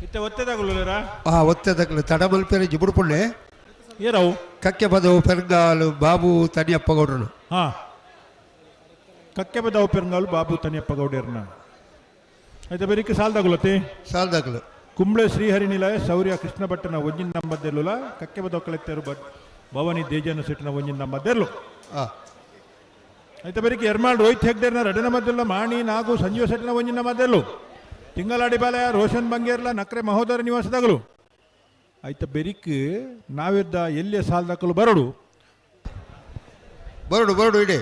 ಇತ್ತೆ ಒತ್ತೆದಾಗುಲುರ. ಆ ಒತ್ತೆದಕ್ಲು ತಡಮಲ್ಪೆರೆ ಜಿಬುಡುಪುಳ್ಳೆ. ಏರವು? ಕಕ್ಕೆ ಪದವು ಪೆರ್ಗಾಲು ಬಾಬು ತನಿಯಪ್ಪ ಗೌಡ್ರನು. ಹಾ, ಕಕ್ಕೆ ಬದವು ಪೆರ್ಗಾಲು ಬಾಬು ತನಿಯಪ್ಪ ಗೌಡರ್ನ. ಆಯ್ತಾ, ಬೆರಿಕೆ ಸಾಲ್ದಾಗುಲತಿ? ಸಾಲ್ದಾಗಲು. ಕುಂಬ್ಳೆ ಶ್ರೀಹರಿ ನಿಲಯ ಶೌರ್ಯ ಕೃಷ್ಣ ಭಟ್ಟನ ಒಂಜಿನ ನಂಬದ್ದೆಲ್ಲುಲ. ಕಕ್ಕೆ ಬದವು ಕಲೆಕ್ಟರು ಭವಾನಿ ದೇಜನ ಸೆಟ್ಟಿನ ಒಂಜಿನ ನಂಬದ್ದೆಲ್ಲು. ಆಯ್ತಾ, ಬೆರಿಕೆ ಎರ್ಮಾಳ್ ರೋಹಿತ್ ಹೆಗ್ಡೇರ್ನ ರಡನ ಮದ್ದೆಲ್ಲ ಮಾಣಿ ನಾಗು ಸಂಜೀವ ಸೆಟ್ಟಿನ ಒಂಜಿನ ಮದ್ದೆಲ್ಲು. ತಿಂಗಳಾಡಿ ಬಾಲಯ ರೋಷನ್ ಬಂಗೇರ್ಲ ನಕ್ರೆ ಮಹೋದರ ನಿವಾಸದಾಗಲು. ಆಯ್ತ, ಬೆರಿಕ್ ನಾವಿದ್ದ ಎಲ್ಲಿಯ ಸಾಲ್ದಾಕಲು ಬರಡು. ಬರಡು ಬರಡು ಇಡಿ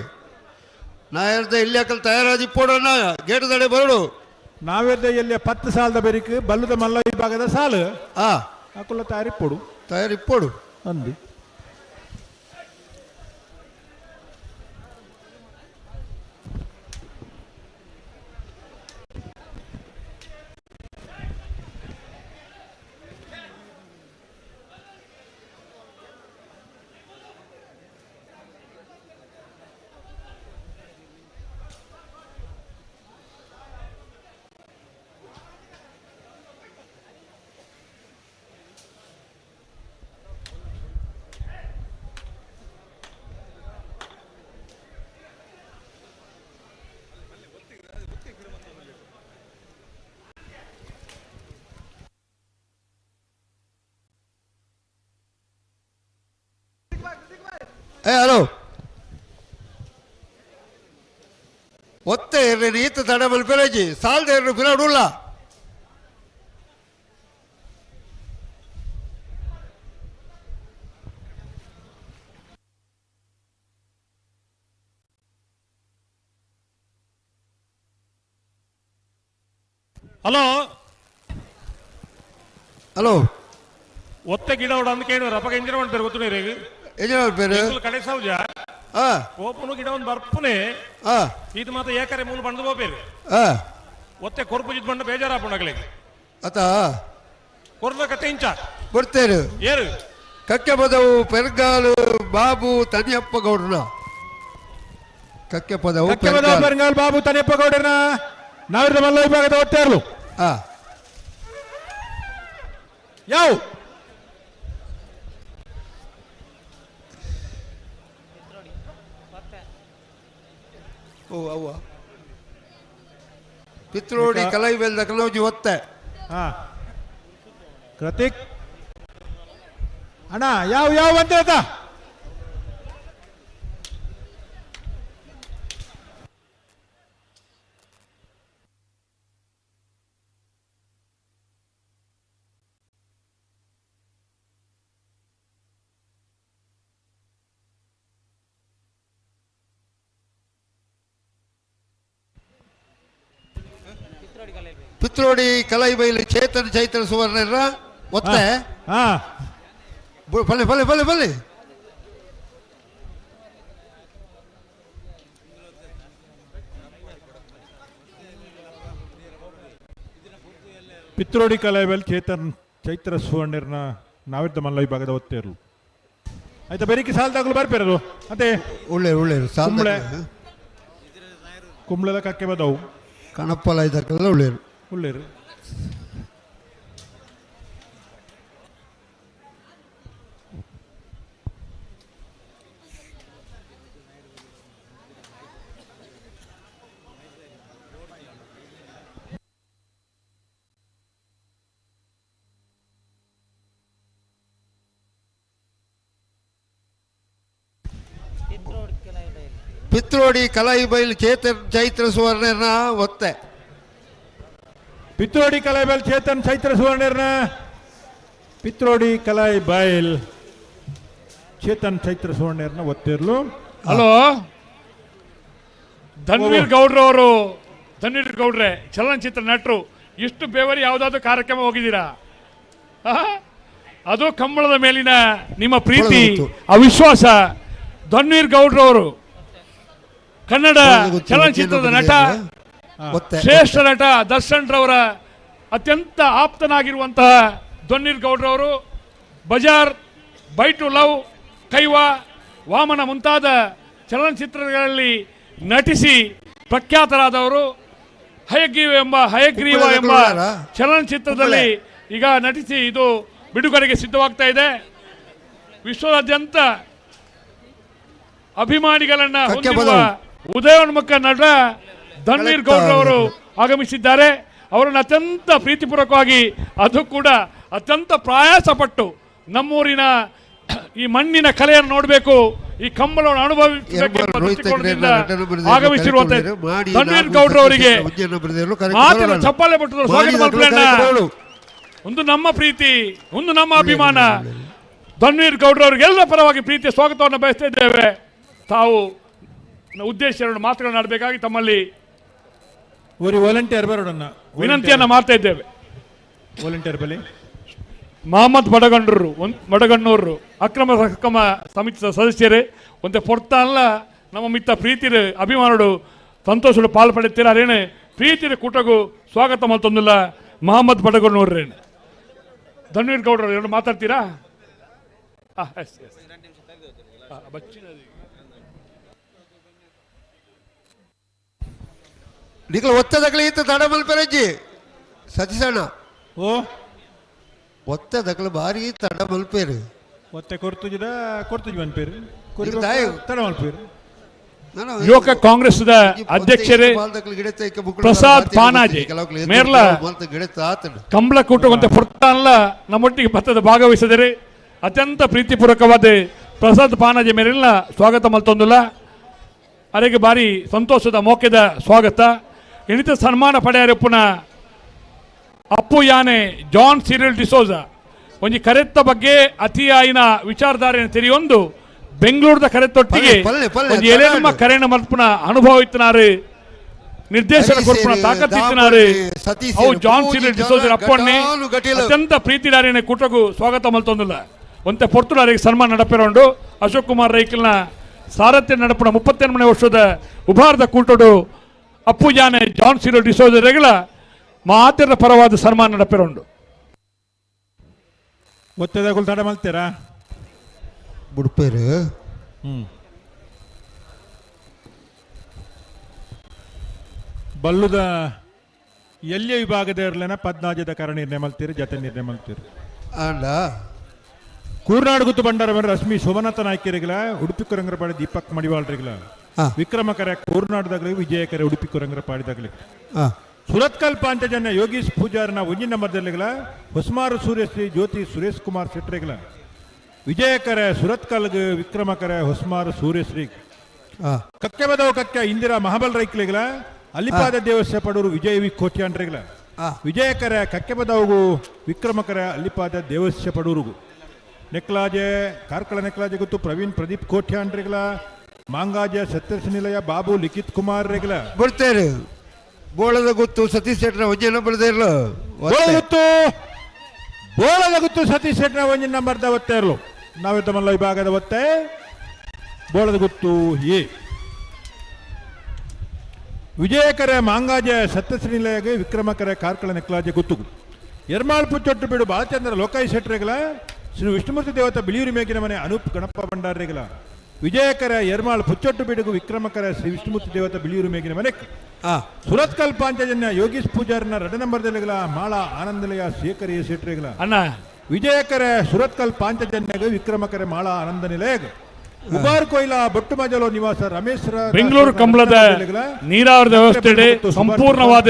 ನಾ ಹೇಳ್ದೆ ಇಲ್ಲಿ ಅಕಲ್ ತಯಾರಾದಿ ಪೋಡೋಣ ಗೇಟ್ ದಡೆ ಬರಡು. ನಾವಿದ್ದ ಎಲ್ಲಿಯ 10 ಸಾಲದ ಬೆರಿಕ್ ಬಲ್ಲದ ಮಲ್ಲ ವಿಭಾಗದ ಸಾಲು ಅಕುಲ ತಯಾರಿಪ್ಪೊಡು. ತಯಾರಿಪ್ಪೋಡು. ಅಂದು ಏ ಹಲೋ, ಒತ್ತೆ ಇರ್ರಿ, ಈತ ತಡ ಮಲ್ಪೆರಜಿ ಸಾಲ್ದ ಇರ್ರಿ ಪಿರಾಡುಲ್ಲ. ಹಲೋ. ಹಲೋ. ಒತ್ತೆ ಗಿಡ ಉಡ ಅಂದ್ ಕೇಳುವ ಅಪಗ ಇಂಜಿನ ಮಾಡ್ತಾರೆ ಗೊತ್ತು ನೀರಿಗೆ. ಎಂಜಿನ ಬೇರೆ. ಕಡೆ ಸೌಜ ಓಪನು ಗಿಡ ಒಂದು ಬರ್ಪುನೆ. ಇದು ಮಾತ್ರ ಏಕರೆ ಮೂಲ ಬಂದು ಹೋಗ್ಬೇರು. ಒತ್ತೆ ಕೊರ್ಪು ಜಿದ್ ಬಂಡ ಬೇಜಾರಾಪುಂಡಗಲಿಗೆ. ಅತ. ಕೊರ್ದ ಕತೆ ಇಂಚ. ಬರ್ತೇರು. ಏರು? ಕಕ್ಕೆ ಪದವು ಪೆರ್ಗಾಲು ಬಾಬು ತನಿಯಪ್ಪ ಗೌಡ್ರನ. ಕಕ್ಕೆ ಪದವು ಕಕ್ಕೆ ಬದವು ಪೆರ್ಗಾಲ್ ಬಾಬು ತನಿಯಪ್ಪ ಗೌಡರ್ನ ನಾವಿದ್ದ ಮಲ್ಲ ವಿಭಾಗದ ಒತ್ತೆರ್ಲು. ಯಾವ? ಓ ಅವ್ವ ಪಿತ್ರೋಡಿ ಕಲೈಬೆಲ್ ದಕಲೋಜಿ ಒತ್ತೆ. ಹಾ, ಕೃತಿಕ್ ಅಣ್ಣ, ಯಾವ ಯಾವ ಅಂತ ಹೇಳ್ತಾ? ಪಿತ್ರೋಡಿ ಕಲೈಬೈಲು ಚೇತನ್ ಚೈತ್ರ ಸುವರ್ಣರ ಒತ್ತೆ. ಬಲೆ ಬಲೆ ಬಲೆ ಬಲೆ. ಪಿತ್ರೋಡಿ ಕಲೈಬೆಲ್ ಚೇತನ್ ಚೈತ್ರ ಸುವರ್ಣರ್ನ ನಾವಿದ್ದ ಮಲ್ಲ ವಿಭಾಗದ ಒತ್ತೆರ್ಲು. ಆಯ್ತಾ, ಬೆರಿಕೆ ಸಾಲದಾಗಲು ಬರ್ಪೇರದು ಅದೇ. ಒಳ್ಳೆ ಒಳ್ಳೆ. ಕುಂಬ್ಳೆ. ಸಾಲ. ಕುಂಬ್ಳೆದ ಕಕ್ಕೆ ಬದವು. ಕಣಪ್ಪಲ ಇದಕ್ಕೆಲ್ಲ ಒಳ್ಳೆಯರು. ಒಳ್ಳೇರು. ಪಿತ್ರೋಡಿ ಕಲೈಬೈಲ್ ಚೇತನ್ ಚೈತ್ರ ಸುವರ್ಣನ ಒತ್ತೆ. ಪಿತ್ರೋಡಿ ಕಲೈಬೈಲ್ ಚೇತನ್ ಚೈತ್ರ ಸುವರ್ಣರ್ನ, ಪಿತ್ರೋಡಿ ಕಲೈಬೈಲ್ ಚೇತನ್ ಚೈತ್ರ ಸುವರ್ಣರ್ನ ಒತ್ತಿರ್ಲು. ಹಲೋ, ಧನ್ವೀರ್ ಗೌಡ್ರವರು, ಧನ್ವೀರ್ ಗೌಡ್ರೆ ಚಲನಚಿತ್ರ ನಟರು, ಇಷ್ಟು ಬೇವರಿ ಯಾವುದಾದ್ರೂ ಕಾರ್ಯಕ್ರಮ ಹೋಗಿದ್ದೀರಾ? ಅದು ಕಂಬಳದ ಮೇಲಿನ ನಿಮ್ಮ ಪ್ರೀತಿ, ಆ ವಿಶ್ವಾಸ. ಧನ್ವೀರ್ ಗೌಡ್ರವರು ಕನ್ನಡ ಚಲನಚಿತ್ರದ ನಟ, ಶ್ರೇಷ್ಠ ನಟ ದರ್ಶನ್ ರವರ ಅತ್ಯಂತ ಆಪ್ತನಾಗಿರುವಂತಹ Dhanveer ಗೌಡ್ರವರು Bazaar, by to love, Kaiva, Vamana ಮುಂತಾದ ಚಲನಚಿತ್ರಗಳಲ್ಲಿ ನಟಿಸಿ ಪ್ರಖ್ಯಾತರಾದವರು. Hayagriva ಎಂಬ ಚಲನಚಿತ್ರದಲ್ಲಿ ಈಗ ನಟಿಸಿ ಇದು ಬಿಡುಗಡೆಗೆ ಸಿದ್ಧವಾಗ್ತಾ ಇದೆ. ವಿಶ್ವದಾದ್ಯಂತ ಅಭಿಮಾನಿಗಳನ್ನ ಹೊಂದಿರುವ ಉದಯೋನ್ಮುಖ ನಟ ಧನ್ವೀರ್ ಗೌಡ್ರವರು ಆಗಮಿಸಿದ್ದಾರೆ. ಅವರನ್ನು ಅತ್ಯಂತ ಪ್ರೀತಿಪೂರ್ವಕವಾಗಿ, ಅದು ಕೂಡ ಅತ್ಯಂತ ಪ್ರಯಾಸಪಟ್ಟು ನಮ್ಮೂರಿನ ಈ ಮಣ್ಣಿನ ಕಲೆಯನ್ನು ನೋಡಬೇಕು, ಈ ಕಂಬಳವನ್ನು ಅನುಭವಿಸಬೇಕೆಂಬ ದೃಷ್ಟಿಕೋನದಿಂದ ಆಗಮಿಸಿರುವಂತಹ ಧನ್ವೀರ್ ಗೌಡ್ರವರಿಗೆ ಮಾತಿನ ಚಪ್ಪಾಳೆ ಪಟ್ಟು ಸ್ವಾಗತ ಮಾಡ್ಕೊಳ್ಳೋಣ. ಒಂದು ನಮ್ಮ ಪ್ರೀತಿ, ಒಂದು ನಮ್ಮ ಅಭಿಮಾನ. ಧನ್ವೀರ್ ಗೌಡ್ರವರಿಗೆಲ್ಲ ಪರವಾಗಿ ಪ್ರೀತಿಯ ಸ್ವಾಗತವನ್ನು ಬಯಸ್ತಾ ಇದ್ದೇವೆ. ತಾವು ಉದ್ದೇಶ ಎರಡು ಮಾತುಗಳನ್ನಾಡಬೇಕಾಗಿ ತಮ್ಮಲ್ಲಿ ವಾಲಂಟಿಯರ್ ಬರೋಣ ವಿನಂತಿಯನ್ನು ಮಾಡ್ತಾ ಇದ್ದೇವೆ. ವಾಲಂಟಿಯರ್ ಬಲಿ ಮಹಮ್ಮದ್ ಬಡಗಣ್ಣೂರು ಬಡಗಣ್ಣೂರು ಅಕ್ರಮ ಸಕ್ರಮ ಸಮಿತಿಯ ಸದಸ್ಯರೇ, ಒಂದೇ ಪೊರ್ತ ಅಲ್ಲ ನಮ್ಮ ಮಿತ್ತ ಪ್ರೀತಿರು ಅಭಿಮಾನುಡು ಸಂತೋಷಡು ಪಾಲು ಪಡೆಯುತ್ತೀರ. ಅರೇನೆ ಪ್ರೀತಿರ ಕೂಟಗೂ ಸ್ವಾಗತ ಮಲ್ತೊಂದಿಲ್ಲ ಮಹಮ್ಮದ್ ಬಡಗಣ್ಣೂರೇನು. ಧನ್ವೀರ್ ಗೌಡರು ಎರಡು ಮಾತಾಡ್ತೀರಾ? ಎಸ್ ಎಸ್ ನಿಖಲ ಒತ್ತದಕಲಿ ಇತ್ತು ತಡ ಮಲ್ಪೆರಜ್ಜಿ ಸತೀಶಣ್ಣ. ಓ ಒತ್ತದಕಲು ಭಾರಿ ತಡ ಮಲ್ಪೇರು. ಒತ್ತೆ ಕೊರ್ತುಜಿದ ಕೊರ್ತುಜಿ ಮನ್ಪೇರು ತಡ ಮಲ್ಪೇರು. ಯುವಕ ಕಾಂಗ್ರೆಸ್ ಅಧ್ಯಕ್ಷರೇ ಪ್ರಸಾದ್ ಪಾನಾಜೆ ಮೇರ್ಲ ಕಂಬಳ ಕೂಟವಂತೆ ಪುರ್ತಾನ್ಲ ನಮ್ಮೊಟ್ಟಿಗೆ ಭತ್ತದ ಭಾಗವಹಿಸಿದರೆ ಅತ್ಯಂತ ಪ್ರೀತಿಪೂರ್ವಕವಾದ ಪ್ರಸಾದ್ ಪಾನಾಜೆ ಮೇರೆಲ್ಲ ಸ್ವಾಗತ ಮಲ್ತೊಂದುಲ್ಲ. ಅರೆಗೆ ಭಾರಿ ಸಂತೋಷದ ಮೋಕೆದ ಸ್ವಾಗತ. ಎಣಿತ ಸನ್ಮಾನ ಪಡೆಯರಪ್ಪನ ಅಪ್ಪು ಯಾನೆ ಜಾನ್ ಸಿರಿಲ್ ಡಿಸೋಜಾ ಒಂಜಿ ಕರೆತ್ತ ಬಗ್ಗೆ ಅತಿಯಾಯಿನ ವಿಚಾರಧಾರೆಯನ್ನು ತೆರೆಯೊಂದು ಬೆಂಗಳೂರದ ಕರೆತ್ತೊಟ್ಟಿಗೆ ಒಂಜಿ ಎಲೆಮ್ಮ ಕರೆನ ಮಲ್ಪುನ ಅನುಭವ ಇತ್ತನಾರು, ನಿರ್ದೇಶನ ಕೊರ್ಪುನ ತಾಕತ್ತಿತ್ತನಾರು ಅವು ಜಾನ್ ಸಿರಿಲ್ ಡಿಸೋಜರ ಅಪ್ಪಣ್ಣೆ ಅತ್ಯಂತ ಪ್ರೀತಿದಾರಿನ ಕೂಟಗೂ ಸ್ವಾಗತ ಮಲ್ತೊಂದಿಲ್ಲ. ಒಂತೆ ಪೊರ್ತುಡಾರಿಗೆ ಸನ್ಮಾನ ನಡಪಿರೋಂಡು ಅಶೋಕ್ ಕುಮಾರ್ ರೈಕಲ್ನ ಸಾರಥ್ಯ ನಡಪುನ 38ನೇ ವರ್ಷದ ಉಭಾರದ ಕೂಟಡು ಅಪ್ಪು ಯಾನೆ ಜಾನ್ ಸಿರಿಲ್ ಡಿಸೋಜರೆಗಳ ಮಾತಿನ ಪರವಾದ ಸನ್ಮಾನ ನಡಪಿರೋಂಡು. ಒತ್ತೆದಾಗುಲ್ ತಡ ಮಲ್ತೀರಾ ಬುಡ್ಪೇರು. ಬಲ್ಲುದ ಎಲ್ಲಿಯ ವಿಭಾಗದ ಇರಲೇನ ಪದ್ನಾಜದ ಕರ ನಿರ್ಣಯ ಮಲ್ತೀರಿ, ಜತೆ ನಿರ್ಣಯ ಮಲ್ತೀರಿ. ಅಂಡ ಕೂರ್ನಾಡು ಗುತ್ತು ಬಂಡಾರ ರಶ್ಮಿ ಶೋಭನಾಥ ನಾಯ್ಕರಿಗಳ, ಉಡುಪಿ ಕುರಂಗರಪಾಡಿ ದೀಪಕ್ ಮಡಿವಾಳ್ರಿಗಳ, ವಿಕ್ರಮ ಕರೆ ಕೂರ್ನಾಡದಾಗಲಿ, ವಿಜಯ ಕರೆ ಉಡುಪಿ ಕುರಂಗರಪಾಡಿದಾಗಲಿ, ಸುರತ್ಕಲ್ ಪಾಂಚಜನ್ಯ ಯೋಗೀಶ್ ಪೂಜಾರನ ಒಂಜಿನ ಮಧ್ಯಲಿಗಳ, ಹೊಸ್ಮಾರು ಸೂರ್ಯಶ್ರೀ ಜ್ಯೋತಿ ಸುರೇಶ್ ಕುಮಾರ್ ಶೆಟ್ರಿಗಳ, ವಿಜಯಕರೆ ಸುರತ್ಕಲ್ಗ್, ವಿಕ್ರಮಕರೆ ಹೊಸ್ಮಾರು ಸೂರ್ಯಶ್ರೀ, ಕಕ್ಕೆಬದವು ಕಕ್ಕೆ ಇಂದಿರಾ ಮಹಾಬಲ್ ರೈಕ್ಲಿಗಳ, ಅಲಿಪಾದ ದೇವಸ್ಯ ಪಡೂರು ವಿಜಯ ವಿ ಕೋಟ್ಯಾಂಡ್ರಿಗಳ, ವಿಜಯಕರೆ ಕಕ್ಕೆಬದವು ವಿಕ್ರಮಕರೆ ಅಲಿಪಾದ ದೇವಸ್ಯ ಪಡೂರುಗು, ನೆಕ್ಲಾಜೆ ಕಾರ್ಕಳ ನೆಕ್ಲಾಜೆ ಗೊತ್ತು ಪ್ರವೀಣ್ ಪ್ರದೀಪ್ ಕೋಟ್ಯಾಂಡ್ರಿಗಳ, ಮಾಂಗಾಜೆ ಸತ್ಯರ್ಷ ನಿಲಯ ಬಾಬು ಲಿಖಿತ್ ಕುಮಾರ್ ರೆಗ್ಲ ಬರ್ತಾರೆ. ಬೋಳದ ಗುತ್ತು ಸತೀಶ್ ಶೆಟ್ಟರ ಒಂಜಿ ನಂಬರ್ ಇರಲು. ಗುತ್ತು ಬೋಳದ ಗುತ್ತು ಸತೀಶ್ ಶೆಟ್ಟರ ಒಂಜಿ ನಂಬರ್ದ ಒತ್ತೆ ಇರಲು. ನಾವೇ ತಮ್ಮಲ್ಲ ವಿಭಾಗದ ಒತ್ತೆ ಬೋಳದ ಗುತ್ತು ಎ. ವಿಜಯಕರೆ ಮಾಂಗಾಜೆ ಸತ್ಯಶ್ರೀ ನಿಲಯಗೆ, ವಿಕ್ರಮಕರೆ ಕಾರ್ಕಳ ನೆಕ್ಲಾಜೆ ಗುತ್ತು, ಎರ್ಮಾಳ್ಪು ಚೊಟ್ಟು ಬೀಡು ಬಾಲಚಂದ್ರ ಲೋಕಾಯಿ ಶೆಟ್ಟರೆಗಳ, ಶ್ರೀ ವಿಷ್ಣುಮೂರ್ತಿ ದೇವತ ಬಿಳಿಯೂರಿ ಮೇಗಿನ ಮನೆ ಅನೂಪ್ ಗಣಪ ಭಂಡಾರಿಗಳ, ವಿಜಯಕರ ಎರ್ಮಾಳ್ ಪುಚ್ಚೊಟ್ಟು ಬೀಡುಗು, ವಿಕ್ರಮಕರ ಶ್ರೀ ವಿಷ್ಣುಮೂರ್ತಿ ದೇವತ ಬಿಳಿಯೂರು ಮೇಗಿನ ಮನೆ, ಸುರತ್ಕಲ್ ಪಾಂಚಜನ್ಯ ಯೋಗೀಶ್ ಪೂಜಾರನ 2 ನಂಬರ್ದಲ್ಲಿಗಳ ಮಾಳಾ ಆನಂದಲಯ ಶೇಖರಿಯ ಶೆಟ್ರಿಗಳ, ಅಣ್ಣ ವಿಜಯಕರ ಸುರತ್ಕಲ್ ಪಾಂಚಜನ್ಯಗ, ವಿಕ್ರಮಕರ ಮಾಳಾ ಆನಂದ ನಿಲಯಗ, ಉಬಾರ್ ಕೊಯ್ಲಾ ಬೊಟ್ಟು ಮಜಲೋ ನಿವಾಸ ರಮೇಶ್ ಬೆಂಗಳೂರು ಕಂಬಳದ ನೀರಾವರಿ ವ್ಯವಸ್ಥೆ ಸಂಪೂರ್ಣವಾದ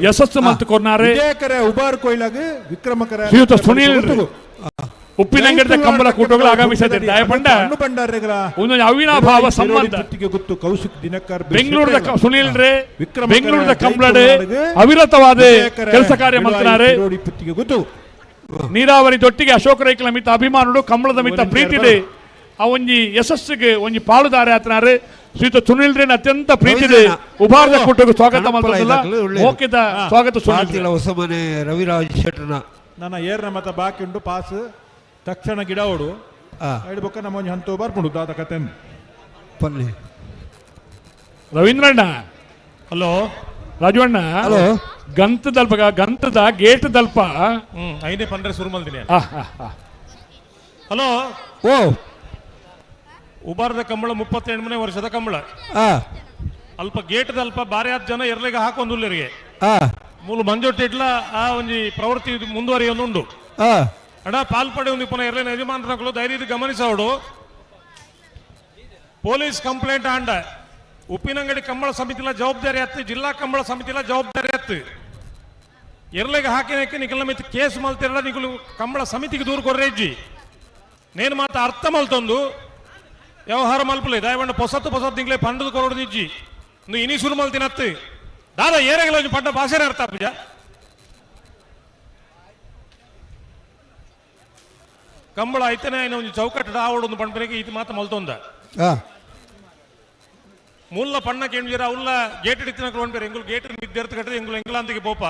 ಯಶಸ್ಸು ಮತ್ತು ಕೊರ್ನಾರೆ. ವಿಜಯಕರ ಉಬಾರ್ ಕೊಯ್ಲಾಗ ವಿಕ್ರಮಕರ ಶ್ರೀಯುತ ಸುನೀಲ್ ಉಪ್ಪಿನಂಗಡಿದ ಕಂಬಳ ಕೂಟಗಳು ಆಗಮಿಸಿದ್ದಾರೆ. ದಯಪಂಡ ಒಂದು ಅವಿನಾಭಾವ ಸಂಬಂಧ ಗೊತ್ತು ಕೌಶಿಕ್ ದಿನಕರ್ ಬೆಂಗಳೂರದ ಸುನೀಲ್ ರೇ ಬೆಂಗಳೂರದ ಕಂಬಳಡೆ ಅವಿರತವಾದ ಕೆಲಸ ಕಾರ್ಯ ಮಾಡ್ತಾರೆ. ನೀರಾವರಿ ದೊಟ್ಟಿಗೆ ಅಶೋಕ್ ರೈಕಲ ಮಿತ್ತ ಅಭಿಮಾನುಡು ಕಂಬಳದ ಮಿತ್ತ ಪ್ರೀತಿದೆ. ಆ ಒಂಜಿ ಯಶಸ್ಸಿಗೆ ಒಂಜಿ ಪಾಳುದಾರೆ ಆತನಾರೆ ಶ್ರೀಯುತ ಸುನೀಲ್ ರೇನ್ ಅತ್ಯಂತ ಪ್ರೀತಿದೆ. ಉಭಾರದ ಕೂಟಕ್ಕೆ ಸ್ವಾಗತ ಮಾಡ್ತದಲ್ಲ, ಮೋಕಿದ ಸ್ವಾಗತ ಸುನೀಲ್. ಹೊಸಮನೆ ರವಿರಾಜ್ ಶೆಟ್ಟರ್ನ ನನ್ನ ಏರ್ನ ಮತ ಬಾಕಿ ಉಂಟು ಪಾಸ್ ತಕ್ಷಣ ಗಿಡ ಓಡು ಬೊಕ್ಕ ನಮ್ಮ ಒಂಜಿ ಹಂತ ಬರ್ಪುಂಡು ದಾದ ಕತೆ ಪನ್ನೆ. ರವೀಂದ್ರಣ್ಣ ಹಲೋ ರಾಜು ಅಣ್ಣ ಹಲೋ ಗಂತದಲ್ಪ ಗಂತದ ಗೇಟ್ ದಲ್ಪ ಐದೇ ಪಂಡ್ರೆ ಶುರು ಮಲ್ದಿನಿ. ಹಲೋ ಓ ಉಬಾರದ ಕಂಬಳ 38ನೇ ವರ್ಷದ ಕಂಬಳ. ಅಲ್ಪ ಗೇಟ್ ದಲ್ಪ ಬಾರಿ ಆದ ಜನ ಎರ್ಲಿಗೆ ಹಾಕೊಂದುಲ್ಲರಿಗೆ. ಮೂಲು ಮಂಜೊಟ್ಟಿಡ್ಲ ಆ ಒಂಜಿ ಪ್ರವೃತ್ತಿ ಮುಂದುವರಿಯೊಂದುಂಡು. ಅಡ ಪಾಲ್ಪಡೆ ಒಂದು ಪುನಃ ಎರಡನೇ ಯಜಮಾನರಗಳು ಧೈರ್ಯದ ಗಮನಿಸೋಡು. ಪೊಲೀಸ್ ಕಂಪ್ಲೇಂಟ್ ಆಂಡ ಉಪ್ಪಿನಂಗಡಿ ಕಂಬಳ ಸಮಿತಿಲ ಜವಾಬ್ದಾರಿ ಅತ್ತು, ಜಿಲ್ಲಾ ಕಂಬಳ ಸಮಿತಿಲ ಜವಾಬ್ದಾರಿ ಅತ್ತು. ಎರ್ಲೆಗೆ ಹಾಕಿನಕ್ಕೆ ನಿಖಲ ಮಿತ್ ಕೇಸ್ ಮಲ್ತಿರಲ್ಲ, ನಿಕಲು ಕಂಬಳ ಸಮಿತಿಗೆ ದೂರು ಕೊರ್ರೆಜ್ಜಿ. ನೇನು ಮಾತ ಅರ್ಥ ಮಲ್ತೊಂದು ವ್ಯವಹಾರ ಮಲ್ಪಲೆ ದಯವಂಡ ಪೊಸತ್ತು ಪೊಸತ್ತು ತಿಂಗಳೇ ಪಂಡದು ಕೊರಡು ನಿಜ್ಜಿ ಇನ್ನು ಇನಿ ಸುರು ಮಲ್ತಿನತ್ತು ದಾದಾ ಏರೆಗಲ ಒಂಜಿ ಪಂಡ ಭಾಷೆನೇ ಅರ್ಥ ಪೂಜ. ಕಂಬಳ ಐತನೇ ಆಯ್ನ ಒಂಜಿ ಚೌಕಟ್ಟು ಆವಡೊಂದು ಪಂಡ್ಪನೆಗೆ ಇದು ಮಾತ ಮಲ್ತೊಂದ. ಮೂಲ ಪಣ್ಣ ಕೇಂದ್ರ ಉಲ್ಲ ಗೇಟ್ ಇಡ್ತಿನ ಪೇರು ಎಂಗುಲ್ ಗೇಟ್ ಮಿದ್ದೆರ್ತು ಕಟ್ಟದೆ ಎಂಗುಲ್ ಎಂಗ್ಲಾಂತಿಗೆ ಪೋಪ.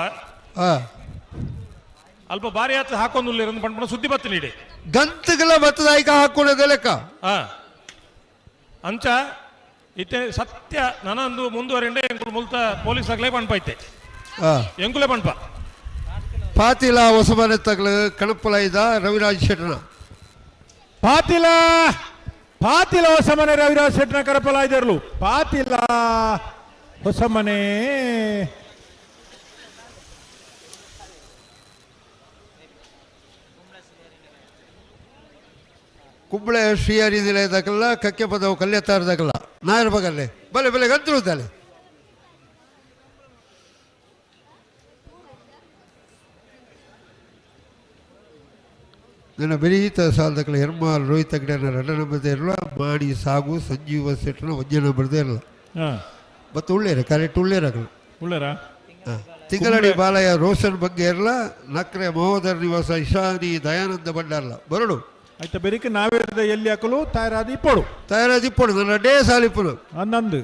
ಅಲ್ಪ ಬಾರಿ ಆತ ಹಾಕೊಂದು ಉಲ್ಲೇರು ಪಂಡ್ಪನ ಸುದ್ದಿ ಬತ್ತಿನ ಇಡೆ ಗಂತುಗಳ ಬತ್ತದಾಯ್ಕ ಹಾಕೊಳ್ಳೋದೇ ಲೆಕ್ಕ. ಅಂಚ ಇತ್ತೆ ಸತ್ಯ ನನಂದು ಮುಂದುವರೆಂಡೆ ಎಂಕುಲು ಮುಲ್ತ ಪೊಲೀಸ್ ಆಗ್ಲೇ ಪಣ್ಪ ಐತೆ ಎಂಕುಲೆ ಪಣ್ಪ. ಪಾತಿಲ ಹೊಸಮನೆ ತಗಲು ಕಣಪ್ಪಲ ಇದ್ದ ರವಿರಾಜ್ ಶೆಟ್ಟನ. ಪಾತಿಲ ಪಾತಿಲ ಹೊಸಮನೆ ರವಿರಾಜ್ ಶೆಟ್ಟನ ಕರಪಲ ಇದ್ದರು. ಪಾತಿಲ ಹೊಸಮನೆ ಕುಂಬಳೆ ಶ್ರೀಹರಿ ನಿಲಯದಾಗಲ್ಲ ಕಕ್ಕೆ ಪದವು ಕಲ್ಯತ್ತಾರದಾಗಲ್ಲ ನಾಯರ ಬಗಲ್ಲೇ ಬಲೆ ಬಲೆ ಗಂತರು ನನ್ನ ಬೆರೀತ ಸಾಲದಕ್ಕಲ ಹೆರ್ಮಾಲ್ ರೋಹಿತ್ ಅಗಡೆನ ರಡ್ಡ ನಂಬದೇ ಇರಲ್ಲ, ಮಾಡಿ ಸಾಗು ಸಂಜೀವ ಸೆಟ್ನ ಒಂಜೆ ನಂಬರ್ದೇ ಇರಲ್ಲ. ಮತ್ತು ಉಳ್ಳೇರ ಕರೆಕ್ಟ್ ಉಳ್ಳೇರಾಗಲ್ಲ. ಉಳ್ಳೇರಾ? ತಿಂಗಳಡಿ ಬಾಲಯ್ಯ ರೋಷನ್ ಬಗ್ಗೆ ಇರಲ್ಲ, ನಕ್ರೆ ಮಹೋದರ ನಿವಾಸ ಇಶಾನಿ ದಯಾನಂದ ಭಂಡಾರಲ್ಲ ಬರಡು. ಆಯ್ತಾ ಬೆರಿಕೆ ನಾವೇರದ ಎಲ್ಲಿ ಹಾಕಲು ತಯಾರಾದ ಇಪ್ಪೋಡು. ತಯಾರಾದ ಇಪ್ಪೋಡು ನನ್ನ ಡೇ ಸಾಲಿಪ್ಪುನು. ಹನ್ನೊಂದು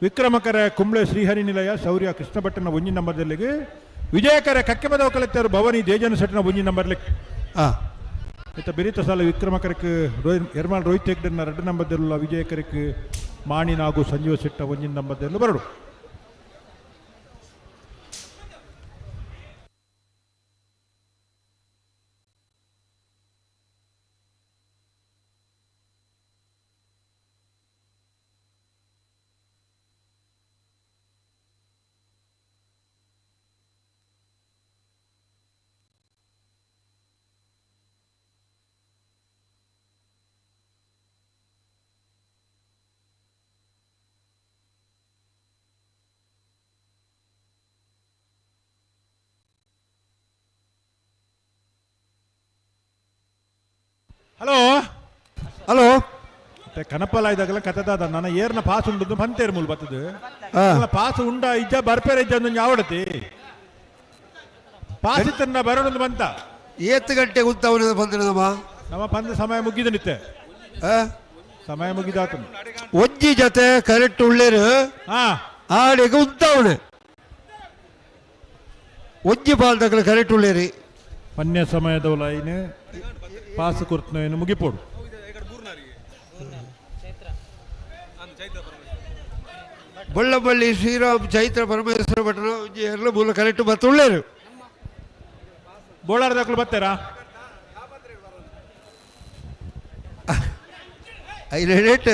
ವಿಕ್ರಮಕರ ಕುಂಬ್ಳೆ ಶ್ರೀಹರಿ ನಿಲಯ ಶೌರ್ಯ ಕೃಷ್ಣ ಭಟ್ಟನ ಒಂಜಿ ನಂಬರ್ದಲ್ಲಿಗೆ ವಿಜಯಕರ ಕಕ್ಕೆಮದವ ಕಲೆಕ್ಟರ್ ಭವಾನಿ ದೇಜನ ಸೆಟ್ನ ಒಂಜಿ ನಂಬರ್ಲಿಕ್ಕೆ. ಆಯ್ತಾ ಬೆರಿತ ಸಾಲ ವಿಕ್ರಮಕರಕ್ಕೆ ಎರ್ಮಾಲ್ ರೋಹಿತ್ ಹೆಗ್ಡೆನ ಎರಡು ನಂಬರ್ದಲ್ಲ ವಿಜಯಕರಕ್ಕೆ ಮಾಣಿನಾಗು ಸಂಜೀವ ಸೆಟ್ಟ ಒಂಜಿನ ನಂಬರ್ದಲ್ಲೂ ಬರಡು. ಹಲೋ ಹಲೋ ಕನಪಲ ಇದ್ದಾಗಲ ಕಥದಾದ ನನ್ನ ಏರ್ನ ಪಾಸ್ ಉಂಟು ಪಂತೇರ್ ಮೂಲ ಬರ್ತದೆ. ಪಾಸ್ ಉಂಡ ಇಜ್ಜ ಬರ್ಪೇರ ಇಜ್ಜ ಅಂದ್ ಯಾವಡತಿ ಪಾಸ್ ಇತ್ತನ್ನ ಬರೋಣಂದು ಬಂತ. ಏತ್ತು ಗಂಟೆ ಉಂತವನ ಬಂದ್ರೆ ನಮ್ಮ ನಮ್ಮ ಪಂದ ಸಮಯ ಮುಗಿದ ನಿತ್ತೆ. ಸಮಯ ಮುಗಿದಾತನು. ಒಂಜಿ ಜೊತೆ ಕರೆಕ್ಟ್ ಉಳ್ಳೇರು ಆಡಿಗೆ ಉಂತವನೆ ಒಂಜಿ ಬಾಲ್ದಗಲ ಕರೆಕ್ಟ್ ಉಳ್ಳೇರಿ. ಪನ್ಯ ಸಮಯದವಲ ಐನು ಪಾಸ್ ಕೊರ್ತನ ಮುಗಿಪೋಡು. ಬಳ್ಳಬಳ್ಳಿ ಶ್ರೀರಾಮ್ ಚೈತ್ರ ಪರಮೇಶ್ವರ ಭಟ್ರ ಎಲ್ಲ ಮೂಲ ಕರೆಕ್ಟ್ ಬತ್ತುಳ್ಳೇರು. ಬೋಳಾರ ದಾಖಲು ಬರ್ತಾರಾ? ರೇಟ್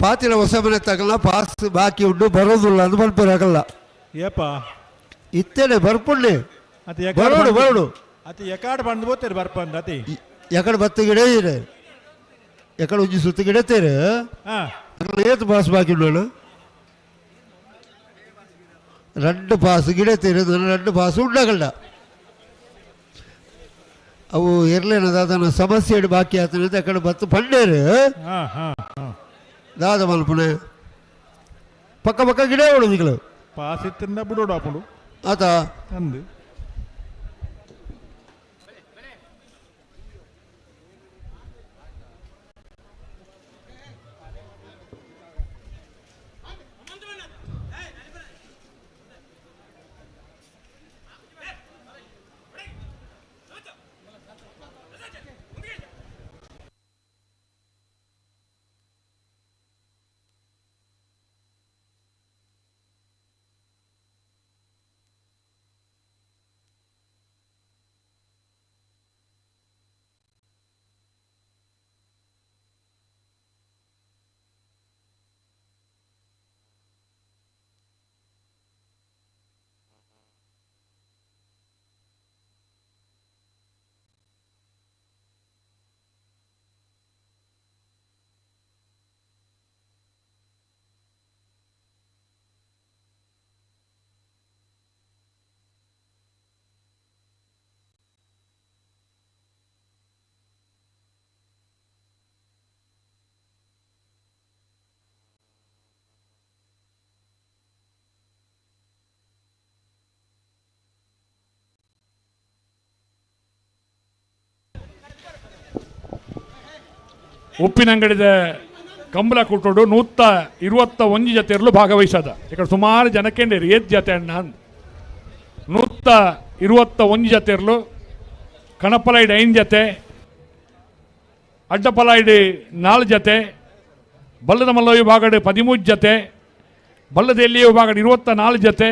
ಪಾತಿಲ ಹೊಸ ಮನೆ ತಗಲ್ಲ ಪಾಸ್ ಬಾಕಿ ಉಂಟು ಬರೋದಿಲ್ಲ ಅದು ಬರ್ಪೇರಾಗಲ್ಲ. ಏಪ ಇತ್ತೇನೆ ಬರ್ಪುಂಡೆ ಬರೋಡು ಬರೋಡು. ಅತಿ ಎಕಾಡ್ ಬಂದು ಬೋತೇರು ಬರ್ಪಂದ ಅತಿ ಎಕಡೆ ಬತ್ತು ಗಿಡ ಇದೆ ಎಕಡೆ ಉಜ್ಜಿ ಸುತ್ತ ಗಿಡತೇರು ಏತು ಪಾಸ್ ಬಾಕಿ ಉಂಡು రెండు ಪಾಸ್ ಗಿಡತೇರು ಎರಡು ಪಾಸ್ ಉಂಡಗಲ್ಲ. ಅವು ಇರ್ಲೇನ ದಾದನ ಸಮಸ್ಯೆ ಬಾಕಿ ಆತನ ಅಕಡೆ ಬತ್ತು ಪಂಡೇರು ದಾದ ಮಲ್ಪುನೆ ಪಕ್ಕ ಪಕ್ಕ ಗಿಡ ಉಳಿದಿಗಳು ಪಾಸ್ ಇತ್ತಿಂದ ಬಿಡೋಡು ಆಪುಂಡು ಆತ ಅಂದು. ಉಪ್ಪಿನಂಗಡಿದ ಕಂಬಳ ಕೂಟೋಡು 121 ಜತೆಯಲ್ಲೂ ಭಾಗವಹಿಸದ. ಈ ಕಡೆ ಸುಮಾರು ಜನಕ್ಕೆ ಏತ್ ಜತೆ ಅಣ್ಣ ಅಂದ್ 121 ಜತೆಯಲ್ಲೂ ಕಣಪಲೈಡ್ 5 ಜತೆ, ಅಡ್ಡಪಲೈಡ್ 4 ಜತೆ, ಬಲ್ಲದ ಮಲ್ಲ ವಿಭಾಗಡು 13 ಜತೆ, ಬಲ್ಲದ ಎಲ್ಲಿಯ ವಿಭಾಗಡು 24 ಜತೆ,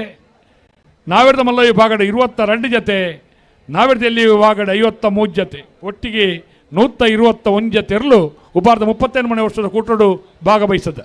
ನಾವೆರದ ಮಲ್ಲ ವಿಭಾಗಡು 22 ಜತೆ, ನಾವೆರದ ಎಲ್ಲಿಯ ವಿಭಾಗಡು 53 ಜತೆ, ಒಟ್ಟಿಗೆ 121 ಜತೆಯಲ್ಲೂ ಉಪಾರದ 38 ಮನೆ ವರ್ಷದ ಕೂಟಡು ಭಾಗವಹಿಸದ.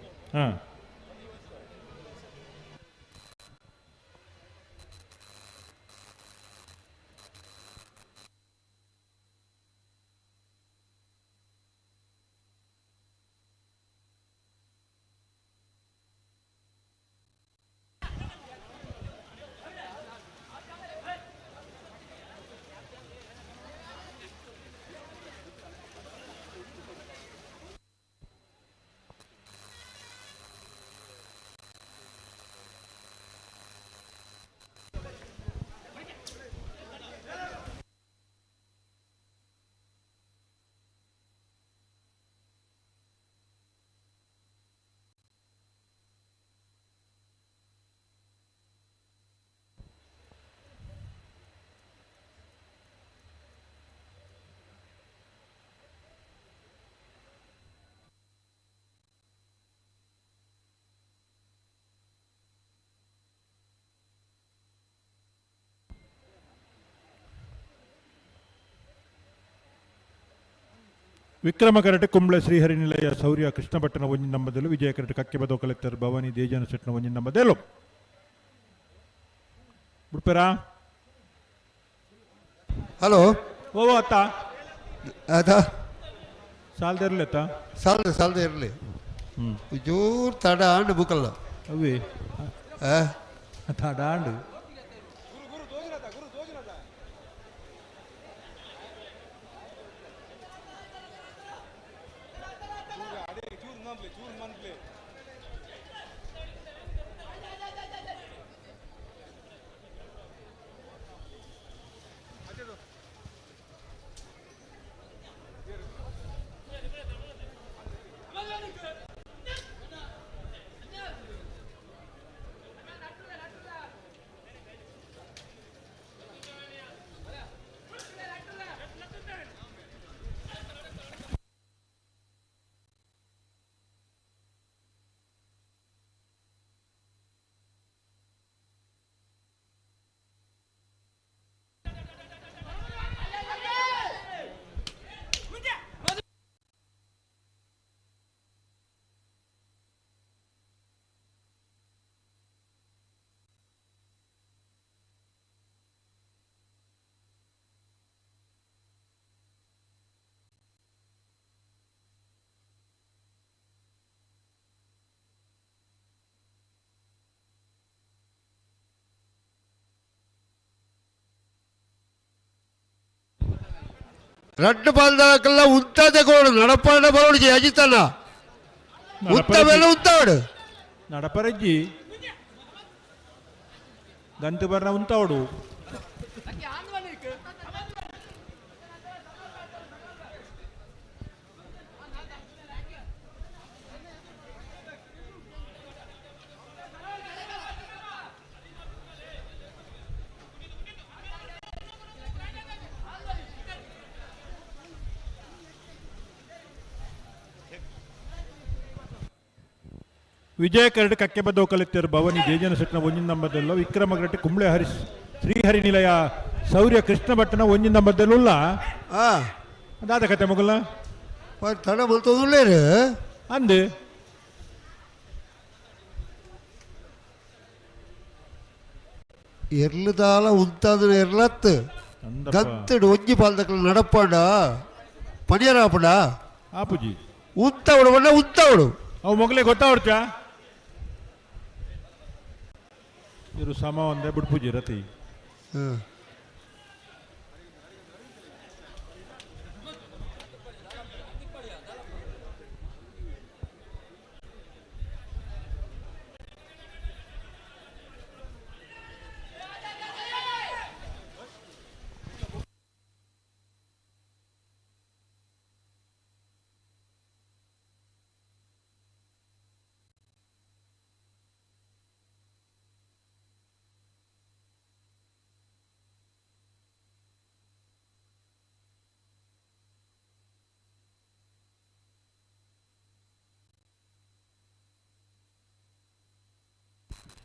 ವಿಕ್ರಮ ಕರಟೆ ಕುಂಬ್ಳೆ ಶ್ರೀಹರಿ ನಿಲಯ ಶೌರ್ಯ ಕೃಷ್ಣ ಭಟ್ಟನ ಒಂಜಿ ನಂಬದಲು, ವಿಜಯ ಕರಟೆ ಕಕ್ಕೆಬದೋ ಕಲೆಕ್ಟರ್ ಭವಾನಿ ದೇಜನ ಸೆಟ್ನ ಒಂಜಿ ನಂಬದಲು. ಬಿಡ್ಪೇರಾ? ಹಲೋ. ಓ ಅತ್ತ ಅದ ಸಾಲದೆ ಇರಲಿ ಅತ್ತ, ಸಾಲದೆ ಸಾಲದೆ ಇರಲಿ, ಜೋರು ತಡ ಆಂಡು ಬುಕಲ್ಲ ಅವೇ ತಡ ಆಂಡು. ರಡ್ಡು ಬಾಲ್ದಕ್ಕೆಲ್ಲ ಉಂತಾದೆ ಗೋಡು ನಡಪಾಡ ಬರೋಡು ಅಜಿತನ ಉತ್ತ ಮೇಲೆ ಉಂತಾವಡು ನಡಪರಜ್ಜಿ ಗಂತು ಬರ್ನ ಉಂತಾವಡು. ವಿಜಯ curd ಕಕ್ಕೆಬದ್ದೋ collector Bhavani ಜೇಜನ ಸೆಟ್ನ ಒಂಜಿನ ನಂಬದಲ್ಲ, Vikrama karate Kumble ಹರಿ ಶ್ರೀಹರಿ ನಿಲಯ ಶೌರ್ಯ ಕೃಷ್ಣ ಭಟ್ಟನ ಒಂಜಿನ ನಂಬದಲ್ಲ. ಅದಾದ ಕತೆ ಮಗಲ್ಲ ತಡ ಮಲ್ತೋದುಲ್ಲೇರು ಅಂದು ಎರ್ಲುದಾಲ ಉಂತಾದ್ರೆ ಎರ್ಲತ್ತು ಗಂತಡು ಒಂಜಿ ಪಾಲ್ದಕ್ಲ ನಡಪಾಂಡ ಪನಿಯರಾಪಂಡ ಆಪುಜಿ ಉಂತಾವಡು ಬಣ್ಣ ಉಂತಾವಡು ಅವು ಮೊಗಲೇ ಗೊತ್ತಾವಡ್ಚ ಇರು ಸಮ ಒಂದೇ ಬಿಡ್ಪೂಜಿ ರತಿ.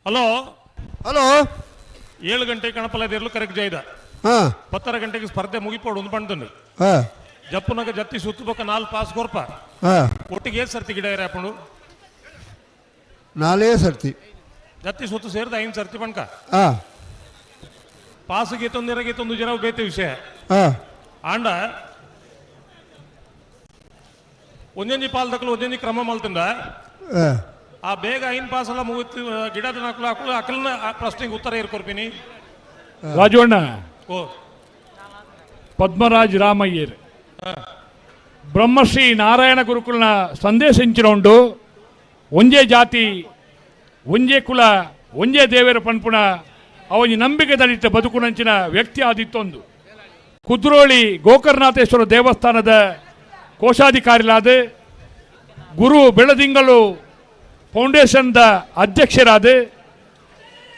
Hello hello 7 ಗಂಟೆ ಕಣಪಲದಿರಲು ಕರೆಕ್ಟ್ ಜೈದ 10 ಗಂಟೆಗೆ ಸ್ಪರ್ಧೆ ಮುಗಿಪೋಡು ಒಂದು ಪಂಡನು ಜಪ್ಪುನಗ ಜತ್ತಿ ಸುತ್ತುಬೊಕ್ಕ 4 ಪಾಸ್ ಕೊರ್ಪ ಒಟ್ಟಿಗೆ ಏಳು ಸರ್ತಿ ಗಿಡ ಇರಪ್ಪಣು 4 ಸರ್ತಿ ಜತ್ತಿ ಸುತ್ತು ಸೇರಿದ 5 ಸರ್ತಿ ಪಣ್ಕ ಪಾಸ್ ಗೀತೊಂದು ಇರಗೀತೊಂದು ಜನ ಬೇತೆ ವಿಷಯ ಆಂಡ ಒಂದೊಂದು ಪಾಲ್ ದಕ್ಕಲು ಒಂದೊಂದು ಕ್ರಮ ಮಲ್ತಿಂದ ಆ ಬೇಗ 5 ಪಾಸ್ ಎಲ್ಲ ಮುಗಿತು ಗಿಡದ ನಕಲು ಹಾಕಲು ಅಕಲ್ನ ಪ್ರಶ್ನೆಗೆ ಉತ್ತರ ಇರ್ಕೊರ್ಪಿನಿ ರಾಜವಣ್ಣ ಓ ಪದ್ಮರಾಜ್ ರಾಮಯ್ಯರ್ ಬ್ರಹ್ಮಶ್ರೀ ನಾರಾಯಣ ಗುರುಕುಲ್ನ ಸಂದೇಶ ಇಂಚಿನೊಂಡು ಒಂಜೇ ಜಾತಿ ಒಂಜೇ ಕುಲ ಒಂಜೇ ದೇವರ ಪನ್ಪುಣ ಅವನಿ ನಂಬಿಕೆ ದಳಿತ ಬದುಕುನಂಚಿನ ವ್ಯಕ್ತಿ ಆದಿತ್ತೊಂದು ಕುದ್ರೋಳಿ ಗೋಕರ್ಣನಾಥೇಶ್ವರ ದೇವಸ್ಥಾನದ ಕೋಶಾಧಿಕಾರಿಲಾದ ಗುರು ಬೆಳದಿಂಗಳು ಫೌಂಡೇಶನ್ದ ಅಧ್ಯಕ್ಷರಾದ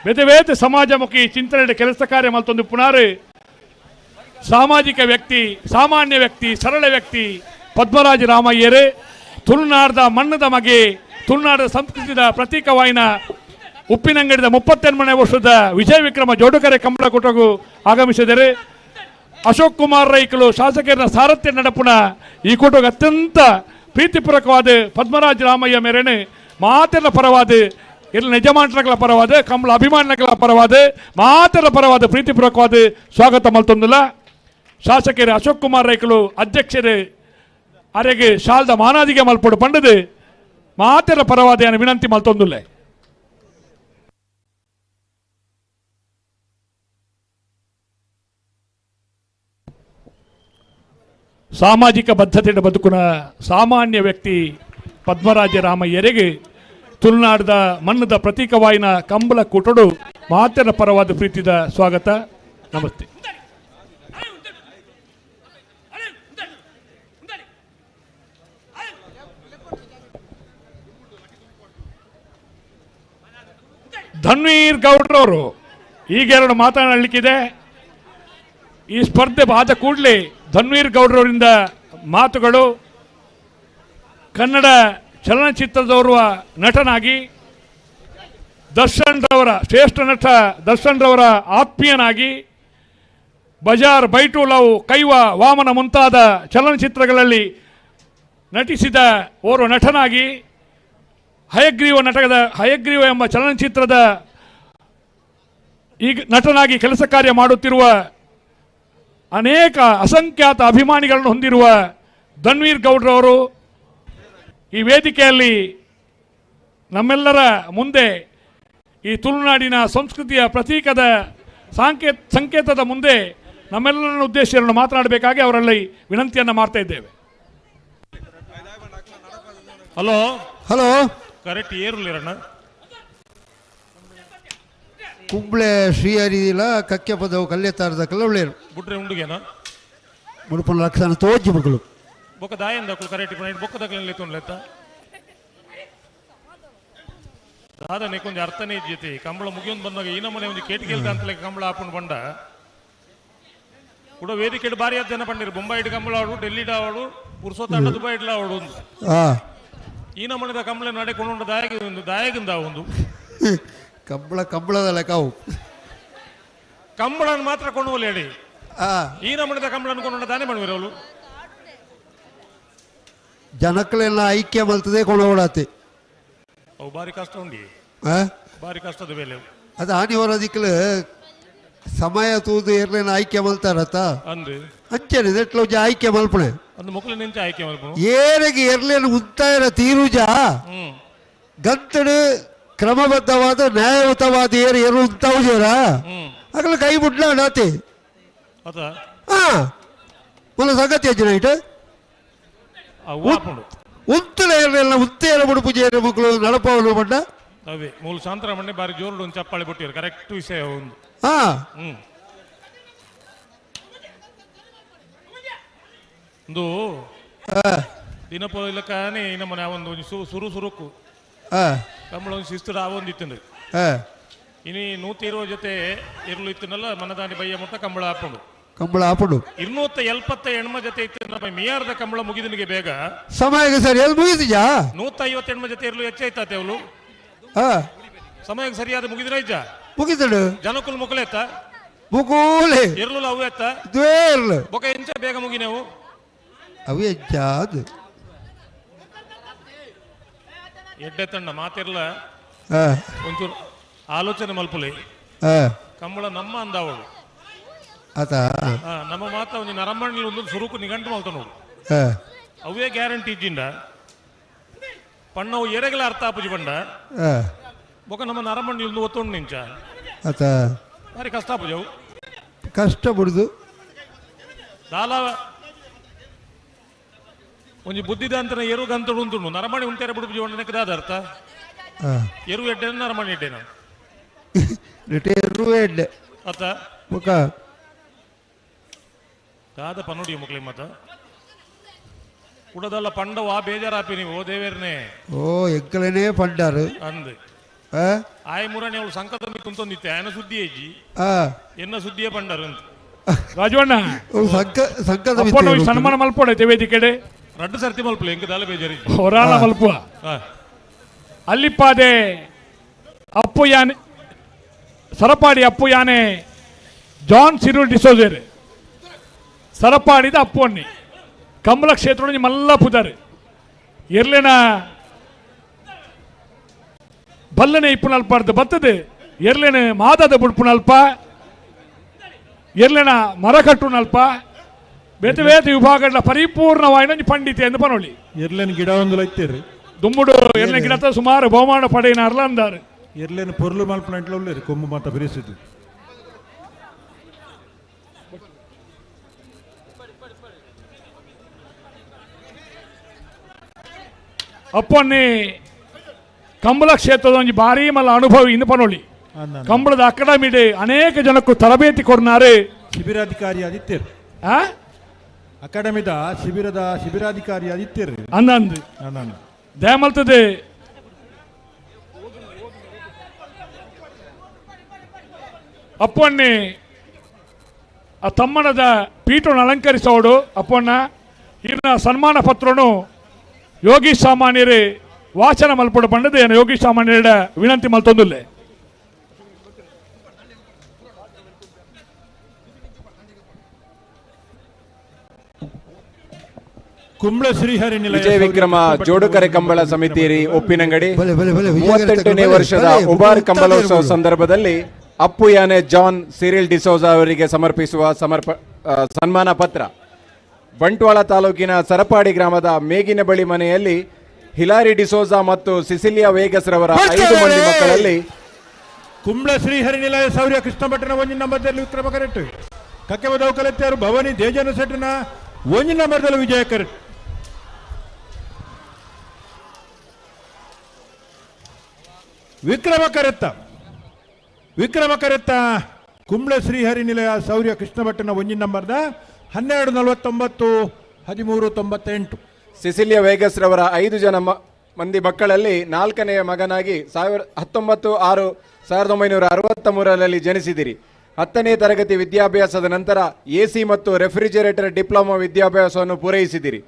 ಬೇತೆ ಬೇತೆ ಸಮಾಜಮುಖಿ ಚಿಂತನೆ ಕೆಲಸ ಕಾರ್ಯ ಮಲ್ತೊಂದು ಪುನಾರು ಸಾಮಾಜಿಕ ವ್ಯಕ್ತಿ ಸಾಮಾನ್ಯ ವ್ಯಕ್ತಿ ಸರಳ ವ್ಯಕ್ತಿ ಪದ್ಮರಾಜ ರಾಮಯ್ಯರು ತುಳುನಾಡದ ಮಣ್ಣದ ಮಗೆ ತುಳುನಾಡ ಸಂಸ್ಕೃತಿಯ ಪ್ರತೀಕವಾಯಿನ ಉಪ್ಪಿನಂಗಡಿದ 38ನೇ ವರ್ಷದ ವಿಜಯ ವಿಕ್ರಮ ಜೋಡುಕರೆ ಕಂಬಳಕೂಟಗೂ ಆಗಮಿಸಿದರು. ಅಶೋಕ್ ಕುಮಾರ್ ರೈಕಲು ಶಾಸಕರ ಸಾರಥ್ಯ ನಡಪುಣ ಈ ಕೂಟಕ್ಕೆ ಅತ್ಯಂತ ಪ್ರೀತಿಪೂರ್ವಕವಾದ ಪದ್ಮರಾಜ ರಾಮಯ್ಯ ಮೇರೆನೆ ಮಾತೆಲ್ಲ ಪರವಾದ ಇಲ್ಲ ಯಜಮಾನಗಳ ಪರವಾದ ಕಂಬಳ ಅಭಿಮಾನಿಗಳ ಪರವಾದ ಮಾತೆಲ್ಲ ಪರವಾದ ಪ್ರೀತಿಪೂರ್ವಕವಾದ ಸ್ವಾಗತ ಮಲ್ತೊಂದಿಲ್ಲ. ಶಾಸಕರು ಅಶೋಕ್ ಕುಮಾರ್ ರೈಕಲು ಅಧ್ಯಕ್ಷರು ಅರೆಗೆ ಶಾಲ್ದ ಮಾನಾದಿಗೆ ಮಲ್ಪಡು ಪಂಡದು ಮಾತೆಲ್ಲ ಪರವಾದ ವಿನಂತಿ ಮಲ್ತೊಂದುಲ್ಲ. ಸಾಮಾಜಿಕ ಬದ್ಧತೆ ಬದುಕುನ ಸಾಮಾನ್ಯ ವ್ಯಕ್ತಿ ಪದ್ಮರಾಜ ರಾಮಯ್ಯರಿಗೆ ತುಳುನಾಡದ ಮಣ್ಣದ ಪ್ರತೀಕವಾಯಿನ ಕಂಬಳ ಕೂಟಡು ಮಾತೆರ ಪರವಾದ ಪ್ರೀತಿದ ಸ್ವಾಗತ. ನಮಸ್ತೆ. ಧನ್ವೀರ್ ಗೌಡ್ರವರು ಈಗ ಎರಡು ಮಾತನಾಡಲಿಕ್ಕಿದೆ. ಈ ಸ್ಪರ್ಧೆ ಆದ ಕೂಡಲೇ ಧನ್ವೀರ್ ಗೌಡ್ರವರಿಂದ ಮಾತುಗಳು. ಕನ್ನಡ ಚಲನಚಿತ್ರದವರುವ ನಟನಾಗಿ ದರ್ಶನ್ ರವರ ಶ್ರೇಷ್ಠ ನಟ ದರ್ಶನ್ ರವರ ಆತ್ಮೀಯನಾಗಿ ಬಜಾರ್, ಬೈಟು ಲವ್, ಕೈವ, ವಾಮನ ಮುಂತಾದ ಚಲನಚಿತ್ರಗಳಲ್ಲಿ ನಟಿಸಿದ ಓರ್ವ ನಟನಾಗಿ ಹಯಗ್ರೀವ ನಟಕದ ಹಯಗ್ರೀವ ಎಂಬ ಚಲನಚಿತ್ರದ ಈಗ ನಟನಾಗಿ ಕೆಲಸ ಕಾರ್ಯ ಮಾಡುತ್ತಿರುವ ಅನೇಕ ಅಸಂಖ್ಯಾತ ಅಭಿಮಾನಿಗಳನ್ನು ಹೊಂದಿರುವ ಧನ್ವೀರ್ ಗೌಡ್ರವರು ಈ ವೇದಿಕೆಯಲ್ಲಿ ನಮ್ಮೆಲ್ಲರ ಮುಂದೆ ಈ ತುಳುನಾಡಿನ ಸಂಸ್ಕೃತಿಯ ಪ್ರತೀಕದ ಸಂಕೇತದ ಮುಂದೆ ನಮ್ಮೆಲ್ಲರನ್ನು ಉದ್ದೇಶವನ್ನು ಮಾತನಾಡಬೇಕಾಗಿ ಅವರಲ್ಲಿ ವಿನಂತಿಯನ್ನು ಮಾಡ್ತಾ ಇದ್ದೇವೆ. Hello hello correct ಏರುಲಿರಣ್ಣ ಕುಂಬ್ಳೆ ಶ್ರೀಹರಿಲ ಕಕ್ಕೆ ಪದವು ಕಲ್ಯತಾರದಕ್ಕೆಲ್ಲ ಒಳ್ಳೆಯರು ಬುಟ್ರೆ ಉಂಡುಗೇನ ಮುಡುಪನ ಲಕ್ಷಣ ತೋಜಿ ಮಕ್ಕಳು ಬೊಕ್ಕ ದಾಯಂದ ಕರೆಕ್ಟ್ ಬೊಕ್ಕ ದಕ್ಕಲಿ ತೊಂಡ್ಲೆತ್ತ ದಾದ ನೆಕ್ಕೊಂಜಿ ಅರ್ಥನೇ ಇಜ್ಜತಿ ಕಂಬಳ ಮುಗಿಯೊಂದು ಬಂದಾಗ ಈ ನಮ್ಮನೆ ಒಂದು ಕೇಟಿಗೆಲ್ದ ಅಂತಲೇ ಕಂಬಳ ಹಾಕೊಂಡು ಬಂಡ ಕೂಡ ವೇದಿಕೆ ಬಾರಿ ಆದ ಜನ ಬಂದಿರು ಬೊಂಬಾಯಿ ಇಡ್ ಕಂಬಳ ಅವಳು ಡೆಲ್ಲಿ ಅವಳು ಪುರ್ಸೋತಾಂಡ ದುಬೈ ಇಡ್ಲ ಅವಳು ಒಂದು ಈ ನಮ್ಮನೆದ ಕಂಬಳ ನಡೆ ಕೊಂಡು ದಾಯಗ ಒಂದು ದಾಯಗಿಂದ ಒಂದು ಕಂಬಳ ಕಂಬಳದ ಲೆಕ್ಕವು ಕಂಬಳನ್ನು ಮಾತ್ರ ಕೊಂಡು ಹೋಗ್ಲಿ ಹೇಳಿ ಈ ನಮ್ಮನೆದ ಕಂಬಳನ್ನು ಕೊಂಡು ದಾನೆ ಮಾಡುವಿರ ಅವಳು ಜನಕ್ಕಳೆಲ್ಲ ಐಕ್ಯ ಮಲ್ತದೆ ಕೊಂಡೋಡಾತೆ ಅವು ಬಾರಿ ಕಷ್ಟ ಉಂಡಿ ಬಾರಿ ಕಷ್ಟದ ಮೇಲೆ ಅದು ಆನಿ ಹೊರದಿಕ್ಕಲು ಸಮಯ ತೂದು ಏರ್ಲೇನ ಆಯ್ಕೆ ಮಲ್ತಾರತ್ತ ಅಂದು ಅಂಚನೆ ನೆಟ್ಲ ಒಂಜಿ ಆಯ್ಕೆ ಮಲ್ಪಣೆ ಅಂದು ಮೊಕ್ಕಲು ನಿಂಚೆ ಆಯ್ಕೆ ಮಲ್ಪಣೆ ಏರೆಗೆ ಎರ್ಲೇನು ಉಂತಾಯರ ತೀರುಜ ಗಂತಡು ಕ್ರಮಬದ್ಧವಾದ ನ್ಯಾಯಯುತವಾದ ಏರು ಏರು ಉಂತಾವುಜೇರ ಅಗಲ ಕೈ ಬಿಡ್ಲ ನಾತೆ ಹಾ ಮೊಲ ಸಂಗತಿ ಅಜ್ಜನ ಇಟ್ಟು ಉಂತಲ ಏರ್ಲೆಲ್ಲ ಉತ್ತೇರ ಬಿಡು ಪೂಜೆ ಮಕ್ಕಳು ನಡಪವನು ಬಣ್ಣ ಅವೇ ಮೂಲ ಶಾಂತರಾಮಣ್ಣೆ ಬಾರಿ ಜೋರು ಒಂದು ಚಪ್ಪಾಳೆ ಬಿಟ್ಟಿರು ಕರೆಕ್ಟ್ ವಿಷಯ ಒಂದು ಹಾ ಒಂದು ದಿನಪೋ ಇಲ್ಲಕಾನೆ ನಮ್ಮನೆ ಒಂದು ಸುರು ಸುರುಕು ಕಂಬಳ ಒಂದು ಶಿಸ್ತು ಒಂದು ಇತ್ತು ಇನಿ 120 ಜೊತೆ ಇರ್ಲು ಇತ್ತನಲ್ಲ ಮನದಾನಿ ಬಯ್ಯ ಮುಟ್ಟ ಕಂಬಳ ಹಾಕೊಂಡು ಕಂಬಳ ಹಾಕೊಂಡು 270 ಹೆಣ್ಮ ಜೊತೆ ಇತ್ತು ಮಿಯಾರದ ಕಂಬಳ ಮುಗಿದನಿಗೆ ಬೇಗ ಸಮಯ ಸರಿ ಎಲ್ಲಿ ಮುಗಿದಿಜಾ 150 ಹೆಣ್ಮ ಜೊತೆ ಇರ್ಲು ಹೆಚ್ಚಾಯ್ತಾತೆ ಅವಳು ಸಮಯಕ್ಕೆ ಸರಿಯಾದ ಮುಗಿದ್ರೆ ಇಜ್ಜ ಮುಗಿದಡು ಜನಕುಲ್ ಮುಕುಲೆತ್ತ ಮುಕೂಲೆ ಎರ್ಲುಲ ಅವು ಎತ್ತ ದ್ವೇರ್ಲು ಬೊಕ ಎಂಚ ಬೇಗ ಮುಗಿನೆವು ಅವು ಎಂಚಾದು ಎಡ್ಡೆ ತಂಡ ಮಾತಿರ್ಲ ಒಂಚೂರು ಆಲೋಚನೆ ಮಲ್ಪುಲಿ ಕಂಬಳ ನಮ್ಮ ಅಂದಾವಳು ಆತ ನಮ್ಮ ಮಾತ ಒಂಜಿ ನರಮಣಿ ಒಂದು ಸುರುಕು ನಿಘಂಟು ಮಲ್ತ ನೋಡು ಅವೇ ಗ್ಯಾರಂಟಿ ಇಜ್ಜಿಂಡ ಪಣ್ಣವು ಎರೆಗಲ ಅರ್ಥ ಆಪುಜಿ ಪಂಡ ಬೊಕ ನಮ್ಮ ನರಮಣಿ ಒಂದು ಒತ್ತೊಂಡು ನಿಂಚ ಆತ ಭಾರಿ ಕಷ್ಟ ಆಪುಜಿ ಅವು ಕಷ್ಟ ಬಿಡುದು ದಾಲ ಒಂಜಿ ಬುದ್ಧಿದಾಂತನ ಎರು ಗಂತಡು ಉಂಟು ನರಮಣಿ ಉಂಟೆರೆ ಬಿಡುಪುಜಿ ಒಂಡನಕ್ಕೆ ದಾದ ಅರ್ಥ ಎರು ಎಡ್ಡೆ ನರಮಣಿ ಎಡ್ಡೆನ ಎರು ಎಡ್ಡೆ ಅತ್ತ ಮುಖ ದಾದ ಪನ್ನುಡಿ ಮುಕ್ಲಿ ಮತ ಕುಡದಲ್ಲ ಪಂಡವ ಬೇಜಾರಾಪಿ ನೀವು ಓ ದೇವೇರ್ನೆ ಓ ಎಂಕಲನೇ ಪಂಡಾರು ಅಂದ್ ಆಯ್ ಮುರಣಿ ಅವಳು ಸಂಕಟ ಕುಂತೊಂದಿತ್ತೆ ಆಯನ ಸುದ್ದಿ ಏಜಿ ಎನ್ನ ಸುದ್ದಿಯೇ ಪಂಡರು ಅಂತ ರಾಜವಣ್ಣ ಸಂಕದ ಸನ್ಮಾನ ಮಲ್ಪೊಡೈತೆ ವೇದಿಕೆಡೆ ರಡ್ಡು ಸರ್ತಿ ಮಲ್ಪಲೆ ಎಂಕ ದಾಲ ಬೇಜಾರಿ ಹೊರಾಳ ಮಲ್ಪುವ ಅಲ್ಲಿಪ್ಪಾದೆ ಅಪ್ಪು ಯಾನೆ ಸರಪಾಡಿ ಅಪ್ಪು ಯಾನೆ ಜಾನ್ ಸಿರು ಡಿಸೋಜರ್ ಸರಪಾಡಿದ ಅಪ್ಪು ಅನ್ನಿ ಕಮಲ ಕ್ಷೇತ್ರ ಮಲ್ಲ ಪುದಾರು ಎರ್ಲೆನ ಬಲ್ಲನೆ ಇಪ್ಪುನಲ್ಪಾರ್ದು ಬರ್ತದೆ ಎರ್ಲೆನ ಮಾದದ ಬುಡ್ಪುನಲ್ಪ ಎರ್ಲೆನ ಮರ ಕಟ್ಟುನಲ್ಪ ಬೇತೆ ಬೇತೆ ವಿಭಾಗಗಳ ಪರಿಪೂರ್ಣವಾಗಿ ಪಂಡಿತೆ ಎಂದು ಪನೊಳಿ ಎರ್ಲೆನ ಗಿಡ ಒಂದು ಲೈತಿರಿ ದುಂಬುಡು ಎರ್ಲೆನ ಗಿಡ ಸುಮಾರು ಬಹುಮಾನ ಪಡೆಯಿನಾರ್ಲ ಅಂದಾರು ಎರ್ಲೆನ ಪೊರ್ಲು ಮಲ್ಪನಂಟ್ಲ ಉಳ್ಳೇರಿ ಕೊಂಬು ಮಾತ ಬಿರಿಸಿದ್ದು ಅಪ್ಪನ್ನಿ ಕಂಬಳ ಕ್ಷೇತ್ರದ ಒಂಜಿ ಭಾರಿ ಮಲ್ಲ ಅನುಭವಿ ಇಂದು ಪನೊಳಿ ಕಂಬಳದ ಅಕಾಡೆಮಿ ಅನೇಕ ಜನಕ್ಕೂ ತರಬೇತಿ ಕೊಡ್ನಾರೆ ಶಿಬಿರಾಧಿಕಾರಿ ಆದಿತ್ಯರು ಅಕಾಡೆಮಿದ ಶಿಬಿರದ ಶಿಬಿರಾಧಿಕಾರಿ ಆದಿತ್ಯರು ಅಂದಂದು ದಯಮಲ್ತದೆ ಅಪ್ಪಣ್ಣಿ ಆ ತಮ್ಮನದ ಪೀಠವನ್ನು ಅಲಂಕರಿಸೋಡು ಅಪ್ಪಣ್ಣ ಇನ್ನ ಸನ್ಮಾನ ಪತ್ರನು ಯೋಗೀಶ್ ಸಾಮಾನ್ಯರೇ ವಾಚನ ಮಲ್ಪಡು ಪಂಡದ ಯೋಗೀಶ್ ಸಾಮಾನ್ಯರ ವಿನಂತಿ ಮಲ್ತೊಂದುಲ್ಲೆ. ಕುಂಬ್ಳ ಶ್ರೀಹರಿ ನಿಲಯ ವಿಜಯ ವಿಕ್ರಮ ಜೋಡುಕರೆ ಕಂಬಳ ಸಮಿತಿ ಉಪ್ಪಿನಂಗಡಿ 38ನೇ ವರ್ಷದ ಉಬಾರ್ ಕಂಬಳೋತ್ಸವ ಸಂದರ್ಭದಲ್ಲಿ ಅಪ್ಪು ಯಾನೆ ಜಾನ್ ಸಿರಿಲ್ ಡಿಸೋಜಾ ಅವರಿಗೆ ಸಮರ್ಪಿಸುವ ಸನ್ಮಾನ ಪತ್ರ. ಬಂಟ್ವಾಳ ತಾಲೂಕಿನ ಸರಪಾಡಿ ಗ್ರಾಮದ ಮೇಗಿನ ಬಳಿ ಮನೆಯಲ್ಲಿ ಹಿಲಾರಿ ಡಿಸೋಜಾ ಮತ್ತು ಸಿಸಿಲಿಯಾ ವೇಗಸ್ ರವರ 5 ಮಂದಿ ಮಕ್ಕಳಲ್ಲಿ ಕುಂಬ್ಳ ಶ್ರೀಹರಿ ನಿಲಯ ಸೌರ್ಯ ಕೃಷ್ಣ ಭಟ್ಟನ ಒಂಜಿ ನಂಬರ್ದಲ್ಲಿ ವಿಕ್ರಮ ಕರೆಕ್ಟ್ ಕಕ್ಕೆಬದವು ಕಲೆತ್ತಾರು ಭವಾನಿ ದೇಜನ ಸೆಟ್ನ ಒಂಜಿ ನಂಬರ್ದಲ್ಲಿ ವಿಜಯ ಕರೆಕ್ಟ್. ವಿಕ್ರಮ ಕರೆತ್ತ ವಿಕ್ರಮ ಕರೆತ್ತ ಕುಂಬ್ಳ ಶ್ರೀಹರಿ ನಿಲಯ ಸೌರ್ಯ ಕೃಷ್ಣ ಭಟ್ಟನ ಒಂಜಿ ನಂಬರ್ದ 12:49 13:98. ಸಿಸಿಲಿಯಾ ವೇಗಸ್ ರವರ 5 ಜನ ಮಂದಿ ಮಕ್ಕಳಲ್ಲಿ 4ನೇ ಮಗನಾಗಿ 19/6/1963ರಲ್ಲಿ ಜನಿಸಿದಿರಿ. 10ನೇ ತರಗತಿ ವಿದ್ಯಾಭ್ಯಾಸದ ನಂತರ ಎಸಿ ಮತ್ತು ರೆಫ್ರಿಜರೇಟರ್ ಡಿಪ್ಲೊಮಾ ವಿದ್ಯಾಭ್ಯಾಸವನ್ನು ಪೂರೈಸಿದಿರಿ.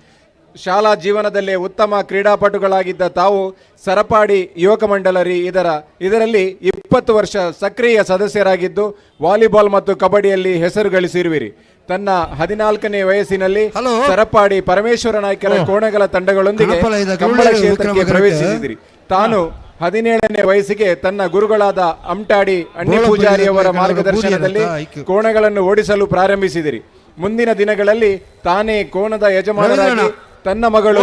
ಶಾಲಾ ಜೀವನದಲ್ಲೇ ಉತ್ತಮ ಕ್ರೀಡಾಪಟುಗಳಾಗಿದ್ದ ತಾವು ಸರಪಾಡಿ ಯುವಕ ಮಂಡಲರಿ ಇದರಲ್ಲಿ 20 ವರ್ಷ ಸಕ್ರಿಯ ಸದಸ್ಯರಾಗಿದ್ದು ವಾಲಿಬಾಲ್ ಮತ್ತು ಕಬಡ್ಡಿಯಲ್ಲಿ ಹೆಸರು ಗಳಿಸಿರುವಿರಿ. ತನ್ನ 14ನೇ ವಯಸ್ಸಿನಲ್ಲಿ ಸರಪಾಡಿ ಪರಮೇಶ್ವರ ನಾಯ್ಕರ ಕೋಣಗಳ ತಂಡಗಳೊಂದಿಗೆ ಕಂಬಳ ಕ್ಷೇತ್ರಕ್ಕೆ ಪ್ರವೇಶಿಸಿದಿರಿ. ತಾನು 17ನೇ ವಯಸ್ಸಿಗೆ ತನ್ನ ಗುರುಗಳಾದ ಅಮ್ಟಾಡಿ ಅಣ್ಣಿ ಪೂಜಾರಿಯವರ ಮಾರ್ಗದರ್ಶನದಲ್ಲಿ ಕೋಣಗಳನ್ನು ಓಡಿಸಲು ಪ್ರಾರಂಭಿಸಿದಿರಿ. ಮುಂದಿನ ದಿನಗಳಲ್ಲಿ ತಾನೇ ಕೋಣದ ಯಜಮಾನರಾಗಿ ತನ್ನ ಮಗಳು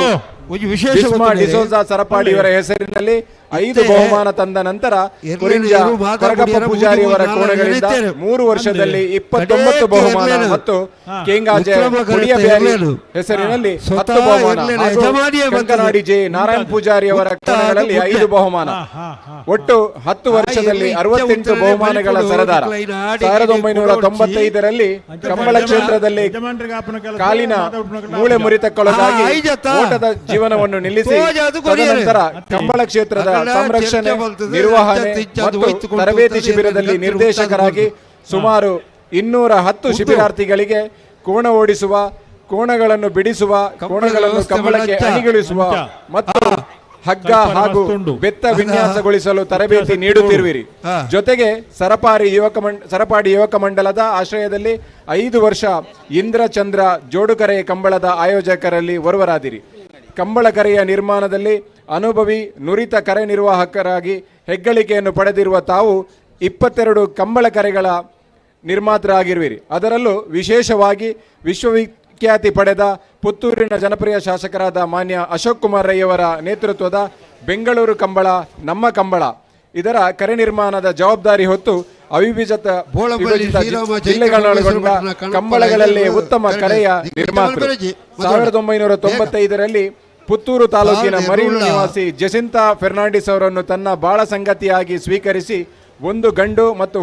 ಡಿಸೋಜಾ ಸರಪಾಡಿಯವರ ಹೆಸರಿನಲ್ಲಿ 5 ಬಹುಮಾನ ತಂದ ನಂತರ ಕೊರಗಪ್ಪ ಪೂಜಾರಿಯವರ ಕೋಣಗಳಿಂದ 3 ವರ್ಷದಲ್ಲಿ 29 ಬಹುಮಾನ ಮತ್ತು ಕೇಂಗಾಜೆ ಹೆಸರಿನಲ್ಲಿ 10 ಬಹುಮಾನ, ಕಂಕನಾಡಿ ಜೆ ನಾರಾಯಣ್ ಪೂಜಾರಿಯವರ ಕೋಣಗಳಲ್ಲಿ 5 ಬಹುಮಾನ, ಒಟ್ಟು 10 ವರ್ಷದಲ್ಲಿ 68 ಬಹುಮಾನಗಳ ಸರದಾರ. 1995ರಲ್ಲಿ ಕಂಬಳ ಕ್ಷೇತ್ರದಲ್ಲಿ ಕಾಲಿನ ಮೂಳೆ ಮುರಿತಕ್ಕೊಳಗಾಗಿ ಓಟದ ಜೀವನವನ್ನು ನಿಲ್ಲಿಸಿ ತದನಂತರ ಕಂಬಳ ಕ್ಷೇತ್ರದ ಸಂರಕ್ಷಣೆ, ನಿರ್ವಹಣೆ ಮತ್ತು ತರಬೇತಿ ಶಿಬಿರದಲ್ಲಿ ನಿರ್ದೇಶಕರಾಗಿ ಸುಮಾರು 210 ಶಿಬಿರಾರ್ಥಿಗಳಿಗೆ ಕೋಣ ಓಡಿಸುವ, ಕೋಣಗಳನ್ನು ಬಿಡಿಸುವ, ಕೋಣಗಳನ್ನು ಕಂಬಳಕ್ಕೆ ಅಣಿಗೊಳಿಸುವ ಮತ್ತು ಹಗ್ಗ ಹಾಗೂ ಬೆತ್ತ ವಿನ್ಯಾಸಗೊಳಿಸಲು ತರಬೇತಿ ನೀಡುತ್ತಿರುವಿರಿ. ಜೊತೆಗೆ ಸರಪಾಡಿ ಯುವಕ ಮಂಡಲದ ಆಶ್ರಯದಲ್ಲಿ 5 ವರ್ಷ ಇಂದ್ರಚಂದ್ರ ಜೋಡುಕರೆ ಕಂಬಳದ ಆಯೋಜಕರಲ್ಲಿ ಒರ್ವರಾದಿರಿ. ಕಂಬಳ ಕರೆಯ ನಿರ್ಮಾಣದಲ್ಲಿ ಅನುಭವಿ ನುರಿತ ಕರೆ ನಿರ್ವಾಹಕರಾಗಿ ಹೆಗ್ಗಳಿಕೆಯನ್ನು ಪಡೆದಿರುವ ತಾವು 22 ಕಂಬಳ ಕರೆಗಳ ನಿರ್ಮಾತರಾಗಿರುವಿರಿ. ಅದರಲ್ಲೂ ವಿಶೇಷವಾಗಿ ವಿಶ್ವವಿಖ್ಯಾತಿ ಪಡೆದ ಪುತ್ತೂರಿನ ಜನಪ್ರಿಯ ಶಾಸಕರಾದ ಮಾನ್ಯ ಅಶೋಕ್ ಕುಮಾರ್ ರೈಯವರ ನೇತೃತ್ವದ ಬೆಂಗಳೂರು ಕಂಬಳ ನಮ್ಮ ಕಂಬಳ ಇದರ ಕರೆ ನಿರ್ಮಾಣದ ಜವಾಬ್ದಾರಿ ಹೊತ್ತು ಅವಿಭಜಿತ ಜಿಲ್ಲೆಗಳನ್ನೊಳಗೊಂಡ ಕಂಬಳಗಳಲ್ಲಿ ಉತ್ತಮ ಕರೆಯ ನಿರ್ಮಾತೃ. 1995ರಲ್ಲಿ ಪುತ್ತೂರು ತಾಲೂಕಿನ ಮರೀಲು ನಿವಾಸಿ ಜೆಸಿಂತಾ ಫೆರ್ನಾಂಡಿಸ್ ಅವರನ್ನು ತನ್ನ ಬಾಳ ಸಂಗತಿಯಾಗಿ ಸ್ವೀಕರಿಸಿ ಒಂದು ಗಂಡು ಮತ್ತು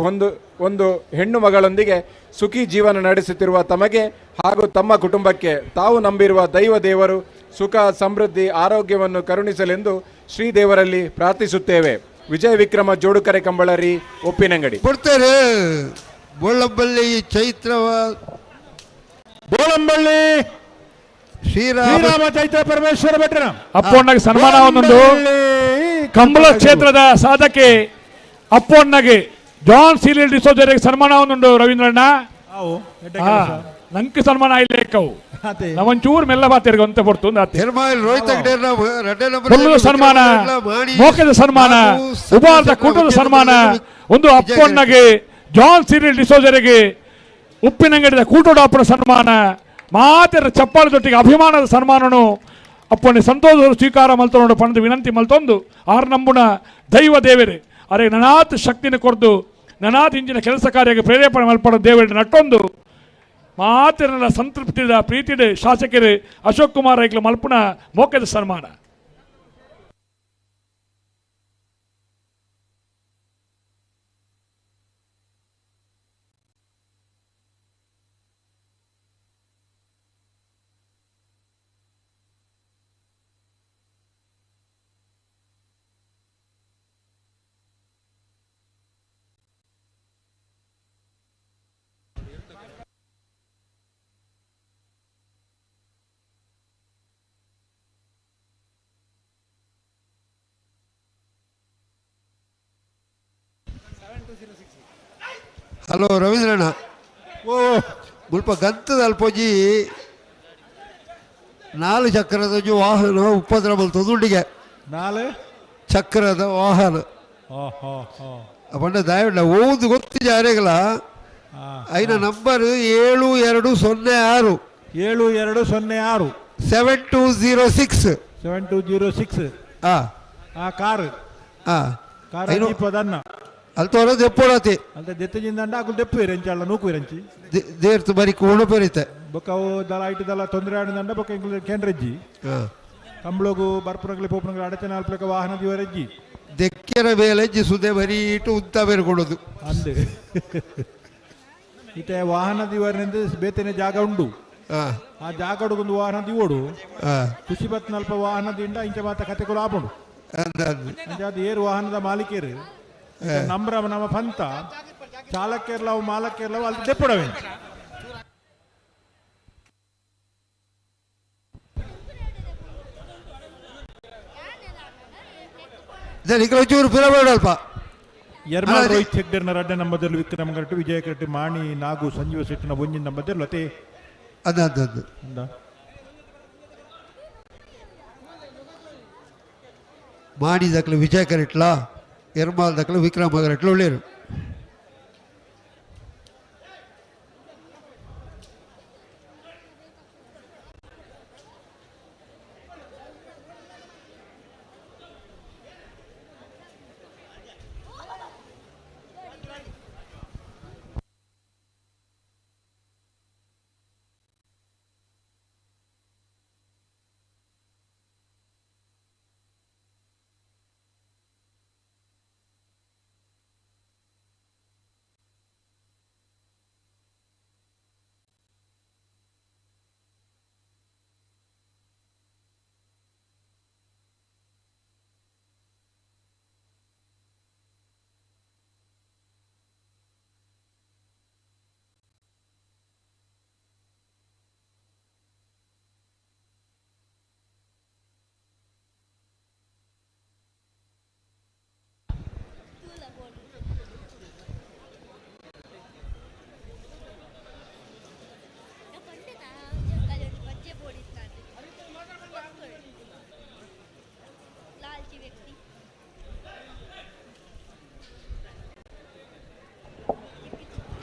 ಒಂದು ಹೆಣ್ಣು ಮಗಳೊಂದಿಗೆ ಸುಖಿ ಜೀವನ ನಡೆಸುತ್ತಿರುವ ತಮಗೆ ಹಾಗೂ ತಮ್ಮ ಕುಟುಂಬಕ್ಕೆ ತಾವು ನಂಬಿರುವ ದೈವ ದೇವರು ಸುಖ ಸಮೃದ್ಧಿ ಆರೋಗ್ಯವನ್ನು ಕರುಣಿಸಲೆಂದು ಶ್ರೀದೇವರಲ್ಲಿ ಪ್ರಾರ್ಥಿಸುತ್ತೇವೆ. ವಿಜಯ ವಿಕ್ರಮ ಜೋಡುಕರೆ ಕಂಬಳರಿ, ಉಪ್ಪಿನಂಗಡಿ. ಕೊಡ್ತಾರೆ ಬೋಳಂಬಳ್ಳಿ ಚೈತ್ರವ ಬೋಳಂಬಳ್ಳಿ ಶ್ರೀರಾಮ ಚೈತ್ರ ಪರಮೇಶ್ವರ ಭಟ್ರ ಅಪ್ಪಣ್ಣಗೆ ಸನ್ಮಾನ ಒಂದೊಂದು ಕಂಬಳ ಕ್ಷೇತ್ರದ ಸಾಧಕೆ ಅಪ್ಪಣ್ಣಗೆ ಜಾನ್ ಸೀಲಿಲ್ ಡಿಸೋಜರಿಗೆ ಸನ್ಮಾನ ಒಂದುಂಡು ರವೀಂದ್ರಣ್ಣ. ನಂಗೆ ಸನ್ಮಾನ ಇಲ್ಲೇಕವು ನಾವೊಂಚೂರು ಮೆಲ್ಲ ಬಾತಿರ್ಗ ಅಂತ ಪೊರ್ತು ಸನ್ಮಾನ, ಮೋಕದ ಸನ್ಮಾನ, ಉಬಾರದ ಕೂಟದ ಸನ್ಮಾನ ಒಂದು ಅಪ್ಪಣ್ಣಗೆ ಜಾನ್ ಸೀರಿಲ್ ಡಿಸೋಜರಿಗೆ ಉಪ್ಪಿನಂಗಡಿದ ಕೂಟೋಡಪ್ಪನ ಸನ್ಮಾನ, ಮಾತೆರ ಚಪ್ಪಾಳದೊಟ್ಟಿಗೆ ಅಭಿಮಾನದ ಸನ್ಮಾನನು ಅಪ್ಪಣ್ಣೆ ಸಂತೋಷ ಸ್ವೀಕಾರ ಮಲ್ತೊಂಡು ಪಣದ ವಿನಂತಿ ಮಲ್ತೊಂದು ಆರ್ ನಂಬುಣ ದೈವ ದೇವರೇ ಅರೆ ನನಾತ್ ಶಕ್ತಿನ ಕೊರ್ದು ನನಾತ್ ಇಂಚಿನ ಕೆಲಸ ಕಾರ್ಯಕ್ಕೆ ಪ್ರೇರೇಪಣೆ ಮಲ್ಪಡ ದೇವರ ನಟ್ಟೊಂದು ಮಾತಿನ ಸಂತೃಪ್ತಿದ ಪ್ರೀತಿಡೆ ಶಾಸಕರು ಅಶೋಕ್ ಕುಮಾರ್ ಐಕ್ಲ ಮಲ್ಪುಣ ಮೋಕದ ಸನ್ಮಾನ. ಹಲೋ ರವೀಂದ್ರಣ್ಣ, ಓ ಮುಲ್ಪ ಗಂತದ ಅಲ್ಪೋಜಿ 4 ಚಕ್ರದ ವಾಹನ ಉಪದ್ರ ಮಲ್ತೊಂದು 4 ಚಕ್ರದ ವಾಹನ ಪಂಡ ದಯವಿಡ ಓದು ಗೊತ್ತು ಜಾರಿಗಳ ಐನ ನಂಬರ್ 7206 7206 7206 7206. ಆ ಕಾರ್ ಕಾರ್ ದೀಪದನ್ನ ಅಲ್ತೋರ ದೆಪ್ಪೋಡತಿ ಅಲ್ತ ದೆತ್ತಜಿಂದಂಡ ಅಕುಲು ದೆಪ್ಪು ಇರಂಚಿ ಅಲ್ಲ ನೂಕು ಇರಂಚಿ ದೇರ್ತು ಬರಿ ಕೂಣ ಪೆರಿತೆ ಬೊಕ್ಕ ಅವು ದಲ ಐಟು ದಲ ತೊಂದರೆ ಆಡಿದಂಡ ಬೊಕ್ಕ ಎಂಕುಲು ಕೇಂದ್ರಜ್ಜಿ ಕಂಬ್ಳಗು ಬರ್ಪುನಗ್ಲಿ ಪೋಪುನಗ್ಲಿ ಅಡಚನೆ ಅಲ್ಪಲಕ ವಾಹನ ದಿವರಜ್ಜಿ ದೆಕ್ಕೆರ ಬೇಲೆಜ್ಜಿ ಸುದೆ ಬರೀ ಇಟ್ಟು ಉಂತ ಬೇರೆ ಕೊಡೋದು ಅಂದೆ ಇತ್ತೆ ವಾಹನ ದಿವರನಿಂದ ಬೇತನೆ ಜಾಗ ಉಂಡು ಆ ಜಾಗಡುಗೊಂದು ವಾಹನ ದಿವೋಡು ಖುಷಿ ಬತ್ನಲ್ಪ ವಾಹನ ದಿಂಡ ಇಂಚ ಮಾತ ಕತೆಗಳು ಆಪುಂಡು ಅಂಚ ಅದು ಏರು ವಾಹನದ ಮಾಲೀಕರು ನಂಬ್ರ ನಮ್ಮ ಪಂತ ಚಾಲಕರ್ಲವು ಮಾಲಕರ್ಲವು ಅಲ್ಲಿ ದೆಪ್ಪಡವೆ. ಚೂರು ಪಿರಬೇಡಲ್ಪ. ಎರ್ಮಾಲ್ ರೋಹಿತ್ ಹೆಗ್ಡೆರ್ನ ರಡ್ಡೆ ನಂಬದಲ್ಲಿ ವಿಕ್ರಮ್ ಕರೆಕ್ಟ್, ವಿಜಯ ಕರೆಕ್ಟ್, ಮಾಣಿ ನಾಗು ಸಂಜೀವ ಶೆಟ್ಟಿನ ಒಂಜಿನ ನಂಬದಲ್ಲಿ ಅತೆ ಅದ ಅದ ಅದ ಮಾಣಿ ದಕ್ಕಲು ವಿಜಯ ಕರೆಕ್ಟ್ಲಾ ಎರ್ಮಾಲ್ ದಕ್ಕಲು ವಿಕ್ರಮ್ ಕರೆಕ್ಟ್ಲ ಒಳ್ಳೆಯರು.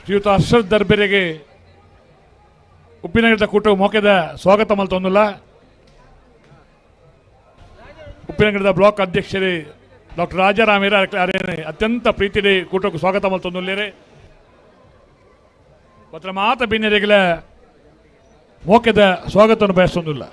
ಶ್ರೀಯುತ ಹರ್ಷದ್ ದರ್ಬೆರೆಗೆ ಉಪ್ಪಿನಗರದ ಕೂಟ ಮೋಕೆದ ಸ್ವಾಗತ ಮಲ್ತೊಂದುಲ್ಲ. ಉಪ್ಪಿನಗರದ ಬ್ಲಾಕ್ ಅಧ್ಯಕ್ಷರೇ ಡಾಕ್ಟರ್ ರಾಜಾರಾಮೇರ ಅತ್ಯಂತ ಪ್ರೀತಿಡೆ ಕೂಟಕ್ಕೆ ಸ್ವಾಗತ ಮಲ್ತೊಂದುಲ್ಲೇರೆ. ಪತ್ರ ಮಾತ ಬಿನ್ನೆರೆಗಳ ಮೋಕೆದ ಸ್ವಾಗತವನ್ನು ಬಯಸೊಂದಿಲ್ಲ.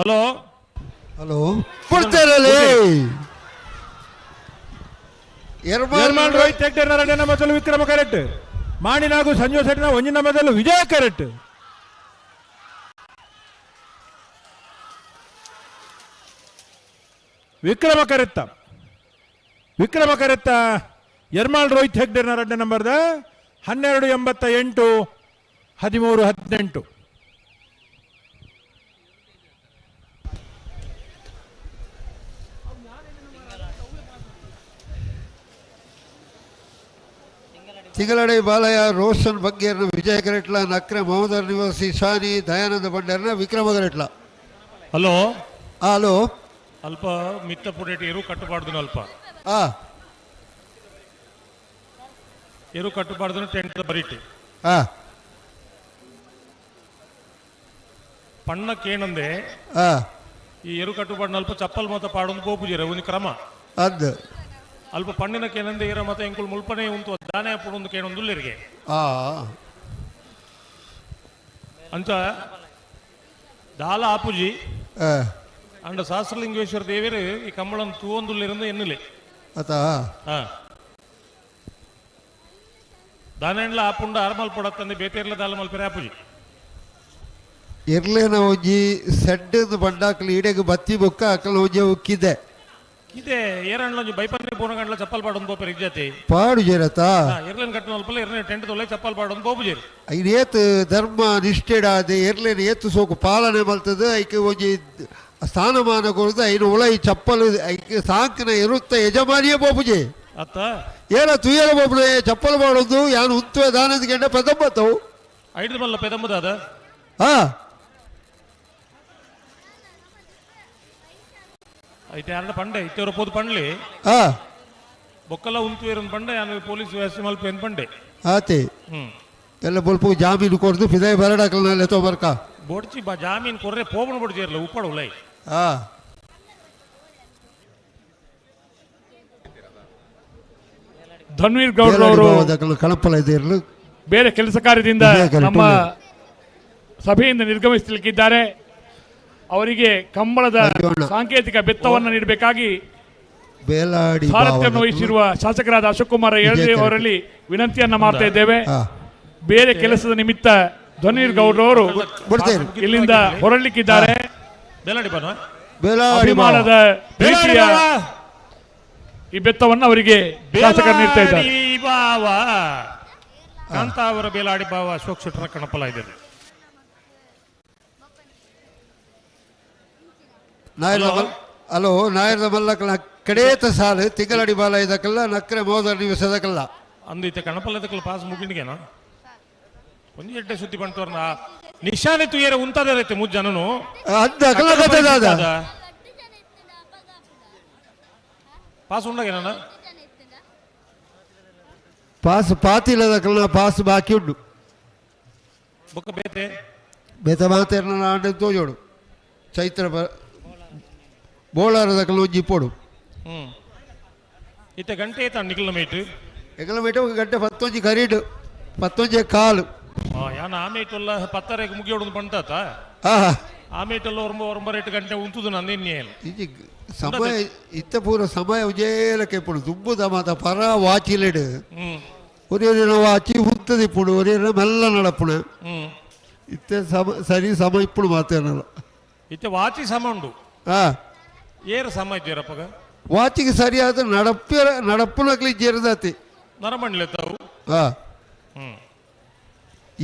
ಹಲೋ ಹಲೋ ಕೊಡ್ತಾರಲ್ಲೇ. ಯರ್ಮಾನ್ ರೋಹಿತ್ ಹೆಗ್ಡೆ ಎರಡನೇ ಮೊದಲು ವಿಕ್ರಮ ಕರೆಕ್ಟ್, ಮಾಣಿನಾಗು ಸಂಜು ಸೆಟ್ನ ಒಂಜಿನ ಮೊದಲು Vijaya correct. Vikrama correct Vikrama correct ಯರ್ಮಾಲ್ ರೋಹಿತ್ ಹೆಗ್ಡೆ ಎರಡನೇ ನಂಬರ್ದ 12.88 13.18. ತಿಂಗಳಡೆ ಬಾಲಯ್ಯ ರೋಷನ್ ಬಗ್ಗೇರ್ನ ವಿಜಯ ಕರೆಟ್ಲ, ನಕ್ರೆ ಮಹೋದರ ನಿವಾಸಿ ಶಾನಿ ದಯಾನಂದ ಭಂಡಾರ್ನ ವಿಕ್ರಮ ಕರೆಟ್ಲ. ಹಲೋ ಹಲೋ ಅಲ್ಪ ಮಿತ್ತ ಪುಡೇಟಿ ಎರು ಕಟ್ಟಬಾರ್ದು, ಅಲ್ಪ ಎರು ಕಟ್ಟಬಾರ್ದು ಟೆಂಟ್ ಬರೀಟಿ. ಪಣ್ಣಕ್ಕೇನಂದೆ ಈ ಎರು ಕಟ್ಟುಬಾರ್ದು ಅಲ್ಪ ಚಪ್ಪಲ್ ಮತ ಪಾಡೊಂದು ಪೋಪುಜೀರ ಒಂದು ಕ್ರಮ ಅದ್ ಅಲ್ಪ ಪಣ್ಣಿನ ಕೇನಂದೆ ಇರ ಮತ ಎಂಕುಲು ಮುಲ್ಪನೆ ಉಂಟು ದಾನೆ ಪುಡೊಂದು ಕೇನೊಂದುಲ್ಲೆರಿಗೆ ಅಂತ ದಾಲ ಆಪುಜಿ ಅಂಡ ಸಹಸ್ರಲಿಂಗೇಶ್ವರ ದೇವರು ಈ ಕಂಬಳನ್ ತೂವೊಂದುಲ್ಲಿರಂದು ಎನ್ನುಲೆ ದಾನೆಂಡ್ಲ ಆಪುಂಡ ಆರ್ಮಲ್ ಪೊಡತ್ತಂದೆ ಬೇತೇರ್ಲ ದಾಲ ಮಲ್ಪೆರೆ ಆಪುಜಿ. ಎರ್ಲೇನ ಒಂಜಿ ಸೆಡ್ ಬಂಡಾಕಲು ಈಡೆಗ್ ಬತ್ತಿ ಬೊಕ್ಕ ಅಕಲ್ ಒಂಜಿ ಉಕ್ಕಿದೆ ಇದೆ ಏರಣ್ಲೊಂಜಿ ಬೈಪನ್ನೆ ಪೂರ್ಣ ಚಪ್ಪಲ್ ಪಾಡೊಂದು ಪೋಪೆರ್ ಇಜ್ಜಾತಿ ಪಾಡು ಜೇರತ ಎರ್ಲೇನ್ ಕಟ್ಟನ ಅಲ್ಪಲ ಎರ್ನೆ ಟೆಂಟ್ ತೊಲೆ ಚಪ್ಪಲ್ ಪಾಡೊಂದು ಪೋಪು ಜೇರು. ಐನ್ ಏತ್ ಧರ್ಮ ನಿಷ್ಠೆಡಾದೆ ಎರ್ಲೇನ್ ಏತ್ ಸೋಕು ಪಾಲನೆ ಮಲ್ತದ ಐಕ್ ಒಂಜಿ ಸ್ಥಾನಮಾನ ಕೊರದು ಐನ್ ಉಳ ಈ ಚಪ್ಪಲ್ ಐಕ್ ಸಾಂಕನ ಎರುತ್ತ ಯಜಮಾನಿಯೇ ಪೋಪುಜೆ ಅತ್ತ ಏನ ತುಯರ ಪೋಪುನೆ ಚಪ್ಪಲ್ ಪಾಡೊಂದು ಯಾನ್ ಉತ್ತುವೆ ದಾನದ ಗೆಂಡ ಪೆದಂಬತ್ತವು ಐದು ಮಲ್ಲ ಪೆದಂಬದಾದ ಹಾ ಐತೆ ಯಾರನ್ನ ಪಂಡೆ ಇತ್ತೇವ್ರ ಪೋದು ಪಂಡ್ಲಿ ಬೊಕ್ಕಲ ಉಂತುವೇರನ್ ಪಂಡೆ ಯಾನು ಪೊಲೀಸ್ ವ್ಯವಸ್ಥೆ ಮಲ್ಪೇನ್ ಪಂಡೆ ಆತೆ ಎಲ್ಲ ಬೊಲ್ಪು ಜಾಮೀನು ಕೊರ್ದು ಫಿದಾಯಿ ಬರಡಾಕಲ್ನ ಲೆತೋ ಬರ್ಕ ಬೋಡ್ಚಿ ಬಾ ಜಾಮೀನು ಕೊರ್ರೆ ಪೋಬಣ ಬೋಡ್ಚಿ ಇರಲ್ಲ ಉಪ್ಪಡು ಉಲೈ. ಧನ್ವೀರ್ ಗೌಡ್ರವರು ಕಳಪಲ ಇರಲು ಬೇರೆ ಕೆಲಸ ಕಾರ್ಯದಿಂದ ನಮ್ಮ ಸಭೆಯಿಂದ ನಿರ್ಗಮಿಸಲಿಕ್ಕಿದ್ದಾರೆ. ಅವರಿಗೆ ಕಂಬಳದ ಸಾಂಕೇತಿಕ ಬೆತ್ತವನ್ನು ನೀಡಬೇಕಾಗಿ ಸಾರಥ್ಯವನ್ನು ವಹಿಸಿರುವ ಶಾಸಕರಾದ ಅಶೋಕ್ ಕುಮಾರ್ ಅವರಲ್ಲಿ ವಿನಂತಿಯನ್ನ ಮಾಡ್ತಾ ಇದ್ದೇವೆ. ಬೇರೆ ಕೆಲಸದ ನಿಮಿತ್ತ ಧನ್ವೀರ್ ಗೌಡ್ರವರು ಇಲ್ಲಿಂದ ಹೊರಡಲಿಕ್ಕಿದ್ದಾರೆ. ಅಭಿಮಾನದ ಪ್ರೀತಿಯ ಈ ಬೆತ್ತವನ್ನು ಅವರಿಗೆ ಶಾಸಕರು ನೀಡ್ತಾ ಇದ್ದಾರೆ. ಕಾಂತಾವರ ಬೇಲಾಡಿ ಬಾವ ಅಶೋಕ್ ಶೆಟ್ಟರ ಕಣಪಲ ಇದ್ದಾರೆ. ಹಲೋ ನಾಯರ್ದ ಮಲ್ಲಕಲ ಕಡೇತ ಸಾಲು ತಿಂಗಳಡಿ ಬಾಲ ಇದಕ್ಕಲ್ಲ ನಕ್ರೆ ಮೋದರ ನಿವಸದಕ್ಕಲ್ಲ ಅಂದು ಇತ್ತ ಕಣಪಲ್ಲದಕ್ಕಲ್ಲ ಪಾಸ್ ಮುಗಿಂಡಿಗೇನ ಒಂಜಿ ಎಡ್ಡೆ ಸುದ್ದಿ ಬಂತವರ್ನ ನಿಶಾನೆ ತುಯರೆ ಉಂತಾದರೈತೆ ಮುಜ್ಜನನು ಅಂದ ಅಕಲ ಕಥೆದಾದ ಪಾಸ್ ಉಂಡಗೇನ ಪಾಸ್ ಪಾತಿಲ್ಲದಕ್ಕಲ್ಲ ಪಾಸ್ ಬಾಕಿ ಉಂಡು ಬೊಕ್ಕ ಬೇತೆ ಬೇತೆ ಮಾತೇರ್ನ ನಾಡು ತೋಜೋಡು ಚೈತ್ರ ಬೋಳಾರದಕ್ಕಲ್ಲ ಒಂಜಿ ಪೋಡು. ಇತ್ತೆ ಗಂಟೆ ಆಯ್ತಾ ನಿಖಿಲ ಮೇಟ್ ಎಂಗಲ ಮೇಟ್ ಒಂದು ಗಂಟೆ ಪತ್ತೊಂಜಿ ಕರೀಡು ಪತ್ತೊಂಜಿ ಕಾಲು ಯಾನ ಆ ಮೇಟಲ್ಲ ಪತ್ತರೆಗೆ ಮುಗಿಯೋಡು ಬಂತಾತ ಆ ಮೇಟಲ್ಲ ಒರಂಬ 8 ಗಂಟೆ ಉಂತುದು ನಂದೇನು ಸಮಯ ಇತ್ತ ಪೂರ ಸಮಯ ಉಜೇಲಕ್ಕೆ ಇಪ್ಪುಡು ದುಂಬುದ ಮಾತ ಪರ ವಾಚಿಲೆಡು ಒರಿ ವಾಚಿ ಉಂತದ ಇಪ್ಪುಡು ಒರಿ ಮೆಲ್ಲ ನಡಪುಣ ಇತ್ತೆ ಸಮ ಸರಿ ಸಮ ಇಪ್ಪುಡು ಮಾತೇನಲ್ಲ ಇತ್ತೆ ವಾಚಿ ಸಮ ಉಂಡು ಏರು ಸಮ ಇದ್ದೀರಪ್ಪಗ ವಾಚಿಗೆ ಸರಿಯಾದ ನಡಪ್ಪ ನಡಪ್ಪುನಕ್ಲಿ ಜೇರದಾತಿ ನರಮಂಡ್ಲೆ ತಾವು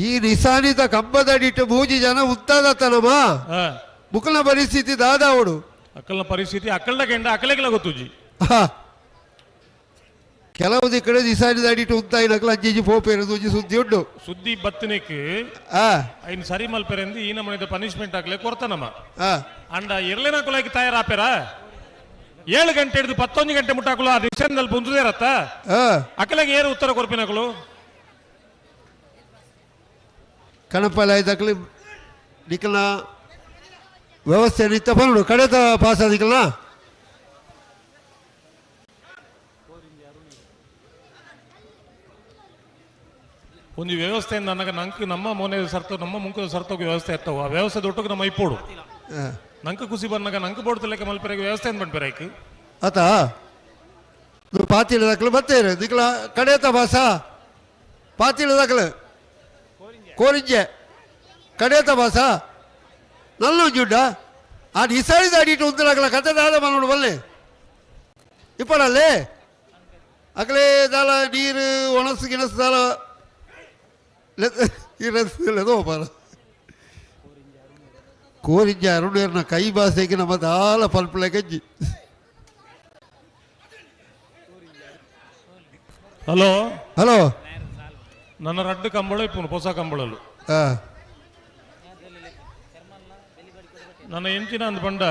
ಈ ನಿಸಾನಿತ ಕಂಬದಡಿಟ್ಟು ಮೂಜಿ ಜನ ಉತ್ತಾದತ್ತನಮ್ಮ ಮುಕಲ್ನ ಪರಿಸ್ಥಿತಿ ದಾದಾವಡು ಅಕ್ಕಲ್ನ ಪರಿಸ್ಥಿತಿ ಅಕ್ಕಲ್ದ ಕೆಂಡ ಅಕ್ಕಲೆಗೆಲ್ಲ ಗೊತ್ತುಜಿ. ಕೆಲವು ದಿಕ್ಕಡೆ ದಿಸಾನಿ ದಾಡಿಟ್ಟು ಉಂತಾಯಿನಕಲ ಅಂಜಿ ಪೋಪೇರು ಒಂಜಿ ಸುದ್ದಿ ಉಂಡು ಸುದ್ದಿ ಬತ್ತನೇಕ್ ಐನ್ ಸರಿ ಮಲ್ಪೆರೆಂದು ಈ ನಮ್ಮನಿದ ಪನಿಷ್ಮೆಂಟ್ ಆಗ್ಲೆ ಕೊರ್ತನಮ್ಮ ಅಂಡ ಇರ್ಲೇನ ಕುಲಕ್ಕೆ ತಯಾರಾಪೇರ 7 ಗಂಟೆ ಹಿಡಿದು 11 ಗಂಟೆ ಮುಟ್ಟಾಕಲು ಆ ದಿಶಾನಲ್ಲಿ ಬಂದುದೇರತ್ತ ಅಕಲಾಗ ಏರು ಉತ್ತರ ಕೊರ್ಪಿನಕಲು ಕಣಪಲ ಐದಕ್ಲಿ ನಿಕಲ್ನ ವ್ಯವಸ್ಥೆ ನಿತ್ತ ಬಂದು ಕಡೆತ ಪಾಸ್ ಆದಿಕಲ್ನ ಒಂದು ವ್ಯವಸ್ಥೆಯಿಂದ ನನಗೆ ನಂಗೆ ನಮ್ಮ ಮೋನೆ ಸರ್ತ ನಮ್ಮ ಮುಂಕದ ಸರ್ತೋಗಿ ವ್ಯವಸ್ಥೆ ಇರ್ತಾವ ಆ ವ್ಯವಸ್ಥೆ ದೊಡ್ಡಕ್ಕೆ ನಮ್ಮ ಇಪ್ಪೋಡು ನಂಗೆ ಖುಷಿ ಬಂದಾಗ ನಂಗೆ ಬೋಡ್ತಲೆಕ್ಕ ಮಲ್ಪೆರೆಗೆ ವ್ಯವಸ್ಥೆ ಅಂತ ಬಂದ್ಪೆರಾಯ್ತು ಆತ ಪಾತಿಲ ದಾಖಲು ಬತ್ತೇರು ನಿಕಲ ಕಡೆತ ಬಾಸ ಪಾತಿಲ ದಾಖಲು ಕೋರಿಂಜೆ ಕಡೆತ ಬಾಸ ನಲ್ಲ ಒಂಜುಂಡ ಆ ನಿಸಾರಿದ ಅಡಿಟ್ಟು ಉಂದಲಾಗಲ ಕತೆ ದಾದ ಮನೋಡು ಬಲ್ಲೆ ಇಪ್ಪಡಲ್ಲೇ ಅಕಲೇ ದಾಲ ನೀರು ಒಣಸು ಗಿಣಸು ದಾಲ ಇರದು ಬಾರ ಕೋರಿಂಜ ಅರುಣೇರ್ನ ಕೈ ಭಾಷೆಗೆ ನಮ್ಮ ದಾಲ ಪಲ್ಪಲೆ ಕಜ್ಜಿ. ಹಲೋ ಹಲೋ ನನ್ನ ರಡ್ಡು ಕಂಬಳ ಇಪ್ಪನು ಹೊಸ ಕಂಬಳಲು ನನ್ನ ಎಂಚಿನ ಅಂದ ಬಂಡ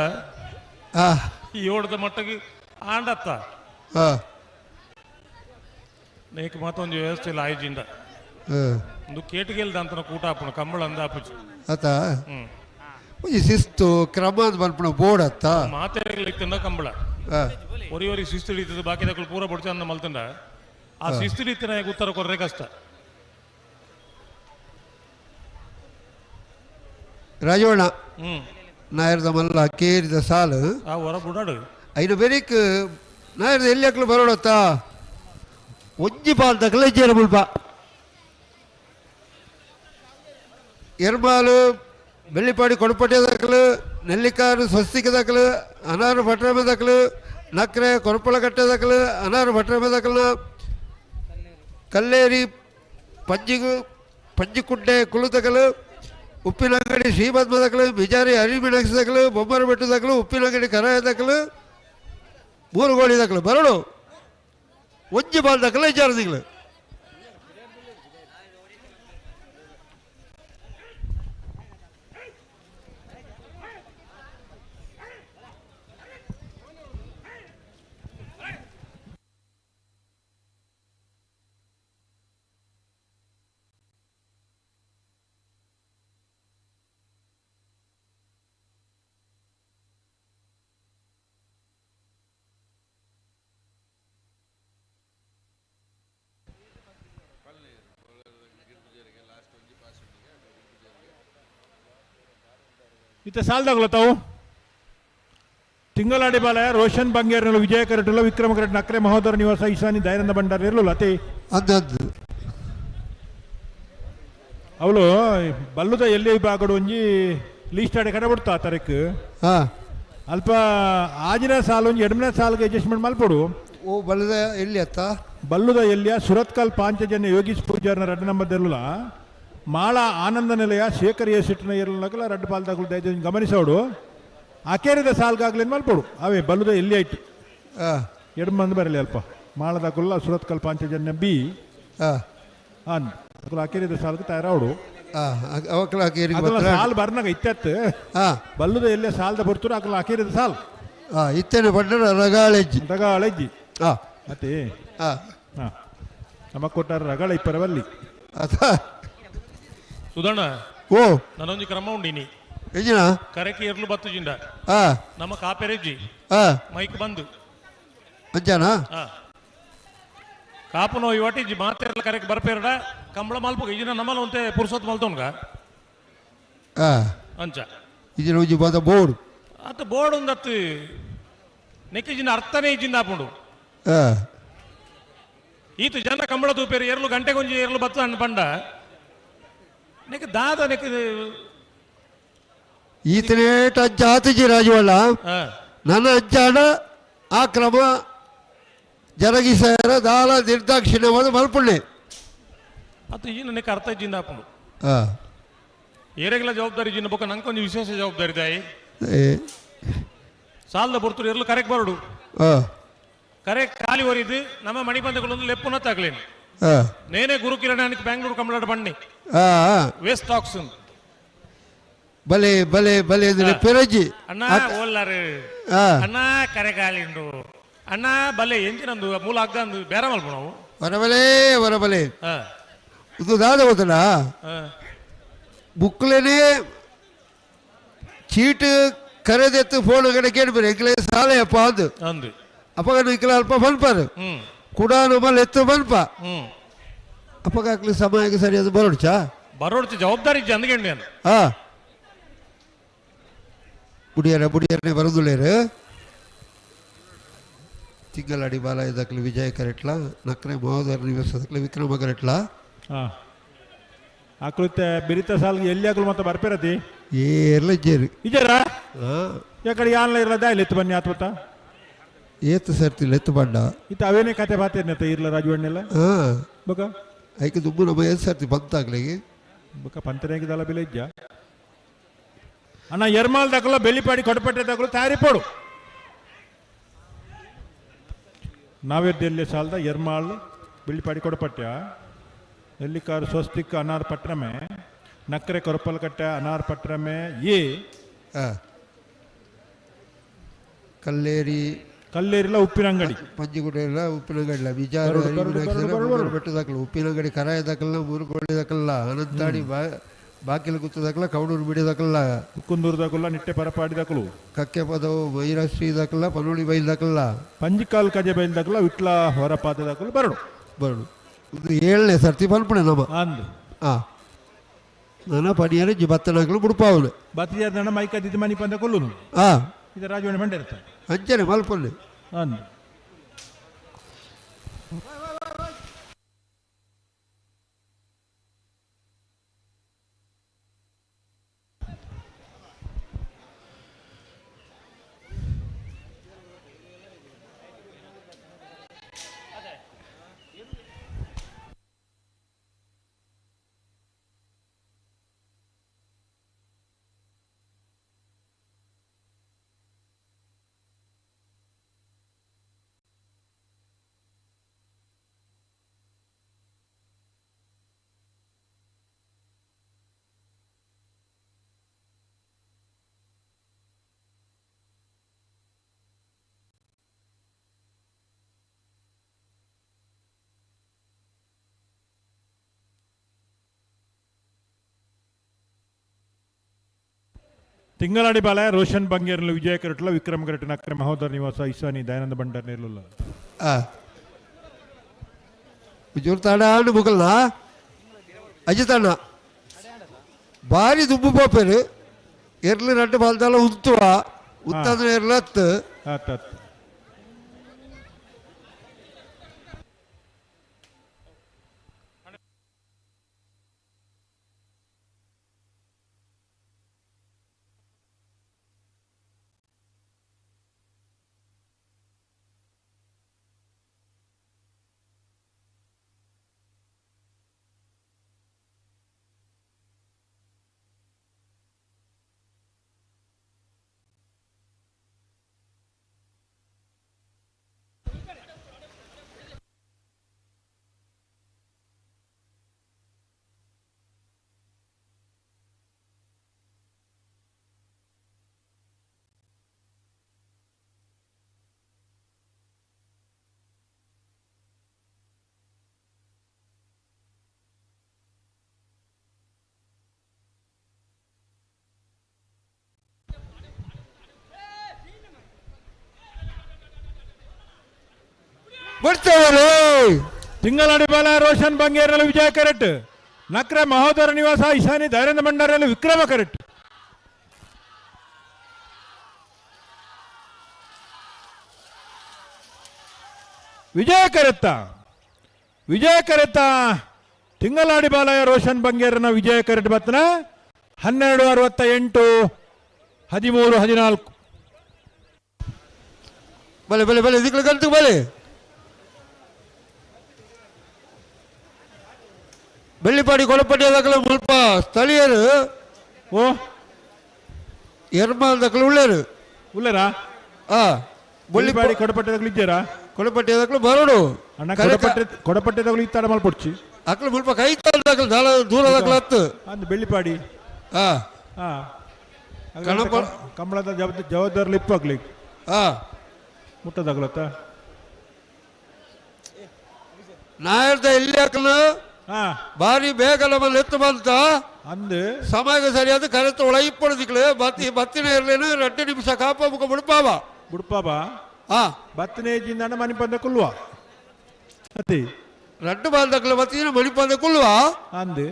ಏಳದ ಮಟ್ಟಗೆ ಆಂಡತ್ತ ನೇಕ್ ಮತ್ತೊಂದು ವ್ಯವಸ್ಥೆ ಇಲ್ಲ ಆಯ್ಜಿಂದ ಒಂದು ಕೇಟಿಗೆಲ್ದ ಅಂತ ಕೂಟ ಹಾಪುಣ ಕಂಬಳ ಅಂದ ಆಪುಜಿ ಆತ ಒಂಜಿ ಶಿಸ್ತು ಕ್ರಮ ಅಂದ್ ಬರ್ಪುಣ ಬೋರ್ಡ್ ಅತ್ತ ಮಾತೆರ್ಲಿತ್ತಂದ ಕಂಬಳ ಒರಿ ಒರಿ ಶಿಸ್ತು ಹಿಡಿತದ ಬಾಕಿದಕ್ಕಳು ಪೂರ ಬಡ್ಚ ಅಂದ ಮಲ್ತಂಡ ಆ ಶಿಸ್ತು ಹಿಡಿತನ ಉತ್ತರ ಕೊರ್ರೆ ಕಷ್ಟ. ರಾಜವಣ್ಣ ನಾಯರ್ದ ಮಲ್ಲ ಕೇರಿದ ಸಾಲು ಆ ಹೊರ ಬುಡಾಡು ಐನು ಬೆರಿಕ್ ನಾಯರ್ದ ಎಲ್ಲಿ ಅಕ್ಲು ಬರೋಡತ್ತ ಒಂಜಿ ಪಾಲ್ ತಕಲೆ ಜೇರ ಮುಲ್ಪ ಎರ್ಮಾಲು ಬೆಳ್ಳಿಪಾಡಿ ಕೊಡಪಟ್ಟೆ ದಾಖಲು ನೆಲ್ಲಿಕಾರು ಸ್ವಸ್ತಿಕ ದಾಖಲು ಅನಾರು ಭಟ್ರಮೆ ದಾಖಲು ನಕ್ರೆ ಕೊರಪಳಕಟ್ಟೆ ದಾಖಲು ಅನಾರು ಭಟ್ರಮೆ ದಾಖಲು ಕಲ್ಲೇರಿ ಪಂಜಿಗು ಪಂಜಿಕುಂಟೆ ಕುಳುತಕಲು ಉಪ್ಪಿನಂಗಡಿ ಶ್ರೀಪದ್ಮ ದಾಖಲು ಬಿಜಾರಿ ಹರಿಮೀನಾಕ್ಷಿ ದಾಖಲು ಬೊಮ್ಮರಬೆಟ್ಟು ದಾಖಲು ಉಪ್ಪಿನಂಗಡಿ ಕರಾಯ ದಾಖಲು ಮೂರು ಗೋಳಿ ದಾಖಲು ಬರಡು ಒಂಜಿ ಬಾಲ್ ದಾಖಲು ಇಚ್ಚಾರದಿಗಳು. ಇತ್ತ ಸಾಲದಾಗಲ ತಾವು ತಿಂಗಳಾಡಿ ಬಾಲಯ ರೋಷನ್ ಬಂಗೇರ್ನಲು ವಿಜಯ ಕರಟುಲ ವಿಕ್ರಮ ಕರಟ್ ನಕ್ರೆ ಮಹೋದರ ನಿವಾಸ ಈಶಾನಿ ದಯಾನಂದ ಭಂಡಾರ ಇರಲಿಲ್ಲ ಅತಿ ಅವಳು ಬಲ್ಲುದ ಎಲ್ಲಿ ವಿಭಾಗಡು ಒಂಜಿ ಲೀಸ್ಟ್ ಆಡೆ ಕಡೆ ಬಿಡ್ತಾ ತಾರೀಕು ಅಲ್ಪ ಆಜಿನ ಸಾಲು ಒಂಜಿ ಎಡಮನೇ ಸಾಲ್ಗೆ ಅಡ್ಜಸ್ಟ್ಮೆಂಟ್ ಮಲ್ಪಡು. ಓ ಬಲ್ಲದ ಎಲ್ಲಿ ಅತ್ತ ಬಲ್ಲುದ ಎಲ್ಲಿಯ ಸುರತ್ಕಲ್ ಪಾಂಚಜನ್ಯ ಯೋಗೀಶ್ ಪೂಜಾರ್ನ ರಡ್ಡು ನಂಬರ್ ಇರಲಿಲ್ಲ ಮಾಳ ಆನಂದ ನಿಲಯ ಶೇಖರ್ ಎ ಸಿಟ್ಟಿನ ಇರಲಿಲ್ಲ ರಡ್ಡು ಪಾಲ್ದಾಗಲು ದಯచేసి ಗಮನಿಸೋಡು ಅಕೇರಿದ ಸಾಲ್ಗಾಗ್ಲೇನು ಮಲ್ಪಡು ಅವೇ ಬಲ್ಲುದ ಎಲ್ಲಿ ಆಯ್ತು ಎಡಮಂದು ಬರಲಿ ಅಲ್ಪ ಮಾಳದಾಕುಲ್ಲ ಸುರತ್ಕಲ್ ಪಾಂಚಜನ್ಯ ಬಿ ಅನ್ ಅಕೇರಿದ ಸಾಲ್ಗೆ ತಯಾರಾವಡು ಸಾಲ್ ಬರ್ನಾಗ ಇತ್ತತ್ತು ಬಲ್ಲುದ ಎಲ್ಲೇ ಸಾಲ್ದ ಬರ್ತಾರೆ ಅಕಲ ಅಕೇರಿದ ಸಾಲ್ ಇತ್ತೇನೆ ಬಂಡ ರಗಾಳೆಜ್ಜಿ ರಗಾಳೆಜ್ಜಿ ಮತ್ತೆ ನಮ್ಮ ಕೊಟ್ಟಾರ ರಗಳ ಇಪ್ಪರವಲ್ಲಿ ಸುಧಣ್ಣ ಓ ನಾನೊಂದು ಕ್ರಮ ಉಂಡಿನಿ ಎಂಜಿನ ಕರೆಕೆ ಇರ್ಲು ಬತ್ತು ಜಿಂಡ ನಮ್ಮ ಕಾಪೆರೆಜ್ಜಿ ಮೈಕ್ ಬಂದು ಅಂಜಾನ ಕಾಪುನೋ ಇವಟಿ ಮಾತೆರ್ಲ ಕರೆಕ್ ಬರ್ಪೇರಡ ಕಂಬಳ ಮಲ್ಪ ಇಜಿನ ನಮ್ಮಲ್ಲ ಒಂತೆ ಪುರುಸೊತ್ತು ಮಲ್ತೋನ್ಗ ಅಂಚ ಇಜಿನ ಒಂಜಿ ಬಂದ ಬೋರ್ಡ್ ಅತ್ತ ಬೋರ್ಡ್ ಒಂದತ್ತು ನೆಕ್ಕಿಜಿನ ಅರ್ಥನೇ ಇಜಿಂದ ಆಪುಂಡು ಈತ ಜನ ಕಂಬಳ ತೂಪೇರು ಎರಲು ಗಂಟೆಗೊಂಜಿ ಎರಲು ಬತ್ತ ಅಣ್ಣ ಪಂಡ ನೆಕ್ ದಾದ ನೆಕ್ ಈತನೇಟ ಅಜ್ಜ ಆತಜಿ ರಾಜವಲ್ಲ ನನ್ನ ಅಜ್ಜಾಡ ಆ ಕ್ರಮ ಜರಗಿಸರ ದಾಲ ನಿರ್ದಾಕ್ಷಿಣ್ಯವಾದ ಮಲ್ಪುಣ್ಣೆ ಅದು ಈ ನನಗೆ ಅರ್ಥ ಇಜ್ಜಿಂದ ಆಪುಂಡು ಏರೆಗೆಲ್ಲ ಜವಾಬ್ದಾರಿ ಜಿನ್ನ ಬೊಕ್ಕ ನಂಗೊಂದು ವಿಶೇಷ ಜವಾಬ್ದಾರಿ ದಾಯಿ ಸಾಲದ ಬರ್ತರು ಎರಲು ಕರೆಕ್ಟ್ ಬರಡು ಕರೆ ಖಾಲಿ ಒರಿದು ನಮ್ಮ ಮಣಿಬಂಧಗಳು ಲೆಪ್ಪುನ ತಗಲೇನು ನೇನೆ ಗುರುಕಿರಣಕ್ಕೆ ಬ್ಯಾಂಗ್ಳೂರು ಕಂಬಳಾಟ ಬಣ್ಣಿ ವೇಸ್ಟ್ ಟಾಕ್ಸ್ ಬಲೆ ಬಲೆ ಬಲೆ ಅಂದ್ರೆ ಪೆರಜಿ ಅಣ್ಣ ಓಲ್ಲಾರು ಅಣ್ಣ ಕರೆ ಖಾಲಿ ಉಂಡು ಅಣ್ಣ ಬಲೆ ಎಂಜಿನಂದು ಮೂಲ ಹಗ್ಗ ಅಂದು ಬೇರೆ ಮಲ್ಪ ನಾವು ಹೊರಬಲೆ ಹೊರಬಲೆ ಇದು ದಾದ ಗೊತ್ತಲ್ಲ ಬುಕ್ಲೇನೆ ಚೀಟ್ ಕರೆದೆತ್ತು ಫೋನ್ ಕಡೆ ಕೇಳ್ಬೇರೆ ಎಂಕ್ಲೆ ಸಾಲೆಯಪ್ಪ ಅಂದು ಅಂದು ಅಪ್ಪಗ ನಿಕ್ಲ ಅಲ್ಪ ಬನ್ಪಾರು ಕುಡಾನು ಮಲ್ ಎತ್ತು ಬನ್ಪ ಅಪ್ಪಗ ಹಾಕ್ಲಿ ಸಮಯಕ್ಕೆ ಸರಿಯಾದ ಬರೋಡ್ಚಾ ಬರೋಡ್ಚ ಜವಾಬ್ದಾರಿ ಅಂದ್ಗೆಂಡು ಹಾ ಬುಡಿಯರ ಬುಡಿಯರನೆ ಬರೋದುಳ್ಳೇರು ತಿಂಗಳಾಡಿ ಬಾಲ ಇದಕ್ಲು ವಿಜಯ ಕರೆಟ್ಲ ನಕ್ರೆ ಮಹೋದರ ನಿವಾಸದಕ್ಲು ವಿಕ್ರಮ ಕರೆಟ್ಲ ಆಕೃತ್ಯ ಬಿರಿತ ಸಾಲ್ಗೆ ಎಲ್ಲಿ ಆಗಲು ಮತ್ತೆ ಬರ್ಪಿರತಿ ಏರ್ಲ ಇಜ್ಜೇರು ಇಜರ ಯಾಕಡೆ ಯಾನ್ಲ ಇರ್ಲ ದಾಯ್ಲ ಎತ್ತು ಬನ್ನಿ ಆತ್ಮತ್ತ ಏತು ಸರ್ತಿಲ್ಲ ಎತ್ತು ಬಂಡ ಇತ್ತ ಅವೇನೇ ಕತೆ ಬಾತೇನೆ ಇರ್ಲ ರಾಜವಣ್ಣೆಲ್ಲ ಬಕ ಐಕೆ ದುಂಬು ನಮ್ಮ ಏನ್ ಸರ್ತಿ ಬಂತಾಗ್ಲಿಗೆ ಬಕ ಪಂತನೇಗಿದಲ್ಲ ಬಿಲೆ ಇಜ್ಜ ಅಣ್ಣ ಎರ್ಮಾಲ್ ದಕಲ ಬೆಳ್ಳಿಪಾಡಿ ಕೊಡಪಟ್ಟೆ ದಕಲು ತಯಾರಿ ಪೋಡು ನಾವೆಲ್ಲಿ ಸಾಲದ ಎರ್ಮಾಳ್ ಬೆಳ್ಳಿಪಾಡಿ ಕೊಡಪಟ್ಯ ಎಲ್ಲಿಕಾರು ಸ್ವಸ್ತಿಕ್ ಅನಾರ್ ಪಟ್ರಮೆ ನಕ್ರೆ ಕೊರಪಲ್ಕಟ್ಟೆ ಅನಾರ್ ಪಟ್ರಮೆ ಎ ಕಲ್ಲೇರಿ ಕಲ್ಲೇರಿಲ್ಲ ಉಪ್ಪಿನಂಗಡಿ ಪಂಜಿಗುಡ ಉಪ್ಪಿನಂಗಡಿ ಬಿಜಾರು ಬೆಟ್ಟದಾಕಲ ಉಪ್ಪಿನಂಗಡಿ ಕರಾಯ ದಾಕಲ್ಲ ಮೂರುಗೋಳಿ ದಾಕಲ್ಲ ಅನಂತಾಡಿ ಬಾಕಿಲ ಗುತ್ತದಾಕಲ ಕೌಡೂರು ಬಿಡಿ ದಾಕಲ್ಲ ಕುಂದೂರು ದಾಕಲ್ಲ ನಿಟ್ಟೆ ಪರಪಾಡಿ ದಾಕಲು ಕಕ್ಕೆ ಪದವು ಮೈರಾಶ್ರೀ ದಾಕಲ್ಲ ಪನೋಳಿ ಬೈಲ್ ದಾಕಲ್ಲ ಪಂಜಿಕಾಲ್ ಕಜೆ ಬೈಲ್ ದಾಕಲ ವಿಟ್ಲ ಹೊರಪಾತ ದಾಕಲು ಬರಡು ಬರಡು ಇದು ಏಳನೇ ಸರ್ತಿ ಪಲ್ಪಣೆ ನಮ್ಮ ಅಂದು ಆ ನನ್ನ ಪಣಿಯರ ಜಿ ಬತ್ತನಾಕಲು ಬುಡ್ಪಾವಲು ಬತ್ತಿಜಾದ ಮೈಕ ದಿದ್ದು ಮನಿ ಪಂದ ಕೊಲ್ಲುನು ಆ ಇದು ರಾಜವಣಿ ಮಂಡೆ ಇರ್ತಾರೆ ಅಂಚನೆ ಮಲ್ಪೊಲ್ಲೆ ಅಂದು ತಿಂಗಳಾಡಿ ಬಾಲ ರೋಷನ್ ಬಂಗೇರ್ಲು ವಿಜಯ ಕರಟ್ಲ ವಿಕ್ರಮ್ ಕರಟ್ ನಕ್ರೆ ಮಹೋದರ ನಿವಾಸ ಇಸಾನಿ ದಯಾನಂದ ಭಂಡಾರ್ ನೇರ್ಲುಲ್ಲ ತಾಡ ಆಂಡ್ ಮುಗಲ್ನ ಅಜಿತಣ್ಣ ಭಾರಿ ದುಂಬು ಪಾಪೇರು ಎರ್ಲು ನಟ್ಟು ಬಾಲ್ದಾಲ ಉಂತುವ ಉತ್ತಂದ್ರೆ ಎರ್ಲು ಹತ್ತು ಆತ್ ಆತ್ ಬರ್ತೇವರೇ ತಿಂಗಳಾಡಿ ಬಾಲ ರೋಷನ್ ಬಂಗೇರಲ್ಲಿ ವಿಜಯ ಕರೆಟ್ ನಕ್ರೆ ಮಹೋದರ ನಿವಾಸ ಇಶಾನಿ ದಯಾನಂದ ಭಂಡಾರಲ್ಲಿ ವಿಕ್ರಮ ಕರೆಟ್ ವಿಜಯ ಕರೆತ್ತ ವಿಜಯ ಕರೆತ್ತ ತಿಂಗಳಾಡಿ ಬಾಲಯ ರೋಷನ್ ಬಂಗೇರನ ವಿಜಯ ಕರೆಟ್ ಬತ್ತನ 12:68 13:14. ಬಲೆ ಬಲೆ ಬಲೆ ಇದಕ್ಕೆ ಕಲ್ತು ಬಲೆ ಬೆಳ್ಳಿಪಾಡಿ ಕೊಳಪಟ್ಟಿ ದಾಖಲೆ ಮುಲ್ಪ ಸ್ಥಳೀಯರು ಓ ಎರ್ಮಾಲ್ ದಾಖಲೆ ಉಳ್ಳೇರು ಉಳ್ಳೇರಾ ಆ ಬೆಳ್ಳಿಪಾಡಿ ಕೊಡಪಟ್ಟಿ ದಾಖಲೆ ಇದ್ದೀರಾ? ಕೊಡಪಟ್ಟೆದಕ್ಲು ಬರೋಡು ಅಣ್ಣ ಕೊಡಪಟ್ಟೆದಗಳು ಈ ತಡ ಮಲ್ಪೊಡ್ಚಿ ಅಕ್ಲು ಮುಲ್ಪ ಕೈ ತಾಳ್ದಕ್ಲು ದಾಳ ದೂರದಕ್ಲು ಹತ್ತು ಅಂದ್ ಬೆಳ್ಳಿಪಾಡಿ. ಹಾ ಹಾ ಕಣಪ ಕಂಬಳದ ಜವಾಬ್ದಾರಿ ಇಪ್ಪಾಗ್ಲಿ. ಹಾ ಮುಟ್ಟದಾಗ್ಲತ್ತ ನಾ ಹೇಳ್ದೆ ಇಲ್ಲಿ ಹಾಕಲು ಬಾರಿ ಬೇಗ ನಮ್ಮಲ್ಲಿ ಎತ್ತು ಬಂತ ಅಂದು ಸಮಯ ಸರಿಯಾದ ಕರೆತ ಒಳ ಇಪ್ಪೊಳದಿಕ್ಲು ಬತ್ತಿ ಬತ್ತಿನ ಇರ್ಲೇನು 2 ನಿಮಿಷ ಕಾಪ ಮುಖ ಬುಡ್ಪಾವ ಬುಡ್ಪಾವ ಹಾ ಬತ್ತನೇ ಜಿಂದಾಣ ಮನಿಪಂದ ಕುಲ್ವ ಅತಿ 2 ಬಾಲ್ದಕ್ಲು ಬತ್ತಿನ ಮಣಿಪಂದ ಕುಲ್ವ ಅಂದು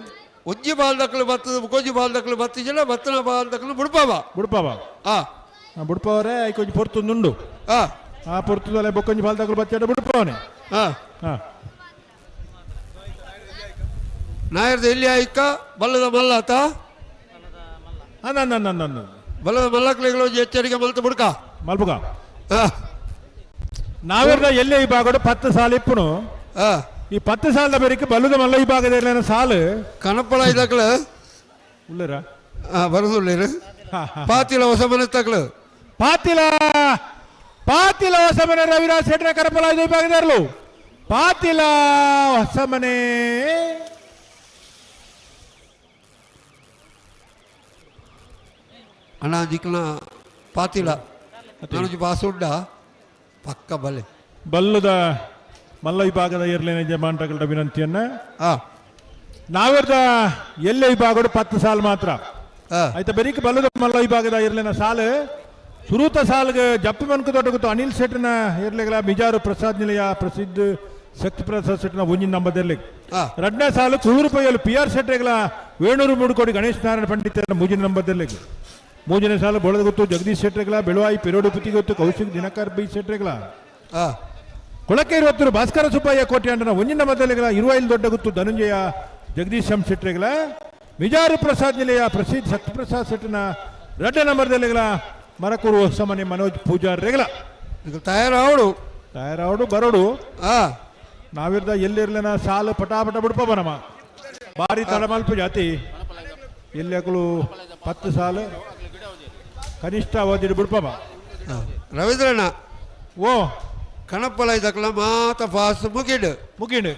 ಒಂಜಿ ಬಾಲ್ದಕ್ಲು ಬತ್ತದ ಮುಖೊಂಜಿ ಬಾಲ್ದಕ್ಲು ಬತ್ತಿಜಿಲ್ಲ ಬತ್ತನ ಬಾಲ್ದಕ್ಲು ಬುಡ್ಪಾವ ಬುಡ್ಪಾವ ಹಾ ಬುಡ್ಪಾವರೆ ಐಕೊಂಜಿ ಪೊರ್ತುಂದುಂಡು ಹಾ ಆ ಪೊರ್ತುದಲೆ ಬೊಕ್ಕೊಂಜಿ ಬಾಲ್ದಕ್ಲು ಬತ್ತಿಡ ಬುಡ್ಪಾವನೆ ಹಾ ಹಾ ನಾಯರ್ದ ಎಲ್ಲಿ ಆಯ್ಕ ಬಲ್ಲದ ಮಲ್ಲಾತ ನನ್ನ ಬಲ್ಲದ ಮಲ್ಲಕ್ಲೆಗಳು ಎಚ್ಚರಿಕೆ ಮಲ್ತ ಬುಡ್ಕ ಮಲ್ಪುಗ ನಾವೆಲ್ಲ ಎಲ್ಲೇ ಈ ಭಾಗಡು 10 ಸಾಲ ಇಪ್ಪುನು ಈ 10 ಸಾಲದ ಬೇರಿಕೆ ಬಲ್ಲದ ಮಲ್ಲ ಈ ಭಾಗದ ಸಾಲು ಕಣಪಳ ಇದಕ್ಲ ಉಳ್ಳರ ಬರದುಳ್ಳೇರು ಪಾತಿಲ ಹೊಸ ಮನೆ ತಕ್ಲು ಪಾತಿಲ ಪಾತಿಲ ಹೊಸ ಮನೆ ರವಿರಾಜ್ ಶೆಟ್ಟರ ಕರಪಲ ಇದು ವಿಭಾಗದಾರಲು ಪಾತಿಲ ಹೊಸ ಮನೆ ಅಣ್ಣ ದಿಕ್ಲ ಪಾತಿಲ ನನಗೆ ಬಾಸುಂಡ ಪಕ್ಕ ಬಲೆ ಬಲ್ಲದ ಮಲ್ಲ ವಿಭಾಗದ ಇರ್ಲೇನೆ ಜಮಾನ್ರಗಳ ವಿನಂತಿಯನ್ನ ನಾವೆರ್ದ ಎಲ್ಲೆ ವಿಭಾಗಡು 10 ಸಾಲು ಮಾತ್ರ ಆಯ್ತಾ ಬೆರಿಕ್ ಬಲ್ಲದ ಮಲ್ಲ ವಿಭಾಗದ ಇರ್ಲೇನ ಸಾಲು ಸುರೂತ ಸಾಲ್ಗೆ ಜಪ್ಪು ಮನ್ಕು ದೊಡ್ಡ ಅನಿಲ್ ಶೆಟ್ಟನ ಇರ್ಲೆಗಳ ಬಿಜಾರು ಪ್ರಸಾದ್ ನಿಲಯ ಪ್ರಸಿದ್ಧ ಶಕ್ತಿ ಪ್ರಸಾದ್ ಶೆಟ್ಟನ ಒಂಜಿನ ನಂಬದಿರ್ಲಿ ರಡ್ನೇ ಸಾಲು ಕುಳೂರು ಪೈಯಲು ಪಿ ಆರ್ ಶೆಟ್ಟೆಗಳ ವೇಣೂರು ಮೂಡುಕೋಡಿ ಗಣೇಶ್ ನಾರಾಯಣ ಪಂಡಿತರ ಮೂಜಿನ ನಂಬದಿರ್ಲಿ ಮೂಜನೇ ಸಾಲು ಬೊಳದಗುತ್ತು ಜಗದೀಶ್ ಶೆಟ್ಟೆಗಳ ಬೆಳುವಾಯಿ ಪಿರೋಡು ಪುತಿಗೊತ್ತು ಕೌಶಿಕ್ ದಿನಕರ್ ಬಿ ಶೆಟ್ಟೆಗಳ ಕೊಳಕೆ ಇರುವತ್ತರು ಭಾಸ್ಕರ ಸುಬ್ಬಯ್ಯ ಕೋಟ್ಯಾಂಡನ ಒಂಜಿನ ಮೊದಲಿಗಳ ಇರುವೈಲ್ ದೊಡ್ಡಗುತ್ತು ಧನುಂಜಯ ಜಗದೀಶ್ ಎಂ ಶೆಟ್ಟೆಗಳ ಮಿಜಾರು ಪ್ರಸಾದ್ ನಿಲಯ ಪ್ರಸಿದ್ಧ ಸತ್ಯಪ್ರಸಾದ್ ಶೆಟ್ಟನ ರಡ್ಡ ನಂಬರ್ದಲ್ಲಿಗಳ ಮರಕೂರು ಹೊಸಮನೆ ಮನೋಜ್ ಪೂಜಾರ್ ರೆಗಳ ತಯಾರಾವಡು ತಯಾರಾವಡು ಬರೋಡು ನಾವಿರ್ದ ಎಲ್ಲಿರ್ಲನ ಸಾಲು ಪಟಾಪಟ ಬಿಡ್ಪ ಬನಮ ಭಾರಿ ತಡಮಲ್ಪ ಜಾತಿ ಎಲ್ಲಿ ಅಕಲು 10 ಸಾಲು ಕನಿಷ್ಠ ಅವಧಿ ಬಿಡ್ಪವ ರವೀಂದ್ರಣ್ಣ ಓ ಕಣಪ್ಪಲ ಇದಕ್ಕಲ್ಲ ಮಾತ ಪಾಸ್ ಮುಗಿಡು ಮುಗಿಡು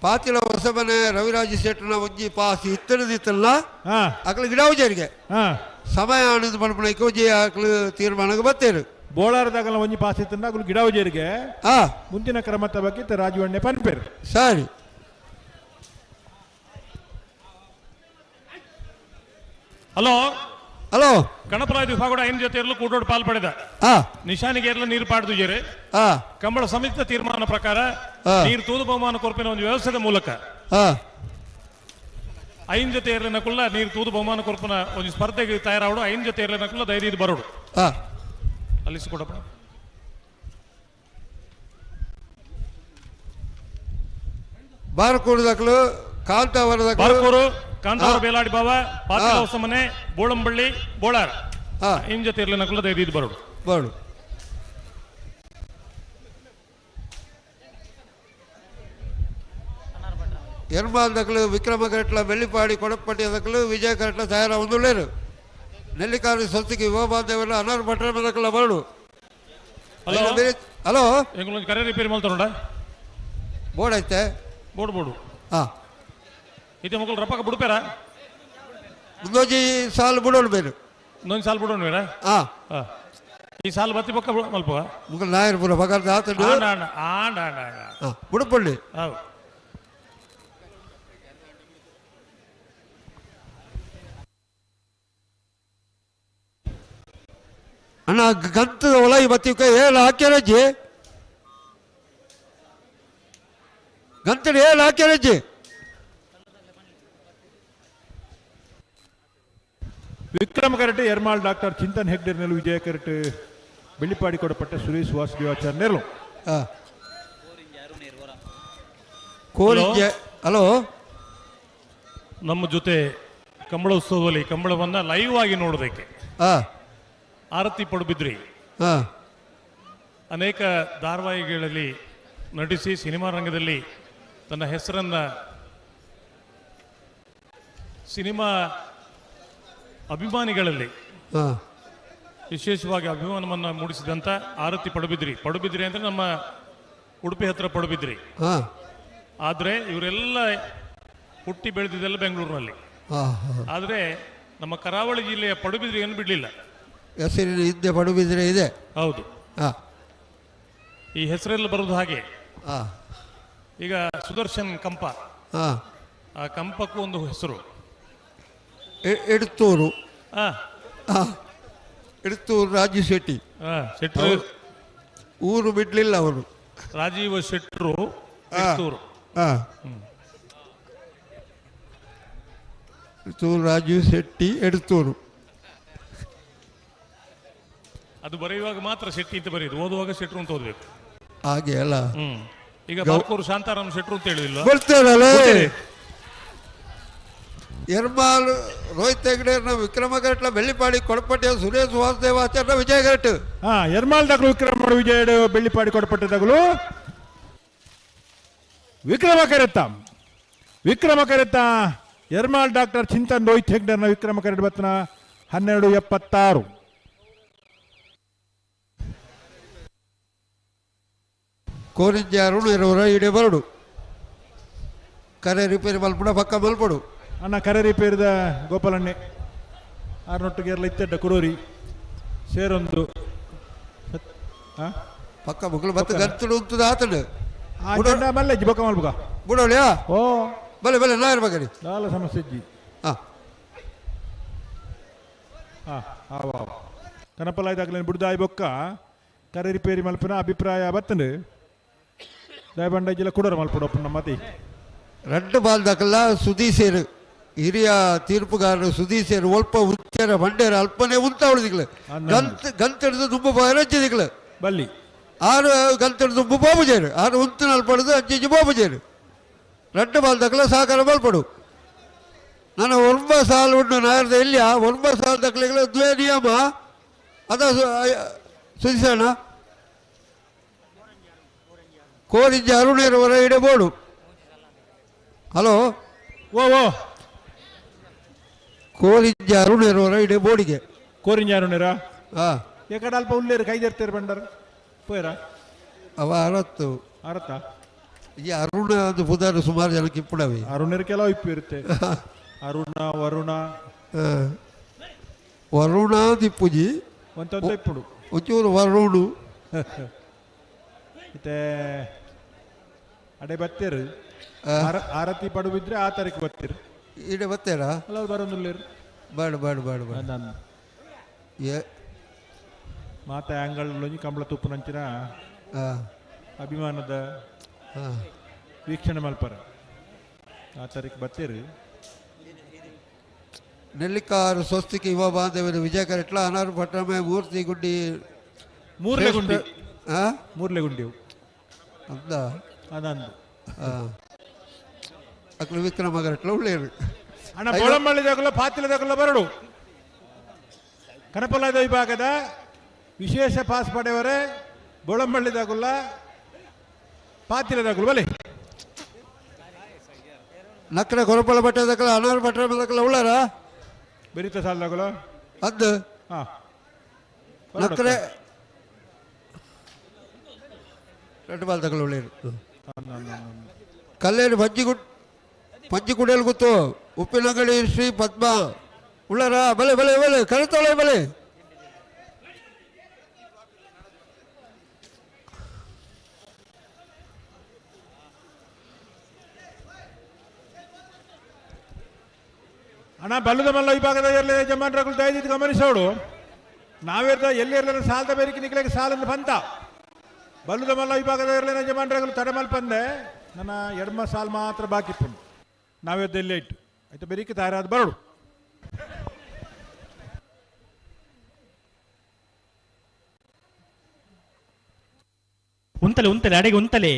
ಪಾತಿಲ ಹೊಸಮನೆ ರವಿರಾಜ ಶೆಟ್ಟನ ಒಂಜಿ ಪಾಸ್ ಇತ್ತನದಿತ್ತಲ್ಲ ಅಕಲು ಗಿಡಾವುಜರಿಗೆ ಸಮಯ ಆನಂದ ಪಣಪಣಕ್ಕೆ ಒಂಜಿ ಅಕಲು ತೀರ್ಮಾನಕ್ಕೆ ಬತ್ತೇರು ಬೋಳಾರದಾಗಲ ಒಂಜಿ ಪಾಸ್ ಇತ್ತಂದ ಅಕಲು ಗಿಡಾವುಜರಿಗೆ ಮುಂದಿನ ಕ್ರಮದ ಬಗ್ಗೆ ರಾಜವಣ್ಣೆ ಪನ್ಪೇರು ಸರಿ ಹಲೋ ಹಲೋ ಕಣಪರಾಯ ವಿಭಾಗದ ಐನ್ ಜೊತೆ ಇರಲು ಕೂಟೋಡು ಪಾಲ್ ಪಡೆದ ನಿಶಾನಿಗೆ ಇರಲು ನೀರು ಪಾಡ್ದು ಜೇರೆ ಕಂಬಳ ಸಮಿತಿಯ ತೀರ್ಮಾನ ಪ್ರಕಾರ ನೀರು ತೂದು ಬಹುಮಾನ ಕೊರ್ಪಿನ ಒಂದು ವ್ಯವಸ್ಥೆದ ಮೂಲಕ ಐನ್ ಜೊತೆ ಇರಲಿನ ಕುಲ್ಲ ನೀರು ತೂದು ಬಹುಮಾನ ಕೊರ್ಪಿನ ಒಂದು ಸ್ಪರ್ಧೆಗೆ ತಯಾರಾವಡು ಐನ್ ಜೊತೆ ಇರಲಿನ ಕುಲ್ಲ ಧೈರ್ಯ ಇದು ಬರೋಡು ಅಲ್ಲಿಸಿ ಕೊಡಪ್ಪ ಬಾರ್ಕೂರು ದಾಖಲು ಕಾಂತಾವರ ಬಾರ್ಕೂರು ಕಾಂತಾವರ ಬೇಲಾಡಿ ಬಾವ ಪಾತಿಲ ಹೊಸಮನೆ ಬೋಳಂಬಳ್ಳಿ ಬೋಳಾರ ಇನ್ ಜೊತೆ ಇರಲಿನ ಕುಲ್ಲ ಧೈರ್ಯ ಇದು ಬರೋಡು ಬರೋಡು ಎರ್ಮಾಲ್ ದಕ್ಕಲು ವಿಕ್ರಮ ಕರೆಟ್ಲ ಬೆಳ್ಳಿಪಾಡಿ ಕೊಡಪಟ್ಟಿ ದಕ್ಕಲು ವಿಜಯ ಕರೆಟ್ಲ ತಯಾರ ಒಂದುಳ್ಳೇರು ನೆಲ್ಲಿಕಾರಿ ಸ್ವಸ್ತಿಗೆ ಯುವ ಬಾಂಧವ್ಯಲ್ಲ ಅನಾರ್ ಭಟ್ರ ದಕ್ಕಲ ಬರಡು ಹಲೋ ಹಲೋ ಎಂಗುಲೊಂದು ಕರೆ ರಿಪೇರಿ ಮಾಡ್ತಾರೋಡ ಬೋರ್ಡ್ ಐತೆ ಬೋರ್ಡ್ ಬೋರ್ಡು ಹಾಂ ಇತ್ತೆ ಮಕ್ಕಳು ರೊಕ್ಕ ಬಿಡ್ಪೇರ ಮುಂದೊಂಜಿ ಸಾಲು ಬಿಡೋಣ ಬೇರು ಇನ್ನೊಂದು ಸಾಲು ಬಿಡೋಣ ಬೇಡ ಹಾಂ ಈ ಸಾಲು ಬತ್ತಿ ಪಕ್ಕ ಮಲ್ಪ ಮುಗಲ್ ನಾಯರ್ ಪೂರ ಬಗಾರ್ದ ಆತಂಡು ಆಂಡ ಆಂಡ ಆಂಡ ಆಂಡ ಹಾಂ ಬುಡಪಳ್ಳಿ ಹೌದು ಅಣ್ಣ ಗಂತದ ಒಳಗೆ ಬತ್ತಿ ಏಳು ಹಾಕ್ಯಾರಜ್ಜಿ ಗಂತದ ಏಳು ಹಾಕ್ಯಾರಜ್ಜಿ ವಿಕ್ರಮ ಕರಟೆ ಎರ್ಮಾಳ್ ಡಾಕ್ಟರ್ ಚಿಂತನ್ ಹೆಗ್ಡೆ ನೆಲು ವಿಜಯ ಕರಟೆ ಬೆಳ್ಳಿಪಾಡಿ ಕೊಡಪಟ್ಟ ಸುರೇಶ್ ವಾಸುದೇವಾಚಾರ್ಯ ನೆರಳು ಕೋರಿಂಜೆ ಹಲೋ ನಮ್ಮ ಜೊತೆ ಕಂಬಳೋತ್ಸವದಲ್ಲಿ ಕಂಬಳವನ್ನ ಲೈವ್ ಆಗಿ ನೋಡೋದಕ್ಕೆ ಆರತಿ ಪಡುಬಿದ್ರಿ ಅನೇಕ ಧಾರಾವಾಹಿಗಳಲ್ಲಿ ನಟಿಸಿ ಸಿನಿಮಾ ರಂಗದಲ್ಲಿ ತನ್ನ ಹೆಸರನ್ನ ಸಿನಿಮಾ ಅಭಿಮಾನಿಗಳಲ್ಲಿ ವಿಶೇಷವಾಗಿ ಅಭಿಮಾನವನ್ನು ಮೂಡಿಸಿದಂಥ ಆರತಿ ಪಡುಬಿದ್ರಿ. ಪಡುಬಿದ್ರಿ ಅಂದರೆ ನಮ್ಮ ಉಡುಪಿ ಹತ್ರ ಪಡುಬಿದ್ರಿ. ಹಾಂ. ಆದರೆ ಇವರೆಲ್ಲ ಹುಟ್ಟಿ ಬೆಳೆದಿದ್ದೆಲ್ಲ ಬೆಂಗಳೂರಿನಲ್ಲಿ. ಆದರೆ ನಮ್ಮ ಕರಾವಳಿ ಜಿಲ್ಲೆಯ ಪಡುಬಿದ್ರಿ ಏನು ಬಿಡಲಿಲ್ಲ. ಹೆಸರಿನ ಹಿಂದೆ ಪಡುಬಿದ್ರೆ ಇದೆ. ಹೌದು. ಹಾಂ. ಈ ಹೆಸರೆಲ್ಲ ಬರೋದು ಹಾಗೆ. ಹಾಂ. ಈಗ ಸುದರ್ಶನ್ ಕಂಪ, ಹಾಂ, ಆ ಕಂಪಕ್ಕೂ ಒಂದು ಹೆಸರು ಎಡ್ತೂರು. ಹಾಂ, ಎಡ್ತೂರು ರಾಜೀವ್ ಶೆಟ್ಟಿ. ಹಾಂ, ಶೆಟ್ಟರು ಊರು ಬಿಡಲಿಲ್ಲ ಅವರು. ರಾಜೀವ ಶೆಟ್ಟರು ಎಡ್ತೂರು. ಹಾಂ, ಎಡ್ತೂರು ರಾಜೀವ್ ಶೆಟ್ಟಿ ಎಡ್ತೂರು. ಅದು ಬರೆಯುವಾಗ ಮಾತ್ರ ಶೆಟ್ಟಿ ಅಂತ ಬರೆಯುದು, ಓದುವಾಗ ಶೆಟ್ರು ಅಂತ ಓದಬೇಕು ಹಾಗೆ ಅಲ್ಲ. ಈಗ ಬಾಲ್ಕೂರು ಶಾಂತಾರಾಮ್ ಶೆಟ್ರು ಅಂತ ಹೇಳಿಲ್ಲ. ಬರ್ತಾರಲ್ಲ ಎರ್ಮಾಲ್ ರೋಹಿತ್ ಹೆಗ್ಡೆ ವಿಕ್ರಮ ಗರಟ್ಲ ಬೆಳ್ಳಿಪಾಡಿ ಕೊಡಪಟ್ಟಿಯ ಸುರೇಶ್ ವಾಸುದೇವ ಆಚಾರ್ಯ ವಿಜಯ ಗರಟ್. ಹಾ, ಎರ್ಮಾಲ್ ದಗಳು ವಿಕ್ರಮ ವಿಜಯ ಬೆಳ್ಳಿಪಾಡಿ ಕೊಡಪಟ್ಟದಗಳು. Vikrama correct, Vikrama ಕರೆತ್ತ Ermal doctor Chintan Rohit ಹೆಗ್ಡೆನ Vikrama ಕರೆಡ್ ಬತ್ನ 12:76. ಕೋರಿಂಜ ಅರುಣ್ ಇರೋರ ಇಡೆ ಬರಡು ಕರೆ ರಿಪೇರಿ ಮಲ್ಪಡ ಪಕ್ಕ ಮಲ್ಪಡು. ಅಣ್ಣ ಕರೆ ರಿಪೇರಿದ ಗೋಪಾಲಣ್ಣೆ ಆರ್ನೊಟ್ಟಿಗೆ ಇತ್ತೆಡ್ಡ ಕುಡೋರಿ ಸೇರೊಂದು ಪಕ್ಕ ಮುಗ್ಲು ಮತ್ತೆ ಗರ್ತುಡು ಉಂತದ ಆತಡು ಮಲ್ಲೆಜ್ಜಿ ಬೊಕ್ಕ ಮಲ್ಪುಗ ಬುಡೋಳಿಯಾ. ಓ ಬಲೆ ಬಲೆ ನಾಯರ್ ಬಗರಿ ದಾಲ ಸಮಸ್ಯೆ ಇಜ್ಜಿ. ಹಾಂ ಹಾಂ ಆವ ಕನಪಲಾಯ್ದಾಗಲೇನು ಬುಡ್ದಾಯಿ ಬೊಕ್ಕ ಕರೆ ರಿಪೇರಿ ಮಲ್ಪಿನ ಅಭಿಪ್ರಾಯ ಬತ್ತಂಡು ದಯಬಂಡಜಿಲ ಕುಡೋರ ಮಲ್ಪಡು ನಮ್ಮ ಮತಿ. ರಡ್ಡು ಬಾಲ್ ದಾಕಲ್ಲ ಸುದೀಸೇರು ಹಿರಿಯ ತೀರ್ಪುಗಾರರು ಸುದೀಸೇರು ಒಲ್ಪ ಉಚ್ಚರ ಬಂಡೇರ ಅಲ್ಪನೇ ಉಂತ ಅವಳಿದಿಕ್ಲು ಗಂತ ಗಂತ ಹಿಡಿದು ದುಂಬು ರಜ್ಜಿದಿಕ್ಲು ಬಲ್ಲಿ ಆರು ಗಂತ ಹಿಡಿದು ದುಂಬು ಬೋಬುಜೇರು ಆರು ಉಂತು ನಲ್ಪಡುದು ಅಂಚಿಂಚಿ ಬೋಬುಜೇರು ರಡ್ಡು ಬಾಲ್ ದಾಕಲ್ಲ ಸಹಕಾರ ಮಲ್ಪಡು. ನಾನು ಒಂಬ ಸಾಲು ಉಂಡು ನಾಯರ್ದ ಇಲ್ಲಿಯ ಒಂಬ ಸಾಲು ದಕ್ಕಲಿಗಳ ದ್ವೇ ನಿಯಮ ಅದ ಸುದೀಸಣ್ಣ ಕೋರಿಂಜ ಅರುಣೇರವರ ಇಡೆ ಬೋಡು. ಹಲೋ ಓ ಓ ಕೋರಿಂಜ ಅರುಣೇರವರ ಇಡೆ ಬೋಡಿಗೆ. ಕೋರಿಂಜ ಅರುಣೇರ ಹಾಂ. ಏಕಡ ಅಲ್ಪ ಉಲ್ಲೇರು ಕೈದೆರ್ತೇರು ಬಂಡರ್ ಪೋಯರ ಅವ ಅರತ್ತು ಅರತ್ತ ಈ ಅರುಣ ಒಂದು ಪುದಾರು ಸುಮಾರು ಜನಕ್ಕೆ ಇಪ್ಪುಡವಿ. ಅರುಣರು ಕೆಲವು ಇಪ್ಪು ಇರುತ್ತೆ. ಅರುಣ ವರುಣ ವರುಣ ದಿಪ್ಪುಜಿ ಒಂತೊಂತ ಇಪ್ಪುಡು ಒಂಚೂರು ವರುಣು. ಮತ್ತೆ ಅಡೆ ಬತ್ತೇರು ಆರತಿ ಪಡುಬಿದ್ರೆ ಆ ತಾರೀಕು ಬತ್ತೀರು. ಈಡೆ ಬತ್ತೇರಾ ಅಲ್ಲ ಬರೋದಿಲ್ಲೇರು. ಬೇಡ ಬೇಡ ಬೇಡ ಬೇಡ. ನಾನು ಮಾತಾ ಆಂಗಳೊಂಜಿ ಕಂಬಳ ತುಪ್ಪುನಂಚಿನ ಅಭಿಮಾನದ ವೀಕ್ಷಣೆ ಮಲ್ಪರ ಆ ತಾರೀಕು ಬತ್ತೀರು. ನೆಲ್ಲಿಕಾರು ಸ್ವಸ್ತಿಕೆ ಯುವ ಬಾಂಧವ್ಯರು ವಿಜಯ ಕರೆಟ್ಲ ಅನಾರು ಪಟ್ಟಣ ಮೂರ್ತಿ ಗುಡ್ಡಿ ಮೂರ್ಲೆ ಗುಂಡಿ. ಮೂರ್ಲೆ ಗುಂಡಿ ಅಂದ ಅದಂದು ಅಕ್ಲು ವಿಕ್ರಮ ಗರಟ್ಲ ಉಳ್ಳೇರು. ಅಣ್ಣ ಬೋಳಂಬಳ್ಳಿ ದಾಗಲ ಪಾತಿಲ ದಾಗಲ ಬರಡು ಕನಪಲಾದ ವಿಭಾಗದ ವಿಶೇಷ ಪಾಸ್ ಪಡೆಯವರೇ ಬೋಳಂಬಳ್ಳಿ ದಾಗುಲ್ಲ ಪಾತಿಲ ದಾಗುಲ್ಲ ಬಲೆ ನಕ್ರ ಕೊರಪಳ ಬಟ್ಟೆ ದಕ್ಕಲ ಅನಾರು ಪಟ್ಟಣ ದಕ್ಕಲ ಉಳ್ಳಾರ ಬೆರಿತ ಸಾಲ ದಾಗುಲ ಅಂದು ಹಾಂ ನಕ್ರೆ ரெண்டு பால் தக்கல உள்ளேரு. ಕಲ್ಲೇರು ಪಂಜಿ ಕುಡಿಯಲು ಗೊತ್ತು ಉಪ್ಪಿನಂಗಡಿ ಶ್ರೀ ಪದ್ಮ ಉಳ್ಳಾರ ಬಲೆ ಬಲೆ ಬಲೆ ಕರೆತೊಳೆ ಬಲೆ. ಅಣ್ಣ ಬಲ್ಲದ ಮಲ್ಲ ವಿಭಾಗದ ಎಲ್ಲಿ ಯಜಮಾನರುಗಳು ದಯವಿಟ್ಟು ಗಮನಿಸೋಡು. ನಾವಿರ್ದ ಎಲ್ಲಿ ಇರಲಿಲ್ಲ ಸಾಲದ ಬೇರಿಕೆ ನಿಕ್ಲಿಕ್ಕೆ ಸಾಲದ ಪಂತ ಬಲ್ಲದ ಮಲ್ಲ ವಿಭಾಗದ ಇರಲಿಲ್ಲ ಯಜಮಾನರುಗಳು ತಡೆ ಮಲ್ಪಂದೆ ನನ್ನ ಎಡಮ ಸಾಲು ಮಾತ್ರ ಬಾಕಿ ಇಪ್ಪುಂಡು. ನಾವಿರ್ದ ಎಲ್ಲೇ ಇಟ್ಟು ಆಯ್ತು ಬೆರಿಕೆ ತಯಾರಾದ ಬರಡು. ಉಂತಲೆ ಉಂತಲೆ ಅಡೆಗೆ ಉಂತಲೆ.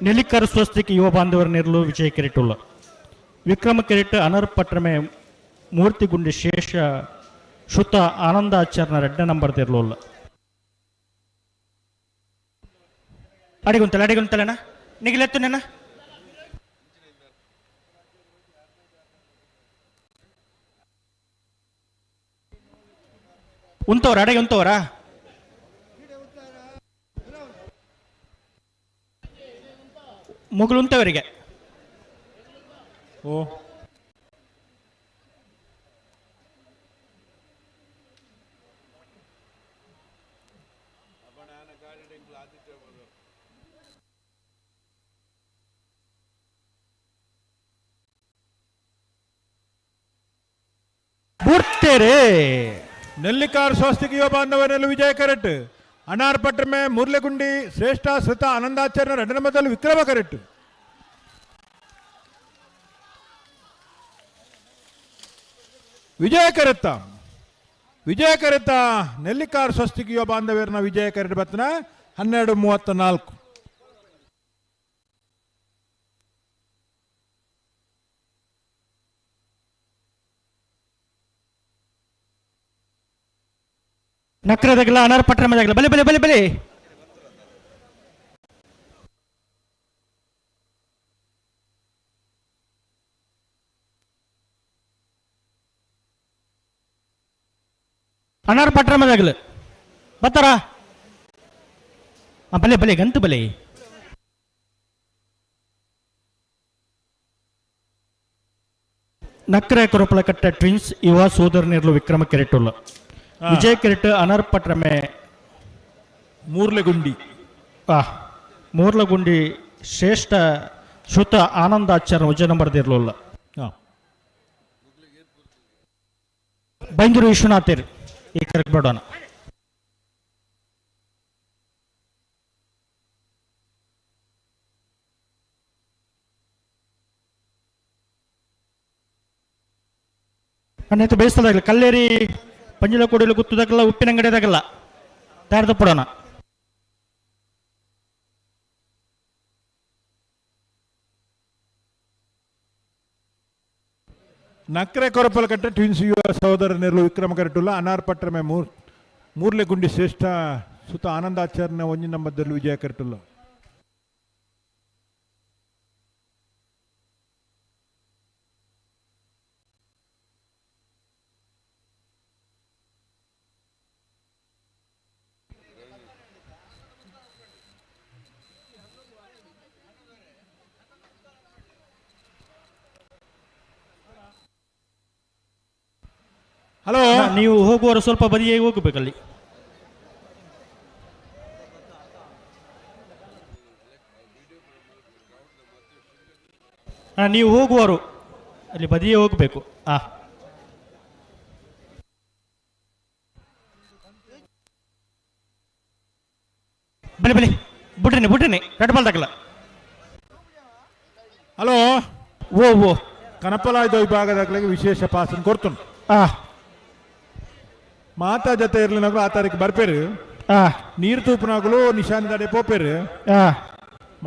ನೆಲ್ಲಿಕ್ಕರ್ ಸ್ವಸ್ತಿಗೆ ಯುವ ಬಾಂಧವರ ನೆರಳು ವಿಜಯ ಕೆರೆಟುಳ್ಳ ವಿಕ್ರಮ ಕೆರೆಟ್ ಅನರ್ ಪಟ್ರಮೆ ಮೂರ್ತಿಗುಂಡಿ ಶೇಷ ಶುತ ಆನಂದಾಚಾರ್ನ ರೆಡ್ಡ ನಂಬರ್ ತೆರಲುಲ್ಲ. ಅಡಿಗುಂತಲೆ ಅಡಿಗುಂತಲೆನ ನಿಗಿಲೆತ್ತು ನೆನ ಉಂತವರ ಅಡೆಗೆ ಉಂತವರಾ. ಮುಗುಲುಂತವರಿಗೆ ಓ ಬುಡ್ತೇರೆ ನೆಲ್ಲಿಕಾರ್ ಸ್ವಸ್ತಿಕ ಯುವ ಬಾಂಧವರೆಲ್ಲ ವಿಜಯ ಕರೆಟ್ ಅನಾರ್ ಪಟ್ಟಮೆ ಮುರ್ಲೆಗುಂಡಿ ಶ್ರೇಷ್ಠ ಶ್ರುತ ಆನಂದಾಚಾರ್ಯ ಎರಡನೇ ಮೊದಲು ವಿಕ್ರಮ ಕರೆಟ್ ವಿಜಯ ಕರೆತ್ತ ವಿಜಯ ಕರೆತ್ತ ನೆಲ್ಲಿಕಾರ್ ಸ್ವಸ್ತಿಕ ಯುವ ಬಾಂಧವ್ಯರನ್ನ ವಿಜಯ ಕರೆಟ್ ಬತ್ತನ 12:34. ನಕ್ರದಾಗಲ್ಲ ಅನಾರ್ ಪಟ್ಟಣದಾಗಲ್ಲ ಬಲೆ ಬಲೆ ಬಲೆ ಬಲೆ ಅನಾರ್ ಪಟ್ಟಣದಾಗಲ ಬತ್ತಾರ ಬಲೆ ಬಲೆ ಗಂತು ಬಲೆ ನಕ್ರೆ ಕೊರಪಲಕಟ್ಟ ಟ್ವಿನ್ಸ್ ಯುವ ಸೋದರನಿರಲು ವಿಕ್ರಮ ಕೆರೆಟುಲ್ಲ ವಿಜಯ ಕೆರೆಟ್ ಅನರ್ ಪಟ್ರಮೆ ಮೂರ್ಲೆಗುಂಡಿ ಮೂರ್ಲಗುಂಡಿ ಶ್ರೇಷ್ಠ ಶ್ರುತ ಆನಂದಾಚಾರ್ಯ ವಿಜಯ ನಂಬರ್ ಇರಲಿಲ್ಲ ಬೈಂದೂರು ವಿಶ್ವನಾಥೇರ್ ಈ ಕರೆಕ್ಟ್ ಬೇಡೋಣ. ಅಣ್ಣಾಯ್ತು ಬೇಯಿಸ್ತದಾಗಲಿ ಕಲ್ಲೇರಿ ಪಂಜಿಲ ಕೊಡಲು ಗುತ್ತದಾಗಲ್ಲ ಉಪ್ಪಿನಂಗಡಿದಾಗಲ್ಲ ತಯಾರ್ದ ಪಡೋಣ. ನಕ್ರೆ ಕೊರಪಲಕಟ್ಟೆ ಟ್ವಿನ್ಸ್ ಯುವ ಸಹೋದರ ನೆರಳು ವಿಕ್ರಮ ಕರೆಟುಲ್ಲ ಅನಾರ್ ಪಟ್ಟಮೆ ಮೂರ್ಲೆಗುಂಡಿ ಶ್ರೇಷ್ಠ ಸುತ ಆನಂದಾಚಾರ್ಯನ ಒಂಜಿ ನಂಬದಲ್ಲಿ ವಿಜಯ ಕರೆಟುಲ್ಲ. ಹಲೋ, ನೀವು ಹೋಗುವವರು ಸ್ವಲ್ಪ ಬದಿಯಾಗಿ ಹೋಗಬೇಕಲ್ಲಿ. ನೀವು ಹೋಗುವರು ಅಲ್ಲಿ ಬದಿಯೇ ಹೋಗಬೇಕು. ಬಲಿ ಬಲಿ ಬಿಡ್ರಿ ಬಿಡ್ರಿ ರೆಡ್ ಬಾಲ್ ತಗಲ್ಲ. ಹಲೋ, ಓ ಓ ಕನಪಲಾಯ್ದ ವಿಭಾಗದಾಗಲಿಗೆ ವಿಶೇಷ ಪಾಸನ್ ಕೊಡ್ತುನು. ಮಾತಾ ಜೊತೆ ಇರ್ಲಿನಾಗಲು ಆ ತಾರೀಕು ಬರ್ಪೇರು. ನೀರು ತೂಪನಾಗಲು ನಿಶಾನ್ ದಡೆ ಪೋಪೇರು.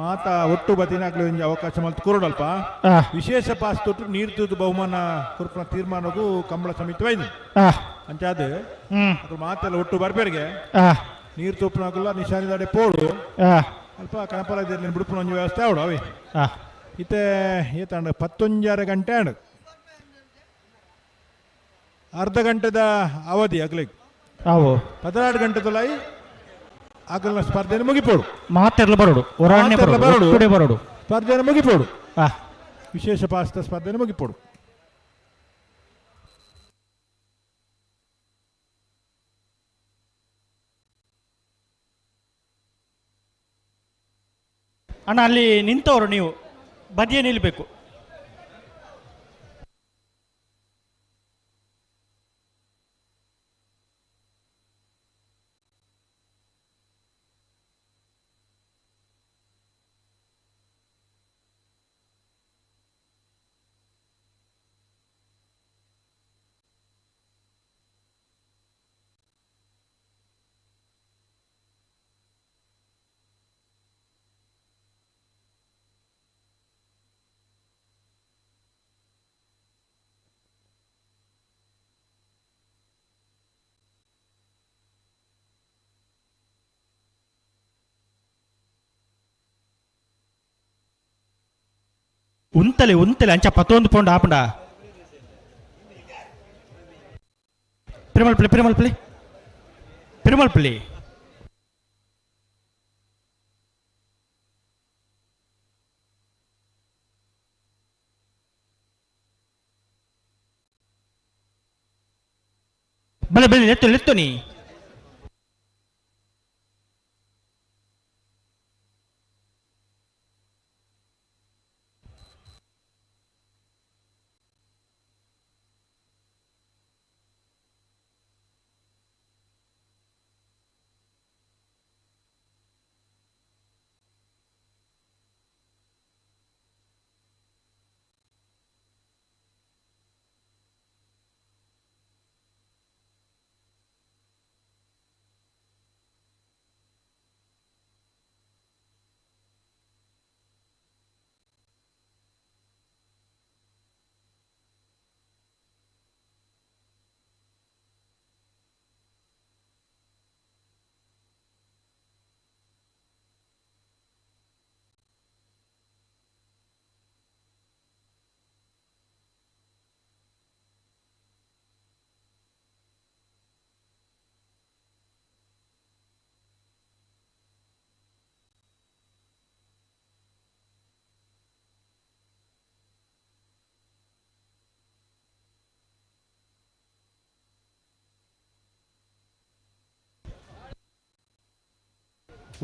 ಮಾತಾ ಒಟ್ಟು ಬತಿನಾಗ್ಲು ಒಂಜಿ ಅವಕಾಶ ಮಲ್ತು ಕೊರಡಲ್ಪ. ವಿಶೇಷ ಪಾಸ್ ತೊಟ್ಟು ನೀರು ತೂತು ಬಹುಮಾನ ಕೊರ್ಪುನ ತೀರ್ಮಾನಗೂ ಕಂಬಳ ಸಮಿತಿ ವೈದು. ಅಂಚಾದ ಅದು ಮಾತೆಲ್ಲ ಒಟ್ಟು ಬರ್ಪೇರಿಗೆ. ನೀರು ತೂಪನಾಗಲ್ಲ ನಿಶಾನಿ ದಡೆ ಪೋಡು. ಅಲ್ಪ ಕನಪಲ ಬಿಡುಪುನ ಒಂಜಿ ವ್ಯವಸ್ಥೆ ಅವಡು ಅವೇ. ಇತ್ತೆ ಏತಾಂಡ 11:30 ಗಂಟೆ ಆಂಡ್ ಅರ್ಧ ಗಂಟೆದ ಅವಧಿ ಅಗ್ಲಿಗೆ. 16 ಗಂಟೆದೊಲೈ ಆಗಲ್ನ ಸ್ಪರ್ಧೆಯನ್ನು ಮುಗಿಪೋಡು. ಮಾತೆರ್ಲ ಬರೋಡು, ಹೊರಾಣೆ ಬರೋಡು, ಬರೋಡು, ಸ್ಪರ್ಧೆಯನ್ನು ಮುಗಿಪೋಡು. ವಿಶೇಷ ಪಾಸ್ತ ಸ್ಪರ್ಧೆಯನ್ನು ಮುಗಿಪೋಡು. ಅಣ್ಣ ಅಲ್ಲಿ ನಿಂತವರು ನೀವು ಬದಿಯೇ ನಿಲ್ಬೇಕು. ಉಂತಲೆ ಉಂತಲೆ ಅಂಚ ಪತ್ತೊಂದು ಪೌಂಡ್ ಆಪಂಡ ಪೆರುಮಲ್ ಪಿಳ್ಳಿ ಪೆರುಮಲ್ ಪಿಳ್ಳಿ ಪೆರುಮಲ್ ಪಿಳ್ಳಿ ಬಲೆ ಬಲೆ ಲೆತ್ತು ಲೆತ್ತು ನೀ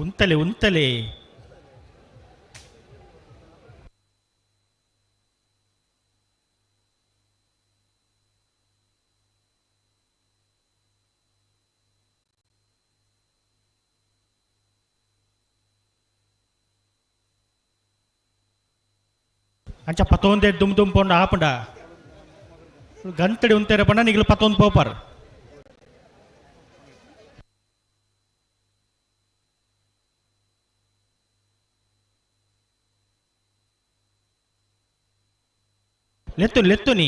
ಉಂತಲೆ ಉಂತಲೆ ಅಂಚ ಪತ್ತೊಂದೇ ದುಮ್ ದುಮ್ ಪೋಂಡ ಆಪಂಡ ಗಂತಡಿ ಉಂತೇರ ಪಂಡ ನಿಗಲು ಪತ್ತೊಂದು ಪೋಪಾರ್ ಲೆತ್ತು ಲೆತ್ತು ನೀ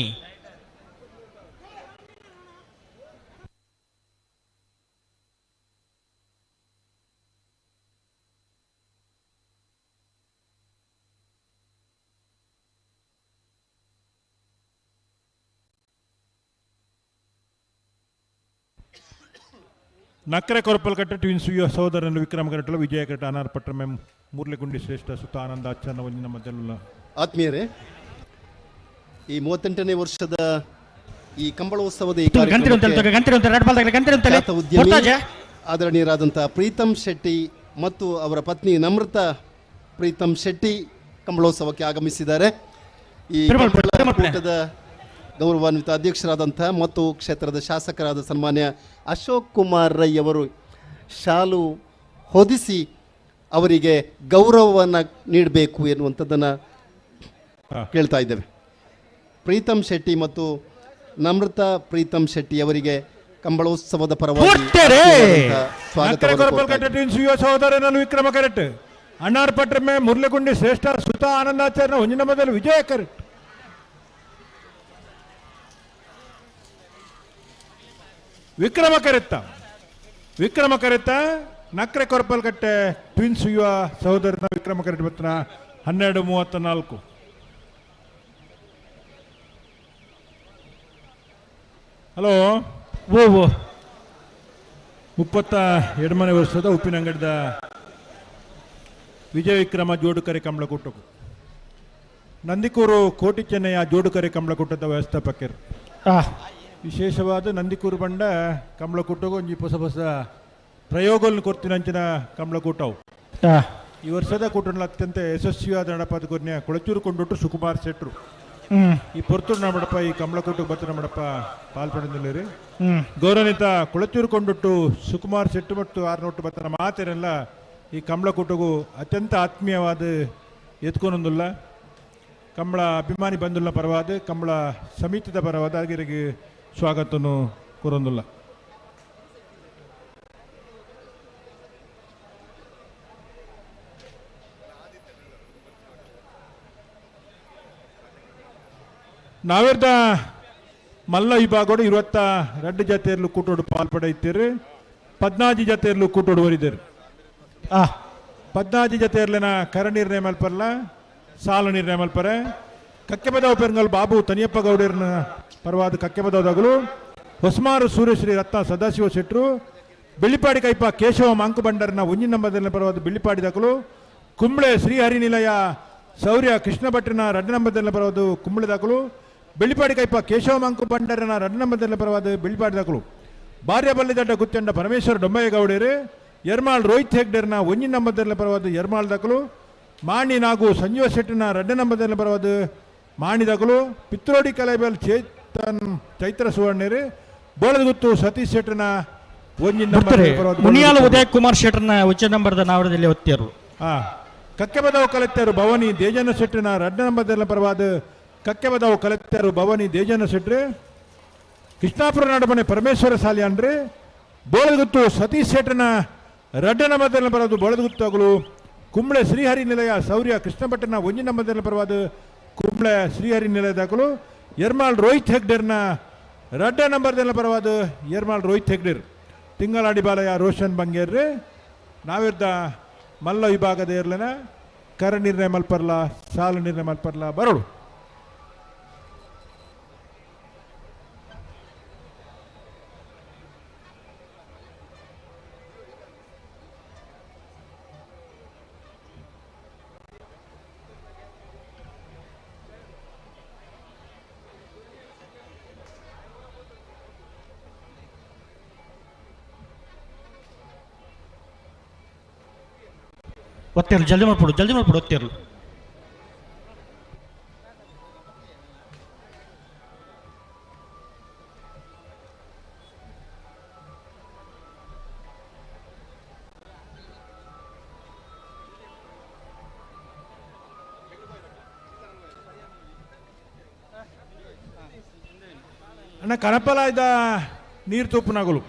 ನಕ್ಕರೆ ಕೊರಪಲ್ಕಟ್ಟೆ ಟ್ವಿನ್ಸ್ ಯುವ ಸಹೋದರನು ವಿಕ್ರಮ ಕರೆಟ್ಟಲು ವಿಜಯ ಕರೆಟ ಅನಾರ್ ಪಟ್ರಮೆ ಮೂರ್ಲೆಗುಂಡಿ ಶ್ರೇಷ್ಠ ಸುತ ಆನಂದ ಅಚ್ಚನ ಒಂಜಿನ ಮಧ್ಯಲ್ಲ. ಆತ್ಮೀಯರೇ, ಈ 38ನೇ ವರ್ಷದ ಈ ಕಂಬಳೋತ್ಸವದ ಈ ಉದ್ಯಮಿ ಆದರಣೀಯರಾದಂತಹ ಪ್ರೀತಮ್ ಶೆಟ್ಟಿ ಮತ್ತು ಅವರ ಪತ್ನಿ ನಮ್ರತಾ ಪ್ರೀತಮ್ ಶೆಟ್ಟಿ ಕಂಬಳೋತ್ಸವಕ್ಕೆ ಆಗಮಿಸಿದ್ದಾರೆ. ಈ ಕೂಟದ ಗೌರವಾನ್ವಿತ ಅಧ್ಯಕ್ಷರಾದಂಥ ಮತ್ತು ಕ್ಷೇತ್ರದ ಶಾಸಕರಾದ ಸನ್ಮಾನ್ಯ ಅಶೋಕ್ ಕುಮಾರ್ ರೈ ಅವರು ಶಾಲು ಹೊದಿಸಿ ಅವರಿಗೆ ಗೌರವವನ್ನು ನೀಡಬೇಕು ಎನ್ನುವಂಥದ್ದನ್ನು ಕೇಳ್ತಾ ಇದ್ದೇವೆ. ಪ್ರೀತಮ್ ಶೆಟ್ಟಿ ಮತ್ತು ನಮ್ರತಾ ಪ್ರೀತಮ್ ಶೆಟ್ಟಿ ಅವರಿಗೆ ಕಂಬಳೋತ್ಸವದ ಪರವಾಗಿ ಸ್ವಾಗತ. ವಿಕ್ರಮ ಕರೆಕ್ಟ್ ಅಣ್ಣಾರ್ ಪಟ್ರಮೆ ಮುರ್ಲೆಗುಂಡಿ ಶ್ರೇಷ್ಠ ಸುತ ಆನಂದಾಚಾರ್ಯ ಒಂಜಿನ ಮೊದಲು Vijaya correct. Vikrama correct Vikrama ಕರೆತ್ತ ನಕ್ರೆ ಕೊರಪಲ್ಕಟ್ಟೆ twins ಯುವ ಸಹೋದರನ ವಿಕ್ರಮ ಕರೆಕ್ಟ್ ಬತ್ತನ 12:34. ಹಲೋ ಓ ಓ 32ನೇ ವರ್ಷದ ಉಪ್ಪಿನಂಗಡದ ವಿಜಯ ವಿಕ್ರಮ ಜೋಡುಕರೆ ಕಂಬಳಕೂಟಕ್ಕೂ ನಂದಿಕೂರು ಕೋಟಿ ಚೆನ್ನಯ್ಯ ಜೋಡುಕರೆ ಕಂಬಳಕೂಟದ ವ್ಯವಸ್ಥಾಪಕರು. ವಿಶೇಷವಾದ ನಂದಿಕೂರು ಬಂಡ ಕಂಬಳಕೂಟಗೂ ಒಂಜಿ ಹೊಸ ಹೊಸ ಪ್ರಯೋಗಗಳನ್ನು ಕೊಡ್ತಿನಂಚಿನ ಕಂಬಳಕೂಟವು ಈ ವರ್ಷದ ಕೂಟಗಳ ಅತ್ಯಂತ ಯಶಸ್ವಿಯಾದ ನಡಪಾದ ಕೊನ್ಯ ಕೊಳಚೂರು ಕೊಂಡೊಟ್ಟು ಸುಕುಮಾರ್ ಶೆಟ್ರು ಈ ಪೊರ್ತೂರು ನಮ್ಮಡಪ್ಪ ಈ ಕಂಬಳಕೂಟಕ್ಕೆ ಬತ್ತ ನಮ್ಮಡಪ್ಪ ಪಾಲ್ಪಡೆದಿಲ್ಲ. ಗೌರವಾನ್ವಿತ ಕೊಳಚೂರು ಕೊಂಡೊಟ್ಟು ಸುಕುಮಾರ್ ಶೆಟ್ಟು ಮತ್ತು ಆರ್ನೊಟ್ಟು ಬತ್ತನ ಮಾತಿರಲ್ಲ ಈ ಕಂಬಳಕೂಟಗೂ ಅತ್ಯಂತ ಆತ್ಮೀಯವಾದ ಎತ್ಕೊಂಡೊಂದುಲ್ಲ ಕಂಬಳ ಅಭಿಮಾನಿ ಬಂದುಲ್ಲ ಪರವಾದ ಕಂಬಳ ಸಮಿತಿದ ಪರವಾದ ಆಗಿರಿಗೆ ಸ್ವಾಗತವನ್ನು ಕೋರೊಂದುಲ್ಲ. ನಾವೇರ್ದ ಮಲ್ಲ ವಿಭಾಗಡು 22 ಜಾತಿಯಲ್ಲೂ ಕೂಟೋಡು ಪಾಲ್ಪಡೆಯುತ್ತೀರಿ, 14 ಜಾತಿಯಲ್ಲೂ ಕೂಟೋಡು ವರಿದರು. 14 ಜಾತಿಯರ್ಲಿನ ಕರ ನಿರ್ಣಯ ಮಲ್ಪರ್ಲ ಸಾಲ ನಿರ್ಣಯ ಮಲ್ಪರೆ. ಕಕ್ಕೆಬದವ ಪೆರಂಗಲ್ ಬಾಬು ತನಿಯಪ್ಪ ಗೌಡರ್ನ ಪರವಾದ ಕಕ್ಕೆಬದವದಾಗಲು ಹೊಸ್ಮಾರು ಸೂರ್ಯಶ್ರೀ ರತ್ನ ಸದಾಶಿವ ಶೆಟ್ರು, ಬಿಳಿಪಾಡಿ ಕೈಪ ಕೇಶವ ಮಾಂಕುಬಂಡರ್ನ ಒಂಜಿನ ನಂಬರ್ನ ಪರವಾದ ಬಿಳಿಪಾಡಿ ದಾಖಲು, ಕುಂಬ್ಳೆ ಶ್ರೀಹರಿನಿಲಯ ಶೌರ್ಯ ಕೃಷ್ಣ ಭಟ್ರನ 2 ನಂಬರ್ನ ಪರವಾದ ಕುಂಬ್ಳೆ ದಾಖಲು, ಬೆಳ್ಳಿಪಾಡಿ ಕೈಪ ಕೇಶವ ಮಾಂಕು ಬಂಡರನ 2 ನಂಬರ್ನ ಪರವಾದ ಬೆಳ್ಳಿಪಾಡಿ ದಾಖಲು, ಬಾರ್ಯಬಲ್ಲಿದಡ್ಡ ಗುತ್ತಂಡ ಪರಮೇಶ್ವರ ಡೊಮ್ಮಯ್ಯಗೌಡರು ಎರ್ಮಾಳ್ ರೋಹಿತ್ ಹೆಗ್ಡೆರ್ನ ಒಂಜಿ ನಂಬರ್ದೆಲ್ಲ ಪರವಾದ ಎರ್ಮಾಳ್ ದಕಲು ಮಾಣಿ ನಾಗು ಸಂಜೀವ ಶೆಟ್ಟಿನ ರಡ್ಡ ನಂಬರ್ದೆಲ್ಲ ಪರವಾದ ಮಾಣಿ ದಕಲು ಪಿತ್ರೋಡಿ ಕಲೆಬೆಲ್ ಚೇತನ್ ಚೈತ್ರ ಸುವರ್ಣರು ಬೋಳದಗುತ್ತು ಸತೀಶ್ ಶೆಟ್ಟನ ಒಂಜಿ ನಂಬರ್ ಮುನಿಯಾಲ ಉದಯ್ ಕುಮಾರ್ ಶೆಟ್ಟರ್ನ ಉಚ್ಚ ನಂಬರ್ದ ನಾವರದಲ್ಲಿ ಒತ್ತಿಯರು. ಕಕ್ಕೆಬದವು ಕಲೆತ್ತರು ಭವನಿ ದೇಜನ ಶೆಟ್ಟಿನ ರಡ್ಡ ನಂಬರ್ದೆಲ್ಲ ಪರವಾದ ಕಕ್ಕೆಬದವು ಕಲೆತ್ತರು ಭವನಿ ದೇಜನ ಶೆಟ್ರು ಕೃಷ್ಣಾಪುರ ನಾಡಮನೆ ಪರಮೇಶ್ವರ ಸಾಲಿಯಾನ್ರಿ ಬೋಳದಗುತ್ತು ಸತೀಶ್ ಶೆಟ್ಟನ ರಡ್ಡ ನಂಬರ್ದೆಲ್ಲ ಪರವಾದ ಬೋಳದಗುತ್ತಾಗಲು ಕುಂಬ್ಳೆ ಶ್ರೀಹರಿ ನಿಲಯ ಶೌರ್ಯ ಕೃಷ್ಣಭಟ್ಟನ ಒಂಜಿ ನಂಬರ್ದೆಲ್ಲ ಪರವಾದ ಕುಂಬ್ಳೆ ಶ್ರೀಹರಿ ನಿಲಯದಾಗಲು ಎರ್ಮಾಳ್ ರೋಹಿತ್ ಹೆಗ್ಡೆರ್ನ ರಡ್ಡ ನಂಬರ್ದೆಲ್ಲ ಪರವಾದ ಎರ್ಮಾಳ್ ರೋಹಿತ್ ಹೆಗ್ಡೆರ್ ತಿಂಗಳಾಡಿ ಬಾಲಯ ರೋಷನ್ ಬಂಗೇರ್ರಿ ನಾವಿರ್ದ ಮಲ್ಲ ವಿಭಾಗದ ಇರ್ಲನ ಕರ ನಿರ್ಣಯ ಮಲ್ಪರ್ಲ ಸಾಲು ನಿರ್ಣಯ ಮಲ್ಪರ್ಲ ಬರೋಡು. ಒತ್ತಿರಲು ಜಲ್ದಿ ಮಾಡ್ಬಿಡು ಜಲ್ದಿ ಮಾಡ್ಬಿಡು ಒತ್ತಿರಲು. ಅಣ್ಣ ಕನಪಲ ಇದ್ದ ನೀರು ತುಪ್ಪನಗಲು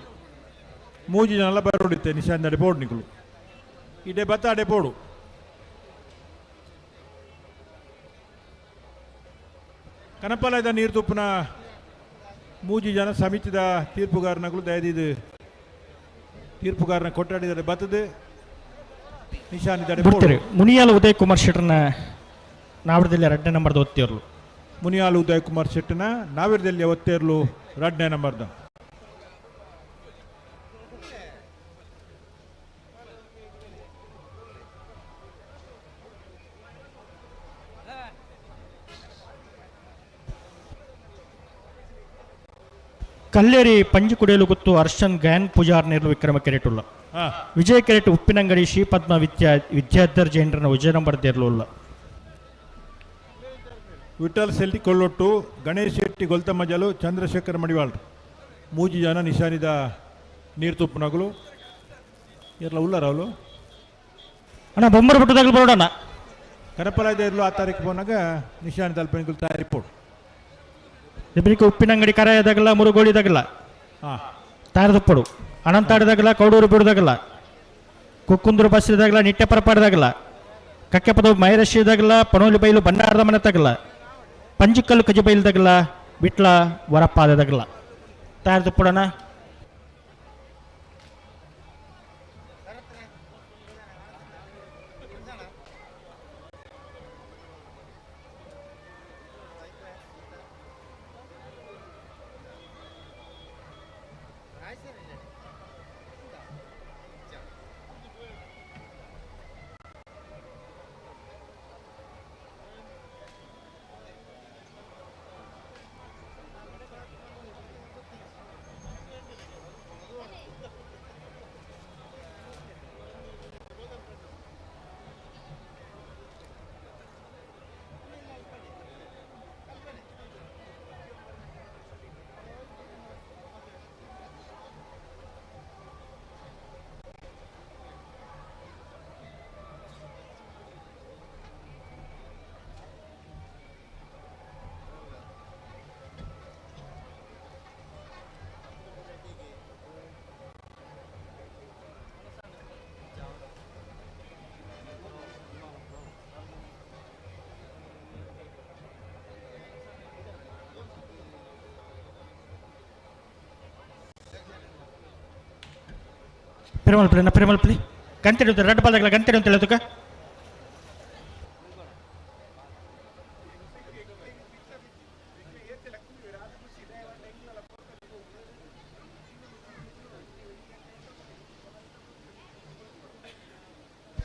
ಮೂಜಿ ಜನ ಬರೋಡಿತ್ತೆ ನಿಶಾಂದಡೆ ಬೋರ್ಡ್ ನಿಕಲು ಇಡೆ ಬತ್ತ ಅಡೆ ಬೋಡು. ಕನಪಲದ ನೀರು ತುಪ್ಪನ ಮೂಜಿ ಜನ ಸಮಿತಿದ ತೀರ್ಪುಗಾರನಗಳು ದಯದಿದ್ದು ತೀರ್ಪುಗಾರನ ಕೊಟ್ಟಾಡಿದರೆ ಬತ್ತದೆ ನಿಶಾನಿದ್ದಾರೆ. ಮುನಿಯಾಲ ಉದಯ್ ಕುಮಾರ್ ಶೆಟ್ಟರ್ನ ನಾವರದಲ್ಲಿ ಎರಡನೇ ನಂಬರ್ದ ಒತ್ತಿರ್ಲು. ಮುನಿಯಾಲ ಉದಯ್ ಕುಮಾರ್ ಶೆಟ್ಟರ್ನ ನಾವಿರದಲ್ಲಿ ಒತ್ತೇರ್ಲು ಎರಡನೇ ನಂಬರ್ದ. ಕಲ್ಲೇರಿ ಪಂಜುಕುಡಿಯಲು ಗೊತ್ತು ಅರ್ಶನ್ ಗಯನ್ ಪೂಜಾರ್ ನೇರ್ಲು ವಿಕ್ರಮ ಕೆರೆಟುಲ್ಲ. ವಿಜಯ ಕೆರೆಟ್ ಉಪ್ಪಿನಂಗಡಿ ಶ್ರೀಪದ್ಮ ವಿದ್ಯಾಧರ್ ಜೈನರನ್ನ ವಿಜಯ ನಂಬರ್ ದೇರ್ಲುಲ್ಲ. ವಿಠಲ್ ಶೆಟ್ಟಿ ಕೊಲ್ಲೊಟ್ಟು ಗಣೇಶ್ ಶೆಟ್ಟಿ ಗೊಲ್ತಮ್ಮಜಲು ಚಂದ್ರಶೇಖರ್ ಮಡಿವಾಳ್ ಮೂಜಿ ಜನ ನಿಶಾನಿದ ನೀರು ತುಪ್ಪನಗಲು ಇರ್ಲ ಉಲ್ಲರವಲು ಅಣ್ಣ ಬೊಮ್ಮರ ಬಿಟ್ಟದಾಗಲು ಬರೋಣ ಕನಪಲ ಇರ್ಲು ಆ ತಾರೀಕು ಪೋನಾಗ ನಿಶಾನಿದ ಅಲ್ಪನಿಗಳು ತಯಾರಿ ಪೋಡು. ಇಬ್ಬರಿಗೆ ಉಪ್ಪಿನಂಗಡಿ ಕರಾಯದಾಗಲ್ಲ ಮುರುಗೋಳಿದಾಗಲ್ಲ ತಾರದಪ್ಪಡು ಅನಂತಾಡದಾಗಲ್ಲ ಕೌಡೂರು ಬಿಡುದಾಗಲ್ಲ ಕುಕ್ಕುಂದೂರು ಬಸ್ಸಿದಾಗಲ್ಲ ನಿಟ್ಟೆ ಪರಪಾಡದಾಗಲ್ಲ ಕಕ್ಕೆಪದವು ಮೈರಶಿದಾಗಲ್ಲ ಪಣೋಲಿ ಬೈಲು ಭಂಡಾರದ ಮನೆ ತಗಲ್ಲ ಪಂಜಿಕಲ್ಲು ಕಜಿ ಬೈಲ್ದಾಗಲ್ಲ ಬಿಟ್ಲ ವರಪ್ಪಾದದಾಗಲ್ಲ ತಾರದಪ್ಪಡೋಣ. ಪೆರುಮಲ್ಪಲಿ ನಾ ಪೆರುಮಲ್ಪಲಿ ಗಂಟೆ ರೆಡ್ ಬಾಲ್ದಾಗಲ ಗಂಟೆ ಅಂತ ಹೇಳೋದಕ್ಕೆ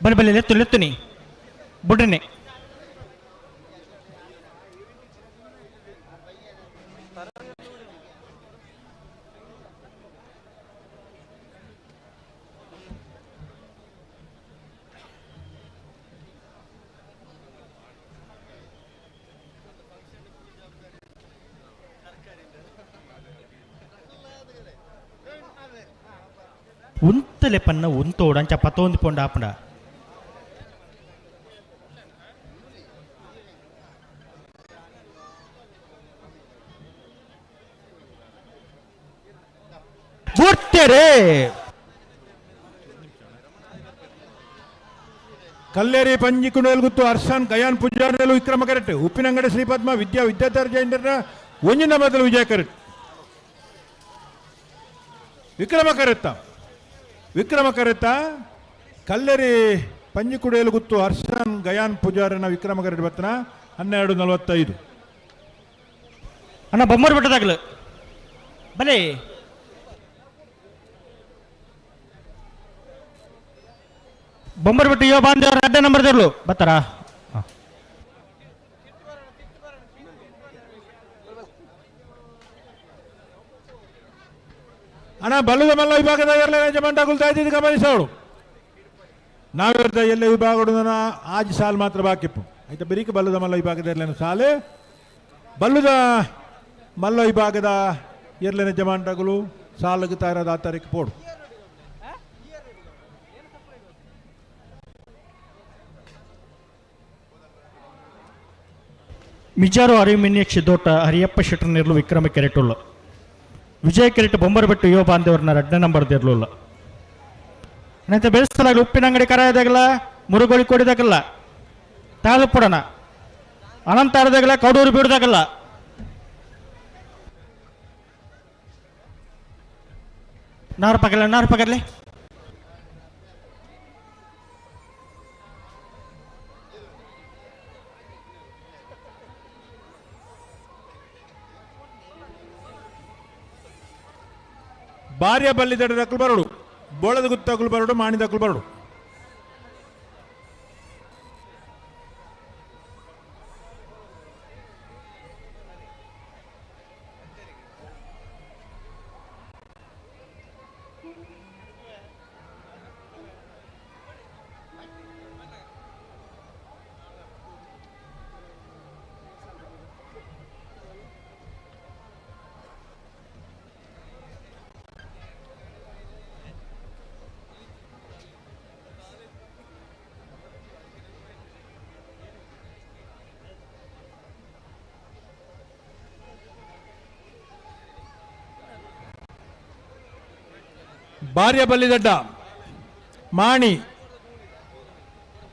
ಬನ್ನಿ ಬನ್ನಿ ಲೆತ್ತು ಲೆತ್ತು ನೀ ಬುಡ್ರನೆ ಉಂತಲೆ ಪನ್ನ ಉಂತೋಡು ಅಂಚ ಪತ್ತೊಂದು ಪೊಂಡ ಆಪುಂಡ ಬೂರ್ತೆರೆ ಕಲ್ಲೇರಿ ಪಂಜಿಕುಂಡೇಲ್ ಗುತ್ತು ಅರ್ಸನ್ ಗಯಾನ್ ಪೂಜಾರ್ನೇಲು ವಿಕ್ರಮ ಕರೆಕ್ಟ್ ಉಪ್ಪಿನಂಗಡಿ ಶ್ರೀಪದ್ಮ ವಿದ್ಯಾ ವಿದ್ಯಾರ್ಥಿ ಜೈಂದ್ರ ಒಂಜಿನ ಬದಲು ವಿಜಯ ಕರೆಕ್ಟ್ ವಿಕ್ರಮ ಕರೆತ್ತ ವಿಕ್ರಮ ಕರೆತ್ತ ಕಲ್ಲೇರಿ ಪಂಜಿಕುಡೇಲು ಗುತ್ತು ಹರ್ಷನ್ ಗಯಾನ್ ಪೂಜಾರನ ವಿಕ್ರಮ ಕರೆಕ್ಟ್ ಬರ್ತನ 12:45. ಅಣ್ಣ ಬೊಮ್ಮರು ಬಿಟ್ಟದಾಗಲು ಬಲೆ ಬೊಮ್ಮರು ಬಿಟ್ಟು ಯೋ ಬಾಂಧವ್ರ ಅಡ್ಡ ನಂಬರ್ ದೇರ್ಲು ಬರ್ತಾರಾ. ಅಣ್ಣ ಬಲ್ಲದ ಮಲ್ಲ ವಿಭಾಗದ ಎಲ್ಲ ಯಜಮಾನ ಇದ್ದು ಗಮನಿಸೋಳು ನಾವಿರ್ದ ಎಲ್ಲ ವಿಭಾಗದ ಆಜ್ ಸಾಲ್ ಮಾತ್ರ ಬಾಕಿಪ್ಪು ಆಯ್ತಾ ಬರೀಕ ಬಲ್ಲದ ಮಲ್ಲ ವಿಭಾಗದ ಇರ್ಲೇನು ಸಾಲೆ ಬಲ್ಲದ ಮಲ್ಲ ವಿಭಾಗದ ಎರ್ಲೇನ ಜಮಾಂಟಗಳು ಸಾಲಗೆ ತಾರದ ಆ ತಾರೀಕು ಪೋಡು. ಮಿಜಾರು ಅರಿಮಿನ್ಯ ಕ್ಷಿದೋಟ ಹರಿಯಪ್ಪ ಶೆಟ್ಟರ್ನಿರ್ಲು ವಿಕ್ರಮ ಕೆರೆಟುಳ್ಳು ವಿಜಯ ಕೆರೆಟ್ ಬೊಂಬರ್ ಬಿಟ್ಟು ಯುವ ಬಾಂಧವ್ರನ್ನ ಎರಡನೇ ನಂಬರ್ ಇರಲಿಲ್ಲ. ಅನಂತ ಬೆಳೆಸಲಾಗಲಿ ಉಪ್ಪಿನಂಗಡಿ ಕರಾಯದಾಗಲ ಮುರುಗೋಳಿ ಕೊಡಿದಾಗಲ್ಲ ತಾಳುಪುಡನ ಅನಂತಾರದಾಗಲ ಕಡೂರು ಬೀಡ್ದಾಗಲ್ಲ ನಾರು ಪಗಲ ನಾರು ಪಗರ್ಲೆ ಭಾರ್ಯ ಬಲ್ಲಿದಡದಕ್ಕಲು ಬರಡು ಬೋಳದ ಗುತ್ತಕಲು ಬರಡು ಮಾಣಿದಕ್ಕಲು ಬರಡು. ಭಾರ್ಯ ಬಲ್ಲಿದಡ್ಡ ಮಾಣಿ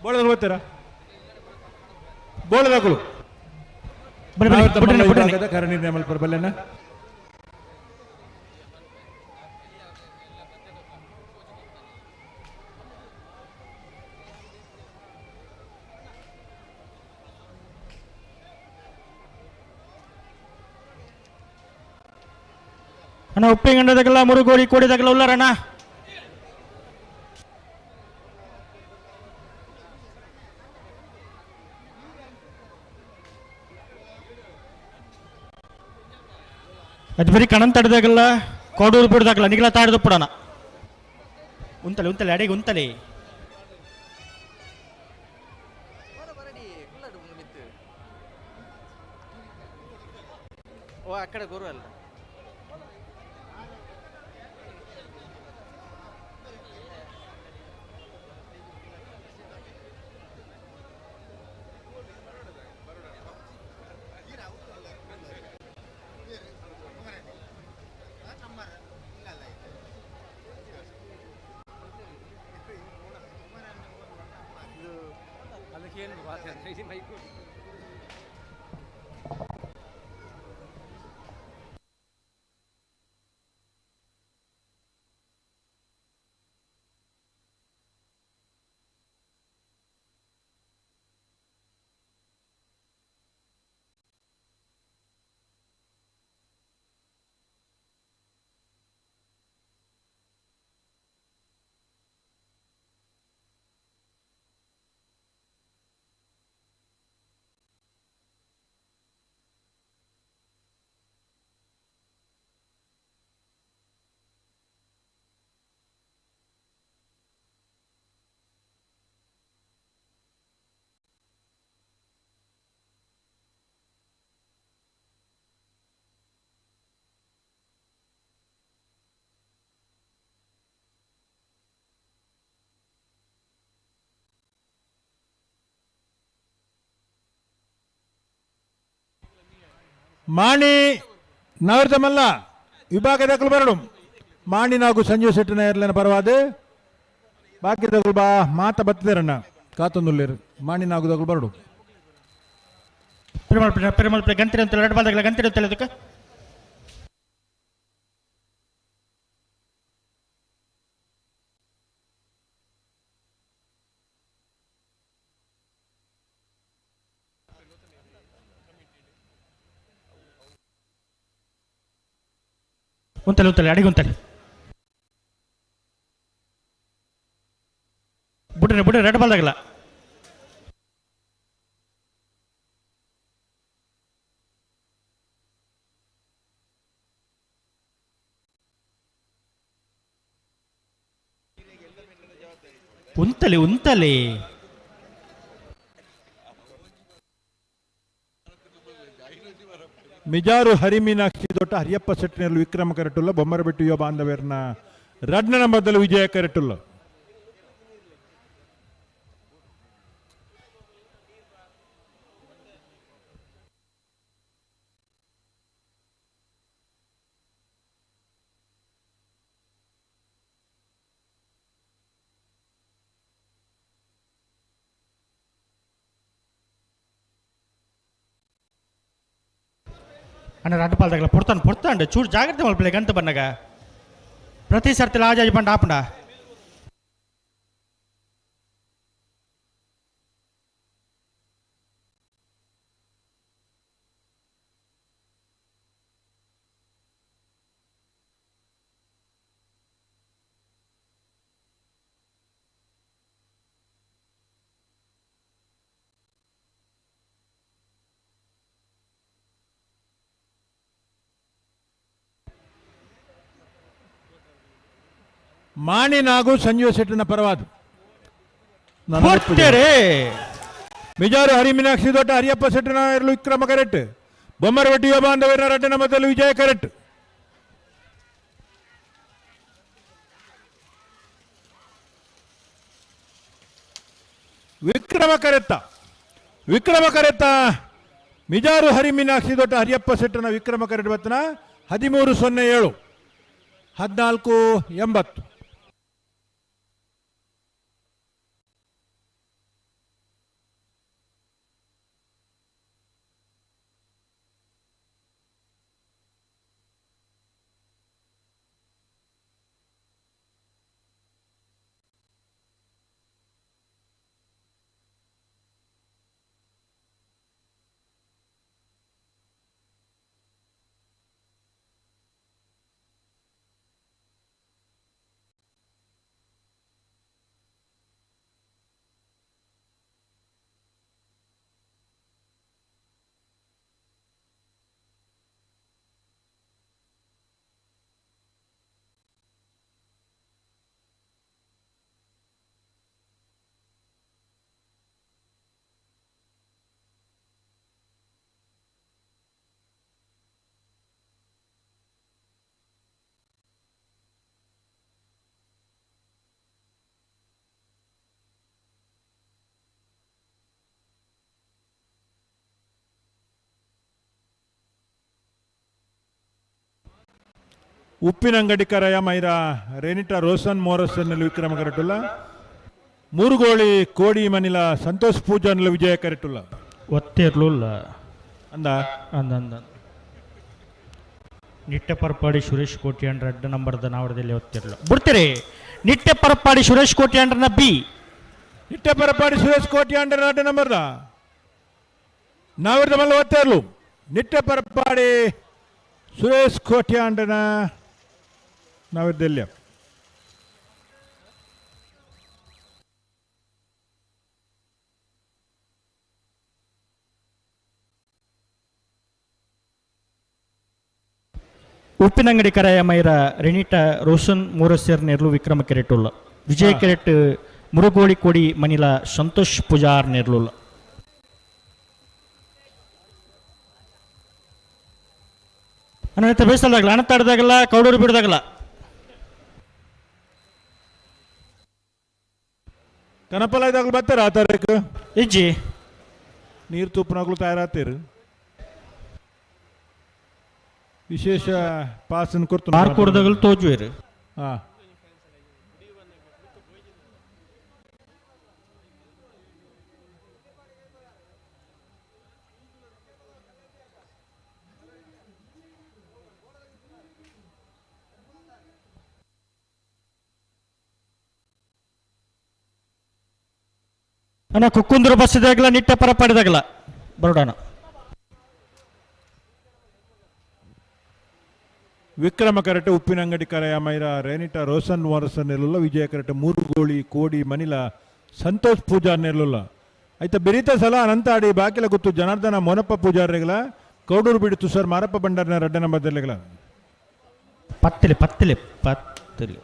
ಬೋಳದ ಗೊತ್ತೀರಾ ಬೋಳದಗಳು ಕಾರ್ಯನಿರ್ಣಯ ಮಲ್ಪರ ಬಲ್ಲೆನ ಅಣ್ಣ ಉಪ್ಪಿನಂಗಡದಾಗಲ್ಲ ಮುರುಗೋಳಿ ಕೋಡಿದಾಗಲ್ಲ ಉಲ್ಲಾರಣ್ಣ. ಅದು ಬರೀ ಕಣನ್ ತಡೆದಾಗಲ್ಲ ಕೋಡೂರು ಬಿಡ್ದಾಗಲ್ಲ ನಿಗಲ ತಾಡ್ದು ಪುಡಣ ಉಂತಲೆ ಉಂತಲೆ ಅಡಿಗೆ ಉಂತಲೆ. ಮಾಣಿ ನವರ್ದಮಲ್ಲ ವಿಭಾಗದಕ್ಕಲು ಬರಡು ಮಾಣಿ ನಾಗು ಸಂಜೀವ ಶೆಟ್ಟಿನ ಎರ್ಲೆನ ಪರವಾದ ಬಾಕಿದಗಳು ಬಾ ಮಾತ ಬತ್ತಿದಾರಣ್ಣ ಕಾತೊಂದುಲ್ಲೇರು ಮಾಣಿ ನಾಗುದಗಳು ಬರಡು ಪೆರುಮಾಳ್ ಪೆರುಮಾಳ್ ಗಂತಿರ ಅಂತ ಎರಡು ಬಾಲ್ದಾಗಲ ಗಂತಿರ ಅಂತ ಅದಕ್ಕೆ ಉಂತಲೆ ಉಂತಲೆ ಅಡಿಗೆ ಉಂತಲೆ ಬುಡ್ರಿ ಬುಡ್ರಿ ರೆಡ್ ಬಾಲ್ದಾಗಲ್ಲ ಉಂತಲೆ ಉಂತಲೆ ಮಿಜಾರು ಹರಿಮೀನಾಕ್ಷಿ ದೊಡ್ಡ ಹರಿಯಪ್ಪ ಸೆಟ್ಟಿನಲ್ಲಿ ವಿಕ್ರಮ ಕರೆಟುಲ್ಲ ಬೊಮ್ಮರಬೆಟ್ಟು ಯುವ ಬಾಂಧವ್ಯರ್ನ ರಡ್ನ ನಂಬರ್ದಲ್ಲಿ ವಿಜಯ ಕರೆಟುಲ್ಲ. ಅಣ್ಣ ರಡ್ಡ ಪಾಲ್ದಾಗಲ ಪೊಡ್ತಾನು ಪೊಡ್ತಾಂಡು ಚೂರು ಜಾಗ್ರತೆ ಮಲ್ಪಲೆ ಗಂತ ಬನ್ನಗ ಪ್ರತಿ ಸರ್ತಿ ಆಜಾಜಿ ಪಂಡ ಆಪುಂಡ ಮಾಣಿ ನಾಗು ಸಂಜೀವ ಶೆಟ್ಟಿನ ಪರವಾದ ಮಿಜಾರು ಹರಿ ಮೀನಾಕ್ಷಿ ದೊಡ್ಡ ಹರಿಯಪ್ಪ ಶೆಟ್ಟಿನ ಇರಲು ವಿಕ್ರಮ ಕರೆಕ್ಟ್ ಬೊಮ್ಮರಬೆಟ್ಟಿ ಯುವ ಬಾಂಧವ್ಯರ ರಡ್ಡ ಮಧ್ಯದಲ್ಲಿ ವಿಜಯ ಕರೆಕ್ಟ್. ವಿಕ್ರಮ ಕರೆತ್ತ ವಿಕ್ರಮ ಕರೆತ್ತ ಮಿಜಾರು ಹರಿ ಮೀನಾಕ್ಷಿ ದೊಡ್ಡ ಹರಿಯಪ್ಪ ಶೆಟ್ಟನ ವಿಕ್ರಮ ಕರೆಕ್ಟ್ ಬತ್ತನ 13.07 14.80. ಉಪ್ಪಿನಂಗಡಿ ಕರಯ ಮೈರಾ ರೆನಿಟಾ ರೋಸನ್ ಮೋರಸನ್ನಲ್ಲಿ ವಿಕ್ರಮ ಕರೆಟುಲ್ಲ. ಮೂರುಗೋಳಿ ಕೋಡಿ ಮನಿಲ ಸಂತೋಷ್ ಪೂಜಾನಲ್ಲಿ ವಿಜಯ ಕರೆಟುಲ್ಲ. ಒತ್ತಿರ್ಲುಲ್ಲ ಅಂದ ಅಂದ ಅಂದ ನಿಟ್ಟೆ ಪರಪಾಡಿ ಸುರೇಶ್ ಕೋಟಿ ಅಂಡ್ರ ಅಡ್ಡ ನಂಬರ್ದ ನಾವಡದಲ್ಲಿ ಒತ್ತಿರ್ಲು ಬಿಡ್ತೀರಿ. ನಿಟ್ಟೆ ಪರಪಾಡಿ ಸುರೇಶ್ ಕೋಟಿ ಅಂಡ್ರನ ಬಿ ನಿಟ್ಟೆ ಪರಪಾಡಿ ಸುರೇಶ್ ಕೋಟಿ ಅಂಡ್ರನ ಅಡ್ಡ ನಂಬರ್ದ ನಾವರದ ಮಲ್ಲ ಒತ್ತಿರ್ಲು. ನಿಟ್ಟೆ ಪರಪಾಡಿ ಸುರೇಶ್ ಕೋಟಿ ಅಂಡ್ರನ ನಾವಿದ್ದಲ್ಲಿ ಉಪ್ಪಿನಂಗಡಿ ಕರಾಯ ಮೈರ ರೆನಿಟಾ ರೋಷನ್ ಮೂರಸೇರ್ ನೆರ್ಲು ವಿಕ್ರಮ ಕೆರೆಟುಲ್ಲ. ವಿಜಯ ಕೆರೆಟ್ ಮುರುಗೋಳಿ ಕೋಡಿ ಮನಿಲ ಸಂತೋಷ್ ಪೂಜಾರ್ ನೆರ್ಲುಲ್ಲ. ಅಣ್ಣ ಬೇಸಲ್ದಾಗಲ್ಲ ಅಣ್ಣ ತಾಡ್ದಾಗಲ್ಲ ಕೌಡೂರು ಬಿಡ್ದಾಗಲ್ಲ ಕನಪಲ ಇದಾಗಲು ಬರ್ತಾರ ಆ ತಾರೀಕು ಇಜ್ಜಿ ನೀರು ತುಪ್ಪನಾಗ್ಲು ತಯಾರಾತೀರು. ವಿಶೇಷ ಪಾಸನ್ ಕೊರ್ತು ಬಾರ್ಕೂರ್ದಗಲು ತೋಜುವೆರು. ಹಾ ಅಣ್ಣ ಕುಕ್ಕುಂದ್ರ ಬಸ್ ಇದಾಗಲ ನಿಟ್ಟ ಪರಪಾಡಿದಾಗಲ ಬರೋಡಣ. ವಿಕ್ರಮ ಕರಟೆ ಉಪ್ಪಿನಂಗಡಿ ಕರೆಯ ಮೈರ ರೇನಿಟಾ ರೋಸನ್ ವಾರಸನ್ ನೆಲ್ಲುಲ್ಲ ವಿಜಯ ಕರಟೆ ಮೂರುಗೋಳಿ ಕೋಡಿ ಮನಿಲ ಸಂತೋಷ್ ಪೂಜಾರ್ ನೆಲ್ಲುಲ್ಲ ಆಯ್ತ ಬೆರೀತ ಸಲ ಅನಂತಾಡಿ ಬಾಕಿಲ ಗುತ್ತು ಜನಾರ್ದನ ಮೋನಪ್ಪ ಪೂಜಾರ್ರೆಗಳ ಕೌಡೂರು ಬಿಡಿ ತುಷಾರ್ ಮಾರಪ್ಪ ಭಂಡಾರನ ರಡ್ಡ ನಂಬರ್ದೆಲೆಗಳ ಪತ್ತಲೆ ಪತ್ತಲೆ ಪತ್ತಲೆ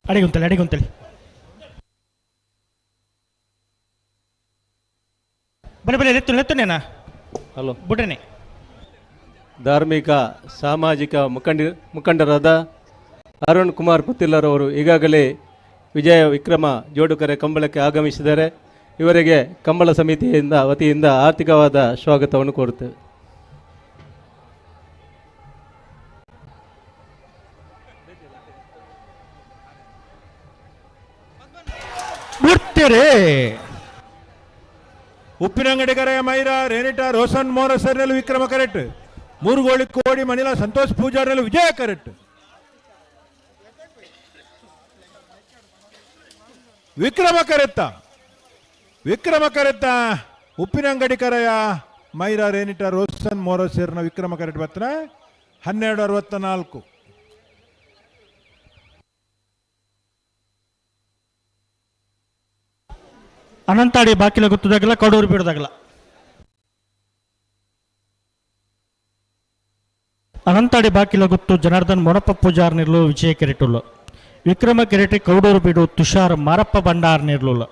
ಅಡಿಗುಂತಲೆ ಅಡಿಗುಂತಲೆ ಬಲೆ ಬಲೆ ಲೆತ್ತು ಲೆತ್ತುನೇನಾ ಹಲೋ ಬುಡನೆ. ಧಾರ್ಮಿಕ ಸಾಮಾಜಿಕ ಮುಖಂಡರಾದ ಅರುಣ್ ಕುಮಾರ್ ಪುತ್ತಿಲ್ಲರವರು ಈಗಾಗಲೇ ವಿಜಯ ವಿಕ್ರಮ ಜೋಡುಕರೆ ಕಂಬಳಕ್ಕೆ ಆಗಮಿಸಿದ್ದಾರೆ. ಇವರಿಗೆ ಕಂಬಳ ಸಮಿತಿಯಿಂದ ವತಿಯಿಂದ ಆರ್ಥಿಕವಾದ ಸ್ವಾಗತವನ್ನು ಕೋರುತ್ತೇವೆ. ಉಪ್ಪಿನಂಗಡಿ ಕರೆಯ ಮೈರ ರೇನಿಟಾ ರೋಸನ್ ಮೋರಸರ್ನಲ್ಲಿ ವಿಕ್ರಮ ಕರೆಕ್ಟ್ ಮೂರುಗೋಳಿ ಕೋಡಿ ಮನಿಲ ಸಂತೋಷ್ ಪೂಜಾರ್ನಲ್ಲಿ ವಿಜಯ ಕರೆಕ್ಟ್ ವಿಕ್ರಮ ಕರೆತ್ತ ವಿಕ್ರಮ ಕರೆತ್ತ ಉಪ್ಪಿನಂಗಡಿ ಕರೆಯ ಮೈರ ರೇನಿಟಾ ರೋಸನ್ ಮೋರಸರ್ನ ವಿಕ್ರಮ ಕರೆಕ್ಟ್ ಬರ್ತನ 12:64. ಅನಂತಾಡಿ ಬಾಕಿಲ ಗೊತ್ತದಾಗಲ್ಲ ಕಡೂರು ಬಿಡದಾಗಲ್ಲ. ಅನಂತಾಡಿ ಬಾಕಿಲ ಗೊತ್ತು ಜನಾರ್ದನ್ ಮೊನಪ್ಪ ಪೂಜಾರ್ ನಿರ್ಲು ವಿಜಯ ಕೆರೆಟುಲ್ಲು ವಿಕ್ರಮ ಕೆರೆಟಿ ಕೌಡೂರು ಬೀಡು ತುಷಾರ್ ಮಾರಪ್ಪ ಭಂಡಾರ್ ನಿರ್ಲುಲ್ಲ.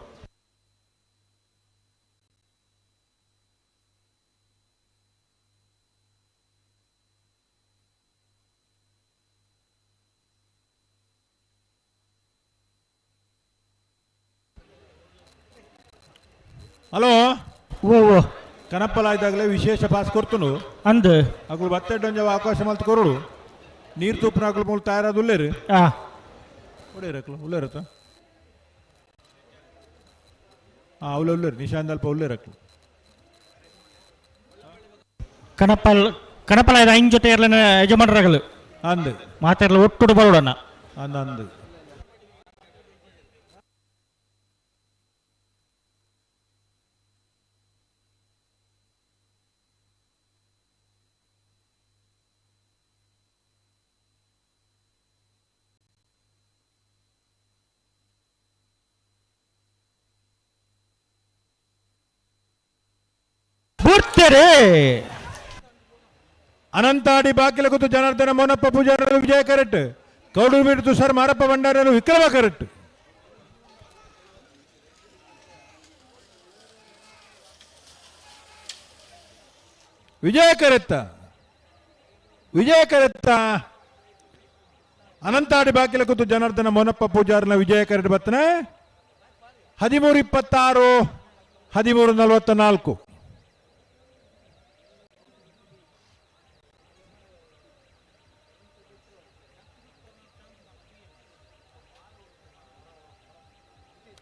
ಹಲೋ ಓ ಓ ಕನಪ್ಪಲ ಇದ್ದಾಗಲೇ ವಿಶೇಷ ಪಾಸ್ ಕೊಡ್ತನು ಅಂದ್ ಅಗಳು ಬತ್ತೆಡ್ಡೊಂಜ ಅವಕಾಶ ಮಲ್ತು ಕೊರಡು ನೀರು ತೂಪಿನ ಅಗಳು ಮೂಲ ತಯಾರಾದ ಉಲ್ಲೇರು ಉಳ್ಳೇರಕ್ಲು ಉಳ್ಳೇರತ್ತ ಹಾಂ ಅವಳು ಉಳ್ಳೇರು ನಿಶಾಂತ್ ಅಲ್ಪ ಉಳ್ಳೇರಕ್ಲು ಕನಪಲ್ ಕನಪಲ ಐನ್ ಜೊತೆ ಇರ್ಲನ ಯಜಮಾನರಾಗಲು ಅಂದ್ ಮಾತಾಡಲು ಒಟ್ಟುಡು ಬರೋಡಣ ಅಂದ್ ಅಂದ್ ಅನಂತಾಡಿ ಬಾಕಿಲ ಕೂತು ಜನಾರ್ದನ ಮೋನಪ್ಪ ಪೂಜಾರರು ವಿಜಯ ಕರೆಕ್ಟ್ ಕೌಡೂರು ಬೀಡು ತುಷಾರ್ ಮಾರಪ್ಪ ಭಂಡಾರರು ವಿಕ್ರಮ ಕರೆಕ್ಟ್ ವಿಜಯ ಕರೆತ್ತ ವಿಜಯ ಕರೆತ್ತ ಅನಂತಾಡಿ ಬಾಕಿಲ ಕೂತು ಜನಾರ್ದನ ಮೋನಪ್ಪ ಪೂಜಾರನ ವಿಜಯ ಕರೆಕ್ಟ್ ಬರ್ತನೆ 13:26 13:44.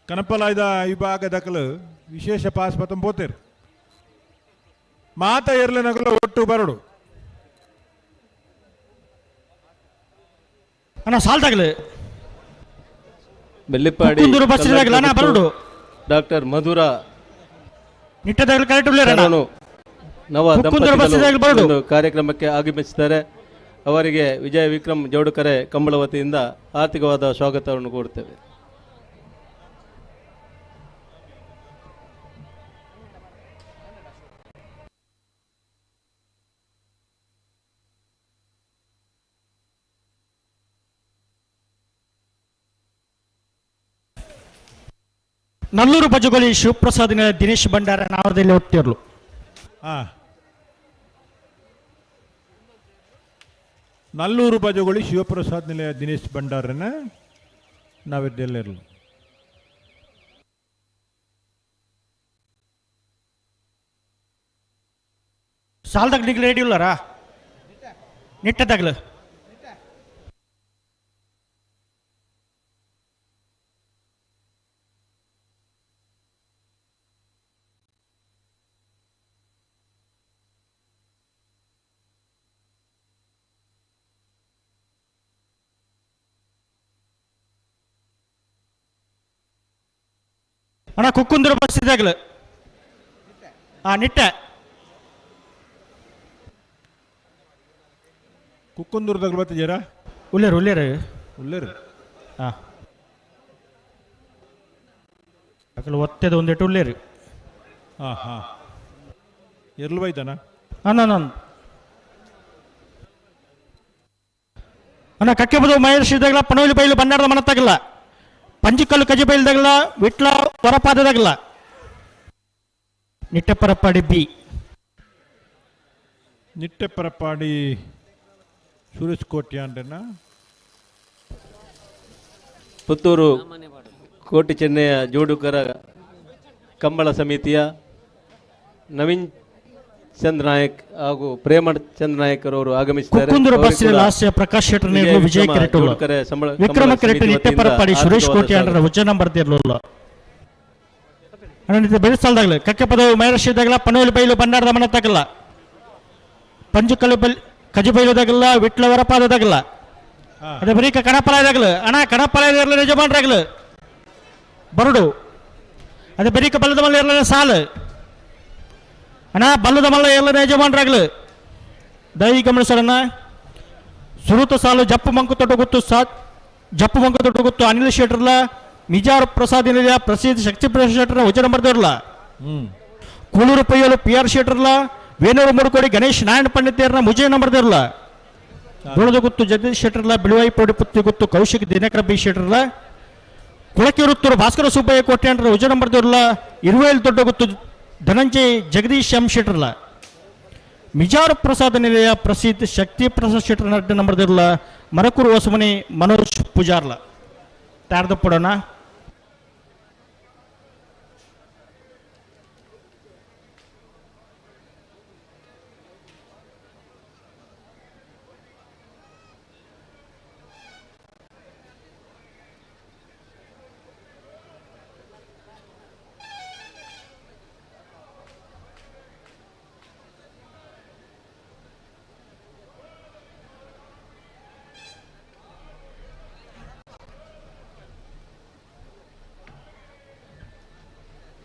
ಕನಪಲಾಯ್ದ ವಿಭಾಗ ದಖಲು ವಿಶೇಷ ಪಾಸ್ ಪತ್ತೊಂಬೋತೇರು ಮಾತ ಎರ್ಲೆ ನಗಲು ಒಟ್ಟು ಬರಡು ಅಣ್ಣ ಸಾಲ್ದಾಗಲು ಬೆಳ್ಳಿಪ್ಪಾಡಿ ಬರಡು ಡಾಕ್ಟರ್ ಮಧುರಾ ನಿಟ್ಟದಾಗಲು ಕರೆಕ್ಟ್ ಉಳ್ಳೇರಣ್ಣ. ನವ ದಂಪತಿಗಳು ಒಂದು ಕಾರ್ಯಕ್ರಮಕ್ಕೆ ಆಗಮಿಸಿದ್ದಾರೆ. ಅವರಿಗೆ ವಿಜಯ ವಿಕ್ರಮ್ ಜೋಡುಕರೆ ಕಂಬಳ ವತಿಯಿಂದ ಆರ್ಥಿಕವಾದ ಸ್ವಾಗತವನ್ನು ಕೋರುತ್ತೇವೆ. ನಲ್ಲೂರು ಬಜಗೋಲಿ ಶಿವಪ್ರಸಾದ್ ದಿನೇಶ್ ಭಂಡಾರ ನಾವದಲ್ಲಿ ಒಟ್ಟಿರ್ಲು. Nallur ಬಜಗೋಳಿ ಶಿವಪ್ರಸಾದ್ ನಿಲಯ ದಿನೇಶ್ ಭಂಡಾರನ ನಾವಿದ್ದೆಲ್ಲರಲು. ಸಾಲದಾಗ ನಿಗ್ಲು ರೆಡಿ ಇಲ್ಲಾರಾ ನಿಟ್ಟದಾಗ್ಲು ಅಣ್ಣ ಕುಕ್ಕುಂದ್ರ ಬಸ್ ಇದಾಗಲು ಆ ನಿಟ್ಟೆ ಕುಕ್ಕುಂದೂರ್ದಾಗ ಬತ್ತಿದ್ದೀರಾ? ಉಲ್ಲೇರು ಉಲ್ಲೇರು ಉಲ್ಲೇರು. ಹಾಂ ಅಕಲು ಒತ್ತೆದ ಒಂದಿಟ್ಟು ಉಲ್ಲೇರು. ಹಾಂ ಹಾಂ ಎರ್ಲು ಬೈತಾನ? ಅಣ್ಣ ಅಣ್ಣ ಕಕ್ಕೆಬದು ಮಹೇಶ್ ಇದ್ದಾಗಲ ಪನೋಲಿ ಬೈಲು ಬನ್ನಾರದ ಮನತ್ತಾಗಲ್ಲ ಪಂಜಿಕಲ್ಲು ಕಜಿ ಬೈಲ್ದಾಗಲ್ಲ ವಿಟ್ಲ ಹೊರಪಾದದಾಗಲ್ಲ ನಿಟ್ಟೆಪರಪಾಡಿ ಬಿ ನಿಟ್ಟೆಪರಪಾಡಿ ಸುರೇಶ್ ಕೋಟ್ಯಾಂಡನ. ಪುತ್ತೂರು ಕೋಟಿ ಚೆನ್ನಯ ಜೋಡುಕರ ಕಂಬಳ ಸಮಿತಿಯ ನವೀನ್ ಚಂದ್ರ ನಾಯಕ್ ಹಾಗೂ ಪ್ರೇಮ ಚಂದ್ರ ನಾಯಕ್ ಅವರು ಆಗಮಿಸಿದ್ದಾರೆ. ಕುಕ್ಕುಂದೂರು ಬಸ್ಸಿನ ಲಾಸ್ಯ ಪ್ರಕಾಶ್ ಶೆಟ್ಟರ್ ನೇರ್ಲು ವಿಜಯ ಕೆರೆಟುಳ್ಳ ವಿಕ್ರಮ ಕೆರೆಟ ನಿಟ್ಟೆಪರಪಾಡಿ ಸುರೇಶ್ ಕೋಟ್ಯಾಂಡರ ಉಜ್ಜ ನಂಬರ್ ದೇರ್ಲುಲ್ಲ. ಅಣ್ಣ ಬೆಳೆಸಲ್ದಾಗಲ ಕಕ್ಕೆಪದವು ಮಹೇಶ್ ಇದ್ದಾಗಲ ಪನೋಲಿ ಬೈಲು ಬಂಡಾರದ ಮನ ತಗಲ್ಲ ಪಂಜುಕಲ್ಲು ಬಲ್ ಕಜಿ ಬೈಲುದಾಗಲ್ಲ ವಿಟ್ಲ ವರಪಾದದಾಗಲ್ಲ ಅದೇ ಬರೀ ಕಣಪಲಾಯದಾಗಲು ಅಣ್ಣ ಕಣಪಲಾಯದ ಇರಲಿ ಯಜಮಾನ್ರಾಗಲು ಬರಡು ಅದೇ ಬರೀಕ ಬಲ್ಲದ ಮಲ್ಲ ಇರಲ ಸಾಲು ಅಣ್ಣ ಬಲ್ಲದ ಮಲ್ಲ ಇರಲ ಯಜಮಾನ್ರಾಗಲು ದಯ ಗಮನಿಸೋಣ. ಸುರುತ ಸಾಲು ಜಪ್ಪು ಮಂಕು ತೊಟ್ಟು ಗೊತ್ತು ಸಾ ಜಪ್ಪು ಮಂಕು ತೊಟ್ಟು ಗೊತ್ತು ಅನಿಲ್ ಶೆಟ್ಟರ್ಲ ಮಿಜಾರ್ ಪ್ರಸಾದ್ ನಿಲಯ ಪ್ರಸಿದ್ಧ ಶಕ್ತಿ ಪ್ರಸಾದ್ ಶೆಟ್ಟರ್ನ ವಚನ ಬರ್ದಿರಲ್ಲ ಕೂಳೂರು ಪಯ್ಯಲು ಪಿ ಆರ್ ಶೆಟ್ಟರ್ಲ ವೇಣೂರು ಮುರುಕೋಡಿ ಗಣೇಶ್ ನಾರಾಯಣ ಪಂಡಿತೇರ್ನ ಮುಜೆ ನಂಬರ್ದಿರಲ್ಲ ಧೋಳದ ಗುತ್ತು ಜಗದೀಶ್ ಶೆಟ್ಟರ್ಲ ಬಿಳುವಾಯಿ ಪೋಡಿ ಪುತ್ತಿ ಗುತ್ತು ಕೌಶಿಕ್ ದಿನಕರ ಬಿ ಶೆಟ್ಟರ್ಲ ಕುಳಕಿರುತ್ತೂರು ಭಾಸ್ಕರ ಸುಬ್ಬಯ್ಯ ಕೋಟ್ಯಾಂಡ್ರ ಉಜ ನಂಬರ್ದಿರಲ್ಲ ಇರುವೇಲ್ ದೊಡ್ಡ ಗುತ್ತು ಧನಂಜಯ್ ಜಗದೀಶ್ ಎಂ ಶೆಟ್ಟರ್ಲ ಮಿಜಾರು ಪ್ರಸಾದ ನಿಲಯ ಪ್ರಸಿದ್ಧ ಶಕ್ತಿ ಪ್ರಸಾದ್ ಶೆಟ್ಟರ್ ನಡ್ಡ ನಂಬರ್ದಿರಲ್ಲ ಮರಕೂರು ಹೊಸಮನಿ ಮನೋಜ್ ಪೂಜಾರ್ಲ ತಯಾರ್ದ ಪಡೋಣ.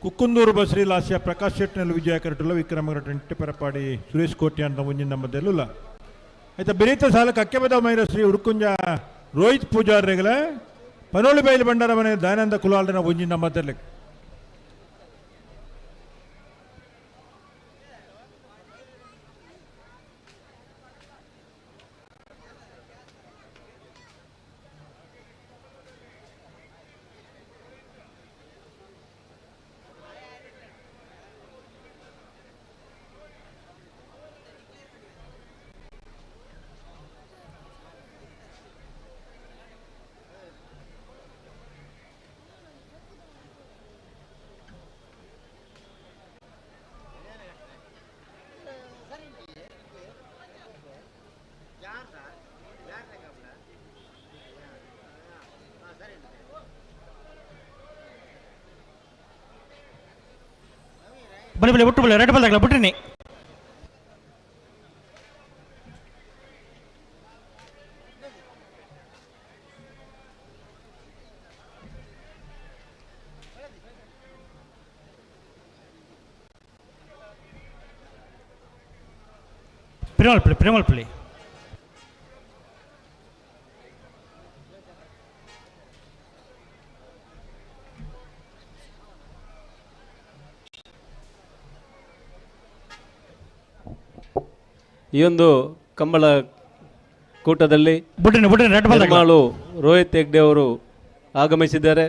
ಕುಕ್ಕುಂದೂರು ಬಸ್ರಿ ಲಾಸ್ಯ ಪ್ರಕಾಶ್ ಶೆಟ್ಟಿನಲ್ಲಿ ವಿಜಯ ಕರಟುಲ್ಲ ವಿಕ್ರಮ ಪರಪಾಡಿ ಸುರೇಶ್ ಕೋಟ್ಯ ಅಂತ ಮುಂಜಿನ ನಮ್ಮದೆಲ್ಲುಲ್ಲ ಆಯ್ತಾ ಬೆರೀತ ಸಾಲ ಕಕ್ಕೆಬದ ಮೈರಶ್ರೀ ಉಡುಕುಂಜ ರೋಹಿತ್ ಪೂಜಾರ್ರೆಗಲ ಪನೋಳಿ ಬೈಲು ಬಂಡಾರ ಮನೆ ದಯಾನಂದ ಕುಲಾಲ್ರನ ಮುಂಜಿನ ನಮ್ಮದಲ್ಲಿ. ಬಲಿ ಬಲಿ ಬಿಟ್ಟು ಬಲಿ ರೆಡ್ ಬಲ್ದಾಗಲ ಬಿಟ್ರಿನಿ. ಪ್ರೇಮಲ್ಪಳ್ಳಿ ಪ್ರೇಮಲ್ಪಳ್ಳಿ ಈ ಒಂದು ಕಂಬಳ ಕೂಟದಲ್ಲಿ ನಿರ್ಮಾಳು ರೋಹಿತ್ ಹೆಗ್ಡೆ ಅವರು ಆಗಮಿಸಿದ್ದಾರೆ.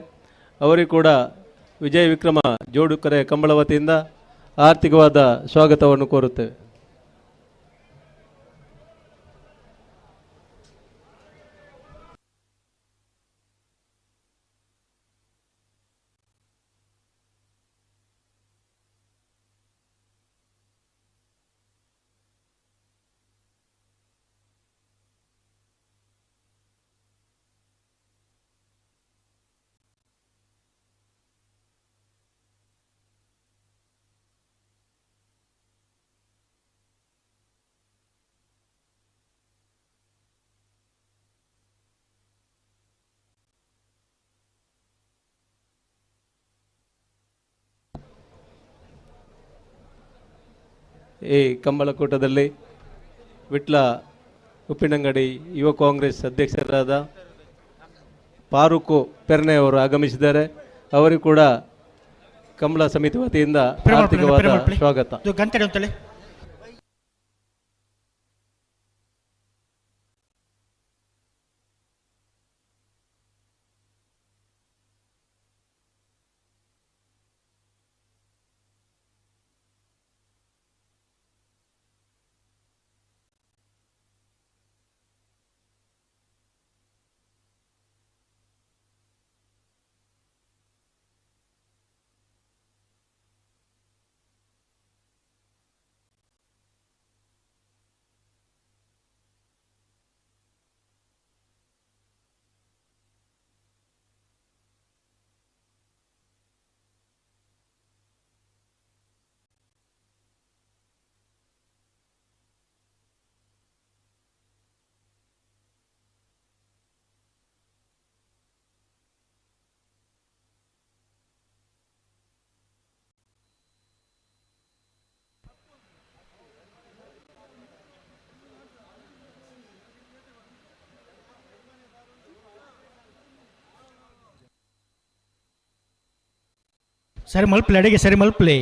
ಅವರಿಗೂ ಕೂಡ ವಿಜಯ ವಿಕ್ರಮ ಜೋಡುಕರೆ ಕಂಬಳ ವತಿಯಿಂದ ಆರ್ಥಿಕವಾದ ಸ್ವಾಗತವನ್ನು ಕೋರುತ್ತೇವೆ. ಈ ಕಂಬಳಕೂಟದಲ್ಲಿ ವಿಟ್ಲ ಉಪ್ಪಿನಂಗಡಿ ಯುವ ಕಾಂಗ್ರೆಸ್ ಅಧ್ಯಕ್ಷರಾದ ಫಾರೂಕು ಪೆರ್ನೆ ಅವರು ಆಗಮಿಸಿದ್ದಾರೆ. ಅವರಿಗೂ ಕೂಡ ಕಂಬಳ ಸಮಿತಿ ವತಿಯಿಂದ ಹಾರ್ದಿಕವಾದ ಸ್ವಾಗತ. ಸರಿ ಮಲ್ಪಲೆ, ಅಡಿಗೆ ಸರಿ ಮಲ್ಪಲೆ.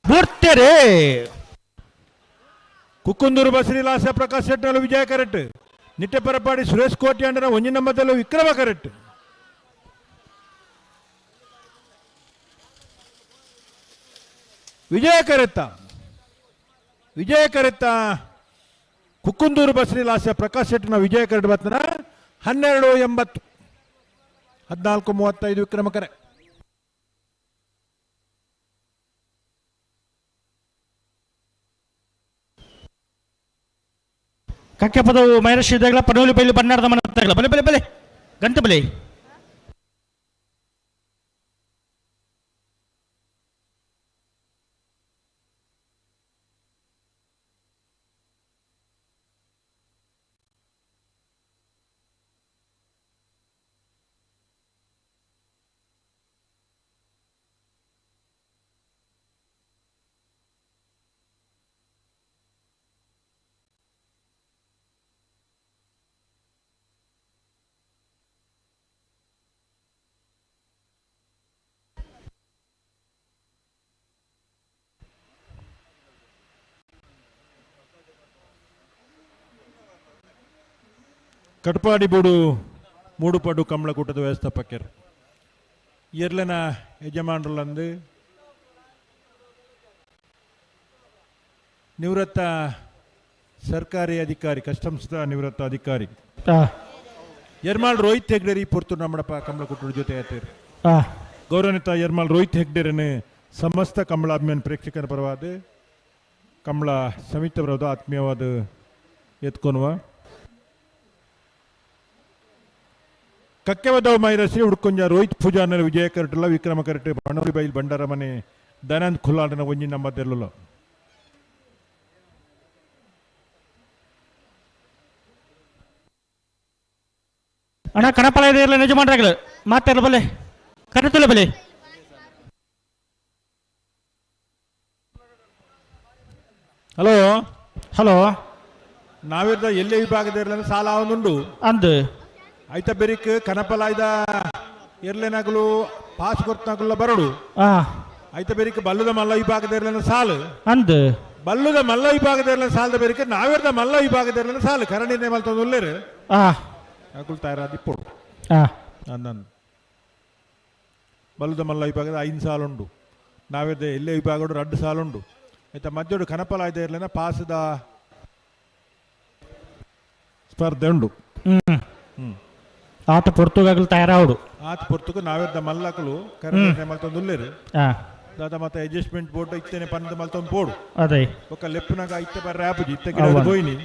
ಬರ್ತಾರೆ ಕುಕ್ಕುಂದೂರು ಬಸರಿ ಲಾಸ ಪ್ರಕಾಶ್ ಶೆಟ್ಟಲು ವಿಜಯ ಕರೆಕ್ಟ್, ನಿಟ್ಟೆಪರಪಾಡಿ ಸುರೇಶ್ ಕೋಟ್ಯಾಂಡನ ಒಂಜಿನ ಮೊದಲು ವಿಕ್ರಮ ಕರೆಕ್ಟ್. ವಿಜಯ ಕರೆತ್ತ, ವಿಜಯ ಕರೆತ್ತ ಕುಕ್ಕುಂದೂರು ಬಸರಿ ಲಾಸ್ಯ ಪ್ರಕಾಶ್ ಶೆಟ್ಟಿನ ವಿಜಯ ಕರೆಟ್ ಬರ್ತನ 12.80, 14.35 ವಿಕ್ರಮ ಕರೆ. ಕಕ್ಕೆ ಪದವು ಮೈರಶಿದಾಗಲ ಪನೋಲಿ ಬೈಲಿ ಬನ್ನಾರದ ಮನ ಬಲೆ ಬಲೆ ಬಲೆ ಗಂಟೆ ಬಲೆ. ಕಟ್ಪಾಡಿ ಬೂಡು ಮೂಡುಪಡು ಕಮಲಕೂಟದ ವ್ಯವಸ್ಥಾಪಕರು ಎರ್ಲೆನ ಯಜಮಾನರಲ್ಲಂದು ನಿವೃತ್ತ ಸರ್ಕಾರಿ ಅಧಿಕಾರಿ, ಕಸ್ಟಮ್ಸ್ದ ನಿವೃತ್ತ ಅಧಿಕಾರಿ ಯರ್ಮಾಲ್ ರೋಹಿತ್ ಹೆಗ್ಡೇರಿ ಪೊರ್ತು ನಮ್ಮಡಪ್ಪ ಕಮಲಕೂಟದ ಜೊತೆ ಆಯ್ತೀರಿ. ಗೌರವಾನ್ವಿತ ಯರ್ಮಾಲ್ ರೋಹಿತ್ ಹೆಗ್ಡೇರನ್ನು ಸಮಸ್ತ ಕಮಲಾಭಿಮಾನಿ ಪ್ರೇಕ್ಷಕರ ಪರವಾದ ಕಮಲ ಸಮಿತಿ ಪರವಾದ ಆತ್ಮೀಯವಾದ ಎತ್ಕೊನುವ. ಕಕ್ಕೆವದವ್ ಮೈರಸಿ ಉಡ್ಕೊಂಜ ರೋಹಿತ್ ಪೂಜಾನ ವಿಜಯ ಕರಟಲ್ಲ ವಿಕ್ರಮ ಕರಟೆ ಬಣ್ಣೋಳಿ ಬೈಲ್ ಬಂಡಾರ ಮನೆ ದಯಾನಂದ್ ಖುಲ್ಲಾಡನ ಒಂಜಿ ನಮ್ಮ ತೆರಲುಲ್ಲ. ಅಣ್ಣ ಕಣಪಲ ಇದೆ ಇರಲಿ ನಿಜ ಮಾಡ್ರಾಗಲು ಮಾತಾಡಲ ಬಲೆ ಕರೆತುಲ್ಲ ಬಲೆ. ಹಲೋ ಹಲೋ, ನಾವಿರ್ದ ಎಲ್ಲೇ ವಿಭಾಗದ ಇರಲಿ ಸಾಲ ಅವನುಂಡು ಅಂದು ಐತ ಬೆರಿಕ್ ಕನಪಲಾಯ್ದ ಎರ್ಲೆನಾಗಲು ಪಾಸ್ ಕೊರ್ತನಾಗಲ್ಲ ಬರಡು ಐತ ಬೆರಿಕ್ ಬಲ್ಲದ ಮಲ್ಲ ವಿಭಾಗದ ಇರ್ಲೇನ ಸಾಲು ಅಂದು ಬಲ್ಲದ ಮಲ್ಲ ವಿಭಾಗದ ಇರ್ಲೇನ ಸಾಲದ ಬೆರಿಕ್ ನಾವಿರ್ದ ಮಲ್ಲ ವಿಭಾಗದ ಇರ್ಲೇನ ಸಾಲು ಕರಣಿನೇ ಮಲ್ತೊಂದು ಉಲ್ಲೇರು ಅಕುಲ್ ತಯಾರಾದಿಪ್ಪೋಡು ಅಂದನ್ ಬಲ್ಲದ ಮಲ್ಲ ವಿಭಾಗದ 5 ಸಾಲುಂಡು, ನಾವಿರ್ದ ಎಲ್ಲೇ ವಿಭಾಗಡು 2 ಸಾಲುಂಡು. ಆಯ್ತಾ ಮಧ್ಯೋಡು ಕನಪಲಾಯ್ದ ಇರ್ಲೇನ ಪಾಸದ ಸ್ಪರ್ಧೆ ಉಂಡು. ಆತ ಪೊರ್ತುಗಾಗಲು ತಯಾರಾವಡು, ಆತ ಪೊರ್ತುಗು ನಾವಿರ್ದ ಮಲ್ಲಕಲು ಕರೆಂಟ್ ಮಲ್ತೊಂದು ಉಲ್ಲೇರು ದಾದ ಮತ್ತೆ ಅಡ್ಜಸ್ಟ್ಮೆಂಟ್ ಬೋರ್ಡ್ ಇತ್ತೇನೆ ಪಂದ ಮಲ್ತೊಂದು ಬೋರ್ಡು ಅದೇ ಒಕ್ಕ ಲೆಪ್ಪನಾಗ ಇತ್ತೆ ಬರ್ರೆ ಆಪುಜಿ ಇತ್ತೆ ಗಿಡ ಬೋಯಿನಿ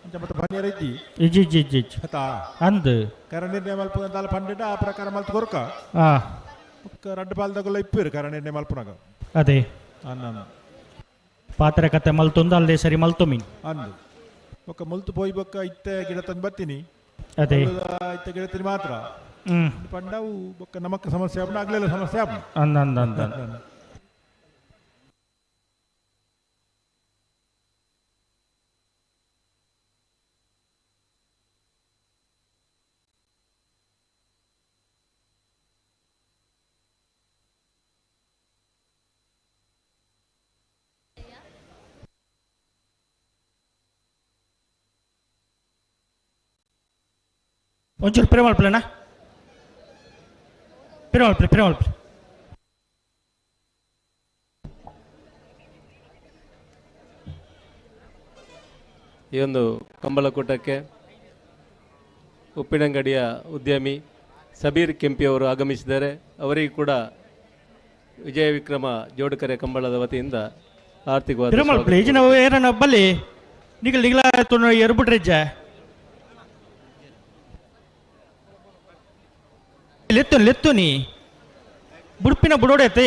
ಅಂಚ ಮತ್ತೆ ಬನ್ನಿಯರ ಇದ್ದಿ ಇಜಿ ಇಜಿ ಇಜಿ ಆತಾ ಅಂದು ಕರೆಂಟ್ ನಿರ್ಣಯ ಮಲ್ಪ ದಾಲ ಪಂಡಿಟ ಆ ಪ್ರಕಾರ ಮಲ್ತು ಕೊರಕ. ರಡ್ಡ್ ಪಾಲ್ದಗುಲ ಇಪ್ಪೇರು ಕಾರಣ ಎಣ್ಣೆ ಮಲ್ಪುನಾಗ ಅದೇ ಅನ್ನ ಪಾತ್ರೆ ಕತೆ ಮಲ್ತೊಂದು ಅಲ್ಲೇ ಸರಿ ಮಲ್ತೊಮೀನ್ ಅಂದು ಬೊಕ್ಕ ಮುಲ್ತು ಪೋಯಿ ಬೊಕ್ಕ ಇತ್ತೆ ಗಿಡ ತಂದು ಬತ್ತೀನಿ ಅದೇ ಇತ್ತೆ ಗಿಡ ತಿನ್ನಿ ಮಾತ್ರ ಪಂಡವು ಬೊಕ್ಕ ನಮಕ್ ಸಮಸ್ಯೆ ಆಪುಂಡು ಆಗ್ಲೆಲ್ಲ ಸಮಸ್ಯೆ ಆಪುಂಡು ಅಂದ ಅಂದ ಅಂದ ಅಂದ. ಒಂಚೂರು ಪ್ರೇಮ ಮಲ್ಪಲೆನಾ ಪ್ರೇಮ ಮಲ್ಪಲೆ ಪ್ರೇಮ ಮಲ್ಪಲೆ ಈ ಒಂದು ಕಂಬಳಕೂಟಕ್ಕೆ ಉಪ್ಪಿನಂಗಡಿಯ ಉದ್ಯಮಿ ಸಬೀರ್ ಕೆಂಪಿಯವರು ಆಗಮಿಸಿದ್ದಾರೆ. ಅವರಿಗೂ ಕೂಡ ವಿಜಯ ವಿಕ್ರಮ ಜೋಡುಕರೆ ಕಂಬಳದ ವತಿಯಿಂದ ಆರ್ಥಿಕವಾದ ಪ್ರೇಮ ಸ್ವಾಗತ. ಮಲ್ಪಲೆ ಈಜಿನ ಏರನ ಬಲ್ಲಿ ನಿಗಲ್ ನಿಗಲ ತುಣ ಎರ್ಬಿಟ್ರೆಜ್ಜ ಲೆತ್ತು ಲೆತ್ತು ನೀ ಬುಡ್ಪಿನ ಬುಡೋಡೈತೆ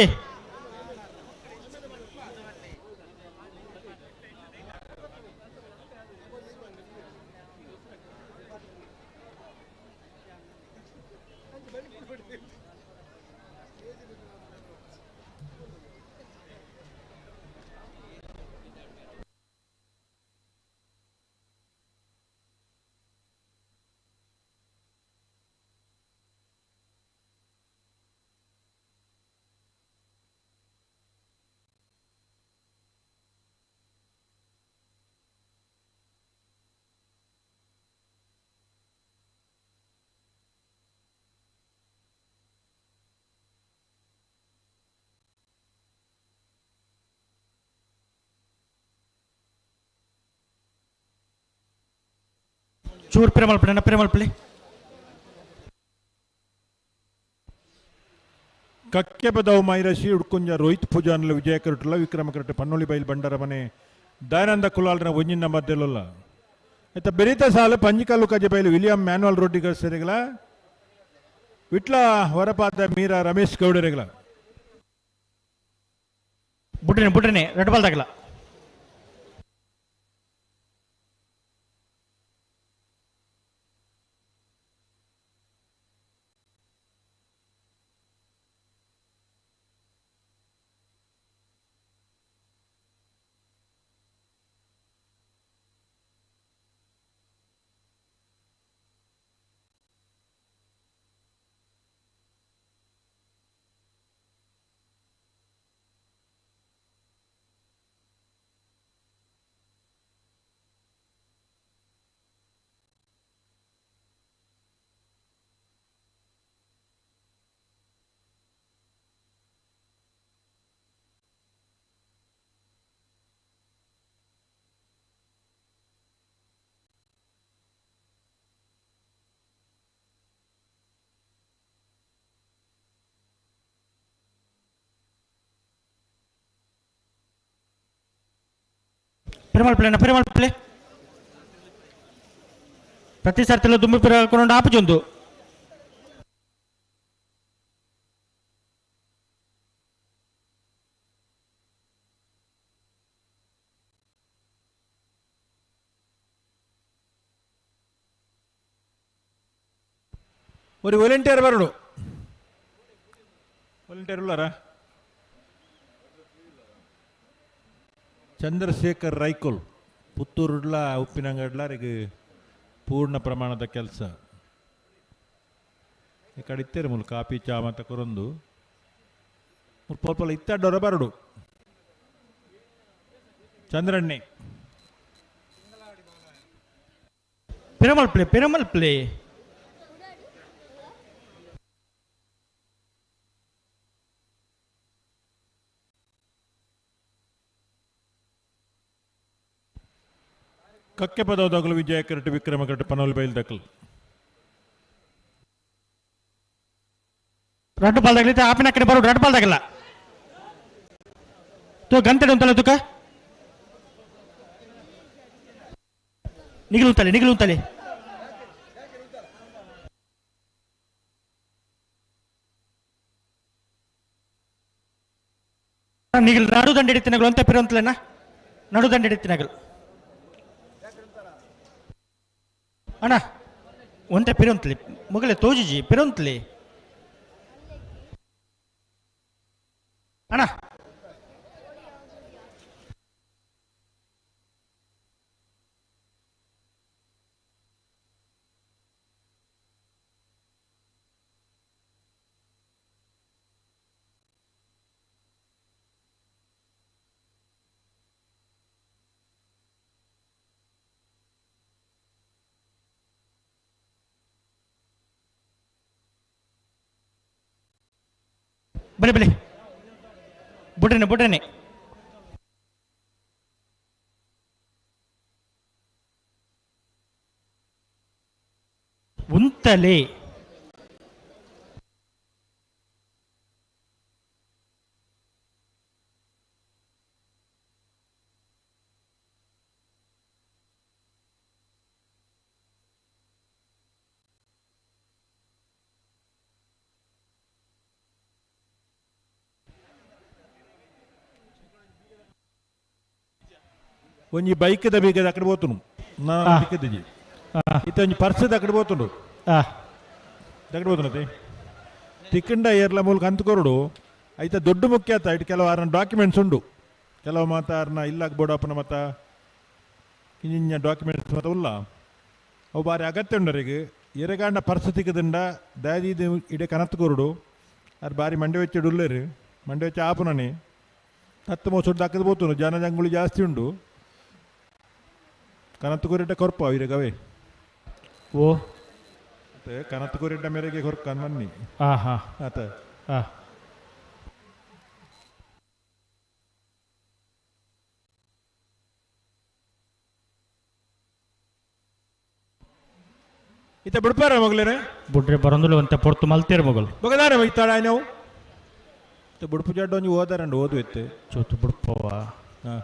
ಚೂರು ಪ್ರೇಮ ಮಲ್ಪಲೆ ಪ್ರೇಮ ಮಲ್ಪಲೆ ಕಕ್ಕೆ ಬದವು ಮೈರಶಿ ಉಡ್ಕುಂಜ ರೋಹಿತ್ ಪೂಜಾನ್ಲ ವಿಜಯ ಕರಟುಲ ವಿಕ್ರಮ ಕರಟು ಪನ್ನೊಳಿ ಬೈಲ್ ಬಂಡರ ಮನೆ ದಯಾನಂದ ಕುಲಾಲ್ನ ಒಂಜಿನ ಮಧ್ಯಲಲ್ಲ ಆಯ್ತಾ ಬೆರೀತ ಸಾಲು Panjikallu Kaje Bailu William Manuel Rodrigues ಸರಿಗಳ ವಿಟ್ಲ ಹೊರಪಾತ ಮೀರಾ ರಮೇಶ್ ಗೌಡರಿಗಳ ಬುಡ್ರನೆ ಬುಡ್ರನೆ ರೆಡ್ ಬಾಲ್ ತಗಲ ಪ್ರೇಮ ಪ್ರೇಮ ಪ್ಲೇ ಪ್ರತಿ ಸರ್ತಿಲ ದುಂಬು ಪಿರ ಕೊನೊಂಡು ಆಪುಜೊಂದು ஒரு ವಾಲಂಟಿಯರ್ ಬರಡು ವಾಲಂಟಿಯರ್ ಉಳ್ಳಾರ ಚಂದ್ರಶೇಖರ್ ರೈಕೋಲ್ ಪುತ್ತೂರುಡ್ಲ ಉಪ್ಪಿನಂಗಡ್ಲ ಪೂರ್ಣ ಪ್ರಮಾಣದ ಕೆಲಸ ಈ ಕಡೆ ಇತ್ತೇರು ಮೂಲು ಕಾಪಿ ಚಾ ಮತ್ತು ಕೊರೊಂದು ಪೋಲ್ಪಲ ಇತ್ತಡ್ಡೋರ ಬರಡು ಚಂದ್ರಣ್ಣೆ ಪಿರಮಲ್ ಪ್ಲೇ ಪಿರಮಲ್ ಪ್ಲೇ ಕಕ್ಕೆ ಪದವದಾಗಲು ವಿಜಯ ಕರಟು ವಿಕ್ರಮ ಕರಟು ಪನೋಲ್ ಬೈಲ್ ದಕ್ಕಲು ರಡ್ಡು ಬಾಲ್ ತಗಲಿತ್ತೆ ಆಪಿನ ಕಡೆ ಬರೋ ರಡ್ಡು ಬಾಲ್ ತಗಲ್ಲ ತು ಗಂಟೆ ಉಂಟಲ್ಲ ತುಕ ನಿಗಲು ತಲೆ ನಿಗಲು ತಲೆ ನಿಗಲ್ ನಡುದಂಡ ಹಿಡಿತಿನಗಳು ಅಂತ ಪಿರಂತಲೇನ ನಡುದಂಡ ಹಿಡಿತಿನಗಳು ಅಣ್ಣ ಒಂತೆ ಪಿರಂತ್ಲಿ ಮೊಗಲೆ ತೋಜಿಜಿ ಪಿರಂತ್ಲಿ ಅಣ್ಣ ಬಲೆ ಬಲೆ ಬುಡ್ರನೆ ಬುಡ್ರನೆ ಉಂತಲೆ ಒಂಜಿ ಬೈಕ್ದ ಬೀಗದ ಅಕಡೆ ಪೋತುನು ನಾ ತಿಕ್ಕದಿಜಿ ಇತ್ತ ಒಂಜಿ ಪರ್ಸದ ಅಕಡೆ ಪೋತುಂಡು ದಕಡೆ ಪೋತುನತೆ ತಿಕ್ಕಂಡ ಏರ್ಲ ಮೂಲಕ ಅಂತ್ ಕೊರಡು ಐತ ದೊಡ್ಡ ಮುಖ್ಯ ಆತ ಇಟ್ಟು ಕೆಲವು ಆರ್ನ ಡಾಕ್ಯುಮೆಂಟ್ಸ್ ಉಂಡು ಕೆಲವು ಮಾತ ಆರ್ನ ಇಲ್ಲಾಗ ಬೋಡಪ್ಪನ ಮತ ಕಿಂಜಿಂಜ ಡಾಕ್ಯುಮೆಂಟ್ಸ್ ಮಾತ ಉಲ್ಲ ಅವು ಬಾರಿ ಅಗತ್ಯ ಉಂಡರಿಗೆ ಎರೆಗಾಂಡ ಪರ್ಸ ತಿಕ್ಕದಿಂಡ ದಯದೀದು ಇಡೆ ಕನತ್ ಕೊರಡು ಅರ್ ಬಾರಿ ಮಂಡೆ ವೆಚ್ಚ ಉಲ್ಲೇರು ಮಂಡೆ ವೆಚ್ಚ ಆಪುನನೆ ತತ್ತು ಮೋಸೊಡ್ಡು ದಕ್ಕದ ಪೋತುನು ಜನ ಜಂಗುಳಿ ಜಾಸ್ತಿ ಉಂಡು ಕನತ್ತುಕೋರಿಟ ಕೊರ್ಪ ಇರಗವೇ ಓ ಕನತ್ತುಕೋರಿಟ ಮೇರೆಗೆ ಕೊರ್ಕ ಮನ್ನಿ ಹಾ ಆತ ಹಾ ಇತ್ತ ಬಿಡ್ಪಾರ ಮಗಳೇನೆ ಬುಡ್ರೆ ಬರಂದುಲು ಅಂತ ಪೊರ್ತು ಮಲ್ತೇರು ಮಗಳು ಬಗದಾರೆ ಇತ್ತಾಳ ನಾವು ಬುಡ್ಪು ಜಡ್ಡ ಒಂಜಿ ಓದಾರಂಡು ಓದು ಇತ್ತು ಚೋತು ಬುಡ್ಪವ ಹಾ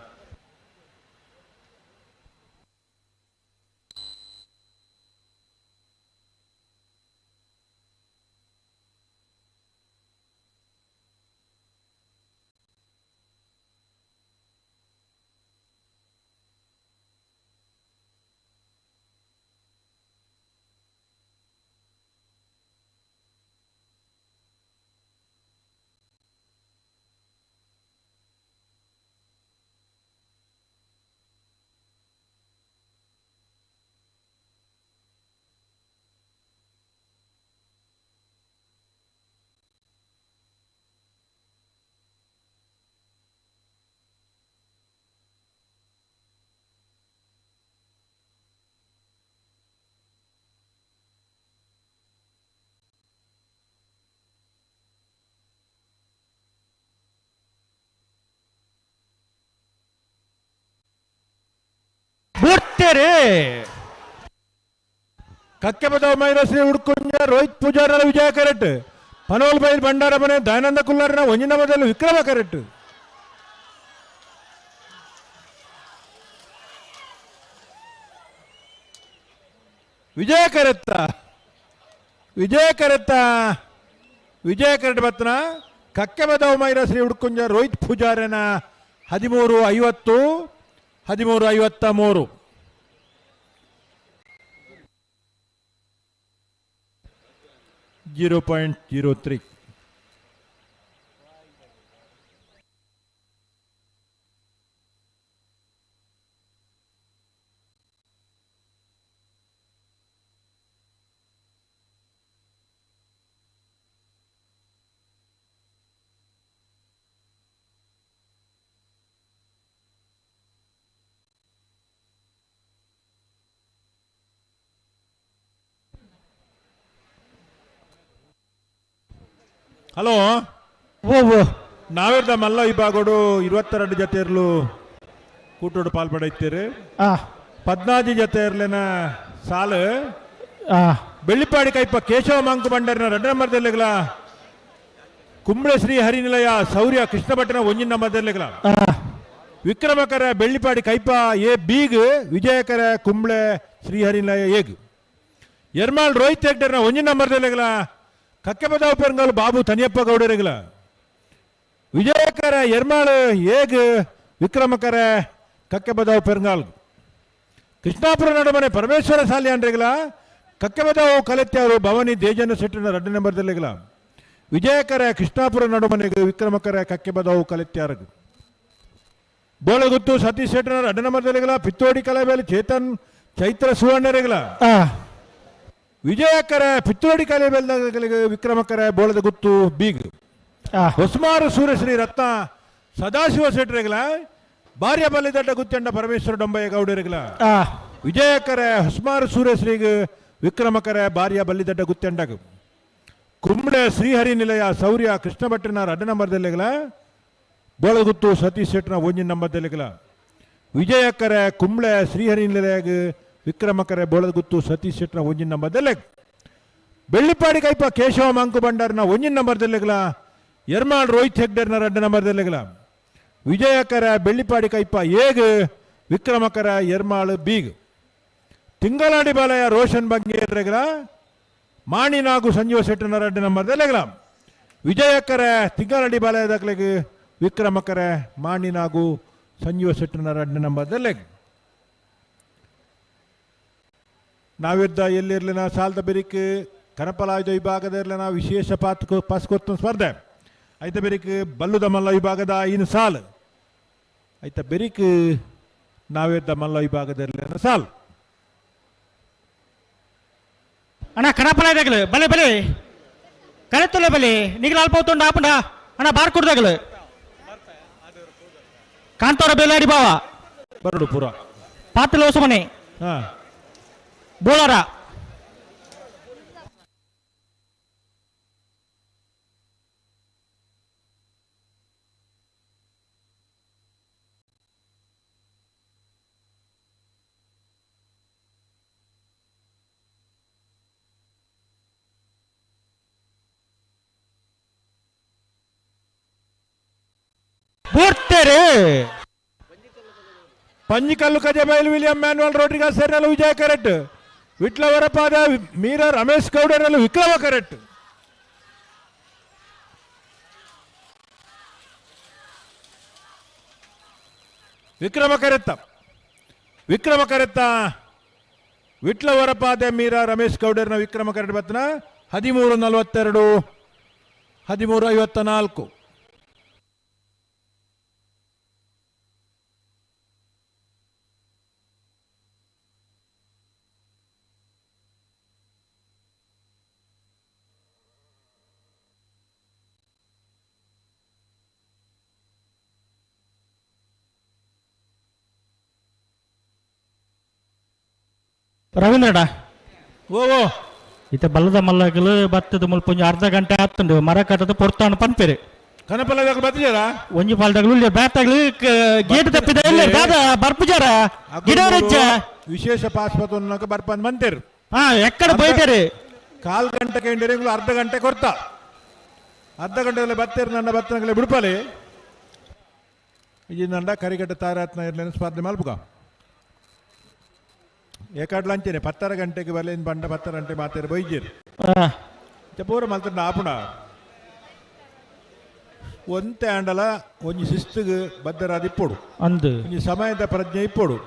ಬುಡ್ತೇರೆ ಕಕ್ಕೆಪದವ ಮೈರಶ್ರೀ ಉಡ್ಕುಂಜ ರೋಹಿತ್ ಪೂಜಾರರ ವಿಜಯ ಕರೆಕ್ಟ್ ಪನೋಲ್ ಬೈಲ್ ಭಂಡಾರ ಮನೆ ದಯಾನಂದ ಕುಲ್ಲಾರನ ಒಂಜಿನ ಮೊದಲು ವಿಕ್ರಮ ಕರೆಕ್ಟ್ ವಿಜಯ ಕರೆತ್ತ ವಿಜಯ ಕರೆತ್ತ ವಿಜಯ ಕರೆಟ್ ಬತ್ನ ಕಕ್ಕೆಬದವ ಮೈರಶ್ರೀ ಉಡ್ಕುಂಜ ರೋಹಿತ್ ಪೂಜಾರನ 13:50 13:53 0.03. ಹಲೋ ಓ ಓ ನಾವಿರ್ದ ಮಲ್ಲ ವಿಭಾಗಡು 22 ಜೊತೆ ಇರಲು ಕೂಟೋಡು ಪಾಲ್ಪಡೈತೀರಿ. 14 ಜೊತೆ ಇರ್ಲಿನ ಸಾಲು ಬೆಳ್ಳಿಪಾಡಿ ಕೈಪ ಕೇಶವ ಮಂಕು ಬಂಡರಿನ 2 ನಂಬರ್ದಲ್ಲಿಗಳ ಕುಂಬ್ಳೆ ಶ್ರೀ ಹರಿನಿಲಯ ಸೌರ್ಯ ಕೃಷ್ಣ ಭಟ್ಟನ 1 ನಂಬರ್ದಲ್ಲಿಗಳ ವಿಕ್ರಮಕರ ಬೆಳ್ಳಿಪಾಡಿ ಕೈಪ ಎ ಬೀಗ್ ವಿಜಯಕರ ಕುಂಬ್ಳೆ ಶ್ರೀ ಹರಿನಿಲಯ ಏಗ್ ಎರ್ಮಾಳ್ ರೋಹಿತ್ ಹೆಗ್ಡರ್ನ 1 ನಂಬರ್ದಲ್ಲಿಗಳ ಕಕ್ಕೆಪದಾವ್ ಪೆರಂಗಾಲು ಬಾಬು ತನಿಯಪ್ಪ ಗೌಡರಿಗಳ ವಿಜಯಕರ ಎರ್ಮಾಳು ಏಗ್ ವಿಕ್ರಮಕರ ಕಕ್ಕೆಬದಾವ್ ಪೆರ್ಗಾಲ್ ಕೃಷ್ಣಾಪುರ ನಡುಮನೆ ಪರಮೇಶ್ವರ ಸಾಲಿಯಾನ್ರಿಗಳ ಕಕ್ಕೆಬದಾವು ಕಲೆತ್ಯಾರು ಭವಾನಿ ದೇಜನ ಸೆಟ್ಟಿನ 2 ನಂಬರ್ದಲ್ಲಿಗಳ ವಿಜಯಕರ ಕೃಷ್ಣಾಪುರ ನಡುಮನೆಗೆ ವಿಕ್ರಮಕರ ಕಕ್ಕೆಬದಾವು ಕಲೆತ್ಯಾರಗು ಬೋಳಗುತ್ತು ಸತೀಶ್ ಶೆಟ್ಟರ 2 ನಂಬರ್ದಲ್ಲಿಗಳ ಪಿತ್ತೋಡಿ ಕಲೆಬೇಲಿ ಚೇತನ್ ಚೈತ್ರ ಸುವರ್ಣರಿಗಳ ವಿಜಯಕರ ಪಿತ್ತೋಡಿ ಕಲೆಬೇಲಿಗೆ ವಿಕ್ರಮಕರ ಬೋಳದ ಗುತ್ತು ಬೀಗ್ ಹೊಸ್ಮಾರು ಸೂರ್ಯಶ್ರೀ ರತ್ನ ಸದಾಶಿವ ಶೆಟ್ಟರಿಗಳ ಭಾರ್ಯ ಬಲಿದಡ್ಡ ಗುತ್ತಂಡ ಪರಮೇಶ್ವರ ಡೊಂಬಯ್ಯ ಗೌಡರಿಗಳ ವಿಜಯಕರ ಹೊಸ್ಮಾರು ಸೂರ್ಯಶ್ರೀಗ್ ವಿಕ್ರಮಕರ ಭಾರ್ಯ ಬಲ್ಲಿದಡ್ಡ ಗುತ್ತಂಡಗ ಕುಂಬ್ಳೆ ಶ್ರೀಹರಿ ನಿಲಯ ಸೌರ್ಯ ಕೃಷ್ಣ ಭಟ್ಟನ 2 ನಂಬರ್ದಲ್ಲಿಗಳ ಬೋಳಗುತ್ತು ಸತೀಶ್ ಶೆಟ್ಟನ 1 ನಂಬರ್ದಲ್ಲಿಗಳ ವಿಜಯಕರ ಕುಂಬ್ಳೆ ಶ್ರೀಹರಿ ನಿಲಯಗ ವಿಕ್ರಮಕರ ಬೋಳಗುತ್ತು ಸತೀಶ್ ಶೆಟ್ಟನ 1 ನಂಬರ್ದಲ್ಲಿ ಬೆಳ್ಳಿಪಾಡಿ ಕೈಪ ಕೇಶವ ಮಂಕು ಭಂಡಾರನ 1 ನಂಬರ್ದಲ್ಲಿಗಳ ಎರ್ಮಾಳ್ ರೋಹಿತ್ ಹೆಗ್ಡರ್ನ 2 ನಂಬರ್ದಲ್ಲಿಗಳ ವಿಜಯಕರ ಬೆಳ್ಳಿಪಾಡಿ ಕೈಪ ಏಗ್ ವಿಕ್ರಮಕರ ಎರ್ಮಾಳ್ ಬೀಗ್ ತಿಂಗಳಾಡಿ ಬಾಲಯ ರೋಷನ್ ಬಂಗೇರ್ರೆಗಳ ಮಾಣಿನಾಗು ಸಂಜೀವ ಶೆಟ್ಟನ 2 ನಂಬರ್ದಲ್ಲಿಗಳ ವಿಜಯಕರ ತಿಂಗಳಾಡಿ ಬಾಲಯದಾಗಲಿಗೆ ವಿಕ್ರಮಕರ ಮಾಣಿನಾಗು ಸಂಜೀವ ಶೆಟ್ಟನ 2 ನಂಬರ್ದಲ್ಲಿ ನಾವಿದ್ದ ಎಲ್ಲಿರಲಿನ ಸಾಲದ ಬೆರಿಕ್ ಕನಪಲಾಯುಧ ವಿಭಾಗದ ಇರಲಿನ ವಿಶೇಷ ಪಾಸ್ ಕೊತ್ತ ಸ್ಪರ್ಧೆ ಐತ ಬೆರಿಕ್ ಬಲ್ಲುದ ಮಲ್ಲ ವಿಭಾಗದ ಇನ್ನು ಸಾಲು ಐತ ಬೆರಿಕ್ ನಾವಿದ್ದ ಮಲ್ಲ ವಿಭಾಗದ ಇರಲಿನ ಸಾಲು ಅಣ್ಣ ಕನಪಲಾಯ್ದಾಗಲು ಬಲೆ ಬಲೆ ಕರೆತೊಲೆ ಬಲೆ ನಿಗಲ ಅಲ್ಪ ತೊಂಡು ಆಪಂಡ ಅಣ್ಣ ಬಾರ್ ಕೊಡ್ದಾಗಲು ಕಾಂತೋರ ಬೇಲಾಡಿ ಬಾವ ಬರಡು ಪೂರ ಪಾತಲ ಹೊಸಮನೆ ಹಾ ಬೋಳಾರ ಬೂರ್ತೇರು Panjikallu Kajabail William Manuel Rodrigues ಸೇರಿನಲ್ಲ ವಿಜಯ ಕರೆಕ್ಟ್ ವಿಟ್ಲ ವರಪಾದ ಮೀರಾ ರಮೇಶ್ ಗೌಡರಲ್ಲೂ Vikrama correct Vikrama correct Vikrama correct Vitla ವರಪಾದೆ ಮೀರಾ ರಮೇಶ್ ಗೌಡರ್ನ ವಿಕ್ರಮ ಕರೆಕ್ಟ್ ಬತ್ತನ 13:42 13:54. ರವೀಂದ್ರಡ ಓ ಓ ಇತ ಬಲ್ಲದ ಮಲ್ಲಗಲು ಬತ್ತದ ಮುಲ್ಪ ಒಂಜಿ ಅರ್ಧ ಗಂಟೆ ಆತುಂಡು ಮರ ಕಟ್ಟದ ಪೊರ್ತಾನು ಪನ್ಪೇರು ಕನಪಲದಾಗ ಬತ್ತಿಜಾರ ಒಂಜಿ ಪಾಲ್ದಾಗಲು ಉಲ್ಲೇರು ಬ್ಯಾತಾಗ್ಲು ಗೇಟ್ ತಪ್ಪಿದ ಇಲ್ಲ ದಾದ ಬರ್ಪುಜಾರ ಗಿಡ ರೆಚ್ಚ ವಿಶೇಷ ಪಾಸ್ ಪತ್ತೊನ್ನಕ ಬರ್ಪನ್ ಬಂತೇರು ಹಾ ಎಕ್ಕಡ ಪೋಯ್ತೇರು ಕಾಲ್ ಗಂಟೆ ಕೇಂದ್ರ ಅರ್ಧ ಗಂಟೆ ಕೊರ್ತ ಅರ್ಧ ಗಂಟೆ ಬತ್ತೇರು ನನ್ನ ಬತ್ತನಗಲೆ ಬಿಡ್ಪಲಿ ಈ ನಂಡ ಕರಿಗಟ್ಟ ತಾರಾತ್ನ ಇರ್ಲೇನು ಸ್ಪರ್ಧೆ ಮಲ್ಪುಗ ಏಕಾಡ್ಲಂಚೇನೆ 10 ಗಂಟೆಗೆ ಬರಲೇನು ಬಂಡ 10 ಗಂಟೆ ಮಾತೇರು ಬೈಜೇರು ಪೂರ ಮಲ್ತಂಡ ಆಪುಣ ಒಂತೆ ಆಂಡಲ ಒಂಜಿ ಶಿಸ್ತಿಗೆ ಬದ್ದರಾದ ಇಪ್ಪೋಡು ಅಂದು ಒಂಜಿ ಸಮಯದ ಪ್ರಜ್ಞೆ ಇಪ್ಪೋಡು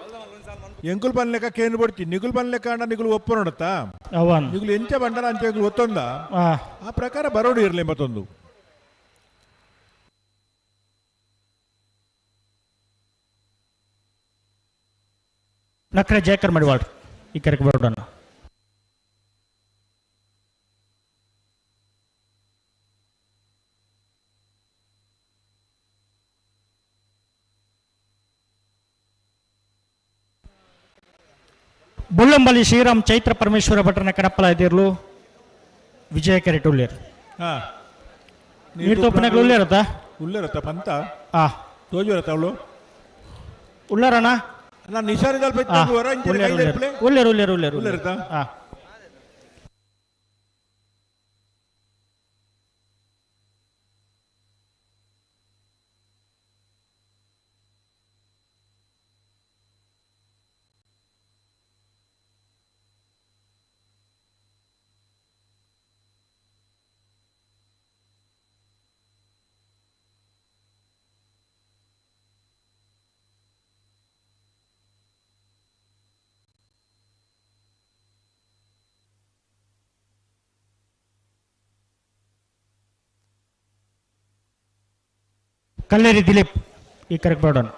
ಎಂಕುಲ್ ಪನ್ಲೆಕ್ಕ ಕೇನು ಬಡ್ತಿ ನಿಗುಲ್ ಪನ್ಲೆಕ್ಕ ಅಂಡ ನಿಗುಲು ಒಪ್ಪು ನೋಡತ್ತಾ ನಿಗುಲು ಎಂಚ ಬಂಡಲ ಅಂಚ ಎಂಕುಲು ಒತ್ತೊಂದ ಆ ಪ್ರಕಾರ ಬರೋಡು ಇರಲಿ ಮತ್ತೊಂದು ನಕ್ರೆ ಜಯಕರ್ ಮಡಿವಾಳ್ರು ಈ ಕರೆಗೆ ಬರೋಣ. ಬುಳ್ಳಂಬಲಿ ಶ್ರೀರಾಮ್ ಚೈತ್ರ ಪರಮೇಶ್ವರ ಭಟ್ರನ ಕಡಪ್ಪಲ ಇದಿರ್ಲು ವಿಜಯ ಕೆರೆಟ್ ಉಳ್ಳೇರು. ನೀರು ತೋಪನಗಳು ಉಳ್ಳೇರತ್ತ ಉಳ್ಳೇರತ್ತ ಪಂತ ತೋಜುರತ್ತ ಅವಳು ಉಳ್ಳಾರಣ ನಾನು ನಿಶಾನಿದಲ್ಲಿ ಉಳ್ಳೇರು ಉಳ್ಳೇರು ಉಳ್ಳೇರು ಉಳ್ಳೇರತ್ತ. ಕಲ್ಲೇರಿ ದಿಲೀಪ್ ಈ ಕರೆಕ್ ಬೇಡೋಣ.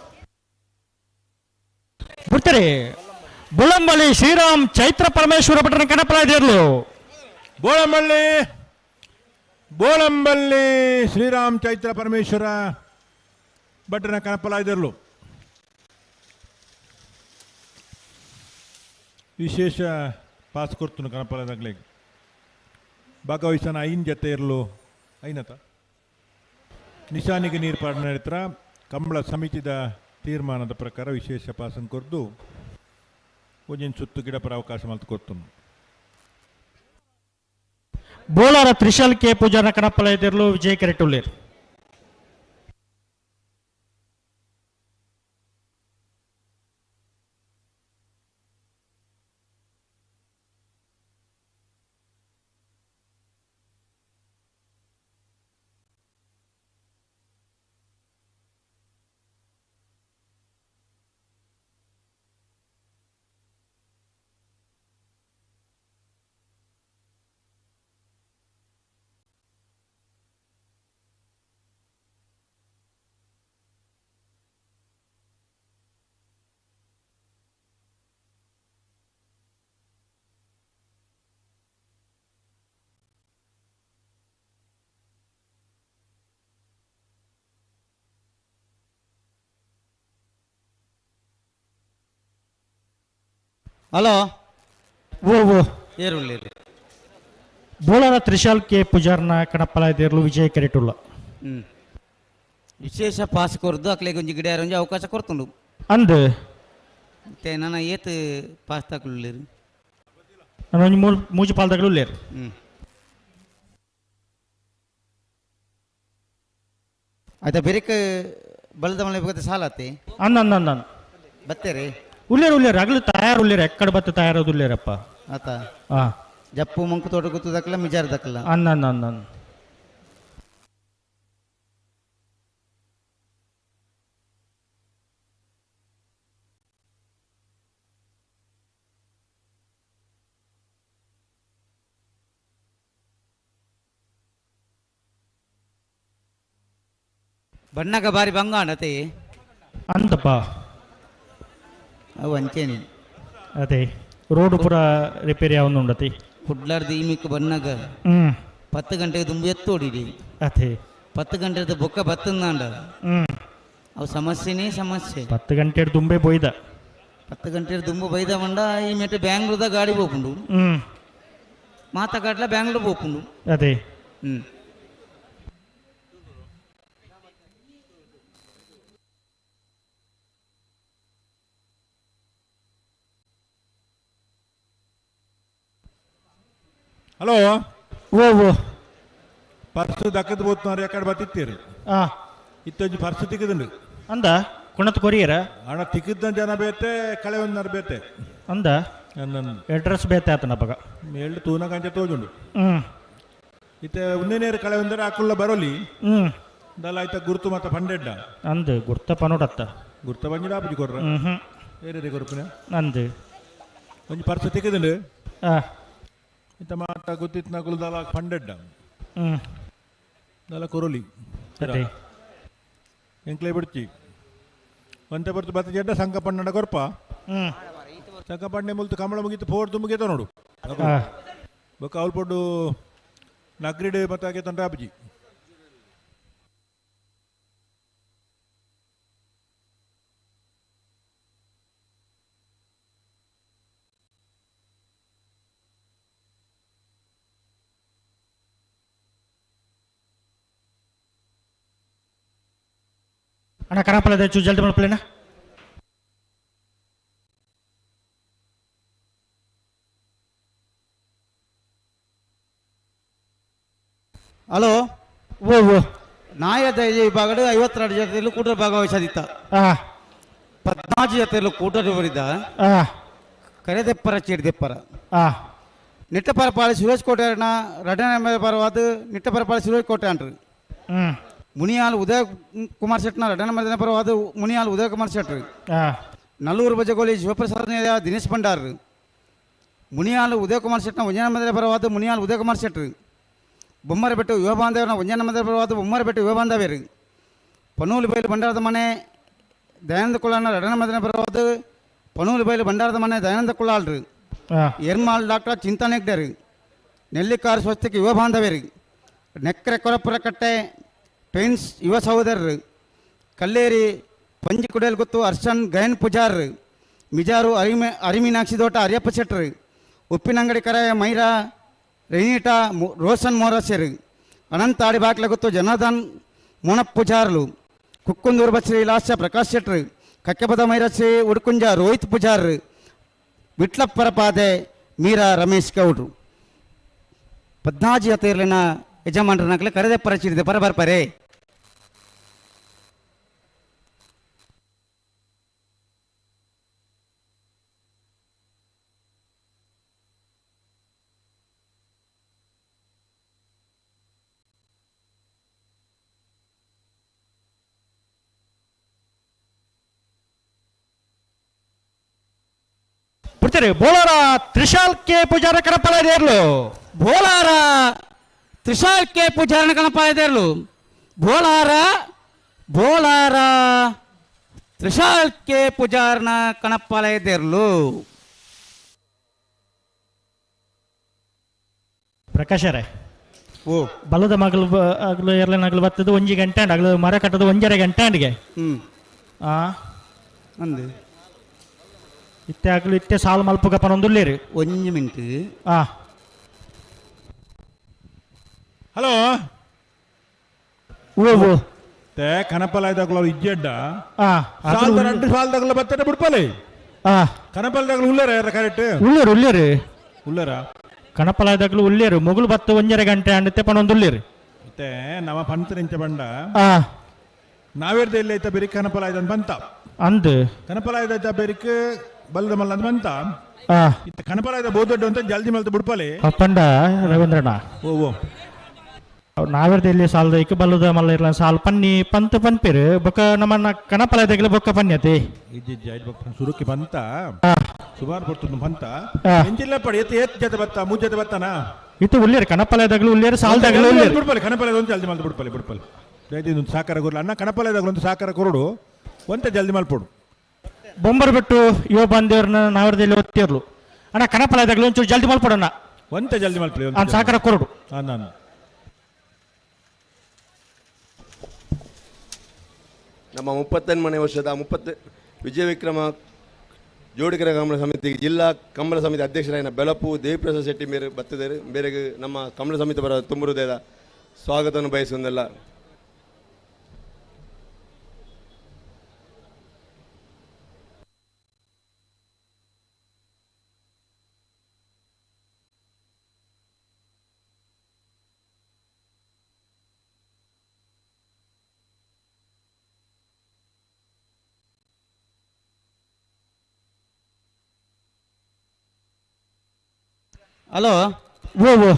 ಬಿಡ್ತಾರೆ ಬುಳಂಬಳ್ಳಿ ಶ್ರೀರಾಮ್ ಚೈತ್ರ ಪರಮೇಶ್ವರ ಭಟ್ರನ ಕಣಪಲಾದಿರ್ಲು. ಬೋಳಂಬಳ್ಳಿ ಬೋಳಂಬಳ್ಳಿ ಶ್ರೀರಾಮ್ ಚೈತ್ರ ಪರಮೇಶ್ವರ ಭಟ್ರನ ಕಣಪಲಾದಿರ್ಲು. ವಿಶೇಷ ಪಾಸ್ ಕೊಡ್ತನು ಕಣಪಲಾದಾಗಲೇ ಭಾಗವಹಿಸನ ಐನ್ ಜೊತೆ ಇರಲು ಐನತ ನಿಶಾನಿಗೆ ನೀರು ಪಾಡನ ಹತ್ರ ಕಂಬಳ ಸಮಿತಿದ ತೀರ್ಮಾನದ ಪ್ರಕಾರ ವಿಶೇಷ ಪಾಸನ್ ಕೊರ್ದು ಒಂಜಿನ ಸುತ್ತು ಗಿಡಪರ ಅವಕಾಶ ಮಲ್ತು ಕೊಡ್ತನು. ಬೋಳಾರ ತ್ರಿಶಾಲ್ ಕೆ ಪೂಜಾರನ ಕಣಪಲ ಇದ್ದಿರಲು ವಿಜಯ್ ಕೆರೆಟುಳ್ಳೇರು. ಹಲೋ ಓ ಓ ಏರುಳ್ಳಿ ಬೋಳಾರ ತ್ರಿಶಾಲ್ ಕೆ ಪೂಜಾರ್ನ ಕಣಪಲ ಇದ್ದಿರಲು ವಿಜಯ್ ಕೆರೆಟುಳ್ಳ. ವಿಶೇಷ ಪಾಸ್ ಕೊರ್ದು ಅಕ್ಲೆಗೆ ಒಂಜಿ ಗಿಡ ಒಂಜಿ ಅವಕಾಶ ಕೊರ್ತುಂಡು ಅಂದ್ ಮತ್ತೆ ನನ್ನ ಏತ್ ಪಾಸ್ ತಾಕುಳ್ಳೇರು ನಾನು ಒಂಜಿ ಮೂಜಿ ಪಾಲ್ದಾಗಲು ಉಳ್ಳೇರು. ಆಯ್ತಾ ಬೆರಿಕ್ ಬಲದ ಮಳೆ ಬೇಕಾದ ಸಾಲತ್ತೆ ಅಂದ ಅಂದ ಅಂದ ಬತ್ತೇರಿ ಉಳ್ಳೇರು ಉಳ್ಳೇರು ಅಗಲು ತಯಾರು ಉಳ್ಳೇರು ಎಕ್ಕಡ ಬತ್ತ ತಯಾರೋದು ಉಳ್ಳೇರಪ್ಪ. ಆತ ಹಾ ಜಪ್ಪು ಮಂಕು ತೋಟ ಗೊತ್ತದಕ್ಕಲ್ಲ ಮಿಜಾರ್ ದಕ್ಕಲ್ಲ ಅಂದ ಅಂದ ಅಂದ ಅಂದ. ಬಣ್ಣಗ ಬಾರಿ ಬಂಗಾಣತೆ ಅಂತಪ್ಪ ಅವು ಅಂಚೇನಿ ಅದೇ ರೋಡ್ ಪೂರ ರಿಪೇರಿ ಯಾವೊಂದು ಉಂಡತಿ ಕುಡ್ಲಾರ್ದು ಈ ಮಿಕ್ಕ ಬಣ್ಣಗ 10 ಗಂಟೆಗೆ ದುಂಬು ಎತ್ತೋಡಿಡಿ ಅದೇ 10 ಗಂಟೆದ ಬೊಕ್ಕ ಬತ್ತಂದಾಂಡ ಅವು ಸಮಸ್ಯೆನೇ ಸಮಸ್ಯೆ. 10 ಗಂಟೆ ದುಂಬೆ ಬೊಯ್ದ 10 ಗಂಟೆ ದುಂಬು ಬೈದ ಮಂಡ ಈ ಮೆಟ್ಟ ಬ್ಯಾಂಗ್ಳೂರ್ದ ಗಾಡಿ ಹೋಗ್ಕೊಂಡು ಮಾತಾಗಾಡ್ಲ ಬ್ಯಾಂಗ್ಳೂರ್ ಹೋಗ್ಕೊಂಡು ಅದೇ ಹಲೋ ಓ ಓ ಪರ್ಸು ದಕ್ಕದ ಬೋತ್ನವ್ರು ಎಕ್ಕಡೆ ಬತ್ತಿತ್ತೀರಿ ಇತ್ತೊಂಜಿ ಪರ್ಸು ತಿಕ್ಕದುಂಡು ಅಂದ ಕುಣತ್ ಕೊರಿಯರ ಹಣ ತಿಕ್ಕಿದ್ದ ಜನ ಬೇತೆ ಕಳೆ ಒಂದರ ಬೇತೆ ಅಂದ ಅಡ್ರೆಸ್ ಬೇತೆ ಆತನ ಬಗ ಮೇಲ್ಡು ತೂನ ಕಂಚ ತೋಜುಂಡು ಇತ್ತೆ ಉಂದಿನೇರು ಕಳೆ ಒಂದರ ಅಕುಲ್ಲ ಬರೋಲಿ ದಲ್ಲ ಆಯ್ತ ಗುರುತು ಮತ್ತ ಪಂಡೆಡ್ಡ ಅಂದು ಗುರ್ತ ಪನೋಡತ್ತ ಗುರ್ತ ಬಂಜಿಡ ಆಪುಜಿ ಕೊರ್ರ ಏರೇ ಕೊರ್ಪಿನ ಅಂದು ಒಂಜಿ ಪರ್ಸು ತಿಕ್ಕದುಂಡು ಇತ್ತ ಮಾತ ಗೊತ್ತಿತ್ತು ನಕುಲು ದಲ ಪಂಡೆಡ್ಡ ದಲ ಕೊರೊಲಿ ಎಂಕ್ಲೆ ಬಿಡ್ಚಿ ಒಂತೆ ಬರ್ತು ಬತ್ತ ಜಡ್ಡ ಸಂಕ ಪಣ್ಣಡ ಕೊರ್ಪ ಸಂಕ ಪಣ್ಣೆ ಮುಲ್ತು ಕಮಲ ಮುಗಿತು ಫೋರ್ ಮುಗಿತ ನೋಡು ಬೊಕ್ಕ ಅವಲ್ ಪೊಡ್ಡು ನಗ್ರಿಡ್ ಮತ್ತೆ ತೊಂದರೆ ಆಪುಜಿ. ಅಣ್ಣ ಕರಾಪಲ ಚೂ ಜಲ್ದಿ ಮಲ್ಪಲೇನ. ಹಲೋ ಓ ಓ ನಾಯದ ವಿಭಾಗಡು 52 ಜೊತೆಯಲ್ಲೂ ಕೂಟರ ಭಾಗವಹಿಸದಿತ್ತ 14 ಜೊತೆಯಲ್ಲೂ ಕೂಟರು ಬರಿದ ಕರೆದೆಪ್ಪರ ಚೀಡ್ದೆಪ್ಪರ ನಿಟ್ಟಪರ ಪಾಳಿ ಸುರೇಶ್ ಕೋಟೆ ರಡನೆ ಪರವಾದ ನಿಟ್ಟಪರ ಪಾಳಿ ಸುರೇಶ್ ಕೋಟೆ ಅಂಟ್ರು ಮುನಿಯಾಲ್ ಉದಯ ಕುಮಾರ್ ಶೆಟ್ನ ರಡನೆ ಮರ್ದನ ಪರವಾದ ಮುನಿಯಾಲ್ ಉದಯ ಕುಮಾರ್ ಶೆಟ್ರು ನಲ್ಲೂರು ಬಜಗೋಲಿ ಶಿವಪ್ರಸಾದ್ ದಿನೇಶ್ ಭಂಡಾರ್ ಮುನಿಯಾಲ್ ಉದಯ ಕುಮಾರ್ ಶೆಟ್ನ ಒಂಜನ ಮದನ ಪರವಾದ ಮುನಿಯಾಲ್ ಉದಯ ಕುಮಾರ್ ಶೆಟ್ರು ಬೊಮ್ಮರಬೆಟ್ಟು ಯುವ ಬಾಂಧವರನ ಒಂಜನ ಮದನ ಪರವಾದ ಬೊಮ್ಮರಬೆಟ್ಟು ಯುವ ಬಾಂಧವ್ಯರು ಪನೂಲು ಬೈಲು ಭಂಡಾರದ ಮನೆ ದಯಾನಂದ ಕುಳ್ಳಾನ ರಡನ ಮದನ ಬರೋದು ಪನೂಲು ಬೈಲು ಭಂಡಾರದ ಮನೆ ದಯಾನಂದ ಕುಳ್ಳಾಳ್ರು ಎರ್ಮಾಲ್ ಡಾಕ್ಟರ್ ಚಿಂತಾನ್ ಹೆಗ್ಡೆರು ನೆಲ್ಲಿಕಾರು ಸ್ವಸ್ಥಕ್ಕೆ ಯುವ ಬಾಂಧವ್ಯರು ನೆಕ್ಕರೆ ಕೊರಪುರ ಕಟ್ಟೆ ಟ್ವಿನ್ಸ್ ಯುವ ಸಹೋದರರು ಕಲ್ಲೇರಿ ಪಂಜಿಕುಡೇಲ್ ಗುತ್ತು ಅರ್ಷನ್ ಗಯನ್ ಪೂಜಾರ್ ಮಿಜಾರು ಅರಿಮೀನಾಕ್ಷಿ ತೋಟ ಅರಿಯಪ್ಪ ಶೆಟ್ಟರು ಉಪ್ಪಿನಂಗಡಿ ಕರಾಯ ಮೈರಾ ರೆನೀಟಾ ರೋಷನ್ ಮೋರಸೆರು ಅನಂತ ಆಡಿಬಾಕ್ಲ ಗುತ್ತು ಜನಾರ್ದನ್ ಮೋನಪ್ಪ ಪೂಜಾರ್ಲು ಕುಕ್ಕುಂದೂರು ಬಸ್ರಿ ಲಾಸ್ಯ ಪ್ರಕಾಶ್ ಶೆಟ್ಟರು ಕಕ್ಕೆಪದ ಮೈರಶ್ರೀ ಉಡುಕುಂಜ ರೋಹಿತ್ ಪೂಜಾರ್ ವಿಟ್ಲಪ್ಪರ ಪಾದೆ ಮೀರಾ ರಮೇಶ್ ಗೌಡ್ರು ಪದ್ನಾಜಿ ಅತೇರ್ಲಿನ ಯಜಮಾನರನಾಗಲೇ ಕರೆದೆ ಪರಿಚಿದೆ ಪರ ಬರ್ಪರೆ ಪುಡ್ತಾರೆ Bolara Trishal K Pujara ಕಣಪಲ Bolara Trishal K ಪೂಜಾರನ ಕಣಪಾಯದೇರ್ಲು Bolara Bolara Trishal K ಪೂಜಾರನ ಕಣಪಾಲಯದೇರ್ಲು. ಪ್ರಕಾಶರೇ ಓ ಬಲದ ಮಗಳು ಅಗಲು ಎರಲನ ಅಗಲು ಬತ್ತದ ಒಂಜಿ ಗಂಟೆ ಅಂಡ್ ಅಗಲು ಮರ ಕಟ್ಟದ ಒಂಜರೆ ಗಂಟೆ ಅಂಡ್ಗೆ ಅಂದು ಇತ್ತೆ ಅಗಲು ಇತ್ತೆ ಸಾಲು ಮಲ್ಪುಗ ಪನೊಂದುಲ್ಲೇರು ಒಂಜಿ ಮಿನಿಟ್. ಹಲೋ ಓ ತೇ ಕನಪಲಾಯ್ದಾಗಲ ಇಜ್ಜಡ್ಡ ಎರಡು ಸಾಲದಾಗಲ ಬತ್ತಡ ಬಿಡ್ಪಲೆ ಕನಪಲದಾಗಲ ಉಳ್ಳೇರ ಯಾರ ಕರೆಕ್ಟ್ ಉಳ್ಳೇರು ಉಳ್ಳೇರು ಉಳ್ಳೇರ ಕನಪಲಾಯ್ದಾಗಲು ಉಳ್ಳೇರು ಮೊಗಲು ಬತ್ತ ಒಂಜರೆ ಗಂಟೆ ಅಂಡತೆ ಪನೊಂದುಲ್ಲೇರು ಮತ್ತೆ ನಮ್ಮ ಪಂತ ನಿಂಚ ಬಂಡ ನಾವೇರ್ದ ಇಲ್ಲ ಐತ ಬೇರೆ ಕನಪಲಾಯ್ದ ಬಂತ ಅಂದು ಕನಪಲಾಯ್ದ ಬೇರಿಕ್ ಬಲ್ಲದ ಮಲ್ಲ ಅಂತ ಬಂತ ಇತ್ತ ಕನಪಲಾಯ್ದ ಬಹುದೊಡ್ಡ ಅಂತ ಜಲ್ದಿ ಮಲ್ತ ಬಿಡ್ಪಲೆ ಪಂಡ ರವೀಂದ್ರಣ್ಣ ಓ ಓ ನಾವೇರ್ದ ಇಲ್ಲಿ ಸಾಲದ ಬಲ್ಲದ ಮಲ್ಲ ಇರ್ಲ ಸಾಲ್ ಪನ್ನಿ ಪಂತ ಪನ್ಪಿರು ಬೊಕ್ಕ ನಮ್ಮನ್ನ ಕನಪಲಾಯ್ದಾಗಲ ಬೊಕ್ಕ ಪನ್ಯತೆ ಸುರುಕಿ ಬಂತ ಸುಮಾರು ಬರ್ತದ ಬಂತ ಎಂಜಿಲ್ಲ ಪಡಿ ಎತ್ತ ಏತ್ ಜೊತೆ ಬತ್ತ ಮೂರ್ ಜೊತೆ ಬತ್ತಾನ ಇತ್ತು ಉಳ್ಳೇರು ಕನಪಲಾಯ್ದಾಗಲು ಉಳ್ಳೇರು ಸಾಲದಾಗಲು ಉಳ್ಳೇರು ಬಿಡ್ಪಲೆ ಕನಪಲಾಯ್ದ ಒಂದು ಜಲ್ದಿ ಮಲ್ತ ಬಿಡ್ಪಲೆ ಬಿಡ್ಪಲೆ ದಯದಿ ಸಾಕಾರ ಗುರ್ಲ ಅಣ್ಣ ಕನಪಲಾಯ್ದಾಗಲು ಒಂದು ಸಾಕಾರ ಕೊರಡು ಒಂತ ಜಲ್ದಿ ಮಲ್ಪೊಡು ಬೊಂಬರ್ ಬಿಟ್ಟು ಯುವ ಬಂದೇವ್ರನ್ನ ನಾವೇರ್ದಲ್ಲಿ ಒತ್ತಿರ್ಲು ಅಣ್ಣ ಕನಪಲಾಯ್ದಾಗಲು ಒಂಚೂರು ಜಲ್ದಿ ಮಲ್ಪಡೋಣ ಒಂತ ಜಲ್ದಿ ಮಲ್ಪಡಿ ಸಾಕಾರ ಕೊರಡು ನಾನು ನಮ್ಮ 38ನೇ ವರ್ಷದ 30 ವಿಜಯ ವಿಕ್ರಮ ಜೋಡಿಕರ ಕಂಬಳ ಸಮಿತಿ ಜಿಲ್ಲಾ ಕಂಬಳ ಸಮಿತಿ ಅಧ್ಯಕ್ಷರಾದ ಬೆಳಪು ದೇವಿಪ್ರಸಾದ್ ಶೆಟ್ಟಿ ಮೇರೆ ಬತ್ತಿದ್ದಾರೆ. ಬೇರೆ ನಮ್ಮ ಕಂಬಳ ಸಮಿತಿ ಬರ ತುಂಬುವುದೇದ ಸ್ವಾಗತವನ್ನು ಬಯಸುವುದಿಲ್ಲ. ಹಲೋ ಓ ಓ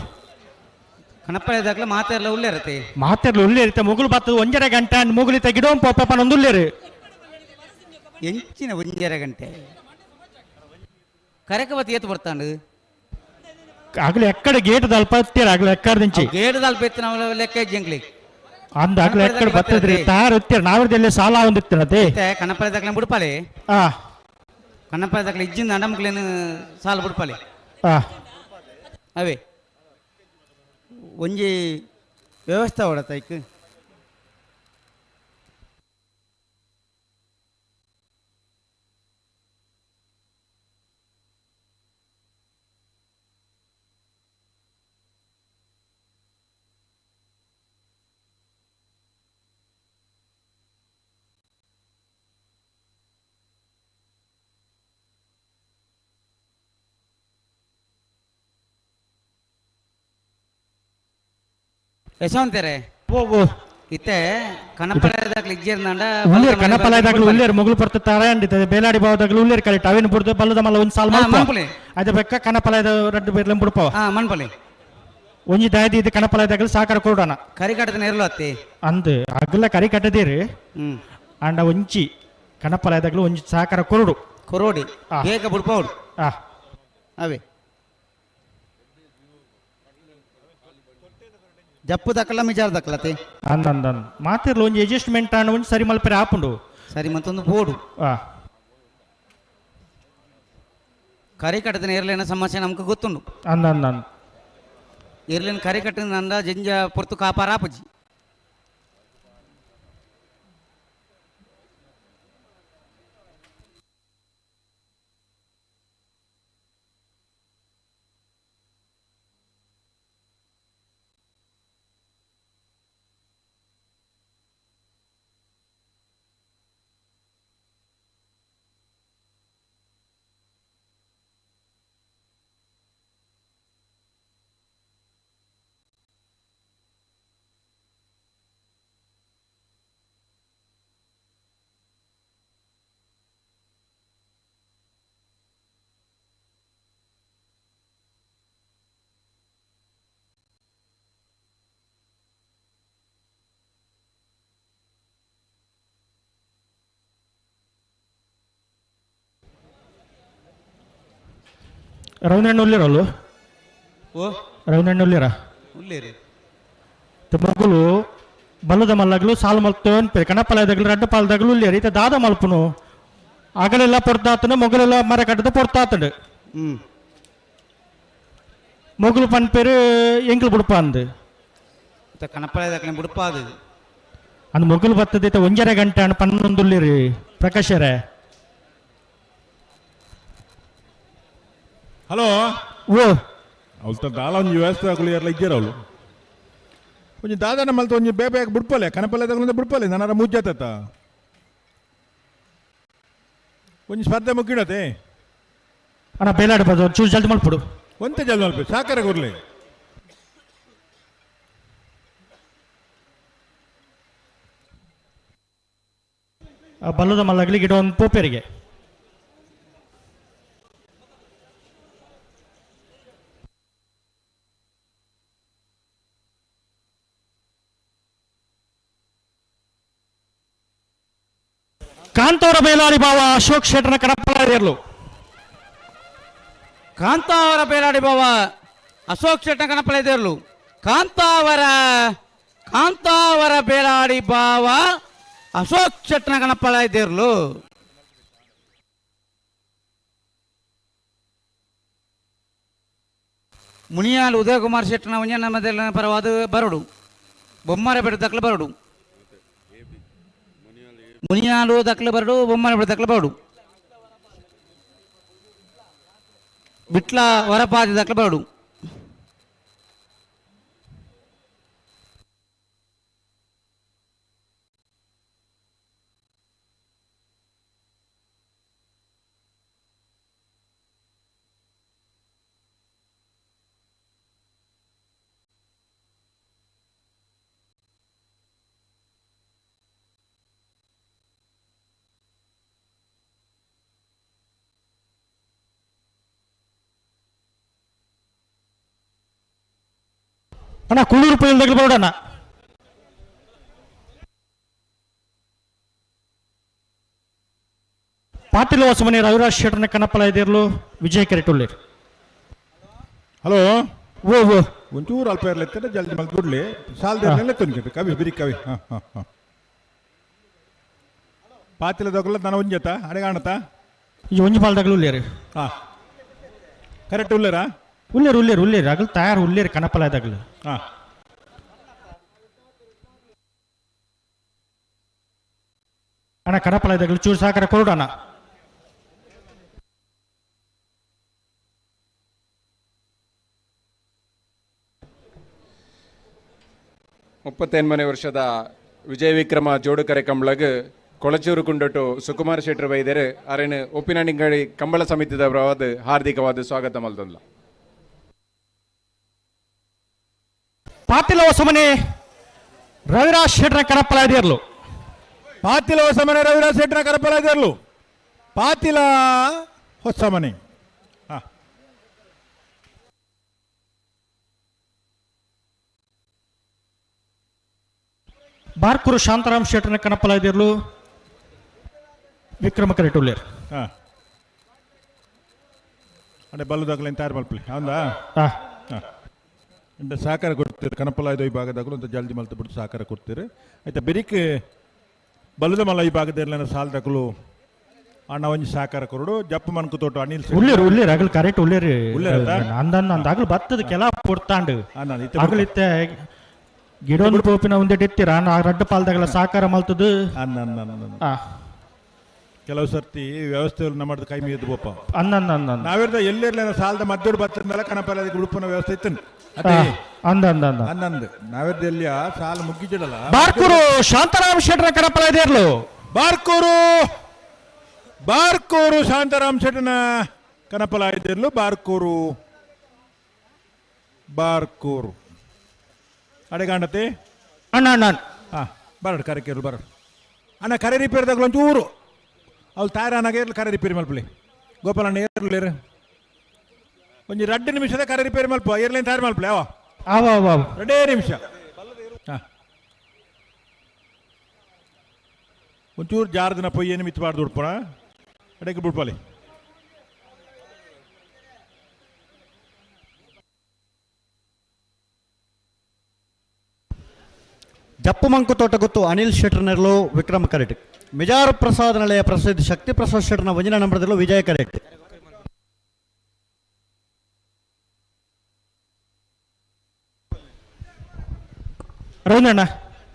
ಕಣಪ್ಪದಾಗಲ ಮಾತಾಡಲ ಉಳ್ಳೇರತೆ ಮಾತಾಡಲು ಉಳ್ಳೇರಿತ ಮುಗುಲು ಬತ್ತದ ಒಂಜರೆ ಗಂಟೆ ಅಂಡ್ ಮುಗುಲಿತ ಗಿಡೋಂ ಪೋಪನ ಉಳ್ಳೇರು ಎಂಚಿನ ಒಂಜರೆ ಗಂಟೆ ಕರೆಕ ಬತ್ತಿ ಏತು ಬರ್ತಾಂಡು ಆಗಲೇ ಎಕ್ಕಡೆ ಗೇಟ್ ದಲ್ಪ ಹತ್ತಿರ ಆಗಲೇ ಎಕ್ಕಡ ದಿಂಚಿ ಗೇಟ್ ದಲ್ಪ ಎತ್ತಿನ ಲೆಕ್ಕ ಜಂಗ್ಲಿ ಅಂದ ಆಗಲೇ ಎಕ್ಕಡೆ ಬತ್ತದ್ರಿ ತಾರು ಹತ್ತಿರ ನಾವರ್ದಲ್ಲೇ ಸಾಲ ಒಂದಿತ್ತಿನತೆ ಕಣಪ್ಪದಾಗಲ ಬಿಡ್ಪಾಲೆ ಕಣಪ್ಪದಾಗಲ ಇಜ್ಜಿಂದ ಅಂಡಮಕ್ಲೇನು ಸಾಲ ಬಿಡ್ಪಾಲೆ ಅವೇ ಒಂಜಿ ವ್ಯವಸ್ಥೆ ಹೊಡತೈಕ್ ಯಶವಂತರೇ ಓ ಇತ್ತೆ ಕಣಪಲದಾಗಲ ಇಜ್ಜೇರ್ನಾಂಡ ಉಳ್ಳೇರು ಕಣಪಲದಾಗಲು ಉಳ್ಳೇರು ಮುಗುಲು ಪರ್ತ ತಾರಾಂಡಿತ ಬೇಲಾಡಿ ಬಾವದಾಗಲು ಉಳ್ಳೇರು ಕರೆಕ್ಟ್ ಅವೇನು ಬುಡ್ದು ಬಲ್ಲದ ಮಲ್ಲ ಒಂದು ಸಾಲ್ ಮನ್ಪಲೆ ಅದೇ ಬೆಕ್ಕ ಕಣಪಲದ ರಡ್ಡು ಬೇರ್ಲೆ ಬುಡ್ಪವ ಮನ್ಪಲೆ ಒಂಜಿ ದಾದಿ ಇದು ಕಣಪಲದಾಗಲು ಸಾಕಾರ ಕೊಡೋಣ ಕರಿ ಕಟ್ಟದ ನೇರ್ಲು ಅತ್ತಿ ಅಂದು ಅಗಲ ಕರಿ ಕಟ್ಟದಿರಿ ಅಂಡ ಒಂಚಿ ಕಣಪಲದಾಗಲು ಒಂಜಿ ಸಾಕಾರ ಕೊರಡು ಕೊರೋಡಿ ಬೇಗ ಬುಡ್ಪವಡು ಅವೇ ಜಪ್ಪು ದಕ್ಕಲ ಮಿಜಾರ್ ದಕ್ಕಲತೆ ಅಂದ ಅಂದ ಮಾತಿರ್ಲ ಒಂಜಿ ಅಡ್ಜಸ್ಟ್ಮೆಂಟ್ ಆಂಡ ಒಂಜಿ ಸರಿ ಮಲ್ಪೆರೆ ಆಪುಂಡು ಸರಿ ಮತ್ತೊಂದು ಬೋಡು ಆ ಕರಿ ಕಟ್ಟದ ಏರ್ಲೇನ ಸಮಸ್ಯೆ ನಮ್ಗೆ ಗೊತ್ತುಂಡು ಅಂದ ಅಂದ ಅಂದ ಏರ್ಲೇನ ಕರಿ ಕಟ್ಟಿದ ಅಂದ ಜಿಂಜ ಪೊರ್ತು ಕಾಪಾರ ಆಪುಜಿ ರವೀಂದ್ರಣ್ಣ ಉಲ್ಲೇರಲ್ಲು ಓ ರವೀಂದ್ರಣ್ಣ ಉಲ್ಲೇರ ಉಲ್ಲೇರಿ ಮಗುಲು ಬಲ್ಲದ ಮಲ್ಲಗ್ಲು ಸಾಲು ಮಲ್ತೋನ್ ಪೆ ಕಣಪಲದಗ್ಲು ರಡ್ಡ ಪಾಲದಗ್ಲು ಉಲ್ಲೇರಿ ಇತ್ತ ದಾದ ಮಲ್ಪುನು ಅಗಲೆಲ್ಲ ಪೊರ್ತಾತನು ಮೊಗಲೆಲ್ಲ ಮರ ಕಟ್ಟದ ಪೊರ್ತಾತಡು ಮೊಗಲು ಪನ್ಪೇರು ಎಂಕ್ಲು ಬುಡ್ಪ ಅಂದು ಕಣಪಲದಕ್ಲೆ ಬುಡ್ಪಾದು ಅಂದ್ ಮೊಗಲು ಬತ್ತದ ಇತ್ತ ಒಂಜರೆ ಗಂಟೆ ಅಣ್ಣ ಪನ್ನೊಂದುಲ್ಲೇರಿ ಪ್ರಕಾಶರೇ ಹಲೋ ಓ ಅವಳು ದಾಲ ಒಂಜಿ ವ್ಯವಸ್ಥೆ ಆಗಲಿ ಎಲ್ಲ ಇಜ್ಜರ ಅವಳು ಒಂಜಿ ದಾದನ ಮಲ್ತ ಒಂಜಿ ಬೇಬೆ ಬುಡ್ಪಲೆ ಕನಪಲೆ ತಗೊಂಡು ಬುಡ್ಪಲೆ ನನ್ನಾರ ಮುಜ್ಜಾತ ಒಂಜಿ ಸ್ಪರ್ಧೆ ಮುಗ್ಗಿಡತೆ ಅಣ್ಣ ಬೇಲಾಡ ಬದ ಚೂರು ಜಲ್ದಿ ಮಲ್ಪುಡು ಒಂತೆ ಜಲ್ದಿ ಮಲ್ಪು ಸಾಕರ ಗುರ್ಲಿ ಬಲ್ಲದ ಮಲ್ಲಗ್ಲಿ ಗಿಡ ಒಂದು ಪೋಪೇರಿಗೆ ಕಾಂತವರ ಬೇಲಾಡಿ ಬಾವ ಅಶೋಕ್ ಶೆಟ್ಟರ್ನ ಕಡಪಲಾಡಿರ್ಲು ಕಾಂತಾವರ ಬೇಲಾಡಿ ಬಾವ ಅಶೋಕ್ ಶೆಟ್ಟನ ಕಣಪಲದೇರ್ಲು ಕಾಂತಾವರ ಕಾಂತಾವರ ಬೇಲಾಡಿ ಬಾವ ಅಶೋಕ್ ಶೆಟ್ಟನ ಕಣಪಲದೇರ್ಲು ಮುನಿಯಾಲ್ ಉದಯಕುಮಾರ್ ಶೆಟ್ಟನ ಒಂಜನ ಮದಲ ಪರವಾದ ಬರಡು ಬೊಮ್ಮರ ಬೆಟ್ಟ ದಕ್ಲ ಬರಡು ಮುನಿಯಾಲು ದಕ್ಲ ಬರಡು ಬೊಮ್ಮರ ಬೆಟ್ಟ ದಕ್ಲ ಬರಡು ಬಿಟ್ಲ ವರಪಾದಿ ದಕ್ಲ ಬರಡು ಅಣ್ಣ ಕುಳ್ಳೂರು ಪೈಲ್ದಾಗಲಿ ಬರೋಣ ಪಾಟೀಲ್ ಹೊಸಮನೆ ರವಿರಾಜ್ ಶೆಟ್ಟರ್ನ ಕನಪಲ ಇದಿರ್ಲು ವಿಜಯ್ ಕೆರೆಟುಳ್ಳಿರ್ ಹಲೋ ಓ ಓ ಒಂಚೂರು ಅಲ್ಪ ಇರ್ಲಿತ್ತೆ ಜಲ್ದಿ ಮಲ್ತ್ ಬಿಡ್ಲಿ ಸಾಲದ ತೊಂದರೆ ಕವಿ ಬಿರಿ ಕವಿ ಹಾಂ ಹಾಂ ಹಾಂ ಪಾತಿಲ ದೊಗಲ ನಾನು ಒಂಜತ್ತ ಅಡೆ ಕಾಣತ್ತಾ ಈ ಒಂಜಿ ಪಾಲ್ದಾಗಲು ಉಳ್ಳೇರು ಹಾಂ ಕರೆಕ್ಟ್ ಉಳ್ಳೇರಾ ಉಳ್ಳೇರು ಉಳ್ಳೇರು ಉಳ್ಳೇರು ಅಗಲು ತಯಾರು ಉಳ್ಳೇರು ಕನಪಲ ಇದಾಗಲು ಹಾಂ ಅಣ್ಣ ಕನಪಲ ಇದಾಗಲು ಚೂರು ಸಾಕರ ಕೊರಡಣ್ಣ 38ನೇ ವರ್ಷದ ವಿಜಯ ವಿಕ್ರಮ ಜೋಡುಕರೆ ಕಂಬಳಗ್ ಕೊಳಚೂರು ಕುಂಡೊಟ್ಟು ಸುಕುಮಾರ್ ಶೆಟ್ಟರ್ ವೈದ್ಯರು ಅರೆನ್ ಉಪ್ಪಿನಂಗಡಿ ಕಂಬಳ ಸಮಿತಿದ ಪರವಾದ ಹಾರ್ದಿಕವಾದ ಸ್ವಾಗತ ಮಲ್ತೊಂದ್ಲ. ಪಾತಿಲ ಹೊಸಮನೆ ರವಿರಾಜ್ ಶೆಟ್ಟರ ಕರಪಲ ಇದಿರ್ಲು. ಪಾತಿಲ ಹೊಸಮನೆ ರವಿರಾಜ್ ಶೆಟ್ಟರ ಕರಪಲ ಇದಿರ್ಲು. ಪಾತಿಲ ಹೊಸಮನೆ. ಬಾರ್ಕೂರು ಶಾಂತಾರಾಮ್ ಶೆಟ್ಟರ್ನ ಕನಪಲ ಇದಿರ್ಲು. ವಿಕ್ರಮ ಕರೆಟುಲ್ಲೇರ್. ಅಡೆ ಬಲ್ಲು ದಾಖಲೆ ತಯಾರು ಮಲ್ಪಲಿ ಹೌದಾ? ಅಂಡ ಸಹಕಾರ ಕೊಡ್ತೀರಿ ಕನಪಲಾಯ್ದ ಈ ಭಾಗದಾಗಲು ಅಂತ ಜಲ್ದಿ ಮಲ್ತು ಬಿಟ್ಟು ಸಹಕಾರ ಕೊಡ್ತೀರಿ. ಆಯ್ತಾ ಬೆರಿಕ್ ಬಲದ ಮಲ್ಲ ಈ ಭಾಗದಲ್ಲಿ ಸಾಲದಕಲು ಅಣ್ಣ ಒಂಜಿ ಸಹಕಾರ ಕೊರಡು ಜಪ್ಪು ಮನ್ಕು ತೋಟ ಅನಿಲ್ ಉಳ್ಳೇರು ಉಳ್ಳೇರು ಅಗಲ್ ಕರೆಕ್ಟ್ ಉಳ್ಳೇರು ಅಂದನ್ನ ಅಂದ ಅಗಲ್ ಬತ್ತದ ಕೆಲ ಪೊರ್ತಾಂಡು ಅಗಲಿತ್ತೆ ಗಿಡೊಂದು ಪೋಪಿನ ಒಂದೇ ಇತ್ತೀರ ಆ ರಡ್ಡು ಪಾಲ್ದಾಗಲ ಸಹಕಾರ ಮಲ್ತದು. ಕೆಲವು ಸರ್ತಿ ವ್ಯವಸ್ಥೆ ನಮ್ಮ ಕೈ ಮೀರಿದ ಬೋಪ ಅನ್ನ ನಾವಿರ್ದ ಎಲ್ಲಿರ್ಲಿಲ್ಲ ಸಾಲದ ಮದ್ದೂರು ಬತ್ತಂದಲ್ಲ ಕನಪಲ್ಲ ಅದಕ್ಕೆ ಉಡುಪಿನ ವ್ಯವಸ್ಥೆ ಇತ್ತು ಅಂದ ಅಂದ ಅಂದ ಅಂದಂದು ನಾವಿರ್ದ ಎಲ್ಲಿಯ ಸಾಲ ಮುಗ್ಗಿಜಿಡಲ್ಲ. ಬಾರ್ಕೂರು ಶಾಂತಾರಾಮ್ ಶೆಟ್ಟರ ಕನಪಲ ಇದೇರ್ಲು. ಬಾರ್ಕೂರು ಬಾರ್ಕೂರು ಶಾಂತಾರಾಮ್ ಶೆಟ್ಟನ ಕನಪಲ ಇದ್ದಿರ್ಲು. ಬಾರ್ಕೂರು ಬಾರ್ಕೂರು ಅಡೆಗಾಂಡತೆ ಅಣ್ಣ ಅಣ್ಣ ಹಾಂ ಬರಡು ಕರೆಕೇರು ಬರಡು ಅಣ್ಣ ಕರೆ ರಿಪೇರ್ದಾಗ ಒಂಚೂರು ಅವ್ಳು ತಯಾರಾನಾಗ ಇರ್ಲಿ ಕರೆ ರಿಪೇರಿ ಮಲ್ಪಲಿ ಗೋಪಾಲಣ್ಣ ಏರ್ಲಿ ಒಂಜಿ 2 ನಿಮಿಷದ ಕರೆ ರಿಪೇರಿ ಮಲ್ಪ ಏರ್ಲೇನು ತಯಾರು ಮಲ್ಪಲಿ ಅವ ಅವ ಅವ 2 ನಿಮಿಷ. ಹಾಂ ಒಂಚೂರು ಜಾರದನ ಪೊಯ್ಯೇನು ಮಿತ್ತಬಾರ್ದು ಉಡ್ಪಣ ಅಡಕ್ಕೆ ಬಿಡ್ಪಾಲಿ. ಜಪ್ಪು ಮಂಕು ತೋಟ ಗೊತ್ತು ಅನಿಲ್ ಶೆಟ್ಟರ್ನೆರ್ಲು ವಿಕ್ರಮ ಕರೆಟ್. ಮಿಜಾರು ಪ್ರಸಾದ್ ನಳೆಯ ಪ್ರಸಿದ್ಧ ಶಕ್ತಿ ಪ್ರಸಾದ್ ಶೆಟ್ಟರ್ನ ವಂಜನ ನಂಬರದಲ್ಲೂ ವಿಜಯ ಕರೆಟ್. ರವೀಂದ್ರಣ್ಣ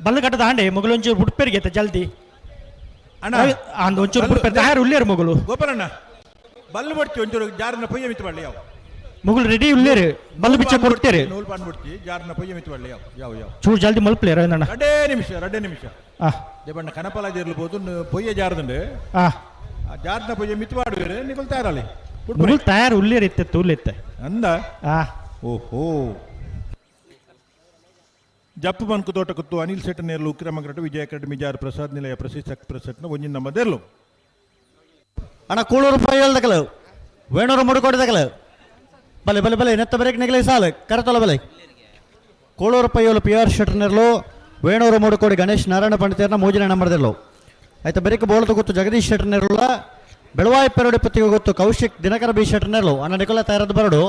ಬಲ್ಲಗಟ್ಟದ ಆಂಡೆ ಮೊಗಲು ಒಂಚೂರು ಬುಡ್ಪೇರಿಗೆ ಜಲ್ದಿ ಅಣ್ಣ ಅಂದ ಒಂಚೂರು ಬುಡ್ಪೇರು ತಯಾರು ಉಳ್ಳೇರು ಮೊಗಲು ಗೋಪಾಲಣ್ಣ ಬಲ್ಲು ಬಿಡ್ತಿ ಒಂಚೂರು ಜಾರನ ಪೊಯ್ಯ ಮಿತ್ತು ಬಳ್ಳಿ ಯಾವ ಮೊಗಲು ರೆಡಿ ಉಳ್ಳೇರು ಬಲ್ಲು ಬಿಚ್ಚ ಕೊಡ್ತೇರಿ ನೂಲು ಪಾನ್ ಬಿಡ್ತಿ ಜಾರನ ಪೊಯ್ಯ ಮಿತ್ತು ಬಳ್ಳಿ ಯಾವ ಯಾವ ಯಾವ ಚೂರು ಜಲ್ದಿ ಮಲ್ಪಲೆ ರವೀಂದ್ರಣ್ಣ. 2 ನಿಮಿಷ 2 ನಿಮಿಷ. ದೇವಣ್ಣ ಕನಪಲ ಇರ್ಬೋದು ಪೊಯ್ಯ ಜಾರದಂಡು ಜಾರನ ಪೊಯ್ಯ ಮಿತ್ತು ಮಾಡುವೇರು ನಿಗುಲ್ ತಯಾರಲ್ಲಿ ಮೊಗಲು ತಯಾರು ಉಳ್ಳೇರು ಇತ್ತೆ ತೂಲಿತ್ತೆ ಅಂದ. ಓಹೋ ಜಪ್ಪು ಮನ್ಕು ತೋಟಕತ್ತು ಅನಿಲ್ ಶೆಟ್ಟನೇರ್ಲು ಉಕ್ರಮಗರಟು ವಿಜಯ ಕರಡು ಮಿಜಾರ್ ಪ್ರಸಾದ್ ನಿಲಯ ಪ್ರಸಿದ್ಧ ಶಕ್ತಿ ಪ್ರಸಟ್ನ ಒಂಜಿನ ನಮ್ಮದೆರ್ಲು. ಅಣ್ಣ ಕೂಳೂರು ಪೈಯಲ್ದಕಲು ವೇಣೂರು ಮುಡುಕೋಡಿದಕಲು ಬಲೆ ಬಲೆ ಬಲೆ ನೆತ್ತ ಬರೇಕ್ ನೆಗಲೆ ಸಾಲು ಕರತೊಲ ಬಲೆ. ಕೂಳೂರು ಪೈಯೋಲು ಪಿ ಆರ್ ಶೆಟ್ಟರ್ನೆರ್ಲು ವೇಣೂರು ಮುಡುಕೋಡಿ ಗಣೇಶ್ ನಾರಾಯಣ ಪಂಡಿತರ್ನ ಮೂಜಿನ ನಂಬರ್ದಿರ್ಲು. ಆಯ್ತಾ ಬರೇಕ್ ಬೋಳದ ಗೊತ್ತು ಜಗದೀಶ್ ಶೆಟ್ಟರ್ನೆರ್ಲ ಬೆಳವಾಯಿ ಪೆರೋಡಿ ಪತ್ತಿಗೆ ಗೊತ್ತು ಕೌಶಿಕ್ ದಿನಕರ ಬಿ ಶೆಟ್ಟರ್ನೆರ್ಲು. ಅಣ್ಣ ನಿಕೊಲ ತಯಾರದ್ದು ಬರಡು.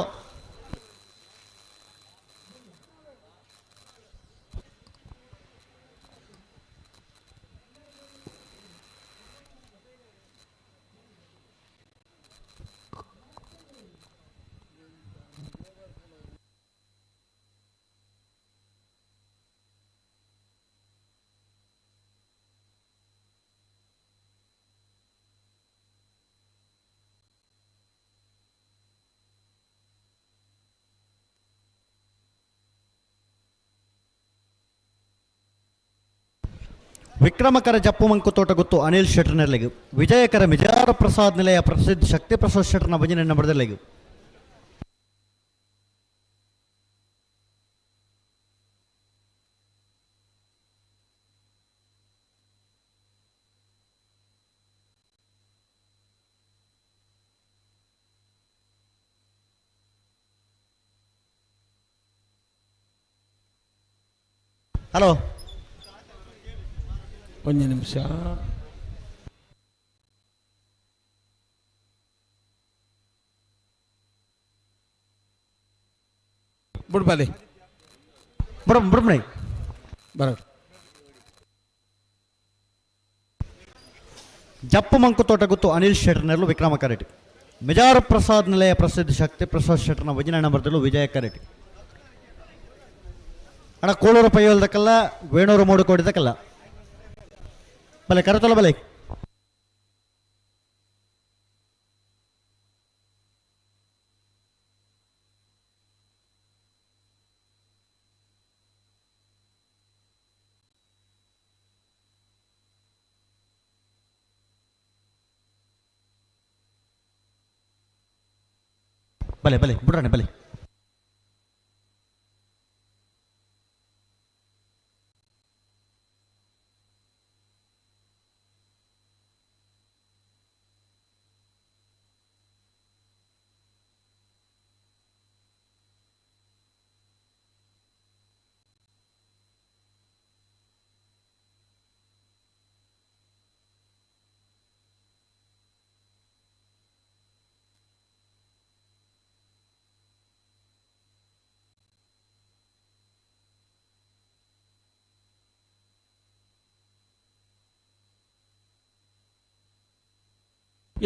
ವಿಕ್ರಮಕರ ಜಪ್ಪು ಮಂಕು ತೋಟ ಗೊತ್ತು ಅನಿಲ್ ಶೆಟ್ಟರ್ನೆರ್ಲಿಗು. ವಿಜಯಕರ ಮಿಜಾರ ಪ್ರಸಾದ್ ನಿಲಯ ಪ್ರಸಿದ್ಧ ಶಕ್ತಿ ಪ್ರಸಾದ್ ಶೆಟ್ಟರ್ನ ಭಜನೆ ನಂಬರ್ದಲ್ಲಿಗು. ಹಲೋ ಒಂದು ನಿಮಿಷ. ಬುಡ್ಬಾಲಿ ಬುಡ್ಬಣಿ ಬರ. ಜಪ್ಪು ಮಂಕು ತೋಟ ಗೊತ್ತು ಅನಿಲ್ ಶೆಟ್ಟರ್ನೆರ್ಲು ವಿಕ್ರಮ ಕರೆಟಿ. ಮಿಜಾರು ಪ್ರಸಾದ್ ನಿಲಯ ಪ್ರಸಿದ್ಧ ಶಕ್ತಿ ಪ್ರಸಾದ್ ಶೆಟ್ಟರ್ನ ವಜನ ನಂಬರ್ದಲ್ಲೂ ವಿಜಯ ಕರೆಟಿ. ಅಣ್ಣ ಕೋಳೂರು ಪೈಯೋಲ್ದಕ್ಕಲ್ಲ ವೇಣೂರು ಮೂಡುಕೋಡಿದಕ್ಕಲ್ಲ ಬಲೆ ಕರತೊಲ ಬಲೆ. ಬಲೆ ಬಲೆ ಬಿಡ್ರಣ್ಣ ಬಲೆ.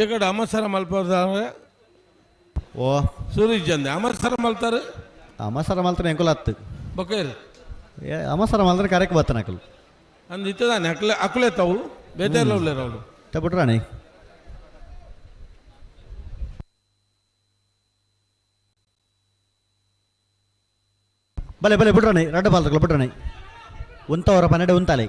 ಎಕಡೆ ಅಮಸರ ಮಲ್ಪದಾರೆ ಓ ಸೂರಜ್ ಚಂದೆ ಅಮಸರ ಮಲ್ತಾರೆ ಅಮಸರ ಮಲ್ತಾರೆ ಎಂಕುಲ ಹತ್ತು ಬೊಕೇರಿ ಏ ಅಮಸರ ಮಲ್ತಾರೆ ಕರೆಕ್ ಬತ್ತನ ಅಕಲು ಅಂದ್ ಇತ್ತದಾನೆ ಅಕ್ಲೆ ಅಕ್ಲೆ ತಾವು ಬೇತೆಲ್ಲ ಉಳ್ಳೇರು ಅವಳು ಬಿಟ್ರಾಣಿ ಬಲೆ ಬಲೆ ಬಿಡ್ರಾಣಿ ರಡ್ಡ ಬಾಲ್ತಕಲು ಬಿಡ್ರಾಣಿ ಉಂತವರ ಪನ್ನೆರಡು ಉಂತಾಲೆ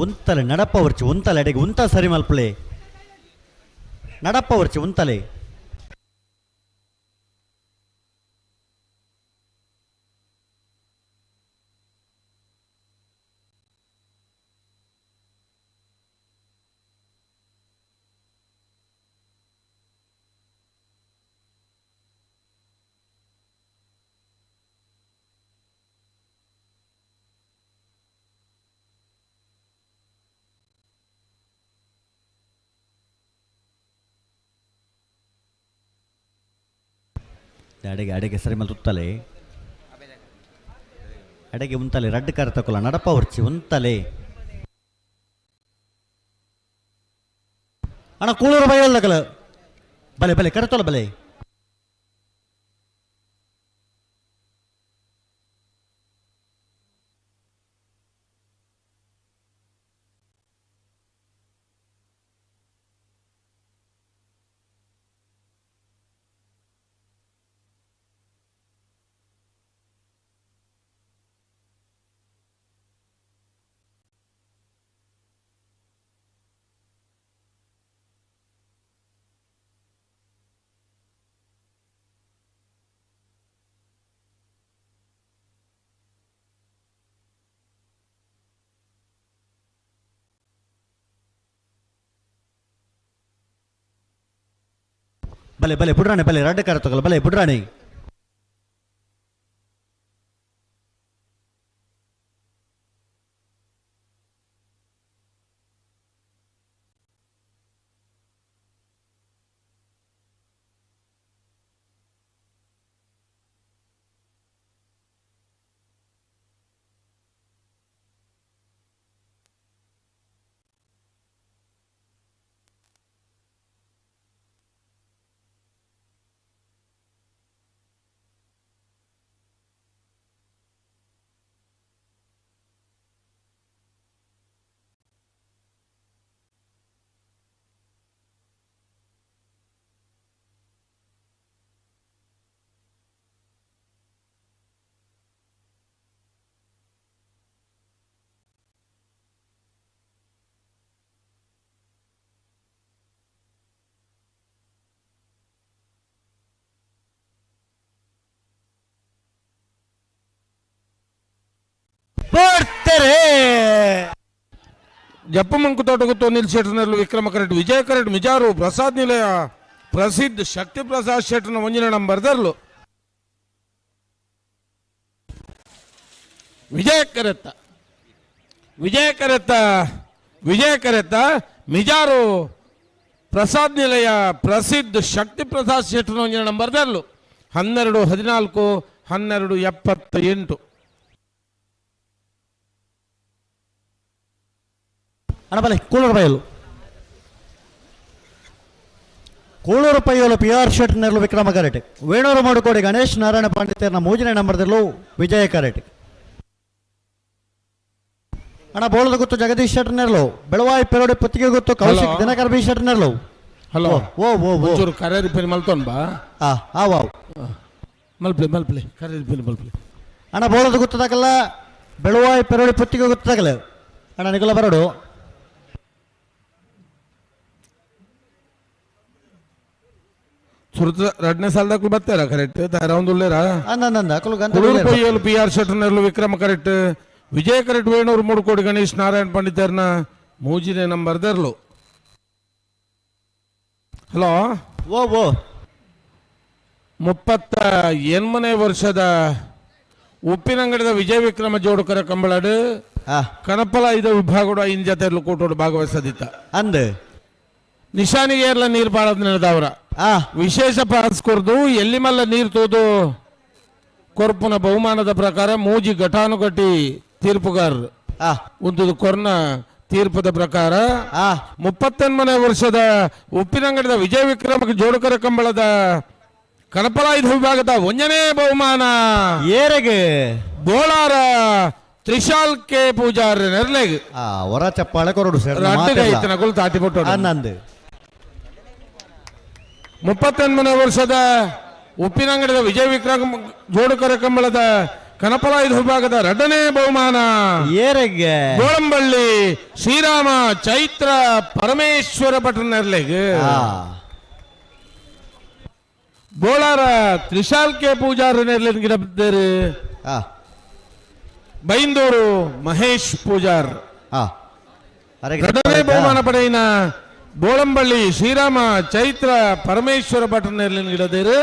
ಉಂತಲೆ ನಡಪ್ಪ ವರ್ಚಿ ಉಂತಲೆ ಅಡೆಗೆ ಉಂತ ಸರಿ ಮಲ್ಪಲೆ ನಡಪ್ಪ ವರ್ಚಿ ಉಂತಲೆ ಅಡೆಗೆ ಅಡೆಗೆ ಸರಿ ಮಲ್ ತುತ್ತಲೆ ಅಡೆಗೆ ಉಂತಲೆ ರಡ್ಡು ಕಾರ ತಕೊಲ್ಲ ನಡಪ ಹೊರ್ಚಿ ಉಂತಲೆ ಅಣ್ಣ ಕೂಳೂರು ಬೈಯಲ್ದಕಲ ಬಲೆ ಬಲೆ ಕರೆತೋಲ ಬಲೆ ಬಲೆ ಬಲೆ ಬುಡ್ರಾಣಿ ಬಲೆ ರಡ್ಡು ಕಾರ ತಗೊಲ್ಲ ಬಲೆ ಬುಡ್ರಾಣಿ ಬರ್ತಾರೆ ಜಪ್ಪಮಂಕು ತೋಟಗುತ್ತು ನಿಲ್ ಶೆಟ್ಟರ್ನಲ್ಲಿ ವಿಕ್ರಮ ಕರೆಟ್ ವಿಜಯ ಕರೆಟ್ ಮಿಜಾರು ಪ್ರಸಾದ್ ನಿಲಯ ಪ್ರಸಿದ್ಧ ಶಕ್ತಿ ಪ್ರಸಾದ್ ಶೆಟ್ಟರ್ನ ಒಂಜಿನ ನಂಬರ್ ದರ್ಲು ವಿಜಯ ಕರೆತ್ತ ವಿಜಯ ಕರೆತ್ತ ವಿಜಯ ಕರೆತ್ತ ಮಿಜಾರು ಪ್ರಸಾದ್ ನಿಲಯ ಪ್ರಸಿದ್ಧ ಶಕ್ತಿ ಪ್ರಸಾದ್ ಶೆಟ್ಟರ್ನ ಒಂಜಿನ ನಂಬರ್ ದರ್ಲು 12 14 12 78. ಅಣ್ಣ ಬಲೆ ಕೂಳೂರು ಬಯಲು ಕೂಳೂರು ಪೈಯಲು ಪಿ ಆರ್ ಶೆಟ್ನಲ್ಲೂ ವಿಕ್ರಮ ಕರೆಟೆ ವೇಣೂರು ಮಾಡುಕೋಡಿ ಗಣೇಶ್ ನಾರಾಯಣ ಪಾಂಡಿತ್ಯರ್ನ ಮೂಜನೇ ನಂಬರ್ದಲ್ಲೂ ವಿಜಯ ಕರೆಟೆ ಅಣ್ಣ ಬೋಳದ ಗುತ್ತು ಜಗದೀಶ್ ಶೆಟ್ನರ್ಲು ಬೆಳವಾಯಿ ಪೆರೋಡಿ ಪುತ್ತಿಗೆ ಗುತ್ತು ಕೌಶಿಕ್ ದಿನಕರ್ ಬಿ ಶೆಟ್ನರ್ಲು. ಹಲೋ ಓ ಓ ಓ ಒಂಚೂರು ಕರೆ ರಿಪೇರಿ ಮಲ್ತೋನ್ ಬಾ. ಆ ಆ ವಾವ್ ಮಲ್ಪ್ಲೆ ಮಲ್ಪ್ಲೆ ಕರೆ ರಿಪೇರಿ ಮಲ್ಪ್ಲೆ. ಅಣ್ಣ ಬೋಳದ ಗುತ್ತದಾಗಲ್ಲ ಬೆಳವಾಯಿ ಪೆರೋಡಿ ಪುತ್ತಿಗೆ ಗುತ್ತದಾಗಲ್ಲ ಅಣ್ಣ ನಿಗುಲ ಬರೋಡು. ಸುರುತ ರಡ್ನೇ ಸಾಲದಾಕಲು ಬರ್ತಾರ ಕರೆಕ್ಟ್ ತಯಾರೊಂದು ಉಳ್ಳೇರಾ ಅಂದ ಅಕಲು ಗಂತ ಕುಳೂರು ಪೈಯಲು ಪಿ ಆರ್ ಶೆಟ್ಟರ್ನಲ್ಲೂ ವಿಕ್ರಮ ಕರೆಕ್ಟ್ ವಿಜಯ ಕರೆಕ್ಟ್ ವೇಣೂರು ಮೂಡುಕೋಡಿ ಗಣೇಶ್ ನಾರಾಯಣ ಪಂಡಿತರ್ನ ಮೂಜಿನೇ ನಂಬರ್ ದರ್ಲು. ಹಲೋ ಓ ಓ 38ನೇ ವರ್ಷದ ಉಪ್ಪಿನಂಗಡಿದ ವಿಜಯ ವಿಕ್ರಮ ಜೋಡುಕರ ಕಂಬಳಡು ಕನಪಲ ಐದು ವಿಭಾಗದ ಐದು ಜೊತೆ ಕೂಟೋಡು ಭಾಗವಹಿಸದಿತ್ತ ಅಂದ್ ನಿಶಾನಿಗೆ ಎಲ್ಲ ನೀರು ಪಾಳದ್ ನಡೆದವರ ವಿಶೇಷ ಪಾಸ್ ಕೊರ್ದು ಎಲ್ಲಿ ಮಲ್ಲ ನೀರು ತೋದು ಕೊರ್ಪುನ ಬಹುಮಾನದ ಪ್ರಕಾರ ಮೂಜಿ ಘಟಾನುಘಟಿ ತೀರ್ಪುಗಾರರು ಒಂದು ಕೊರ್ನ ತೀರ್ಪದ ಪ್ರಕಾರ 38ನೇ ವರ್ಷದ ಉಪ್ಪಿನಂಗಡಿದ ವಿಜಯ ವಿಕ್ರಮ ಜೋಡುಕರ ಕಂಬಳದ ಕನಪಲ ಐದು ವಿಭಾಗದ 1ನೇ ಬಹುಮಾನ ಏರೆಗೆ ಬೋಳಾರ ತ್ರಿಶಾಲ್ ಕೆ ಪೂಜಾರ್ ನೆರ್ಲೆಗ್ ಹೊರ ಚಪ್ಪಾಳೆ ಕೊರಡು ಸರ್ ನಗುಲು ತಾಟಿ ಪೊಟ್ಟು ಅನ್ನಂದು 38ನೇ ವರ್ಷದ ಉಪ್ಪಿನಂಗಡಿದ ವಿಜಯ ವಿಕ್ರಮ ಜೋಡುಕರ ಕಂಬಳದ ಕನಪಲ ಐದು ವಿಭಾಗದ 2ನೇ ಬಹುಮಾನ ಏರೆಗೆ ಗೋಳಂಬಳ್ಳಿ ಶ್ರೀರಾಮ ಚೈತ್ರ ಪರಮೇಶ್ವರ ಭಟ್ರ ನೆರ್ಲೆಗ್ ಬೋಳಾರ ತ್ರಿಶಾಲ್ ಕೆ ಪೂಜಾರ ನೆರ್ಲೆನ್ ಗಿಡಬಿದ್ದೇರು ಬೈಂದೂರು ಮಹೇಶ್ ಪೂಜಾರ್ 2ನೇ ಬಹುಮಾನ ಪಡೆಯಿನ ಬೋಳಂಬಳ್ಳಿ ಶ್ರೀರಾಮ ಚೈತ್ರ ಪರಮೇಶ್ವರ ಭಟ್ರ ನೆರ್ಲೆನ್ ಗಿಡದೇರು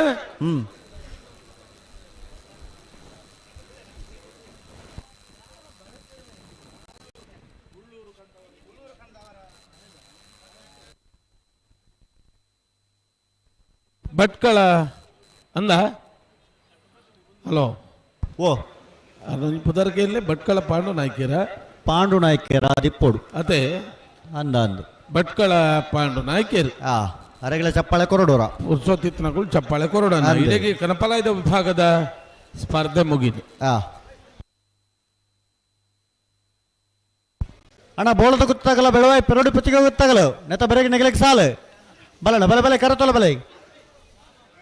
ಭಟ್ಕಳ ಅಂದ ಹಲೋ ಓ ಅದೊಂದು ಪುದರ್ಗೆಯಲ್ಲಿ ಭಟ್ಕಳ ಪಾಂಡು ನಾಯ್ಕರ ಪಾಂಡು ನಾಯ್ಕರ ದಿಪ್ಪೋಡು ಅದೇ ಅಂದ ಅಂದು ಭಟ್ಕಳ ಪಾಂಡು ನಾಯ್ಕೇರು ಅರೆಗಳ ಚಪ್ಪಾಳೆ ಕೊರಡೋರ ಉತ್ಸವತಿತ್ನಗಳು ಚಪ್ಪಾಳೆ ಕೊರಡ ಇಡೀ ಕನಪಲಾಯದ ವಿಭಾಗದ ಸ್ಪರ್ಧೆ ಮುಗಿದು ಅಣ್ಣ ಬೋಳದ ಗೊತ್ತಾಗಲ್ಲ ಬೆಳವಾಯ್ ಪೆರಡು ಪತ್ತಿಗೆ ಗೊತ್ತಾಗಲ್ಲ ನೆತ್ತ ಬೆರಗೆ ನೆಗಲಿಕ್ಕೆ ಸಾಲು ಬಲಣ್ಣ ಬಲೆ ಬಲೆ ಕರತೋಲ ಬಲೆ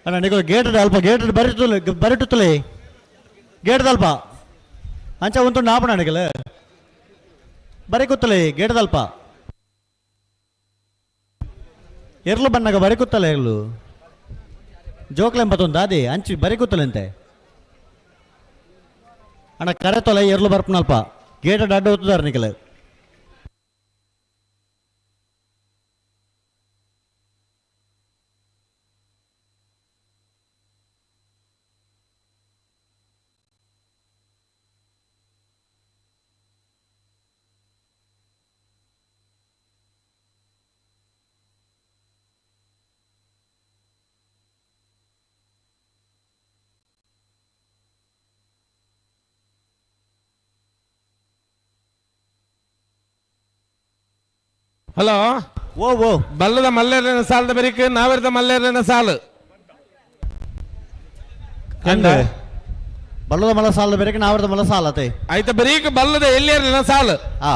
ಅಣ್ಣ ನಿಗಲು ಗೇಟ್ ಅಲ್ಪ ಗೇಟ್ ಬರಿಟುತ್ತಲೆ ಬರಿಟುತ್ತಲೆ ಗೇಟ್ ಅಲ್ಪ ಅಂಚ ಉಂಟು ನಾಪಣ ನಿಗಲ ಬರಿ ಕೂತಲೆ ಗೇಟ್ ಅಲ್ಪ ಎರ್ಲು ಬಣ್ಣಗ ಬರಿ ಕೂತಲೆ ಎರ್ಲು ಜೋಕ್ಲೆಂಬತ್ತೊಂದು ಅದೇ ಅಂಚು ಬರಿ ಕೂತಲಂತೆ ಅಣ್ಣ ಕರೆ ತೊಲೆ ಎರ್ಲು ಬರ್ಪನಲ್ಪ ಗೇಟ್ ಅಡ್ಡ ಹೋಗ್ತದಾರ ನಿಗಲ ಹಲೋ ಓ ಓ ಬಲ್ಲದ ಮಲ್ಲೇರನ ಸಾಲದ ಬರೀಕ್ ನಾವೆರದ ಮಲ್ಲೇರನ ಸಾಲು ಕಂಡ ಬಲ್ಲದ ಮಲ್ಲ ಸಾಲದ ಬೇರೆ ನಾವರದ ಮಲ್ಲ ಸಾಲ ಅತೆ ಆಯ್ತ ಬರೀಕ್ ಬಲ್ಲದ ಎಲ್ಲಿಯರ್ನ ಸಾಲು ಆ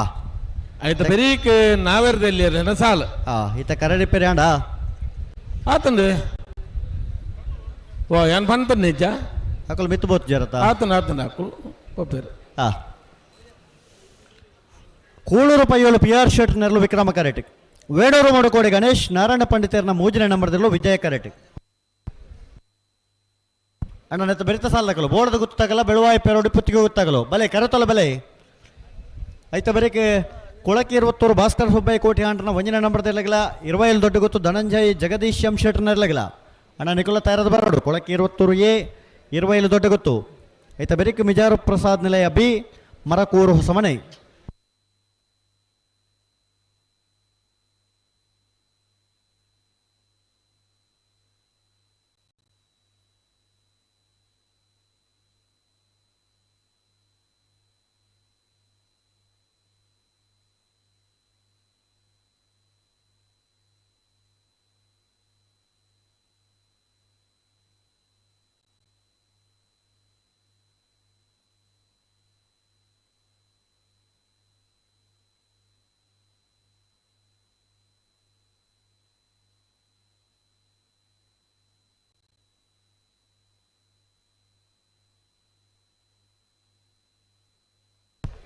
ಆಯ್ತ ಬರೀಕ್ ನಾವೆರದ ಎಲ್ಲಿಯರ್ನ ಸಾಲು ಆ ಈತ ಕರೆ ರಿಪೇರಿ ಆಂಡ ಆತಂದು ಓ ಏನ್ ಬಂತ ನಿಜ ಅಕಲ್ ಮಿತ್ತು ಬೋತ್ ಜರತ ಆತನ ಆತನ ಅಕುಲ್ ಒಪ್ಪೇರು ಆ ಕೂಳೂರು ಪೈಯೋಲು ಪಿ ಆರ್ ಶೆಟ್ ನೆರಳು ವಿಕ್ರಮ ಕರೆಟಿ ವೇಡೂರು ಮಡುಕೋಡಿ ಗಣೇಶ್ ನಾರಾಯಣ ಪಂಡಿತರನ ಮೂಜನೇ ನಂಬರ್ದಲ್ಲೂ ವಿಜಯ ಕರೆಟಿ ಅಣ್ಣ ನೆತ್ತ ಬೆರಿತ ಸಾಲಕಲು ಬೋರ್ಡದ ಗೊತ್ತಾಗಲ್ಲ ಬೆಳುವಾಯಿ ಪೆರೋಡಿ ಪುತ್ತಿಗೆ ಗೊತ್ತಾಗಲು ಬಲೆ ಕರೆತೊಲ ಬಲೆ ಐತ ಬರೀಕೆ ಕೊಳಕಿ ಇರುವತ್ತೂರು ಭಾಸ್ಕರ್ ಸುಬ್ಬಯ್ಯ ಕೋಟಿ ಆಂಡ್ರನ ಒಂಜನೇ ನಂಬರ್ದಿರ್ಲಗಿಲ್ಲ 20 ದೊಡ್ಡ ಗೊತ್ತು ಧನಂಜಯ್ ಜಗದೀಶ್ ಎಂ ಶೆಟ್ರನಿರ್ಲಗಿಲ್ಲ ಅಣ್ಣ ನಿಕುಲ ತಯಾರದ ಬರೋಡು ಕೊಳಕಿ ಇರುವತ್ತೂರು ಎ 20 ದೊಡ್ಡ ಗೊತ್ತು ಐತ ಬೆರಿಕೆ ಮಿಜಾರು ಪ್ರಸಾದ್ ನಿಲಯ ಬಿ ಮರಕೂರು ಹೊಸಮನೆ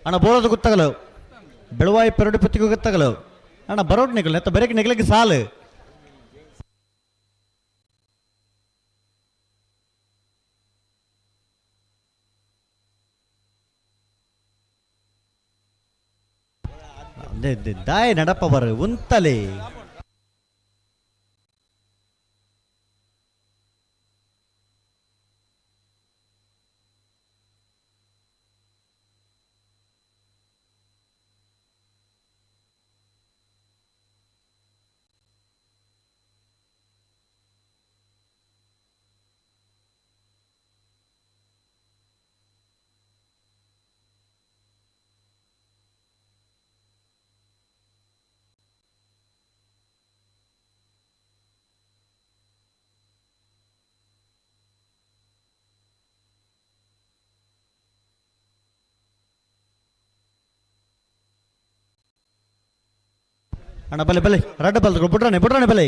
ಅಣ್ಣ ಬೋಳದ ಗೊತ್ತಾಗಲ್ಲ ಬೆಳವಾಯಿ ಪೆರಡು ಪತ್ತಿಗೆ ಗೊತ್ತಾಗಲ್ಲ ಅಣ್ಣ ಬರೋಟ್ ನಿಗಲ್ ನೆತ್ತ ಬೆರಕೆ ನಿಗಲಿಗೆ ಸಾಲು ದಾಯ ನಡಪ ಬರ ಉಂತಲೆ ಅಣ್ಣ ಬಲೆ ಬಲೆ ರಡ್ಡ ಬಲ್ದ ಬುಡ್ರಾನೆ ಬುಡ್ರಾನೆ ಬಲೆ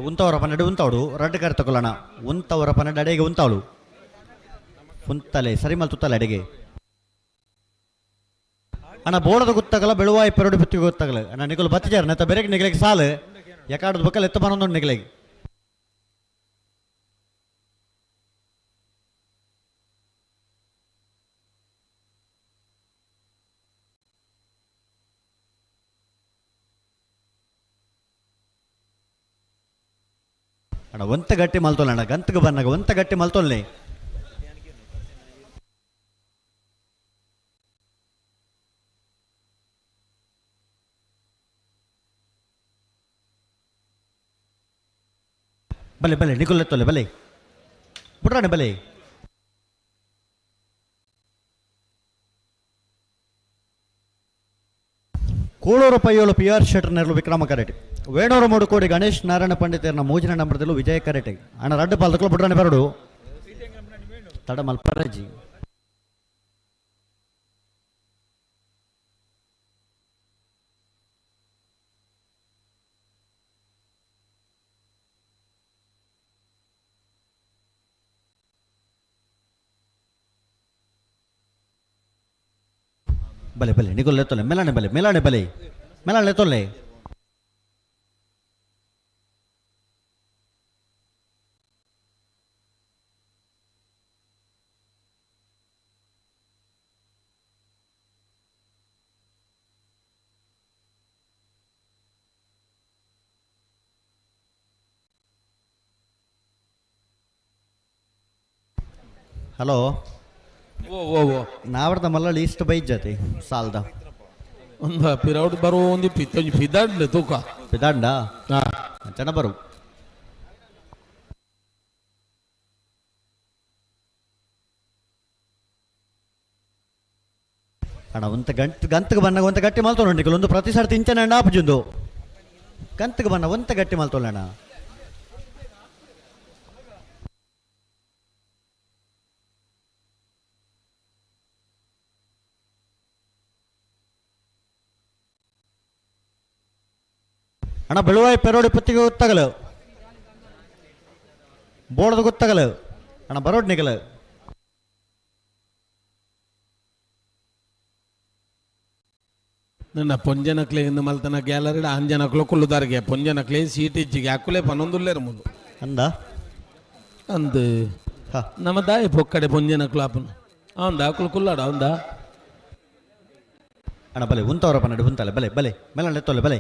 ಉಂತವರ ಪನ್ನೆರಡು ಉಂತಾವಡು ರಡ್ಡು ಕರೆ ತಗೊಳ್ಳೋಣ ಉಂತವರ ಪನ್ನೆರಡು ಅಡೆಗೆ ಉಂತಾವಳು ಉಂತಲೆ ಸರಿ ಮಲ್ ತುತ್ತಲೆ ಅಡೆಗೆ ಅಣ್ಣ ಬೋಡದ ಗೊತ್ತಾಗಲ್ಲ ಬೆಳುವಾಯಿ ಪೆರಡು ಬಿತ್ತಿಗೆ ಗೊತ್ತಾಗಲ್ಲ ಅಣ್ಣ ನಿಗಲು ಬತ್ತಿಜಾರ ನೆತ್ತ ಬೆರಗೆ ನಿಗಲಿಗೆ ಸಾಲು ಯಾಕಾಡೋದು ಬಕ್ಕಲ್ಲ ಎತ್ತ ಬನ್ನೊಂದು ನಿಗಲಿಗೆ ಅಣ್ಣ ಒಂತ ಗಟ್ಟಿ ಮಲ್ತೊಲ್ಲ ಅಣ್ಣ ಗಂತಗೆ ಬನ್ನಾಗ ಒಂತ ಗಟ್ಟಿ ಮಲ್ತೊಲ್ಲೆ ಬಲೆ ಬಲೆ ನಿಕೊಲ್ಲೆ ತೊಲೆ ಬಲೆ ಬುಡ್ರಾಣೆ ಬಲೆ ಕೋಳೂರು ಪೈಯೋಳು ಪಿ ಆರ್ ಶೆಟ್ಟರ್ ನೆರಳು ವಿಕ್ರಮ ಕರೆಟಿ ವೇಣೂರು ಮೂಡುಕೋಡಿ ಗಣೇಶ್ ನಾರಾಯಣ ಪಂಡಿತರನ್ನ ಮೂಜಿನ ನಂಬರದಲ್ಲೂ ವಿಜಯ ಕರೆಟೆ ಅಣ್ಣ ರಡ್ಡು ಪಾಲ್ದಕ್ಕಲು ಬುಡ್ರಾಣೆ ಬರಡು ತಡ ಮಲ್ಪರಜಿ ಬಲೆ ಬಲೆ ನಿಗೊಲ್ಲೆ ತೊಲೆ ಮೆಲಾಣೆ ಬಲೆ ಮೆಲಾಣೆ ಬಲೆ ಮೆಲಾಣೆ ತೊಲೆ ಹಲೋ ಓ ಓ ಓ ನಾವರ್ದ ಮಲ್ಲಳ್ಳಿ ಇಷ್ಟು ಬೈಜಾತಿ ಸಾಲ್ದ ಒಂದು ಪಿರೌಟ್ ಬರುವ ಒಂದು ಪಿತ್ತೊಂಜಿ ಪಿದಾಡ್ಲೆ ತೂಕ ಪಿದಾಂಡ ಚೆನ್ನ ಬರು ಅಣ್ಣ ಒಂತ ಗಂಟ್ ಗಂತಗೆ ಬನ್ನಾಗ ಒಂತ ಗಟ್ಟಿ ಮಲ್ತೊಂಡು ಒಂದು ಪ್ರತಿ ಸರ್ತಿ ಇಂಚನ ಅಣ್ಣ ಆಪುಜುಂದು ಗಂತಗೆ ಬನ್ನ ಒಂತ ಗಟ್ಟಿ ಮಲ್ತೊಲ್ಲಣ್ಣ ಅಣ್ಣ ಬೆಳುವಾಯಿ ಪೆರೋಡಿ ಪತ್ತಿಗೆ ಗೊತ್ತಾಗಲು ಬೋರ್ಡ್ದ ಗೊತ್ತಾಗಲು ಅಣ್ಣ ಬರೋಡ್ ನಿಗಲು ನನ್ನ ಪೊಂಜನಕ್ಲೆ ಇಂದು ಮಲ್ತನ ಗ್ಯಾಲರಿ ಆಂಜನಕ್ಲು ಕುಳ್ಳುದಾರಿಗೆ ಪೊಂಜನಕ್ಲೆ ಸೀಟ್ ಇಜ್ಜಿಗೆ ಅಕ್ಕುಲೆ ಪನ್ನೊಂದುಲ್ಲೇರು ಮುಂದು ಅಂದ ಅಂದು ನಮ್ಮ ದಾಯಿ ಪೊಕ್ಕಡೆ ಪೊಂಜನಕ್ಲು ಆಪನು ಅವಂದ ಅಕ್ಕಲು ಕುಲ್ಲಾಡ ಅವಂದ ಅಣ್ಣ ಬಲೆ ಉಂತವರ ಪನ್ನಡು ಉಂತಲೆ ಬಲೆ ಬಲೆ ಮೆಲ್ಲಣ್ಣ ತೊಲೆ ಬಲೆ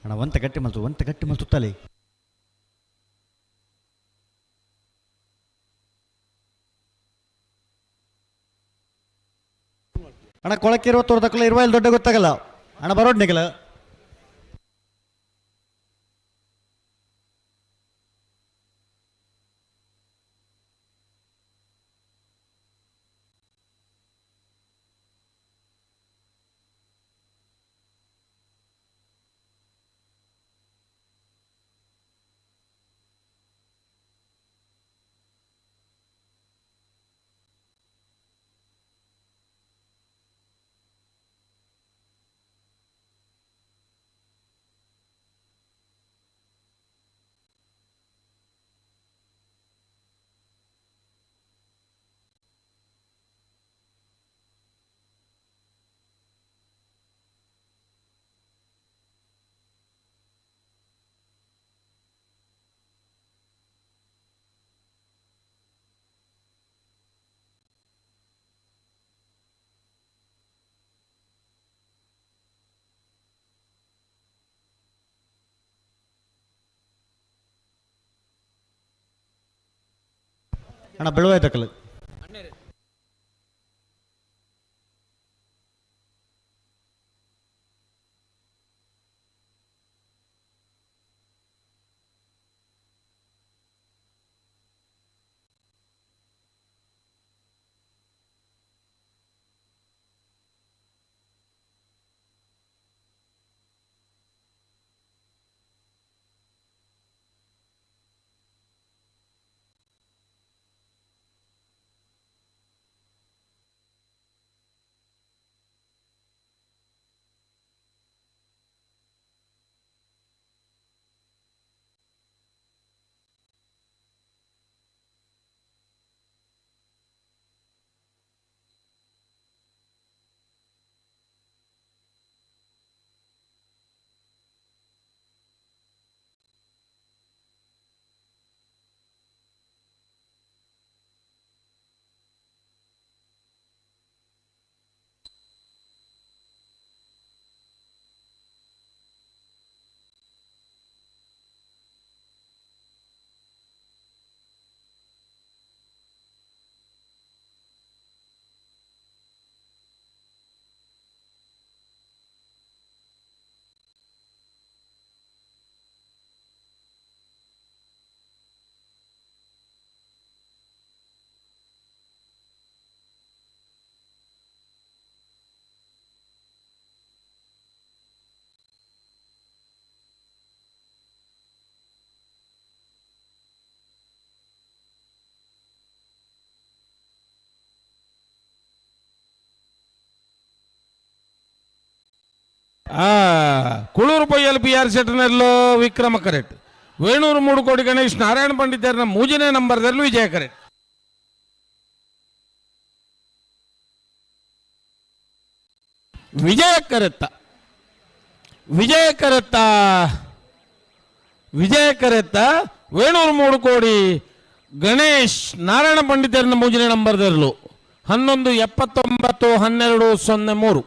ಅಣ್ಣ ಒಂತ ಗಟ್ಟಿ ಮಲ್ತು ಒಂತ ಗಟ್ಟಿ ಮಲ್ತು ತಲೆ ಅಣ್ಣ ಕೊಳಕ್ಕಿರುವ ತೋರ್ದಕ್ಕಲ್ಲ ಇರುವ ಇಲ್ಲಿ ದೊಡ್ಡ ಗೊತ್ತಾಗಲ್ಲ ಅಣ್ಣ ಬರೋಡ್ ನಿಗಲ ಅಣ್ಣ ಬೆಳುವಾಯ್ತಕ್ಕಲ್ಲ ಕುಳೂರು ಪೊಯ್ಯಲ್ ಪಿ ಆರ್ ಶೆಟ್ಟರ್ನಲ್ಲೂ ವಿಕ್ರಮ ಕರೆಕ್ಟ್. ವೇಣೂರು ಮೂಡುಕೋಡಿ ಗಣೇಶ್ ನಾರಾಯಣ ಪಂಡಿತರ್ನ ಮೂಜನೇ ನಂಬರ್ದಲ್ಲೂ ವಿಜಯ ಕರೆಕ್ಟ್. ವಿಜಯ ಕರೆತ್ತ ವಿಜಯ ಕರೆತ್ತ ವಿಜಯ ಕರೆತ್ತ ವೇಣೂರು ಮೂಡುಕೋಡಿ ಗಣೇಶ್ ನಾರಾಯಣ ಪಂಡಿತರ್ನ ಮೂಜನೇ ನಂಬರ್ದಲ್ಲೂ 11 79 12 03.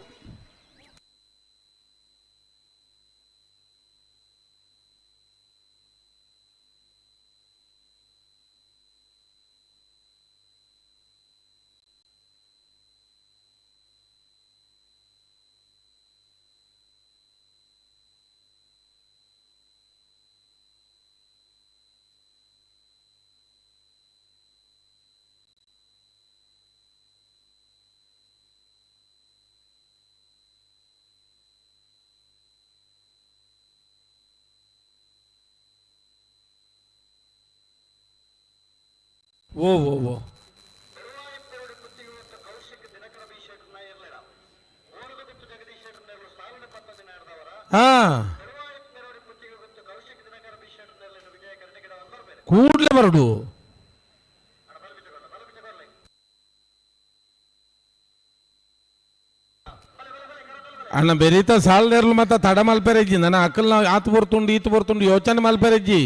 ಓ ಓ ಓ ಹಾ ಕೂಡ್ಲೆ ಬರಡು. ಅಣ್ಣ ಬೆರೀತ ಸಾಲದೇರ್ಲು ಮತ್ತ ತಡ ಮಲ್ಪೆರೆಜ್ಜಿ ನನ್ನ ಅಕ್ಕಲ್ ನಾವು ಆತು ಬರ್ತುಂಡು ಈತು ಬರ್ತುಂಡು ಯೋಚನೆ ಮಲ್ಪೆರೆಜ್ಜಿ.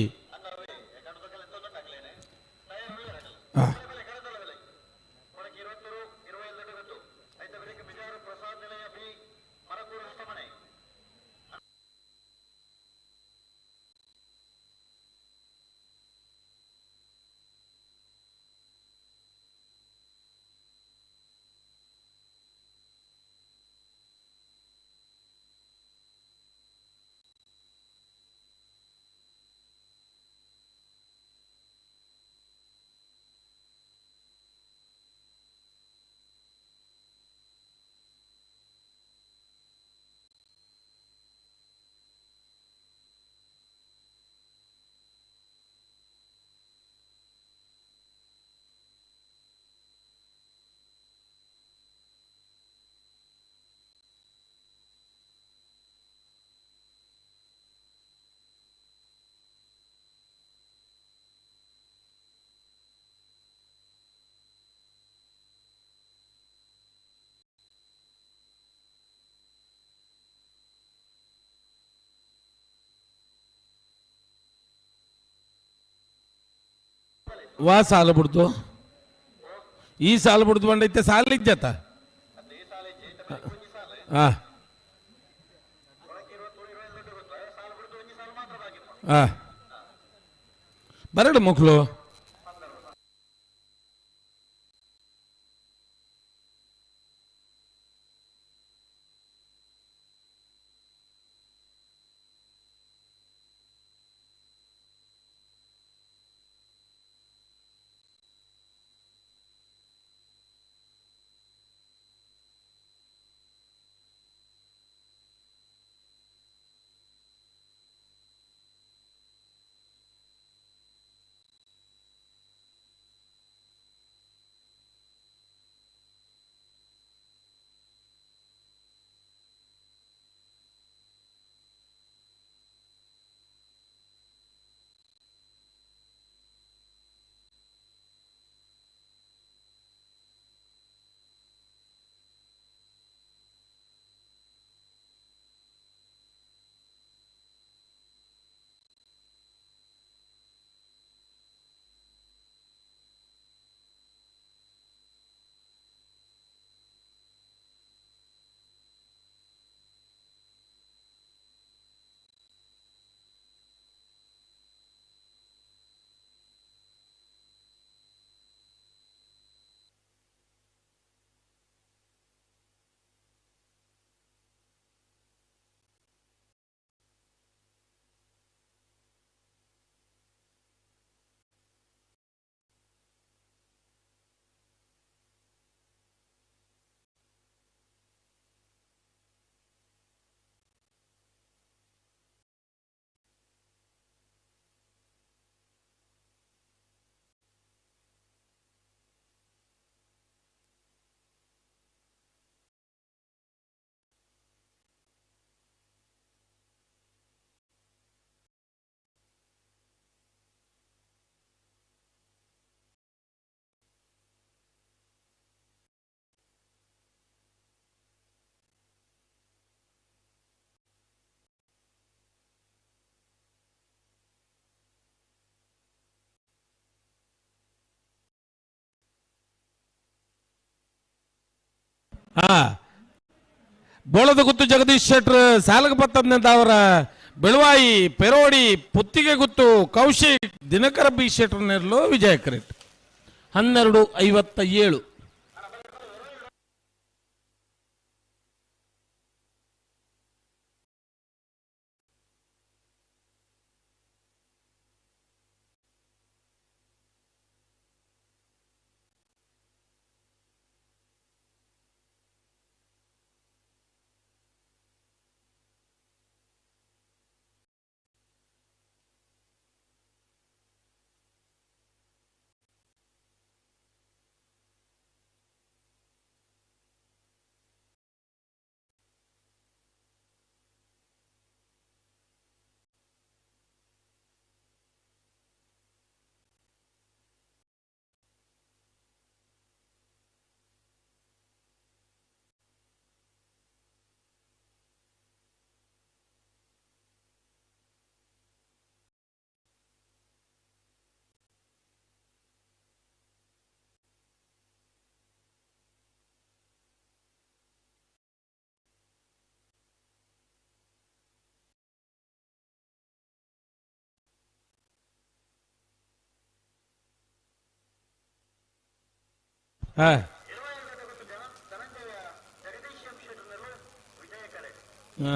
ವಾ ಸಾಲ ಬಿಡ್ತು ಈ ಸಾಲ ಬಿಡ್ತು ಬಂಡೈತೆ ಸಾಲ ಇಜ್ಜತ ಹಾ ಹಾ ಬರಡು ಮಕ್ಕಳು. ಹಾ ಬೋಳದ ಗುತ್ತು ಜಗದೀಶ್ ಶೆಟ್ರ್ ಸಾಲಗ ಪತ್ತದ್ನಂತ ಅವರ ಬೆಳವಾಯಿ ಪೆರೋಡಿ ಪುತ್ತಿಗೆ ಗುತ್ತು ಕೌಶಿಕ್ ದಿನಕರ ಬಿ ಶೆಟ್ರ್ ನೆರಳು ವಿಜಯ ಕ್ರೆಟ್ 12:57. ಹಾ ಹಾ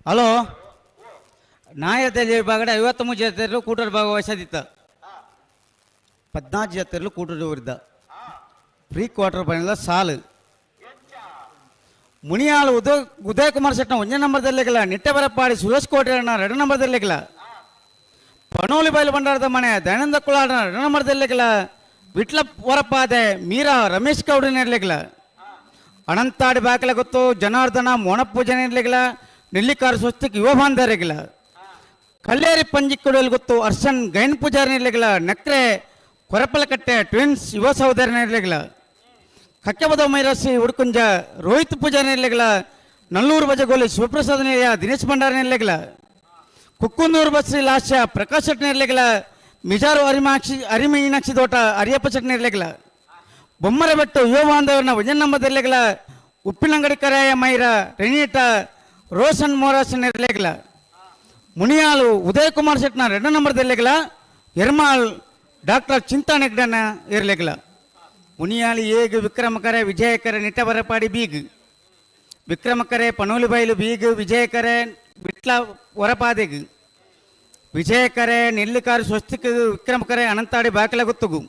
ಹಲೋ ನಾಯದಲ್ಲಿ ವಿಭಾಗದ 53 ಜೊತೆಯಲ್ಲೂ ಕೂಟದ ಭಾಗವಹಿಸದಿತ್ತ 14 ಜೊತೆಯಲ್ಲೂ ಕೂಟದ pre quarter final ಸಾಲು ಮುನಿಯಾಳು ಉದಯ ಕುಮಾರ್ ಶೆಟ್ನ 1 ನಂಬರ್ದಲ್ಲಿಲ್ಲ, ನಿಟ್ಟೆಬರಪ್ಪಾಡಿ ಸುರೇಶ್ ಕೋಟೆಯಣ್ಣ 2 ನಂಬರ್ದಲ್ಲಿಲ್ಲ, ಪನೋಲಿ ಬೈಲು ಭಂಡಾರದ ಮನೆ ದಯಾನಂದ ಕುಲಾಡನ 2 ನಂಬರ್ದಲ್ಲಿಲ್ಲ, ವಿಟ್ಲ ವರಪಾದೆ ಮೀರಾ ರಮೇಶ್ ಗೌಡನಿರ್ಲಿಲ್ಲ, ಅನಂತಾಡಿ ಬಾಕಲ ಗೊತ್ತು ಜನಾರ್ದನ ಮೋಣಪೂಜನೆ ಇರಲಿಲ್ಲ, ನೆಲ್ಲಿಕಾರು ಸ್ವಸ್ಥಕ್ಕೆ ಯುವ ಬಾಂಧವರಿಗಿಲ್ಲ, ಕಲ್ಲೇರಿ ಪಂಜಿಕ್ಕಡಲ್ಲಿ ಗೊತ್ತು ಅರ್ಷನ್ ಗೈನ್ ಪೂಜಾರಿನಿರ್ಲಿಲ್ಲ, ನಕ್ರೆ ಕೊರಪಲಕಟ್ಟೆ ಟ್ವಿನ್ಸ್ ಯುವ ಸಹೋದರನಿರ್ಲಿಲ್ಲ, ಕಕ್ಕೆಬದ ಮೈರಾಸಿ ಉಡುಕುಂಜ ರೋಹಿತ್ ಪೂಜಾರಿ ನೆರ್ಲೆಗ್ಲ ನಲ್ಲೂರು ಬಜಗೋಲಿ ಶಿವಪ್ರಸಾದ್ ನೆರೆಯ ದಿನೇಶ್ ಭಂಡಾರಿ ನೆರ್ಲೆಗ್ಲ ಕುಕ್ಕುಂದೂರು ಬಸ್ರಿ ಲಾಸ್ಯ ಪ್ರಕಾಶ್ ಶೆಟ್ಟಿ ನೆರ್ಲೆಗ್ಲ ಮಿಜಾರು ಅರಿಮಾಕ್ಷಿ ಅರಿಮೀನಾಕ್ಷಿ ತೋಟ ಅರಿಯಪ್ಪ ಶೆಟ್ಟಿ ನೆರ್ಲೆಗ್ಲ ಬೊಮ್ಮರಬೆಟ್ಟು ಯುವ ಬಾಂಧವರನ್ನ ವಜನ್ ಉಪ್ಪಿನಂಗಡಿ ಕರಾಯ ಮೈರ ರೆನೀಟ ರೋಷನ್ ಮೋರಾಸ್ ನೆರ್ಲೆಗ್ಲ ಮುನಿಯಾಲು ಉದಯ್ ಕುಮಾರ್ ಶೆಟ್ನ 2 ನಂಬರ್ ದೆಲ್ಲೆಗ್ಲ ಎರ್ಮಾಲ್ ಡಾಕ್ಟರ್ ಚಿಂತಾ ನೆಗ್ಡನ ಇರ್ಲೆಗ್ಲ ಮುನಿಯಾಲು ಏಗ್ ವಿಕ್ರಮಕರೆ ವಿಜಯಕರೆ ನಿಟ್ಟಬರಪಾಡಿ ಬೀಗ್ ವಿಕ್ರಮಕರೆ ಪನೋಲಿಬೈಲು ಬೀಗ್ ವಿಜಯಕರೆ ವಿಟ್ಲ ಹೊರಪಾದೆಗ್ ವಿಜಯಕರೆ ನೆಲ್ಲಿಕಾರು ಸ್ವಸ್ತಿಕ್ ವಿಕ್ರಮಕರೆ ಅನಂತಾಡಿ ಬಾಕಲ ಗುತ್ತುಗು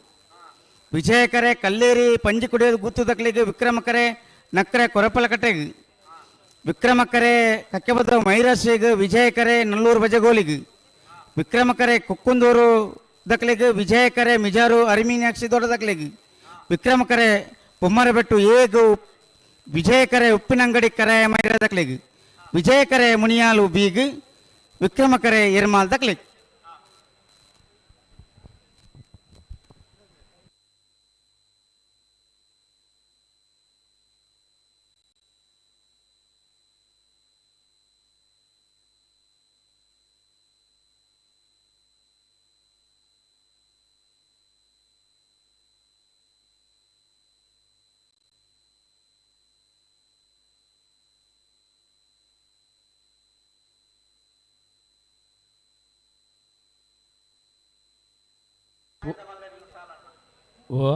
ವಿಜಯಕರೆ ಕಲ್ಲೇರಿ ಪಂಜಿ ಕುಡಿಯೋದು ಗುತ್ತು ದಕ್ಲಿಗೆ ವಿಕ್ರಮಕರೆ ನಕ್ಕರೆ ಕೊರಪಲಕಟ್ಟೆಗ್ ವಿಕ್ರಮಕರೆ ಕಕ್ಕೆಬದ್ರ ಮೈರಾಸಿಗ್ ವಿಜಯಕರೆ ನಲ್ಲೂರು ಬಜಗೋಲಿಗ್ ವಿಕ್ರಮಕರೆ ಕುಕ್ಕುಂದೂರು ದಕ್ಲಿಗ್ ವಿಜಯಕರೆ ಮಿಜಾರು ಅರಿಮೀನಾಕ್ಷಿ ದೊಡ್ಡ ದಕ್ಲಿಗ್ ವಿಕ್ರಮಕರೆ ಬೊಮ್ಮರಬೆಟ್ಟು ಏಗು ವಿಜಯಕರೆ ಉಪ್ಪಿನಂಗಡಿ ಕರೆ ಮೈರ ದಕ್ಲಿಗ್ ವಿಜಯಕರೆ ಮುನಿಯಾಲು ಬೀಗ್ ವಿಕ್ರಮಕರೆ ಎರ್ಮಾಲ್ ದಕ್ಲಿಗ್. ಓ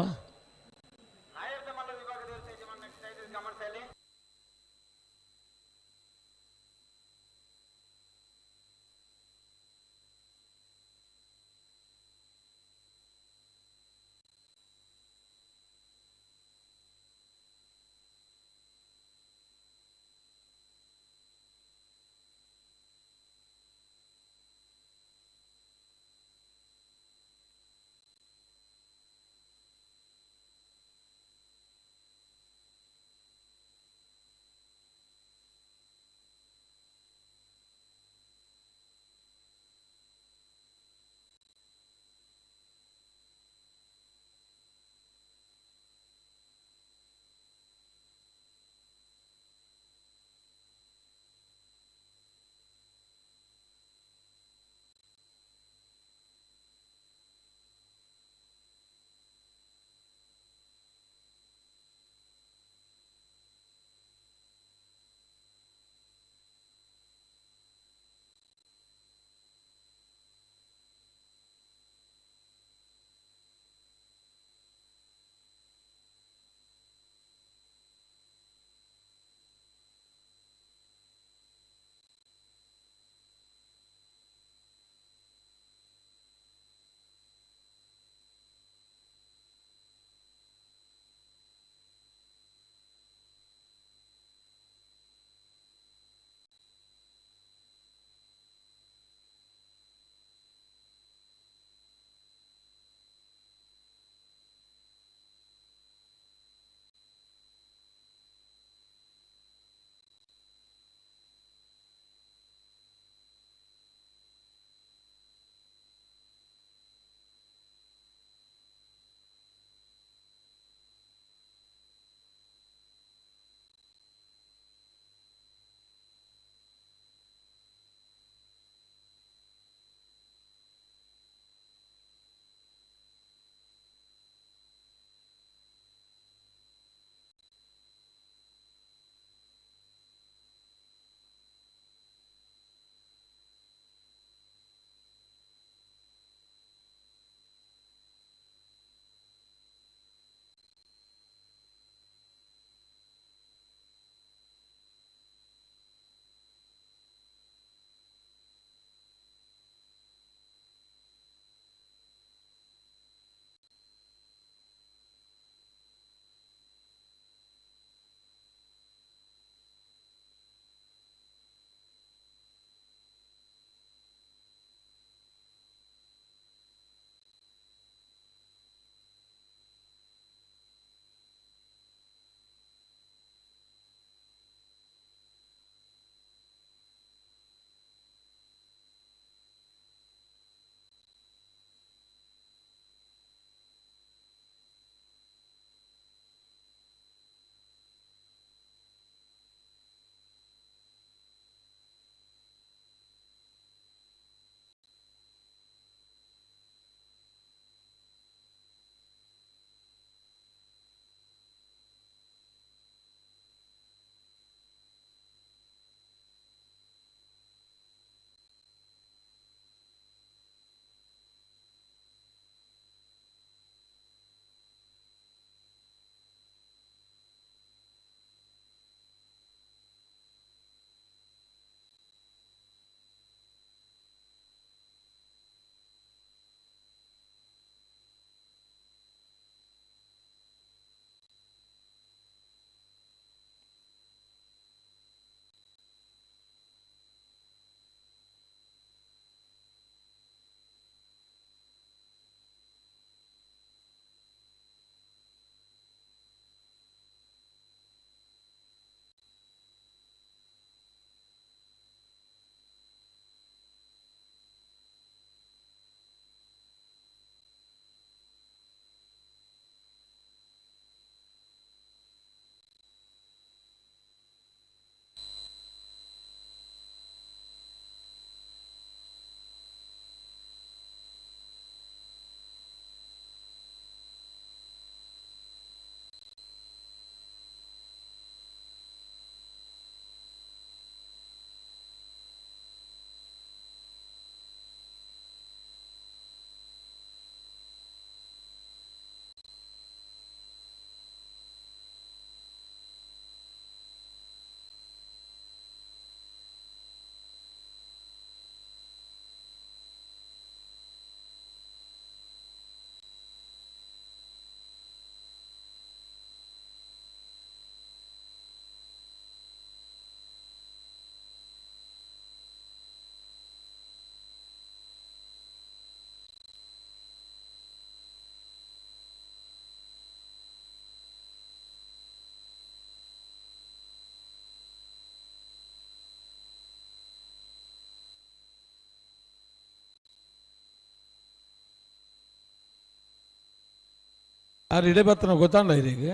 ಆರು ಇಡೆ ಬತ್ತನ ಗೊತ್ತಾಂಡ ಇರಿಗೆ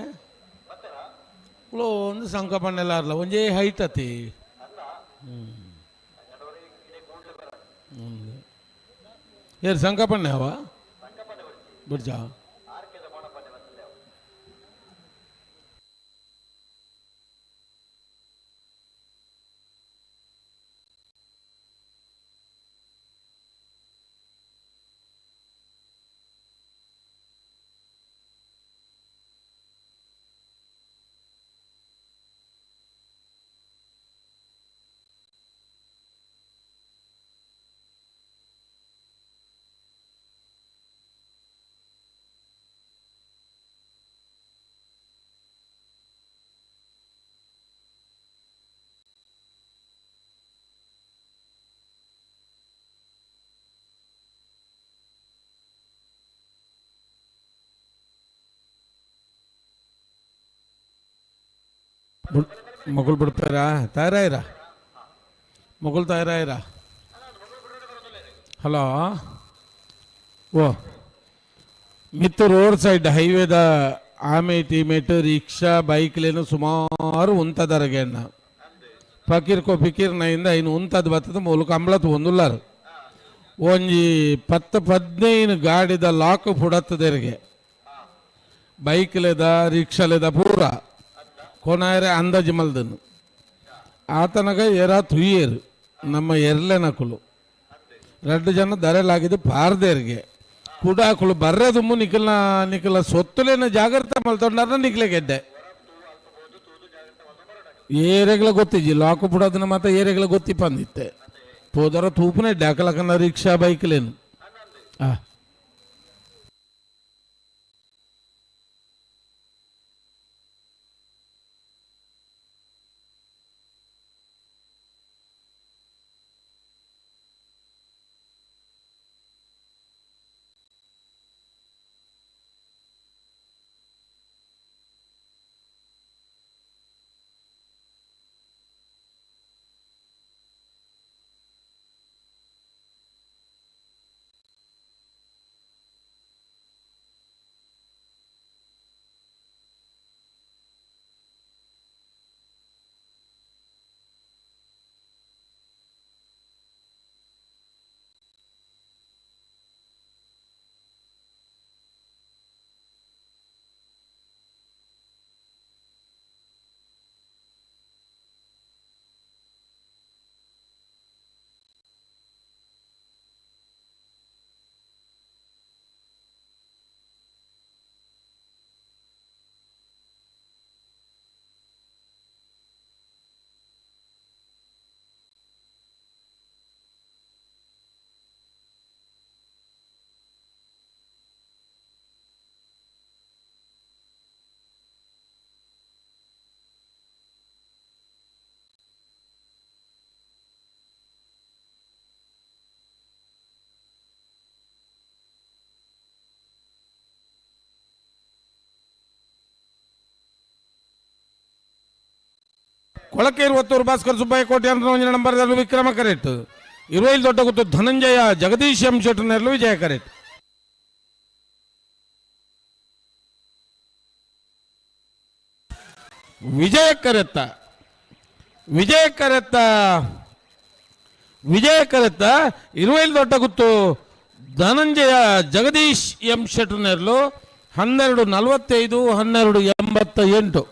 ಒಂದು ಸಂಕಪಣ್ಣೆಲ್ಲ ಅರ್ಲ ಒಂಜೇ ಹೈಟ್ ಅತಿ. ಏರು ಸಂಕಪಣ್ಣೆ ಅವ ಬಿಡ್ಜಾ. ಮಗುಲ್ ಬಿಡ್ತಾರಾ ತಯಾರಾಯಿರಾ ಮಗುಲ್ ತಯಾರಾಯಿರಾ. ಹಲೋ ಓ ಮಿತ್ತು ರೋಡ್ ಸೈಡ್ ಹೈವೇದ ಆಮೇಟ್ ಈಮೇಟ್ ರಿಕ್ಷಾ ಬೈಕ್ಲೇನು ಸುಮಾರು ಉಂತದರಗೆಣ್ಣ ಫಕೀರ್ ಕೋ ಫಿಕೀರ್ ನೈಂದ ಇನ್ನು ಉಂತದ ಬತ್ತದ ಮೂಲಕ ಅಂಬ್ಲತ್ ಒಂದುಲ್ಲಾರು ಒಂಜಿ 10 15 ಗಾಡಿದ ಲಾಕ್ ಫುಡತ್ತದೆರಿಗೆ ಬೈಕ್ಲೇದ ರಿಕ್ಷಾಲೇದ ಪೂರ ಕೊನಾಯರೆ ಅಂದಾಜು ಮಲ್ದನು ಆತನಗ ಏರ ತುಯ್ಯೇರು ನಮ್ಮ ಎರ್ಲೆನಕುಲು 2 ಜನ ದರೆಲಾಗಿದ್ದು ಪಾರದೇರಿಗೆ ಕುಡಾಕುಲು ಬರ್ರೆದುಮ್ಮು ನಿಖಲ್ನ ನಿಖಲ ಸೊತ್ತುಲೇನ ಜಾಗ್ರತೆ ಮಲ್ತೊಂಡಾರ ನಿಖಲೆ ಗೆಡ್ಡೆ ಏರೆಗ್ಲ ಗೊತ್ತಿಜ್ಜಿ ಲಾಕು ಪುಡೋದನ್ನ ಮಾತ್ರ ಏರೆಗ್ಲ ಗೊತ್ತಿಪ್ಪಂದಿತ್ತೆ ಪೋದರ ತೂಪುನೆ ಡಾಕಲಕನ್ನ ರಿಕ್ಷಾ ಬೈಕ್ಲೇನು. ಆ ಕೊಳಕೇರು ಒತ್ತೂರು ಭಾಸ್ಕರ್ ಸುಬ್ಬಯ್ಯ ಕೋಟಿ ಅಂತ ನಂಬರ್ ವಿಕ್ರಮ ಕರೆಕ್ಟ್ ಇರುವೈಲ್ ದೊಡ್ಡ ಗೊತ್ತು ಧನಂಜಯ ಜಗದೀಶ್ ಎಂ ಶೆಟ್ಟರ್ನೆರಲು ವಿಜಯ ಕರೆಕ್ಟ್. ವಿಜಯ ಕರೆತ್ತ ವಿಜಯ ಕರೆತ್ತ ವಿಜಯ ಕರೆತ್ತ ಇರುವೈಲ್ ದೊಡ್ಡ ಗುತ್ತು ಧನಂಜಯ ಜಗದೀಶ್ ಎಂ ಶೆಟ್ಟರ್ನೆರಲು 12:45 12:88.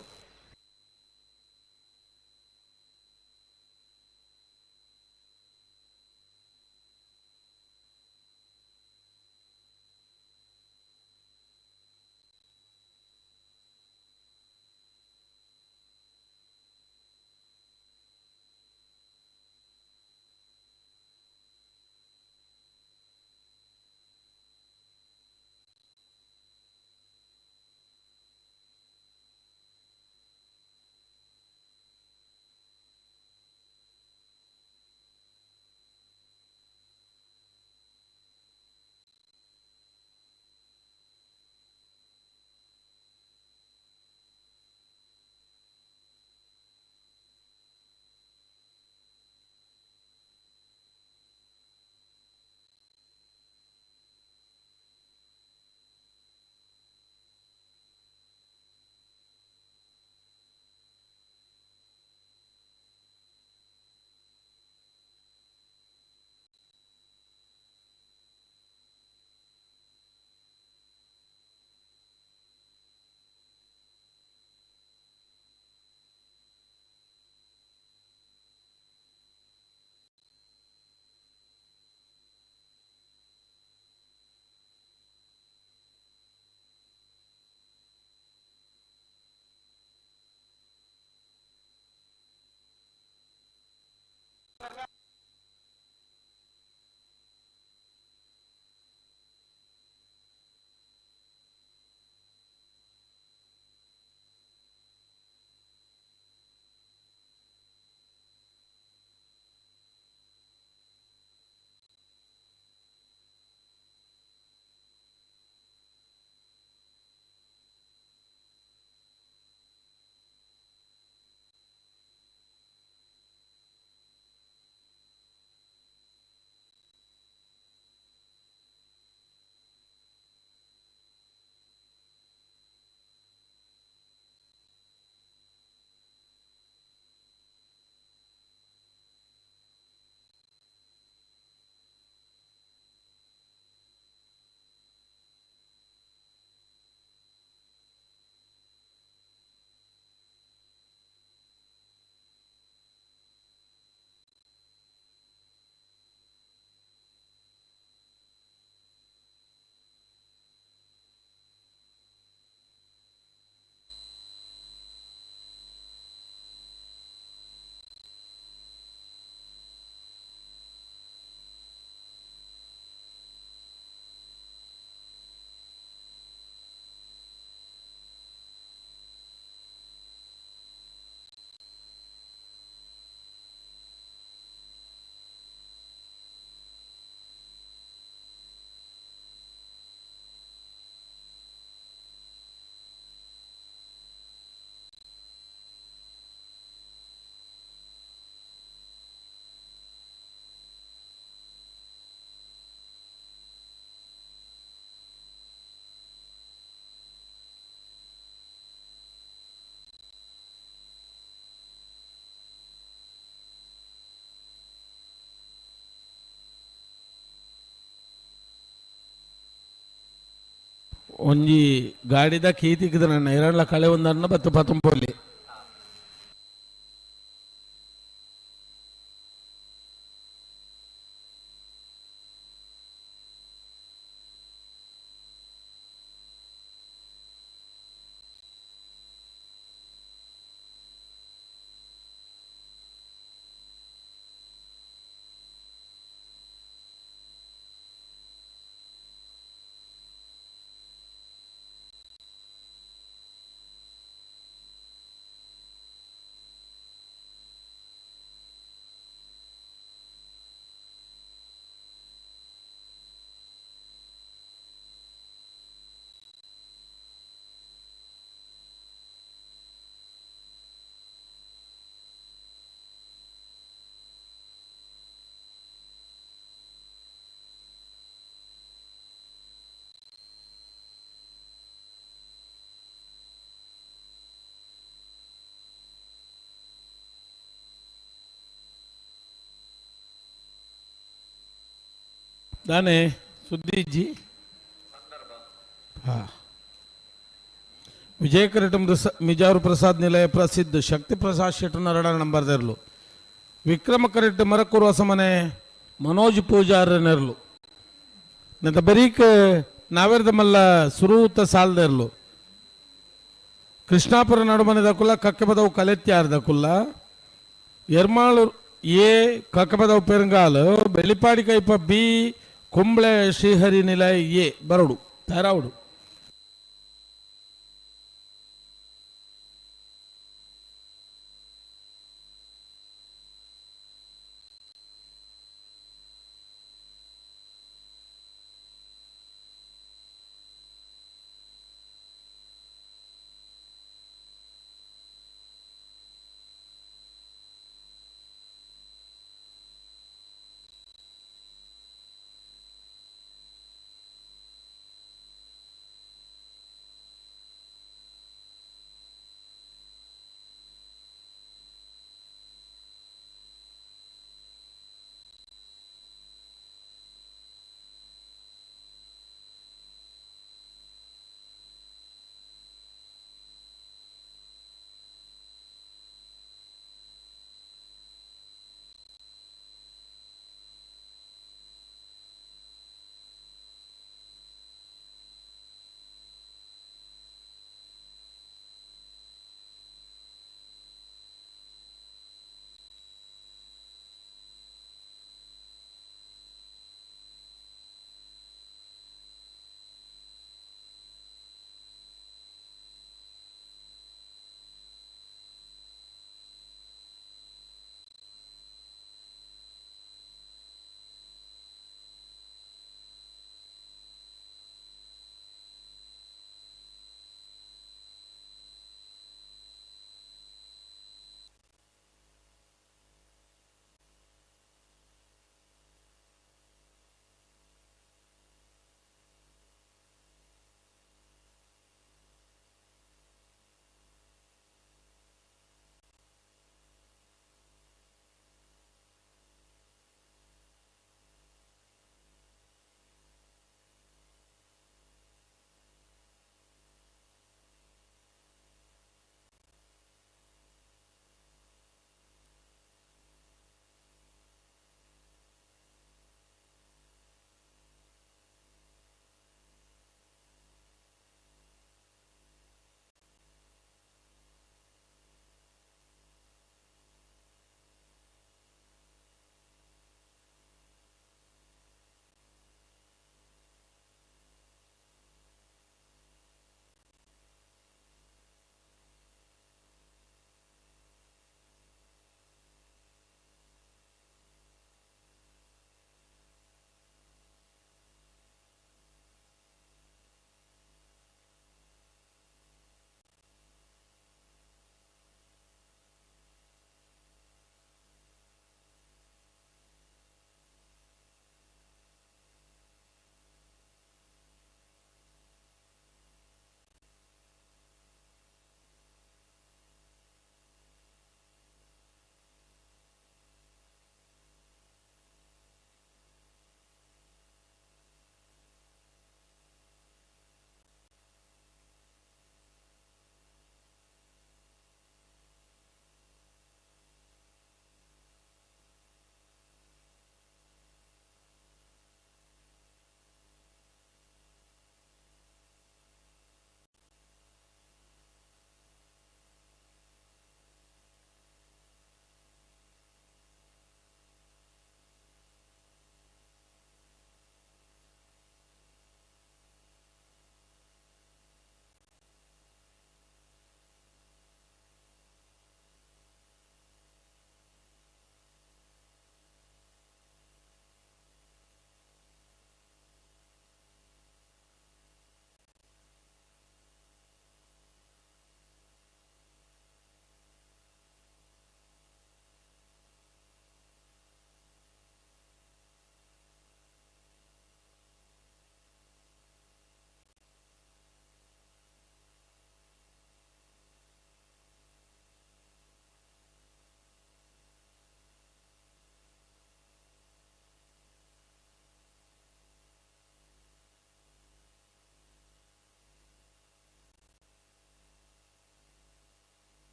ಒಂಜಿ ಗಾಡಿದ ಕೀತಿಕ್ಕಿದ ನನ್ನ ಎರಡ್ಲ ಕಳೆ ಒಂದನ್ನ ಬತ್ತು ಪತ್ತೊಂಬಲ್ಲಿ ದಾನೆ ಸುದ್ದಿಜ್ಜಿ ಹಾ ವಿಜಯಕರಟಂ ಮಿಜಾರು ಪ್ರಸಾದ್ ನಿಲಯ ಪ್ರಸಿದ್ಧ ಶಕ್ತಿ ಪ್ರಸಾದ್ ಶೆಟ್ಟನ ರಡ ನಂಬರ್ ದೆರ್ಲು ವಿಕ್ರಮ ಕರೆಟ್ ಮರಕೂರು ಅಸಮನೆ ಮನೋಜ್ ಪೂಜಾರ ನೆರ್ಲು ನಂತ ಬರೀಕ್ ನಾವೇರ್ದ ಮಲ್ಲ ಸುರೂತ ಸಾಲ್ದೆರ್ಲು ಕೃಷ್ಣಾಪುರ ನಡುಮನೆ ದಕುಲ್ಲ ಕಕ್ಕೆಬದವು ಕಲೆತ್ಯಾರ ದಕುಲ್ಲ ಎರ್ಮಾಳು ಎ ಕಕ್ಕಬದವು ಪೆರಂಗಾಲು ಬೆಳಿಪಾಡಿ ಕೈಪ ಬಿ ಕುಂಬ್ಳೆ ಶ್ರೀಹರಿ ನಿಲಯ ಎ ಬರಡು ತಯಾರಾವುಡು.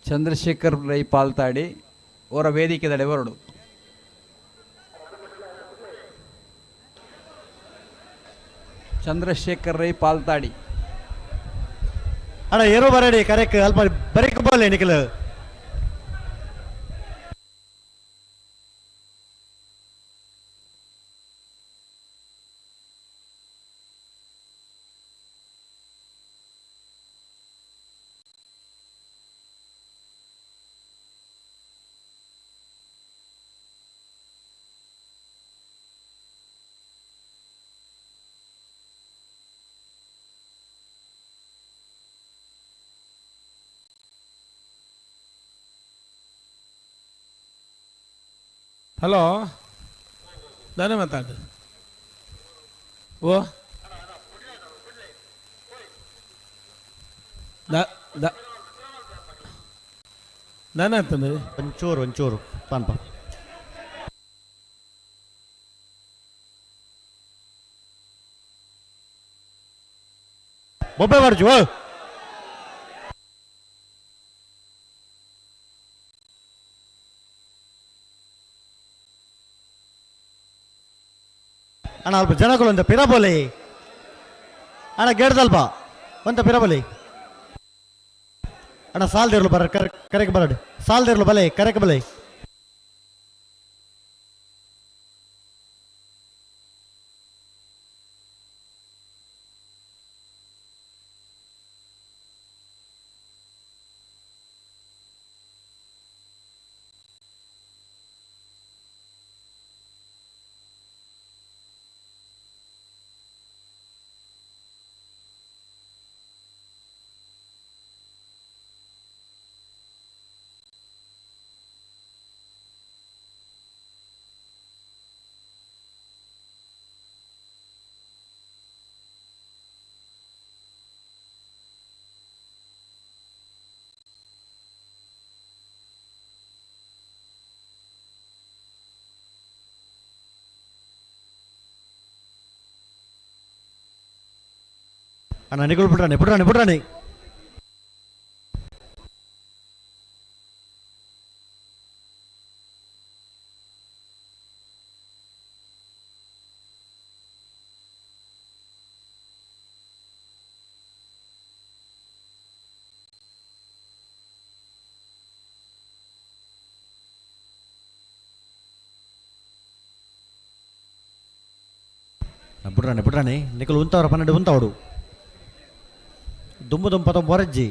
ಚಂದ್ರಶೇಖರ್ ರೈ ಪಾಲ್ತಾಡಿ ಅವರ ವೇದಿಕೆ ಬರಡು. ಚಂದ್ರಶೇಖರ್ ರೈ ಪಾಲ್ತಾಡಿ. ಅಣ್ಣ ಏರೋ ಬರಡಿ ಕರೆಕ್ಟ್ ಅಲ್ಪ ಬರೀಕ್ ಬೋಲೆ ನಿಖಿಲ್. ಹಲೋ, ದಾನೆ ಮಾತಾಡು. ಓ ದಾನೆ ಆಗ್ತದೆ. ಒಂಚೂರು ಒಂಚೂರು ಪಾನ್ಪ. ಬೊಬ್ಬೆ ಬರ್ಜು. ಅಣ್ಣ ಅಲ್ಪ ಜನಗಳು ಒಂದು ಪಿರಬೋಲಿ ಅಣ್ಣ, ಗೇಡ್ದಲ್ಪ ಒಂತ ಪಿರಬೋಲಿ ಅಣ್ಣ. ಸಾಲ್ದಿರ್ಲು ಬರ ಕರೆಕ್ ಬರಡು, ಸಾಲ್ದಿರ್ಲು ಬಲೆ ಕರೆಕ್ ಬಲೆ. ಅಣ್ಣ ನಿಗುಳು ಬಿಡ್ರಾಣಿ ಬಿಡ್ರಾಣಿ ಬಿಡ್ರಾಣಿ. ಬಿಡ್ರಾಣಿ ಬಿಡ್ರಾಣಿ ನಿಕಲು ಉಂತವ್ರ 12 ಉಂತವಡು ದುಮ್ಮು ದುಂಪದ ಮೊರಜ್ಜಿ.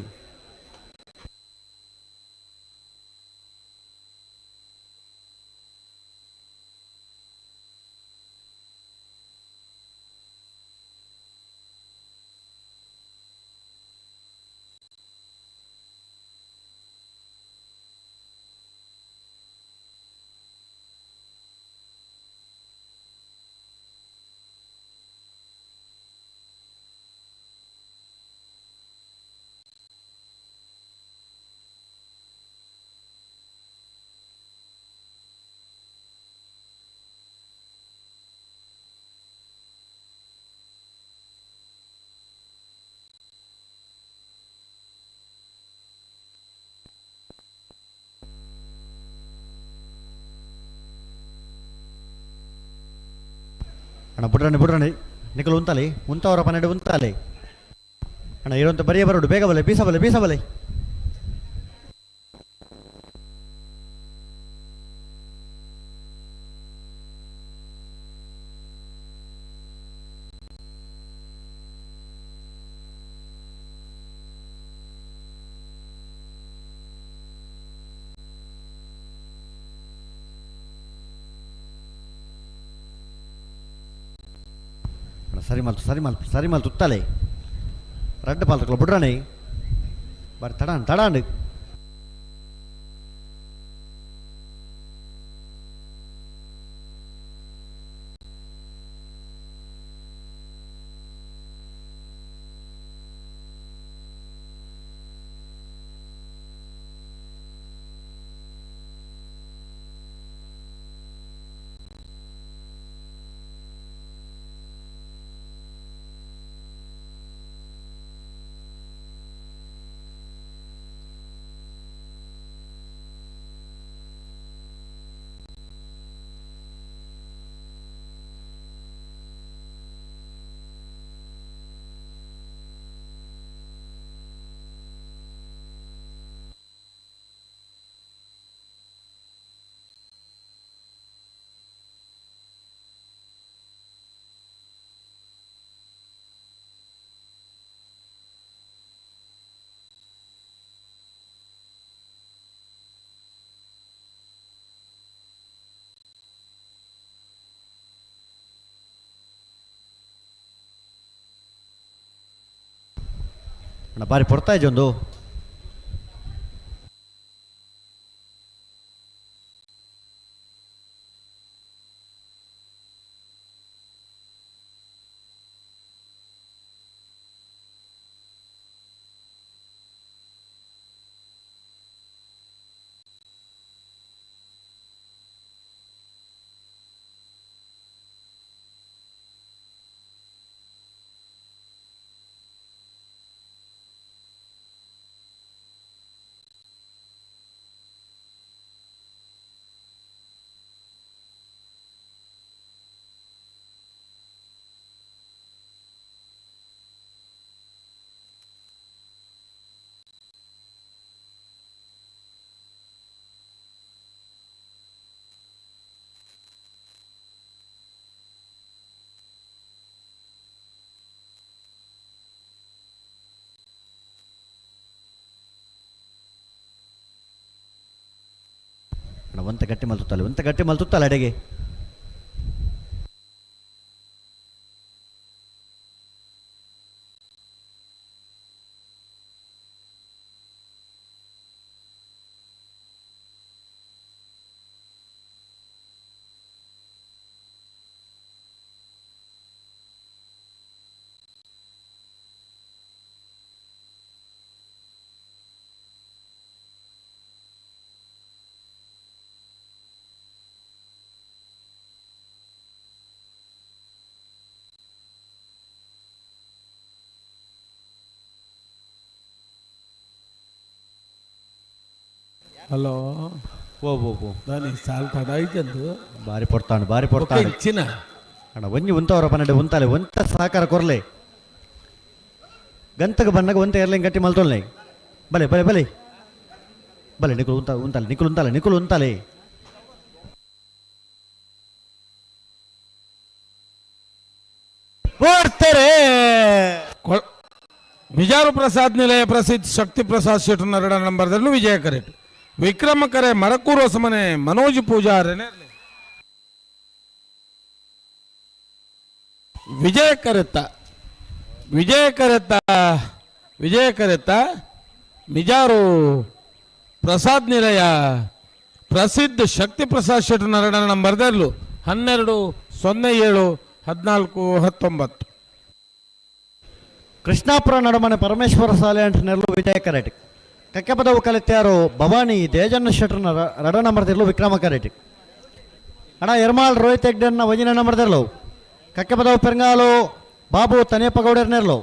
ಅಣ್ಣ ಬುಡ್ರಾಣಿ ಬುಡ್ರಾಣಿ ನಿಕಲು ಉಂತಾಲೆ ಉಂತವರ 12 ಉಂತಾಲೆ ಅಣ್ಣ. ಇರುವಂತ ಬರಿಯ ಬರೋಡು ಬೇಗ ಬಲೆ ಬೀಸಬಲೆ ಬೀಸಬಲೆ. ಸರಿ ಮಲ್ತು ಸರಿ ಮಲ್ತು ಸರಿ ಮಲ್ತು ಉತ್ತಾಲೆ ರಡ್ಡು ಪಾಲ್ತಕ್ಲ ಬುಡ್ರಾಣಿ ಬಾರಿ ತಡಾನ್ ತಡಾಂಡು. ಅಣ್ಣ ಬಾರಿ ಪೊರ್ತಾಯ್ಜೊಂದು ಒಂತ ಗಟ್ಟಿ ಮಲ್ತುತ್ತಲ್ಲ, ಒಂತ ಗಟ್ಟಿ ಮಲ್ತುತ್ತಲ್ಲ ಅಡೆಗೆ. ಹಲೋ ಓ ಓ ಓ ದಾನಿ ಸಾಲ್ ತಡಾಯ್ತಂದು ಬಾರಿ ಪೊರ್ತಾಂಡು, ಬಾರಿ ಪೊರ್ತಾಂಡು. ಇಚ್ಚಿನ ಅಣ್ಣ ಒಂಜಿ ಉಂತವರ ಪನ್ನಡೆ ಉಂತಾಲೆ ಒಂತ ಸಹಕಾರ ಕೊರ್ಲೆ ಗಂತಗ ಬನ್ನಗ ಒಂತ ಎರ್ಲೆಂಗ್ ಗಟ್ಟಿ ಮಲ್ತೊಲ್ಲೆ. ಬಲೆ ಬಲೆ ಬಲೆ ಬಲೆ ನಿಕುಲು ಉಂತ ಉಂತಾಲೆ ನಿಕುಲು ಉಂತಾಲೆ ನಿಕುಲು ಉಂತಾಲೆ. ಓಡ್ತಾರೆ. ಬಿಜಾರು ಪ್ರಸಾದ್ ನಿಲಯ ಪ್ರಸಿದ್ಧ ಶಕ್ತಿ ಪ್ರಸಾದ್ ಶೆಟ್ಟರ್ ನರಡ ನಂಬರ್ದಲ್ಲೂ ವಿಜಯ ಕರೆಟ್ ವಿಕ್ರಮ ಕರೆ ಮರಕೂರು ಹೊಸಮನೆ ಮನೋಜ್ ಪೂಜಾರನೆ ವಿಜಯ ಕರೆತ್ತ ವಿಜಯ ಕರೆತ್ತ ವಿಜಯ ಕರೆತ್ತ ಮಿಜಾರು ಪ್ರಸಾದ್ ನಿಲಯ ಪ್ರಸಿದ್ಧ ಶಕ್ತಿ ಪ್ರಸಾದ್ ಶೆಟ್ಟರ್ ನರಡ ನಂಬರ್ದಲ್ಲೂ 12 07 14 19. ಕೃಷ್ಣಾಪುರ ನಡುಮನೆ ಪರಮೇಶ್ವರ ಸಾಲೆ ಅಂಟನೆರಲು ವಿಜಯ ಕರೆಟ್ ಕಕ್ಕೆಪದವು ಕಲಿತ್ಯಾರು ಭವಾನಿ ದೇಜಣ್ಣ ಶೆಟ್ಟರ್ನ ರಡ ನಂಬರ್ದಿರಲು ವಿಕ್ರಮ ಕರೆಟಿ. ಅಣ್ಣ ಎರ್ಮಾಳ್ ರೋಹಿತ್ ಹೆಗ್ಡೆನ್ನ ವಜಿನ ನಂಬರ್ದಿರಲು ಕಕ್ಕೆಪದವು ಪೆರಂಗಾಲು ಬಾಬು ತನಿಯಪ್ಪ ಗೌಡರ್ನೆರ್ಲು.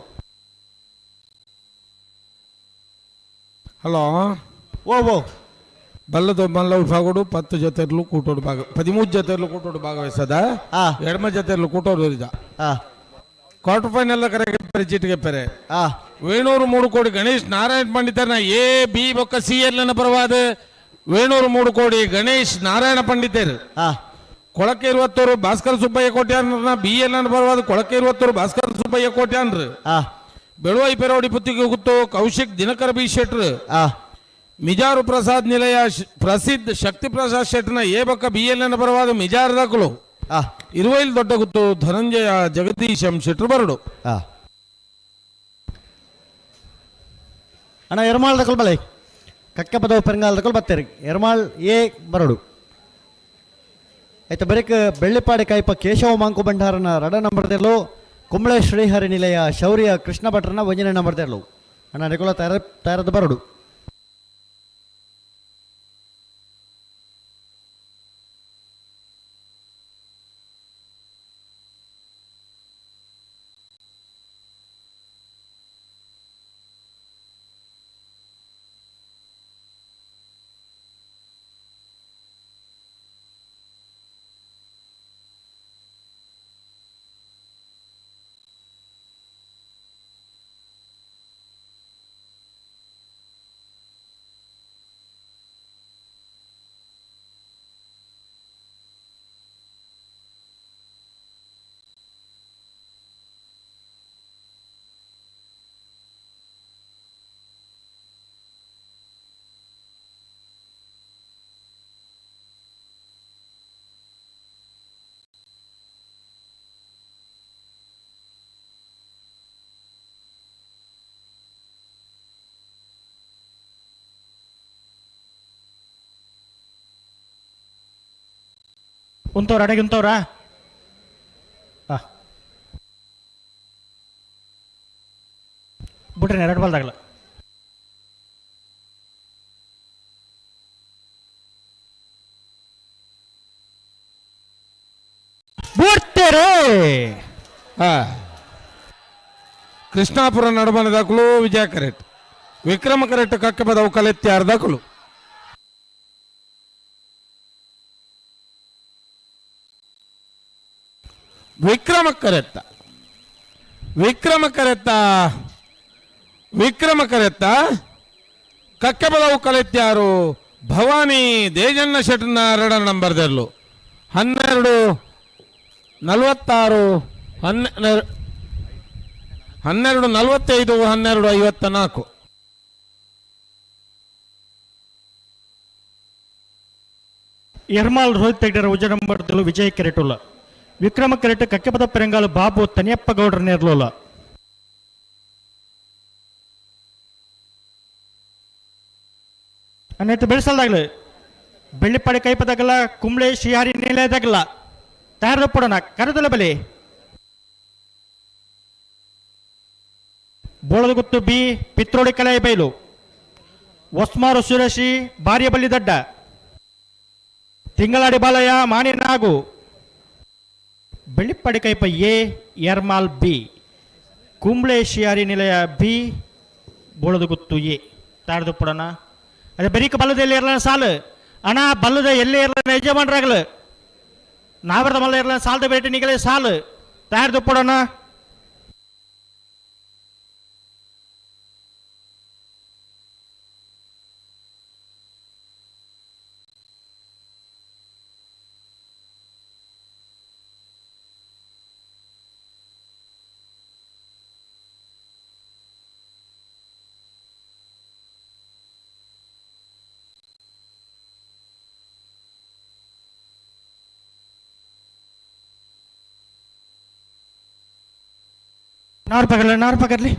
ಹಲೋ ಓ ಓ ಬಲ್ಲದ ಮಲ್ಲ ವಿಭಾಗಡು 10 ಜೊತೆರ್ಲು ಕೂಟೋಡು ಭಾಗ 13 ಜೊತೆರ್ಲು ಕೂಟೋಡು ಭಾಗವಹಿಸದ ಎಡಮ ಜೊತೆರ್ಲು ಕೂಟೋಡು ಇದ ಕ್ವಾರ್ಟರ್ ಫೈನಲ್ ಕರೆಗೆ ಚೀಟಿಗೆ ಪೆರೆ ವೇಣೂರು 3 ಕೋಡಿ ಗಣೇಶ್ ನಾರಾಯಣ ಪಂಡಿತರ್ನ ಎ ಬಿ ಬೊಕ್ಕ ಸಿ ಎಲ್ ಪರವಾದ ವೇಣೂರು 3 ಕೋಡಿ ಗಣೇಶ್ ನಾರಾಯಣ ಪಂಡಿತರು. ಕೊಳಕೆ ಇರುವತ್ತೂರು ಭಾಸ್ಕರ ಸುಬ್ಬಯ್ಯ ಕೋಟ್ಯಾನ್ರನ್ನ ಬಿ ಎಲ್ ಎನ್ ಪರವಾದ ಕೊಳಕೆ ಇರುವತ್ತೂರು ಭಾಸ್ಕರ ಸುಬ್ಬಯ್ಯ ಕೋಟ್ಯಾನ್ರು. ಬೆಳುವೈ ಪೆರೋಡಿ ಪುತ್ತಿಗೆ ಗುತ್ತು ಕೌಶಿಕ್ ದಿನಕರ ಬಿ ಶೆಟ್ರು. ಮಿಜಾರು ಪ್ರಸಾದ್ ನಿಲಯ ಪ್ರಸಿದ್ಧ ಶಕ್ತಿ ಪ್ರಸಾದ್ ಶೆಟ್ರನ ಎ ಬೊಕ್ಕ ಬಿ ಎಲ್ ಎನ್ ಪರವಾದ ಮಿಜಾರ್ ದಾಖಲು. ಇರುವೈಲ್ ದೊಡ್ಡ ಗುತ್ತು ಧನಂಜಯ ಜಗದೀಶ್ ಎಂ ಶೆಟ್ರು ಬರಡು. ಅಣ್ಣ ಎರ್ಮಾಳ್ ದಕಲ್ ಬಲೆ ಕಕ್ಕೆಪದವು ಪೆರಂಗಾಲ್ ದಕಲ್ ಬತ್ತೇರಿ ಎರ್ಮಾಳ್ ಎ ಬರಡು. ಆಯ್ತು ಬರೀಕ್ ಬೆಳ್ಳಿಪಾಡಿ ಕಾಯಿಪ ಕೇಶವ ಮಾಂಕು ಭಂಡಾರನ ರಡ ನಂಬರ್ದೆರ್ಲು ಕುಂಬಳೆ ಶ್ರೀಹರಿ ನಿಲಯ ಶೌರ್ಯ ಕೃಷ್ಣ ಭಟ್ರನ ಒಂಜನೇ ನಂಬರ್ದೆರ್ಲು. ಅಣ್ಣ ನಿಕೋಲ ತಯಾರದ ಬರಡು. ಉಂತವ್ರ ಅಡಗಿ ಉಂತವ್ರಾ? ಬಿಡ್ರಿ ಎರಡು ಬಾಲ್ದಾಗಲ್ಲ. ಬಿಡ್ತೇರೆ. ಕೃಷ್ಣಾಪುರ ನಡುಮನೆ ದಾಖಲು ವಿಜಯ ಕರೆಕ್ಟ್, ವಿಕ್ರಮ ಕರೆಕ್ಟ್ ಕಕ್ಕಬದವು ಕಲೆತ್ಯಾರ ದಾಖಲು. ವಿಕ್ರಮ ಕರೆತ್ತ, ವಿಕ್ರಮ ಕರೆತ್ತ, ವಿಕ್ರಮ ಕರೆತ್ತ ಕಕ್ಕಬದವು ಕಲೆತ್ಯಾರು ಭವಾನಿ ದೇಜಣ್ಣ ಶೆಟ್ಟನ ಎರಡರ ನಂಬರ್ ದೆರ್ಲು. 12:46, 12:45, 12:54. ಎರ್ಮಾಲ್ ರೋಹಿತ್ ತೆಗ್ಡರ ಉಜ್ಜ ನಂಬರ್ ದೆರ್ಲು ವಿಜಯ್ ಕೆರೆಟುಲ್ಲ. ವಿಕ್ರಮ ಕೆರೆಟ್ ಕಕ್ಕೆಪದ ಪೆರಂಗಾಲು ಬಾಬು ತನಿಯಪ್ಪ ಗೌಡ್ರ ನೇರ್ಲೋಲ. ಅನ್ನೈತು ಬೆಳೆಸಲ್ದಾಗ್ಲಿ ಬೆಳ್ಳಿಪಾಡಿ ಕೈಪದಾಗಲ್ಲ ಕುಂಬ್ಳೆ ಶ್ರೀಹರಿ ನಿಲಯದಾಗಲ್ಲ ತಯಾರು ಪಡೋಣ ಕರದಲ ಬಲಿ. ಬೋಳದಗುತ್ತು ಬಿ ಪಿತ್ರೋಡಿ ಕಲೆ ಬೈಲು ಹೊಸ್ಮಾರು ಸುರೇಶಿ ಬಾರಿಯಬಲ್ಲಿ ದಡ್ಡ ತಿಂಗಳಾಡಿ ಬಾಲಯ್ಯ ಮಾಣಿ ನಾಗು ಬೆಳ್ಳಿಪಾಡಿ ಕೈಪ ಎ ಎರ್ಮಾಲ್ ಬಿ ಕುಂಬ್ಳೆ ಶ್ರೀಹರಿ ನಿಲಯ ಬಿ ಬೋಳದಗುತ್ತು ಎ ತಯಾರದು ಪಡೋಣ. ಅದೇ ಬರೀಕ ಬಲ್ಲದ ಎಲ್ಲಿ ಇರಲ್ಲ ಸಾಲು ಅಣ್ಣ, ಬಲ್ಲದ ಎಲ್ಲಿ ಇರಲ್ಲ ಯಜಮಾನ್ರಾಗಲು ನಾವರದ ಮಲ್ಲ ಇರಲ್ಲ ಸಾಲದ ಬೇಟೆ ನಿಗಲೇ ಸಾಲು ತಯಾರದು ಪಡೋಣ. नार पकड़ ले, नार पकड़ ली.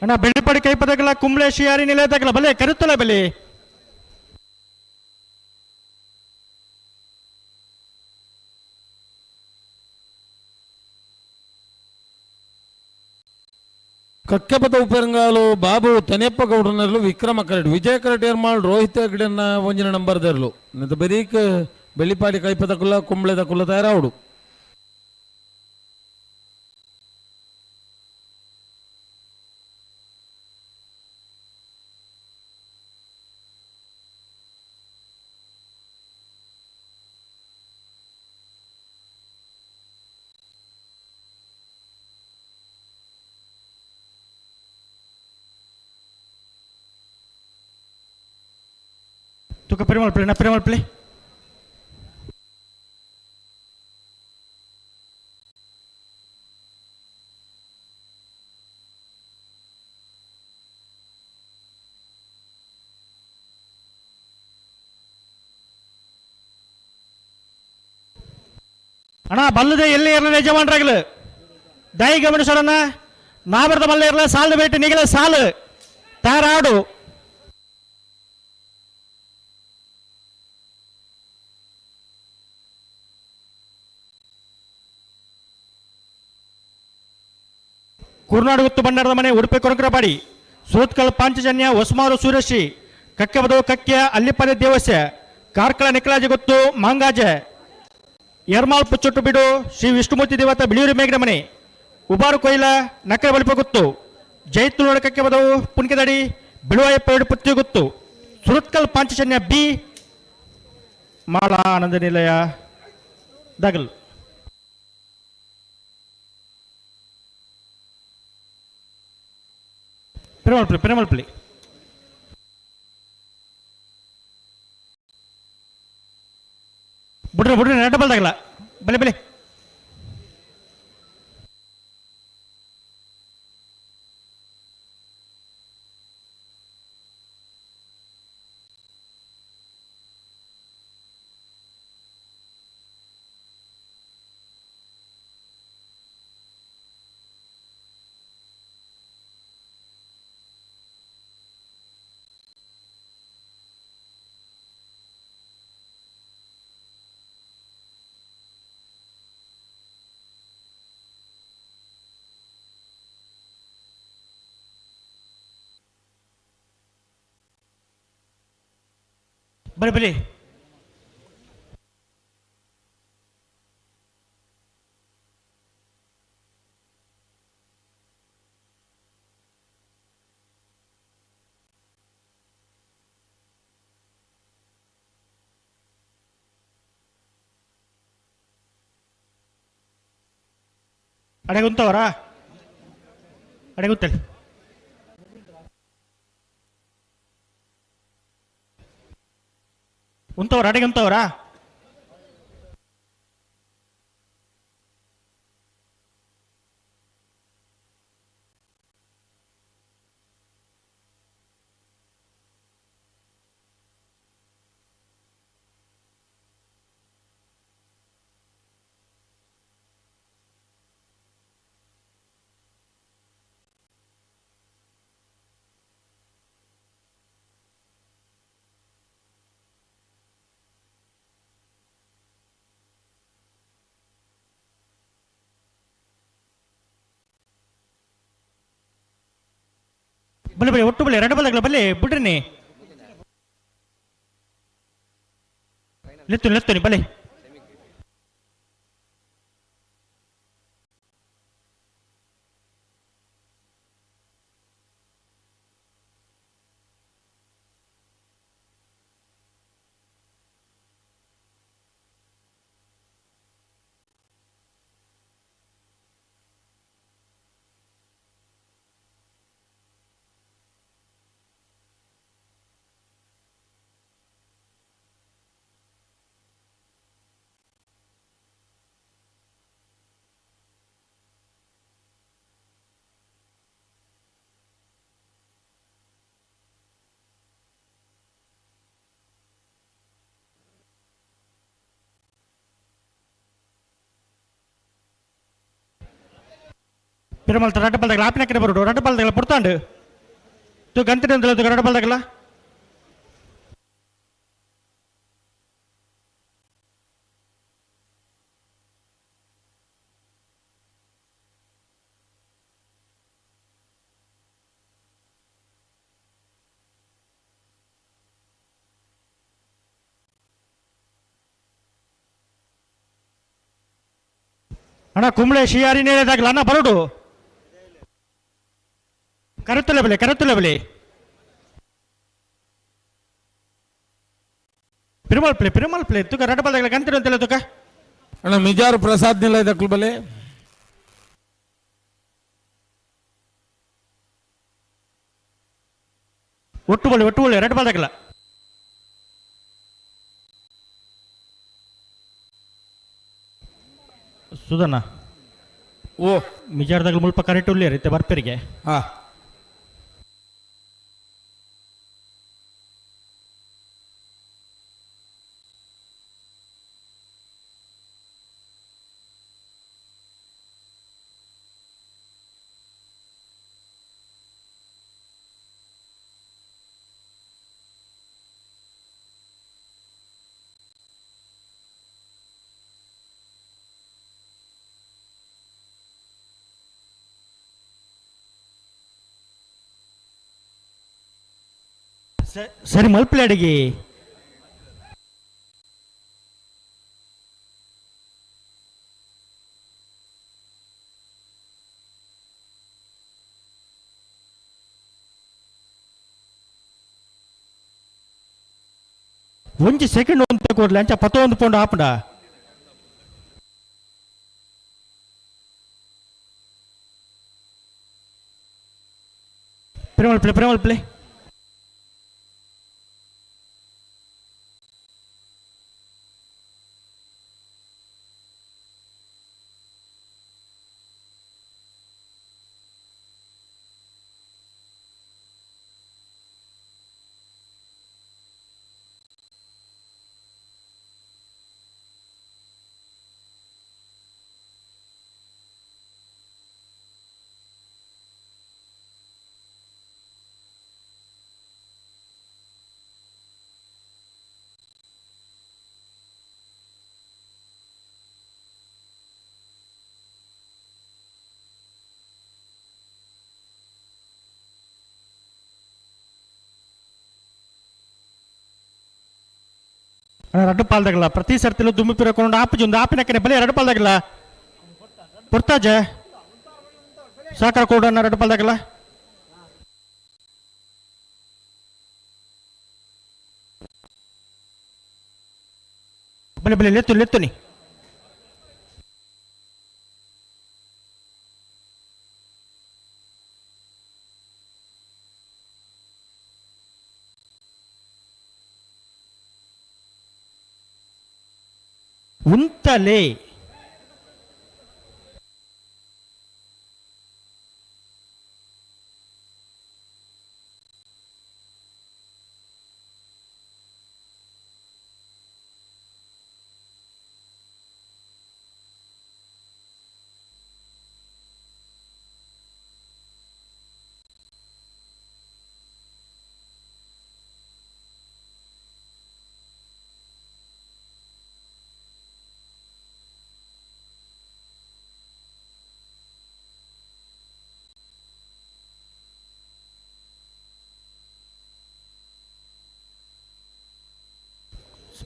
ಅಣ್ಣ ಬೆಳ್ಳಿಪಡಿ ಕೈ ಪದಕಲ್ಲ ಕುಂಬ್ಳೆ ಶ್ರೀಹರಿ ನಿಲಯದಾಗಲ್ಲ ಬಲೆ ಕರುತ್ತಲ್ಲ ಬಲೆ. ಕಕ್ಕೆಪದ ಉಪರಂಗಾಲು ಬಾಬು ತನಿಯಪ್ಪ ಗೌಡನಲ್ಲೂ ವಿಕ್ರಮ ಕರೆಟ್ ವಿಜಯ ಕರೆಟ್ ಏರ್ಮಾಳ್ ರೋಹಿತ್ ಹೆಗ್ಡೆನ ಒಂಜಿನ ನಂಬರ್ ದೆರ್ಲು. ಬರೀಕ್ ಬೆಳ್ಳಿಪಾಡಿ ಕೈಪದ ಕುಲ್ಲ ಕುಂಬ್ಳೆದ ಕುಲ್ಲ ತಯಾರಾవుಡು. ತುಕ ಪೆರುಮಾಳ್ ಪ್ಲೇ ನಾ ಪೆರುಮಾಳ್ ಪ್ಲೇ. ಅಣ್ಣ ಬಲ್ಲದೆ ಎಲ್ಲಿ ಇರಲಿಲ್ಲ ಯಜಮಾನ್ರಾಗಲು ದಯ ಗಮನಿಸೋಣ. ನಾವರದ ಮಲ್ಲ ಇರಲ್ಲ ಸಾಲದ ಬೇಟೆ ನಿಗಲ ಸಾಲು ತಯಾರಾಡು. ಕುರ್ನಾಡು ಗುತ್ತು ಭಂಡಾರದ ಮನೆ ಉಡುಪಿ ಕೊರಕರಪಾಡಿ ಸುರತ್ಕಲ್ ಪಾಂಚಜನ್ಯ ಹೊಸ್ಮಾರು ಸೂರ್ಯಶ್ರೀ ಕಕ್ಕೆಬದವು ಕಕ್ಕೆಯ ಅಲ್ಲಿಪದೆ ದೇವಸ್ಯ ಕಾರ್ಕಳ ನಿಕಲಾಜಿ ಗೊತ್ತು ಮಾಂಗಾಜೆ ಎರ್ಮಾಲ್ ಪುಚ್ಚೊಟ್ಟು ಬಿಡು ಶ್ರೀ ವಿಷ್ಣುಮೂರ್ತಿ ದೇವತ ಬಿಳಿಯೂರು ಮೇಘನ ಮನೆ ಉಬಾರು ಕೊಯ್ಲ ನಕರ ಬಲಿಪ ಗೊತ್ತು ಜೈತುಳೋಡ ಕಕ್ಕೆಬದವು ಪುನ್ಕೆದಡಿ ಬಿಳುವಾಯಪ್ಪ ಎರಡು ಪುತ್ತಿ ಗೊತ್ತು ಸುರತ್ಕಲ್ ಪಾಂಚಜನ್ಯ ಬಿ ಮಾಳಾ ಆನಂದ ನಿಲಯ ದಗಲ್. Perumal play Perumal play. ಬಿಡ್ರಿ ಬಿಡ್ರಿ ನೆಟ್ ಬಲ್ದಾಗಲ್ಲ ಬಲೆ ಬಲೆ. ಬಲೆ ಬಲೆ ಅಡೆಗುಂತವರಾ ಅಡೆಗುತ್ತಲಿ ಉಂತವರ ಅಡೆಗುಂತವರಾ ಬಲೆ ಬಲೆ ಒಟ್ಟು ಬಲೆ ಎರಡು ಬಲಗಳ ಬಲೆ ಬಿಡ್ರಿ ಲೆತ್ತು ಲೆತ್ತುನಿ ಬಲೆ ಪಿರಮಲ್ ರಡ್ಡ ಬಲ್ದಗಳ ಆಪಿನ ಕಡೆ ಬರೋಡು ರಡ್ಡ ಬಲ್ದಗಳ ಪುಡ್ತಾಂಡು ತು ಗಂತಿನ ರಡ್ಡ ಬಲ್ದಗಳ ಅಣ್ಣ ಕುಂಬ್ಳೆ ಶಿಯಾರಿ ನೇರದಾಗಲ ಅಣ್ಣ ಬರೋಡು ಕರುತ್ತಲೆ ಬಲೆ ಕರುತ್ತಲೆ ಬಲೆ ಪಿರುಮಲ್ ಪ್ಲೇ ಪಿರುಮಲ್ ಪ್ಲೇ ತುಕ ರಡ್ಡ ಬಲ್ದಗಳ ಗಂತಿನ ಅಂತಲ್ಲ ತುಕ ಅಣ್ಣ ಮಿಜಾರು ಪ್ರಸಾದ್ ನಿಲಯದಕ್ಕಲು ಬಲೆ ಒಟ್ಟು ಬಲೆ ಒಟ್ಟು ಬಲೆ ರಡ್ಡ ಬಲ್ದಗಳ ಸುಧಣ್ಣ ಓ ಮಿಜಾರ್ದಾಗ ಮುಲ್ಪ ಕರೆಕ್ಟ್ ಉಲ್ಲೇರಿ ಇತ್ತೆ ಬರ್ಪೆರಿಗೆ ಹಾ ಸರಿ ಮಲ್ಪಲೆ ಅಡಿಗೆ ಒಂಜಿ ಸೆಕೆಂಡ್ ಒಂದು ಕೊಡ್ಲಿ ಅಂಚ ಪತ್ತೊಂದು ಪೌಂಡ್ ಆಪುಂಡ ಪ್ರೇಮಲ್ ಪ್ಲೇ ಪ್ರೇಮಲ್ ಪ್ಲೇ ರಡ್ಡು ಪಾಲ್ದಾಗಲ್ಲ ಪ್ರತಿ ಸರ್ತಿಲೂ ದುಮ್ಮು ಪಿರಕೊಂಡು ಆಪುಜಿ ಒಂದು ಆಪಿನಕ್ಕನೆ ಬಲೆ ರಡ್ಡು ಪಾಲ್ದಾಗಲ್ಲ ಪೊರ್ತಾಜೆ ಸಾಕಾರ ಕೊಡೋಣ ರಡ್ಡು ಪಾಲ್ದಾಗಲ್ಲ ಬಲೆ ಬಲೆ ಲೆತ್ತು ಲೆತ್ತುನಿ ಉಂತಲೆ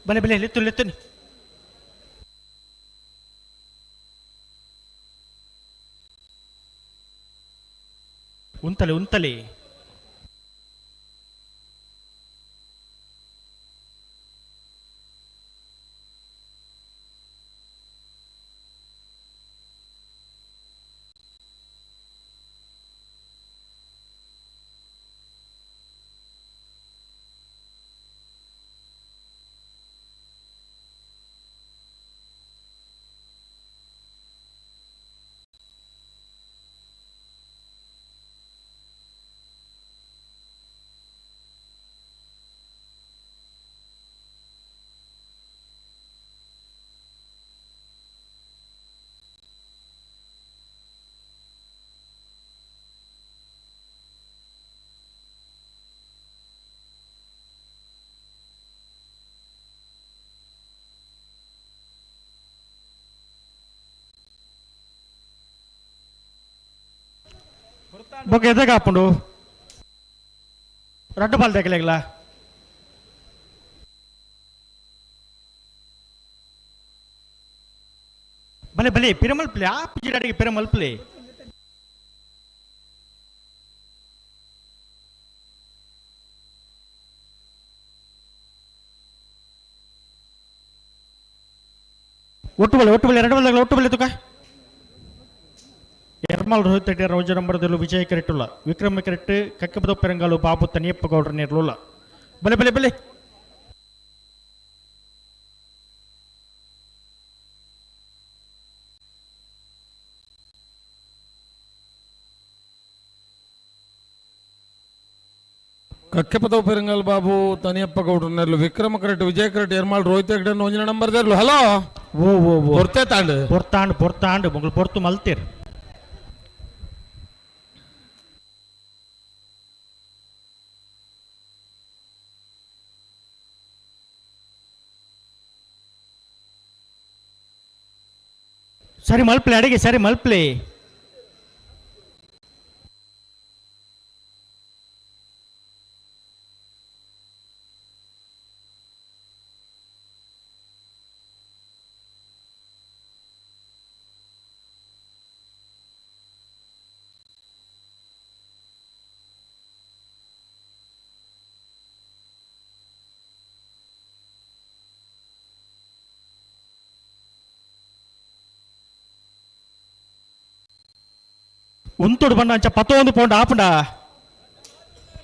ಬಲೆ ಬಲೆ ಲೆತ್ತು ಲೆತ್ತು ಉಂತಲೆ ಉಂತಲೆ ಬೊಕ್ಕ ಎದಗ ಹಾಪುಂಡು ರಡ್ಡು ಬಾಲ್ ದೆಗಲೆಗ್ಲ ಬಲೆ ಬಲೆ ಪಿರಮಲ್ಪ್ಲೆ ಆ ಪಿಜಿಡಾಡಿಗೆ ಪಿರಮಲ್ಪ್ಲೆ ಒಟ್ಟು ಬಲೆ ಒಟ್ಟು ಬಲೆ ಎರಡು ಬಲ್ದಾಗಲ ಒಟ್ಟು ಬಲೆ ತುಕ ಎರ್ಮಾಲ್ ರೋಹಿತ್ ರೆಡ್ಡಿ ರೋಜ ನಂಬರ್ದಲ್ಲೂ ವಿಜಯ ಕೆರೆಟುಲ್ಲ ವಿಕ್ರಮ ಕೆರೆಟ್ ಕಕ್ಕಬದ ಪೆರಂಗಾಲು ಬಾಬು ತನಿಯಪ್ಪ ಗೌಡ್ರ ನೇರ್ಲುಲ್ಲ ಬಲೆ ಬಲೆ ಬಲೆ ಕಕ್ಕೆಪದವು ಪೆರಂಗಲ್ ಬಾಬು ತನಿಯಪ್ಪ ಗೌಡ್ರ ನೆರ್ಲು ವಿಕ್ರಮ ಕರೆಟ್ ವಿಜಯ ಕರೆಟ್ ಎರ್ಮಾಲ್ ರೋಹಿತ್ ಹೆಗ್ಡೆ ಒಂಜಿನ ನಂಬರ್ ದೇರ್ಲು. ಹಲೋ ಓ ಓ ಓ ಪೊರ್ತೆ ತಾಂಡು ಪೊರ್ತಾಂಡು ಪೊರ್ತಾಂಡು ಮೊಗಲು ಪೊರ್ತು ಮಲ್ತೀರ್ ಸರಿ ಮಲ್ಪ್ಲೆ ಅಡಿಗೆ ಸರಿ ಮಲ್ಪ್ಲೆ ಉಂತುಡು ಬಣ್ಣ ಅಂಚ ಪತ್ತೊಂದು ಪೌಂಡ್ ಆಪುಂಡ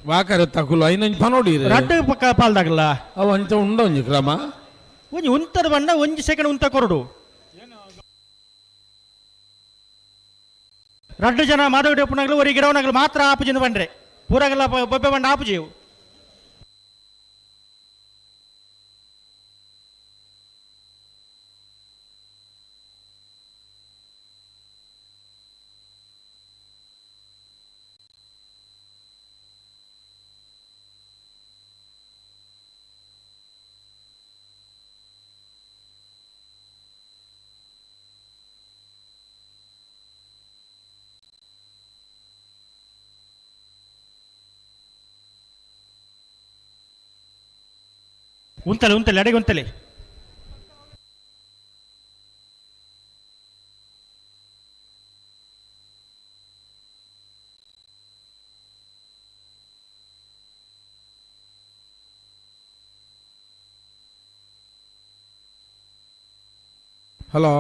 ವಾಕರೆ ತಕುಲು ಐನಂಜು ಪನೋಡಿ ರಡ್ಡು ಪಕ್ಕ ಪಾಲ್ದಾಗಲ್ಲ ಅವು ಅಂಚ ಉಂಡ ಒಂಜಿ ಕ್ರಮ ಒಂಜಿ ಉಂತದ ಬಣ್ಣ ಒಂಜಿ ಸೆಕೆಂಡ್ ಉಂತ ಕೊರಡು ರಡ್ಡು ಜನ ಮಾಧವ ಡೇಪುನಾಗಲು ಒರಿ ಗಿಡವನಾಗಲು ಮಾತ್ರ ಆಪುಜಿಂದ ಬಂಡ್ರೆ ಪೂರಾಗಲ್ಲ ಬೊಬ್ಬೆ ಬಂಡ ಆಪುಜಿ ಉಂತಲೆ ಉಂತಲೆ ಅಡೆಗೆ ಉಂತಲೆ. ಹಲೋ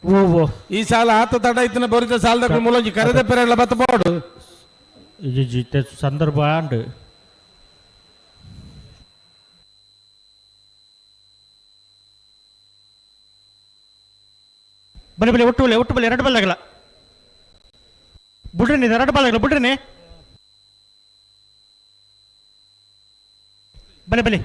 ಓ ಈ ಸಾಲ ಆತ ತಡ ಇತ್ತಿನ ಬರಿತ ಸಾಲದ ಮೂಲಂಜಿ ಕರೆದ ಪೆರಲ್ಲ ಬತ್ತ ಬೋಡು ಇತ್ತೆ ಸಂದರ್ಭ ಆಂಡ್ ಬಲೆ ಬಲೆ ಒಟ್ಟು ಬಲೆ ಒಟ್ಟು ಬಲೆ ಎರಡು ಬಲ್ಲಾಗಲ್ಲ ಬುಡ್ರಿನಿ ಎರಡು ಬಲ್ಲಾಗಲ್ಲ ಬುಡ್ರಿನಿ ಬಲೆ ಬಲೆ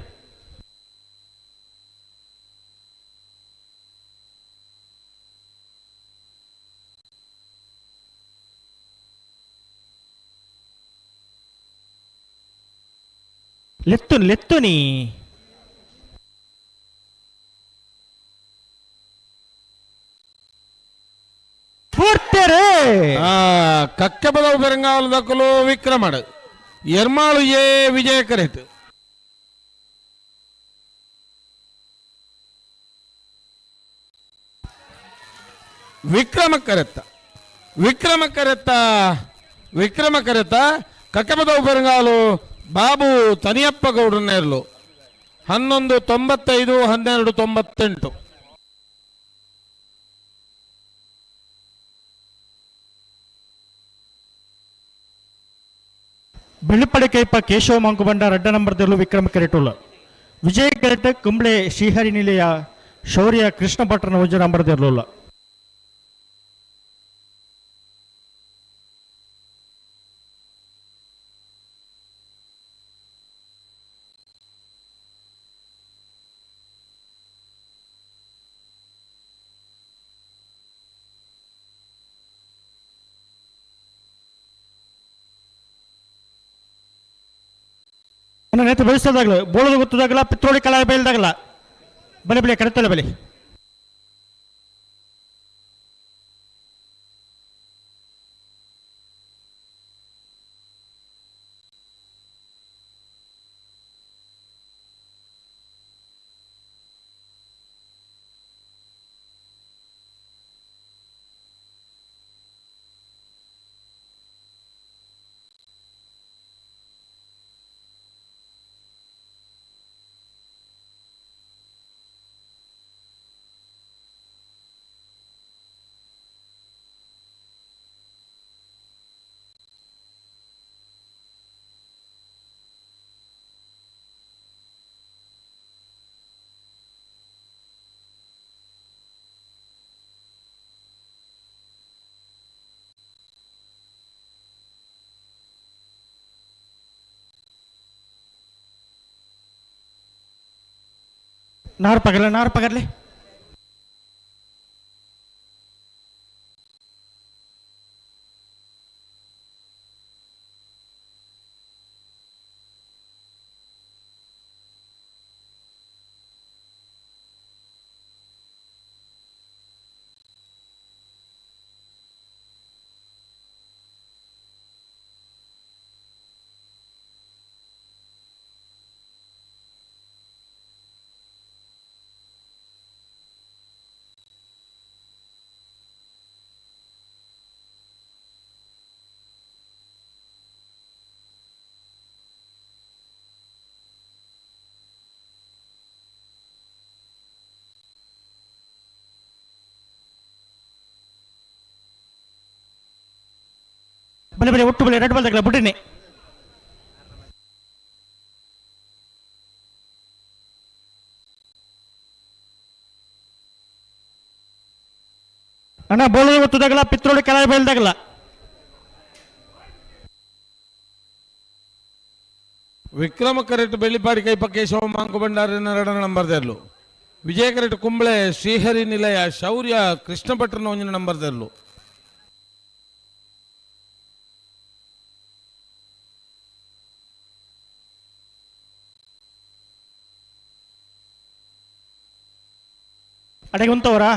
ಲೆತ್ತು ಲೆತ್ತುನಿ ಪೂರ್ತಿರೇ ಕಕ್ಕಬದವು ಬೆರಂಗಾವಲ ದಕ್ಕಲು ವಿಕ್ರಮಡು ಎರ್ಮಾಳು ಎ ವಿಜಯ ಕರೆತು Vikrama correct Vikrama correct Vikrama ಕರೆತ್ತ ಕಕ್ಕಬದವು ಬೆರಂಗಾಲು Babu Taniyappa ಗೌಡ್ರನ್ನೇರ್ಲು 11.95 12.98. ಬೆಳ್ಳಿಪಡೆ ಕೈಪ Keshava ಮಂಕುಬಂಡ ರಡ್ಡ number ದೆರ್ಲು Vikrama ಕೆರೆಟುಲ್ಲ ವಿಜಯ ಕೆರೆಟ್ ಕುಂಬ್ಳೆ ಶ್ರೀಹರಿ ನಿಲಯ ಶೌರ್ಯ ಕೃಷ್ಣ ಭಟ್ರನ ಒಂಜಿ ನಂಬರ್ ದೆರ್ಲುಲ್ಲ. ನೇತ್ರ ಬೆಳೆಸೋದಾಗಲ ಬೋಳದ ಗೊತ್ತದಾಗಲ್ಲ ಪಿತ್ರೋಳಿ ಕಲಾಯ ಬಯಲ್ದಾಗಲ್ಲ ಬಲೆ ಬಲೆ ಕರೆತಲೆ ಬಲೆ नार पकड़ ले नार पकड़ ले ಬಲೆ ಬಲೆ ಒಟ್ಟು ಬಲೆ ರೆಡ್ ಬಾಲ್ ತಗಲ ಬುಡ್ಡಿನಿ ಅಣ್ಣ ಬೋಳದ ಒತ್ತದಾಗಲ ಪಿತ್ರೋಡಿ ಕಲಾಯ ಬಯಲ್ದಾಗಲ ವಿಕ್ರಮ ಕರೆಟ್ ಬೆಳ್ಳಿಪಾಡಿ ಕೈಪ ಕೇಶವ ಮಾಂಕು ಭಂಡಾರಿನ ಎರಡನೇ ನಂಬರ್ ದೆರ್ಲು ವಿಜಯ ಕರೆಟ್ ಕುಂಬ್ಳೆ ಶ್ರೀಹರಿ ನಿಲಯ ಶೌರ್ಯ ಕೃಷ್ಣ ಭಟ್ರನ ಒಂಜಿನ ನಂಬರ್ ದೆರ್ಲು. ಅಡೆಗೆ ಉಂತವರಾ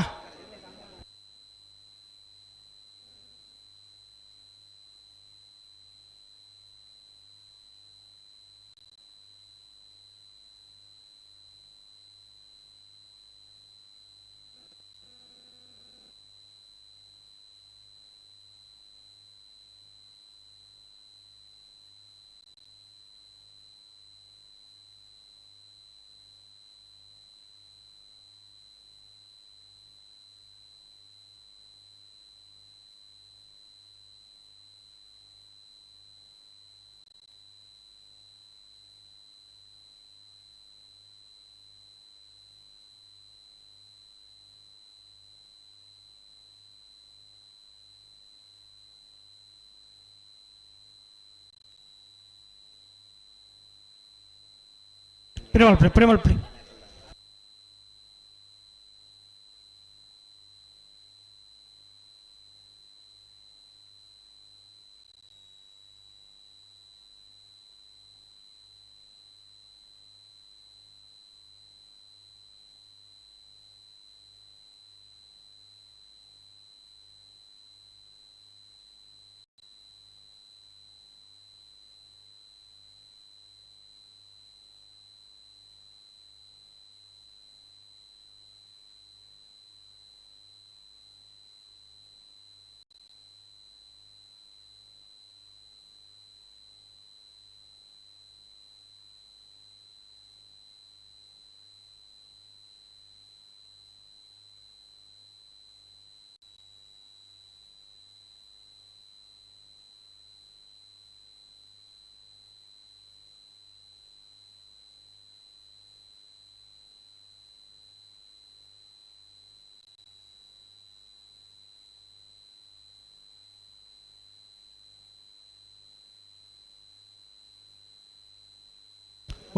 ಪ್ರೇಮಲ್ಪಿ ಪ್ರೇಮಲ್ಪಿ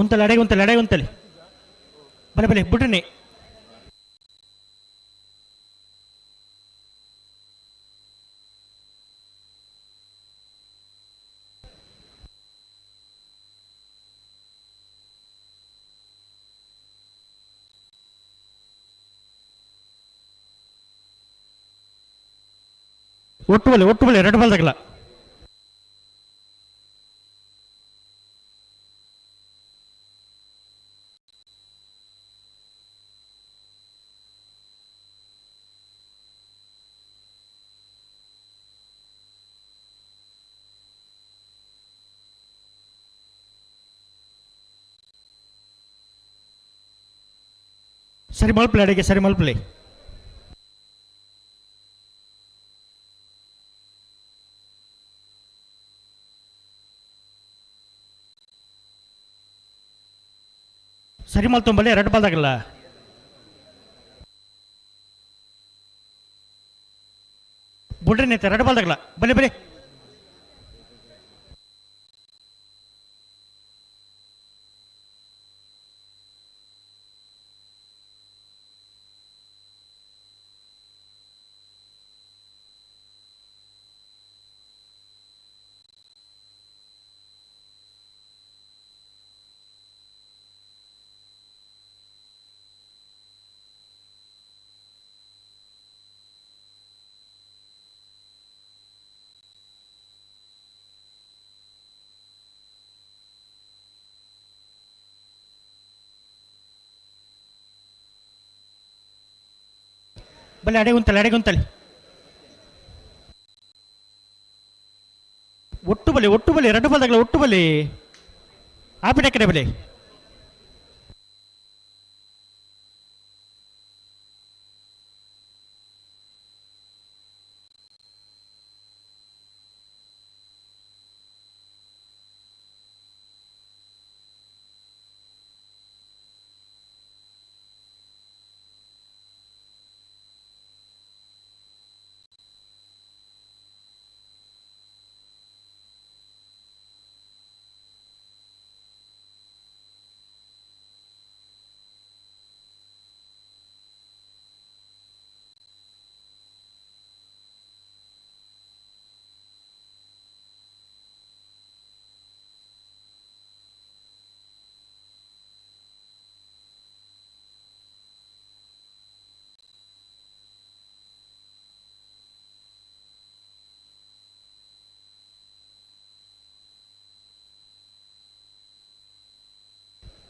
ಉಂತಲೆ ಅಡೆಗೆ ಉಂತಲೆ ಅಡೆಗೆ ಉಂತಲೆ ಬಲೆ ಬಲೆ ಬುಡ್ರಿ ಒಟ್ಟು ಬಲೆ ಒಟ್ಟು ಬಲೆ ಎರಡು ಬಲ್ದಾಗಲ್ಲ ಸರಿ ಮಲ್ಪಲೆ ಅಡಿಗೆ ಸರಿ ಮಲ್ಪಲೆ ಸರಿ ಮಲ್ತೊಂಬಲ್ಲಿ ಎರಡು ಬಾಲ್ದಾಗಲ್ಲ ಬುಡ್ರಿ ನೇತ ಎರಡು ಬಾಲ್ದಾಗಲ್ಲ ಬಲೆ ಬಲೆ ಬಲೆ ಅಡೆ ಉಂತಲೆ ಅಡೆಗೆ ಉಂತಲೆ ಒಟ್ಟು ಬಲೆ ಒಟ್ಟು ಬಲೆ ಎರಡು ಬಲ್ದಾಗಲ ಒಟ್ಟು ಬಲೆ ಆಪಿನ ಕಡೆ ಬಲೆ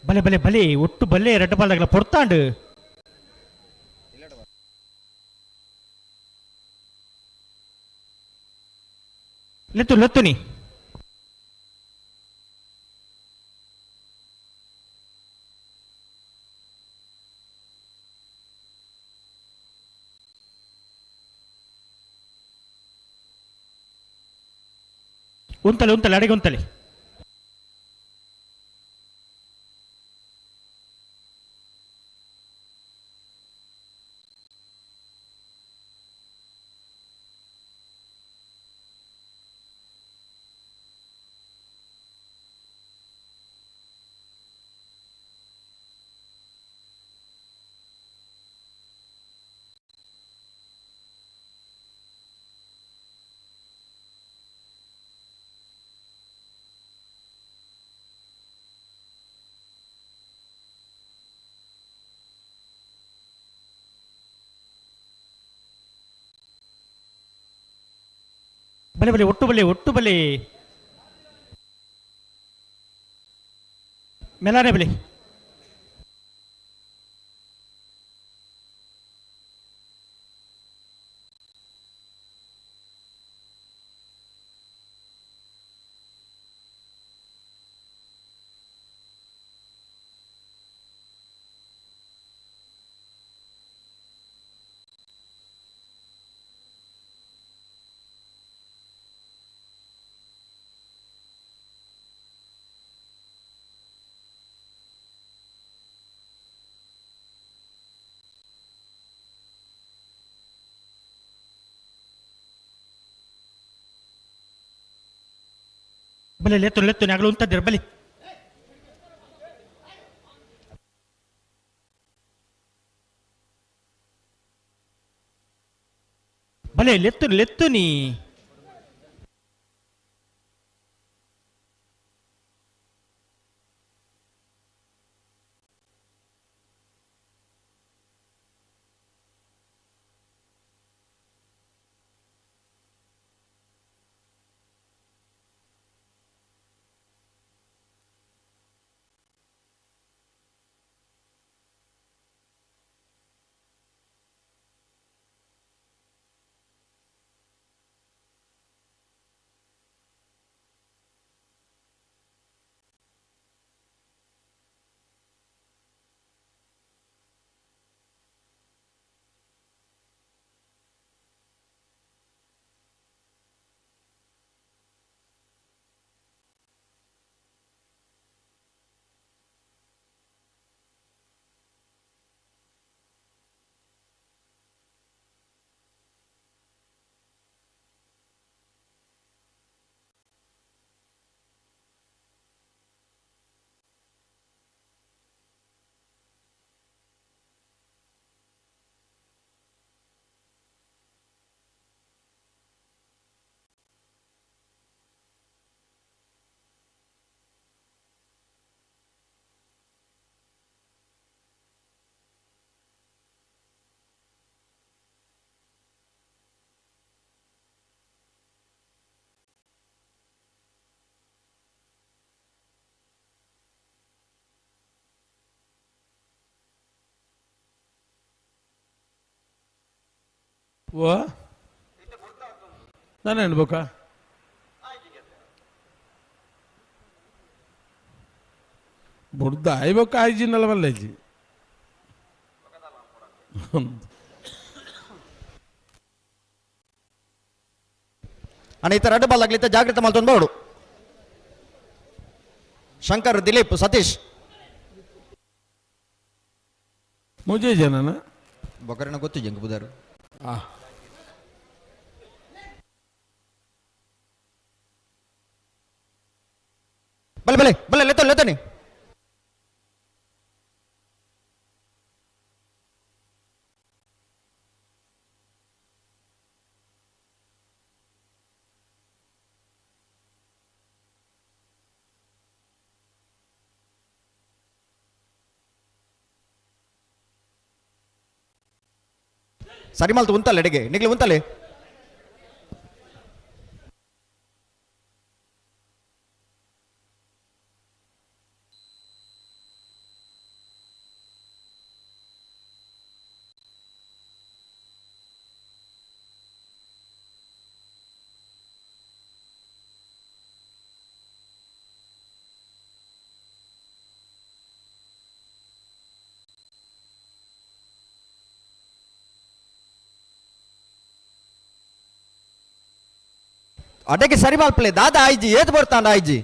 ಬಲೆ ಬಲೆ ಬಲೆ ಒಟ್ಟು ಬಲ್ಲೆ ಎರಡು ಬಾಲ್ದಾಗಲ ಪೊರ್ತಾಂಡು ಲೆತ್ತು ಲೆತ್ತುನಿ ಉಂತಲೆ ಉಂತಲೆ ಅಡಿಗೆ ಉಂತಲೆ ಬಲೆ ಬಲೆ ಒಟ್ಟು ಬಲೆ ಒಟ್ಟು ಬಲೆ ಮೆಲಾನೆ ಬಲೆ ಬಲೆ ಲೆತ್ತು ಲೆತ್ತು ನಾಗಲು ಉಂತದಿರ ಬಲೆ ಬಲೆ ಲೆತ್ತು ಲೆತ್ತು ನೀ ಓ ನಾನು ಹೇಳ್ಬೇಕಾ ಬುಡ್ದ ಆಯ್ಬೇಕು ಆಯ್ಜಿನಲ್ಲ ಮಲ್ಲೇಜಿ ಅಣ್ಣ ಈ ಥರ ಅಡ್ಡ ಬಾಲ್ ಆಗ್ಲಿತ್ತ ಜಾಗ್ರತೆ ಮಲ್ತೊಂದು ಬೋಡು ಶಂಕರ್ ದಿಲೀಪ್ ಸತೀಶ್ ಮುಜೆ ಜನನ ಬೊಕರಣ ಗೊತ್ತು ಜಂಗ್ ಬುದಾರು ಆ ಬಲೆ ಬಲೆ ಬಲೆ ಲೆತ್ತೋ ಲೆತ್ತೋನಿ ಸರಿ ಮಲ್ತು ಉಂತಲ್ಲ ಎಡೆಗೆ ನಿಗ್ಲಿ ಉಂತಲೆ ಅಡಕ್ಕೆ ಸರಿ ಮಲ್ಪಲೆ ದಾದಾ ಆಯ್ಜಿ ಏತ್ ಬರ್ತಾಂಡ ಆಯ್ಜಿ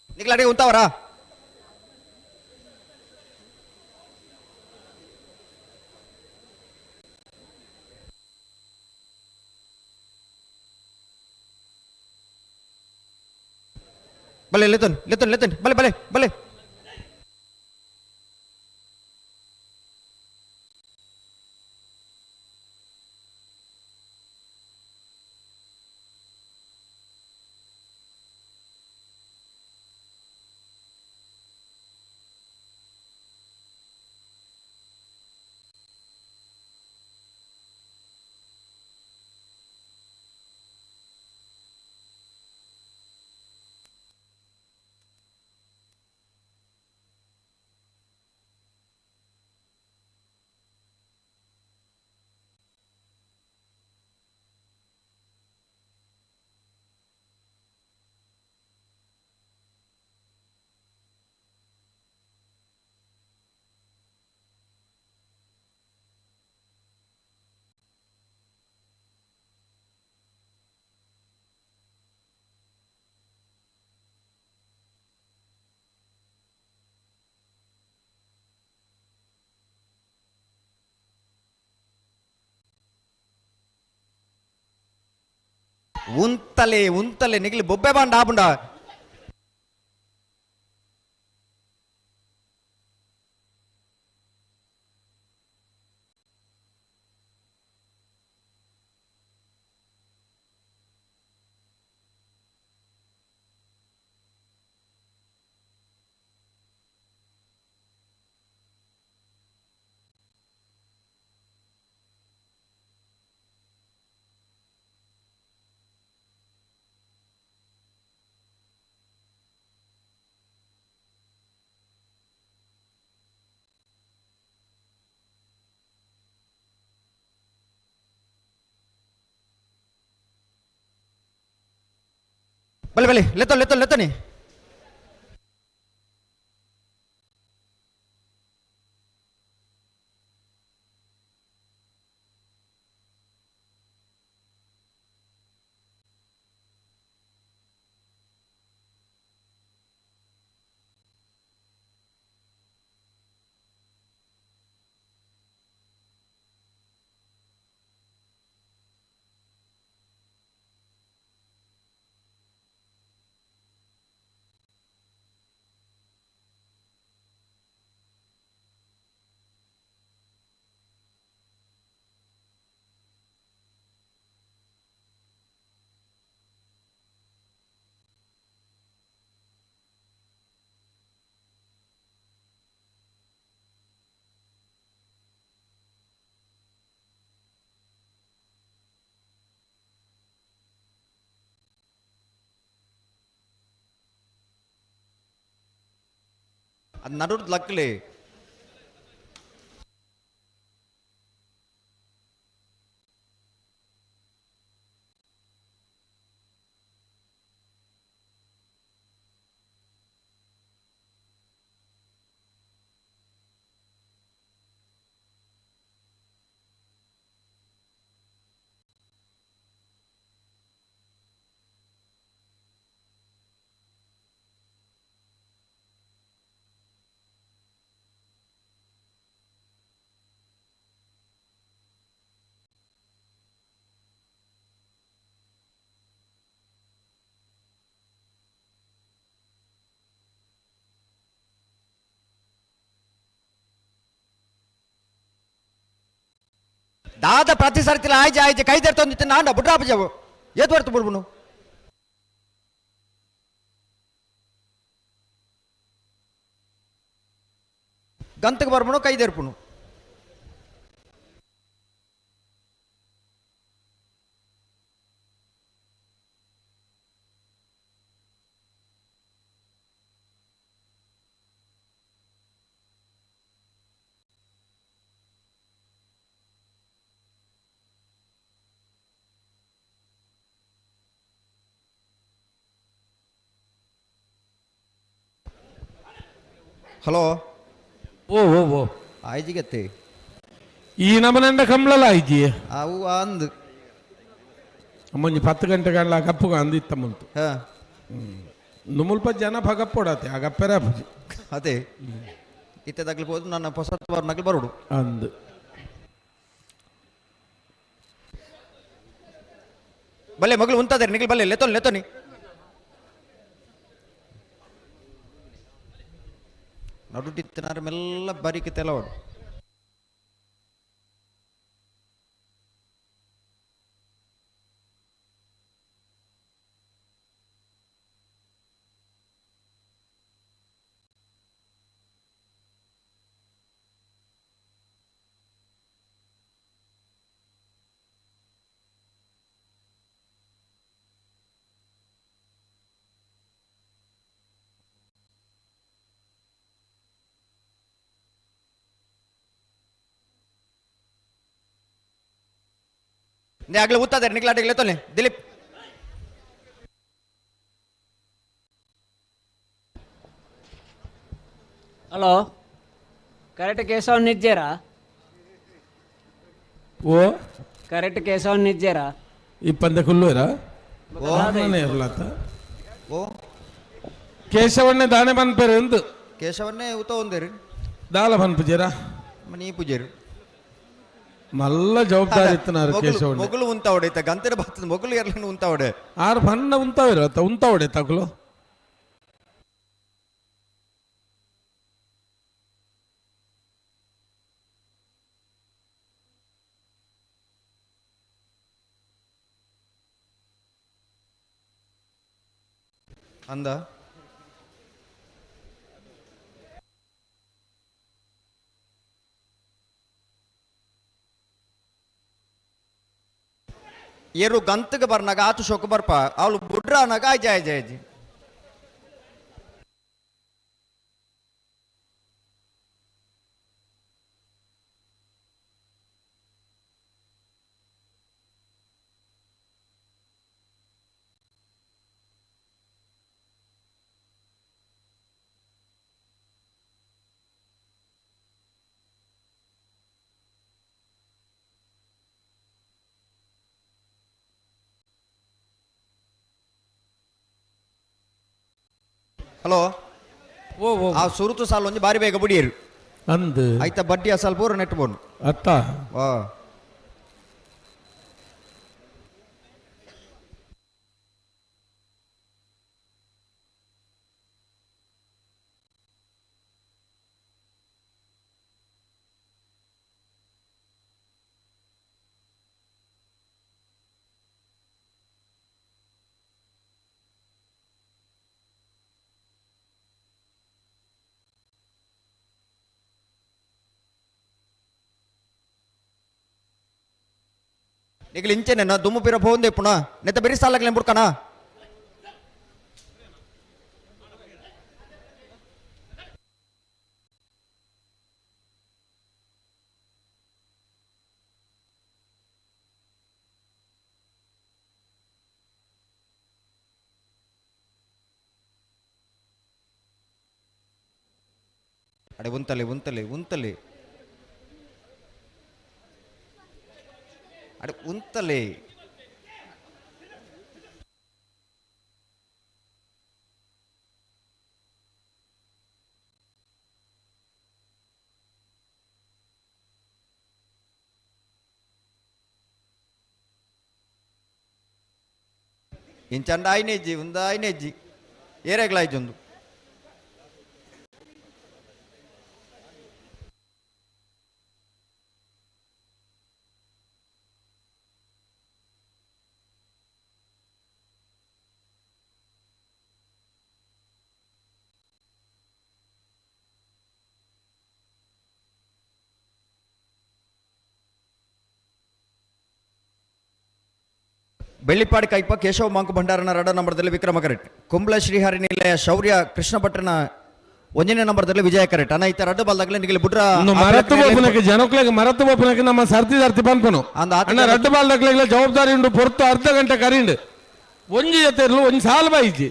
ನಿಗ್ಲ ಅಡಿಗೆ ಉಂತಾವರಾ ಬಲೆ ಲೆತ್ತನ್ ಲೆತ್ತನ್ ಲೆತ್ತನ್ ಬಲೆ ಬಲೆ ಬಲೆ. ಉಂತಲೆ ಉಂತಲೆ ನಿಗಲಿ ಬೊಬ್ಬೆ ಬಾಂಡ ಆಪುಂಡ ಬಲೆ ಬಲೆ ಲೆತ್ತೋ ಲೆತ್ತೋ ಲೆತ್ತೋನಿ ಅದು ನಡುರ್ದು ಲಕ್ಲಿ ದಾದ ಪ್ರತಿ ಸರ್ತಿಲ ಆಯ್ಜೆ ಆಯ್ಜೆ ಕೈ ತೆರ್ತೊಂದಿತ್ತು ನಾಂಡ ಬುಡ್ರಾಪ ಜಾವು ಏತ್ ಬರ್ತು ಬುಡ್ಬುನು ಗಂತಕ್ಕೆ ಬರ್ಬುನು ಕೈ ತೆರ್ಪುನು ಹಲೋ ಓ ಓ ಓ ಆಯ್ಜಿಗತ್ತೆ ಈ ನಮನಂಡ ಕಂಬ್ಳಲ ಆಯ್ಜಿ ಅವು ಅಂದ್ ಮುಂಜಿ 10 ಗಂಟೆಗಳ ಕಪ್ಪುಗ ಅಂದಿತ್ತ ಮುಂತು ನುಮುಲ್ಪ ಜನ ಭಗಪ್ಪೊಡತೆ ಆ ಗಪ್ಪೆರ ಅದೇ ಇತ್ತೆ ತಗ್ಲಿಬೋದು ನನ್ನ ಹೊಸ ನಗಲು ಬರೋಡು ಅಂದು ಬಲ್ಲೆ ಮಗಳು ಉಂತಾದ್ರೆ ನಿಗಲ್ ಬಲ್ಲೆ ಲೆತ್ತೋನಿ ಲೆತ್ತೋನಿ ನಡುಟಿತ್ತಿನಾರ ಮೆಲ್ಲ ಬರಿಕೆ ತೆಲವಡು ಆಗಲೇ ಉತ್ತಾರೆ ನಿಗ್ಲಾಟಿಗ್ಲೆ ತೊಲೆ ದಿಲೀಪ್ ಹಲೋ ಕರೆಕ್ಟ್ ಕೇಶವನ್ ನಿಜ್ಜೇರಾ ಓ ಕರೆಕ್ಟ್ ಕೇಶವನ್ ನಿಜ್ಜೇರಾ ಈ ಪಂದ್ಯ ಕುಲ್ಲೂರಾ ಇರ್ಲತ್ತ ಓ ಕೇಶವಣ್ಣೆ ದಾನೆ ಪನ್ಪೇರು ಎಂದು ಕೇಶವನ್ನೇ ಉತ ಒಂದೇರು ದಾಲ ಪನ್ಪುಜೇರಾ ನೀ ಪೂಜೇರು ಮಲ್ಲ ಜವಾಬ್ದಾರಿ ಇತ್ತನಾರು ಕೇಶವಣ್ಣ ಮೊಗಲು ಉಂತಾವಡೆ ಇತ್ತ ಗಂತರ ಬರ್ತದೆ ಮೊಗಲು ಎರ್ಲನ್ನು ಉಂತಾವಡೆ ಆರು ಪನ್ನ ಉಂತಾವಿರ ಉಂತಾವಡೆ ತಗುಲು ಅಂದ ಏರು ಗಂತಗೆ ಬರ್ನಾಗ ಆತು ಶೋಕ ಬರ್ಪ ಅವಳು ಬುಡ್ರ ಅನ್ನಾಗ ಆಯ್ಜ ಆಯ್ಜ ಆಯ್ಜಿ ಹಲೋ ಆ ಸುರುತು ಸಾಲು ಒಂಜಿ ಬಾರಿ ಬೇಗ ಬುಡಿಯರು ಅಂದ್ ಆಯ್ತಾ ಬಡ್ಡಿ ಆ ಸಾಲು ಪೂರ ನೆಟ್ ಬೋನು ಅತ್ತ ವಾ ನಿಗಲು ಇಂಚೆನೆ ದುಮ್ಮು ಪಿರ ಪೋಂದೆ ಪುಣ ನೆತ್ತ ಬೆರಿ ಸಾಲಗ್ಲೆ ಬುಡ್ಕಣ ಅಡೆ ಉಂತಲೆ ಉಂತಲೆ ಉಂತಲೆ ಅಡೆ ಉಂತಲೆ ಇಂಚಂಡ ಆಯ್ನೇಜಿ ಉಂದ ಆಯ್ನೇಜಿ ಏರೆಗ್ಲಾಯ್ಜೊಂದು ಬೆಳ್ಳಿಪಾಡಿ ಕೈಪ ಕೇಶವ ಮಾಂಕು ಭಂಡಾರನ ರಡ ನಂಬರ್ದಲ್ಲಿ ವಿಕ್ರಮ ಕರೆಕ್ಟ್ ಕುಂಬ್ಳ ಶ್ರೀಹರಿ ನಿಲಯ ಶೌರ್ಯ ಕೃಷ್ಣ ಭಟ್ರನ ಒಂದನೇ ನಂಬರ್ದಲ್ಲಿ ವಿಜಯ ಕರೆಕ್ಟ್ ಅನ್ನ ಈತ ರಡ್ಡು ಬಲ್ದಾಗಲೇ ನಿಗಲಿ ಬುಡ್ರ ಮರತ್ತು ಬೋಪನಕ್ಕೆ ಜನಕ್ಲೆಗ್ ಮರತ್ತು ಬೋಪನಕ್ಕೆ ನಮ್ಮ ಸರ್ತಿ ಸರ್ತಿ ಪನ್ಪನು ಅಣ್ಣ ರಡ್ಡು ಬಾಲ್ದಕ್ಲೆಗ್ಲ ಜವಾಬ್ದಾರಿ ಉಂಡು ಪೊರ್ತು ಅರ್ಧ ಗಂಟೆ ಕರಿಂಡು ಒಂಜಿ ಜೊತೆ ಇರ್ಲು ಒಂಜಿ ಸಾಲು ಬಾಯಿಜಿ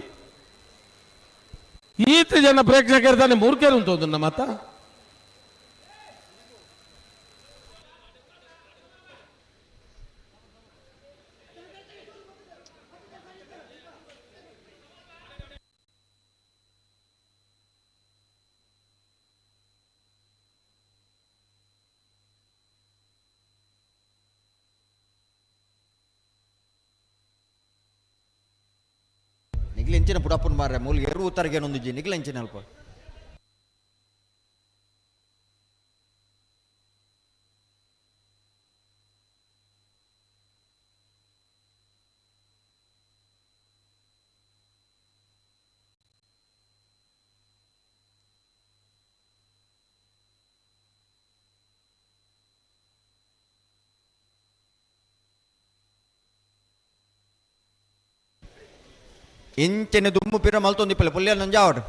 ಈತ ಜನ ಪ್ರೇಕ್ಷಕರು ತಾನೆ ಮೂರ್ಖರು ಉಂಟು ನಮ್ಮ ಮತ್ತ ನಿಗ್ಲಿ ಇಂಚಿನ ಪುಡಪ್ಪನ ಮಾರ್ರೆ ಮೂಲ ಎರು ಉತ್ತರಗೇನೊಂದು ನಿಗ್ಲ ಇಂಚಿನ ಅಲ್ಪ ಇಂಚೆನೆ ದುಮ್ಮು ಪಿರ ಮಲ್ತೊಂದು ಇಪ್ಪಲೆ ಪುಲ್ಯ ನಂಜಾವಡ್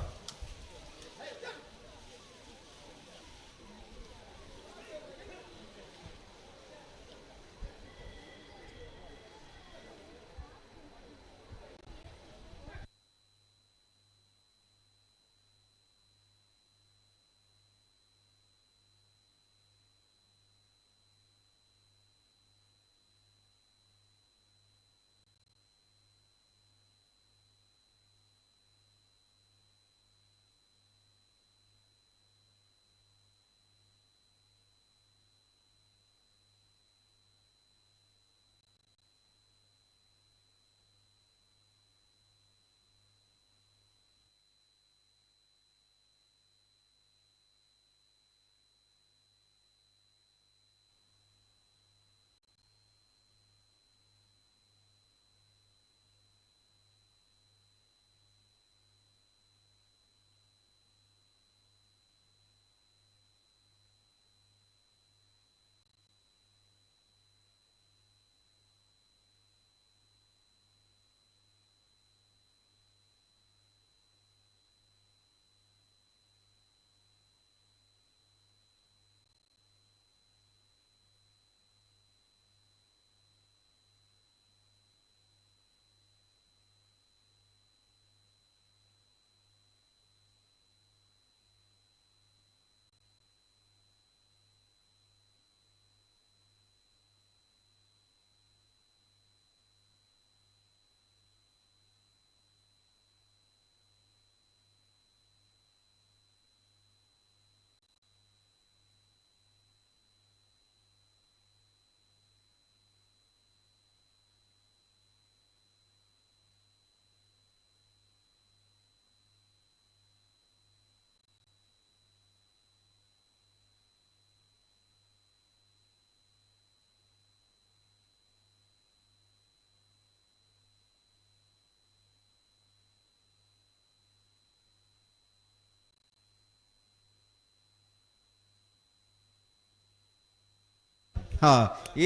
ಹಾ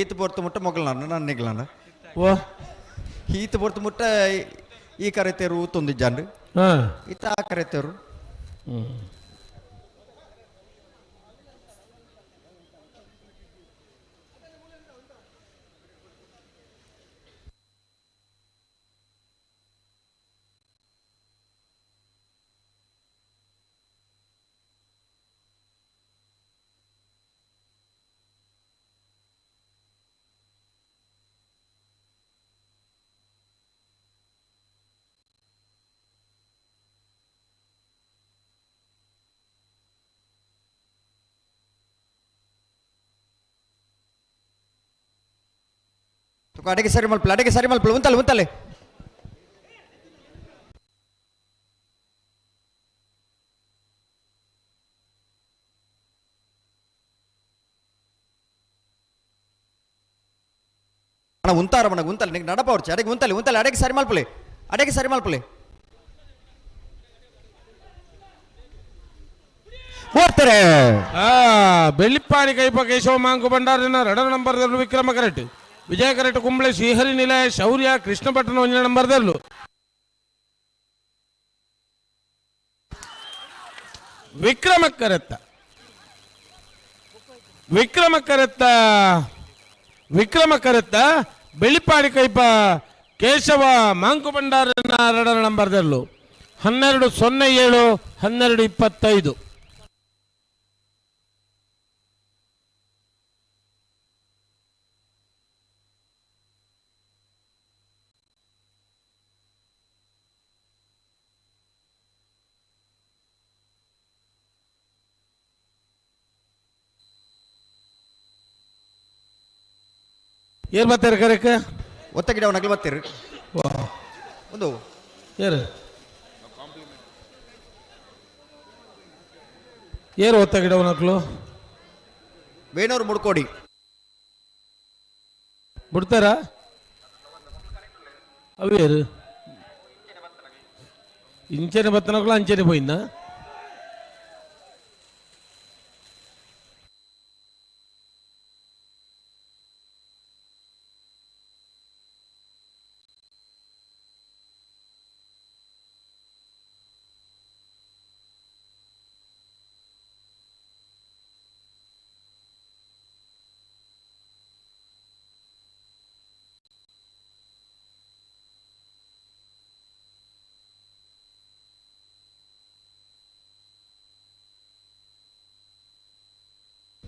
ಈತ ಪೊರ್ತು ಮುಟ್ಟ ಮೊಗಲ್ನ ನಾನು ನಿಗ್ಲಾನ ಓ ಈತ ಪೊರ್ತು ಮುಟ್ಟ ಈ ಕರೆತೇರು ತೊಂದಿಜ್ಜಾಂಡು ಈತ ಆ ಕರೆತೇರು ಅಡಗೆ ಸರಿ ಮಲ್ಪಲೆ ಅಡಗೆ ಸರಿ ಮಲ್ಪಲೆ ಉಂತಲೆ ಉಂತಲೆ ಅಣ್ಣ ಉಂತಾರ ಮನ ಉಂತಲೆ ನಿಂಗೆ ನಡಪ ಅವ್ರು ಅಡಗೆ ಉಂತಲೆ ಉಂತಲೆ ಅಡಗೆ ಸರಿ ಮಲ್ಪಲೆ ಅಡಗೆ ಸರಿ ಮಲ್ಪಲೆ ಓಡ್ತಾರೆ Bellippady ಕೈಪ Keshava Monk ಭಂಡಾರಿನ ರಡರ್ number Vikrama correct Vijaya correct Kumble Srihari ನಿಲಯ ಶೌರ್ಯ ಕೃಷ್ಣ ಭಟ್ಟನ ಒಂಜನೇ ನಂಬರ್ದಲ್ಲೂ Vikrama correct Vikrama correct Vikrama ಕರೆತ್ತ ಬೆಳಿಪಾಡಿ ಕೈಪ Keshava Monk ಭಂಡಾರನ ಎರಡರ ನಂಬರ್ದಲ್ಲೂ 12:07 12:25. ಏರ್ ಬರ್ತಾರೆ ಕರೆಕ್ ಒತ್ತ ಗಿಡ ನಗಲು ಬರ್ತೀರಿ ಒಂದು ಏರು ಏರು ಒತ್ತ ಗಿಡ ನಕ್ಲು ವೇಣೂರು ಮುಡ್ಕೋಡಿ ಬಿಡ್ತಾರ ಅವೇರು ಇಂಚನೆ ಬತ್ತನಕ್ಲು ಅಂಚನೆ ಪೋయింದ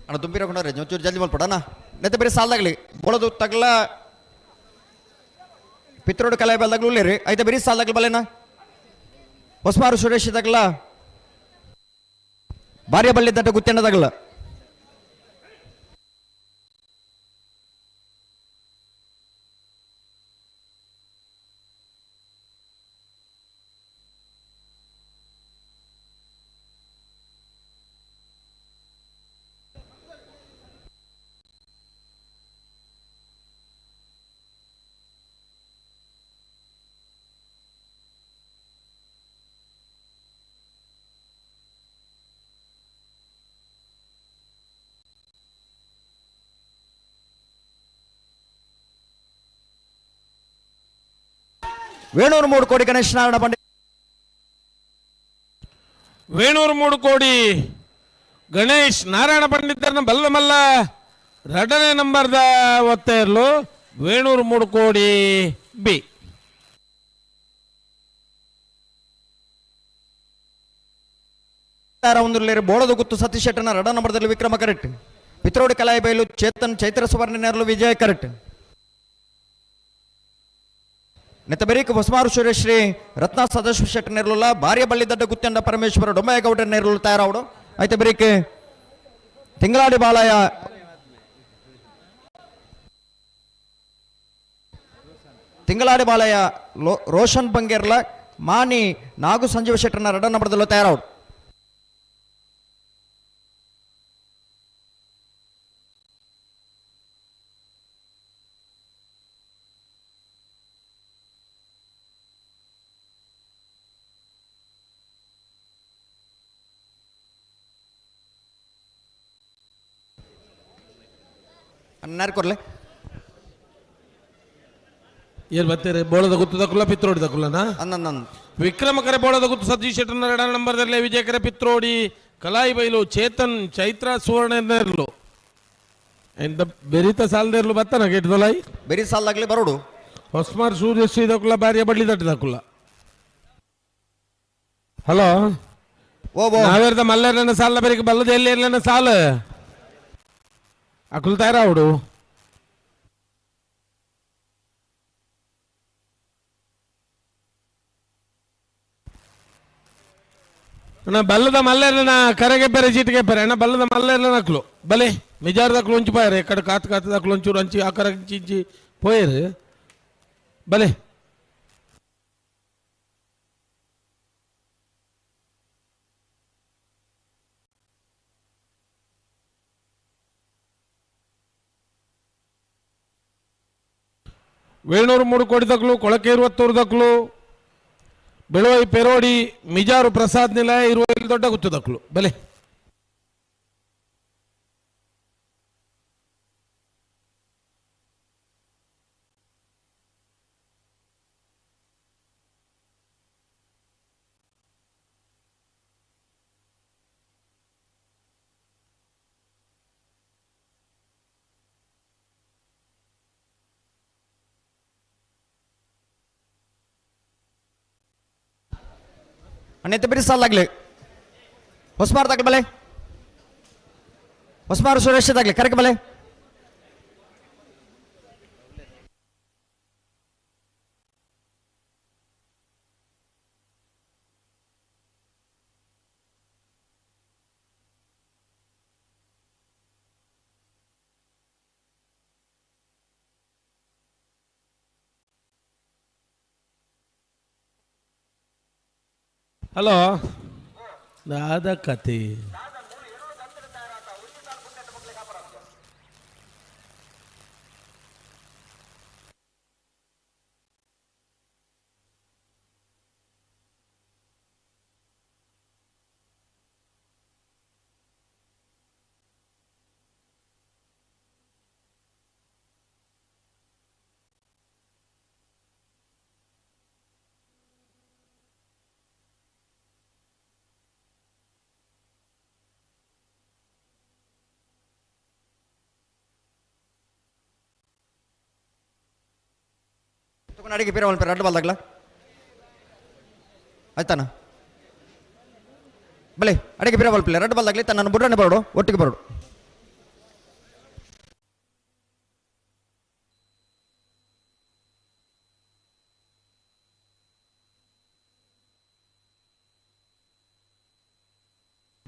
ಅಣ್ಣ ತುಂಬಿರೋ ಕೊಂಡ್ರೆ ಒಂಚೂರು ಜಲ್ದಿ ಮಲ್ಪಡಣ ನೆತ್ತ ಬೇರೆ ಸಾಲದಾಗಲಿ ಬೋಳದು ತಗ್ಲ ಪಿತ್ರೋಡು ಕಲೆ ಬೆಲ್ದಾಗ್ಲೂ ಉಳ್ಳೇರಿ ಐತೆ ಬೇರೆ ಸಾಲದಾಗ್ಲಿ ಬಲ್ಲೇನ ಹೊಸಮಾರು ಸುರೇಶ್ ತಗ್ಲ ಭಾರ್ಯ ಬಳ್ಳಿ ದಟ್ಟ ಗುತ್ತೆಣ್ಣದಾಗಲ್ಲ ವೇಣೂರು 3 ಕೋಟಿ ಗಣೇಶ್ ನಾರಾಯಣ ಪಂಡಿತ್ ವೇಣೂರು 3 ಕೋಟಿ ಗಣೇಶ್ ನಾರಾಯಣ ಪಂಡಿತರನ್ನ ಬಲ್ಲ ಮಲ್ಲ ಎರಡನೇ ನಂಬರ್ದ ಒತ್ತ ಇರಲು ವೇಣೂರು 3 ಕೋಟಿ ಬಿ ಬೋಳದ ಗುತ್ತು ಸತೀಶ್ ಶೆಟ್ಟನ ಎರಡ ನಂಬರ್ದಲ್ಲಿ ವಿಕ್ರಮ ಕರೆಕ್ಟ್ ಪಿತ್ರೋಡಿ ಕಲಾಯಿಬೈಲು ಚೇತನ್ ಚೈತ್ರ ಸುವರ್ಣ ನೆರಳು ವಿಜಯ ಕರೆಕ್ಟ್ ನೆತ್ತಬೆರೀಕ್ ಹೊಸಮಾರು ಸುರೇಶ್ರೀ ರತ್ನ ಸದಸ್ಯ ಶೆಟ್ಟಿ ನೆರಳುಲ್ಲ ಭಾರ್ಯ ಬಳ್ಳಿದಡ್ಡ ಗುತ್ತಂಡ ಪರಮೇಶ್ವರ ಡೊಮ್ಮಯ್ಯಗೌಡ ನೆರಳು ತಯಾರಾವಡು ಐತೆ ಬರೀಕ್ ತಿಂಗಳಾಡಿ ಬಾಲಯ ತಿಂಗಳಾಡಿ ಬಾಲಯ ರೋಷನ್ ಬಂಗೇರ್ಲ ಮಾನಿ ನಾಗು ಸಂಜೀವ ಶೆಟ್ಟರ್ನ ಎರಡ ನಂಬರ್ದಲ್ಲೂ ತಯಾರಾವಡು. ಅನ್ನಾರು ಕೊರ್ಲೆ ಏನ್ ಬರ್ತೀರಿ ಬೋಳದ ಗುತ್ತು ದಕ್ಕುಲ ಪಿತ್ರೋಡಿ ದಕ್ಕುಲನಾ? ಅಂದ ವಿಕ್ರಮ ಕರೆ ಬೋಳದ ಗುತ್ತು ಸತೀಶ್ ಶೆಟ್ಟರ್ ಎರಡನೇ ನಂಬರ್ದಲ್ಲಿ ವಿಜಯಕರೆ ಪಿತ್ರೋಡಿ ಕಲಾಯಿ ಬೈಲು ಚೇತನ್ ಚೈತ್ರ ಸುವರ್ಣ ಇರ್ಲು ಎಂತ ಬೆರಿತ ಸಾಲದಿರ್ಲು ಬತ್ತನ ಗೆಟ್ದೊಲಾಯಿ ಬೆರಿ ಸಾಲದಾಗ್ಲಿ ಬರೋಡು. ಹೊಸ್ಮಾರ್ ಸೂರ್ಯಶ್ರೀ ದಕ್ಕುಲ ಬಾರಿಯ ಬಳ್ಳಿ ತಟ್ಟಿ ದಕ್ಕುಲ. ಹಲೋ ಓ ಬೋ ನಾವೇರ್ದ ಮಲ್ಲೇರ್ನ ಸಾಲ ಬೆರಿಕೆ ಬಲ್ಲದ ಎಲ್ಲಿ ಇರ್ಲನ ಸಾಲ ಅಕುಲ್ ತಯಾರಾవుಡು. ಅಣ್ಣ ಬಲ್ಲದ ಮಲ್ಲೇರ್ನ ಕರೆಗೆ ಬೇರೆ ಚೀಟಿಗೆ ಬೇರೆ ಅಣ್ಣ ಬಲ್ಲದ ಮಲ್ಲೇರ್ನ ನಕ್ಲು ಬಲೆ ಮಿಜಾರ್ ದಕ್ಲು ಒಂಚು ಪಾಯರು ಎಕ್ಕಡ ಕಾತ್ ಕಾತ್ ದಕ್ಲು ಒಂಚೂರು ಅಂಚಿ ಆ ಕರ ಇಂಚಿ ಪೋಯರು ಬಲೆ. ವೇಣೂರು 3 ಕೋಟಿ ದಕ್ಲು ಕೊಳಕೆ 21 ದಕ್ಲು ಬೆಳುವೈ ಪೆರೋಡಿ ಮಿಜಾರು ಪ್ರಸಾದ್ ನಿಲಯ ಇರುವ ದೊಡ್ಡ ಗುತ್ತು ದಕ್ಲು ಬಲೆ. ಅಣ್ಣೆತ್ತ ಬಿಡಿ ಸಾಲಾಗ್ಲಿ ಹೊಸ್ಮಾರ್ ದಾಖಲೆ ಬಲೆ ಹೊಸ್ಮಾರು ಸುರೇಶ್ ದಾಖಲೆ ಕರೆಕ್ ಬಲೆ. ಹಲೋ ದಾದ ಕತೆ ಅಡಿಗೆ ಪೀರ ಒಂದು ರಡ್ಡು ಬಾಲ್ದಾಗ್ಲ ಆಯ್ತಾನ ಬಲೆ ಅಡಿಗೆ ಪೀರ ಬಲ್ಪಿಲ್ಲ ರಡ್ಡು ಬಾಲ್ದಾಗ್ಲಿ ತನ್ನ ಬುಡ್ರನೆ ಬರೋಡು ಒಟ್ಟಿಗೆ ಬರೋಡು.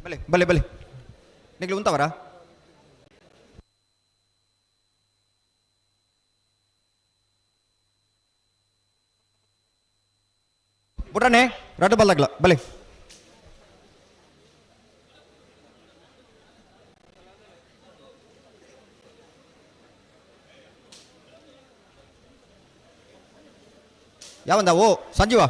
ಬಲೆ ಬಲೆ ಬಲೆ ನಿಗ್ಲು ಉಂತವರಾ? ಬುಡ್ರನೆ ರಡ್ಡು ಬಲ್ಲಾಗ್ಲ ಬಲೆ. ಯಾವಂದ ಓ ಸಂಜೀವ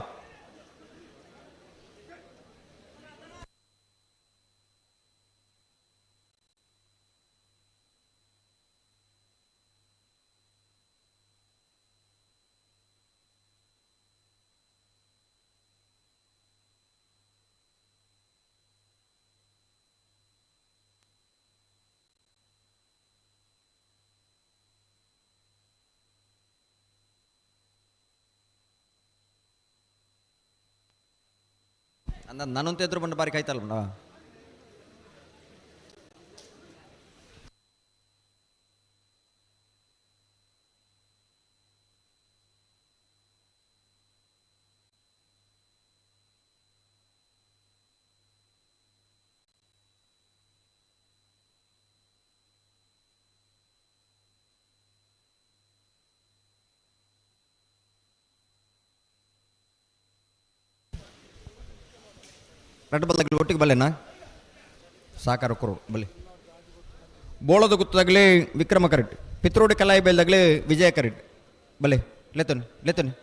ಅಂದ ನಾನಂತ ಎದುರು ಬಂದು ಬಾರಿ ಕಾಯ್ತಲ್ಲ. ರಡ್ಡು ಬಲ್ದಾಗಲಿ ಒಟ್ಟಿಗೆ ಬಲ್ಲೆನಾ ಸಾಕಾರ ಕೊರು ಬಲ್ಲೆ. ಬೋಳದ ಗುತ್ತದಾಗಲಿ ವಿಕ್ರಮ ಕರೆಕ್ಟ್, ಪಿತ್ರೋಡಿ ಕಲಾಯಿ ಬೇಲ್ದಾಗಲಿ ವಿಜಯ ಕರೆಕ್ಟ್. ಬಲ್ಲೆ ಲೆತ್ತನು ಲೆತ್ತನು.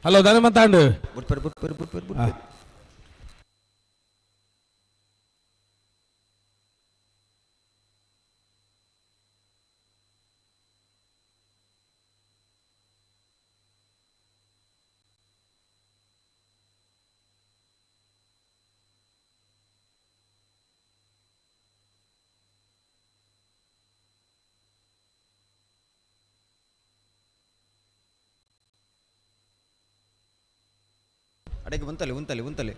ಹಲೋ ದಾನೆ ಮಾತಾಂಡು ಬುಟ್ಪರ್ ಬುಟ್ಪರ್ ಬುಟ್ಪರ್ ಬುಟ್ಪರ್ ಅಡಗೆ ಉಂತಲೆ ಉಂತಲೆ ಉಂತಲೆ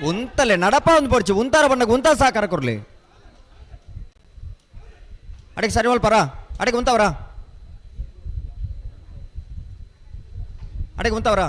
ಉಂತಲೆ ನಡಪ ಒಂದು ಪೊರ್ಚು ಉಂತಾರ ಬಣ್ಣಕ್ಕೆ ಉಂತ ಸಾಕಾರ ಕೊರ್ಲಿ ಅಡಕ್ಕೆ ಸರಿ ಪರ ಅಡಕ್ಕೆ ಉಂತವರ ಅಡಕ್ಕೆ ಉಂತವರ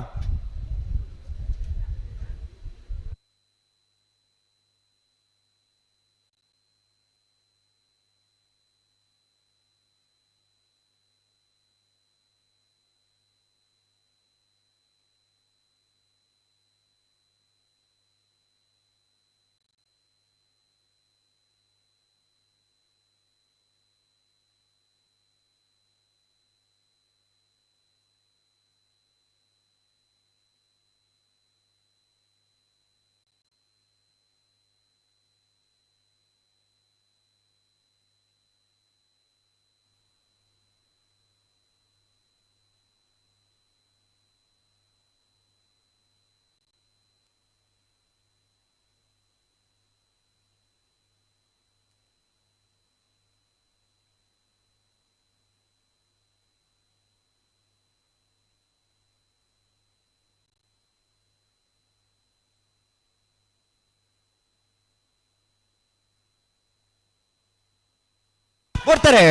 ಕೊಡ್ತಾರೆ.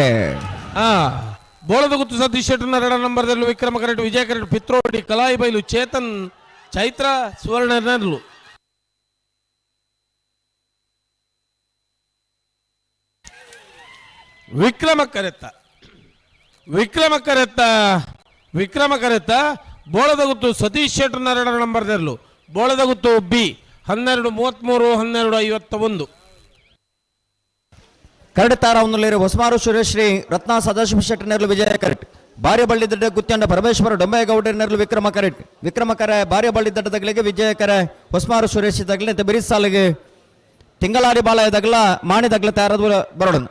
ಬೋಳದ ಗುತ್ತು ಸತೀಶ್ ಶೆಟ್ಟರ್ನ ಎರಡ ನಂಬರ್ದಲ್ಲಿ ವಿಕ್ರಮ ಕರೆಟ್, ವಿಜಯ ಕರೆಟ್, ಪಿತ್ರೋಡಿ, ಕಲಾಯಿ ಬೈಲು, ಚೇತನ್, ಚೈತ್ರ, ಸುವರ್ಣನರ್ಲು. ವಿಕ್ರಮ ಕರೆತ್ತ ವಿಕ್ರಮ ಕರೆತ್ತ ವಿಕ್ರಮ ಕರೆತ್ತ ಬೋಳದ ಗುತ್ತು ಸತೀಶ್ ಶೆಟ್ಟರ್ನ ಎರಡ ನಂಬರ್ದಲ್ಲೂ ಬೋಳದ ಗುತ್ತು ಬಿ 12 33 12 51. ಕರಡು ತಾರ ಹೊಸಮಾರು ಸುರೇಶ್ ಶ್ರೀ ರತ್ನ ಸದಾಶಿವ ಶೆಟ್ಟಿ ನೆರಳು ವಿಜಯ ಕರೆಟ್, ಭಾರ್ಯ ಬಳ್ಳಿದಡ್ಡ ಗುತ್ತಂಡ ಪರಮೇಶ್ವರ ಡೊಂಬೇಗೌಡ ನೆರಳು ವಿಕ್ರಮ ಕರೆಟ್, ವಿಕ್ರಮ ಕರೆ ಭಾರ್ಯ ಬಳ್ಳಿದಡ್ಡ ತಗಲಿಗೆ ವಿಜಯ ಕರೆ ಹೊಸಮಾರು ಸುರೇಶ್ ತಗಲಿ ಬಿರಿಸ್ ಸಾಲಿಗೆ ತಿಂಗಳಾಡಿ ಬಾಲ ತಗಲ ಮಾಣಿ ತಗಲ ತಯಾರದು ಬರೋಣ.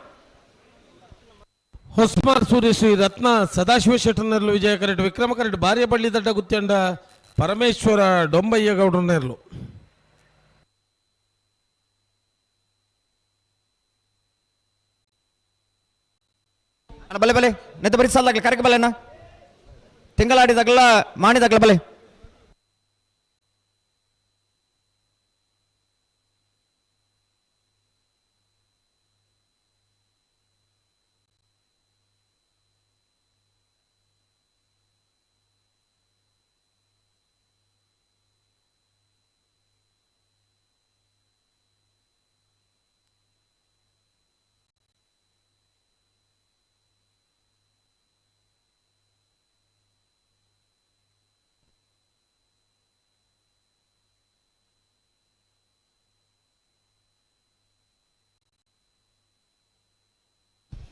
ಹೊಸಮಾರು ಸುರೇಶ್ ಶ್ರೀ ರತ್ನ ಸದಾಶಿವ ಶೆಟ್ಟಿ ನೆರಳು ವಿಜಯ ಕರೆಟ್, ವಿಕ್ರಮ ಕರೆಟ್, ಭಾರ್ಯ ಬಳ್ಳಿದಡ್ಡ ಗುತ್ತಂಡ ಪರಮೇಶ್ವರ ಡೊಂಬಯ್ಯಗೌಡರ ನೆರಳು. ಬಲೆ ಬಲೆ ನೆತ್ತ ಬರಿ ಸಾಲಾಗ್ಲಿ ಕರೆಕ್ ಬಲೆನಾ ತಿಂಗಳಾಡಿದಾಗಲ ಮಾಡಿದಾಗಲ ಬಲೆ.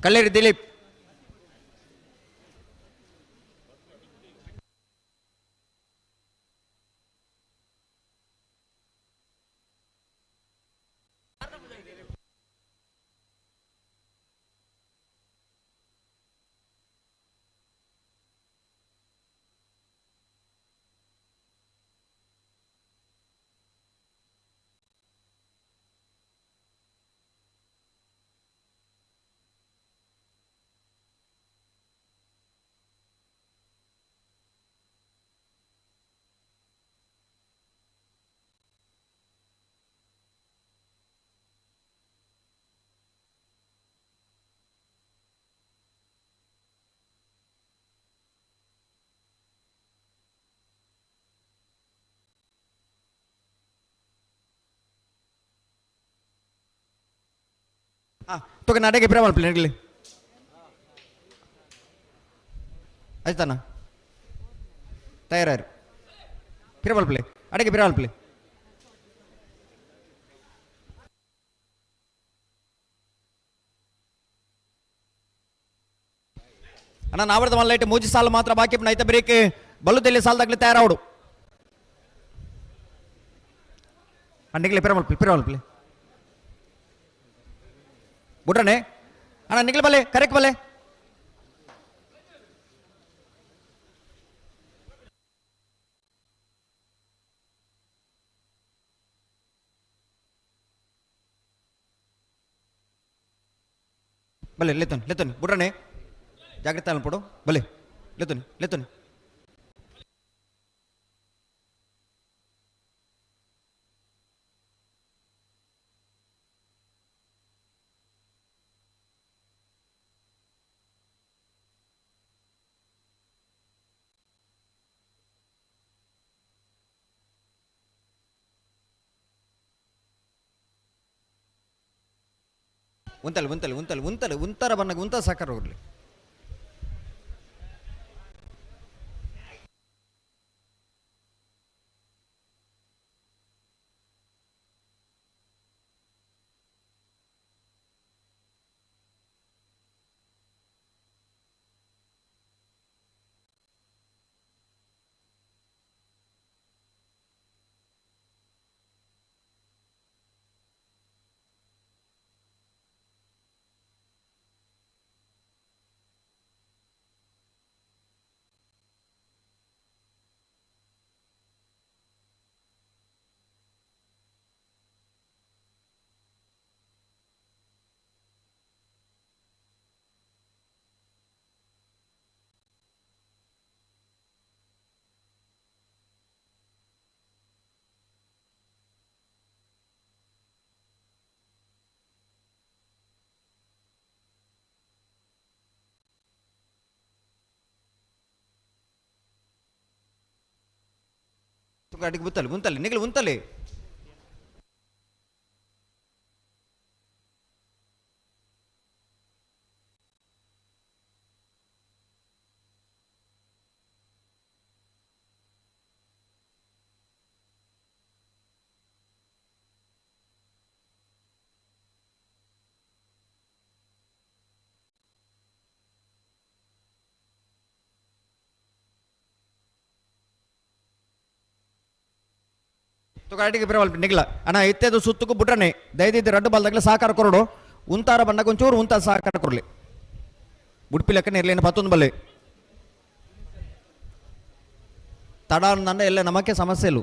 ಕಲ್ಲೇರಿ ದಿಲೀಪ್. ತೋಕ ನಡೆಗೆ ಪಿರ ಮಲ್ಪಲೆ ನಡಲಿ ಆಯ್ತಾನ ತಯಾರಾರು ಪಿರ ಮಲ್ಪಲೆ ಅಡಗೆ ಪಿರ ಮಲ್ಪಲೆ ಅಣ್ಣ ನಾವರ್ದ ಮಲ್ಲೈಟ್ ಮೂಜಿ ಸಾಲು ಮಾತ್ರ ಬಾಕಿ ಐತ ಬ್ರೇಕ್ ಬಲ್ಲು ತೆಲ್ಲಿ ಸಾಲದಾಗ್ಲಿ ತಯಾರಾವಡು ನಿಗ್ಲಿ ಪಿರ ಮಲ್ಪಲೆ ಪಿರ ಮಲ್ಪಲೆ ಬುಡ್ರನೆ ಅಣ್ಣ ನಿಗ್ಲಿ ಬಲೆ ಕರೆಕ್ಟ್ ಬಲೆ ಬಲೆ ಲೆತ್ತನ್ ಲೆತ್ತನ್ ಬುಡ್ರನೆ ಜಾಗ್ರತೆ ಅನ್ಪಡು ಬಲೆ ಲೆತ್ತನ್ ಲೆತ್ತನ್ ಉಂತಲೆ ಉಂತಲೆ ಉಂತಲೆ ಉಂತಲೆ ಉಂತರ ಬನ್ನಾಗ ಉಂತ ಸಾಕಾರ ಹೋಗ್ಲಿ ಅಡಿಗೆ ಬುತ್ತಲೆ ಉಂತಲೆ ನಿಗಲು ಉಂತಲೆ ಅಡಿಗೆ ಬಿರವಲ್ಪ ನಿಗ್ಲ ಅಣ್ಣ ಇತ್ತೆದು ಸುತ್ತಕ್ಕೂ ಬುಡ್ರನೆ ದಯದಿದ್ದು ರಡ್ಡು ಬಾಲ್ದಾಗಲೇ ಸಹಕಾರ ಕೊರಡು ಉಂತಾರ ಬಣ್ಣಕ್ಕೆ ಒಂಚೂರು ಉಂತ ಸಹಕಾರ ಕೊರಲಿ ಬುಡ್ಪಿ ಲೆಕ್ಕನೆ ಇರಲಿ ಪತ್ತೊಂದು ಬಲ್ಲೆ ತಡ ನನ್ನ ಎಲ್ಲ ನಮಕ್ಕೆ ಸಮಸ್ಯೆ ಇಲ್ಲ.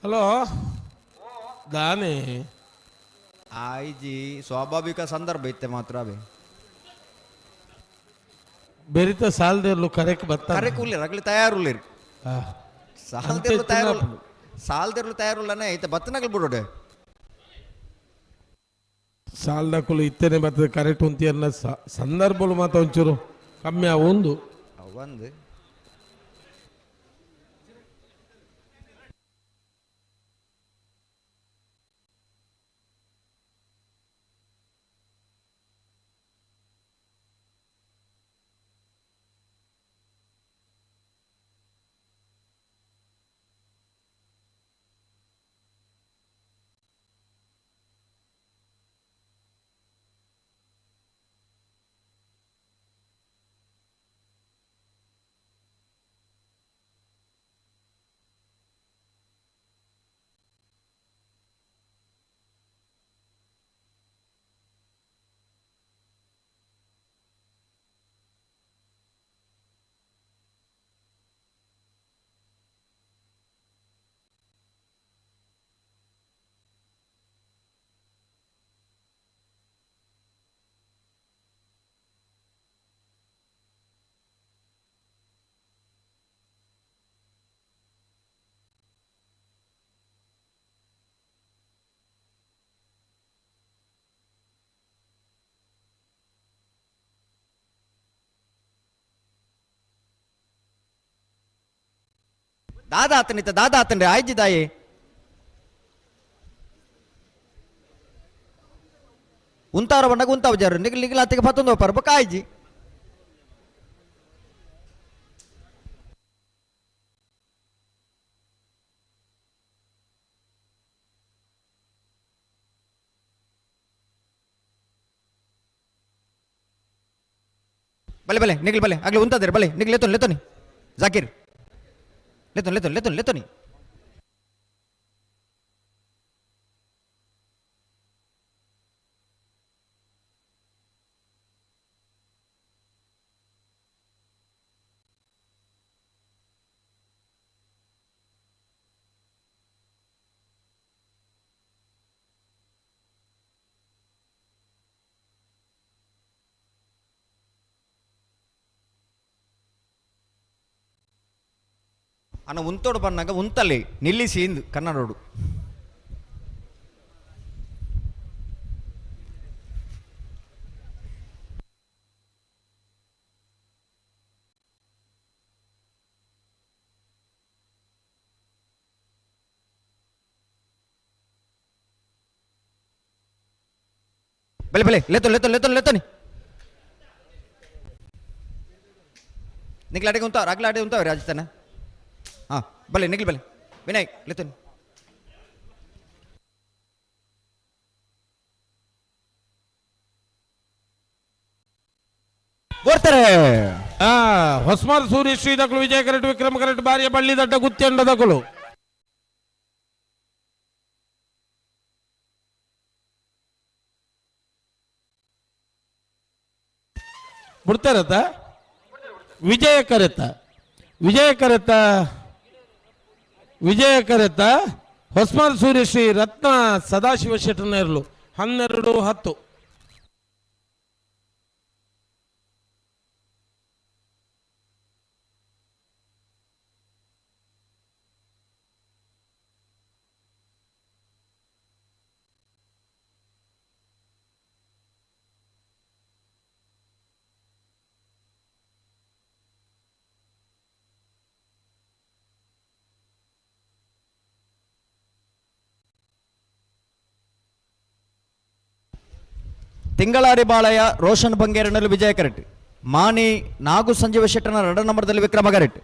Hello ದಾನೆ ಆಯ್ಜಿ ಸ್ವಾಭಾವಿಕ ಸಂದರ್ಭ ಇತ್ತೆ ಮಾತ್ರ ಅವೇ ಬೆರಿತ ಸಾಲದೇರ್ಲು ಕರೆಕ್ ಬತ್ತ ಕರೆಕ್ ಉಲ್ಲೇರು ಅಗಲಿ ತಯಾರುಲ್ಲೇರು ಸಾಲ್ದೇರ್ಲು ತಯಾರು ಸಾಲ್ದೇರ್ಲು ತಯಾರುಲ್ಲನೆ ಐತೆ ಬತ್ತನಗಲ್ ಬಿಡೋಡೆ ಸಾಲ್ದಕುಲು ಇತ್ತನೆ ಬರ್ತದೆ ಕರೆಕ್ಟ್ ಉಂತಿಯನ್ನ ಸಂದರ್ಭಲು ಮಾತ ಒಂಚೂರು ಕಮ್ಮಿ ಒಂದು ಒಂದು ದಾದಾ ಆತನಿತ್ತ ದಾದಾ ಆತನ್ರಿ ಆಯ್ಜಿ ದಾಯಿ ಉಂತಾರ ಬಂಡಾಗ ಉಂತಾವ ಜಾರು ನಿಗ್ಲು ನಿಗ್ಲು ಆತಿಗೆ ಪತ್ತೊಂದು ಹೋಪಾರ ಬೊಕ್ಕ ಆಯ್ಜಿ ಬಲೆ ಬಲೆ ನಿಗ್ಲು ಬಲೆ ಆಗ್ಲಿ ಉಂತಾದಿರಿ ಬಲೆ ನಿಗ್ಲು ಲೆತ್ತೋನಿ ಲೆತ್ತೋನಿ ಜಾಕೀರ್ ಲೆತ್ತೋನಿ ಲೆತ್ತೋನಿ ಲೆತ್ತೋನಿ ಲೆತ್ತೋನಿ ಅನ್ನ ಉಂತೋಡು ಬನ್ನಾಗ ಉಂತಲ್ಲಿ ನಿಲ್ಲಿಸಿ ಇಂದು ಕನ್ನಡೋಡು ಬಲೆ ಬಲೆ ಲೆತ್ತೋ ಲೆತ್ತೋ ಲೆತ್ತೋ ಲೆತ್ತೋನಿ ನಿಗ್ಲಾಟಿಗೆ ಉಂತಾವ ರಾಗ್ಲಾಟೆ ಉಂತಾವ ರಾಜಸ್ಥಾನ. ಹಾಂ ಬಲೆ ನಿಗ್ಲು ಬಲೆ ವಿನಾಯಕ್ ಲೆತ್ತೋನಿ. ಬರ್ತಾರೆ. ಹೊಸ್ಮಾರ್ ಸೂರ್ಯ ಶ್ರೀ ದಕ್ಕಲು ವಿಜಯ ಕರೆಕ್ಟ್ ವಿಕ್ರಮ ಕರೆಕ್ಟ್ ಬಾರಿಯ ಬಳ್ಳಿ ದಡ್ಡ ಗುತ್ತಿ ದಕ್ಕಲು. ಬಿಡ್ತಾರತ್ತ ವಿಜಯ ಕರೆತ ವಿಜಯ ಕರೆತ ವಿಜಯ ಕರೆತ ಹೊಸ್ಮಾರ್ ಸೂರ್ಯಶ್ರೀ ರತ್ನ ಸದಾಶಿವ ಶೆಟ್ಟನೇರ್ಲು 12-10. ತಿಂಗಳಾರಿ ಬಾಳಯ್ಯ ರೋಷನ್ ಬಂಗೇರನಲ್ಲಿ ವಿಜಯ ಕರೆಟ್ ಮಾನಿ ನಾಗು ಸಂಜೀವ ಶೆಟ್ಟನ 2 ನಂಬರ್ದಲ್ಲಿ ವಿಕ್ರಮ ಕರೆಟ್.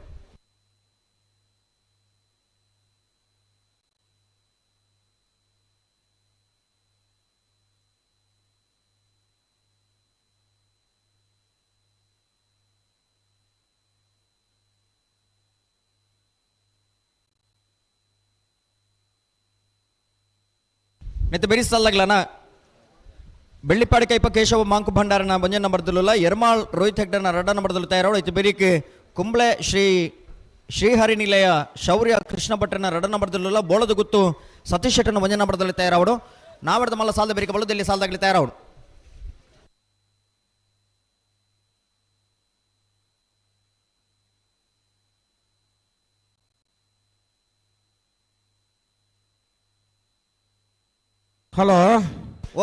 ನೆತ್ತ ಬೆರಿಸಲ್ಲಾಗ್ಲನ ಬೆಳ್ಳಿಪಾಡಿ ಕೈಪ ಕೇಶವ ಮಾಂಕು ಭಂಡಾರನ ಒಂಜ ನಂಬರ್ದಲ್ಲ ಎರ್ಮಾಳ್ ರೋಹಿತ್ ಹೆಗ್ಡನ 2 ನಂಬರ್ದಲ್ಲಿ ತಯಾರೋಳು. ಇತ್ತು ಬೆರಿಕ್ ಕುಂಬ್ಳೆ ಶ್ರೀ Srihari ನಿಲಯ ಶೌರ್ಯ ಕೃಷ್ಣ ಭಟ್ರನ ರಡ ನಂಬರ್ದಲ್ಲ ಬೋಳದ ಗುತ್ತು ಸತೀಶ್ ಶೆಟ್ಟನ ಒಂಜ ನಂಬರ್ದಲ್ಲಿ ತಯಾರಾವಡು. ನಾವಡ್ದ ಮಲ್ಲ ಸಾಲದ ಬೇರಿಕೆ ಬಲದಲ್ಲಿ ಸಾಲದಾಗಲಿ ತಯಾರಾವಡು. ಹಲೋ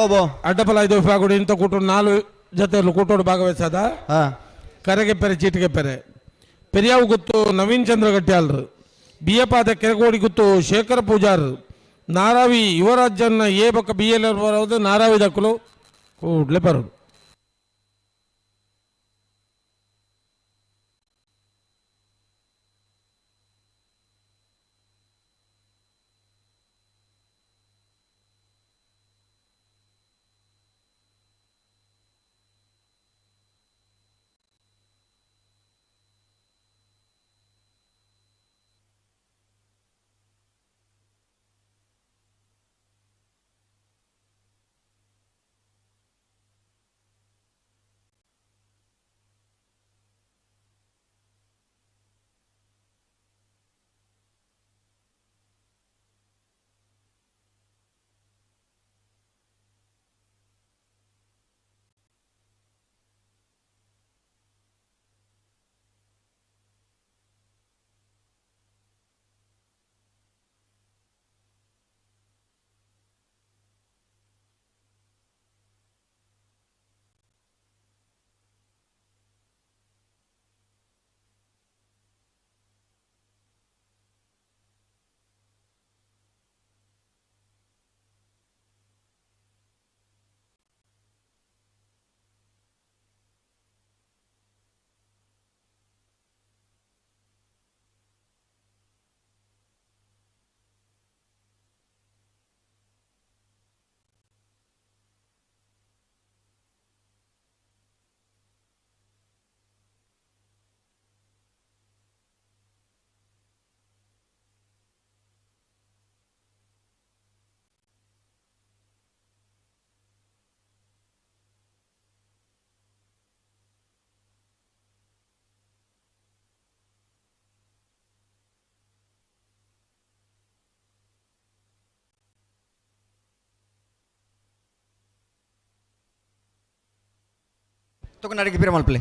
ಓಬೋ ಅಡ್ಡಪಲ ಐದು ವಿಭಾಗಡು ಇಂಥ ಕೂಟ 4 ಜೊತೆಯಲ್ಲಿ ಕೂಟೋಡು ಭಾಗವಹಿಸದ ಕರೆಗೆ ಪೆರೆ ಚೀಟಿಗೆ ಪೆರೆ ಪೆರಿಯಾವು ಗುತ್ತು ನವೀನ್ ಚಂದ್ರ ಗಟ್ಟಿಯಾಲ್ರು, ಬಿಯಪಾದ ಕೆರಗೋಡಿ ಗುತ್ತು ಶೇಖರ ಪೂಜಾರ್, ನಾರಾವಿ ಯುವರಾಜನ್ನ ಎ ಬೊಕ್ಕ ಬಿ ಎಲ್ ಬರೋದು ನಾರಾವಿ ದಕ್ಕಲು ಕೂಡ್ಲೆ ಬರೋದು. ತಗೊಂಡು ಪಿರ ಮಲ್ಪಲೆ.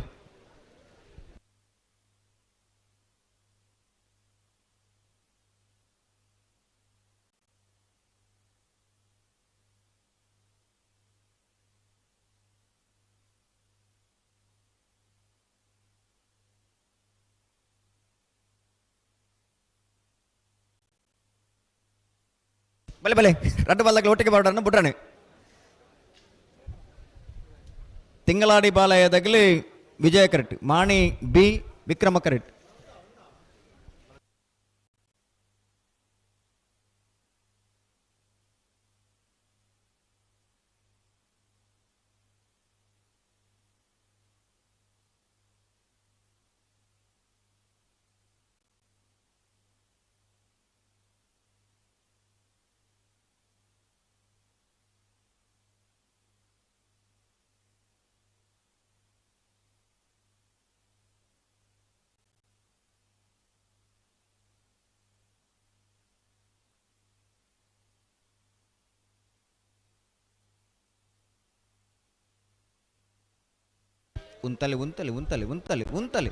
ಬಲೆ ಬಲೆ ರಡ್ಡು ಬಲ್ಲಕ್ಕೆ ಒಟ್ಟಿಗೆ ಬರೋಡನ್ನು ಬುಡ್ರಾಣೆ. ತಿಂಗಳಾಡಿ ಬಾಲಯದಾಗಲಿ ವಿಜಯ ಕರೆಕ್ಟ್, ಮಾಣಿ ಬಿ ವಿಕ್ರಮ ಕರೆಕ್ಟ್. ಉಂತಲೆ ಉಂತಲೆ ಉಂತಲೆ ಉಂತಲೆ ಉಂತಲೆ.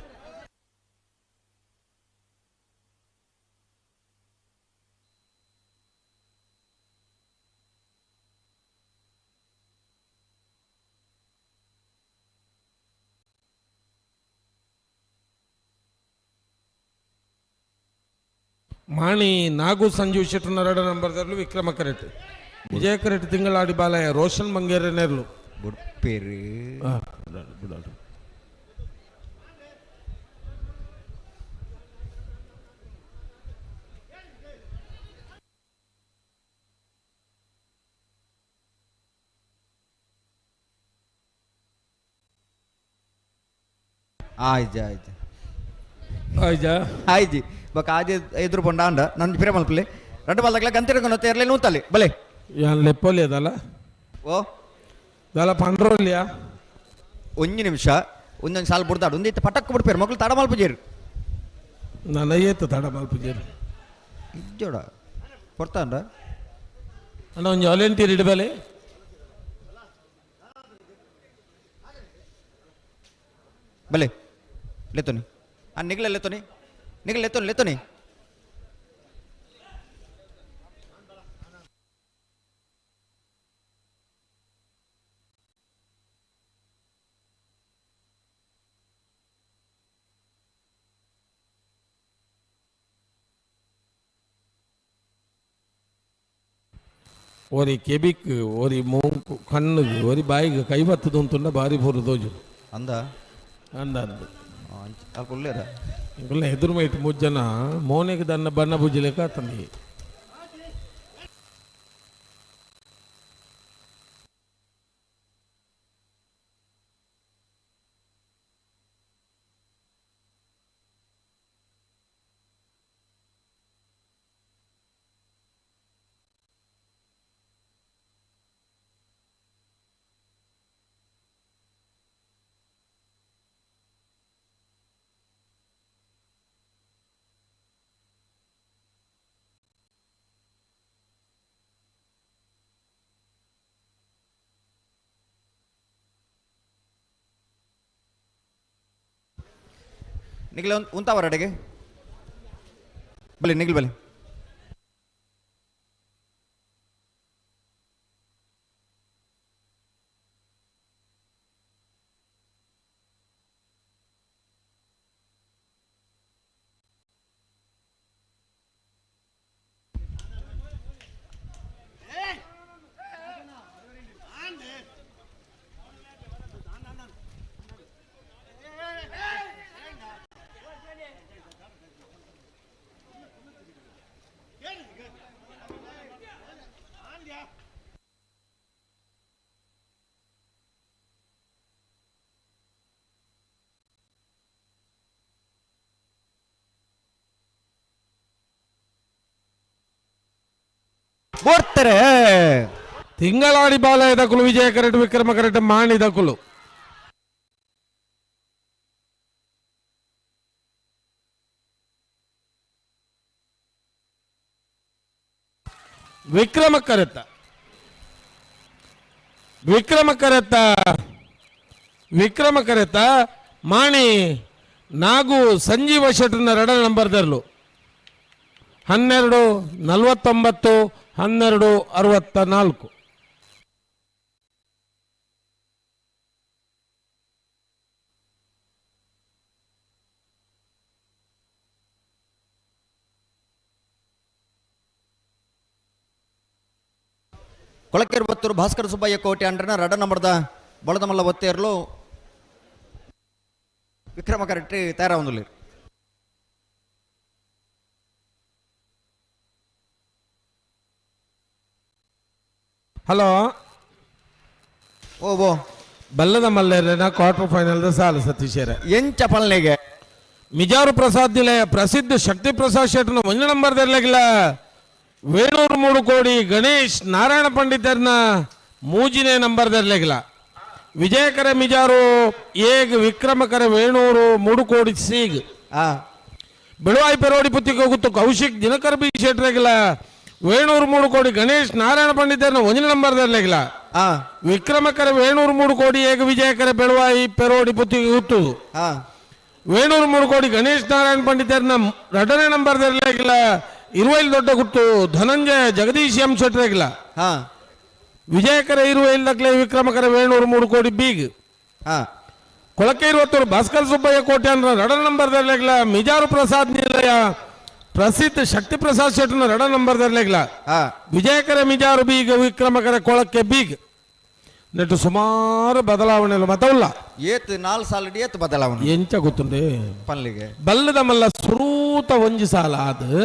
ಮಾಣಿ ನಾಗು ಸಂಜೀವ್ ಶೆಟ್ಟರ್ ನರಡ ನಂಬರ್ದಲ್ಲೂ ವಿಕ್ರಮ ಕರೆಟ್, ವಿಜಯ ಕರೆಟ್ ತಿಂಗಳಾಡಿ ಬಾಲಯ್ಯ ರೋಷನ್ ಮಂಗೇರ ನೆರ್ಲು ಬುಡ್ಪೇರು. ಆಯ್ತು ಆಯ್ತು ಆಯ್ತಾ ಆಯ್ತು ಬೊಕ ಆಜೆ ಎದುರು ಪೊಂಡ ಅಂಡ ನನ್ನ ಪಿರ ಮಲ್ಪಲೆ ರಡ್ಡು ಬಲ್ದಾಗ್ಲ ಗಂತಿರಕೊಂಡು ತೇರ್ಲೆ ನೂತಲ್ಲಿ ಬಲೆ ಯಾನ್ ಲೆಪ್ಪೊಲಿ ಅದಲ್ಲ ಓ ದಾಲ ಪಂಡ್ರೋಲಿಯಾ ಒಂಜಿ ನಿಮಿಷ ಒಂದೊಂದು ಸಾಲು ಬುಡ್ದಾಡು ಒಂದಿತ್ತು ಪಟಕ್ ಬಿಡ್ಪೇರು ಮಕ್ಕಳು ತಡ ಮಲ್ಪುಜೇರು. ನಾನು ಏತು ತಡ ಮಲ್ಪುಜೇರು ಇಜ್ಜೋಡ ಪೊರ್ತಾಂಡ ಅಣ್ಣ ಒಂಜಿ ವಾಲಂಟಿಯರ್ ಇಡಬಲೆ ಬಲೆ ಲೆತ್ತೋನಿ ಆ ನಿಗ್ಲ ಲೆತ್ತೋನಿ ನಿಗ್ಲ ಲೆತ್ತೋನಿ ಲೆತ್ತೋನಿ ಒರಿ ಕೆಬಿಕ್ ಒರಿ ಮೂಂಕು ಕಣ್ಣುಗ್ ಒರಿ ಬಾಯಿಗೆ ಕೈ ಬತ್ತದ ಉಂತುಂಡ ಬಾರಿ ಪೂರ ತೋಜು ಅಂದ ಅಂದ ಅಂದ ಅಲ್ಪ ಉಲ್ಲೇರ ಇಂಕುಲ್ನ ಎದುರು ಮೈಟ್ ಮೂರು ಜನ ಮೋನೆಗೆ ದನ್ನ ಬಣ್ಣ ಬುಜ್ಜಲೇಕ ಆತಂದಿ ನಿಗ್ಲ ಉಂತಾವರ ಅಡೆಗೆ ಬಲೆ ನಿಗ್ಲ ಬಲೆ ಬೋರ್ತಾರೆ ತಿಂಗಳಾಡಿ ಬಾಲಯದ ಕುಲು ವಿಜಯ ಕರೆಟ್ ವಿಕ್ರಮ ಕರೆಟ್ ಮಾಣಿದ ಕುಲು ವಿಕ್ರಮ ಕರೆತ ವಿಕ್ರಮ ಕರೆತ ವಿಕ್ರಮ ಕರೆತ ಮಾಣಿ ನಾಗು ಸಂಜೀವ ಶೆಟ್ಟರ್ನ ರಡ ನಂಬರ್ದರ್ಲು 12 49 12 64. ಕೊಳಕೇರು ಬತ್ತೂರು ಭಾಸ್ಕರ ಸುಬ್ಬಯ್ಯ ಕೋಟೆ ಅಂಡ್ರನ ರಡ ನಂಬರ್ದ ಬಳದಮಲ್ಲ ಒತ್ತೇರ್ಲು ವಿಕ್ರಮ ಕರೆಕ್ಟ್ ತಯಾರಾವೊಂದುಲ್ಲೇರು. ಹಲೋ ಓ ಬೋ ಬಲ್ಲದ ಮಲ್ಲೇರನ ಕ್ವಾರ್ಟರ್ ಫೈನಲ್ ಸಾಲು ಸತೀಶರ ಎಂಚ ಪಲ್ಲೆಗೆ ಮಿಜಾರು ಪ್ರಸಾದ್ ನಿಲಯ ಪ್ರಸಿದ್ಧ ಶಕ್ತಿ ಪ್ರಸಾದ್ ಶೆಟ್ಟರ್ನ ಒಂದು ನಂಬರ್ ದರ್ಲಗಿಲ್ಲ ವೇಣೂರು 3 ಕೋಡಿ ಗಣೇಶ್ ನಾರಾಯಣ ಪಂಡಿತರ್ನ ಮೂಜಿನೇ ನಂಬರ್ ದರ್ಲಗಿಲ್ಲ ವಿಜಯಕರ ಮಿಜಾರು ಏಗ್ ವಿಕ್ರಮಕರ ವೇಣೂರು 3 ಕೋಡಿ ಸೀಗ್ ಬೆಳುವಾಯಿ ಪೆರೋಡಿ ಪುತ್ತಿಗೆ ಗೊತ್ತು ಕೌಶಿಕ್ ದಿನಕರ್ ಬಿ ಶೆಟ್ರಾಗಿಲ್ಲ ವೇಣೂರು 3 ಕೋಡಿ ಗಣೇಶ್ ನಾರಾಯಣ ಪಂಡಿತರ್ನ ಒಂದು ನಂಬರ್ ದರ್ಲಗಿಲ್ಲ ವಿಕ್ರಮಕರ ವೇಣೂರು 3 ಕೋಡಿ ಏಗ ವಿಜಯಕರ ಬೆಳುವಾಯಿ ಪೆರೋಡಿ ಪುತ್ತಿಗೆ ಗೊತ್ತು ವೇಣೂರು 3 ಕೋಡಿ ಗಣೇಶ್ ನಾರಾಯಣ ಪಂಡಿತರ್ನ ಎರಡನೇ ನಂಬರ್ ದರ್ಲಗಿಲ್ಲ ಇರುವೈಲ್ ದೊಡ್ಡ ಗುಟ್ಟು ಧನಂಜಯ ಜಗದೀಶ್ ಎಂ ಶೆಟ್ರಾಗಿಲ್ಲ ವಿಜಯಕರ ಇರುವೈಲ್ ದಕ್ಲೆ ವಿಕ್ರಮಕರ ವೇಣೂರು 3 ಕೋಡಿ ಬೀಗ್ ಕೊಳಕೆ ಇರುವತ್ತೂರು ಭಾಸ್ಕರ್ ಸುಬ್ಬಯ್ಯ ಕೋಟೆ ಅಂದ್ರೆ ಎರಡನೇ ನಂಬರ್ ದರ್ಲಗಿಲ್ಲ ಮಿಜಾರು ಪ್ರಸಾದ್ ನಿಲಯ ಪ್ರಸಿದ್ಧ ಶಕ್ತಿ ಪ್ರಸಾದ್ ಶೆಟ್ಟರ್ನ ಎರಡನೇ ನಂಬರ್ ದರ್ಲಗಿಲ್ಲ ವಿಜಯಕರ ಮಿಜಾರು ಬೀಗ್ ವಿಕ್ರಮಕರ ಕೊಳಕ್ಕೆ ಬೀಗ್ ನೆಟ್ಟು ಸುಮಾರು ಬದಲಾವಣೆ ಮತವಲ್ಲ ಏತ್ 4 ಸಾಲ ಏತ್ ಬದಲಾವಣೆ ಎಂಚ ಗೊತ್ತುಂಡೆ ಪನ್ಲಿಗೆ ಬಲ್ಲದ ಮಲ್ಲ ಸುರೂತ ಒಂಜಿ ಸಾಲ ಅದು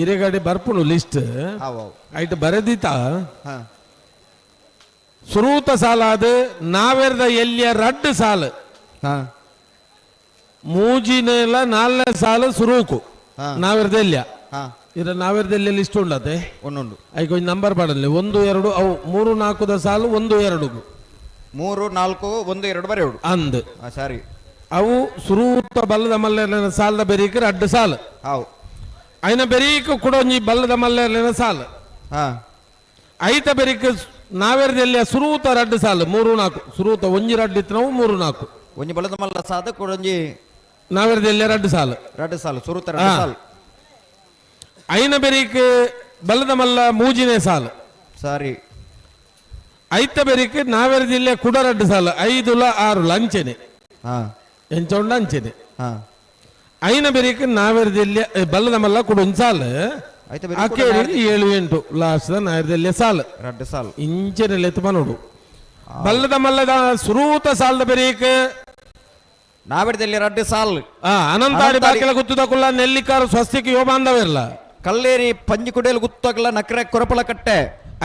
ಇರೆಗಡೆ ಬರ್ಪುಣು ಲಿಸ್ಟ್ ಐಟ್ ಬರೆದಿತ ಸುರೂತ ಸಾಲ ಅದು ನಾವೆರ್ದ ಎಲ್ಲಿಯ ರಡ್ಡು ಸಾಲ ಮೂಜಿನೆಲ್ಲ 4 ಸಾಲ ಸುರೂಕು ನಾವೆರ್ದ ಎಲ್ಲಿಯ ಇರ ನಾವೆರ್ದ ಎಲ್ಲಿಯ ಲಿಸ್ಟ್ ಉಂಡತೆ ಒಂದೊಂದು ಐಕ್ ಒಂಜಿ ನಂಬರ್ ಪಾಡಲ್ಲಿ 1 2 ಅವು 3 4 ಸಾಲು 1 2 3 4 1 2 ಬರೆಯೋಡು ಅಂದ್ ಸರಿ ಅವು ಸುರೂತ ಬಲ್ಲದ ಮಲ್ಲೆರ್ಲೆನ ಸಾಲದ ಬೆರೀಕ್ ರಡ್ಡು ಸಾಲು. ಹಾವು. ಐನ ಬೆರೀಕ್ ಕುಡೊಂಜಿ ಬಲ್ಲದ ಮಲ್ಲೆರ್ಲೆನ ಸಾಲು. ಐತ ಬೆರೀಕ್ ನಾವೇರ್ದೆಲ್ಲಿಯ ಸುರೂತ ರಡ್ಡು ಸಾಲು 3 4 ಸುರೂತ ಒಂಜಿ ರಡ್ಡು ಇತ್ತು ನಾವು 3 4 ಒಂಜಿ ಬಲ್ಲದ ಮಲ್ಲ ಸಾದ ಕುಡೊಂಜಿ ನಾವೇರ್ದೆಲ್ಲಿಯ ರಡ್ಡು ಸಾಲು ರಡ್ಡು ಸಾಲು ಸುರೂತ ರಡ್ಡು ಸಾಲು. ಐನ ಬೆರೀಕ್ ಬಲ್ಲದ ಮಲ್ಲ ಮೂಜಿನೇ ಸಾಲು. ಸಾರಿ. ಐತ ಬೆರೀಕ್ ನಾವೇರ್ದೆಲ್ಲಿಯ ಕುಡ ರಡ್ಡು ಸಾಲು 5 6 ಅಂಚೆನೆ. ಎಂಚೊಂಡ ಅಂಚೆನೆ. ಐನ ಬೆರೀಕ್ ನಾವೇರ್ದೆಲ್ಲಿಯ ಬಲ್ಲದ ಮಲ್ಲ ಕುಡೊಂಜಿ ಸಾಲು. ಅಕ್ಕೇರಿ 7 8 ಲಾಸ್ಟ್ ನಾಯರ್ದೆಲ್ಲಿಯ ಸಾಲು ರಡ್ಡು ಸಾಲು ಇಂಚೆನೆ ಲೆತ್ತು ಬನೋಡು. ಬಲ್ಲದ ಮಲ್ಲದ ಸುರೂತ ಸಾಲದ ಬೆರೀಕ್ ನಾವೇರ್ದೆಲ್ಲಿ ರಡ್ಡು ಸಾಲು. ಅನಂತಾಡಿ ಬಾಕಿಲ ಗುತ್ತದಕುಲ್ಲ ನೆಲ್ಲಿಕಾರು ಸ್ವಸ್ತಿಗೆ ಯೋ ಬಾಂಧವಿರಲ್ಲ. ಕಲ್ಲೇರಿ ಪಂಜಿ ಕುಡಿಯಲು ಗುತ್ತಕಲ್ಲ ನಕ್ರೆ ಕೊರಪಲ ಕಟ್ಟೆ.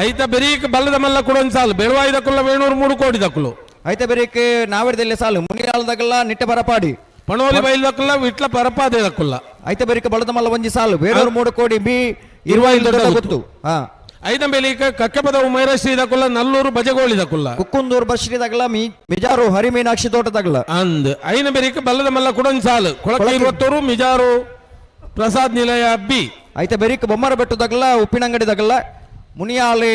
ಐತ ಬೆರೀಕ್ ಬಲ್ಲದ ಮಲ್ಲ ಕುಡೊಂಜಿ ಸಾಲು ಬೆಳವಾಯ್ದಕುಲ್ಲ ವೇಣೂರು 3 ಕೋಟಿ ದಕ್ಕುಲು. ಐತ ಬೆರೀಕ್ ನಾವೇರ್ದೆಲ್ಲಿ ಸಾಲು ಮುನಿಯಾಲದಗಲ್ಲ ನಿಟ್ಟೆ ಬರಪಾಡಿ ಪಣೋಲಿ ಬೈಲ್ದಕ್ಕಲ್ಲ ವಿಟ್ಲ ಪರಪಾದೆ ದಕ್ಕುಲ್ಲ. ಐತ ಬೆರೀಕ್ ಬಲ್ಲದ ಮಲ್ಲ ಒಂಜಿ ಸಾಲು ವೇಣೂರು 3 ಕೋಡಿ ಬಿ 25 ಗೊತ್ತು. ಐದ ಬೆಲೀಕ ಕಕ್ಕೆಪದ ಉಮೈರಶ್ರೀ ದಕ್ಕುಲ್ಲ ನಲ್ಲೂರು ಬಜಗೋಳಿ ದಕ್ಕುಲ್ಲ. ಕುಕ್ಕುಂದೂರು ಬಶ್ರೀ ದಗಲ ಮಿಜಾರು ಹರಿಮೀನಾಕ್ಷಿ ತೋಟ ದಗಲ. ಅಂದ್ ಐನ ಬೆರೀಕ್ ಬಲ್ಲದ ಮಲ್ಲ ಕುಡೊಂಜಿ ಸಾಲು ಕೊಳಕ್ಕೆ 21 ಮಿಜಾರು ಪ್ರಸಾದ್ ನಿಲಯ ಬಿ. ಐತ ಬೆರೀಕ್ ಬೊಮ್ಮರ ಬೆಟ್ಟು ದಗಲ ಉಪ್ಪಿನಂಗಡಿ ದಗಲ ಮುನಿಯಾಲಿ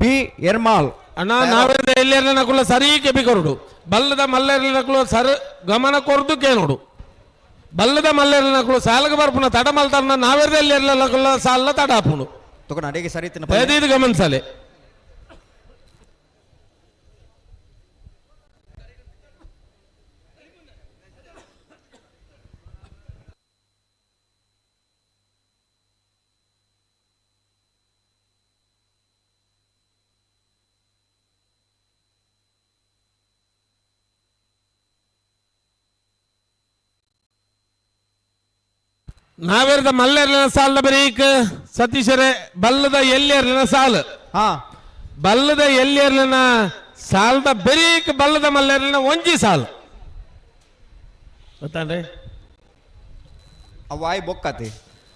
ಬಿ ಎರ್ಮಾಲ್. ಅಣ್ಣ ನಾವೇರ್ದ ಎಲ್ಲೆರ್ಲನಕುಲ್ಲ ಸರಿ ಕೆಬಿ ಕೊರಡು ಬಲ್ಲದ ಮಲ್ಲೆರ್ಲನಕುಲು ಸರ್ ಗಮನ ಕೊರ್ದು ಕೇನೋಡು. ಬಲ್ಲದ ಮಲ್ಲೆರ್ಲನಕುಲು ಸಾಲಗ ಬರ್ಪುನ ತಡ ಮಲ್ತಾರನ ನಾವೇರ್ದ ಎಲ್ಲೆರ್ಲನಕುಲ್ಲ ಸಾಲ ತಡ ಆಪುಂಡು. ತಗೊಂಡು ಅಡಿಗೆ ಸರಿ ಇದು ಗಮನಿಸಲೆ. ನಾವೇರ್ದ ಮಲ್ಲೆರ್ಲಿನ ಸಾಲದ ಬರೀಕ್ ಸತೀಶರೇ ಬಲ್ಲದ ಎಲ್ಲೆರ್ಲಿನ ಸಾಲು. ಬಲ್ಲದ ಎಲ್ಲೆರ್ಲಿನ ಸಾಲದ ಬರೀಕ್ ಬಲ್ಲದ ಮಲ್ಲೆರ್ಲಿನ ಒಂಜಿ ಸಾಲು ಗೊತ್ತಾನ್ರಿ. ವಾಯ್ ಬೊಕ್ಕತಿ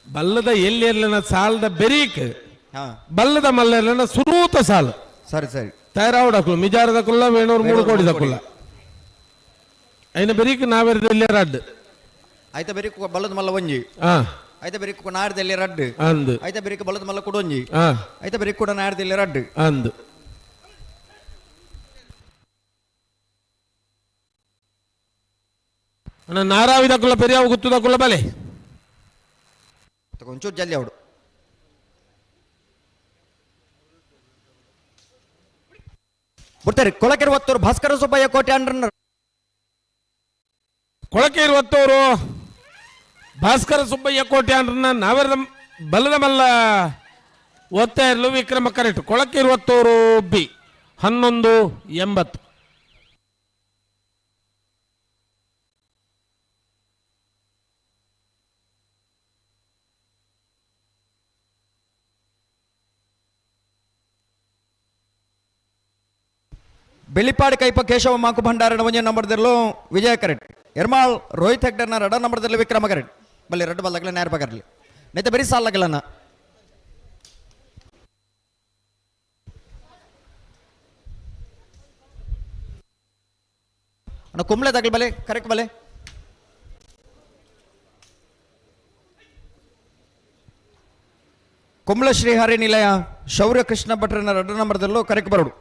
ಬಲ್ಲದ ಎಲ್ಲೆರ್ಲಿನ ಸಾಲದ ಬೆರೀಕ್ ಬಲ್ಲದ ಮಲ್ಲೆರ್ಲಿನ ಸುರೂತ ಸಾಲು. ಸರಿ ಸರಿ. ತಯಾರಾವಡಕ್ಲು ಮಿಜಾರದಕ್ಕುಲ್ಲ ವೇಣೂರು 3 ಕೋಟಿ ದಕ್ಕುಲ್ಲ. ಐನ ಬೆರೀಕ್ ನಾವೇರ್ದ ಎಲ್ಲೆರಡ್ಡು. ಐತ ಬೆರಿಕು ಬಲ್ಲದ ಮಲ್ಲ ಒಂಜಿ. ಐತ ಬೆರಿಕು ನಾಡ್ದಲ್ಲಿ ರಡ್ಡು. ಅಂದ್. ಐತ ಬೆರಿಕು ಬಲ್ಲದ ಮಲ್ಲ ಕುಡೊಂಜಿ. ಐತ ಬೆರಿಕು ಕೂಡ ನಾಡ್ದಲ್ಲಿ ರಡ್ಡು. ಅಂದ್. ಅಣ್ಣ ನಾರಾವಿದಕ್ಕುಲ್ಲ ಪೆರಿಯಾವು ಗುತ್ತದಕ್ಕುಲ್ಲ ಬಲೆ ಒಂಚೂರು ಜಲ್ದಿ ಅವಡು. ಬಿಡ್ತಾರೆ ಕೊಳಕೆರೆ ಒತ್ತೂರು ಭಾಸ್ಕರ ಸುಬ್ಬಯ್ಯ ಕೋಟೆ ಅಂಡ್ರನ್ನ. ಕೊಳಕೇರಿ ಒತ್ತೂರು ಭಾಸ್ಕರ ಸುಬ್ಬಯ್ಯ ಕೋಟೆ ಅಂಡ್ರನ್ನ ನಾವೆಲ್ಲ ಬಲ್ಲದ ಮಲ್ಲ ಒತ್ತಾ ಇರಲು Vikrama correct. Kolakeri ಒತ್ತೂರು B 11.80. ಬೆಳಿಪಾಡಿ ಕೈಪ Keshava mock ಭಂಡಾರಣ ಒಂಜಿ ನಂಬರ್ದಿರಲು ವಿಜಯ ಕರೆಕ್ಟ್. ಎರ್ಮಾಳ್ ರೋಹಿತ್ ಹೆಗ್ಡರ್ನ ರಡ ನಂಬರ್ದಲ್ಲಿ ವಿಕ್ರಮ ಕರೆಕ್ಟ್. ಬಲ್ಲಿ ರಡ್ಡು ಬಲ್ಲಗಲ ನೇರ ಬಗರ್ಲಿ ನೈತೆ ಬರೀ ಸಾಲಗಲನ. ಅಣ್ಣ ಕುಂಬ್ಳೆ ತಗಲ್ ಬಲೆ ಕರೆಕ್ಟ್ ಬಲೆ. ಕುಂಬ್ಳೆ ಶ್ರೀಹರಿ ನಿಲಯ ಶೌರ್ಯ ಕೃಷ್ಣ ಭಟ್ರನ ರಡ್ಡು ನಂಬರ್ದಲ್ಲೂ ಕರೆಕ್ಟ್ ಬರೋಡು.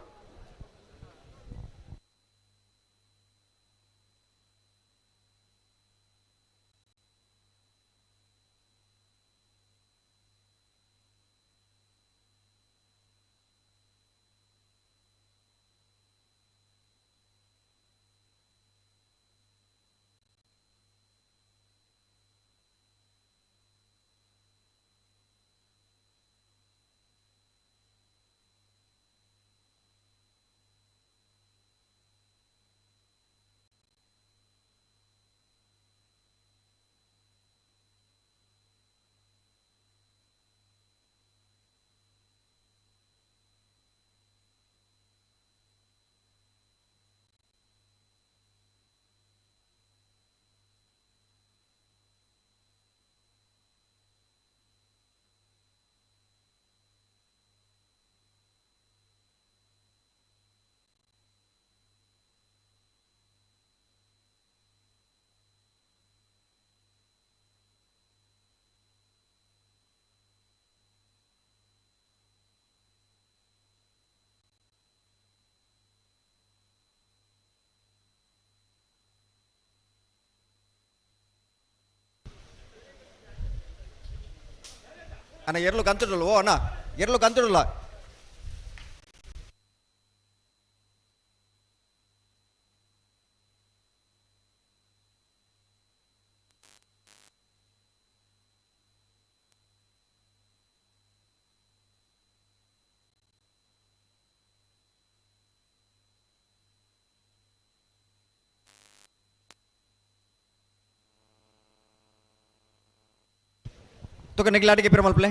ಅಣ್ಣ ಎರ್ಲು ಕಂತುಡಲ್ಲ ಓ ಅಣ್ಣ ಎರ್ಲು ಕಂತುಡಲ್ಲ ತುಕ ನಿಗ್ಲಾಟಿಗೆ ಪಿರ ಮಲ್ಪಲೆ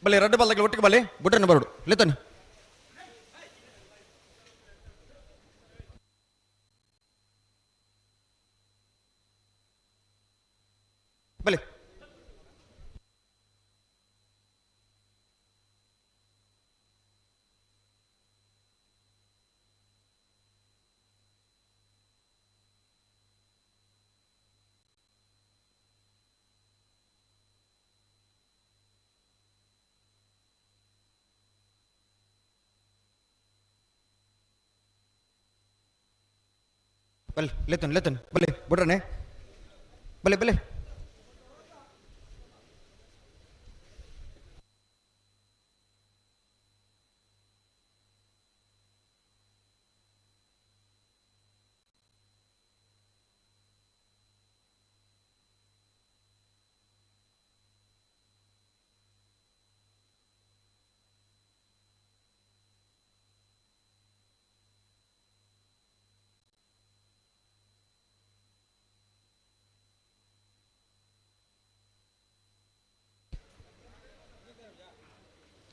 ಬಲೆ ರಡ್ಡು ಬಲ್ಲಗಳು ಒಟ್ಟಿಗೆ ಬಲೆ ಬುಟ್ಟನ್ನು ಬರೋಡು ಲೆತ್ತನು ಬಲೆ ಬಲೆ ಲೆತ್ತನು ಲೆತ್ತನು ಬಲೆ ಬುಡ್ರನೆ ಬಲೆ ಬಲೆ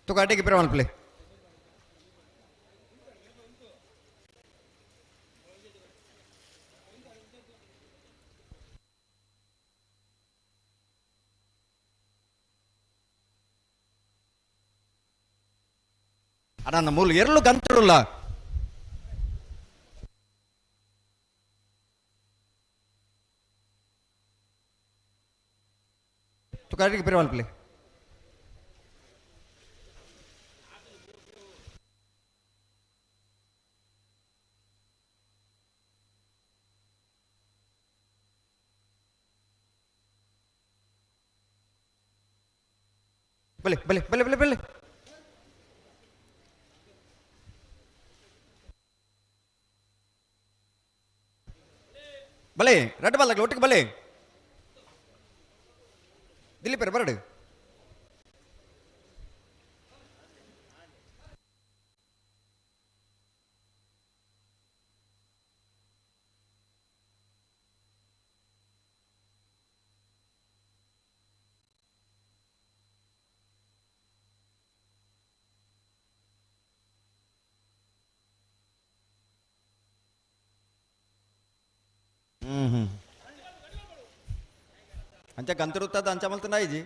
ತುಕ ಅಡ್ಡೆಗೆ ಪಿರ ಮಲ್ಪಲೆ ಅಣ್ಣ ಮೂಲು ಎರಲು ಗಂತರುಲ್ಲ ತುಕ ಅಡ್ಡೆಗೆ ಪಿರ ಮಲ್ಪಲೆ ಬಲೆ ಬಲೆ ಬಲೆ ಬಲೆ ಬಲೆ ಬಲೆ ರಡ್ಡು ಬಲ್ಲಗಳು ಒಟ್ಟಿಗೆ ಬಲೆ ದಿಲೀಪರ ಬರಡು ಅಂಚ ಗಂತರುತ್ತದ ಅಂಚ ಮಲ್ತನ ಇಜಿ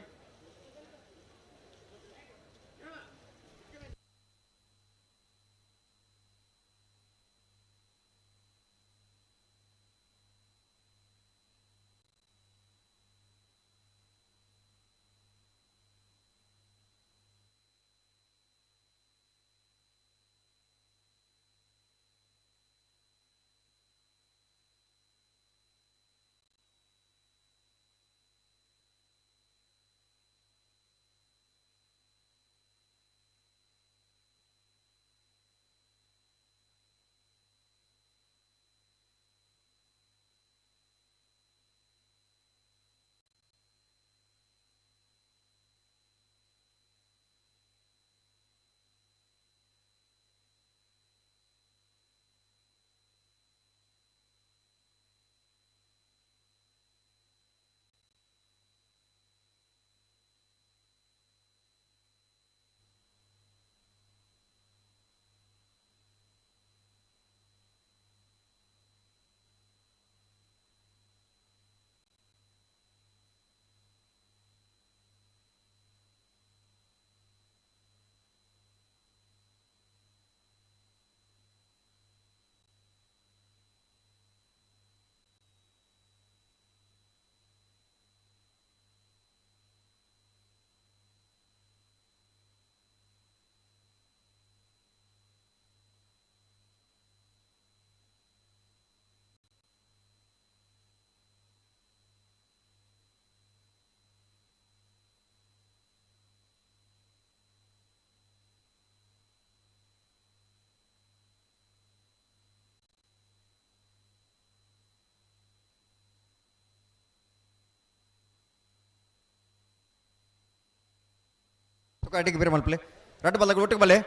ತುಕ ಅಡಿಗೆ ಬೇರೆ ಮಲ್ಪಲೆ ರಡ್ಡು ಬಲ್ಲಗಳು ಒಟ್ಟಿಗೆ ಬಲ್ಲೆ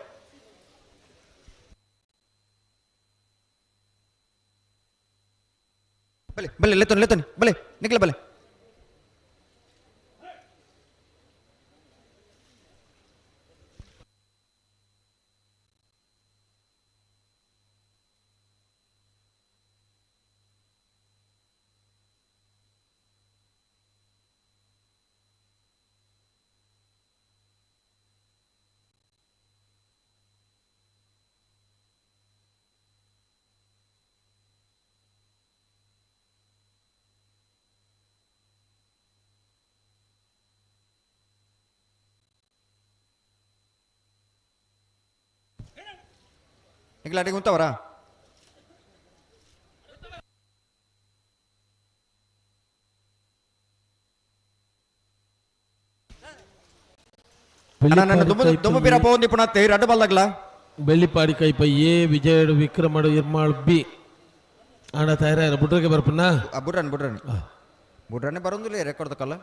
ಬಲೆ ಬಲೆ ಲೆತ್ತೋನಿ ಲೆತ್ತೋನಿ ಬಲೆ ನಿಕ್ಲೆ ಬಲೆ ನಿಕ್ಲೆ ಅಡಿಗೆ ಉಂತವರಾ ನನ್ನ ದುಮ್ಮು ಬೀರ ಪೋಂದಿ ಪುನಃ ರಡ್ಡು ಬಲ್ಲಗ್ಲ ಬೆಳ್ಳಿಪಾಡಿ ಕೈಪ ಎ ವಿಜಯಡು ವಿಕ್ರಮಡು ಇರ್ಮಾಳು ಬಿ ಅಣ್ಣ ತಯಾರ ಬುಡ್ರಗೆ ಬರ್ಪುನ ಬುಡ್ರನ್ ಬುಡ್ರನ್ ಬುಡ್ರನೆ ಬರೋದಿಲ್ಲ ರೆಕಾರ್ಡ್ ತಕಲ್ಲ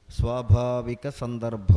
ಸ್ವಾಭಾವಿಕ ಸಂದರ್ಭ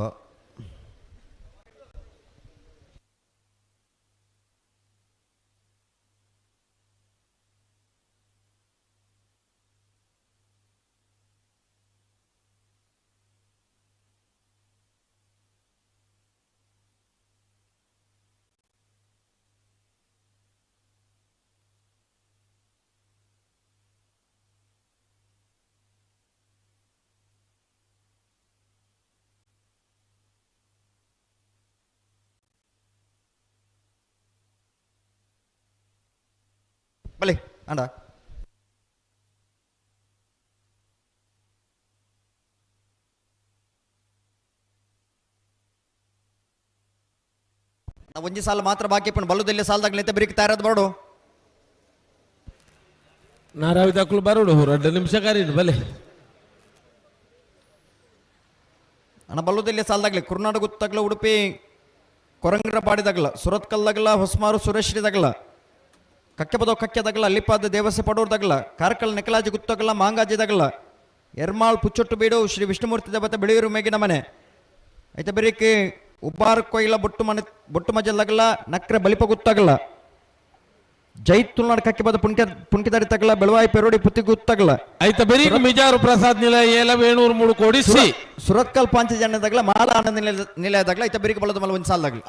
ಬಲೆ ಅಂಡ ಒಂಜಿ ಸಾಲ ಮಾತ್ರ ಬಾಕಿ ಪಣ ಬಲ್ಲುದಲ್ಲಿ ಸಾಲದಾಗ ಬಿರಿಕ್ ತಯಾರಾದ ಬರಡು ನಾರಾವಿ ದಾಖಲು ಬರೋಡು 2 ನಿಮಿಷ ಕಾರಿಡು ಬಲೆ ಅಣ್ಣ ಬಲ್ಲುದಲ್ಲಿ ಸಾಲದಾಗ್ಲಿ ಕುರ್ನಾಡ ಗುತ್ತಗ್ಲ ಉಡುಪಿ ಕೊರಂಗರ ಪಾಡಿದಾಗಲ ಸುರತ್ಕಲ್ದಾಗಲ ಹೊಸ್ಮಾರು ಸುರೇಶ್ರಿದಾಗಲ ಕಕ್ಕೆಬದೋ ಕಕ್ಕೆದಾಗಲ ಅಲ್ಲಿಪಾದ ದೇವಸೆ ಪಡೋರ್ದಾಗಲ ಕಾರ್ಕಲ್ ನೆಕಲಾಜಿ ಗುತ್ತಗಲ ಮಾಂಗಾಜಿದಾಗಲ ಎರ್ಮಾಳ್ ಪುಚ್ಚೊಟ್ಟು ಬೀಡು ಶ್ರೀ ವಿಷ್ಣುಮೂರ್ತಿ ದೇವತೆ ಬೆಳೆಯೂರು ಮೇಗಿನ ಮನೆ ಐತೆ ಬರೀಕಿ ಉಬ್ಬಾರ್ ಕೊಯ್ಲ ಬೊಟ್ಟು ಮನೆ ಬೊಟ್ಟು ಮಜಲ್ದಾಗಲ ನಕ್ರೆ ಬಲಿಪ ಗುತ್ತಾಗಲ ಜೈ ತುಳುನಾಡು ಕಕ್ಕೆಬದ ಪುಣ್ಯ ಪುಣ್ಕಿದಾರಿ ತಗಲ ಬೆಳವಾಯಿ ಪೆರೋಡಿ ಪುತ್ತಿ ಗುತ್ತಾಗಲ ಐತ ಬರೀಕ್ ಮಿಜಾರು ಪ್ರಸಾದ್ ನಿಲಯ ಏಲ ವೇಣೂರು 3 ಕೋಡಿ ಸಿ ಸುರತ್ಕಲ್ ಪಾಂಚಜನ್ಯದಾಗಲ ಮಾಲ ಆನಂದ ನಿಲಯದಾಗಲ ಐತ ಬರೀಕ್ ಬಲದ ಮಲ ಒಂದು ಸಾಲದಾಗಲ.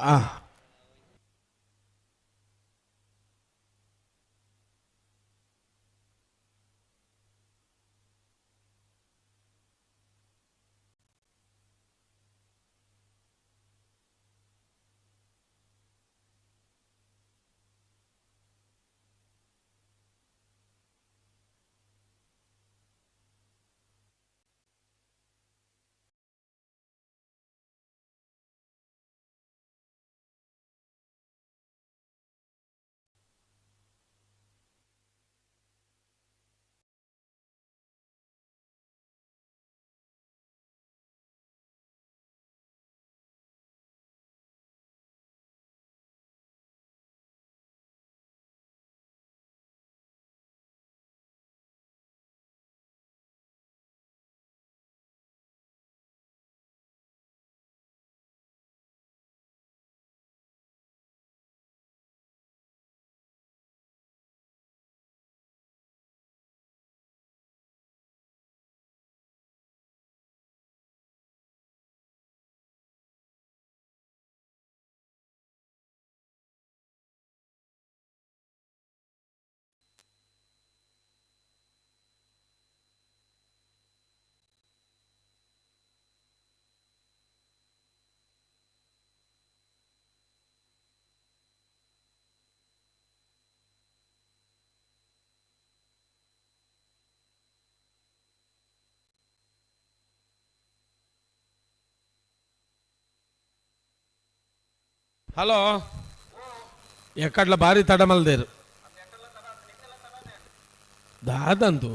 ಹಲೋ ಎಕ್ಕಡ್ಲ ಭಾರಿ ತಡ ಮಲ್ದೇರು ದಾದಂತು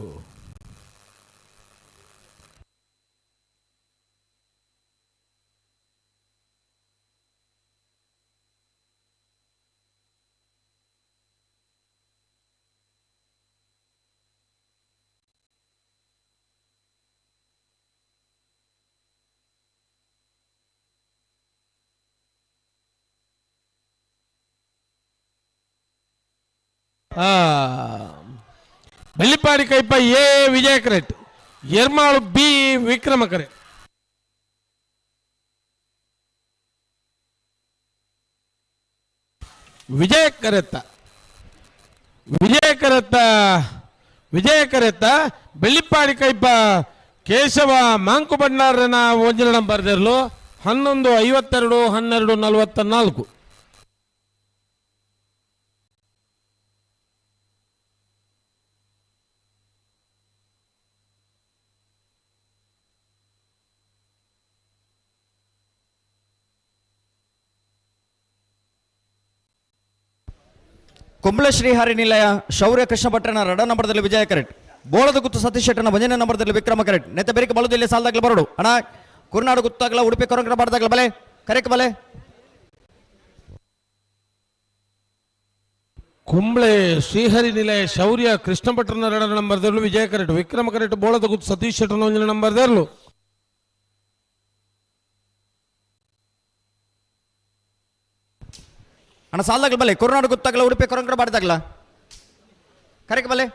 Bellippadi Kaipa A Vijaya ಕರೆಟ್ ಎರ್ಮಾಳು B Vikrama ಕರೆ ವಿಜಯ correct Vijaya correct Vijaya ಕರೆತ್ತ Bellippady ಕೈಪ Keshava Monk ಭಂಡಾರನ ಒಂಜಿನ number ದೆರ್ಲು 11:52 12:44. ಕುಂಬ್ಳ Srihari ನಿಲಯ ಶೌರ್ಯ ಕೃಷ್ಣ ಭಟ್ರನ ರಡ ನಂಬರ್ದಲ್ಲಿ ವಿಜಯ ಕರೆಟ್ ಬೋಳದ ಗುತ್ತು ಸತೀಶ್ ಶೆಟ್ಟನ ಭಜನೆ ನಂಬರ್ದಲ್ಲಿ ವಿಕ್ರಮ ಕರೆಟ್ ನೆತ್ತ ಬೆರಿಕೆ ಬಲದಲ್ಲಿ ಸಾಲದಾಗ್ಲ ಬರೋಡು ಅಣ್ಣ ಕುರುನಾಡು ಗುತ್ತಾಗಲ ಉಡುಪಿ ಕೊರಂಗ್ರ ಬಾರ್ದಾಗ್ಲ ಬಲೆ ಕರೆಕ್ ಬಲೆ. ಕುಂಬ್ಳೆ ಶ್ರೀಹರಿ ನಿಲಯ ಶೌರ್ಯ ಕೃಷ್ಣ ಭಟ್ರನ ರಡ ನಂಬರ್ದಲ್ಲೂ ವಿಜಯ ಕರೆಟ್ ವಿಕ್ರಮ ಕರೆಟ್ ಬೋಳದ ಗುತ್ತು ಸತೀಶ್ ಶೆಟ್ಟನ ಒಂಜನ ನಂಬರ್ದಲ್ಲೂ. ಅಣ್ಣ ಸಾಲದಾಗ್ಲ ಬಲೆ ಕುರುನಾಡು ಗುತ್ತಾಗಲ ಉಡುಪಿ ಕೊರಂಗ್ರ ಬಾರ್ದಾಗ್ಲ ಕರೆಕ್ ಬಲೆ.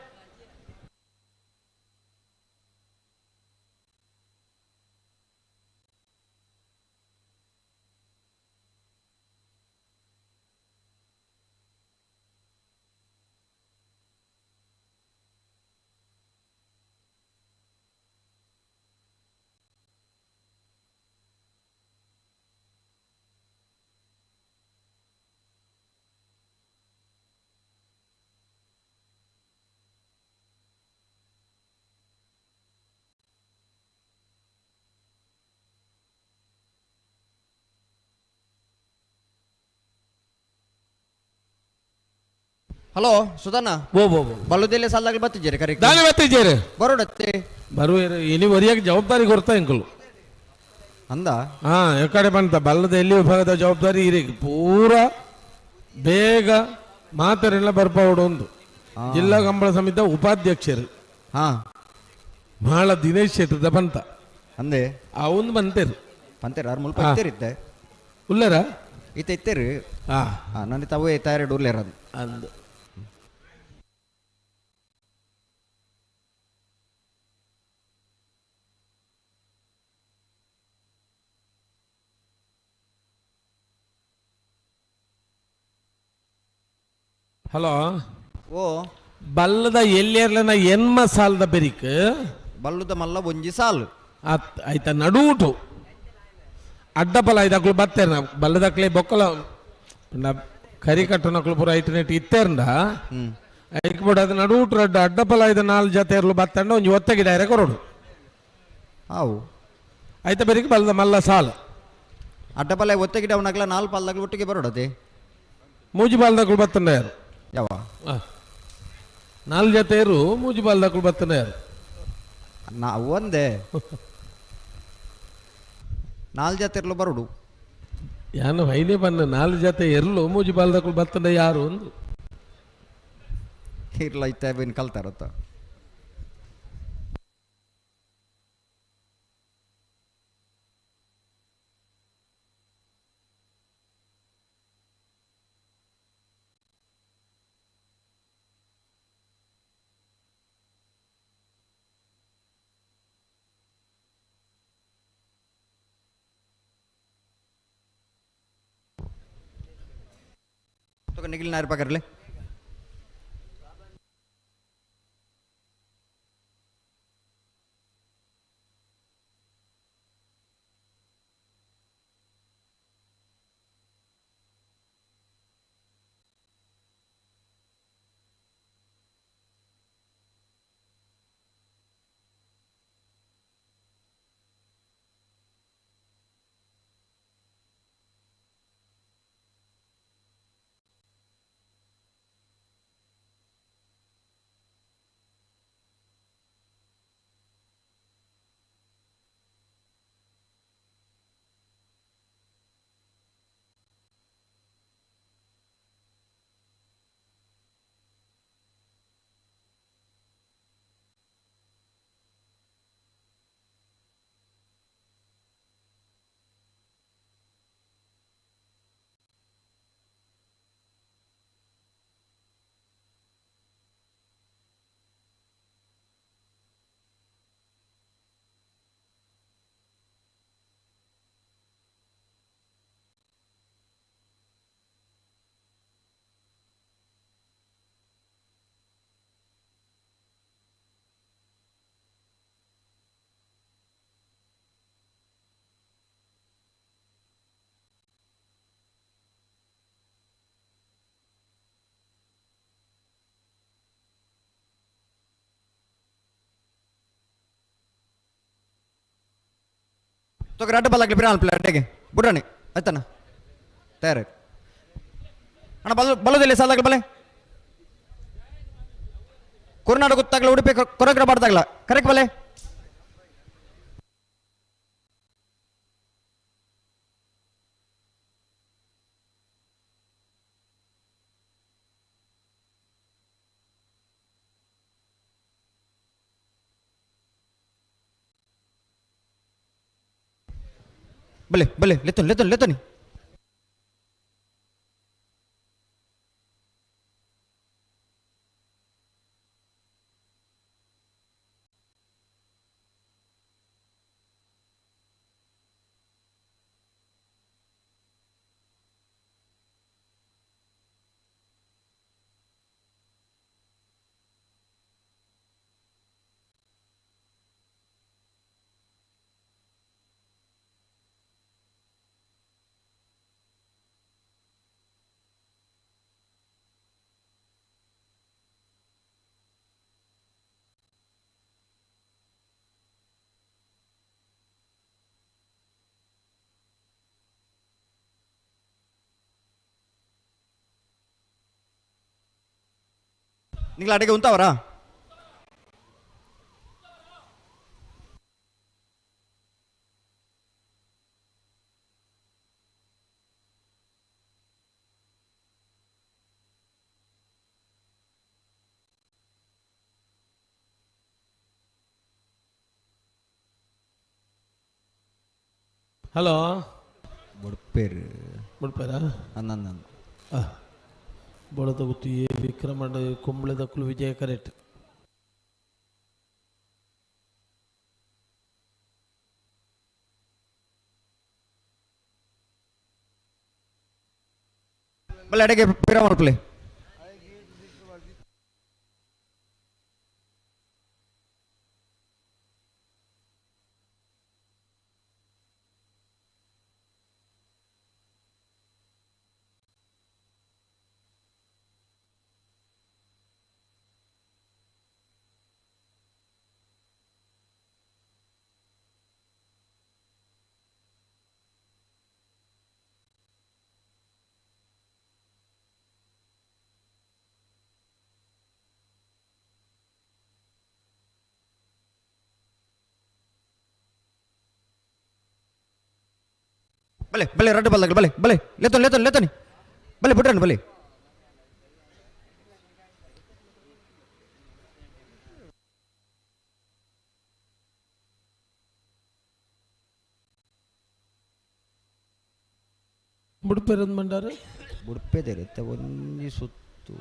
ಹಲೋ ಸುಧಣ್ಣ ಓ ಓ ಓ ಬಲ್ಲುದೆಲ್ಲ ಸಾಲದಾಗ್ಲ ಬತ್ತಿದ್ದೀರಿ ಕರೆ ದಾನೆ ಬತ್ತಿದ್ದೀರಿ ಬರೋಡತ್ತೆ ಬರುವೇರು ಇನಿ ಒರಿಯಾಗ ಜವಾಬ್ದಾರಿ ಕೊಡ್ತಾ ಇಂಕಲು ಅಂದ ಹಾ ಕಡೆ ಬಂತ ಬಲ್ಲದ ಎಲ್ಲಿ ವಿಭಾಗದ ಜವಾಬ್ದಾರಿ ಇರಿ ಪೂರ ಬೇಗ ಮಾತರೆಲ್ಲ ಬರ್ಪಾವಡು ಒಂದು ಜಿಲ್ಲಾ ಕಂಬಳ ಸಮಿತಿ ಉಪಾಧ್ಯಕ್ಷರು ಹಾ ಬಹಳ ದಿನೇಶ್ ಶೆಟ್ಟದ ಬಂತ ಅಂದೆ ಅವನು ಬಂತೇರು ಬಂತೇರು ಆರು ಮುಲ್ಪ ಇತ್ತೇರಿದ್ದೆ ಉಲ್ಲೇರ ಇತ್ತ ಇತ್ತೇರು ಹಾ ಹಾ ನನ್ನ ತಾವೇ ತಯಾರಿಡು ಉಲ್ಲೇರ ಅದು ಅಂದು ಹಲೋ ಓ ಬಲ್ಲದ ಎಲ್ಲಿರ್ಲನ ಎನ್ಮ ಸಾಲದ ಬೆರಿಕ್ ಬಲ್ಲದ ಮಲ್ಲ ಒಂಜಿ ಸಾಲು ಆತ್ ಆಯ್ತಾ ನಡೂಟು ಅಡ್ಡಪಲ ಐದಕ್ಲು ಬತ್ತೇರ್ ನಾ ಬಲ್ಲದಕ್ಲೆ ಬೊಕ್ಕಲ ನಾ ಕರಿ ಕಟ್ಟನಕ್ಲು ಪೂರ ಐಟ್ ನೆಟ್ ಇತ್ತೇರ್ಂಡ ಐಕ್ ಬಿಡ ಅದು ನಡೂಟು ರಡ್ಡ ಅಡ್ಡಪಲ ಐದ ನಾಲ್ ಜೊತೆ ಇರ್ಲು ಬತ್ತಂಡ ಒಂಜಿ ಒತ್ತಗಿ ಡೈರೆ ಕೊರಡು ಆವು ಆಯ್ತಾ ಬೆರಿಕ್ ಬಲ್ಲದ ಮಲ್ಲ ಸಾಲು ಅಡ್ಡಪಲ ಒತ್ತಗಿಡ ಅವನಗ್ಲ ನಾಲ್ ಪಾಲ್ದಾಗ್ಲು ಒಟ್ಟಿಗೆ ಬರೋಡದೆ ಮೂಜಿ ಬಾಲ್ದಕ್ಲು ಬತ್ತಂಡ ಯಾರು ಯಾವ ನಾಲ್ ಜೊತೆ ಇರು ಮೂಜಿ ಬಾಲ್ದಕ್ಲು ಬತ್ತಂಡ ಯಾರು ನಾವು ಒಂದೇ ನಾಲ್ ಜೊತೆ ಇರ್ಲು ಬರೋಡು ಯಾನು ಹೈನೇ ಬನ್ನ ನಾಲ್ ಜೊತೆ ಎರ್ಲು ಮೂಜಿ ಬಾಲ್ದಕ್ಲು ಬತ್ತಂಡ ಯಾರು ಒಂದು ಇರ್ಲ ಇತ್ತ ಬಿನ್ ಕಲ್ತಾರತ್ತ ನಿಖಿಲ್ ನಾಯರ್ ಪಕರ್ಲೆ ತೊಗ ರಡ್ಡು ಬಲ್ಲಾಗ್ಲಿ ಬಿರ ಅನ್ಪಿಲ್ಲ ಅಡ್ಡೆಗೆ ಬುಡ್ರಾಣಿ ಆಯ್ತಾನ ತಯಾರ ಅಣ್ಣ ಬಲ ಬಲದಿಲ್ಲ ಸಾಲಾಗ್ಲಿ ಬಲೆ ಕುರುನಾಡು ಗೊತ್ತಾಗ್ಲ ಉಡುಪಿ ಕೊರಗ್ರ ಬಾಡ್ದಾಗ್ಲ ಕರೆಕ್ಟ್ ಬಲೆ ಬಲೆ ಬಲೆ ಲೆತ್ತೋನಿ ಲೆತ್ತೋನಿ ಲೆತ್ತೋನಿ ನಿಂಗಳ ಅಡಿಗೆ ಉಂತಾವರಾ? ಹಲೋ ಬುಡ್ಪೇರು ಬುಡ್ಪೇರಾ? ಅಂದ ಬೊಳದ ಗುತ್ತು ಎ ವಿಕ್ರಮಣ ಕುಂಬ್ಳೆದಕ್ಕಲು ವಿಜಯ ಕರೆಕ್ಟ್. ಬಲ್ಲ ಅಡಿಗೆ ಪಿರ ಮಾಡ್ಕೊಳ್ಳಿ. ಬಲೆ ಬಲೆ ರಡ್ಡು ಬಲ್ಲಾಗಲಿ ಬಲೆ ಬಲೆ ಲೆತ್ತೋನಿ ಲೆತ್ತೋನಿ ಲೆತ್ತೋನಿ ಬಲೆ ಬಿಟ್ರನ್ ಬಲೆ ಬುಡ್ಪೇರಂದ್ ಮಂಡಾರ ಬುಡ್ಪೆದೆ ಒಂಜಿ ಸುತ್ತು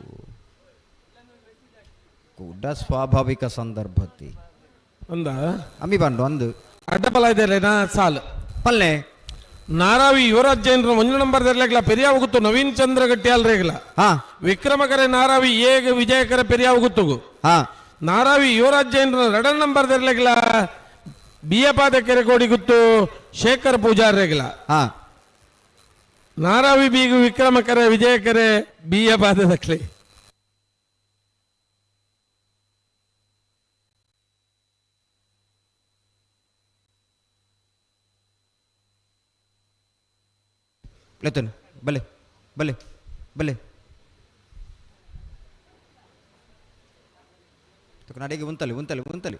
ಕೂಡ ಸ್ವಾಭಾವಿಕ ಸಂದರ್ಭತಿ ಅಂದ ಅಮ್ಮಿ ಬಂಡು ಅಂದು ಅಡ್ಡಬಲ ಇದೆ ಸಾಲು ಪಲ್ಲೆ ನಾರಾವಿ ಯುವರಾಜ್ ಜೈನ್ರ ಒಂದು ನಂಬರ್ ದರ್ಲೆಗ್ಲ ಪೆರಿಯಾವ ಗುತ್ತು ನವೀನ್ ಚಂದ್ರ ಗಟ್ಟಿಯಾಲ್ ರೇಗ್ಲ ವಿಕ್ರಮಕರೆ ನಾರಾವಿ ಏಗ ವಿಜಯಕರ ಪೆರಿಯಾವ ಗುತ್ತುಗು ನಾರಾವಿ ಯುವರಾಜ್ ಜೈನ್ರ ಎರಡನೇ ನಂಬರ್ ದರ್ಲೆಗ್ಲ ಬಿಯಪಾದ ಕೆರೆಗೋಡಿ ಗುತ್ತು ಶೇಖರ್ ಪೂಜಾರ್ ರೇಗ್ಲ ನಾರಾವಿ ಬೀಗು ವಿಕ್ರಮಕರೆ ವಿಜಯಕರೆ ಬಿಯಪಾದ ದಕ್ಲಿ ಲೆತ್ತೋನಿ ಬಲೆ ಬಲೆ ಬಲೆ ನಡಿಗೆ ಉಂತಲಿ ಉಂತಲಿ ಉಂತಲಿ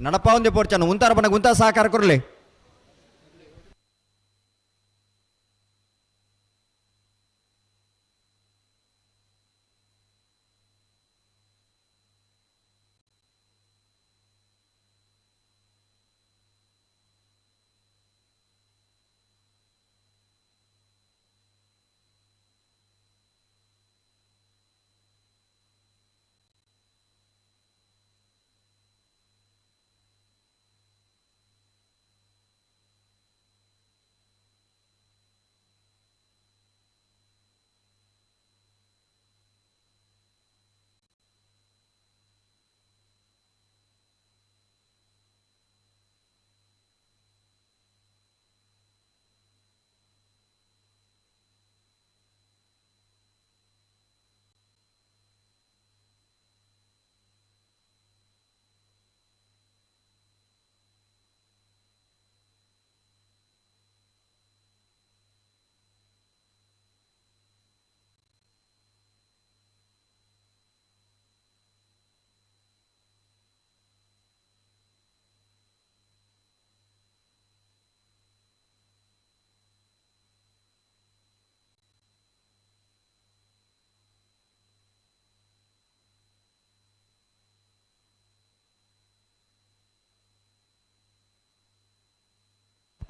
ನಡಪ ಒಂದೇ ಪೋರ್ಚನ ಉಂತಾರ ಬಣ್ಣ ಉಂತ ಸಹಕಾರ ಕೊರಲಿ.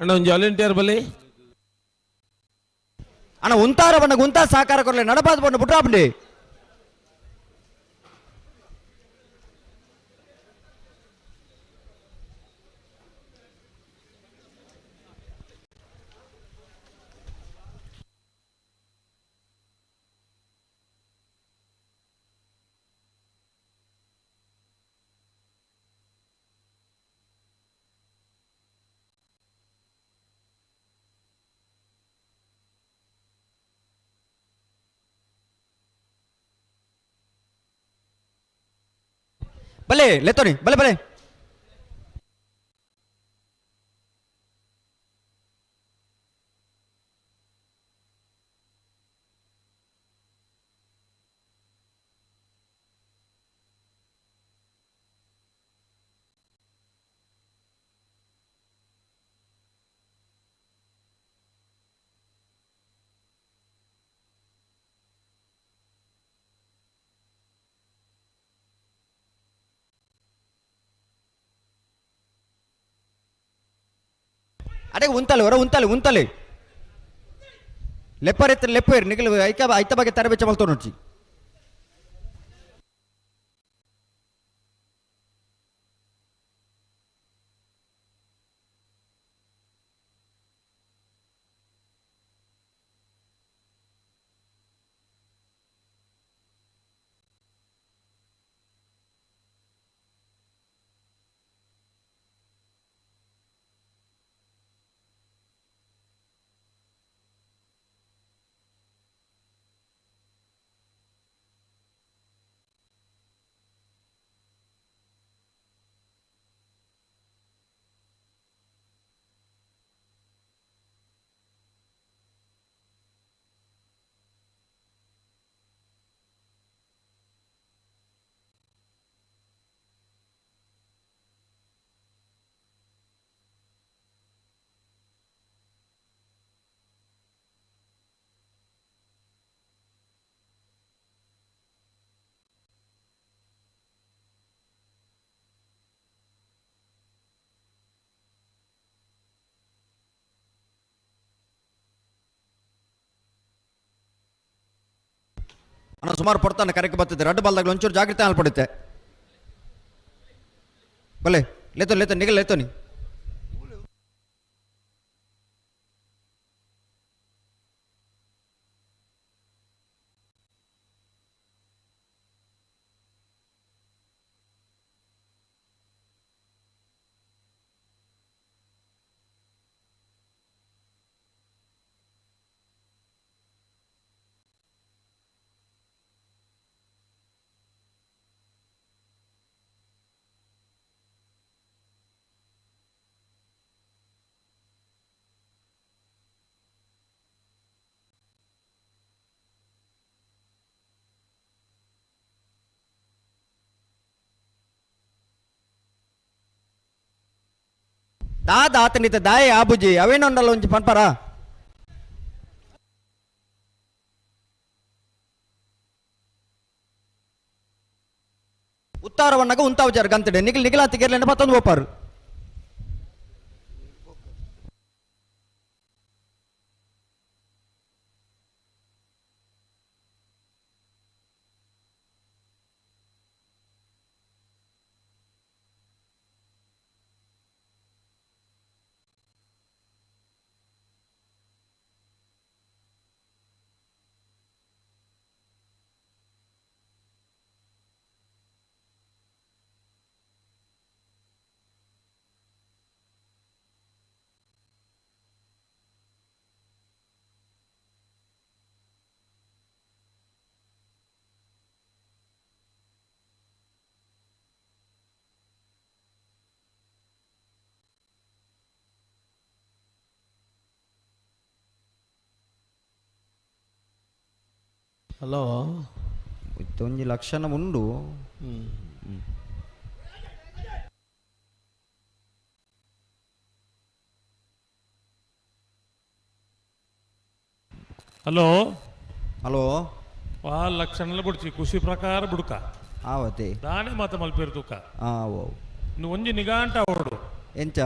ಅಣ್ಣ ಒಂಜಿ ವಾಲಂಟಿಯರ್ ಬಲಿ ಅಣ್ಣ ಉಂತಾರ ಬಣ್ಣ ಉಂತಾ ಸಹಕಾರ ಕೊರಲೆ ನಡಪಾದ ಬಣ್ಣ ಬುಟ್ರಾಪಂಡಿ ಬಲೆ ಲೆತ್ತೋನಿ ಬಲೆ ಬಲೆ ಅಡೆ ಉಂತಲೆ ಹೊರ ಉಂತಲೆ ಉಂತಲೆ ಲೆಪ್ಪರ್ ಎತ್ತರ ಲೆಪ್ಪೇರ್ ನಿಗಲು ಐಕ ಐತ ಬಗ್ಗೆ ತರಬೇಚ ಮಲ್ತೋ ನೋಡ್ಚಿ ಅಣ್ಣ ಸುಮಾರು ಪಡ್ತಾನೆ ಕರೆಕ್ಟ್ ಬರ್ತದೆ ರಡ್ಡು ಬಾಲ್ದಾಗ ಒಂಚೂರು ಜಾಗ್ರತೆ ಹಾಲ್ಪಡುತ್ತೆ ಬಲೆ ಲೇತೋ ಲೇತೋ ನಿಗಲ್ ಲೇತೋನಿ ದಾದ ಆತನಿತ ದಾಯ ಆಬುಜಿ ಅವೇನೊಂಡಲ್ಲ ಒಂಜಿ ಪನ್ಪರ ಉತ್ತಾರವಣ್ಣಗ ಉಂತಾವಚಾರ ಗಂತಡೆ ನಿಖಿಲ್ ನಿಖಿಲಾತಿ ಕೇರಳ ಪತ್ತೊಂದು ಒಪ್ಪಾರು ಹಲೋ ಒಂಜಿ ಲಕ್ಷಣ ಉಂಡು. ಹಲೋ ಹಲೋ ವಾ ಲಕ್ಷಣ ಬುಡ್ಚಿ ಖುಷಿ ಪ್ರಕಾರ ಬುಡ್ಕ ಆವತೆ ದಾನೆ ಮಾತ ಮಲ್ಪೇರು ತೂಕ ಓ ಇನ್ನು ಒಂಜಿ ನಿಗಾಂಟ ಓಡು ಎಂಚ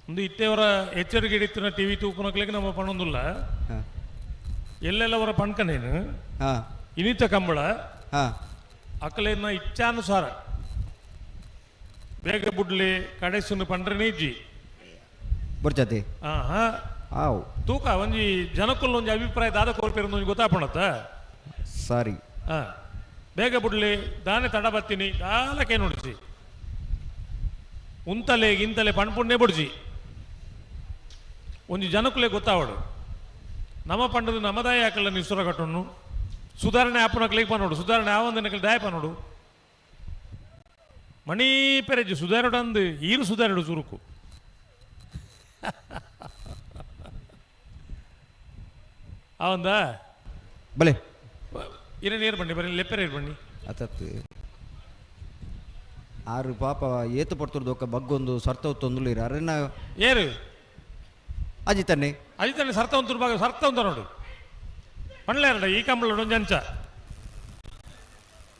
ಒಂದು ಇತ್ತೆಯವರ ಎಚ್ಚರಿಕೆ ಹಿಡಿತಿನ ಟಿವಿ ತೂಪುನಕ್ಲಿಗೆ ನಮ್ಮ ಪಣೊಂದುಲ್ಲ ಎಲ್ಲೆಲ್ಲವರ ಪಣ್ಕನೇನು ಇನಿತ ಕಂಬಳ ಅಕಲೇನ ಇಚ್ಛಾನುಸಾರ ಬೇಗ ಬುಡ್ಲಿ ಕಡೆಸುನು ಪಂಡ್ರನೇ ಇಜ್ಜಿ ಬುರ್ಜಾತಿ ಆವ್ ತೂಕ ಒಂಜಿ ಜನಕ್ಕುಲ್ಲ ಒಂಜಿ ಅಭಿಪ್ರಾಯ ದಾದ ಕೋರ್ಪೇರು ಒಂಜಿ ಗೊತ್ತಾಪಣತ್ತ ಸಾರಿ ಬೇಗ ಬುಡ್ಲಿ ದಾನೆ ತಡ ಬತ್ತೀನಿ ದಾಲಕ್ಕೆ ನೋಡಿಸಿ ಉಂತಲೆ ಗಿಂತಲೆ ಪಣ್ಪುಣ್ಣೆ ಬುಡ್ಜಿ ಒಂಜಿ ಜನಕ್ಕುಲೇ ಗೊತ್ತಾವಡು ನಮ್ಮ ಪಂಡದು ನಮ್ಮದಾಯ ಯಾಕಲ್ಲ ನಿಸುರ ಕಟ್ಟನ್ನು ಸುಧಾರಣೆ ಆಪನಕ್ಲಿಗೆ ಪನ್ನೋಡು ಸುಧಾರಣೆ ಆವಂದನಕ್ಲಿ ದಾಯ ಪನ್ನೋಡು ಮಣಿ ಪೆರೆಜು ಸುಧಾರಣೆ ಈರು ಸುಧಾರಣೆ ಸುರುಕು ಅವಂದ ಬಲೆ ಇರ ನೀರು ಬನ್ನಿ ಬರೀ ಲೆಪ್ಪರೆ ಬನ್ನಿ ಅತತ್ತು ಆರು ಪಾಪ ಏತು ಪಡ್ತುರ್ದೊಕ್ಕ ಬಗ್ಗೊಂದು ಸರ್ತ ತೊಂದುಲಿರ ಅರೆನ ಏರು ಅಜಿತನ್ನೆ ಅಜಿತನ್ನೆ ಸರ್ತ ಒಂದು ಭಾಗ ಸರ್ತ ಒಂದು ನೋಡು ಪಣ್ಲೇರಡ ಈ ಕಂಬಳ ಒಂಜಂಚ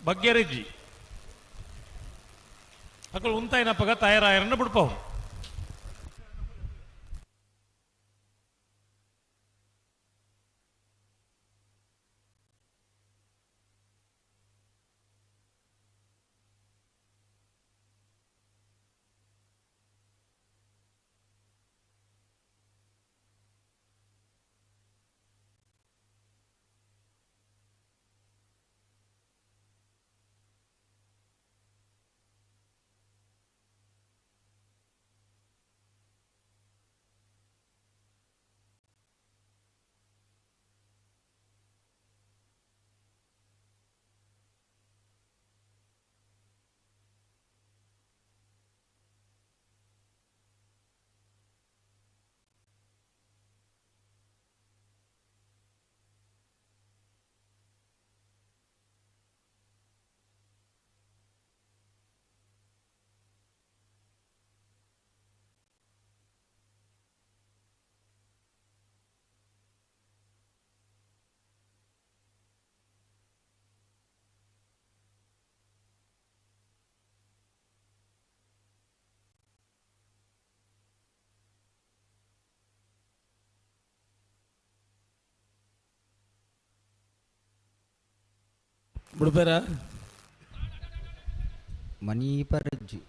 ಬಗ್ಗೆರೆಜ್ಜಿ ಅಕ್ಕಳು ಉಂತಾಯಿನಪ್ಪಗ ತಯಾರಾಯರನ್ನ ಬಿಡ್ಪವು ಬಿಡ್ಬೇರ ಮನಿ ಪರಜ್ಜಿ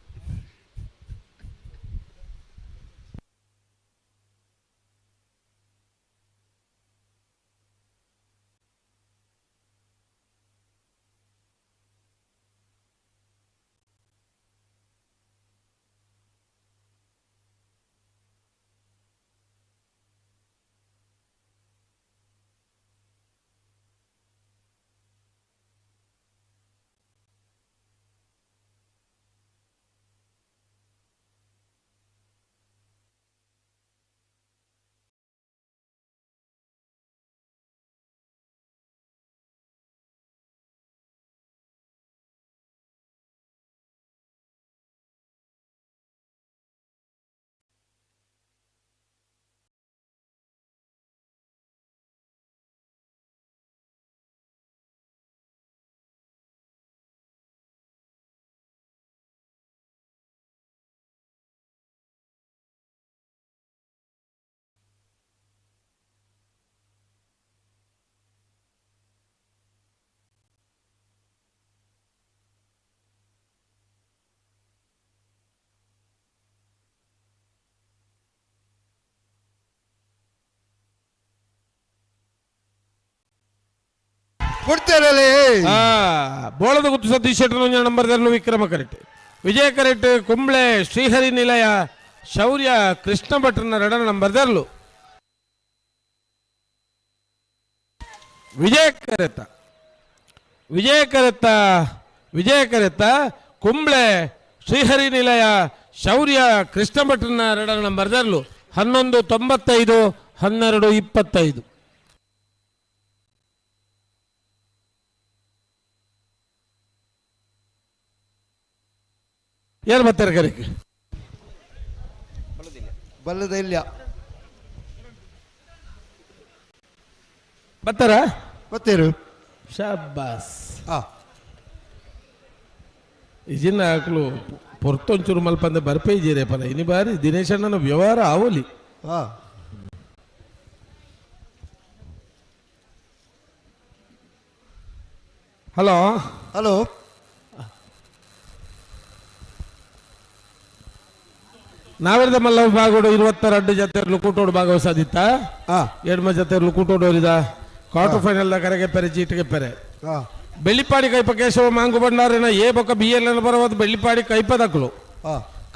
ಕೊಡ್ತೇರಲೇ ಬೋಳದ ಗುತ್ತು Satish Shettar number Vikrama correct Vijaya correct Kumble Srihari ನಿಲಯ ಶೌರ್ಯ ಕೃಷ್ಣ ಭಟ್ರನ ಎರಡನ ನಂಬರ್ ದರ್ಲು ವಿಜಯ ಕರೆತ ವಿಜಯ ಕರೆತ ವಿಜಯ ಕರೆತ ಕುಂಬ್ಳೆ ಶ್ರೀಹರಿ ನಿಲಯ ಶೌರ್ಯ ಕೃಷ್ಣ ಭಟ್ರನ ಎರಡನ ನಂಬರ್ ದರ್ಲು 11:95 12:25. ಯಾರು ಬರ್ತಾರೆ ಕರೆಗೆ? ಬಲ್ಲದ ಇಲ್ಲ ಬರ್ತಾರ? ಬರ್ತೀರು. ಶಾಬಾಸ್. ಇಜಿನ ಆಕಲು ಪೊರ್ತೊಂಚೂರು ಮಲ್ಪಂದೆ ಬರ್ಪೇ ಇದ್ದೀರಿ ಪನ ಇನಿ ಬಾರಿ ದಿನೇಶಣ್ಣನ ವ್ಯವಹಾರ ಆವಲಿ. ಹಲೋ ಹಲೋ ನಾವೆರದ ಮಲ್ಲ ವಿಭಾಗಡು 22 ಜೊತೆ ಲುಕುಟೋಡು ಭಾಗವಹಿಸದಿತ್ತ ಎಡ್ಮ ಜೊತೆ ಲುಕುಟೋಡು ಇದ ಕ್ವಾರ್ಟರ್ ಫೈನಲ್ the ಕರೆಗೆ ಪೆರೆ ಚೀಟಿಗೆ ಪೆರೆ ಬೆಳ್ಳಿಪಾಡಿ ಕೈಪ ಕೇಶವ ಮಾಂಗು ಭಂಡಾರಿನ ಎ ಬೊಕ್ಕ ಬಿ ಎಲ್ ಎನ್ ಬರವಾದ ಬೆಳ್ಳಿಪಾಡಿ ಕೈಪದಕ್ಲು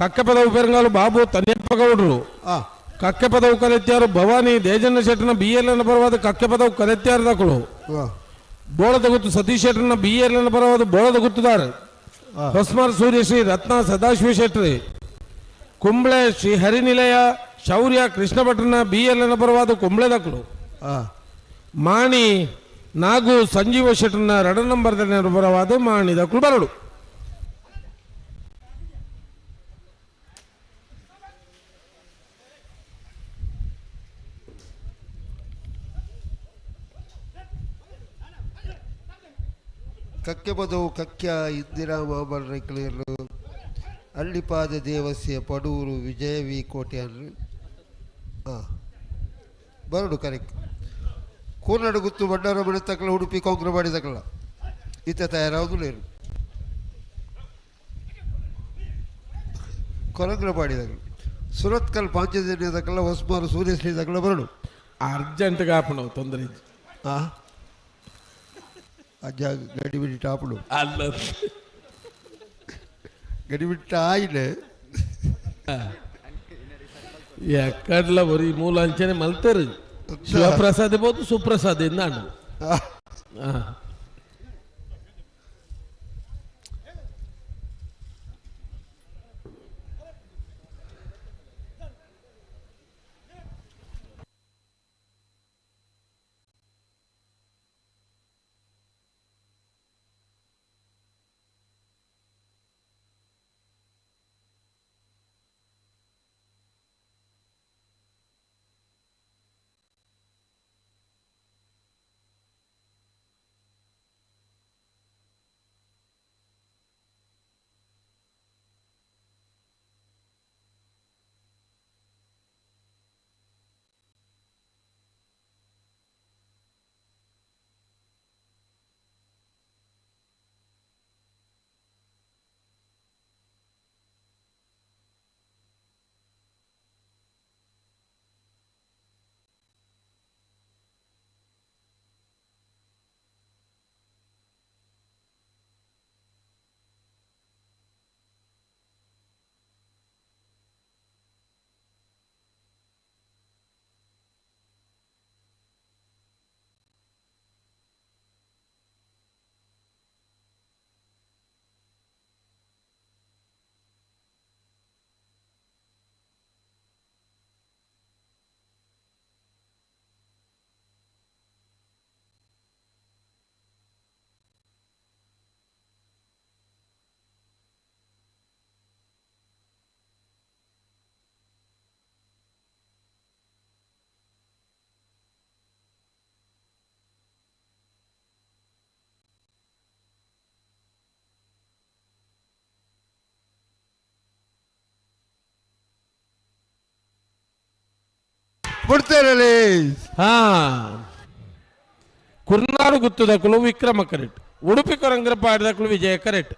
ಕಕ್ಕೆಪದವು ಪೆರಂಗಾಲು ಬಾಬು ತನ್ಯಪ್ಪ ಗೌಡ್ರು ಕಕ್ಕೆಪದವು ಕಲೆತ್ಯಾರು ಭವಾನಿ ದೇಜಣ್ಣ ಶೆಟ್ಟನ ಬಿ ಎಲ್ ಎನ್ ಬರವಾದ ಕಕ್ಕೆಪದವು ಕಲೆತ್ಯಾರದಕ್ಲು ಬೋಳದ ಗುತ್ತು ಸತೀಶ್ ಶೆಟ್ಟನ ಬಿ ಎಲ್ ಎನ್ ಬರವಾದ ಬೋಳದ ಗುತ್ತುದಾರ ಹೊಸ್ಮಾರ್ ಸೂರ್ಯಶ್ರೀ ರತ್ನ ಸದಾಶಿವ ಶೆಟ್ರಿ ಕುಂಬ್ಳೆ ಶ್ರೀ ಹರಿನಿಲಯ ಶೌರ್ಯ ಕೃಷ್ಣ ಭಟ್ರನ ಬಿ ಎಲ್ ಎನ್ ಬರವಾದ ಕುಂಬ್ಳೆದಕ್ಲು ಮಾಣಿ ನಾಗು ಸಂಜೀವ ಶೆಟ್ಟನ 2 ನಂಬರ್ ಬರವಾದ ಮಾಣಿದಕ್ಲು ಬರಡು. ಕಕ್ಕೆ ಬದವು ಕಕ್ಯ ಇಂದಿರಾ ಮಾಮಲ್ರೈಕ್ಲೇರ್ಲು ಅಳ್ಳಿಪಾದ ದೇವಸ್ಯ ಪಡೂರು ವಿಜಯ ವಿ ಕೋಟ್ಯಾನ್ರು ಹಾಂ ಬರಡು ಕರೆಕ್ಟ್. ಕೂರ್ನಾಡು ಗುತ್ತು ಬಂಡಾರ ತಕ್ಕಲ ಉಡುಪಿ ಕಾಂಗ್ರೆ ಮಾಡಿದಕ್ಕಲ್ಲ ಇತ್ತ ತಯಾರಾವುದು ಲೇರು ಕೊರಂಗ್ರ ಮಾಡಿದಗಳು ಸುರತ್ಕಲ್ ಪಾಂಚಜನ್ಯದಕ್ಕಲ್ಲ ಹೊಸ್ಮಾರು ಸೂರ್ಯಶ್ರೀ ದಕ್ಕಲ ಬರಡು. ಅರ್ಜೆಂಟ್ ಕಾಪಣ ತೊಂದರೆ ಹಾಂ ಅಜ್ಜ ಗಡಿಬಿಡಿ ಟಾಪಡು ಅಲ್ಲ ಗಡಿಬಿಟ್ಟ ಆಯ್ಲೆ ಎಕ್ಕಡ್ಲ ಬರೀ ಮೂಲ ಅಂಚನೆ ಮಲ್ತೇರು ಶಿವಪ್ರಸಾದ್ ಇರ್ಬೋದು ಸುಪ್ರಸಾದ್ ಇಂದಾಂಡು. ಬಿಡ್ತಾರಲ್ಲ. ಹಾ ಕುರ್ನಾಡು ಗುತ್ತದಕ್ಕಲು ವಿಕ್ರಮ ಕರೆಕ್ಟ್, ಉಡುಪಿ ಕೊರಂಗ್ರಪಾಡದಕ್ಕಲು ವಿಜಯ ಕರೆಕ್ಟ್.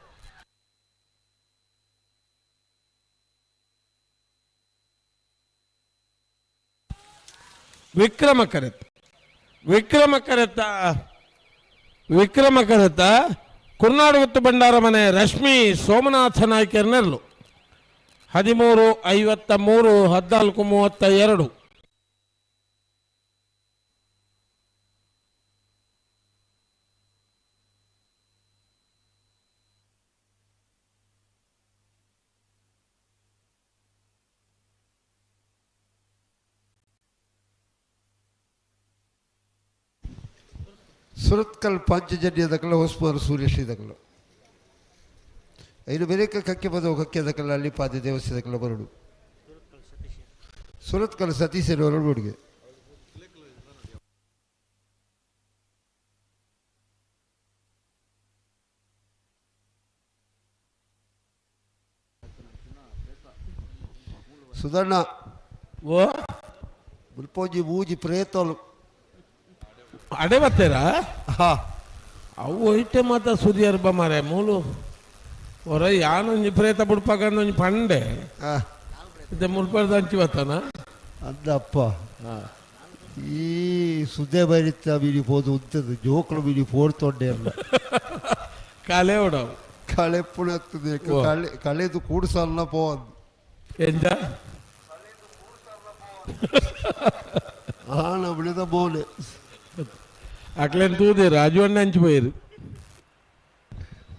ವಿಕ್ರಮ ಕರೆತ್ ವಿಕ್ರಮ ಕರೆತ ವಿಕ್ರಮ ಕರೆತ ಕುರ್ನಾಡು ಗುತ್ತು ಭಂಡಾರ ಮನೆ ರಶ್ಮಿ ಸೋಮನಾಥ ನಾಯ್ಕರ್ನೆರ್ಲು 13 53 14 32. ಸುರತ್ಕಲ್ ಪಾಂಚಜನ್ಯ ದಕಲ ಹೊಸ್ಮಾರು ಸೂರ್ಯಶ್ರೀ ದಕಲ ಐದು ಬೇರೆ ಕಕ್ಕೆ ಬದವು ಕಕ್ಕೆ ದಕಲ ಅಲ್ಲಿ ಪಾದ ದೇವಸ್ಥೆ ದಕಲ ಬರಡು ಸುರತ್ಕಲ್ ಸತೀಶ್ ಹುಡುಗೆ. ಸುಧಣ್ಣ ಓ ಮುಲ್ಪೊಂಜಿ ಮೂಜಿ ಪ್ರೇತೋಲು ಅಡೆ ಬತ್ತೀರಾ? ಅವು ಒಯ್ಟೆ ಮಾತ ಸುರಿಯರ್ಬ ಮಾರೆ ಮೂಲು ಹೊರ ಯಾನೊಂಜಿ ಪ್ರೇತ ಬುಡ್ಪಾಗಂದೊಂಜಿ ಪಂಡೆ ಇತ್ತೆ ಮುಲ್ಪರ್ದ ಅಂಚಿ ಬತ್ತಾನ ಅಂದಪ್ಪ ಈ ಸುದ್ದೆ ಬರಿತ ಬೀಡಿ ಪೋದು ಉಂತದು ಜೋಕುಲು ಬೀಡಿ ಪೋಡ್ತೊಂಡೆ ಅಲ್ಲ ಕಾಲೇ ಉಡವು ಕಳೆ ಪುಣತ್ತದೆ ಕಳೆ ಕಳೆದು ಕೂಡ್ಸಲ್ಲ ಪೋವಂದು ಎಂಜ ಆಣ ಬಿಳಿದ ಮೋನೆ ಅಕ್ಲೇನು ತೂದೆ ರಾಜು ಅಣ್ಣ ಅಂಚಿ ಪೋಯಿರು.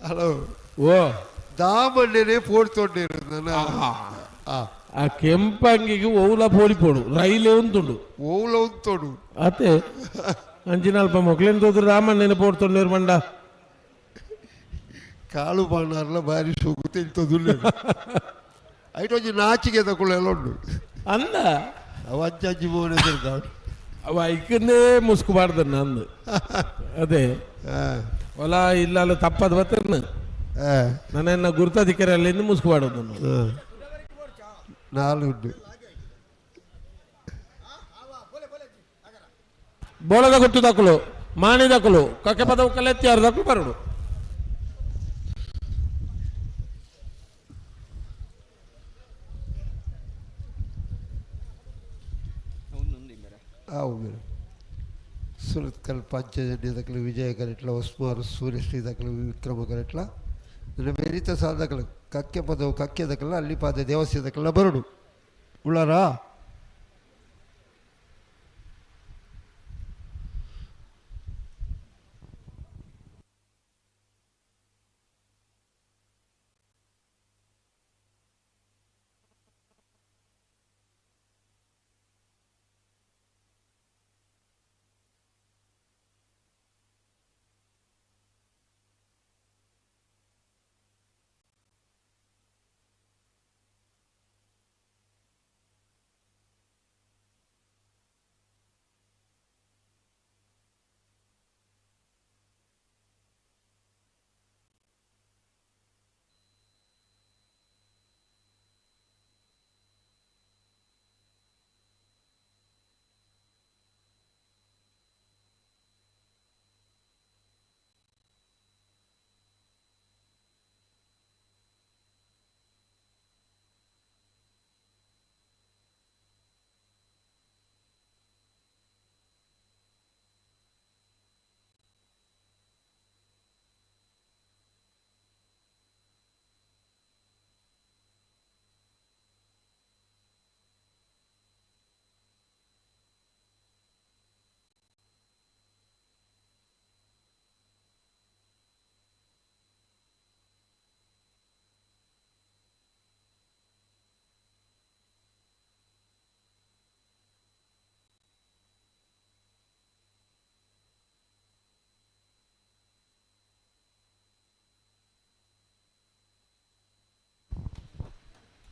ಹಲೋ ಓ ದಾಮಣ್ಣನೇ ಪೋಡ್ತೊಂಡೆ ಆ ಕೆಂಪಂಗಿಗೆ ಓಲ ಪೋಡಿ ಪೋಡು ರೈಲೇ ಉಂಟುಂಡು ಓಲ ಉಂತೋಡು ಅತೆ ಅಂಚಿನಲ್ಪ ಮೊಕ್ಲೇನು ತೋದ್ರು ರಾಮಣ್ಣನ ಪೋಡ್ತೊಂಡೇರು ಮಂಡ ಕಾಳು ಬಾಣಾರ್ಲ ಬಾರಿ ಸೋಗು ತಿಂತದುಲ್ಲ ಐಟೊಂಜಿ ನಾಚಿಗೆ ತಕೊಳ್ಳ ಉಂಡು ಅಂದ ಅವ ಅಂಚಿ ಅಂಚಿ ಮೋನೆ ತಿರ್ಗಾಡು ಅವ ಐಕಂದೇ ಮುಸ್ಕು ಬಾರ್ದನ್ನ ಅಂದು ಅದೇ ಹೊಲ ಇಲ್ಲ ಅಲ್ಲ ತಪ್ಪದ ಬತ್ತನ್ನ ನನ್ನ ಗುರುತಾಧಿಕಾರಿ ಮುಸ್ಕು ಬಾಡೋದು ನಾಲು ಉಂಡು ಬೋಳದ ಗೊತ್ತು ದಾಕಲು ಮಾಣಿ ದಾಕಲು ಕಕ್ಕೆ ಪದವು ಕಲೆತ್ತಿ ದಾಕಲು ಬರೋಡು ಆವು ಮೇಡಮ್ ಸುರತ್ಕಲ್ ಪಂಚಜನ್ಯ ದಕ್ಕಲು ವಿಜಯ ಕರೆಟ್ಲ ಹೊಸ್ಮಾರು ಸೂರ್ಯಶ್ರೀ ದಕ್ಕಲು ವಿಕ್ರಮ ಕರೆಟ್ಲ ನನ್ನ ಬೆರಿತ ಸಾಧಕಲು ಕಕ್ಕೆ ಪದವು ಕಕ್ಕೆ ದಕ್ಕಲ ಅಲ್ಲಿ ಪಾದ ದೇವಸ್ಯ ದಕ್ಕಲ ಬರಡು ಉಳ್ಳಾರಾ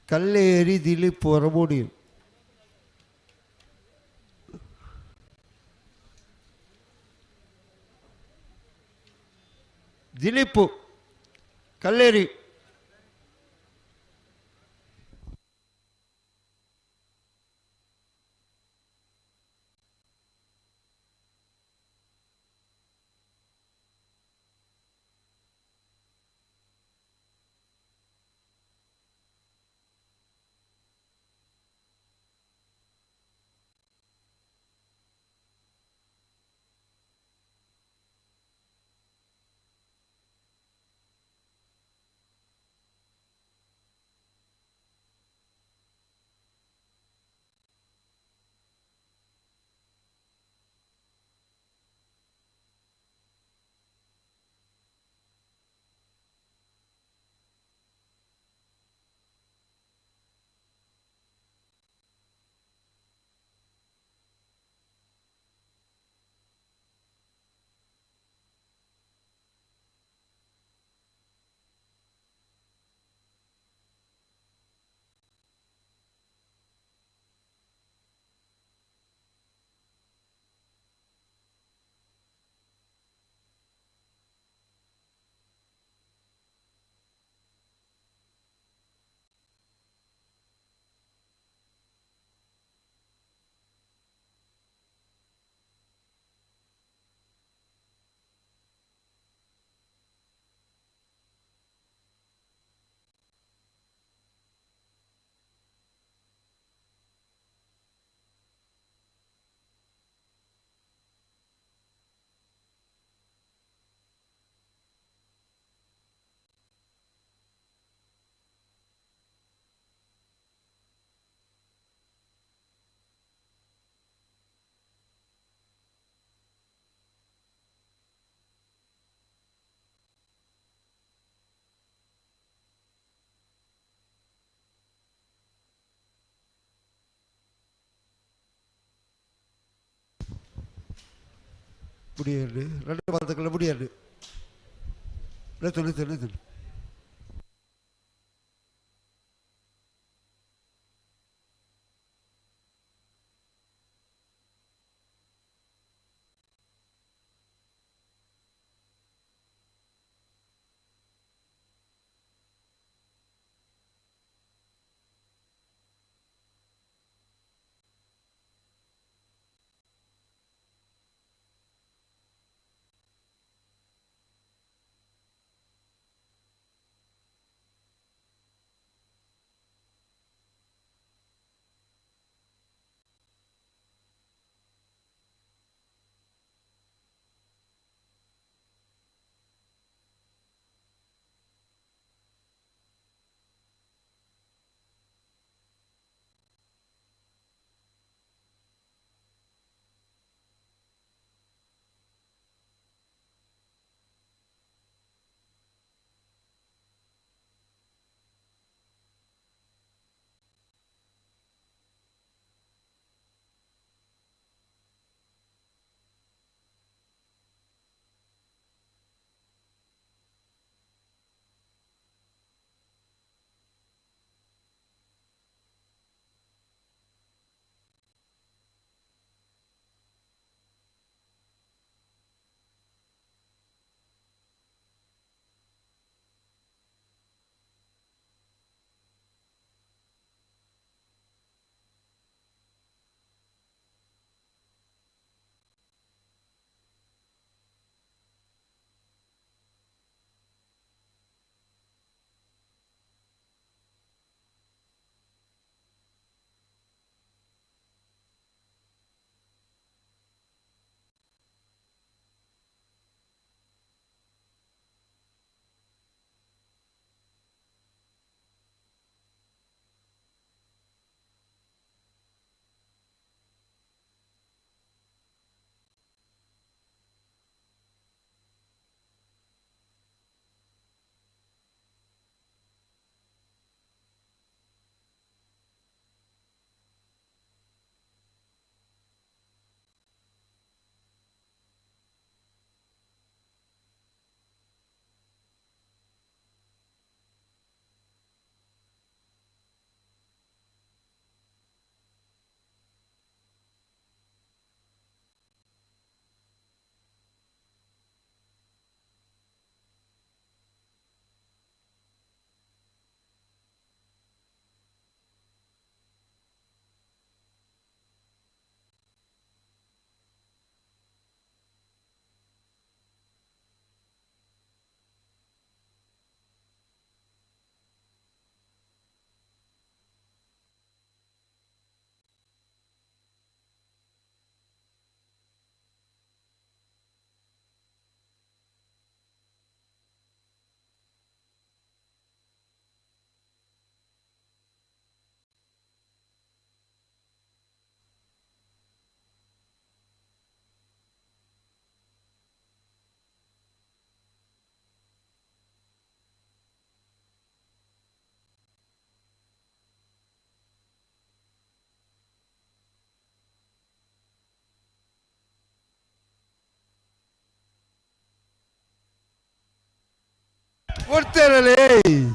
ಕಲ್ಲೇರಿ ದಿಲೀಪ್ ಹೊರಮೂಡಿ ದಿಲೀಪ್ ಕಲ್ಲೇರಿ ಬುಡಿಯರ್ಲಿ ರಡ್ಡು ಬಾಲ್ತಕಲ ಬುಡಿಯರ್ಲಿ ಲೆತ್ತು ಲೆತ್ತು ಲೆತ್ತು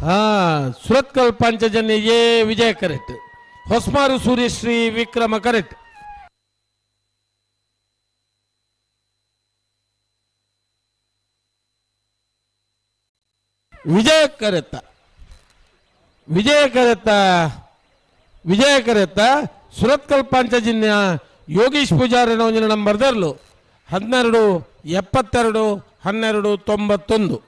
ಹಾ Surathkal Panchajanya A Vijaya correct, Hosmaru Suryashree Vikrama correct. Vijaya correct Vijaya correct Vijaya correct Surathkal Panchajanya Yogish Pujari ಒಂಜಿನ ನಂಬರ್ ದರ್ಲು 12 72 12 91.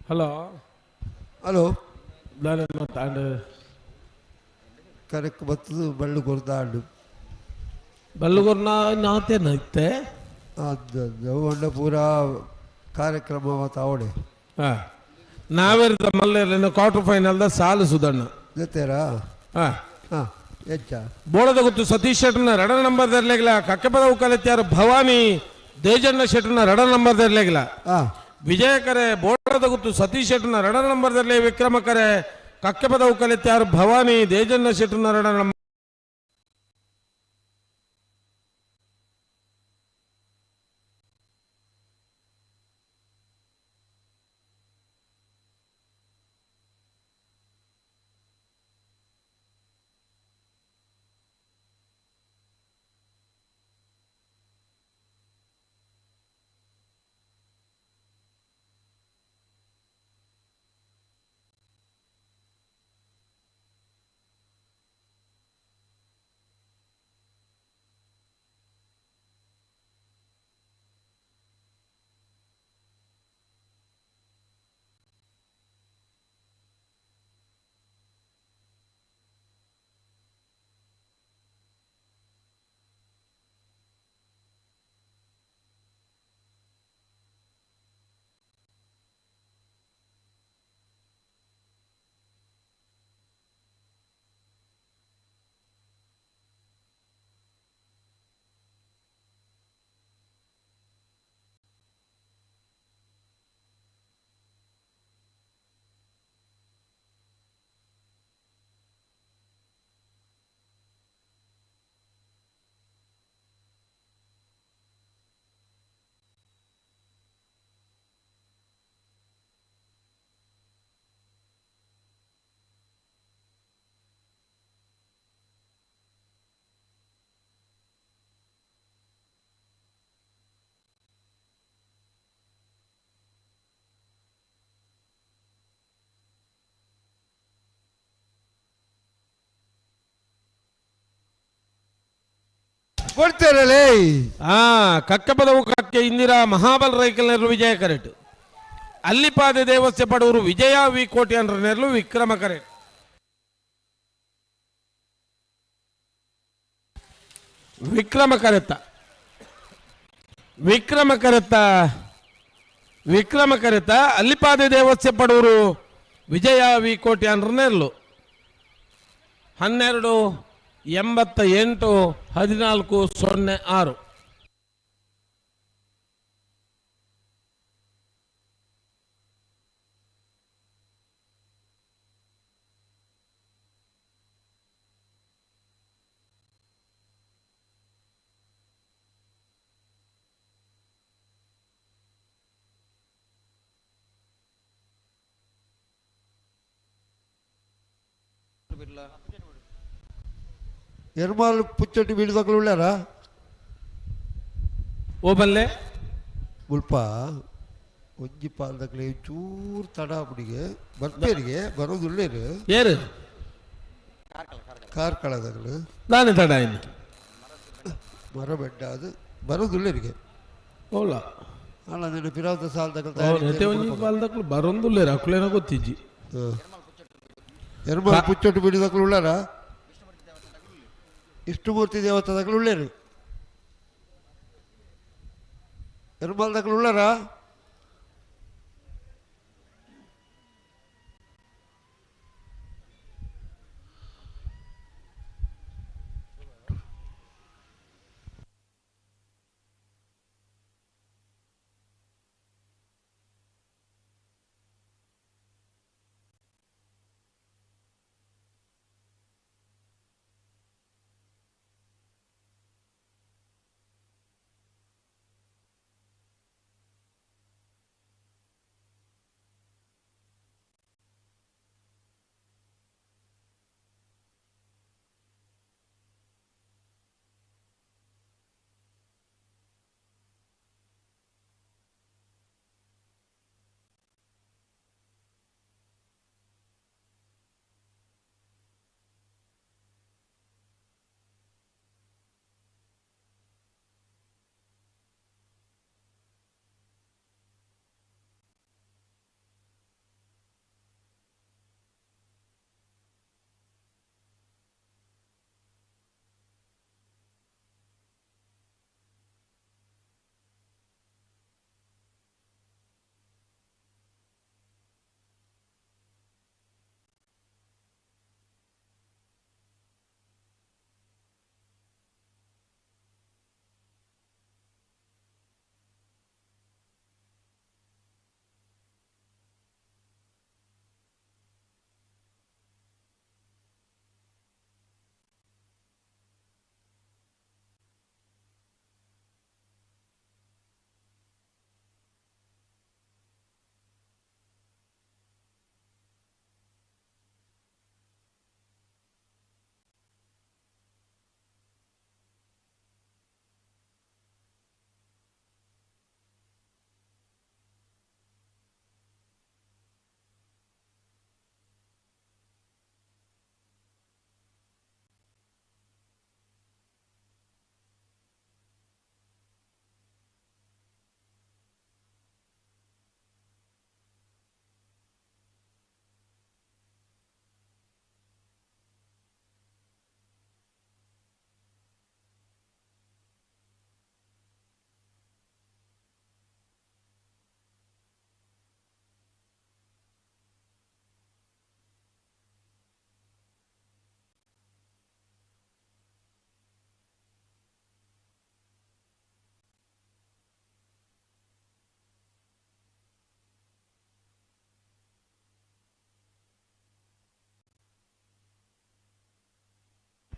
ಹಲೋ ಹಲೋ ತಾಂಡ್ ಕರೆಕ್ ಬತ್ತದು ಬಳ್ಳು ಕೊರ್ದಾಂಡು ಬಲ್ಲುಗೊರ್ನ ನಾತೇನ ಇತ್ತೆ ಅದು ಒಂಡ ಪೂರಾ ಕಾರ್ಯಕ್ರಮ ತಾವಡೆ ಹಾಂ ನಾವೇರ್ದ ಮಲ್ಲೇರ್ನ ಕ್ವಾರ್ಟರ್ ಫೈನಲ್ದ ಸಾಲು ಸುಧಣ್ಣ ಜೊತೆರಾ ಹಾಂ ಹಾಂ ಹೆಚ್ಚ ಬೋಳದ ಗೊತ್ತು ಸತೀಶ್ ಶೆಟ್ಟರ್ನ ರಡ ನಂಬರ್ ದರ್ಲೆಗಿಲ್ಲ ಕಕ್ಕಪದ ಉಕ್ಕಲೆತ್ಯಾರು ಭವಾನಿ ದೇಜಣ್ಣ ಶೆಟ್ಟರ್ನ ರಡ ನಂಬರ್ ದರ್ಲೆಗಿಲ್ಲ ವಿಜಯಕರೆ ಬೋಳದ ಗುತ್ತು ಸತೀಶ್ ಶೆಟ್ಟರ್ನ ರಡ ನಂಬರ್ ದರ್ಲೆ ವಿಕ್ರಮಕರೆ ಕಕ್ಕಪದ ಉಕ್ಕಲೆತ್ಯಾರು ಭವಾನಿ ದೇಜಣ್ಣ ಶೆಟ್ಟರ್ನ ರಡ ನಂಬರ್ ಕೊಡ್ತಾರಲೇ ಆ ಕಕ್ಕಪದವು ಕಕ್ಕೆ ಇಂದಿರಾ ಮಹಾಬಲ ರೈಕಲ್ ನೆರಳು ವಿಜಯ ಕರೆಟ್ ಅಲ್ಲಿಪಾದೆ ದೇವಸ್ಥೆ ಪಡವರು ವಿಜಯ ವಿ ಕೋಟಿ ಅನ್ರ ನೆರಳು ವಿಕ್ರಮ ಕರೆಟ್ ವಿಕ್ರಮ ಕರೆತ್ತ ವಿಕ್ರಮ ಕರೆತ್ತ ವಿಕ್ರಮ ಕರೆತ ಅಲ್ಲಿಪಾದೆ ದೇವಸ್ಥೆ ಪಡವರು ವಿಜಯ ವಿ ಕೋಟಿ ಅನ್ರ ನೆರಳು 12 88 14 06. ಎರ್ಮಾಲ್ ಪುಚ್ಚಟ್ಟಿ ಬೀಳ್ದಕ್ಲು ಉಳ್ಳಾರ ಓ ಬಲ್ಲೆ ಮುಲ್ಪ ಒಂಜಿ ಪಾಲ್ದಕ್ಲೆ ಚೂರು ತಡ ಬಿಡಿಗೆ ಬರ್ಪೇರಿಗೆ ಬರೋದುಳ್ಳೇರು ಏರು ಕಾರ್ಕಳದಕ್ಲು ನಾನೇ ತಡ ಇನ್ನು ಮರ ಬೆಡ್ಡ ಅದು ಬರೋದುಳ್ಳೇರಿಗೆ ಓಲ ಅಲ್ಲ ನಿನ್ನ ಪಿರಾವದ ಸಾಲದಕ್ಲು ನೆತ್ತೆ ಒಂಜಿ ಪಾಲ್ದಕ್ಲು ಬರೋದುಳ್ಳೇರು ಅಕ್ಲೇನ ಗೊತ್ತಿಜ್ಜಿ ಎರ್ಮಾಲ್ ಪುಚ್ಚೊಟ್ಟು ಬೀಳ್ದಕ್ಲು ಉಳ್ಳಾರ ಇಷ್ಟಮೂರ್ತಿ ದೇವತಾದಕ್ಲು ಉಳ್ಳೇರು ಎರ್ಮಾಲ್ದಕ್ಲು ಉಳ್ಳಾರ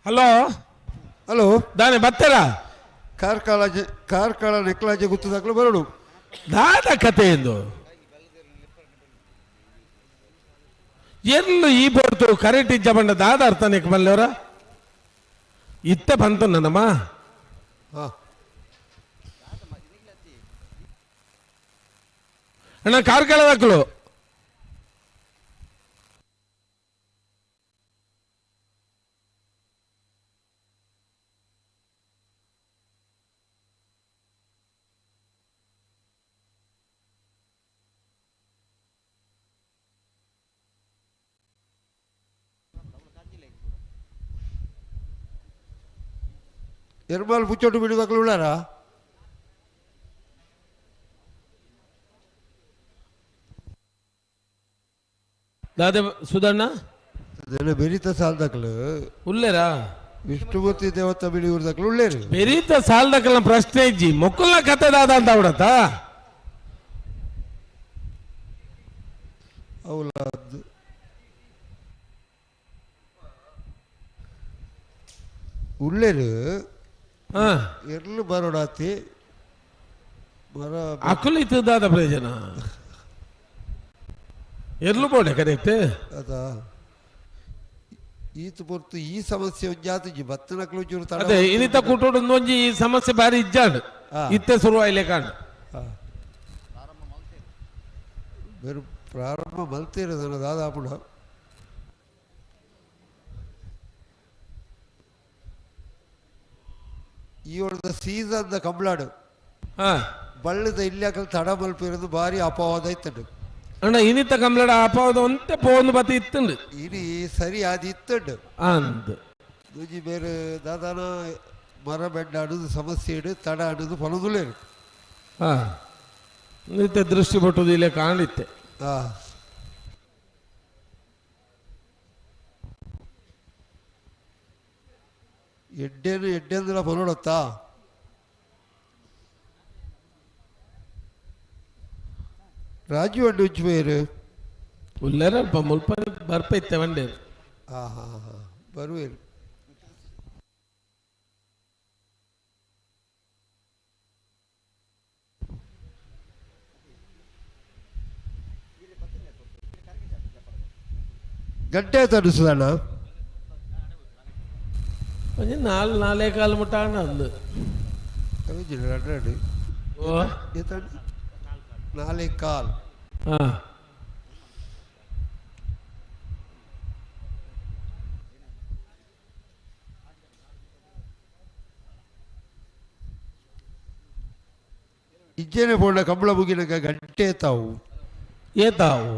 ಹಲೋ ಹಲೋ ದಾನೆ ಬತ್ತೆರಾ ಕಾರ್ಕಳ ಕಾರ್ಕಳ ನೆಕ್ಲಾಜೆ ಗುತ್ತದಾಗಲೂ ಬರೋಡು ದಾದ ಕತೆ ಎಂದು ಎಲ್ಲು ಈ ಬೋರ್ತು ಕರೆಂಟ್ ಇಜ್ಜ ಬಂಡ ದಾದ ಅರ್ಥನೇಕ್ ಬಲ್ಲವರ ಇತ್ತೆ ಬಂತು ನನ್ನಮ್ಮ. ಅಣ್ಣ ಕಾರ್ಕಳದಕ್ಕಲು ಎರ್ಮಾಲ್ ಪುಚ್ಚೊಟ್ಟು ಬಿಡುವಾಗಲೂ ಉಳ್ಳಾರಾ? ದಾದೆ ಸುಧಣ್ಣ ಬೆರಿತ ಸಾಲ್ದಕ್ಲು ಉಲ್ಲೇರಾ? ವಿಷ್ಣುಮೂರ್ತಿ ದೇವತ ಬಿಡಿ ಊರ್ದಕ್ಲು ಉಳ್ಳೇರು. ಬೆರಿತ ಸಾಲ್ದಕ್ಲ ಪ್ರಶ್ನೆ ಇಜ್ಜಿ ಮೊಕ್ಕಲ್ನ ಕತೆ ದಾದ ಅಂತ ಅವಡತ್ತ ಅವಲ ಉಳ್ಳೇರು. ಎರ್ಲು ಬರೋಡಾತಿ ಮರ ಅಕುಲು ಇತ್ತದಾದ ಪ್ರಯೋಜನ ಎರ್ಲು ಬೋಡೆ ಕರೆಕ್ಟ್ ಅದ ಈತ ಪೊರ್ತು ಈ ಸಮಸ್ಯೆ ಒಂಜಾತಿಜಿ ಬತ್ತನಕ್ಲು ಚೂರು ತಡ. ಅದೇ ಇನಿತ ಕೂಟೋಡು ಒಂಜಿ ಈ ಸಮಸ್ಯೆ ಬಾರಿ ಇಜ್ಜಾಂಡ್ ಇತ್ತೆ ಶುರು ಆಯ್ಲೆ ಕಾಂಡ್ ಬೇರೆ ಪ್ರಾರಂಭ ಮಲ್ತಿರೋದನ್ನ ದಾದಾಪುಡ ಈ ಒಳದ ಸೀಸನ್ the ಕಂಬ್ಲಾಡು ಬಳ್ಳದ ಇಲ್ಲಕಲ್ ತಡ ಮಲ್ಪಿರೋದು ಭಾರಿ ಅಪವಾದ ಇತ್ತಂಡು. ಅಣ್ಣ ಇನಿತ ಕಂಬ್ಲಾಡ ಅಪವಾದ ಒಂತೆ ಪೋಂದು ಬತ್ತಿ ಇತ್ತಂಡು ಇನಿ ಸರಿ ಅದು ಇತ್ತಂಡು ಅಂದ್ ದುಜಿ ಬೇರೆ ದಾದಾನ ಮರ ಬೆಡ್ಡ ಆಡುದು ಸಮಸ್ಯೆ ಇಡು ತಡ ಆಡುದು ಫಲದುಲೇರು. ಇತ್ತೆ ದೃಷ್ಟಿ ಪಟ್ಟುದು ಇಲ್ಲೇ ಕಾಣಿತ್ತೆ. ಎಡ್ಡೇನು ಎಡ್ಡೆಂದ್ರೆ ಬರೋಡತ್ತಾ ರಾಜು ಅಡ್ಡು ಉಜ್ಜು ಬೇರು ಉಲ್ಲೇರಲ್ಪ ಮುಲ್ಪ ಬರ್ಪ ಇತ್ತೆ ವಂಡೇರು. ಹಾಂ ಹಾಂ ಹಾಂ ಬರುವೇರು. ಗಂಟೆ ಆಯ್ತು ಅನಿಸ್ತದಣ್ಣ? ಒಂಜಿ ನಾಲ್ ನಾಲೇ ಕಾಲು ಮುಟ್ಟ ಅಣ್ಣ ಅಂದು ನಾಳೆ ಕಾಲ್. ಹಾಂ ಇಜ್ಜೇನೆ ಪೋಂಡ ಕಂಬಳ ಮುಗಿನಕ ಗಂಟೆ ತಾವು ಏತಾವು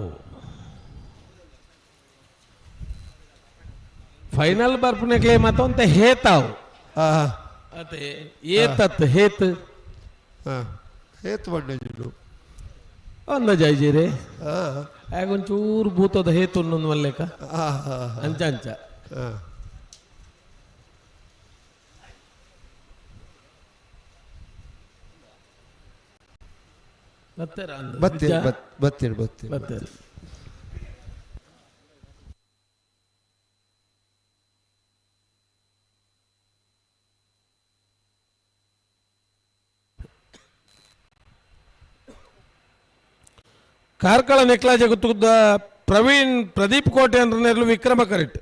ಫೈನಲ್ ಬರ್ಪುನಕ್ಲೆ ಮತ್ತೊಂತ ಹೇತಾವು. ಅದೇ ಏತತ್ ಹೇತ್ ಹೇತ್ ಬಂಡ ಅಂದ ಜೈಜಿರಿ ಆಗೊಂಚೂರು ಭೂತದ ಹೇತು ಮಲ್ಲೇಕ ಅಂಚ ಅಂಚ. ಬತ್ತೀರಿ ಬತ್ತೀರಿ ಬತ್ತೀರಿ ಬತ್ತೀರಿ. ಕಾರ್ಕಳ ನೆಕ್ಲಾಜೆ ಗುತ್ತುಗುದ್ದ ಪ್ರವೀಣ್ ಪ್ರದೀಪ್ ಕೋಟೆ ಅಂದ್ರೆ ವಿಕ್ರಮ ಕರೆಕ್ಟ್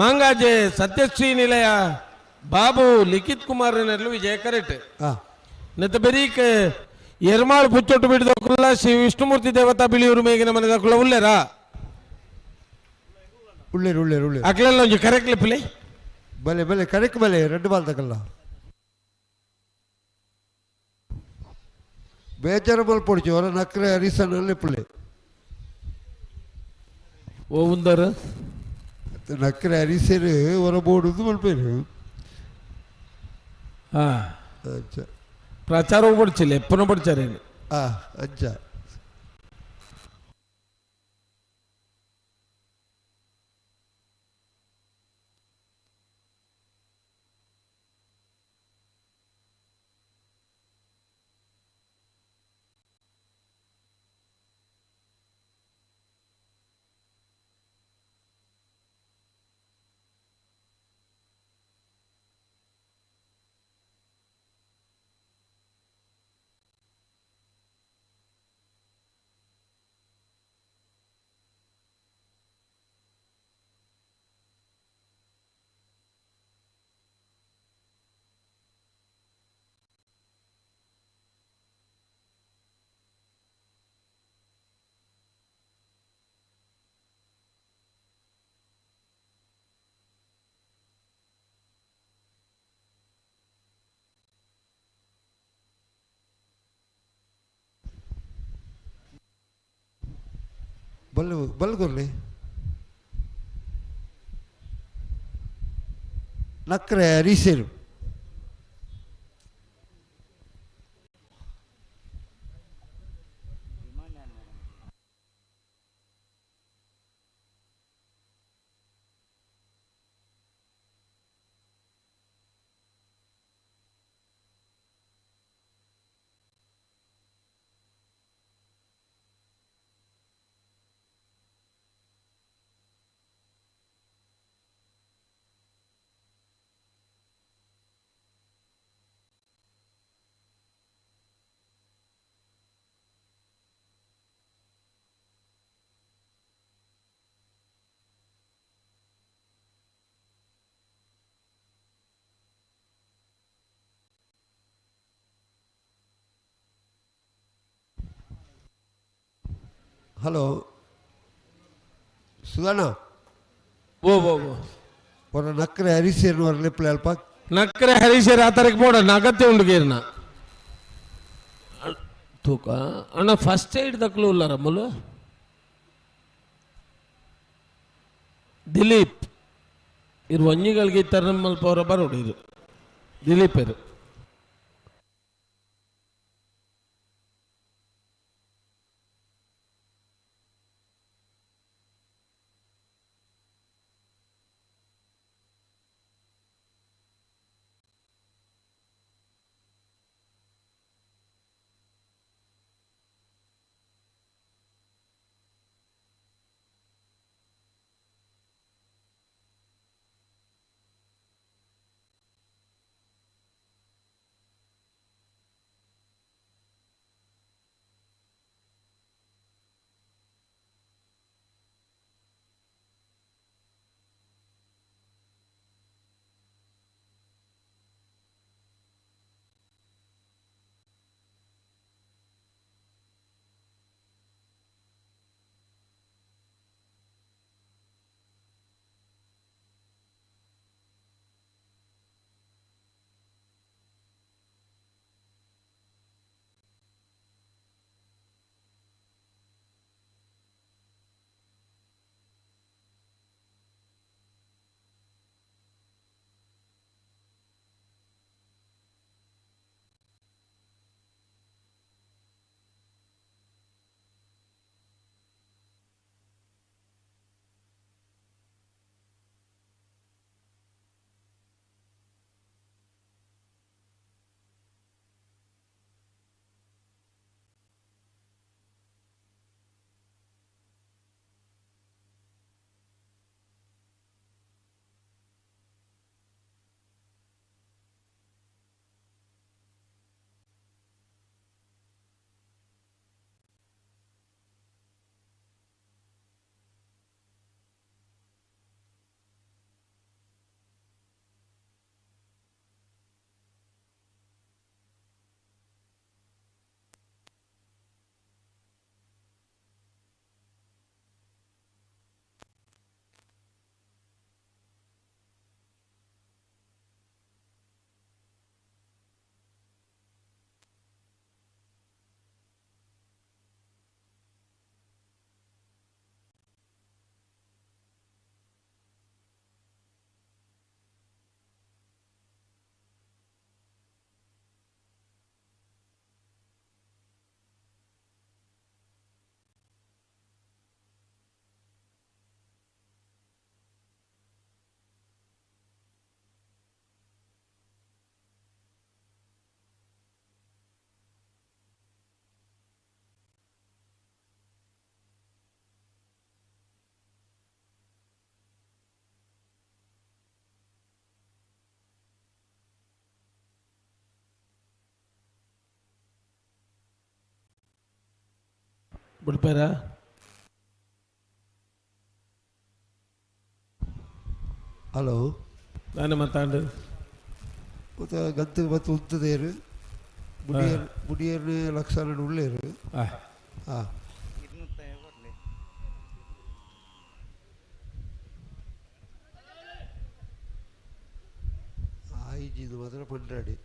ಮಾಂಗಾಜೆ ಸತ್ಯಶ್ರೀ ನಿಲಯ ಬಾಬು ಲಿಖಿತ್ ಕುಮಾರ್ ನೆರಳು ವಿಜಯ ಕರೆಕ್ಟ್ ನೆತ್ತ ಬೆರೀಕ್ ಎರ್ಮಾಳ್ ಪುಚ್ಚೊಟ್ಟು ಬಿಡಿದಕ್ಕುಲ್ಲ ಶ್ರೀ ವಿಷ್ಣುಮೂರ್ತಿ ದೇವತಾ ಬಿಳಿಯೂರು ಮೇಗಿನ ಮನೆದಕ್ಕುಲ್ಲ ಉಲ್ಲೇರಾ? ಉಳ್ಳೇರು ಉಳ್ಳೇರು ಉಳ್ಳೇರು ಅಕ್ಲೆಲ್ಲ ಒಂಜಿ ಕರೆಕ್ಟ್ ಲಿಪ್ಪಲಿ ಬಲೆ ಬಲೆ ಕರೆಕ್ಟ್ ಬಲೆ ರೆಡ್ ಬಾಲ್ ತಕಲ್ಲ ಬೇಜಾರು ಮಲ್ಪೊಡ್ಚಿ ಹೊರ ನಕ್ರೆ ಹರಿಸನಲ್ಲಿ ಪುಳ್ಳಿ ಓ ಉಂದರ್ ನಕ್ರೆ ಹರಿಸರು ಹೊರ ಬೋಡುದು ಮಲ್ಪೇರು. ಹಾಂ ಪ್ರಚಾರ ಪೊಡ್ಚಿಲ್ಲ ಎಪ್ಪನ ಪೊಡ್ಚಾರೇನು. ಹಾಂ ಅಂಚ ಬಲ್ಲು ಬಲ್ಗುರ್ಲಿ ನಕ್ರೆ ಹರೀಶರು ಹಲೋ ಸುಧಣ್ಣ ಓ ಓ ಓ ಹೊರ ನಕ್ರೆ ಹರಿಸೇನು ಹೊರ ಲಿಪ್ಲೆ ಅಲ್ಪ ನಕ್ರೆ ಹರೀಶರ್ ಆ ತರಕ್ಕೆ ಬೋಡ ನಗತ್ತೆ ಉಂಡು ಗೇರ್ನ ತೂಕ ಅಣ್ಣ ಫಸ್ಟ್ ಏಡ್ ದಕ್ಲು ಉಲ್ಲಾರ ಮುಲು ದಿಲೀಪ್ ಇರು ಒಂಜಿಗಳಿಗೆ ತರಮಲ್ಪ ಅವರ ಬರೋಡು ಇದು ದಿಲೀಪ್ ಇರು ಬಿಡ್ಪೇರಾ? ಹಲೋ ನಾನು ಮಾತಾಡು ಮತ್ತು ಗಂತು ಮತ್ತು ಉಂತದೇರು ಬುಡಿಯರ್ ಬುಡಿಯರ್ ಲಕ್ಷಣ ಉಳ್ಳೇರು. ಹಾಂ ಆಯ್ಜಿದು ಮಾತ್ರ ಪಂಡ್ರಾಡಿ.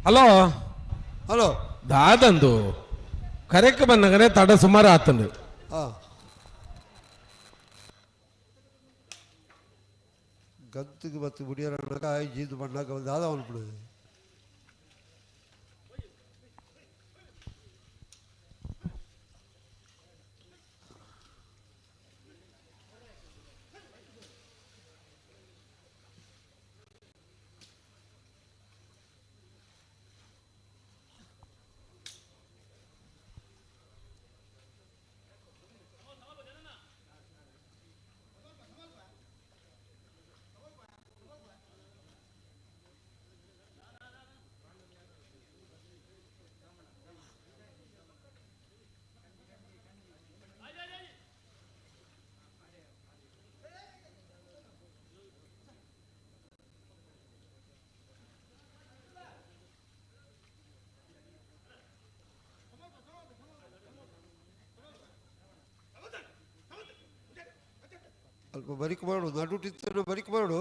ಹಲೋ ಹಲೋ ದಾದಂದು ಕರೆಕ್ ಬಂದಾಗನೆ ತಡ ಸುಮಾರು ಆತಂದು. ಗಂತಿಗೆ ಮತ್ತು ಮುಡಿಯರ ಜೀದು ಬಣ್ಣಾಗ ದಾದ ಅನ್ಬಿಡು. ಅಲ್ಪ ಬರಿಕ್ ಮಾಡು, ನಡುಟಿತ್ತು ಬರಿಕ್ ಮಾಡು.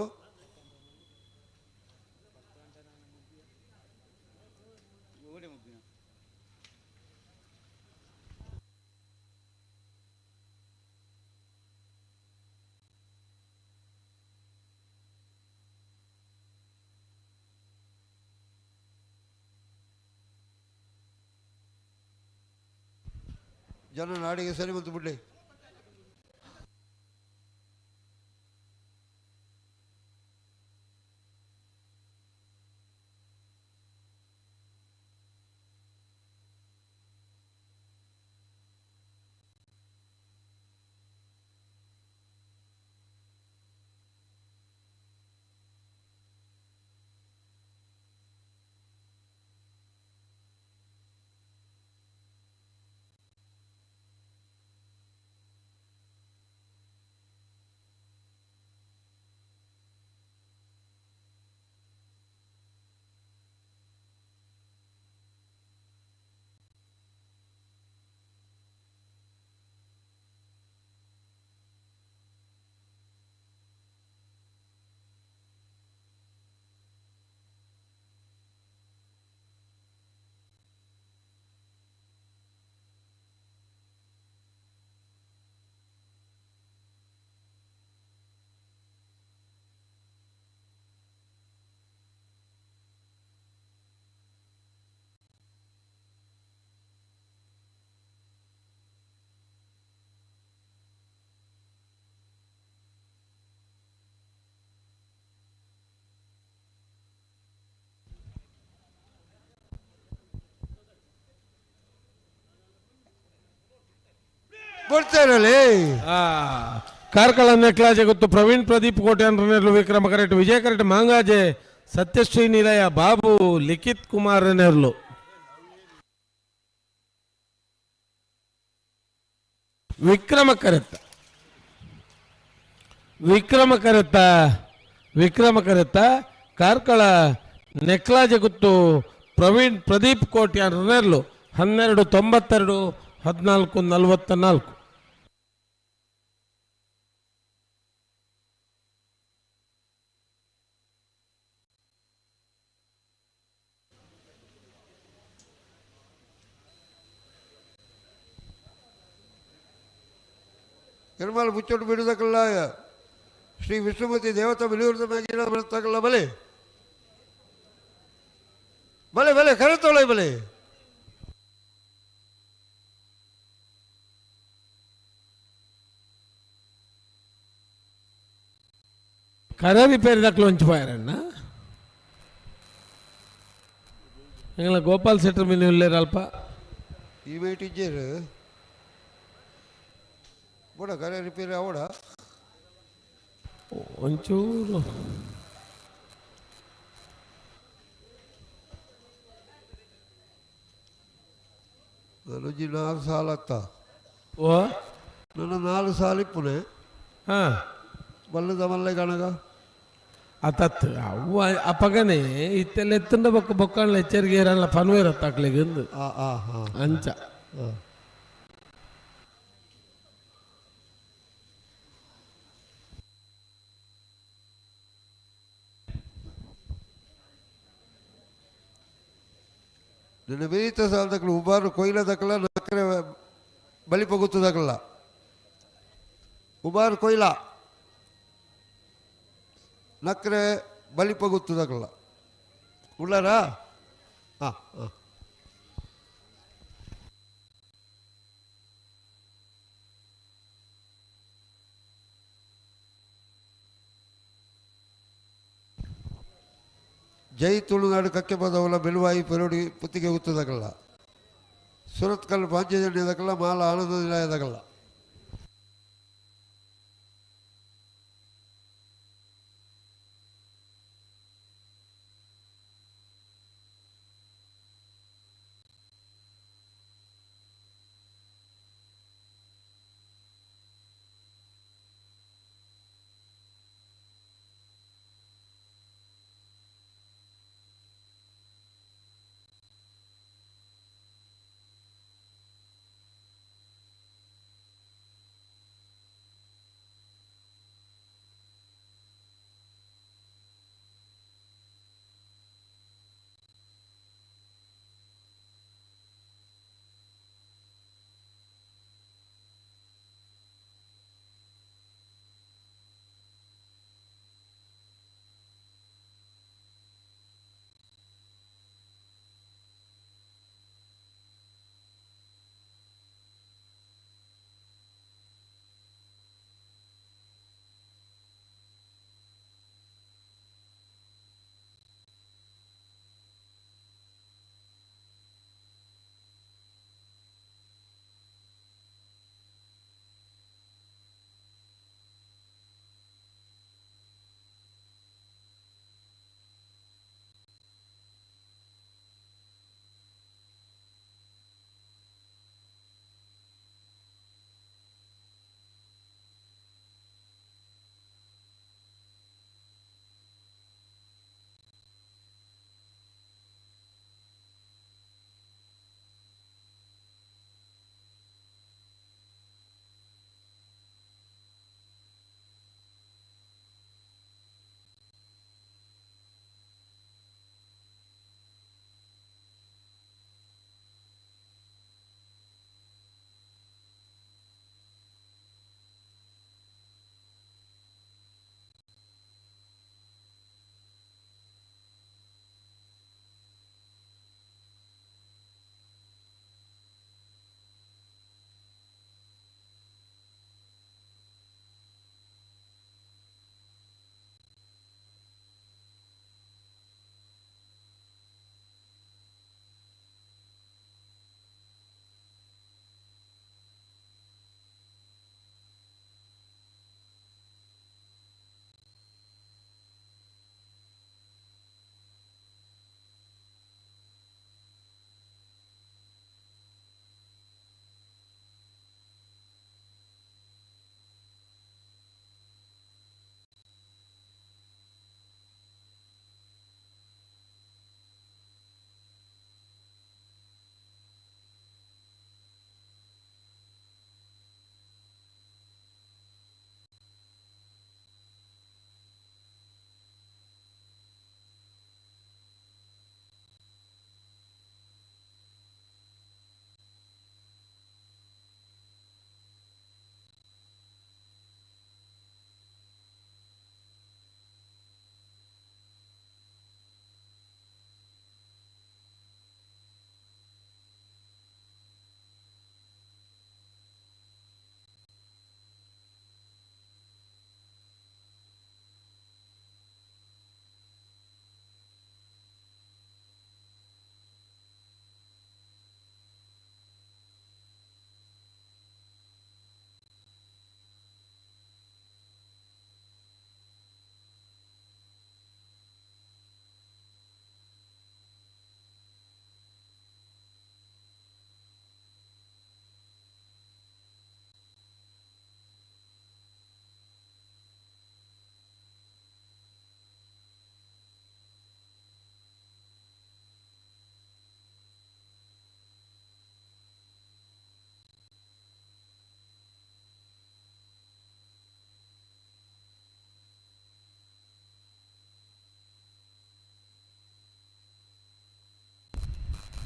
ಜನ ನಾಡಿಗೆ ಸರಿ ಬಂತು ಬಿಡ್ಲಿ. ಕೊಡ್ತಾರಲ್ಲೇ. ಕಾರ್ಕಳ ನೆಕ್ಲಾಜೆ ಗೊತ್ತು ಪ್ರವೀಣ್ ಪ್ರದೀಪ್ ಕೋಟೆ ವಿಕ್ರಮ ಕರೆಕ್ಟ್, ವಿಜಯ ಕರೆಕ್ಟ್, ಮಾಂಗಾಜೆ ಸತ್ಯಶ್ರೀ ನಿಲಯ ಬಾಬು ಲಿಖಿತ್ ಕುಮಾರ್ ನೆರ್ಲು. ವಿಕ್ರಮ ಕರೆತ್ತ ವಿಕ್ರಮ ಕರೆತ್ತ ವಿಕ್ರಮ ಕರೆತ್ತ ಕಾರ್ಕಳ ನೆಕ್ಲಾಜೆ ಗೊತ್ತು ಪ್ರವೀಣ್ ಪ್ರದೀಪ್ ಕೋಟೆ ನೆರ್ಲು 12:92 14:44. ನಿರ್ಮಲ ಮುಚ್ಚೋಟು ಬಿಡುವುದಕ್ಕಲ್ಲ ಶ್ರೀ ವಿಷ್ಣುಮತಿ ದೇವತಾ ಬಿಳಿಯೂರದ ಮ್ಯಾಗಿನ ಬರ್ತಕ್ಕಲ್ಲ. ಬಲೆ ಬಲೆ ಬಲೆ ಕರೆತೊಳೆ ಬಲೆ. ಕರೆ ರಿಪೇರಿ ದಾಖಲು ಹೊಂಚಿపోయాರಣ್ಣ. ಎಂಗಳ ಗೋಪಾಲ್ ಶೆಟ್ಟರ್ ಮೇಲೆ ಉಳ್ಳೇರು ಅಲ್ಪ ಈ ವೇಟ್ ಇಜ್ಜೇರು ಬೋಡ ಕರೆ ರಿಪೇರಿ ಅವಡ ಒಂಚೂರು ನಾನೊಂಜಿ 4 ಸಾಲ ಅತ್ತ. ಓ ನನ್ನ 4 ಸಾಲ ಇಪ್ಪುನೆ. ಹಾಂ ಬಲ್ಲದ ಮಲ್ಲೆ ಗಣಗ ಅತತ್ ಅವು ಅಪಗನೆ ಇತ್ತೆಲ್ಲ ಎತ್ತಂಡ ಬೊಕ್ಕ ಬೊಕ್ಕಣ್ಣ ಎಚ್ಚರಿಕೆ ಇರಲ್ಲ ಪನ್ವೇರತ್ತ ಅಕ್ಲೆಗ್ ಇಂದು ಅಂಚ. ನಿನ್ನ ಬೀತ ಸಾಲದಕ್ಕಲು ಉಬಾರು ಕೊಯ್ಲದಕ್ಕಲ ನಕ್ಕರೆ ಬಲಿಪ ಗುತ್ತದಕ್ಕಲ್ಲ ಉಬಾರು ಕೊಯ್ಲ ನಕ್ಕರೆ ಬಲಿಪ ಗುತ್ತದಕ್ಕಲ್ಲ ಉಳ್ಳಾರಾ? ಹಾಂ ಹಾಂ. ಜೈ ತುಳುನಾಡು ಕಕ್ಕೆ ಪದವಲ ಬೆಲುವಾಯಿ ಪೆರೋಡಿ ಪುತ್ತಿಗೆ ಗುತ್ತದಕ್ಕಲ್ಲ ಸುರತ್ಕಲ್ ಪಾಂಚಜನ್ಯದಕ್ಕಲ್ಲ ಮಾಲ ಆನಂದ ನಿಲಯದಕ್ಕಲ್ಲ.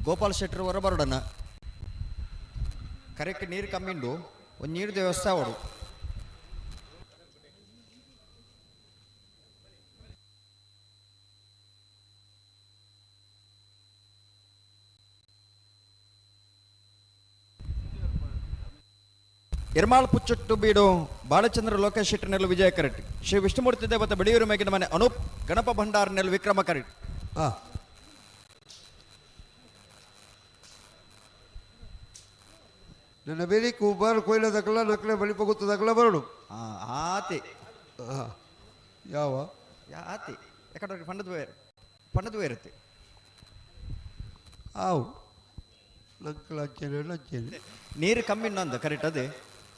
ಗೋಪಾಲ್ ಶೆಟ್ಟರ್ ಹೊರ ಬರೋಡನ್ನ ಕರೆಕ್ಟ್ ನೀರು ಕಮ್ಮಿಂಡು ಒಂದು ನೀರು ವ್ಯವಸ್ಥೆ ಅವಡು. ಎರ್ಮಾಳ್ ಪುಚ್ಚೊಟ್ಟು ಬೀಡು ಬಾಲಚಂದ್ರ ಲೋಕೇಶ್ ಶೆಟ್ಟರ್ನೆಲ್ಲ ವಿಜಯ ಕರೆಟ್. ಶ್ರೀ ವಿಷ್ಣುಮೂರ್ತಿ ದೇವತೆ ಬಿಳಿಯೂರು ಮೇಗಿನ ಮನೆ ಅನೂಪ್ ಗಣಪ ಭಂಡಾರ್ನೆಲ್ಲ ವಿಕ್ರಮ ಕರೆಟ್. ನನ್ನ ಬೇರೆ ಕುಬಾರ್ ಕೊಯ್ಲ ದಕ್ಕಲ ನಕಲೆ ಬಲಿಪ ಗೊತ್ತ ದಕ್ಕಲ ಬರಡು. ಆತಿ ಯಾವ ಆತಿ ಯಾಕಂದ್ರೆ ಪಂಡದ ಬೇರೆ ಪಂಡದ ಬೇರೆ ಆವು ನಂಕಲ ಅಂಚೇನೆ ಅಂಚೇನೆ ನೀರು ಕಮ್ಮಿ ಅಂದ ಕರೆಕ್ಟ್ ಅದೇ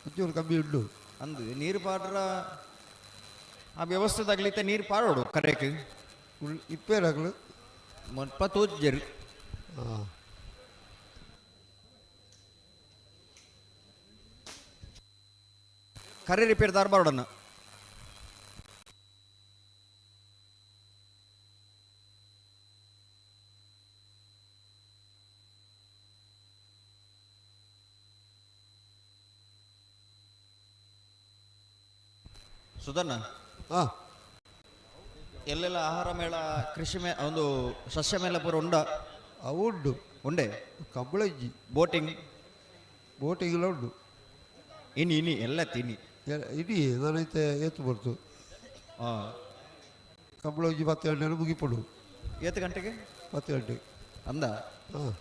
ಒಂಚೂರು ಕಮ್ಮಿ ಉಂಟು ಅಂದು ನೀರು ಪಾಡ್ರ ಆ ವ್ಯವಸ್ಥೆ ತಗಲಿತ್ತೆ ನೀರು ಪಾಡೋಡು ಕರೆಕ್ಟ್ ಇಪ್ಪೇರಾಗಲು ಮೊಲ್ಪ ತೋಜರು. ಹಾಂ ಕರೆ ರಿಪೇರ್ ದಾರ ಬರೋಡನ್ನ. ಸುಧನ್ನ ಎಲ್ಲೆಲ್ಲ ಆಹಾರ ಮೇಳ ಕೃಷಿ ಮೇ ಒಂದು ಸಸ್ಯ ಮೇಳ ಪೂರ ಉಂಡ? ಉಂಡು ಉಂಡೆ ಕಂಬಳ ಇಜ್ಜಿ ಬೋಟಿಂಗ್ ಬೋಟಿಂಗ್ ಎಲ್ಲ ಉಂಡು. ಇನಿ ಇನಿ ಎಲ್ಲ ತಿನಿ ಇಡೀ ನಾನೈತೆ ಏತು ಬರ್ತು ಕಂಬಳ ಒಂಜಿ 10 ಗಂಟೆ ಮುಗಿಪಡು. ಏತು ಗಂಟೆಗೆ? 10 ಗಂಟೆಗೆ ಅಂದ. ಹಾಂ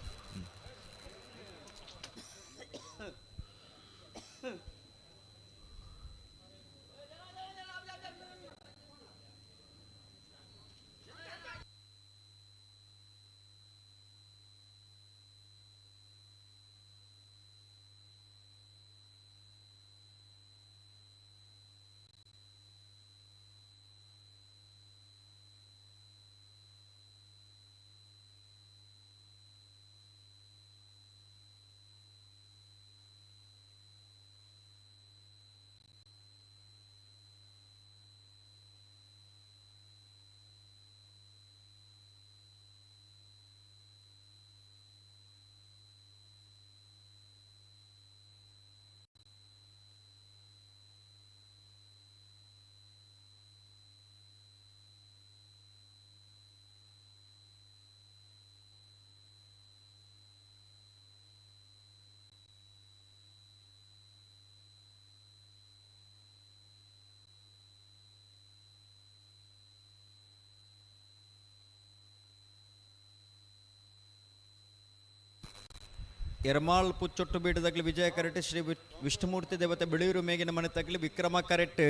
ಎರ್ಮಾಳ್ ಪುಚ್ಚೊಟ್ಟು ಬೀಡದಾಗಲಿ ವಿಜಯ ಕರೆಟ್. ಶ್ರೀ ವಿಷ್ಣುಮೂರ್ತಿ ದೇವತೆ ಬಿಳಿಯೂರು ಮೇಗಿನ ಮನೆ ತಗಲಿ ವಿಕ್ರಮ ಕರೆಟ್.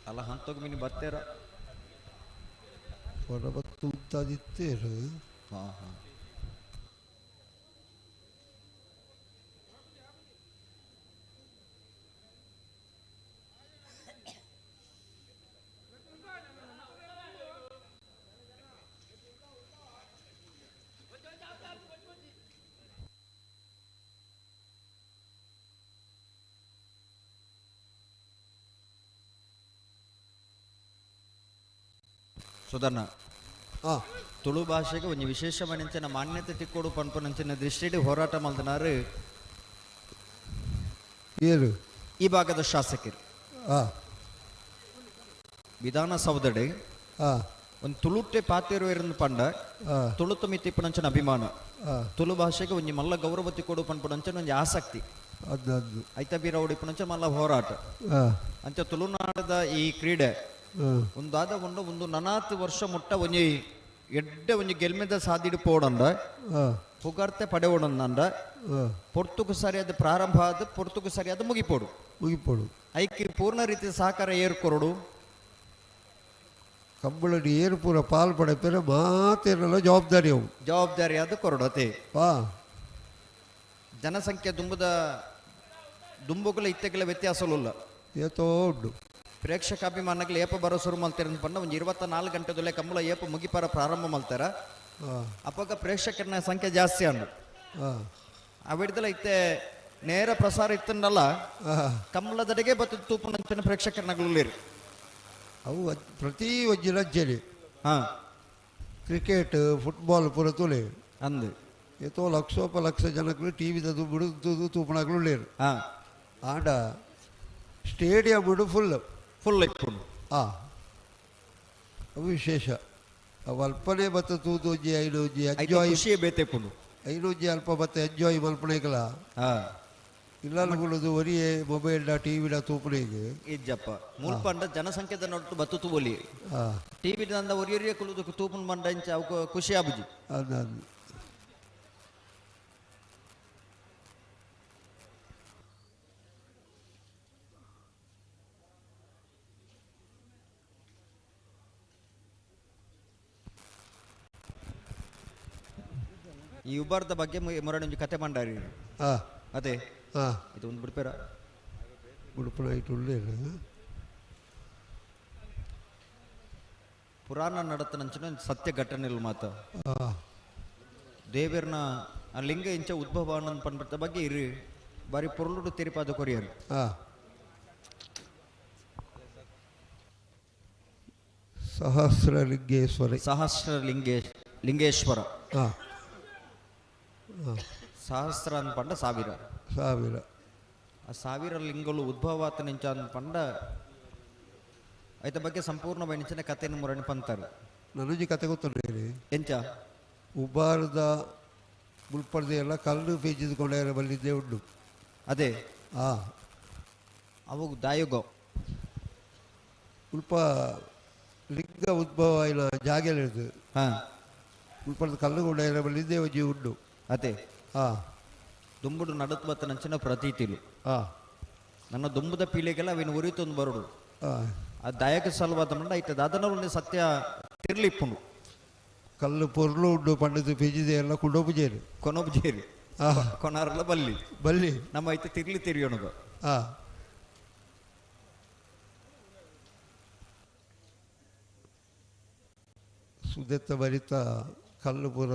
ಅಲ್ಲ ಹಂತೋಗಿ ಮೀನು ಬರ್ತೀರ ತುತ್ತಾದಿತ್ತೇರು. ಹಾಂ ಹಾಂ ಸುಧರ್ಣ ತುಳು ಭಾಷೆಗೆ ಒಂದು ವಿಶೇಷ ಮನಂಚಿನ ಮಾನ್ಯತೆ ತಿಕ್ಕೋಡು ಪನ್ಪನಂಚಿನ ದೃಷ್ಟಿಡಿ ಹೋರಾಟ ಮಲ್ದನಾರು ಏನು ಈ ಭಾಗದ ಶಾಸಕರು. ವಿಧಾನಸೌಧಡೆ ಒಂದು ತುಳುಟೆ ಪಾತೇರು ಪಂಡ ತುಳುತ ಮಿತಿಪ್ಪನಂಚಿನ ಅಭಿಮಾನ, ತುಳು ಭಾಷೆಗೆ ಒಂದು ಮಲ್ಲ ಗೌರವ ತಿಕ್ಕೋಡು ಪನ್ಪನಂಚಿನ ಒಂದು ಆಸಕ್ತಿ, ಐತ ಬೀರೌಡಿ ಪನಂಚಿನ ಮಲ್ಲ ಹೋರಾಟ ಅಂತ ತುಳುನಾಡದ ಈ ಕ್ರೀಡೆ ಒಂದಾದ ಒಂದು ಒಂದು ನನಾತ್ ವರ್ಷ ಮುಟ್ಟ ಒಂಜಿ ಎಡ್ಡೆ ಒಂಜಿ ಗೆಲ್ಮೆದ ಸಾದಿಡು ಪೋಡಂಡ ಪುಗಾರ್ತೆ ಪಡೆವಡಂದ ಪೊರ್ತುಕು ಸರಿಯಾದ ಪ್ರಾರಂಭ ಆದ ಪೊರ್ತುಕು ಸರಿಯಾದ ಮುಗಿಪೋಡು ಮುಗಿಪೋಡು ಐಕ್ಕೆ ಪೂರ್ಣ ರೀತಿಯ ಸಹಕಾರ ಏರ್ಕೊರಡು ಕಂಬಳಡಿ ಏರು ಪೂರ ಪಾಲ್ ಪಡೆಪೇರೆ ಮಾತೇನಲ್ಲ ಜವಾಬ್ದಾರಿ ಅವು ಜವಾಬ್ದಾರಿ ಅದು ಕೊರಡತೆ ಜನಸಂಖ್ಯೆ ದುಂಬುದ ದುಂಬುಗಳ ಇತ್ತೆಗಳ ವ್ಯತ್ಯಾಸಲುಲ್ಲ ಏತೋ ಉಂಡು ಪ್ರೇಕ್ಷಕಾಭಿಮಾನಗಳು ಏಪ ಬರೋ ಶುರು ಮಲ್ತಾರೆ ಪಂಡ ಒಂದು 24 ಗಂಟೆದಲ್ಲೇ ಕಂಬಳ ಏಪ ಮುಗಿಪಾರ ಪ್ರಾರಂಭ ಮಲ್ತಾರ ಅಪ್ಪಾಗ ಪ್ರೇಕ್ಷಕರನ ಸಂಖ್ಯೆ ಜಾಸ್ತಿ ಅನ್ನು ಅವಿಡ್ದಲ ಇತ್ತೆ ನೇರ ಪ್ರಸಾರ ಇತ್ತನ್ನಲ್ಲ ಕಂಬಳದಡೆಗೆ ಬತ್ತು ತೂಪುನಂಚಿನ ಪ್ರೇಕ್ಷಕರನಗಲುಲ್ಲೇರು ಅವು ಪ್ರತಿ ಒಂಜಿ ಲಜ್ಜೆಲಿ Cricket football ಪೂರ ತೂಲೆ ಅಂದು ಏತೋ ಲಕ್ಷೋಪಲಕ್ಷ ಜನಕ್ಕೂ ಟಿ ವಿ ದುಡ್ಡು ತೂಪಣಗಳು ಲೇರು ಆಂಡ ಸ್ಟೇಡಿಯಂ ಬಿಡು ಫುಲ್ ಫುಲ್ ಇಪ್ಪುಂಡು ಅವು ವಿಶೇಷ. ಅವು ಅಲ್ಪನೇ ಬತ್ತ ತೂದೊಂಜಿ ಐನೊಂಜಿ ಎಂಜಾಯ್ ಖುಷಿಯೇ ಬೇತೆ ಇಪ್ಪುಂಡು. ಐನೊಂಜಿ ಅಲ್ಪ ಬತ್ತ ಎಂಜಾಯ್ ಮಲ್ಪನೇಕಲ ಇಲ್ಲ ಕುಳ್ಳದು ಒರಿಯೇ ಮೊಬೈಲ್ ಟಿ ವಿಡ ತೂಪನೇಗೆ ಇಜ್ಜಪ್ಪ ಮುಲ್ಪಂಡ ಜನಸಂಖ್ಯೆದ ನೊಟ್ಟು ಬತ್ತು ತೂವೊಲಿ ಟಿ ವಿ ದಂದ ಒರಿಯೊರಿಯೇ ಕುಲ್ಲುದು ತೂಪುನ್ ಬಂಡ ಇಂಚ ಅವು ಖುಷಿ ಆಬುಜಿ. ಅದು ಈ ಉಬಾರ್ದ ಬಗ್ಗೆ ಮೊರಡೊಂಜಿ ಕತೆ ಮಂಡಾರಿ ಅದೇ ಇದು ಒಂದು ಬಿಡ್ಪೇರ ಉಡುಪುನ ಐಟು ಉಳ್ಳೇರು ಪುರಾಣ ನಡತನಂಚಿನ ಸತ್ಯ ಘಟನೆಲು ಮಾತ ದೇವೇರ್ನ ಆ ಲಿಂಗ ಇಂಚ ಉದ್ಭವ ಅನ್ನೋದು ಪಂಡ್ಬಿಟ್ಟ ಬಗ್ಗೆ ಇರು ಬಾರಿ ಪೊರುಳುಡು ತೆರಿಪಾದ ಕೊರಿಯರು. ಸಹಸ್ರಲಿಂಗೇಶ್ವರ ಸಹಸ್ರ ಲಿಂಗೇಶ್ವರ ಸಹಸ್ರ ಅನ್ಪಂಡ ಸಾವಿರ ಸಾವಿರ ಆ ಸಾವಿರ ಲಿಂಗಲು ಉದ್ಭವ ಆತನಿಂಚ ಅನ್ಪಂಡ ಐತ ಬಗ್ಗೆ ಸಂಪೂರ್ಣ ಬೈನಿಂಚಿನ ಕಥೆಯನ್ನು ಮುರಣಿ ಪಂತಾರೆ. ನನಗೆ ಕತೆ ಗೊತ್ತುಂಟು ಎಂಚ ಉಬಾರದ ಮುಲ್ಪಡ್ದೆ ಎಲ್ಲ ಕಲ್ಲು ಪೇಜಿದುಕೊಂಡೇ ಬಲ್ಲಿದ್ದೇ ಉಂಟು. ಅದೇ ಅವು ದಾಯುಗೋ ಮುಲ್ಪ ಲಿಂಗ ಉದ್ಭವ ಇಲ್ಲ ಜಾಗೆಲಿಡ್ದು ಮುಲ್ಪಡ್ದ ಕಲ್ಲು ಕೊಂಡೇ ಬಲ್ಲಿದ್ದೇ ಒಂಜಿ ಉಂಟು. ಅದೇ ದುಂಬುಡು ನಡತ್ ಬತ್ತ ನಂಚಿನ ಪ್ರತೀತಿಲು ನನ್ನ ದುಂಬುದ ಪೀಳಿಗೆಲ್ಲ ಅವಿನ ಉರಿತೊಂದು ಬರುಡು ಆ ದಾಯಕ ಸಲುವಾದ ಮಂಡ ಐತೆ ದಾದನವರು ಸತ್ಯ ತಿರ್ಲಿಪ್ಪುಂಡು. ಕಲ್ಲು ಪೊರ್ಲು ಉಂಡು ಪಂಡದು ಪೆಜಿದೆ ಎಲ್ಲ ಕುಂಡೋಪುಜೇರು ಕೊನೋಪುಜೇರು ಕೊನಾರಲ್ಲ ಬಲ್ಲಿ ಬಲ್ಲಿ ನಮ್ಮ ಐತೆ ತಿರ್ಲಿ ತಿರಿಯೋಣದು. ಸುದೆತ್ತ ಬರಿತ ಕಲ್ಲು ಪೂರ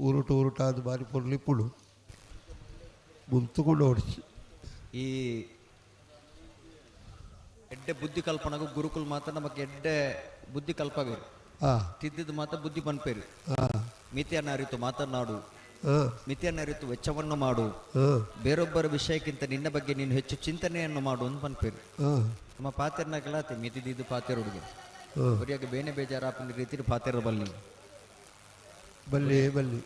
ಉರುಟು ಉರುಟಾದ ಬಾರಿ ಪೊರ್ಲಿಪ್ಪುಡು ಮುಲ್ತುಕೊಂಡು ಓಡಿಸಿ. ಈ ಎಡ್ಡೆ ಬುದ್ಧಿ ಕಲ್ಪನೆಗೂ ಗುರುಕುಲ್ ಮಾತ್ರ ನಮಗೆ ಎಡ್ಡೆ ಬುದ್ಧಿ ಕಲ್ಪವೇರು ತಿದ್ದಿದ್ದು ಮಾತ್ರ ಬುದ್ಧಿ ಪನ್ಪೇರು. ಮಿತಿಯನ್ನು ಅರಿತು ಮಾತನಾಡು, ಮಿತಿಯನ್ನು ಅರಿತು ವೆಚ್ಚವನ್ನು ಮಾಡು, ಬೇರೊಬ್ಬರ ವಿಷಯಕ್ಕಿಂತ ನಿನ್ನ ಬಗ್ಗೆ ನೀನು ಹೆಚ್ಚು ಚಿಂತನೆಯನ್ನು ಮಾಡು ಅಂತ ಪನ್ಪೇರು. ನಮ್ಮ ಪಾತೆರ್ನಾಗೆಲ್ಲ ಮಿತಿದಿದ್ದು ಪಾತೆರ ಹುಡುಗಿ ಒರಿಯಾಗ ಬೇನೆ ಬೇಜಾರಾಪನ ರೀತಿ ಪಾತೆರ ಬಲ್ಲಿ ಬಲ್ಲಿ ಬಲ್ಲಿ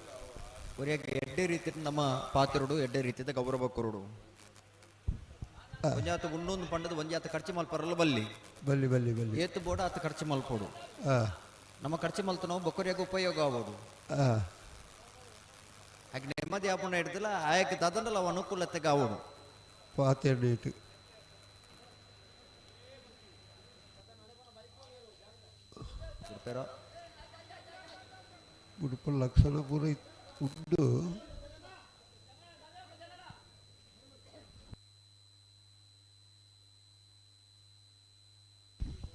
ಒರಿಯಾಗ ಎಡ್ಡೆ ರೀತಿ ನಮ್ಮ ಪಾತೆರುಡು ಎಡ್ಡೆ ರೀತಿಯ ಗೌರವ ಕೊರುಡು. ಒಂಜಾತ ಉಣ್ಣೊಂದು ಪಂಡದ ಒಂಜಾತ ಖರ್ಚು ಮಲ್ಪರಲ್ಲ ಬಲ್ಲಿ ಬಲ್ಲಿ ಬಲ್ಲಿ ಬಲ್ಲಿ ಏತು ಬೋಡ ಆತ ಖರ್ಚು ಮಲ್ಪೋಡು. ನಮ್ಮ ಖರ್ಚು ಮಲ್ತು ನಾವು ಬೊಕ್ಕರಿಯಾಗ ಉಪಯೋಗ ಆಗೋಡು. ಹಾಗೆ ನೆಮ್ಮದಿ ಆಪುಣ ಹಿಡ್ದಿಲ್ಲ ಆಯಕ್ಕೆ ದದನಲ್ಲ ಅವ ಅನುಕೂಲತೆಗೆ ಆವೋಡು. ಪಾತೆರ್ನೇಟು ಉಡುಪು ಲಕ್ಷಣ ಪೂರ ಉಂಡು.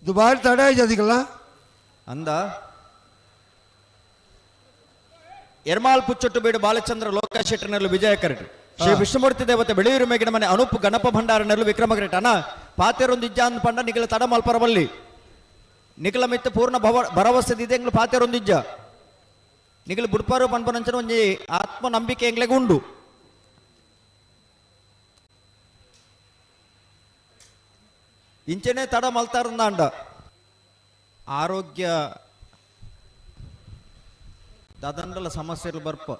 ದುಬಾರಿ ತಡ ಅದಕ್ಕೆಲ್ಲ ಅಂದ ಎರ್ಮಾಲ್ ಪುಚ್ಚೊಟ್ಟು ಬೀಡು ಬಾಲಚಂದ್ರ ಲೋಕ ಶೆಟ್ಟರ್ನಲ್ಲೂ ವಿಜಯ ಕರೆಟ್ ಶ್ರೀ ವಿಷ್ಣುಮೂರ್ತಿ ದೇವತೆ ಬೆಳೆಯೂರು ಮೇಗಿನ ಮನೆ ಅನೂಪ್ ಗಣಪ ಭಂಡಾರನಲ್ಲೂ ವಿಕ್ರಮ ಕರೆಟ್ ಅಣ್ಣ ಪಾತೆರೊಂದು ಇಜ್ಜ ಅಂದ್ ಪಂಡ ನಿಗಲ ತಡ ಮಲ್ಪರವಲ್ಲಿ ನಿಗಲ ಮಿತ್ತ ಪೂರ್ಣ ಭರವಸೆ ದಿದೆ ಎಂಗ್ಲು ಪಾತೆರೊಂದು ಇಜ್ಜ ನಿಗಲು ಬುಡ್ಪಾರು ಪನ್ಪನಂಚನ ಒಂಜಿ ಆತ್ಮ ನಂಬಿಕೆ ಎಂಗ್ಲೆಗ್ ಉಂಡು. ಇಂಚನೆ ತಡ ಮಲ್ತಾರಂದಾಂಡ ಆರೋಗ್ಯ ದಾದಂಡಲ ಸಮಸ್ಯೆಗಳು ಬರ್ಪ.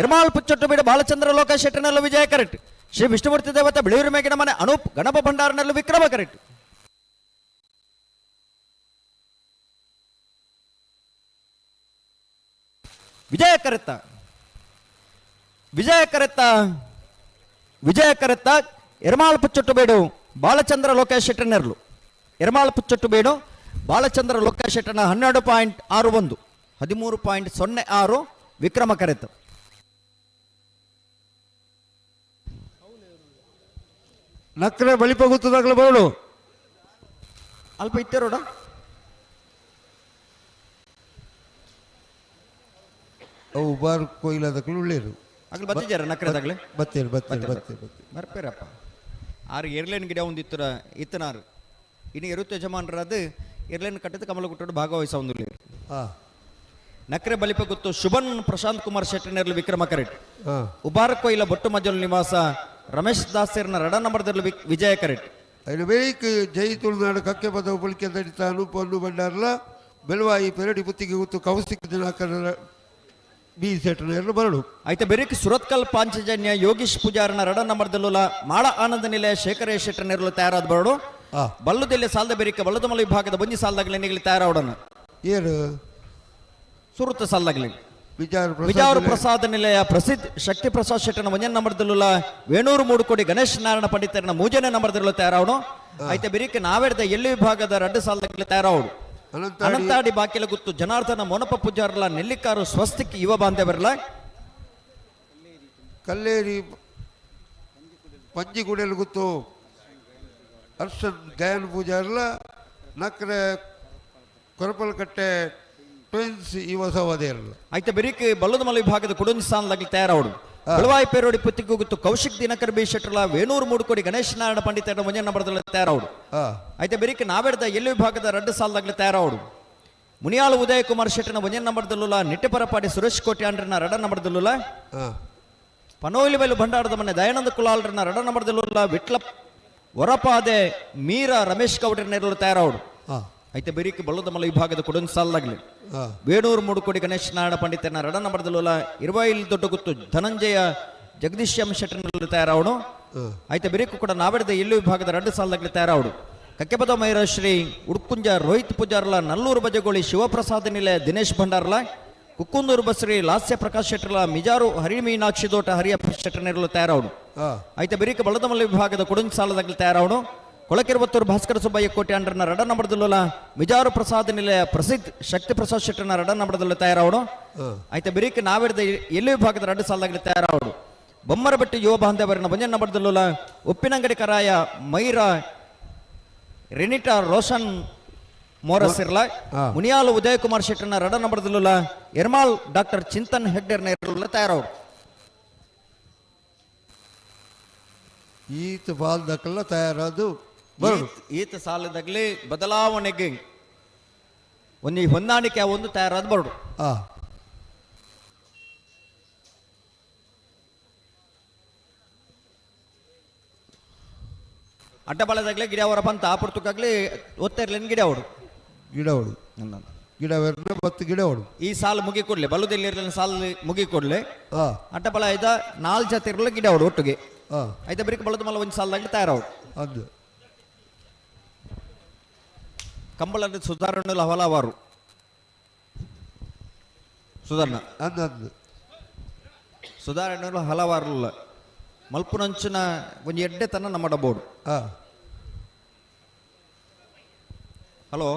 ಎರ್ಮಾಲ್ ಪುಚ್ಚೊಟ್ಟು ಬೀಡು ಬಾಲಚಂದ್ರ ಲೋಕ ಶೆಟ್ಟರ್ನಲ್ಲೂ ವಿಜಯ ಕರೆಕ್ಟ್ ಶ್ರೀ ವಿಷ್ಣುಮೂರ್ತಿ ದೇವತೆ ಬೆಳೆಯೂರು ಮೇಗಿನ ಮನೆ ಅನೂಪ್ ಗಣಪ ಭಂಡಾರನಲ್ಲೂ ವಿಕ್ರಮ ಕರೆಕ್ಟ್. ವಿಜಯ ಕರೆತ್ತ ವಿಜಯ ಕರೆತ್ತ ವಿಜಯ ಕರೆತ್ತ ಎರ್ಮಾಲ್ ಪುಚ್ಚೊಟ್ಟು ಬೇಡು ಬಾಲಚಂದ್ರ ಲೋಕೇಶ್ ಶೆಟ್ಟರ್ನೆರ್ಲು ಎರ್ಮಾಲ್ ಪುಚ್ಚೊಟ್ಟು ಬೇಡು ಬಾಲಚಂದ್ರ ಲೋಕೇಶ್ ಶೆಟ್ಟರ್ನ 12.61 13.06 ವಿಕ್ರಮ ಕರೆತ. ನಕ್ರೆ ಬಲಿಪ ಗುತ್ತದಾಗಲ ಬರಡು ಅಲ್ಪ ಇತ್ತೇರೋಡ ಅವು ಬಾರ್ ಕೊಯ್ಲಾದಕ್ಕಲು ಉಳ್ಳೇರು ಅಗ್ಲು ಬತ್ತಿಜಾರ ನಕ್ರೆದಾಗಲೇ ಬತ್ತೇರು ಬತ್ತೇರು ಬತ್ತೇರು ಬರ್ಪೇರಪ್ಪ ಆರು ಏರ್ಲೈನ್ ಗಿಡ ಒಂದು ಇತ್ತರ ಇತ್ತನಾರು ಇನ್ನು ಎರುತ್ತ ಯಜಮಾನರಾದ ಏರ್ಲೈನ್ ಕಟ್ಟದ ಕಮಲಗುಟ್ಟೋಡು ಭಾಗವಹಿಸ ಒಂದು ನಕ್ರೆ ಬಲಿಪ ಗುತ್ತು ಶುಭನ್ ಪ್ರಶಾಂತ್ ಕುಮಾರ್ ಶೆಟ್ಟಿನಲ್ಲಿ ವಿಕ್ರಮ ಕರೆಟ್ ಉಬಾರ ಕೊಯ್ಲ ಬೊಟ್ಟು ಮಜಲ್ ನಿವಾಸ ರಮೇಶ್ ದಾಸರ್ನ ರಡ ನಂಬರ್ದಲ್ಲಿ ವಿಜಯ ಕರೆಟ್ ಐನು ಬೇಕ್ ಜೈ ತುಳುನಾಡು ಕಕ್ಕೆ ಪದ ಉಪಳಿಕೆ ದಡಿತ ಅನು ಭಂಡಾರಲ ಬೆಳವಾಯಿ ಪೆರಡಿ ಪುತ್ತಿಗೆ ಗುತ್ತು ಕೌಸಿಕ ದಿನಾಕರ ಬಿ ಸೆಟ್ನ ಬರಡು ಆಯ್ತು ಬೆರಿಕ್ ಸುರತ್ಕಲ್ ಪಾಂಚಜನ್ಯ ಯೋಗೀಶ್ ಪೂಜಾರನ ರಡ ನಂಬರ್ದಲ್ಲುಲ ಮಾಳ ಆನಂದ ನಿಲಯ ಶೇಖರ ಶೆಟ್ಟರ್ ತಯಾರಾದ ಬರಡು ಬಲ್ಲುದೆಲ್ಲೆ ಸಾಲದ ಬೆರಿಕ ಬಲ್ಲದಮಲ ವಿಭಾಗದ ಬಂಜಿ ಸಾಲದಾಗಲೇ ನಿಗಲಿ ತಯಾರಾವಡನ ಏನು ಸುರುತ ಸಾಲದಾಗಲಿ ವಿಜಾರು ಪ್ರಸಾದ ನಿಲಯ ಪ್ರಸಿದ್ಧ ಶಕ್ತಿ ಪ್ರಸಾದ್ ಶೆಟ್ಟನ ಒಂಜನ ನಂಬರ್ದಲ್ಲುಲ ವೇಣೂರು ಮೂಡುಕೋಡಿ ಗಣೇಶ್ ನಾರಾಯಣ ಪಂಡಿತರನ ಮೂಜನೇ ನಂಬರ್ದಲ್ಲೂ ತಯಾರಾವಡು ಆಯ್ತು ಬೆರಿಕ ನಾವೆಡ್ದ ಎಲ್ಲಿ ವಿಭಾಗದ ರಡ್ಡು ಸಾಲದಾಗಲಿ ತಯಾರಾವಡು ಅನಂತಾಡಿ ಬಾಕಿಲ ಗುತ್ತು ಜನಾರ್ದನ ಮೋನಪ್ಪ ಪೂಜಾರಲ ನೆಲ್ಲಿಕಾರು ಸ್ವಸ್ತಿಕ್ ಯುವ ಬಾಂಧವರಲ್ಲ ಕಲ್ಲೇರಿ ಪಂಜಿಗುಡೆಲ್ ಗುತ್ತು ಅರ್ಷನ್ ಗಯನ್ ಪೂಜಾರಲ ನಕ್ರೆ ಕೊರಪಲಕಟ್ಟೆ ಟ್ವಿನ್ಸ್ ಯುವ ಸಹೋದರಲ್ಲ ಆಯ್ತು ಬೆರಿಕ್ ಬಲ್ಲದಮಲ ವಿಭಾಗದ ಕುಡೊಂಜಿ ಸ್ಥಾನದಾಗಲಿ ತಯಾರಾವಡು ಬೆಳವಾಯಿ ಪೇರೋಡಿ ಪುತ್ತಿಗೆ ಗುತ್ತು ಕೌಶಿಕ್ ದಿನಕರ್ ಬಿ ಶೆಟ್ಟರ್ಲ ವೇಣೂರು ಮೂಡುಕೋಡಿ ಗಣೇಶ್ ನಾರಾಯಣ ಪಂಡಿತರ ಮುಂಜಾನೆ ನಂಬರ್ದಲ್ಲಿ ತಯಾರಾವಡು ಆಯ್ತು ಬೆರಿಕ್ ನಾವೆಡ್ದ ಎಲ್ಲಿ ವಿಭಾಗದ ರಡ್ಡು ಸಾಲದಾಗಲಿ ತಯಾರಾವಡು ಮುನಿಯಾಳು ಉದಯ ಕುಮಾರ್ ಶೆಟ್ಟನ ಒಂಜನ ನಂಬರ್ದಲ್ಲುಲ ನಿಟ್ಟೆಪರಪಾಡಿ ಸುರೇಶ್ ಕೋಟ್ಯಾಂಡ್ರನ ರಡ ನಂಬರ್ದಲ್ಲುಲ ಪನೋಲಿ ಬೈಲು ಭಂಡಾರದ ಮನೆ ದಯಾನಂದ ಕುಲಾಲ್ರನ ರಡ ನಂಬರ್ದಲ್ಲುಲ ವಿಟ್ಲ ವರಪಾದೆ ಮೀರಾ ರಮೇಶ್ ಗೌಡ್ರನ್ನ ತಯಾರಾವಡು ಐತೆ ಬೆರಿಕ್ ಬಲ್ಲದಮಲ ವಿಭಾಗದ ಕೊಡೊಂದು ಸಾಲಾಗಲಿ ವೇಣೂರು ಮೂಡುಕೋಡಿ ಗಣೇಶ್ ನಾರಾಯಣ ಪಂಡಿತನ ರಡ ನಂಬರ್ದಲ್ಲುಲ ಇರುವಾಯಿಲ್ ದೊಡ್ಡ ಗುತ್ತು ಧನಂಜಯ ಜಗದೀಶ್ ಎಂ ಶೆಟ್ಟರ್ನಲ್ಲಿ ತಯಾರಾವಡು ಆಯ್ತು ಬೆರಿಕು ಕೂಡ ನಾವೆಡ್ದ ಎಲ್ಲಿ ವಿಭಾಗದ ರಡ್ಡು ಸಾಲದಾಗಲಿ ತಯಾರಾವಡು ಕಕ್ಕೆಪದ ಮೈರಶ್ರೀ ಉಡ್ಕುಂಜ ರೋಹಿತ್ ಪೂಜಾರ್ಲ ನಲ್ಲೂರು ಬಜಗೋಳಿ ಶಿವಪ್ರಸಾದ ನಿಲಯ ದಿನೇಶ್ ಭಂಡಾರ್ಲ ಕುಕ್ಕುಂದೂರು ಬಸ್ರಿ ಲಾಸ್ಯ ಪ್ರಕಾಶ್ ಶೆಟ್ಟರ್ಲ ಮಿಜಾರು ಹರಿಮೀನಾಕ್ಷಿ ದೋಟ ಹರಿಯಪ್ಪ ಶೆಟ್ಟರ್ನೆರಲು ತಯಾರಾವಡು ಆಯ್ತು ಬೆರಿಕ ಬಳ್ಳದಮಲ್ಲ ವಿಭಾಗದ ಕೊಡೊಂದು ಸಾಲದಾಗಲಿ ತಯಾರಾವಡು ಕೊಳಕಿರುವತ್ತೂರು ಭಾಸ್ಕರ ಸುಬ್ಬಯ್ಯ ಕೋಟೆ ಅಂಡ್ರನ ರಡ ನಂಬರ್ದಲ್ಲುಲ ಮಿಜಾರು ಪ್ರಸಾದ ನಿಲಯ ಪ್ರಸಿದ್ಧ ಶಕ್ತಿ ಪ್ರಸಾದ್ ಶೆಟ್ಟರ್ನ ರಡ ನಂಬರ್ದಲ್ಲ ತಯಾರಾವಡು ಆಯ್ತು ಬೆರಿಕ ನಾವೆಡ್ದ ಎಲ್ಲಿ ವಿಭಾಗದ ರಡ್ಡು ಸಾಲದಾಗಲಿ ತಯಾರಾವಡು ಬೊಮ್ಮರಬೆಟ್ಟು ಯುವ ಬಾಂಧವರನ್ನ ಒಂಜನ ನಂಬರ್ದಲ್ಲುಲ ಉಪ್ಪಿನಂಗಡಿ ಕರಾಯ ಮೈರಾ ರೆನಿಟಾ ರೋಷನ್ ಮೋರಸಿರ್ಲ ಮುನಿಯಾಲು ಉದಯ್ ಕುಮಾರ್ ಶೆಟ್ಟರ್ನ ರಡ ನಂಬರ್ದಲ್ಲುಲ ಎರ್ಮಾಲ್ ಡಾಕ್ಟರ್ ಚಿಂತನ್ ಹೆಗ್ಡೆರ್ನ ಇರಲ್ಲ ತಯಾರಾವಡು ಈತ ಬಾಲ್ದಕ್ಕೆಲ್ಲ ತಯಾರಾದು ಈತ ಸಾಲದಾಗಲಿ ಬದಲಾವಣೆಗೆ ಒಂದು ಹೊಂದಾಣಿಕೆ ಒಂದು ತಯಾರಾದ ಬರಡು ಅಡ್ಡಬಾಳದಾಗಲಿ ಗಿಡವರ ಬಂತ ಆ ಪುರ್ತಕ್ಕಾಗ್ಲಿ ಒತ್ತಿರ್ಲಿನ ಗಿಡವರು ಗಿಡವಳು ಗಿಡ ಮತ್ತು ಗಿಡವಳು ಈ ಸಾಲು ಮುಗಿ ಕೊಡ್ಲಿ ಬಲ್ಲುದಲ್ಲಿ ಇರಲಿಲ್ಲ ಸಾಲು ಮುಗಿ ಕೊಡ್ಲಿ ಅಡ್ಡಬಾಳ ಇದ್ದ 4 ಜಾತಿ ಇರಲಿ ಗಿಡವಳು ಒಟ್ಟಿಗೆ ಆಯ್ತಾ ಬರೀಕ್ ಬಳ್ಳದ ಮಲ್ಲ ಒಂದು ಸಾಲದಾಗಲಿ ತಯಾರಾವಡು ಅದು ಕಂಬಳದ ಸುಧಾರಣೆ ಹಲವಾರು ಸುಧಾರಣ ಸುಧಾರಣೆ ಹಲವಾರು ಮಲ್ಪುನಂಚಿನ ಒಂದು ಎಡ್ಡೆ ತನ ನಮ್ಮ board. Hello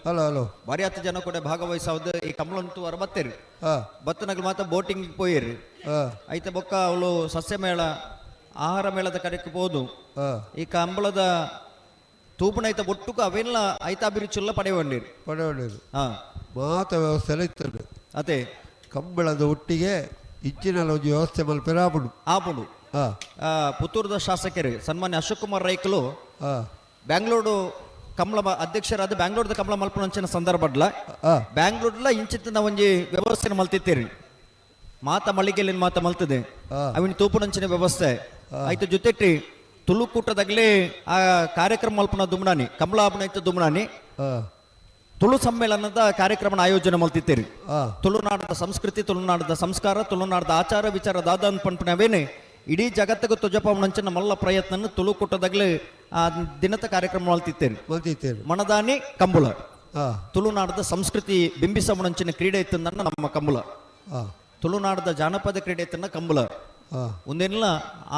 hello hello ಭಾರಿ ಹತ್ತು ಜನ ಕೂಡ ಭಾಗವಹಿಸೋದು ಈ ಕಮಲಂತೂ ವರ ಬತ್ತೀರಿ ಬತ್ತನಗಳು ಮಾತ್ರ ಬೋಟಿಂಗ್ ಪೋಯಿರಿ ಐತೆ ಬೊಕ್ಕ ಅವಳು ಸಸ್ಯ ಮೇಳ ಆಹಾರ ಮೇಳದ ಕಡೆಗೆ ಹೋದು ಈ ಕಂಬಳದ ತೂಪುನೈತ ಒಟ್ಟುಕು ಅವೆಲ್ಲ ಐತಾಭಿರುಚಿಲ್ಲ ಪಡೆಯುವಂಡಿರಿ ಪಡೆಯುವಂಡಿರು ಮಾತ ವ್ಯವಸ್ಥೆ ಎಲ್ಲ ಇತ್ತು ಅದೇ ಕಂಬಳದ ಒಟ್ಟಿಗೆ ಇಚ್ಚಿನ ಒಂದು ವ್ಯವಸ್ಥೆ ಮಲ್ಪೆರ ಆಪುಂಡು ಆಪುಂಡು ಪುತ್ತೂರದ ಶಾಸಕರು ಸನ್ಮಾನ್ಯ ಅಶೋಕ್ ಕುಮಾರ್ ರೈಕಲು ಬ್ಯಾಂಗ್ಳೂರು ಕಮಲ ಅಧ್ಯಕ್ಷರಾದ ಬ್ಯಾಂಗ್ಳೂರ್ದ ಕಮಲ ಮಲ್ಪನಂಚಿನ ಸಂದರ್ಭಡ್ಲ ಬ್ಯಾಂಗ್ಳೂರ್ಲ ಇಂಚಿತ್ತಿನ ಒಂಜಿ ವ್ಯವಸ್ಥೆ ಮಲ್ತಿತ್ತೀರಿ ಮಾತ ಮಳಿಗೆಲಿನ ಮಾತ ಮಲ್ತದೆ ಅವಿನ ತೂಪುನಂಚಿನ ವ್ಯವಸ್ಥೆ ಆಯ್ತು ಜೊತೆಟ್ಟಿ ತುಳುಕೂಟದಾಗಲೇ ಆ ಕಾರ್ಯಕ್ರಮ ಮಲ್ಪನ ದುಮ್ನಾನಿ ಕಮಲಾಬನೈತ ದುಮ್ನಾನಿ ತುಳು ಸಮ್ಮೇಳನದ ಕಾರ್ಯಕ್ರಮ ಆಯೋಜನೆ ಮಲ್ತಿತ್ತೀರಿ. ತುಳುನಾಡದ ಸಂಸ್ಕೃತಿ, ತುಳುನಾಡದ ಸಂಸ್ಕಾರ, ತುಳುನಾಡದ ಆಚಾರ ವಿಚಾರ ದಾದ ಪಂಪನವೇನೆ ಇಡೀ ಜಗತ್ತಿಗೆ ತುಜಪವನಂಚಿನ ಮಲ್ಲ ಪ್ರಯತ್ನ ತುಳುಕೂಟದಾಗಲೇ ಆ ದಿನದ ಕಾರ್ಯಕ್ರಮ ಮಲ್ತಿತ್ತೇರಿ. ಮಣದಾನಿ ಕಂಬುಳ ತುಳುನಾಡದ ಸಂಸ್ಕೃತಿ ಬಿಂಬಿಸಮಣಂಚಿನ ಕ್ರೀಡೆ ಇತ್ತಂದನ್ನ ನಮ್ಮ ಕಂಬುಳ, ತುಳುನಾಡದ ಜಾನಪದ ಕ್ರೀಡೆ ಇತ್ತನ್ನ ಕಂಬುಳ ಒಂದೇನಿಲ್ಲ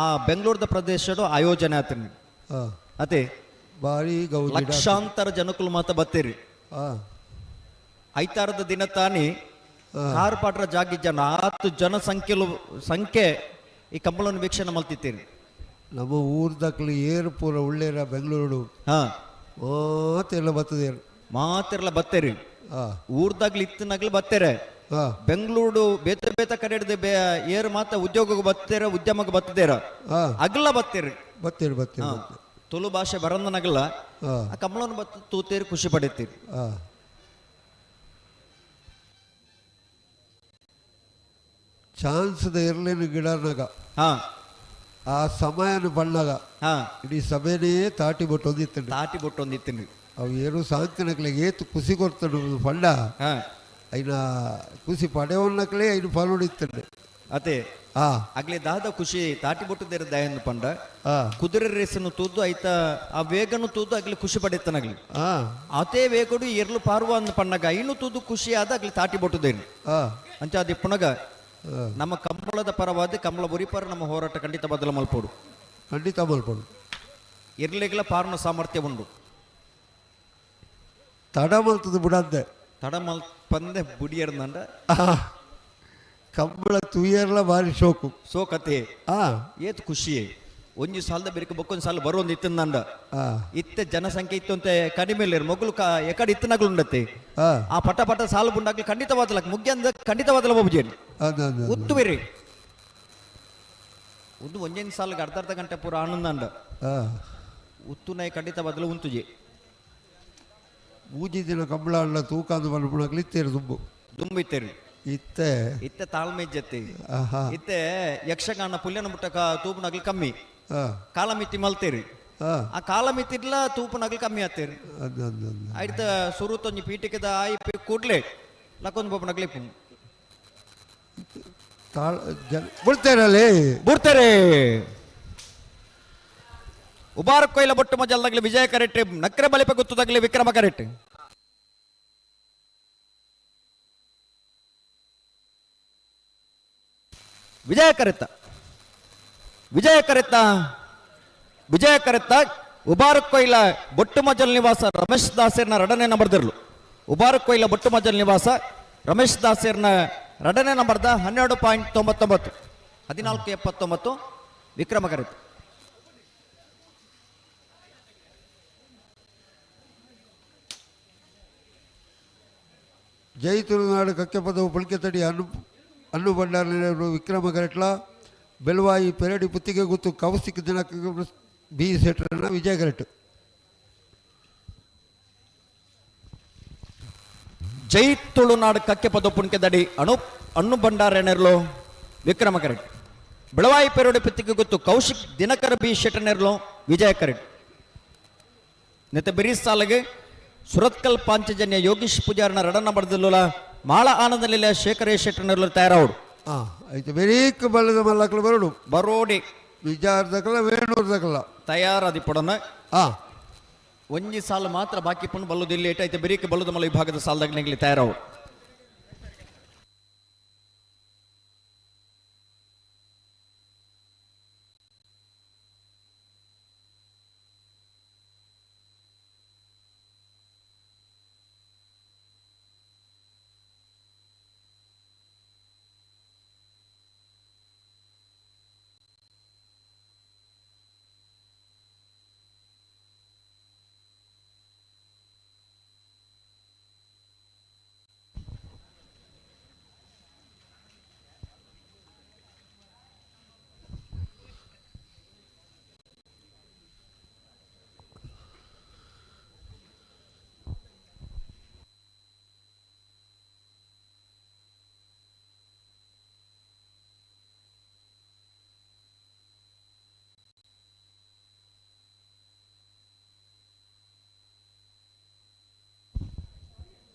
ಆ ಬೆಂಗಳೂರದ ಪ್ರದೇಶದ ಆಯೋಜನೆ ಆತನಿ ಅದೇ ಭಾರಿ ಲಕ್ಷಾಂತರ ಜನಕುಲು ಮಾತ ಬತ್ತೀರಿ. ಐತಾರದ ದಿನ ತಾನಿ ಕಾರ್ ಪಾಟ್ರ ಜಾಗಿ ಜನ ಆತು ಜನಸಂಖ್ಯೆ ಸಂಖ್ಯೆ ಈ ಕಂಬಳವನ್ನು ವೀಕ್ಷಣೆ ಮಲ್ತಿತ್ತೀರಿ. ನಮ್ಮ ಊರ್ದಕ್ಲು ಏರು ಪೂರ ಉಳ್ಳೇರ ಬೆಂಗಳೂರು ಮಾತೆಲ್ಲ ಬತ್ತದೇರು ಮಾತೆರ್ಲ ಬತ್ತೇರಿ ಊರ್ದಾಗ್ಲಿ ಇತ್ತನಾಗ್ಲಿ ಬತ್ತೇರೆ ಬೆಂಗಳೂರು ಬೇತ ಬೇತ ಕಡೆ ಹಿಡ್ದು ಏರು ಮಾತ ಉದ್ಯೋಗಕ್ಕೆ ಬತ್ತೇರ ಉದ್ಯಮಕ್ಕೆ ಬತ್ತದೇರ ಅಗಲ ಬತ್ತೇರಿ ಬತ್ತೇರಿ ಬತ್ತೇರಿ ತುಳು ಭಾಷೆ ಬರಂದನಗಲ್ಲ ಆ ಕಮಲನ ಬತ್ತ ತೂತೇರಿ ಖುಷಿ ಪಡೀತೀರಿ. ಚಾನ್ಸ್ದ ಇರ್ಲೇನು ಗಿಡನಾಗ ಆ ಸಮಯನ ಬಣ್ಣಾಗ ಇಡೀ ಸಭೆನೇ ತಾಟಿ ಬೊಟ್ಟು ಒಂದಿತ್ತು ತಾಟಿ ಬೊಟ್ಟು ಒಂದಿತ್ತು ಅವು ಏನು ಸಾಂತಿನಕ್ಲೆ ಏತು ಖುಷಿ ಕೊಡ್ತಾడు ಪಂಡ ಐನ ಖುಷಿ ಪಡೆಯವನ್ನಕ್ಲೆ ಐನು ಫಲುಡಿತ್ತಂಡೆ ಅದೇ ಆಗ್ಲೇ ದಾದ ಖುಷಿ ತಾಟಿ ಬೊಟ್ಟು ದಯಂದು ಪಂಡ ಕುದುರೆ ರೇಸನ್ನು ತೂದು ಐತ ಆ ವೇಗನು ತೂದು ಆಗ್ಲಿ ಖುಷಿ ಪಡೆತನಾಗ್ಲಿ ಅದೇ ವೇಗಡು ಎರ್ಲು ಪಾರುವ ಅಂದ್ ಪಣ್ಣಗ ಐನು ತೂದು ಖುಷಿ ಆದ ಆಗ್ಲಿ ತಾಟಿ ಬೊಟ್ಟುದೇನು ಅಂಚ ಅದೇ ಪುನಗ ನಮ್ಮ ಕಂಬಳದ ಪರವಾದ ಕಂಬಳ ಬುರಿಪರ ನಮ್ಮ ಹೋರಾಟ ಖಂಡಿತ ಬದಲ ಮಲ್ಪೋಡು ಖಂಡಿತ ಮಲ್ಪೋಡು ಇರ್ಲಿಗಳ ಪಾರ್ನ ಸಾಮರ್ಥ್ಯ ಉಂಡು ತಡ ಮಲ್ತದ ಬುಡಂದೆ ತಡ ಮಲ್ಪಂದೆ ಬುಡಿಯರ್ದಂಡ ಕಂಬಳ ತುಯ್ಯರ್ಲ ಭಾರಿ ಶೋಕು ಸೋಕತೆ ಏತ್ ಖುಷಿ ಒಂಜಿ ಸಾಲದ ಬೆರಕು ಬೊಕ್ಕೊಂದು ಸಾಲ ಬರೋಂದು ಇತ್ತಂದ ಇತ್ತ ಜನಸಂಖ್ಯೆ ಇತ್ತು ಅಂತ ಕಡಿಮೆ ಇಲ್ಲ ಮೊಗಲು ಎಕಡೆ ಇತ್ತನಾಗ್ಲು ಉಂಡತ್ತೆ ಆ ಪಟ ಪಟ ಸಾಲು ಬುಂಡಾಗ್ಲಿ ಖಂಡಿತವಾದಲ ಮುಗ್ಯ ಖಂಡಿತವಾದಲ ಬಾಬುಜಿ ಉತ್ತು ಬೇರೆ ಒಂದು ಒಂಜೊಂದು ಸಾಲಿಗೆ ಅರ್ಧ ಅರ್ಧ ಗಂಟೆ ಪೂರ ಆನಂದ ಉತ್ತು ನಾಯಿ ಖಂಡಿತ ಬದಲು ಉಂತುಜಿ ಮೂಜಿ ದಿನ ಕಂಬಳ ಅಣ್ಣ ತೂಕ ಅಂದು ಮಲ್ಪುಣಕ್ಲಿ ಇತ್ತೇರು ದುಂಬು ದುಂಬು ಇತ್ತೇರಿ ಇತ್ತೆ ಇತ್ತೆ ತಾಳ್ಮೆ ಇಜ್ಜತ್ತೆ ಇತ್ತೆ ಯಕ್ಷಗಾನ ಪುಲ್ಯನ ಮುಟ್ಟಕ ತೂಪುನಗ್ಲು ಕಮ್ಮಿ ಕಾಲಮಿತಿ ಮಲ್ತೇರಿ ಆ ಕಾಲಮಿತಿಡ್ಲ ತೂಪುನಗ್ಲು ಕಮ್ಮಿ ಆತೇರಿ ಆಯ್ತ ಸುರುತೊಂಜಿ ಪೀಠಿಕೆದ ಆಯಿ ಕೂಡ್ಲೆ ಲಕ್ಕೊಂದು ಬೋಪನಗ್ಲಿ ಬುಡ್ತೇರಲ್ಲಿ ಬುಡ್ತೇರೆ ಉಬಾರ ಕೊಯ್ಲ ಬೊಟ್ಟು ಮಜಲ್ದಾಗ್ಲಿ ವಿಜಯ ಕರೆಕ್ಟ್ ನಕ್ರೆ ಬಲಿಪ ಗೊತ್ತದಾಗ್ಲಿ ವಿಕ್ರಮ ಕರೆಕ್ಟ್ ವಿಜಯ ಕರೆತ ವಿಜಯ ಕರೆತ ವಿಜಯ ಕರೆತ ಉಬಾರ ಕೊಯ್ಲ ಬೊಟ್ಟು ಮಜಲ್ ನಿವಾಸ ರಮೇಶ್ ದಾಸರ್ನ ರಡನೆ ನಂಬರ್ದಿರ್ಲು ಉಬಾರ ಕೊಯ್ಲ ಬೊಟ್ಟು ಮಜಲ್ ನಿವಾಸ ರಮೇಶ್ ದಾಸರ್ನ ರಡನೆ ನಂಬರ್ದ 12.99 14.79 ವಿಕ್ರಮ ಕರೆತ. ಜೈ ತುಳುನಾಡು ಕಕ್ಕೆಪದವು ಪುಳಿಕೆತಡಿ ಅನ್ನು ಅನ್ನು ಭಂಡಾರ ವಿಕ್ರಮ ಕರೆಟ್ಲ ಬೆಳವಾಯಿ ಪೆರಡಿ ಪುತ್ತಿಗೆ ಗುತ್ತು ಕವಸಿಕ್ ದಿನ ಬಿ ಸೆಟ್ರನ ವಿಜಯ ಕರೆಟ್. ಜೈ ತುಳುನಾಡು ಕಕ್ಕೆ ಪದ ಪುಣ್ಕೆದಡಿ ಅಣು ಅಣ್ಣು ಭಂಡಾರ ವಿಕ್ರಮ ಕರೆಟ್ ಬೆಳವಾಯಿ ಪೆರಡಿ ಪುತ್ತಿಗೆ ಗುತ್ತು ಕೌಶಿಕ್ ದಿನಕರ ಬಿ ಶೆಟ್ಟನೆರ್ಲು ವಿಜಯ ಕರೆಟ್. ನೆತ್ತ ಬಿರಿ ಸಾಲಿಗೆ ಸುರತ್ಕಲ್ ಪಾಂಚಜನ್ಯ ಯೋಗೀಶ್ ಪೂಜಾರನ ರಡನ ಬರೆದಿಲ್ಲ ಮಾಳ ಆನಂದಲಿಲ್ಲ ಶೇಖರ ಶೆಟ್ಟನರ್ಲು ತಯಾರಾವಡು. ಆಯ್ತು ಬೆರೀಕ್ ಬಲ್ಲದ ಮಲ್ಲಕ್ಲು ಬರೋಡು ಬರೋಡಿ ವಿಜಾರ್ದಕಲ್ಲ ವೇಣೂರ್ದಕಲ್ಲ ತಯಾರಾದಿ ಪಡನ ಒಂಜಿ ಸಾಲು ಮಾತ್ರ ಬಾಕಿ ಪುಣ್ ಬಲ್ಲುದಿಲ್ಲ ಏಟಾಯ್ತು ಬೆರೀಕ್ ಬಲ್ಲದ ಮಲ್ಲ ವಿಭಾಗದ ಸಾಲದಾಗ ನಿಗಲಿ ತಯಾರಾವು.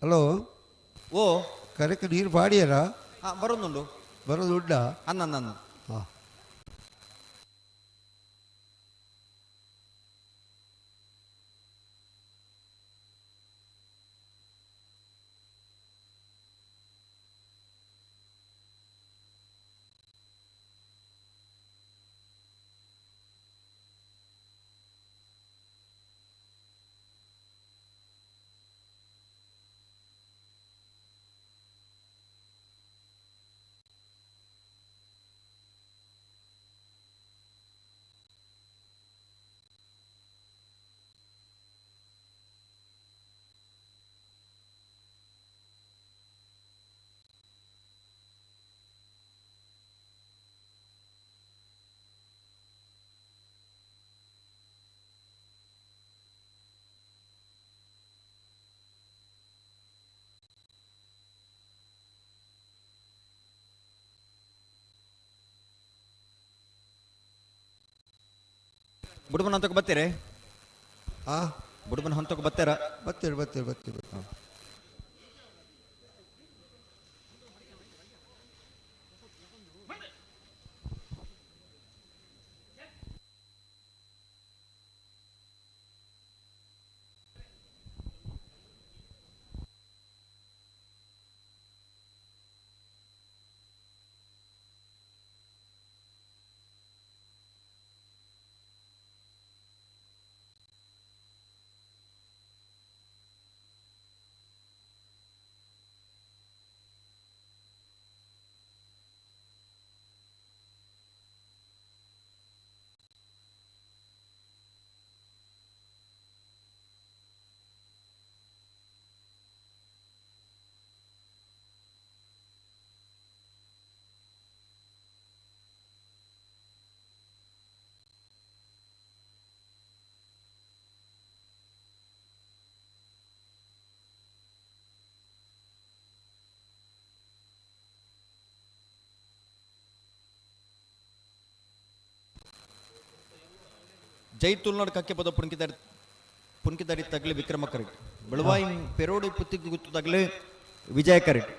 ಹಲೋ ಓ ಕರೆಕ್ ನೀರು ಪಾಡಿಯರಾ? ಬರೋದುಂಡು ಬರೋದುಂಡ ಅನ್ನ ಅನ್ನ ಹಾಂ. ಬುಡುಬನ ಹಂತಕ್ಕೆ ಬರ್ತೀರಿ? ಆ ಬುಡುಬನ ಹಂತಕ್ಕೆ ಬರ್ತೀರಾ? ಬರ್ತೀರಿ ಬರ್ತೀರಿ ಬರ್ತೀರಿ. ಜೈ ತುಳುನಾಡು ಕಕ್ಕೆ ಪದ ಪುಣ್ಕಿದಾರಿ ಪುಣ್ಕಿದಾರಿ ತಗಲಿ ವಿಕ್ರಮ ಕರೆಕ್ಟ್ ಬೆಳವಾಯಿ ಪೆರೋಡಿ ಪುತ್ತಿಗೆ ಗುತ್ತು ತಗಲಿ ವಿಜಯ ಕರೆಕ್ಟ್.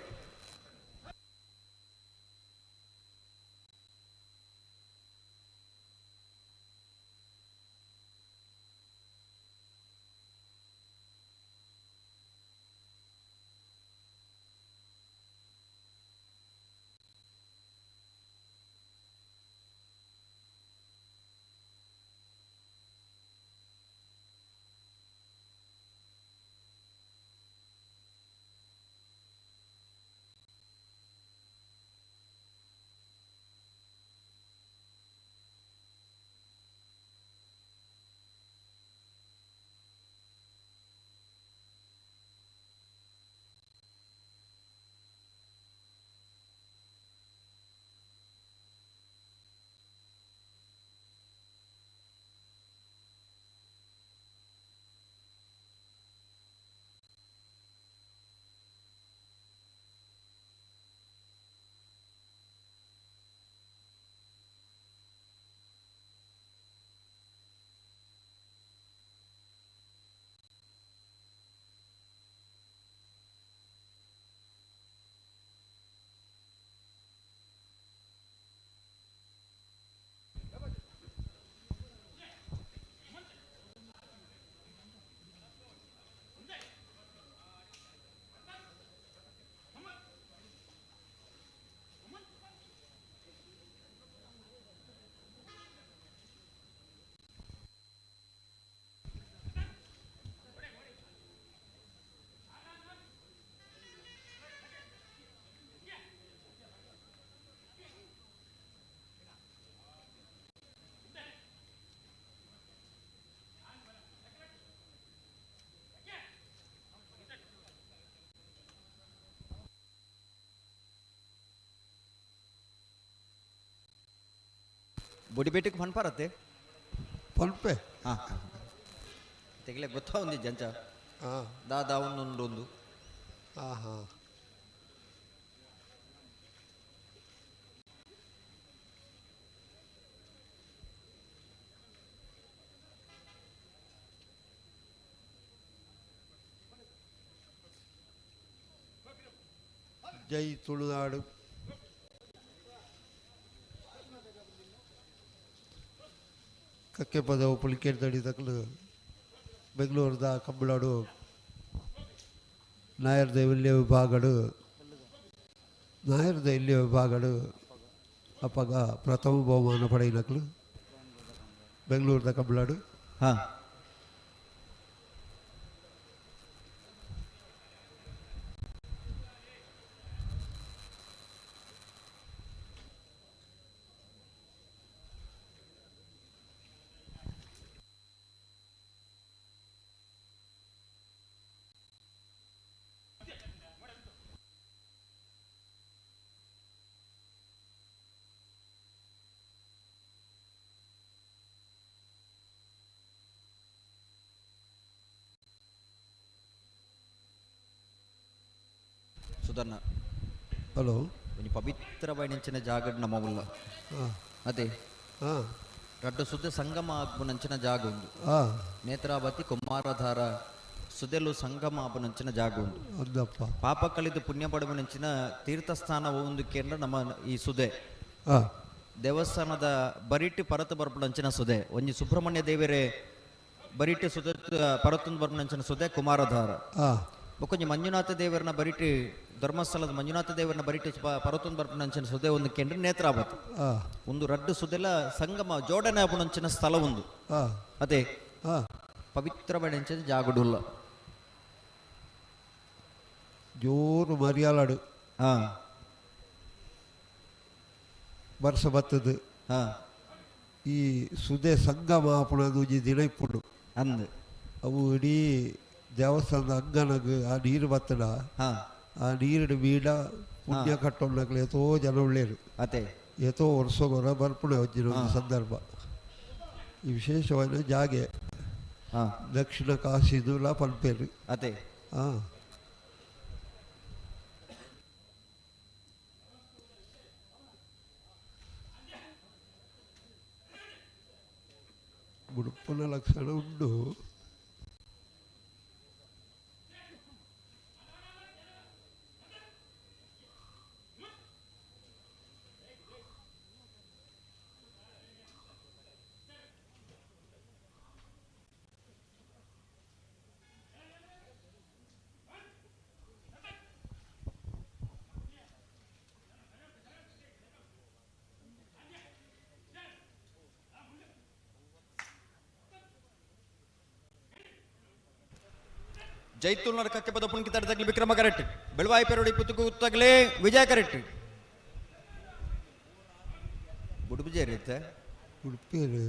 ಬೊಡಿಬೇಟಕ್ಕೆ ಪನ್ಪಾರತ್ತೆ ಪನ್ಪೆ ಹಾಂ ತೆಗಲೆ ಗೊತ್ತಾ ಒಂದು ಜಂಚ ಹಾಂ ದಾದಾ ಒಂದೊಂದೊಂದು ಹಾಂ ಹಾಂ ಜೈ ತುಳುನಾಡು. ಕಕ್ಕೆಪದವು ಪುಲಿಕೇರಿ ತಕ್ಕಲು ಬೆಂಗಳೂರದ ಕಬ್ಬಳಾಡು ನಾಯರ್ ದೈವಲ್ಯ ವಿಭಾಗಡು ನಾಯರ್ ದೈಲ್ಯ ವಿಭಾಗಡು ಅಪ್ಪಗ ಪ್ರಥಮ ಬಹುಮಾನ ಪಡೆಯಿನಕ್ಲು ಬೆಂಗಳೂರದ ಕಬ್ಬಳಾಡು. ಹಾಂ ಸುಧರ್ಣ. ಹಲೋ. ಒಂಜಿ ಪವಿತ್ರವಾಯಿನಂಚಿನ ಜಾಗಡ್ ನಮ್ಮ ಉಲ್ಲ. ಅದೇ. ಹಾಂ. ರಡ್ಡು ಸುದ್ದೆ ಸಂಗಮ ಆಪುನಂಚಿನ ಜಾಗ ಉಂದು. ನೇತ್ರಾವತಿ ಕುಮಾರಧಾರ ಸುದೆಲು ಸಂಗಮ ಆಪುನಂಚಿನ ಜಾಗ ಉಂದು. ಪಾಪ ಕಲಿದು ಪುಣ್ಯ ಪಡುವನಂಚಿನ ತೀರ್ಥಸ್ಥಾನ ಒಂದು ಕೇಂದ್ರ ನಮ್ಮ ಈ ಸುದೆ. ದೇವಸ್ಥಾನದ ಬರಿಟಿ ಪರತು ಬರ್ಪುನಂಚಿನ ಸುದೆ ಒಂಜಿ ಸುಬ್ರಹ್ಮಣ್ಯ ದೇವರೇ ಬರಿಟಿ ಸುದೆ ಪರತೊಂದು ಬರ್ಪುನಂಚಿನ ಸುದೆ ಕುಮಾರಧಾರ. ಬೊಕ್ಕೊಂಜಿ ಮಂಜುನಾಥ ದೇವರನ ಬರಿಟಿ ಧರ್ಮಸ್ಥಳದ ಮಂಜುನಾಥ ದೇವರನ ಬರಿಟಿ ಪರತೊಂದು ಬರ್ಪುನಂಚಿನ ಸುದೆ ಒಂದು ಕೇಂದ್ರ ನೇತ್ರಾವತಿ. ಒಂದು ರಡ್ಡು ಸುದೆಲ ಸಂಗಮ ಜೋಡಣೆ ಆಪುನಂಚಿನ ಸ್ಥಳ ಒಂದು. ಅದೇ ಪವಿತ್ರ ಬಡಂಚಿನ ಜಾಗಡುಲ್ಲ. ಜೋರು ಮರಿಯಾಲಾಡು ವರ್ಷ ಬತ್ತದು ಈ ಸುದೆ ಸಂಗಮ ಆಪುನದು ಒಂಜಿ ದಿನ ಇಪ್ಪುಂಡು. ಅಂದ್ ಅವು ಇಡೀ ದೇವಸ್ಥಾನದ ಅಂಗನಗ್ ಆ ನೀರು ಬತ್ತಡ ಆ ನೀರಿಡು ಬೀಡ ಪುಣ್ಯ ಕಟ್ಟೊಂಡಕ್ಲೆ ಏತೋ ಜನ ಉಳ್ಳೇರು. ಅದೇ ಏತೋ ವರ್ಷಗೊರ ಬರ್ಪುಣೆ ಒಂಜಿನ ಒಂದು ಸಂದರ್ಭ. ಈ ವಿಶೇಷವಾದ ಜಾಗೆ ದಕ್ಷಿಣ ಕಾಶಿದುಲ ಪಲ್ಪೇರು. ಅದೇ ಉಡುಪುನ ಲಕ್ಷಣ ಉಂಡು. ಜೈತುಲ್ನರ ಕಕ್ಕೆ ಪದ ಪುಣ್ಕಿತಾಡ ತಗಲಿ ವಿಕ್ರಮ ಕರೆಕ್ಟ್ ಬೆಳವಾಯಿ ಪೆರೋಡಿ ಪುತ್ತುಕು ತಗಲಿ ವಿಜಯ ಕರೆಕ್ಟ್ ಉಡುಪು ರೀತೆ ಉಡುಪಿಯರು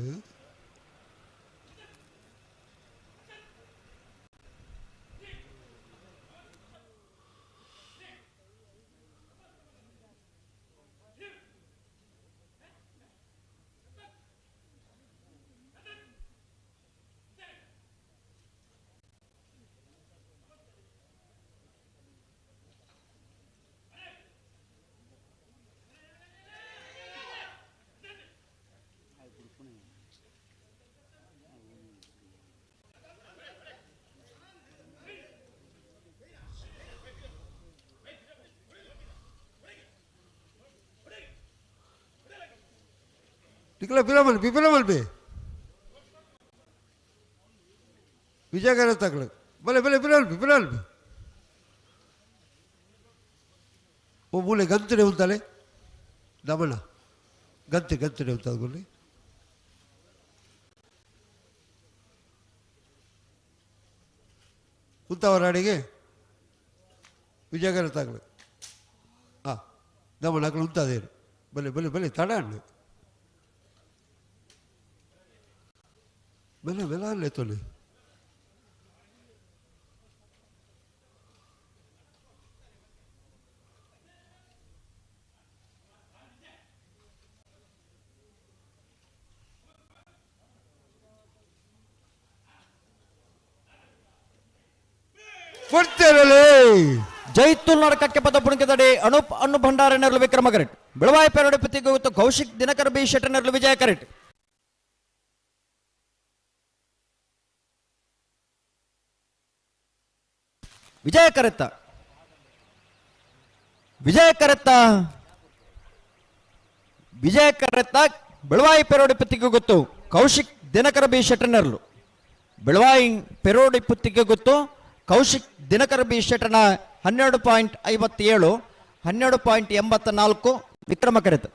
ನಿಖಲ ಪಿರಮಲ್ಪಿ ಪಿರಮಲ್ಪಿ ವಿಜಯಕರ ತಗಲು ಬಲೆ ಬಲೆ ಪಿರಲ್ಪಿ ಪಿರಲ್ಪಿ ಓ ಮೂಲೆ ಗಂತಡೆ ಉಂತಾಲೆ ದಮನ ಗಂತೆ ಗಂತಡೆ ಉಂತಾದ ಉಂತವರ ಅಡಿಗೆ ವಿಜಯಕರ ತಗಲು ಹಾಂ ದಮನ ಅಕಲು ಉಂತಾದೇರು ಬಲೆ ಬಲೆ ಬಲೆ ತಡ ಅಣ್ಣು మెల్ల మెల్ల లేతోలే ಜೈತುಲ್ನರ ಕಕ್ಕೆ ಪದ ಪುಣಕಿದಡಿ ಅನೂಪ್ ಅನ್ನು ಭಂಡಾರ ನೆರಳು ವಿಕ್ರಮ ಕರೆಕ್ಟ್ ಬೆಳವಾಯಿ ಪೆರೋಡಿ ಪತಿಗೆ ಕೌಶಿಕ್ ದಿನಕರ್ ಬಿ ಶೆಟ್ಟರ್ ನೆರಳು ವಿಜಯ ಕರೆಕ್ಟ್. ವಿಜಯ ಕರೆತ್ತ ವಿಜಯ ಕರೆತ್ತ ವಿಜಯ ಕರೆತ್ತ ಬೆಳವಾಯಿ ಪೆರೋಡಿ ಪುತ್ತಿಗೆ ಗೊತ್ತು ಕೌಶಿಕ್ ದಿನಕರ ಬಿ ಶೆಟ್ಟರ್ನರ್ಲು. ಬೆಳವಾಯಿ ಪೆರೋಡಿ ಪುತ್ತಿಗೆ ಗೊತ್ತು ಕೌಶಿಕ್ ದಿನಕರ ಬಿ ಶೆಟ್ಟರ್ನ 12.57 12.84 Vikrama correct.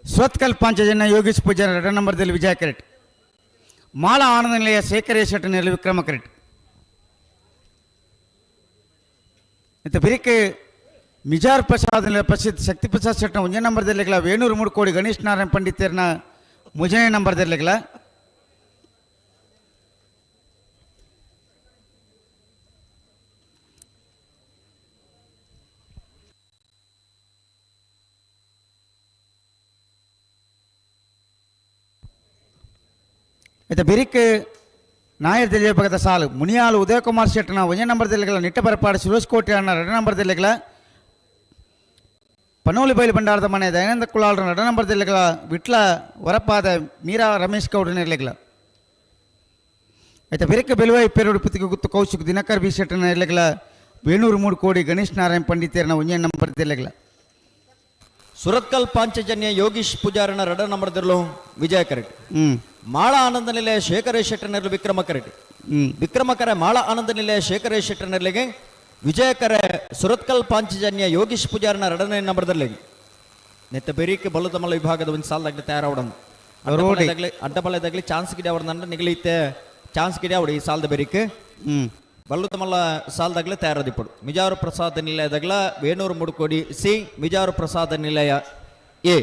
Surathkal Panchajanya Yogesh Pujara ಎರಡನೇ ನಂಬರ್ದಲ್ಲಿ ವಿಜಯ ಕರೆಟ್. ಮಾಲಾ ಆನಂದ ನಿಲಯ ಶೇಖರೇಶ್ ಶೆಟ್ಟನಲ್ಲಿ ವಿಕ್ರಮ ಕರೆಟ್. ಮತ್ತು ಬಿರಿಕೆ ಮಿಜಾರ್ ಪ್ರಸಾದ್ ನಿಲಯ ಪ್ರಸಿದ್ಧ ಶಕ್ತಿ ಪ್ರಸಾದ್ ಶೆಟ್ಟನ ಒಂದನೇ ನಂಬರ್ದಲ್ಲಿಗಳ ವೇಣೂರು ಮೂಡ್ಕೋಡಿ ಗಣೇಶ್ ನಾರಾಯಣ ಪಂಡಿತರ್ನ ಮೂರನೇ ನಂಬರ್ದಲ್ಲಿಗಳ. ಇತ್ತ ಬಿರಿಕ್ ನಾಯರ್ ದೆಲ್ಲಿಯ ಸಾಲು ಮುನಿಯಾಲು ಉದಯಕುಮಾರ್ ಶೆಟ್ಟನ ಒಂದನೇ ನಂಬರ್ದಲ್ಲಿಗಳ ನಿಟ್ಟಪರಪಾಡು ಸುರೇಶ್ ಕೋಟೆ ಅಣ್ಣ ಎರಡನೇ ನಂಬರ್ದಲ್ಲಿಗಳ ಪನೋಲಿ ಬೈಲು ಭಂಡಾರದ ಮನೆ ದಯಾನಂದ ಕುಲಾಲ್ರ ಎರಡನೇ ನಂಬರ್ದಲ್ಲಿಗಳ ವಿಟ್ಲ ವರಪಾದ ಮೀರಾ ರಮೇಶ್ ಗೌಡನ ಇರಲಿಗಳ. ಆಯ್ತಾ ಬಿರಿಕ್ ಬೆಲುವಾಯಿ ಪೇರೋಡು ಪುತ್ತಿಗೆ ಗುತ್ತು ಕೌಶಿಕ್ ದಿನಕರ್ ಬಿ ಶೆಟ್ಟನ ಇರಲಿಗಳ ವೇಣೂರು 3 ಕೋಡಿ ಗಣೇಶ್ ನಾರಾಯಣ ಪಂಡಿತೇರ್ನ ಒಂದನೇ ನಂಬರ್ದಲ್ಲಿಗಳ. ಸುರತ್ಕಲ್ ಪಾಂಚಜನ್ಯ ಯೋಗೀಶ್ ಪೂಜಾರನ ಎರಡನೇ ನಂಬರ್ದಲ್ಲೂ ವಿಜಯ ಕರೆಟ್. ಮಾಳ ಆನಂದ ನಿಲಯ ಶೇಖರೇಶ್ ಶೆಟ್ಟರ್ನೆರಲು ವಿಕ್ರಮ ಕರೆಟ್. ವಿಕ್ರಮ ಕರೆ ಮಾಳ ಆನಂದ ನಿಲಯ ಶೇಖರೇಶ್ ಶೆಟ್ಟರ್ನೆರಲಿಗೆ ವಿಜಯ ಕರೆ ಸುರತ್ಕಲ್ ಪಾಂಚಜನ್ಯ ಯೋಗೀಶ್ ಪೂಜಾರನ ಎರಡನೇ ನಂಬರ್ದಲ್ಲಿ. ನೆತ್ತ ಬೆರೀಕೆ ಬಲ್ಲದಮಲ್ಲ ವಿಭಾಗದ ಒಂದು ಸಾಲದಾಗಲಿ ತಯಾರಾವಡನ್ನು ಅಡ್ಡಬಲದಾಗಲಿ ಚಾನ್ಸ್ ಗಿಡ ಅವ್ರನ್ನ ನಿಗಲಿತ್ತೆ ಚಾನ್ಸ್ ಗಿಡ ಅವಡು ಈ ಸಾಲದ ಬೆರೀಕೆ ಬಲ್ಲುತಮಲ್ಲ ಸಾಲದಾಗಲೇ ತಯಾರದಿಪ್ಪಡು. ಮಿಜಾರು ಪ್ರಸಾದ ನಿಲಯದಾಗಲ ವೇಣೂರು ಮುಡುಕೋಡಿ ಸಿ ಮಿಜಾರು ಪ್ರಸಾದ ನಿಲಯ ಎ.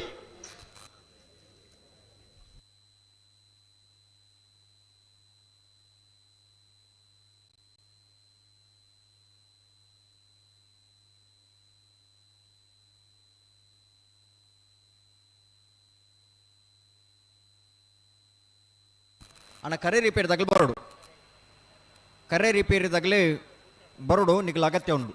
ಅಣ್ಣ ಕರೆ ರಿಪೇರ್ ತಗಲು ಬರೋಡು, ಕರೆ ರಿಪೇರಿ ತಗಲಿ ಬರೋಡು ನಿಗಲ ಅಗತ್ಯ ಉಂಟು.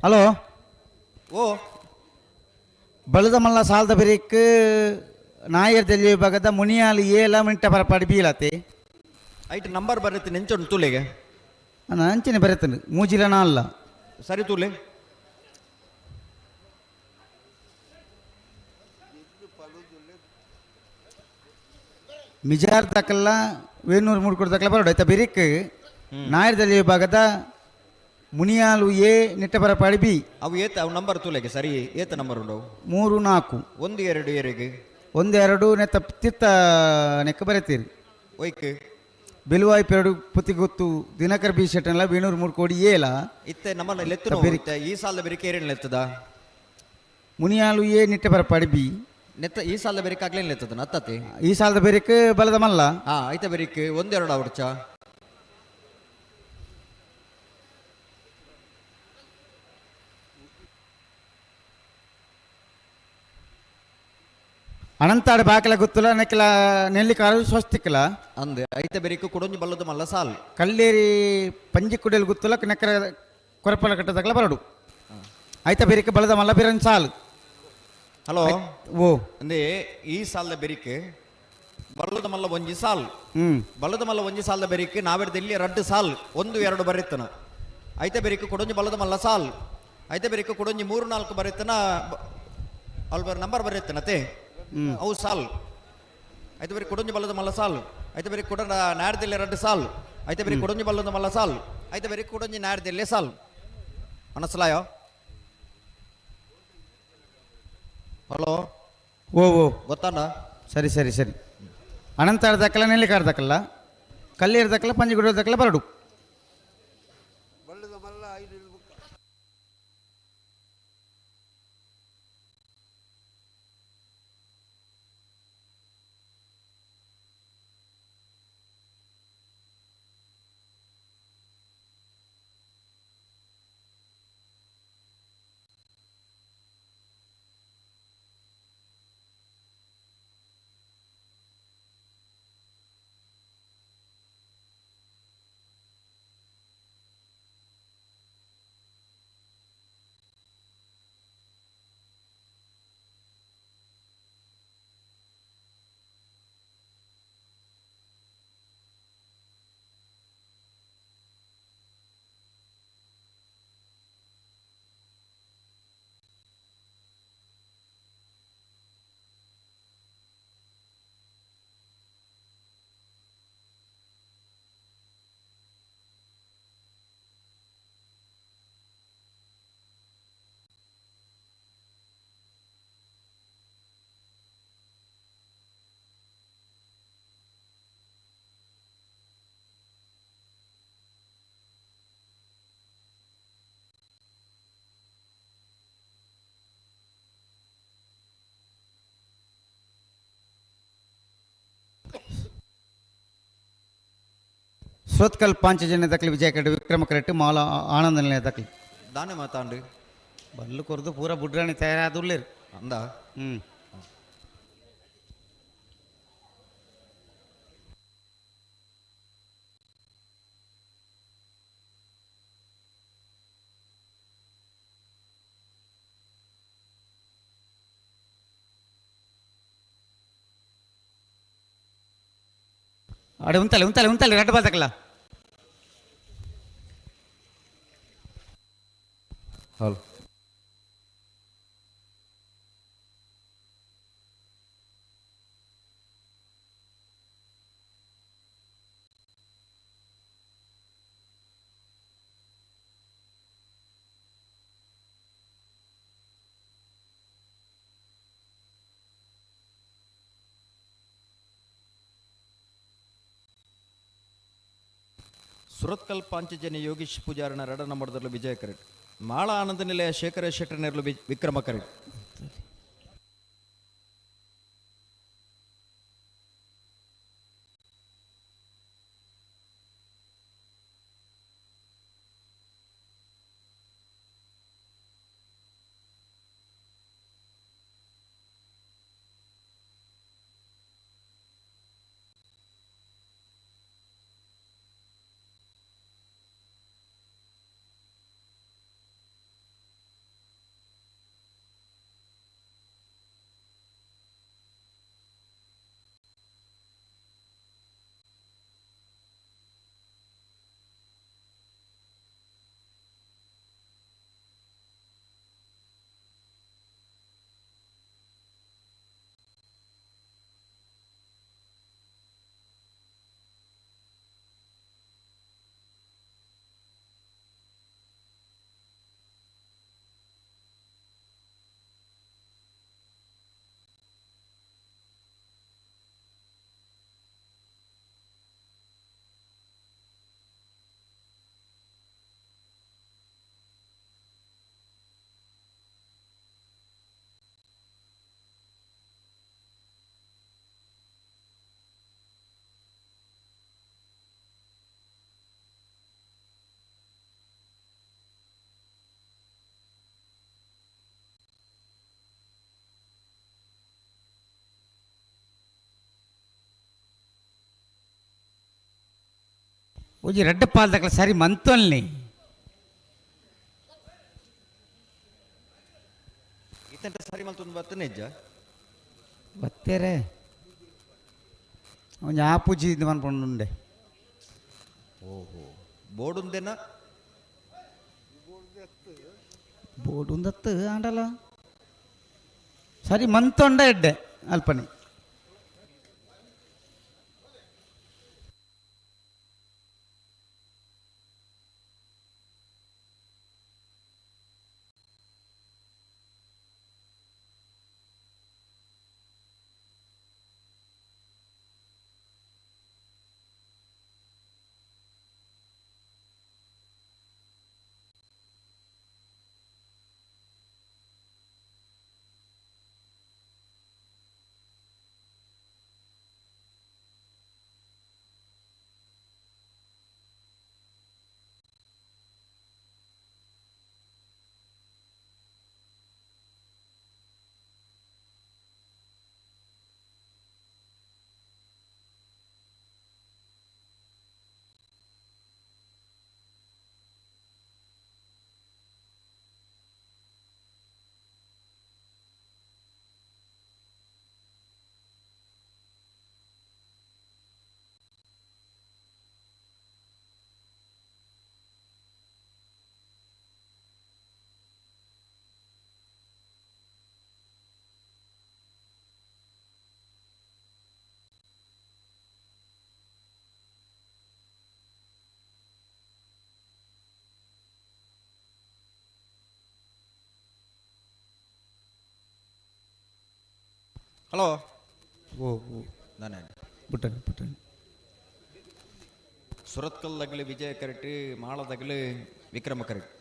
ಹಲೋ ಓ ಬಲದಮಲ್ಲ ಸಾಲದ ಬೆರಿಕ್ ನಾಯರ್ ದೆಲ್ಲಿ ವಿಭಾಗದ ಮುನಿಯಾಲು ಏಲ ಮಿಂಟ ಪರಪಾಡಿ ಬೀಳತೆ. ಐಟ್ ನಂಬರ್ ಬರುತ್ತೆ ನೆಂಚೊಂಡು ತೂಲೆಗೆ. ನಾನು ಅಂಚನೆ ಬರುತ್ತೆ ಮೂಜಿಲ ನಾಲ್ಲ ಸರಿ ತೂಲೆ. ಮಿಜಾರ್ ತಕಲ್ಲ ವೇಣೂರು ಮೂಡ್ಕೊಡ್ ತಕಲ್ಲ ಬರೋಡು ಆಯ್ತಾ ಬೆರಿಕ್ ನಾಯರ್ ದೆಲ್ಲಿ ವಿಭಾಗದ ಮುನಿಯಾಲು ಎ ನಿಟ್ಟಪರಪಾಡಿ ಬಿ. ಅವು ಏತ ಅವು ನಂಬರ್ ತೂಲೆಗೆ ಸರಿ ಏತ ನಂಬರ್ ಉಂಟು 3 4 1 2 ಏರಿಗೆ 1 2 ನೆತ್ತ ತಿತ್ತ ನೆಕ್ಕ ಬರೀತೀರಿ. ಒಯ್ಕ್ ಬೆಲುವಾಯಿ ಪೆರಡು ಪುತ್ತಿಗೊತ್ತು ದಿನಕರ್ ಬಿ ಶೆಟ್ಟನ್ಲ ವೇಣೂರು 3 ಕೋಡಿ ಏಲ ಇತ್ತೆ ನಮ್ಮನ್ನ ಲೆತ್ತು ಈ ಸಾಲದ ಬೆರಿಕೆ ಏರೇನು ಲೆತ್ತದ ಮುನಿಯಾಲು ಎ ನಿಟ್ಟಪರಪಾಡಿ ಬಿ ನೆತ್ತ ಈ ಸಾಲದ ಬೆರಿಕೆ ಆಗ್ಲೇನು ಲೆತ್ತದ ನತ್ತತಿ ಈ ಸಾಲದ ಬೆರಿಕೆ ಬಲದ ಮಲ್ಲ ಹಾ ಐತ ಬೆರಿಕೆ 1 2 ಅವಡ್ಚ. ಅನಂತಾಡ ಬಾಕಲ ಗೊತ್ತಲ್ಲ ನೆಕ್ಕಲ ನೆಲ್ಲಿಕಾರು ಸ್ವಸ್ತಿಕ್ಕಲ ಅಂದೆ ಐತೆ ಬೆರಿಕು ಕುಡೊಂಜಿ ಬಲ್ಲದ ಮಲ್ಲ ಸಾಲ್ ಕಲ್ಲೇರಿ ಪಂಜಿ ಕುಡಿಯಲು ಗೊತ್ತಲ್ಲ ನೆಕ್ಕರ ಕೊರಪಲ ಕಟ್ಟದಕ್ಕಲ ಬರಡು ಐತ ಬೆರಿಕೆ ಬಲದ ಮಲ್ಲ ಬಿರನ್ ಸಾಲ್. ಹಲೋ ಓ ಅಂದೆ ಈ ಸಾಲದ ಬೆರಿಕೆ ಬಲ್ಲದ ಮಲ್ಲ ಒಂಜಿ ಸಾಲ್ ಬಲ್ಲದ ಮಲ್ಲ ಒಂಜಿ ಸಾಲದ ಬೆರಿಕೆ ನಾವೆಡ್ದಲ್ಲಿ ರಡ್ಡು ಸಾಲ್ 1 2 ಬರೀತನ ಐತೆ ಬೆರಿಕೆ ಕುಡೊಂಜಿ ಬಲ್ಲದ ಮಲ್ಲ ಸಾಲ್ ಐತೆ ಬೆರಿಕೆ ಕುಡೊಂಜಿ 3 4 ಬರೀತನ ಅಲ್ಬರ್ ನಂಬರ್ ಬರೀತನತೆ ಅವು ಸಾಲ್ ಐತೆ ಬರೀ ಕೊಡೊಂಜಿ ಬಲ್ಲದ ಮಲ್ಲ ಸಾಲ್ ಐತೆ ಬರೀ ಕೊಡ ನಾಡ್ದಲ್ಲಿ 2 ಸಾಲ್ ಐತೆ ಬರೀ ಕೊಡೊಂಜಿ ಬಲ್ಲದ ಮಲ್ಲ ಸಾಲ್ ಐತೆ ಬರೀ ಕೊಡೊಂಜಿ ನಾಡ್ದಲ್ಲಿ ಸಾಲ್ ಮನಸ್ಸಲಾಯೋ. ಹಲೋ ಓ ಓ ಗೊತ್ತಾನ ಸರಿ ಸರಿ ಸರಿ. ಅನಂತಾರ ದಕ್ಕಲ ನೆಲ್ಲಿಕಾರ ದಕ್ಕಲ್ಲ ಕಲ್ಲೇರು ದಕ್ಕಲ ಪಂಜಗುಡ ದಕ್ಕಲ ಬರಡು. ಸುರತ್ಕಲ್ ಪಾಂಚಜನ್ಯ ದಕ್ಕಲಿ ವಿಜಯ ಕರೆಕ್ಟ್ ವಿಕ್ರಮ ಕರೆಕ್ಟ್ ಮಾಲ ಆನಂದ ನಿಲಯ ದಕ್ಕಲಿ ದಾನೆ ಮಾತಾಂಡು ಬಲ್ಲು ಕೊರದು ಪೂರ ಬುಡ್ರಾಣಿ ತಯಾರಾದುಲ್ಲೇರು ಅಂದ ಹ್ಞೂ. ಅಡೆ ಉಂತಲೆ ಉಂತಲೆ ಉಂತಲೆ ರಡ್ಡು ಬಾತಕಲ್ಲ. ಹಲೋ ಸುರತ್ಕಲ್ ಪಾಂಚಜನ್ಯ ಯೋಗೀಶ್ ಪೂಜಾರನ ರಡ ನಂಬರ್ದಲ್ಲೂ ವಿಜಯ ಕರೆಕ್ಟ್ ಮಾಳ ಆನಂದ ನಿಲಯ ಶೇಖರ ಶೆಟ್ಟರ್ನೆರ್ಲು ವಿಕ್ರಮ ಕರೆಕ್ಟ್. ಒಂಜಿ ರಡ್ಡ್ ಪಾಲ್ದಕ್ಲ ಸರಿ ಮಂತೊಲ್ನಿ ಇತ್ತಂಟ ಸರಿ ಮಲ್ತೊಂದು ಬತ್ತನೆ ಇಜ್ಜ ಬತ್ತೇರೆ ಒಂಜಿ ಆಪುಜಿ ಇದು ಮನ್ಪೊಂಡುಂಡೆ. ಓಹೋ ಬೋರ್ಡ್ ಉಂದೆನ ಬೋರ್ಡ್ ಉಂದತ್ತು ಆಂಡಲ ಸರಿ ಮಂತೊಂಡ ಎಡ್ಡೆ ಅಲ್ಪನೆ. Hello ಓ ಓ ನಾನೇ ಪುಟ್ಟನ್ ಪುಟ್ಟನ್. ಸುರತ್ಕಲ್ ವಿಜಯ ಕರೆಕ್ಟ್, ಮಾಳದಗಲು ವಿಕ್ರಮ ಕರೆಕ್ಟ್.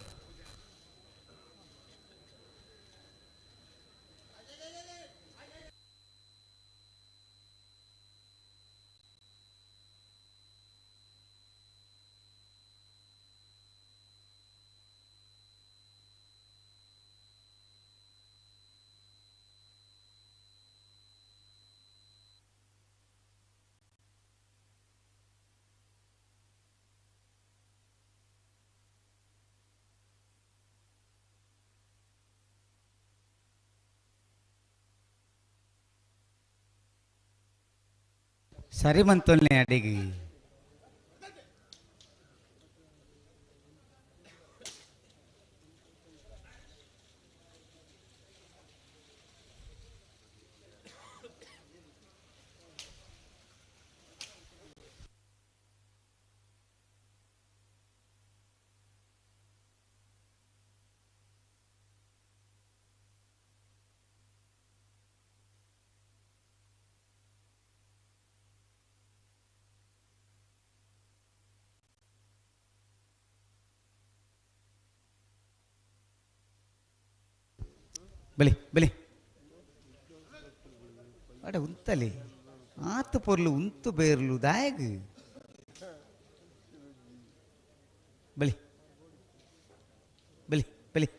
ಸರಿ ಮಂತೊಲ್ನೆ ಅಡಿಗೆ. ಬಲಿ ಬಲಿ ಅಡ ಉಂತಲಿ ಆತ ಪೊರ್ಲು ಉಂತು ಬೇರ್ಲು ದಾಯಗ್ ಬಲಿ ಬಲಿ ಬಲಿ.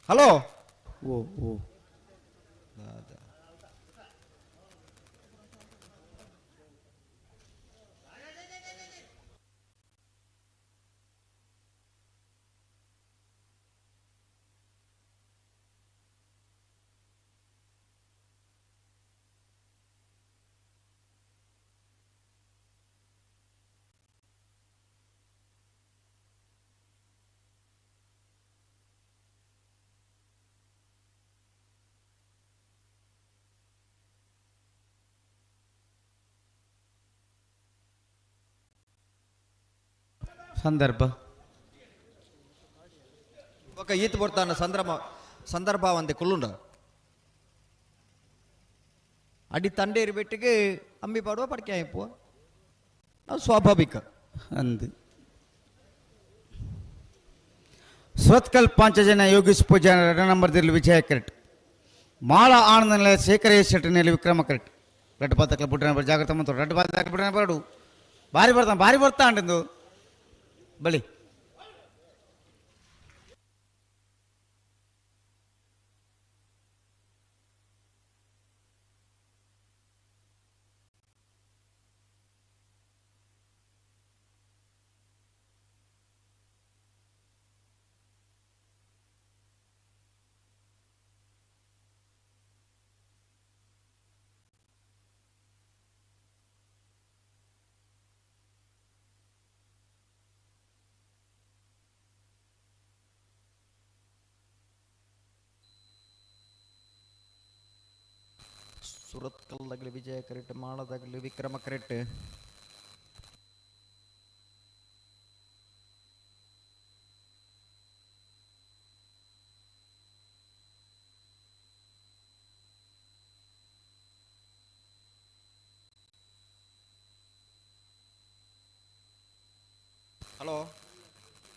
ಹಲೋ ಓ ಓ ಸಂದರ್ಭ ఒక ಈತ ಬರ್ತಾನ ಸಂದರ್ಭ ಸಂದರ್ಭ ಒಂದೇ ಕುಲ್ಲುಂಡ ಅಡಿ ತಂಡೇರಿ ಬೆಟ್ಟಿಗೆ ಅಂಬಿ ಪಾಡುವ ಪಡಿಕೆ ಆಯ್ಪು ಅದು ಸ್ವಾಭಾವಿಕ ಅಂದು. ಸುರತ್ಕಲ್ ಪಾಂಚಜನ ಯೋಗೀಶ್ ಪೂಜಾರ ಎರಡು ನಂಬರ್ ದಿರ್ಲು ವಿಜಯ ಕರೆಕ್ಟ್, ಮಾಳ ಆನಂದನ ಶೇಖರ ಶೆಟ್ಟಿನಲ್ಲಿ ವಿಕ್ರಮ ಕರೆಕ್ಟ್. ರೆಡ್ ಪಾತಕ್ಲ ಬುಡ್ಡ ನಂಬರ್ ಜಾಗ್ರತೆ ಮತ್ತು ರೆಡ್ ಪಾತಕ್ಲ ಬುಡ್ಡ ಬರಡು ಭಾರಿ ಬರ್ತಾನೆ ಭಾರಿ ಬರ್ತಾ ಅಂಡು ಬಳಿ. ಸುರತ್ಕಲ್ದಾಗಲಿ ವಿಜಯ ಕರೆಕ್ಟ್, ಮಾಳದಾಗಲಿ ವಿಕ್ರಮ ಕರೆಕ್ಟ್. ಹಲೋ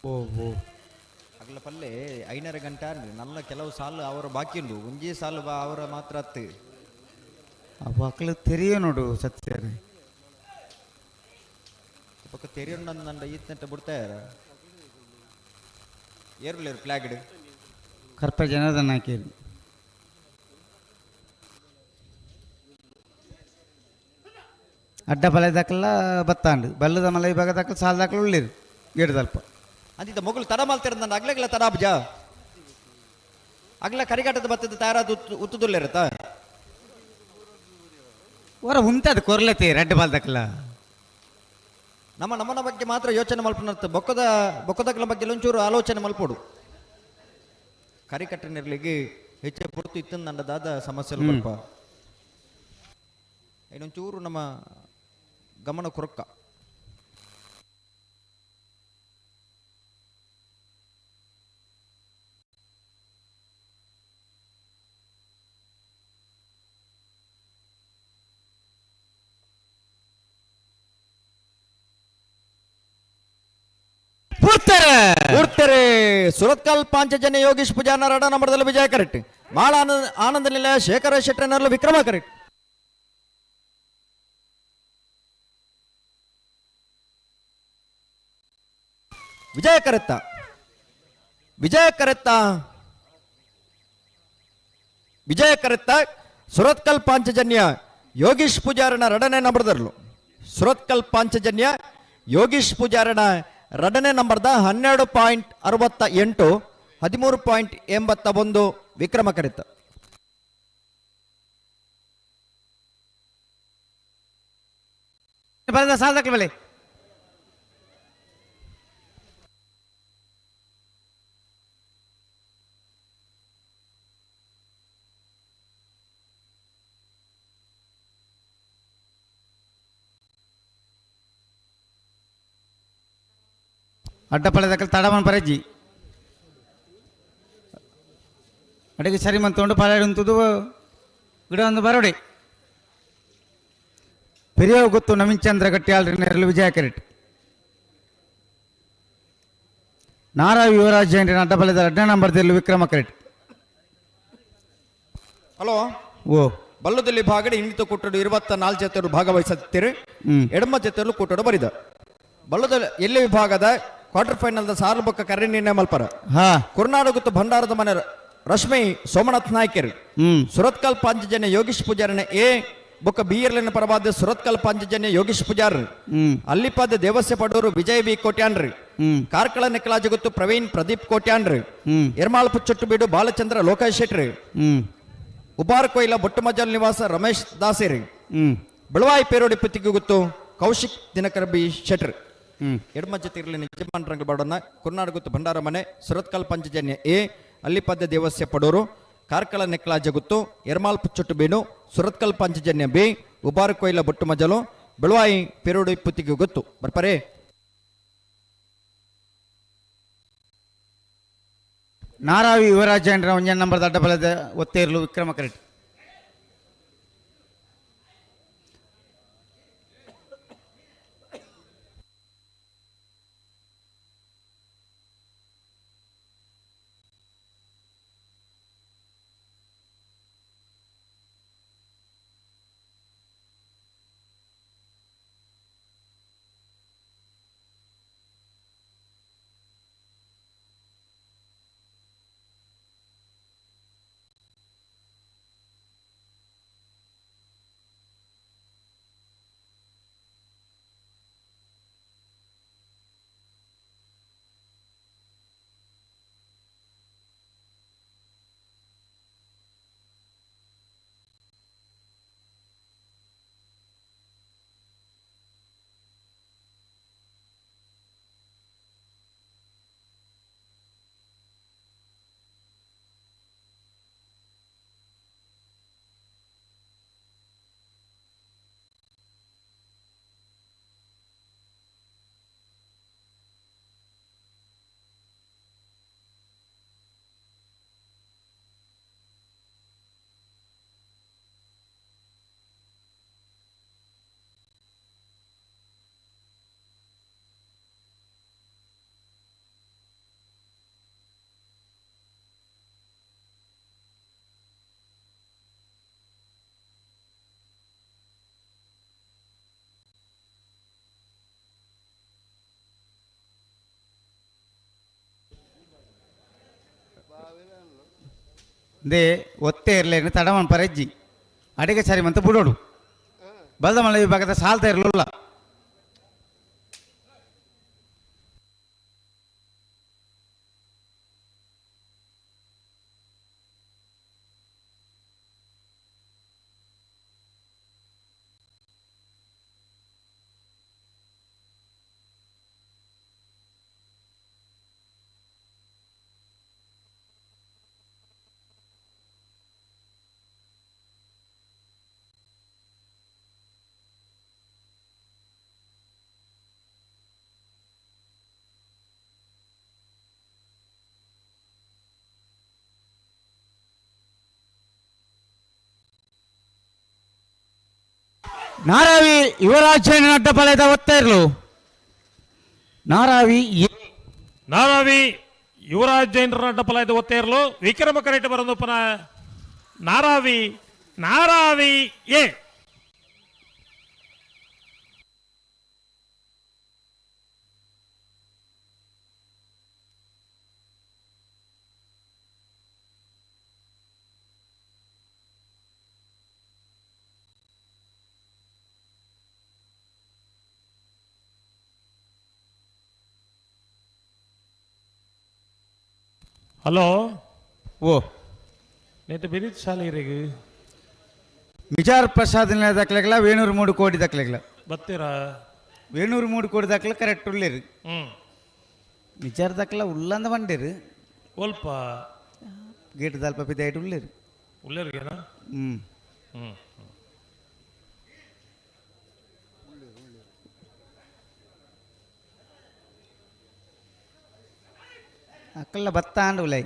ಓ ಓ ಅಗಲ ಪಲ್ಲೆ 5 ಗಂಟೆ ನನ್ನ ಕೆಲವು ಸಾಲು ಅವರ ಬಾಕಿ ಉಂಟು, ಒಂಜೇ ಸಾಲು ಅವರ ಮಾತ್ರ ಅತ್ತು. ಮಕ್ಕಳು ತೆರೆಯ ನೋಡು ಸತ್ಯ ಪಕ್ಕ ತೆರೆಯೋಣ ನನ್ನ ಈತನಟ್ಟ ಬಿಡ್ತಾರ ಏರ್ಲೇರು ಫ್ಲಾಗ್ಡ್ ಕರ್ಪ ಜನದನ್ನ ಹಾಕಿರಿ. ಅಡ್ಡ ಬಲೆ ದಾಕಲ್ಲ ಬತ್ತಾಂಡು ಬಲ್ಲದ ಮಲೆ ಭಾಗ ದಾಕಲ್ ಸಾಲ ದಾಕಲ್ ಉಳ್ಳಿರು. ಗೇಟದಲ್ಪ ಅಂತಿದ್ದ ಮೊಗಲು ತಡ ಮಲ್ತಿರಂದ ಅಗ್ಲಗ್ಲ ತಡಾಬ್ಜ ಅಗ್ಲ ಕರಿಗಾಟದ ಬತ್ತದ ತಯಾರಾದ ಉತ್ತುದುಲ್ಲೇರತ್ತ ಹೊರ ಉಂತದ ಕೊರ್ಲತೆ ರೆಡ್ ಬಾಲ್ದಕ್ಲ ನಮ್ಮ ನಮ್ಮನ ಬಗ್ಗೆ ಮಾತ್ರ ಯೋಚನೆ ಮಲ್ಪನರ್ತ ಬೊಕ್ಕದ ಬೊಕ್ಕದಕ್ಲ ಬಗ್ಗೆ ಒಂಚೂರು ಆಲೋಚನೆ ಮಲ್ಪೋಡು. ಕರಿಕಟ್ಟಿನಿರ್ಲಿಗೆ ಹೆಚ್ಚು ಪುರ್ತು ಇತ್ತಂದಾದ ಸಮಸ್ಯೆ ಸ್ವಲ್ಪ ಇನ್ನೊಂಚೂರು ನಮ್ಮ ಗಮನ ಕೊರಕ್ಕ. ಪೂರ್ತಾರೆ ಸುರತ್ಕಲ್ ಪಾಂಚಜನ್ಯ ಯೋಗೀಶ್ ಪೂಜಾನ ರಡ ನಂಬರದಲ್ಲಿ ವಿಜಯ ಕರೆಕ್ಟ್. ಮಾಳ ಆನಂದ ನಿಲಯ ಶೇಖರ ಶೆಟ್ಟರ್ನಲ್ಲೂ ವಿಕ್ರಮ ಕರೆಕ್ಟ್. ವಿಜಯ correct Vijaya correct Vijaya correct Surathkal Panchajanya Yogish ಪೂಜಾರನ ರಡನೆ ನಂಬರದರ್ಲು. Surathkal Panchajanya Yogish ಪೂಜಾರನ ರಡನೆ ನಂಬರ್ದ 12.68 13.81 Vikrama ಕರಿತ. ಬೆಲೆ ಅಡ್ಡಪಳೆದಕ್ಕಲ್ ತಡಮನ್ ಪರಜ್ಜಿ ಅಡಿಗೆ ಸರಿ ಮಂತೊಂಡು ಪಲಾಡಿ ಉಂತುದು ಗಿಡ ಒಂದು ಬರೋಡೆ ಪೆರಿಯ ಗೊತ್ತು ನವೀನ್ ಚಂದ್ರ ಗಟ್ಟಿಯಾಳ್ರಿ ನೆರಳು ವಿಜಯ ಕರೆಟ್. ನಾರಾ ಯುವರಾಜ್ ಜೈನ್ರಿನ ಅಡ್ಡಪಳೆದ ಅಡ್ಡ ನಂಬರ್ ದೆಲ್ಲು ವಿಕ್ರಮ ಕರೆಟ್. ಹಲೋ ಓ ಬಲ್ಲದಲ್ಲಿ ಭಾಗಡೆ ಇನ್ನಿತ ಕೂಟಡು 24 ಜೊತೆಯರು ಭಾಗವಹಿಸುತ್ತೀರಿ. ಎಡಮ ಜೊತೆಯಲ್ಲೂ ಕೂಟಡು ಬರಿದ ಬಲ್ಲದ ಎಲ್ಲಿ ವಿಭಾಗದ ಕ್ವಾರ್ಟರ್ ಫೈನಲ್ ಸಾರ್ವಭೌಮ ಬೊಕ್ಕ ಕರೆ ನಿರ್ಣಯ ಮಲ್ಪರ. ಕುರ್ನಾಡು ಭಂಡಾರದ ಮನೆ ರಶ್ಮಿ ಸೋಮನಾಥ್ ನಾಯ್ಕರ್. ಸುರತ್ಕಲ್ ಪಾಂಚಜನ್ಯ ಯೋಗೀಶ್ ಪೂಜಾರನ ಎ ಬೊಕ್ಕ ಬಿ ಎರ್ಲಿನ ಪರವಾದ ಸುರತ್ಕಲ್ ಪಾಂಚಜನ್ಯ ಯೋಗೀಶ್ ಪೂಜಾರ್. ಅಲ್ಲಿಪಾದ ದೇವಸ್ಯ ಪಡೂರು ವಿಜಯ್ ಬಿ ಕೋಟ್ಯಾನ್ರಿ. ಕಾರ್ಕಳ ನೆಕ್ಕಲಾಜಗುತ್ತು ಪ್ರವೀಣ್ ಪ್ರದೀಪ್ ಕೋಟ್ಯಾನ್ರಿ. ಎರ್ಮಾಳ್ ಪುಚ್ಚೊಟ್ಟು ಬೀಡು ಬಾಲಚಂದ್ರ ಲೋಕೇಶ್ ಶೆಟ್ರಿ. ಉಬಾರ್ ಕೊಯ್ಲ ಬೊಟ್ಟುಮಜಲ್ ನಿವಾಸ ರಮೇಶ್ ದಾಸೇರಿ. ಬೆಳವಾಯಿ ಪೇರೋಡಿ ಪುತ್ತಿಗೆ ಕೌಶಿಕ್ ದಿನಕರ ಬಿ ಶೆಟ್ರ್. ಎಡಮ ಜೊತೆಗಿರಲಿ ಯಜಮಾನರಂಗ ಬಾಡೋಣ. ಕುರ್ನಾಡುಗುತ್ತು ಭಂಡಾರ ಮನೆ ಸುರತ್ಕಲ್ ಪಂಚಜನ್ಯ ಎ ಅಲ್ಲಿಪದ್ಯ ದೇವಸ್ಯ ಪಡೂರು ಕಾರ್ಕಳ ನೆಕ್ಲಾ ಜಗುತ್ತು ಎರ್ಮಾಲ್ ಪುಚ್ಚೊಟ್ಟು ಬೇಣು ಸುರತ್ಕಲ್ ಪಂಚಜನ್ಯ ಬಿ ಉಬಾರು ಕೊಯ್ಲ ಬೊಟ್ಟು ಮಜಲು ಬೆಳವಾಯಿ ಪೆರೋಡು ಪುತ್ತಿಗೆ ಗೊತ್ತು ಬರ್ಪರೆ. ನಾರಾವಿ ಯುವರಾಜ್ ಜೈನ್ರ ಒಂಜನ್ ನಂಬರ್ ಅಡ್ಡಬಲದ ಒತ್ತೇರ್ಲು ವಿಕ್ರಮ ಕರೆಕ್ಟ್. ದೇ ಒತ್ತೆ ಇರಲೇನು ತಡಮನ್ ಪರಜ್ಜಿ ಅಡಿಗೆ ಸರಿ ಮಂತ ಬುಡೋಡು ಬಲ್ದಮಲ್ಲ ವಿಭಾಗದ ಸಾಲ್ತಾ ಇರಲಿಲ್ಲ. ನಾರಾವಿ ಯುವರಾಜ್ ಜೈನ್ ಅಡ್ಡಪಾಳ್ಯದ ಒತ್ತಾ ಇರಲು. ನಾರಾವಿ ನಾರಾವಿ ಯುವರಾಜ್ ಜೈನರ ಅಡ್ಡಪಲಾಯದ ಒತ್ತೇರ್ಲು. ವಿಕ್ರಮ ಕರೆಟ್ ಬರಂದುಪ್ಪನ ನಾರಾವಿ ನಾರಾವಿ ಎ. ಹಲೋ ಓ ನೇತು ಬಿರಿತ್ ಶಾಲೆಗೆ ಮಿಜಾರ್ ಪ್ರಸಾದ್ ದಾಖಲೆಗಳ ವೇಣೂರು 3 ಕೋಟಿ ದಾಖಲೆಗಳ ಬತ್ತೀರಾ? ವೇಣೂರು 3 ಕೋಟಿ ದಾಖಲೆ ಕರೆಕ್ಟ್ ಉಳ್ಳೇರು. ಮಿಜಾರ್ ದಾಖಲೆ ಉಳ್ಳಂದ ಬಂಡೇರು. ಒಲ್ಪ ಗೇಟ್ ದಾಲ್ಪ ಪಿದಾಯ್ಟ್ ಉಳ್ಳೇರು. ಉಳ್ಳೇರಿಗೆನಾ? ಹ್ಞೂ ಹ್ಞೂ. ಅಕ್ಕಲ್ಲ ಬತ್ತ ಅಂಡ್ ಉಲೈ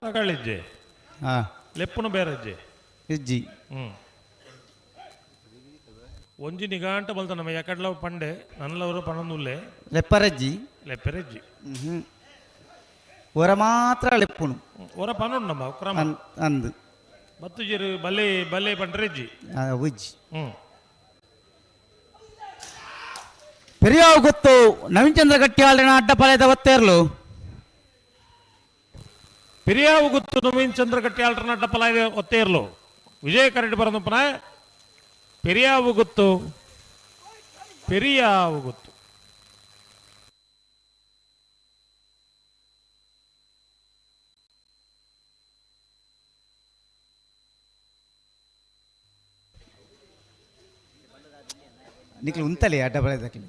ರಗಳಿಜ್ಜೆ ಹಾಂ ಲೆಪ್ಪುನು ಬೇರಜ್ಜೆ ಇಜ್ಜಿ. ಹ್ಞೂ ಒಂಜಿ ನಿಗಾಂಟ ಬಲ್ತ ನಮ್ಮ ಎಕಡ್ಲ ಪಂಡೆ ನನ್ನಲವರು ಪಣಂದುಲ್ಲೆ ಲೆಪ್ಪರಜ್ಜಿ ಲೆಪ್ಪರಜ್ಜಿ. ಹ್ಞೂ ಹೊರ ಮಾತ್ರ ಲೆಪ್ಪುನು ಹೊರ ಪನುಂಡು ನಮ್ಮ ಕ್ರಮ ಅಂದು ಬತ್ತು ಜೀರು ಬಲ್ಲೆ ಬಲ್ಲೆ ಪಂಡ್ರೆಜ್ಜಿ ಉಜ್ಜಿ. ಹ್ಞೂ ಪೆರಿಯಾವ್ ಗೊತ್ತು ನವೀನ್ ಚಂದ್ರ ಗಟ್ಟಿಯಾಳಿನ ಅಡ್ಡಪಾಳ್ಯದ ಒತ್ತೇರ್ಲು. ಪಿರಿಯಾವು ಗೊತ್ತು ನವೀನ್ ಚಂದ್ರ ಗಟ್ಟಿಯಾಳನ ಅಡ್ಡಪಲಾಯದ ಒತ್ತೇರ್ಲು. ವಿಜಯ ಕರೆಡ್ ಬರಂದುಪ್ಪನ ಪೆರಿಯಾವು ಗೊತ್ತು ಪೆರಿಯಾವು ಗೊತ್ತು. ನಿಕ್ಲು ಉಂತಲೆ ಅಡ್ಡಪಾಳ್ಯದಕ್ಕೆ.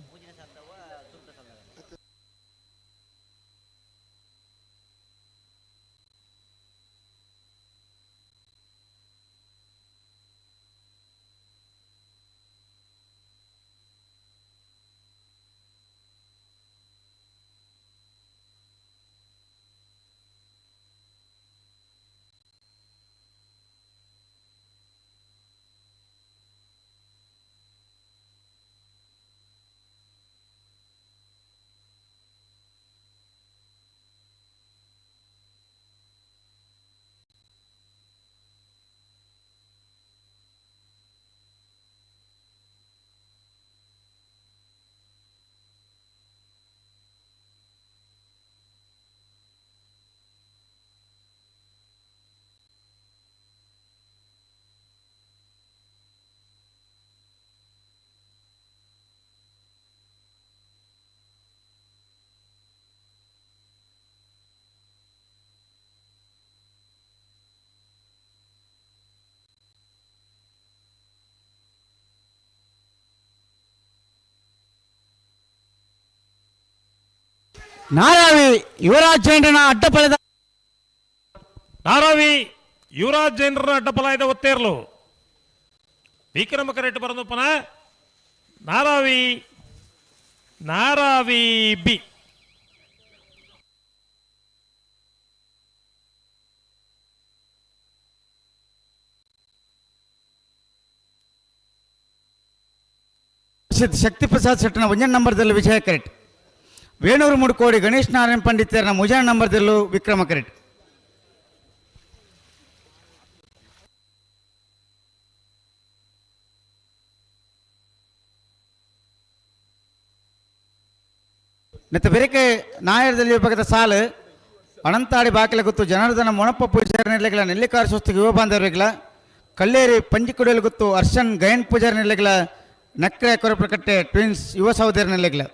ನಾರಾವಿ ಯುವರಾಜ್ ಜೈನರನ ಅಡ್ಡಪಲದ ನಾರಾವಿ ಯುವರಾಜ್ ಜೈನರನ ಅಡ್ಡಪಲಾಯದ ಒತ್ತೇರ್ಲು. ವಿಕ್ರಮ ಕರೆಟ್ ಬರಂದುಪ್ಪನ ನಾರಾವಿ ನಾರಾವಿ ಬಿ. ಶಕ್ತಿ ಪ್ರಸಾದ್ ಶೆಟ್ಟನ ಒಂಜನ ನಂಬರ್ದಲ್ಲಿ ವಿಜಯ ಕರೆಟ್. ವೇಣೂರು 3 ಕೋಡಿ ಗಣೇಶ್ ನಾರಾಯಣ ಪಂಡಿತರನ ಮುಜಾನ ನಂಬರ್ದಲ್ಲೂ ವಿಕ್ರಮ ಕರೆಟ್. ಮತ್ತು ಬೆರಕೆ ನಾಯರದಲ್ಲಿ ವಿಭಾಗದ ಸಾಲು ಅನಂತಾಡಿ ಬಾಕಿಲ ಗೊತ್ತು ಜನಾರ್ದನ ಮೊಣಪ್ಪ ಪೂಜಾರಿ ನಿರ್ಲೆಗಳ ನೆಲ್ಲಿಕಾರ ಸ್ವಸ್ತಿಗೆ ಯುವ ಬಾಂಧವರಿಗಳ ಕಲ್ಲೇರಿ ಪಂಜಿಕುಡಿಯಲ್ಲಿ ಗೊತ್ತು ಅರ್ಶನ್ ಗಯನ್ ಪೂಜಾರಿ ನಿರ್ಲೆಗಳ ನಕ್ರೆ ಕೊರಪಕಟ್ಟೆ ಟ್ವಿನ್ಸ್ ಯುವ ಸಹೋದರ ನಿರ್ಲೆಗಳ.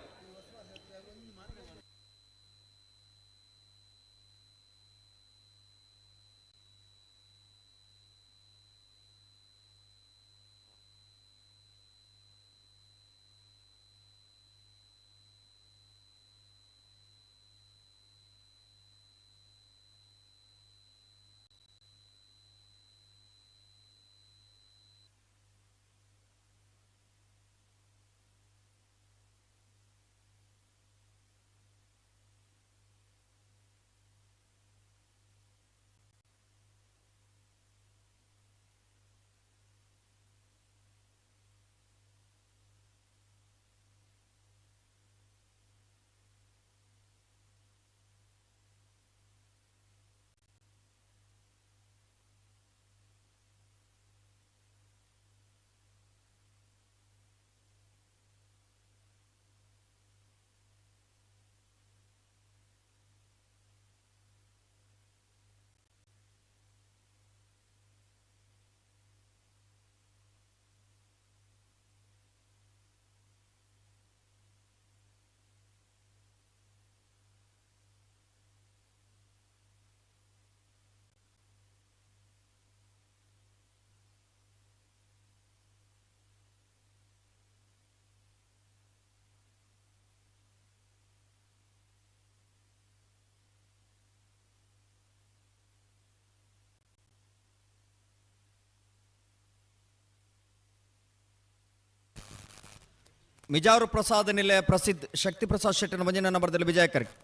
ಮಿಜಾರು ಪ್ರಸಾದ ನಿಲಯ ಪ್ರಸಿದ್ಧ ಶಕ್ತಿ ಪ್ರಸಾದ್ ಶೆಟ್ಟಿನ ಒಂಜನೇ ನಂಬರ್ದಲ್ಲಿ ವಿಜಯ ಕರೆಕ್ಟ್.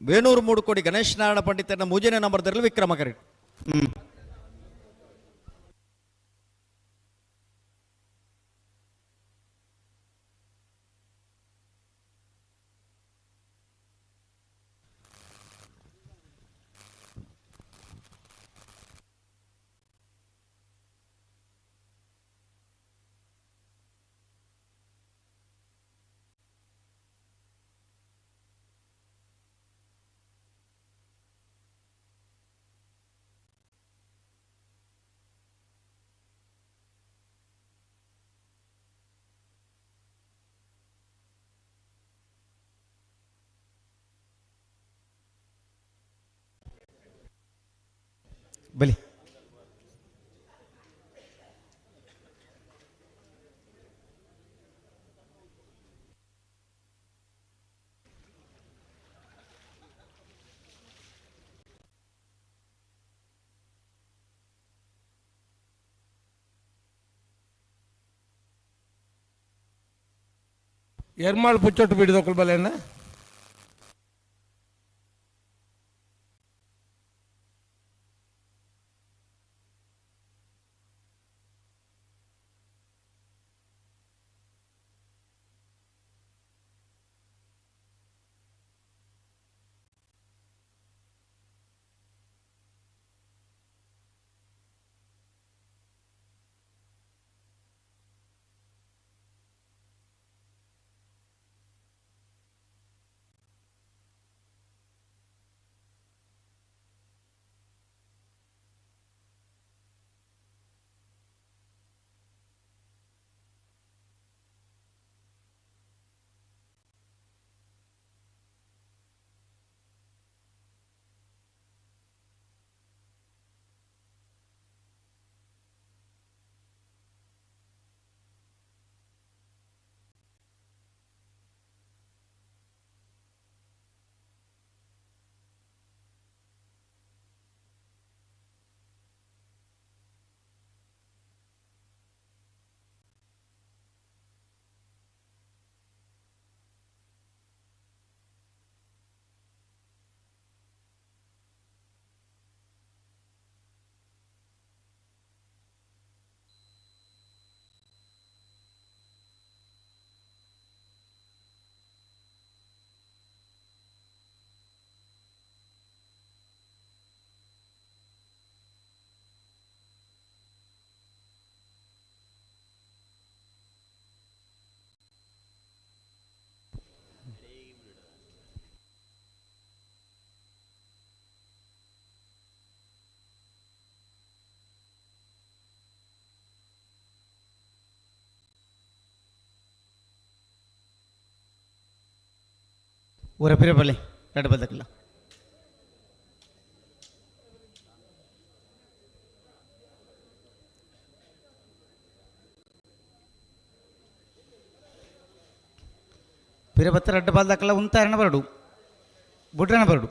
ವೇಣೂರು ಮೂಡುಕೋಡಿ ಗಣೇಶ್ ನಾರಾಯಣ ಪಂಡಿತನ ಮೂಜನೇ ನಂಬರ್ದಲ್ಲಿ ವಿಕ್ರಮ ಕರೆಕ್ಟ್. ಬಲಿ ಎರ್ಮಾಳ್ ಪುಚ್ಚೊಟ್ಟು ಬಿಡಿದೊಕ್ಕಲ್ ಬಲೆಣ್ಣ. ಊರ ಪಿರಬಲಿ ಎರಡು ಬದಕಿಲ್ಲ. ಪಿರಬತ್ತ ರಡ್ಡ ಬಾಲ್ದಕ್ಕಲ್ಲ ಉಂತಾರಣ ಬರಡು ಬುಡ್ರಣ ಬರಡು.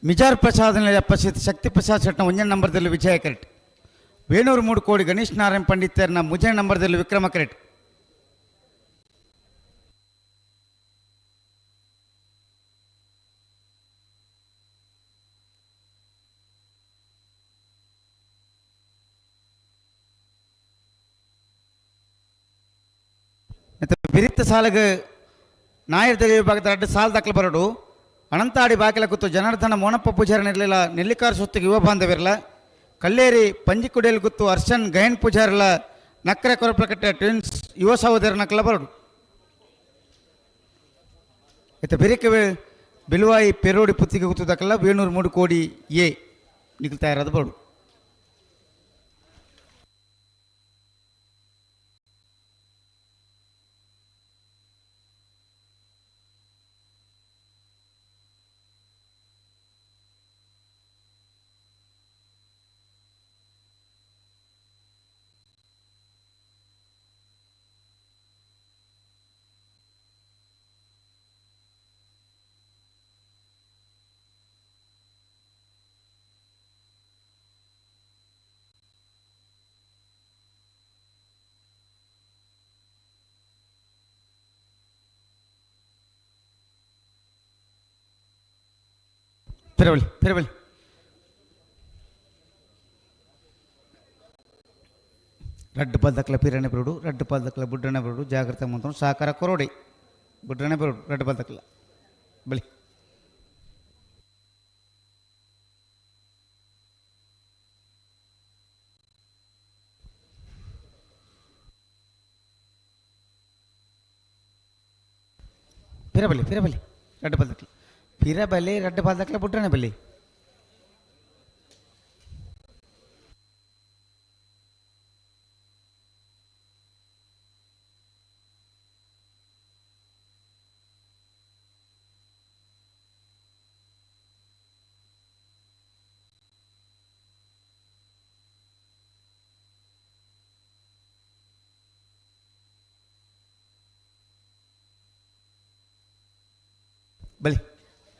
ಮಿಜಾರ್ ಪ್ರಸಾದ್ ಪ್ರಸಿದ್ಧ ಶಕ್ತಿ ಪ್ರಸಾದ್ ಶೆಟ್ನ ಒಂಜನೇ ನಂಬರ್ದಲ್ಲಿ ವಿಜಯ ಕರೆಕ್ಟ್. ವೇಣೂರು ಮೂಡುಕೋಡಿ ಗಣೇಶ್ ನಾರಾಯಣ ಪಂಡಿತರ್ನ ಮೂಜನೇ ನಂಬರ್ದಲ್ಲಿ ವಿಕ್ರಮ ಕರೆಕ್ಟ್. ಮತ್ತು ಬಿರಿತ್ತ ಸಾಲಗ ನಾಯರ್ ದೇವಿ ವಿಭಾಗದ ರಡ್ಡು ಸಾಲ ದಾಖಲು ಬರಡು. ಅನಂತಾಡಿ ಬಾಕಿಲ ಕೂತು ಜನಾರ್ದನ ಮೋನಪ್ಪ ಪೂಜಾರನಿರಲಿಲ್ಲ ನೆಲ್ಲಿಕಾರ್ ಸೊತ್ತಿಗೆ ಯುವ ಬಾಂಧವಿರಲ. ಕಲ್ಲೇರಿ ಪಂಜಿಕುಡಿಯಲ್ಲಿ ಗುತ್ತು ಅರ್ಶನ್ ಗಯನ್ ಪೂಜಾರಲ ನಕ್ಕರೆ ಕೊರಪ್ರಕಟ್ಟೆ ಟ್ವಿನ್ಸ್ ಯುವ ಸಹೋದರನ ಬರಡು. ಇತ್ತ ಬೆರಿಕೆ ಬಿಲುವಾಯಿ ಪೆರೋಡಿ ಪುತ್ತಿಗೆ ಗುತ್ತದಕ್ಕಲ್ಲ ವೇಣೂರು ಮೂಡುಕೋಡಿ ಎ ನಿಖಲ್ ತಯಾರಾದ ಬರಡು. ಪಿರಬಲಿ ಪಿರಬಲಿ ರಡ್ಡು ಪಾಲ್ದಕ್ಲ ಪಿರನೆ ಬರೋಡು ರಡ್ಡು ಪಾಲ್ದಕ್ಲ ಬುಡ್ಡನೆ ಬರೋಡು ಜಾಗ್ರತೆ ಮಂತ್ರ ಸಹಕಾರ ಕೊರೋಡಿ ಬುಡ್ಡನೆ ಬರೋಡು ರಡ್ಡು ಪಾಲ್ದಕ್ಲ ಬಲಿ ಪಿರಬಲಿ ಪಿರಬಲಿ ರಡ್ಡು ಪಾಲ್ದಕ್ಲ ಪಿರಬಲಿ ರಡ್ಡು ಪಾಲ್ದಕ್ಲ ಬುಡ್ಡನೆ ಬಲಿ ಬಲಿ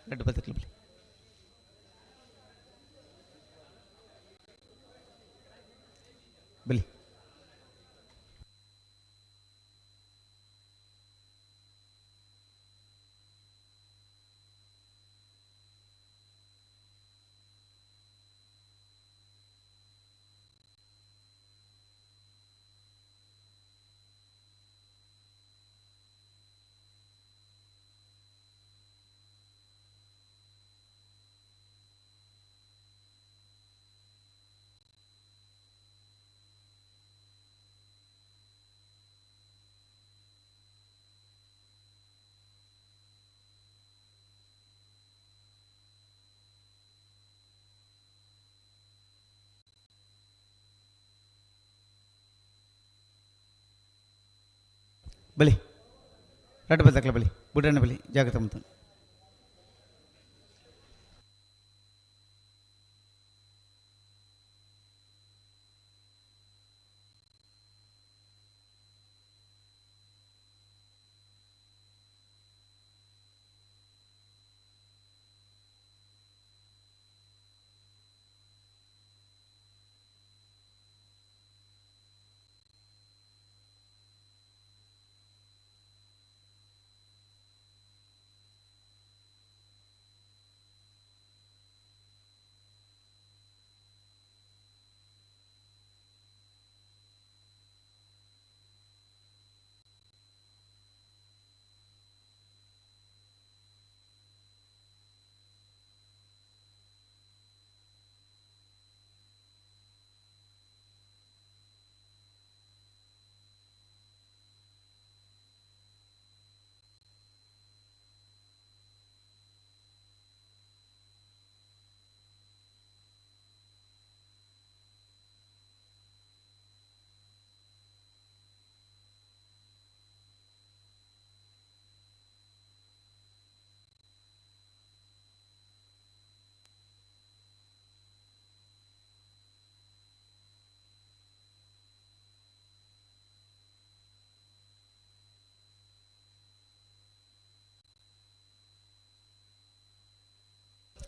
ರಡ್ಡು ಬದಕ್ಲ ಬಲಿ ಬಲಿ ಬಲಿ ರಡ್ಡು ಬದಕ್ಲ ಬಲಿ ಬುಡ್ಡಣ್ಣ ಬಲಿ ಜಾಗ್ರತೆ ಮಂತ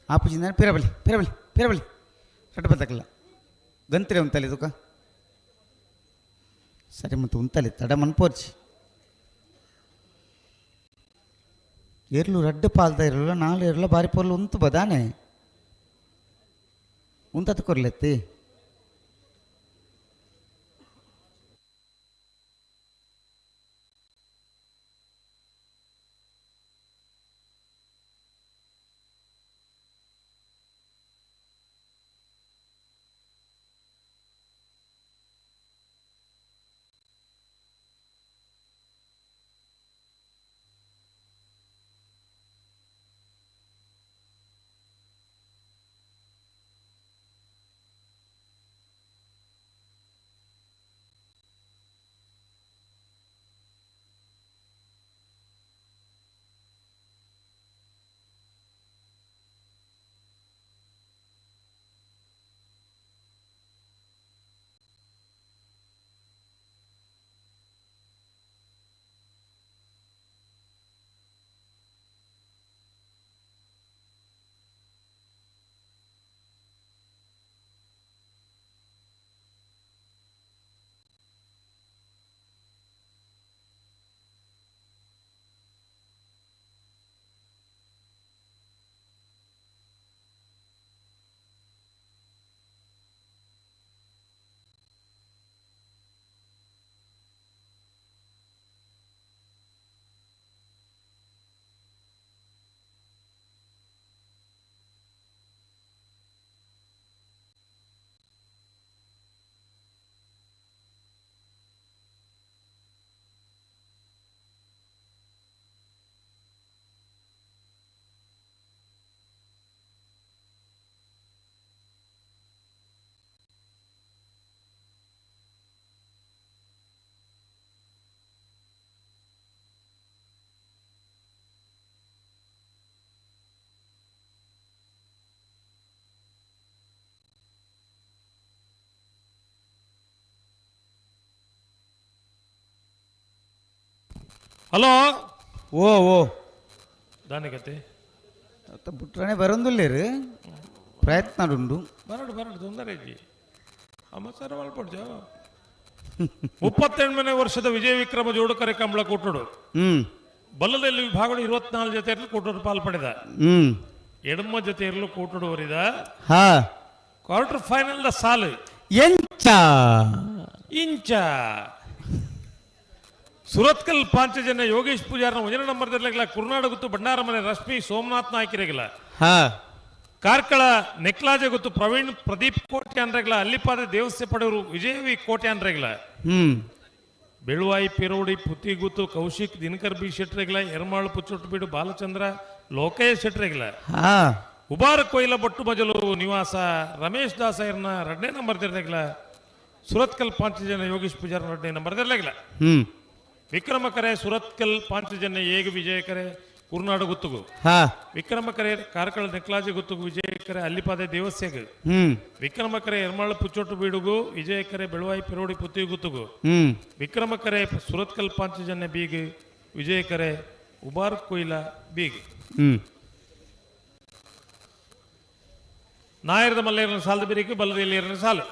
ಆಪುಜಿಂದ ಪಿರಬಲಿ ಪಿರಬಲಿ ಪಿರಬಲಿ ರಡ್ಡು ಬದಕ್ಲ ಗಂತ್ರೆ ಉಂತಲೆ ತುಕ ಸರಿ ಮತ್ತು ಉಂತಲೆ ತಡ ಮನ್ಪೋರ್ಚಿ ಎರ್ಲು ರಡ್ಡು ಪಾಲ್ದ ಇರಲ್ಲ ನಾಲು ಎರ್ಲ ಬಾರಿ ಪೊರ್ಲು ಉಂತು ಬದಾನೆ ಉಂತತ್ ಕೊರ್ಲೆತ್ತಿ ಹಲೋ ಓ ಓ ದಾನಿಗತೆ ಬುಟ್ರನೆ ಬರಂದುಲ್ಲೇರು ಪ್ರಯತ್ನ ಉಂಡು ಬರಡು ಬರಡು ತೊಂದರೆ ಇಜ್ಜಿ ಅಮ್ಮ ಸರ್ ಮಲ್ಪೊಡ್ಚ 38ನೇ ವರ್ಷದ ವಿಜಯ ವಿಕ್ರಮ ಜೋಡುಕರೆ ಕಂಬಳ ಕೂಟಡು ಬಲ್ಲದಲ್ಲಿ ವಿಭಾಗಗಳು 24 ಜೊತೆ ಇರಲು ಕೂಟಡು ಪಾಲ್ಪಡೆದ ಎಡಮ ಜೊತೆ ಇರಲು ಕೂಟಡು ವರಿದ ಕ್ವಾರ್ಟರ್ ಫೈನಲ್ the ಸಾಲು ಎಂಚ ಇಂಚ ಸುರತ್ಕಲ್ ಪಾಂಚಜನ್ಯ ಯೋಗೇಶ್ ಪೂಜಾರ್ನ ಒಂದನೇ ನಂಬರ್ ದರ್ಲೆಗ್ಲ ಕುರ್ನಾಡ ಗುತ್ತು ಭಂಡಾರ ಮನೆ ರಶ್ಮಿ ಸೋಮನಾಥ್ ನಾಯ್ಕಿರೆಗಿಲ್ಲ ಕಾರ್ಕಳ ನೆಕ್ಲಾಜೆ ಗುತ್ತು ಪ್ರವೀಣ್ ಪ್ರದೀಪ್ ಕೋಟೆ ಅನ್ರೆಗ್ಲ ಅಲ್ಲಿಪಾದ ದೇವಸ್ಥೆ ಪಡೆಯವರು ವಿಜಯ ವಿ ಕೋಟೆ ಅನ್ರೆಗ್ಲ ಬೆಳುವಾಯಿ ಪಿರೋಡಿ ಪುತ್ತಿಗುತ್ತು ಕೌಶಿಕ್ ದಿನಕರ್ ಬಿ ಶೆಟ್ರೆಗ್ಲ ಎರ್ಮಾಳು ಪುಚ್ಚೊಟ್ಟುಬೀಡು ಬಾಲಚಂದ್ರ ಲೋಕಯ್ಯ ಶೆಟ್ರೆಗ್ಲ ಉಬಾರ ಕೊಯ್ಲ ಬೊಟ್ಟು ಮಜಲು ನಿವಾಸ ರಮೇಶ್ ದಾಸ ಇರ್ನ ಎರಡನೇ ನಂಬರ್ ದಿರ್ಲೆಗ್ಲ ಸುರತ್ಕಲ್ ಪಾಂಚಜನ್ಯ ಯೋಗೇಶ್ ಪೂಜಾರ್ ಎರಡನೇ ನಂಬರ್ ದಿರ್ಲೆಗ್ಲ ವಿಕ್ರಮ ಕರೆ ಸುರತ್ಕಲ್ ಪಾಂಚಜನ್ಯ ಏಗ ವಿಜಯ ಕರೆ ಕುರ್ನಾಡು ಗುತ್ತುಗು ವಿಕ್ರಮ ಕರೆ ಕಾರ್ಕಳ ನೆಕ್ಲಾಜಿ ಗುತ್ತುಗು ವಿಜಯ ಕರೆ ಅಲ್ಲಿಪಾದೆ ದೇವಸ್ಥೆಗ್ ವಿಕ್ರಮ ಕರೆ ಎರ್ಮಾಳು ಪುಚ್ಚೊಟ್ಟು ಬೀಡುಗು ವಿಜಯ ಕರೆ ಬೆಳುವಾಯಿ ಪಿರೋಡಿ ಪುತ್ತಿ ಗುತ್ತುಗು ವಿಕ್ರಮ ಕರೆ ಸುರತ್ಕಲ್ ಪಾಂಚಜನ್ಯ ಬೀಗ್ ವಿಜಯ ಕರೆ ಉಬಾರ್ ಕೊಯ್ಲ ಬೀಗ್ ನಾಯರದ ಮಲ್ಲೇರನ ಸಾಲದ ಬಿರಿಕು ಬಲ್ಲದ ಸಾಲು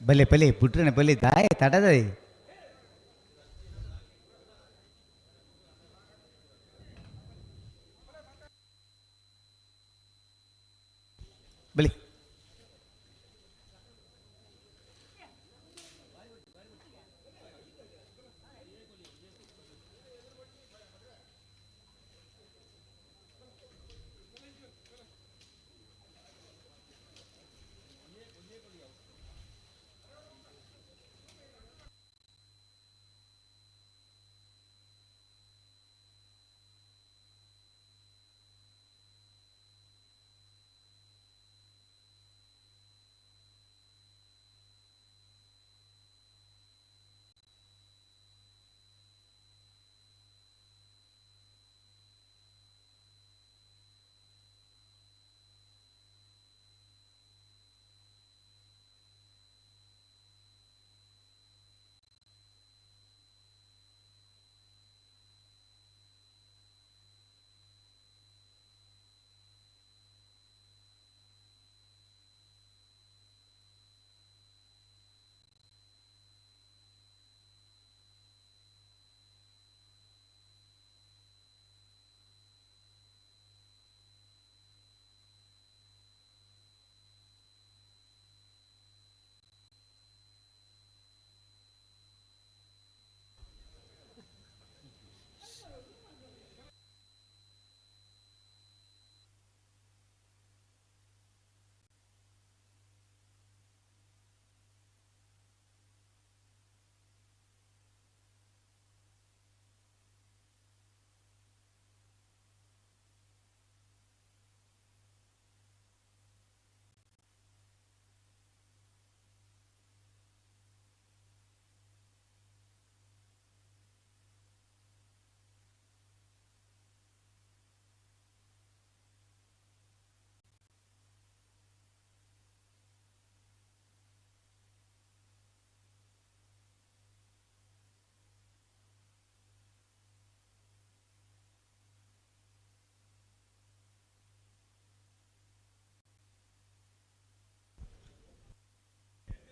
ಬಲೆ ಬಲೆ ಪುಟ್ರನೆ ಬಲೆ ದಾಯ ತಡದ ಬಲೆ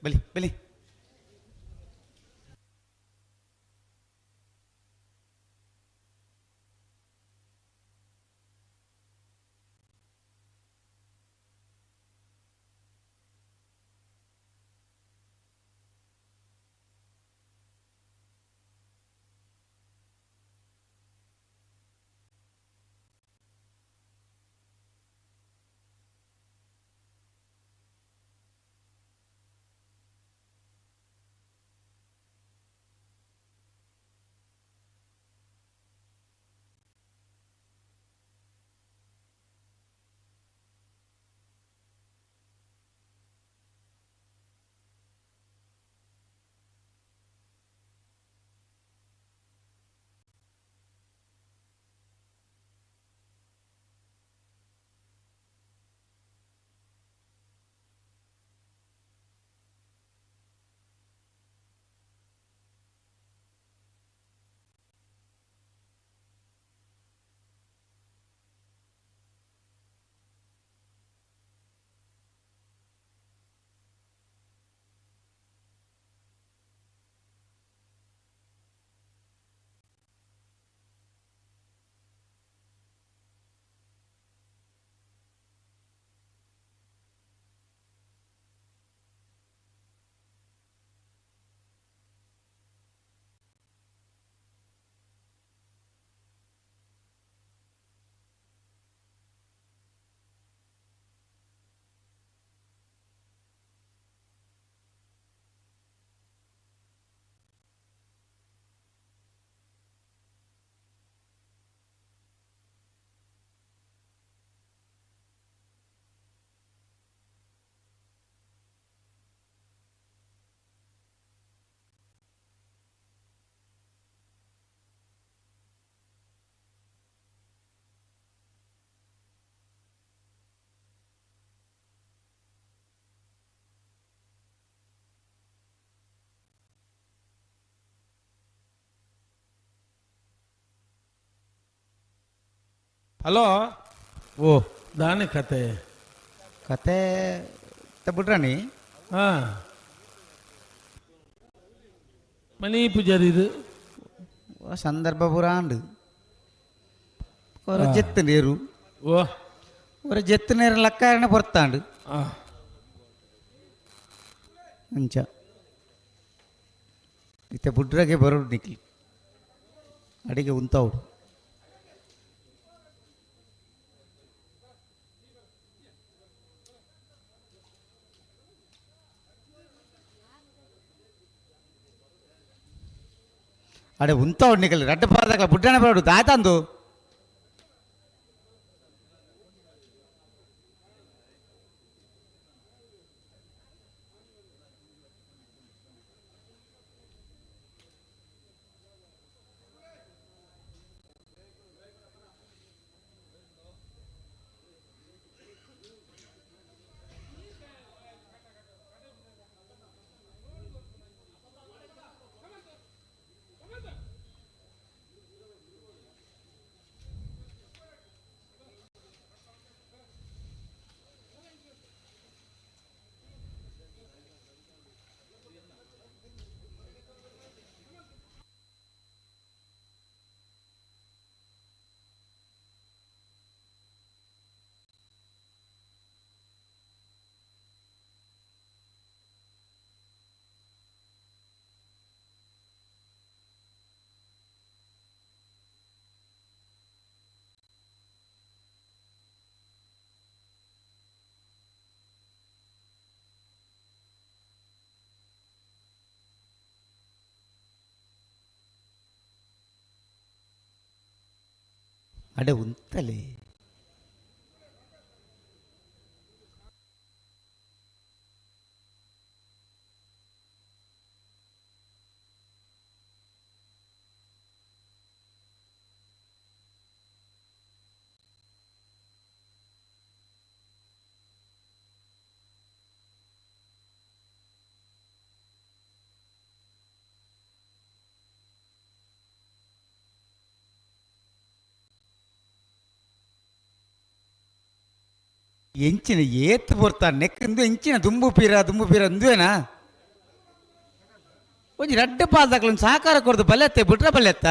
ಬಲಿ ಬಲಿ ಹಲೋ. ಓ ದಾನೆ ಕತೆ ಕತೆ ಬಿಡ್ರಾಣಿ. ಹಾಂ ಮನಿ ಪೂಜಾರಿ ಇದು ಸಂದರ್ಭ ಪೂರ ಆಂಡು ಹೊರ ಜೆತ್ತು ನೀರು. ಓ ಹೊರ ಜೆತ್ತು ನೀರು ಲಕ್ಕಾರಣ ಪೊರ್ತಾಂಡು ಅಂಚ ಇತ್ತೆ ಬುಡ್ರಗೆ ಬರೋಡು ನಿಕ್ಲಿ ಅಡಿಗೆ ಉಂತಾవుಡು. ಅಡೆ ಉಂತಾవుಡು ನಿಕಲಿ ರಡ್ಡ ಪಾದಕಲ ಬುಡ್ಡಣ ಬರೋಡು ದಾತಂದು. ಅಡೆ ಉಂತಲೇ ಎಂಚಿನ ಏತ್ ಪೊರ್ತ ನೆಕ್ಕಿಂದು ಎಂಚಿನ ದುಂಬು ಪೀರ ದುಂಬು ಪೀರ ಅಂದುವೇನಾ ಒಂಜಿ ರಡ್ಡ ಪಾಲ್ದಾಕ್ಲೊಂದು ಸಹಕಾರ ಕೊರ್ದು ಬಲ್ಲೆತ್ತೆ ಬಿಟ್ರ ಬಲ್ಲೆತ್ತ.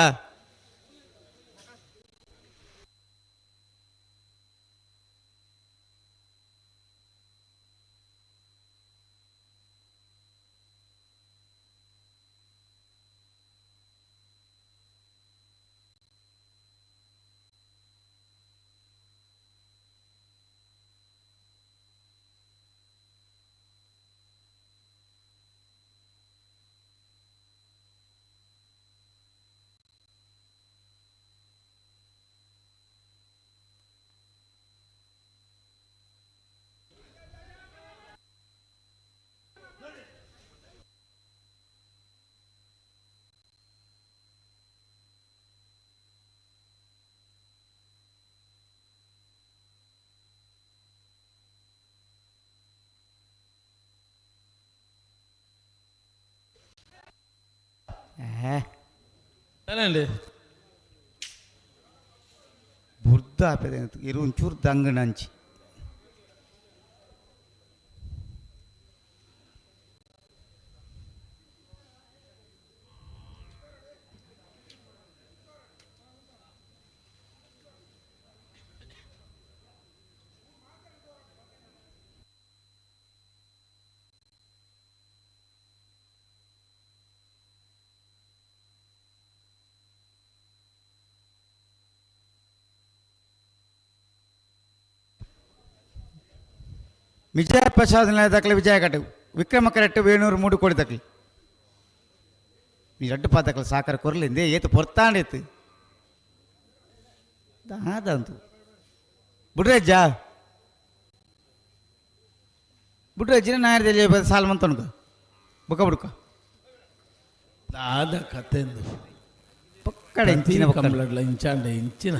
ಬುರ್ದ ಆಪೆದ ಇರು ಒಂಚೂರು ದಂಗನಂಚಿ ವಿಜಯ ಪ್ರಸಾದ್ ದಾಖಲೆ ವಿಜಯ ಕಟ್ಟು ವಿಕ್ರಮ ಕರೆಕ್ಟ್ ವೇಣೂರು ಮೂಡು ಕೋಡಿ ದಾಖಲೆ ಈ ರಡ್ಡು ಪಾದಕಲು ಸಾಕಾರ ಕೊರಲಿಂದೆ ಏತು ಪೊರ್ತಾಂಡಿತ್ತು ದಾದಂತು ಬುಡ್ರಜ್ಜ ಬುಡ್ರಜ್ಜಿನ ನಾಯರದಲ್ಲಿ ಸಾಲ ಮಂತನುಕ ಬುಕ್ಕ ಬುಡ್ಕ ದಾದ ಕತೆಂದು ಪಕ್ಕಡ ಇಂಚಿನ ಪಕ್ಕಡ. ಕಂಬಳಡ್ಲ ಇಂಚಾಂಡ ಇಂಚಿನ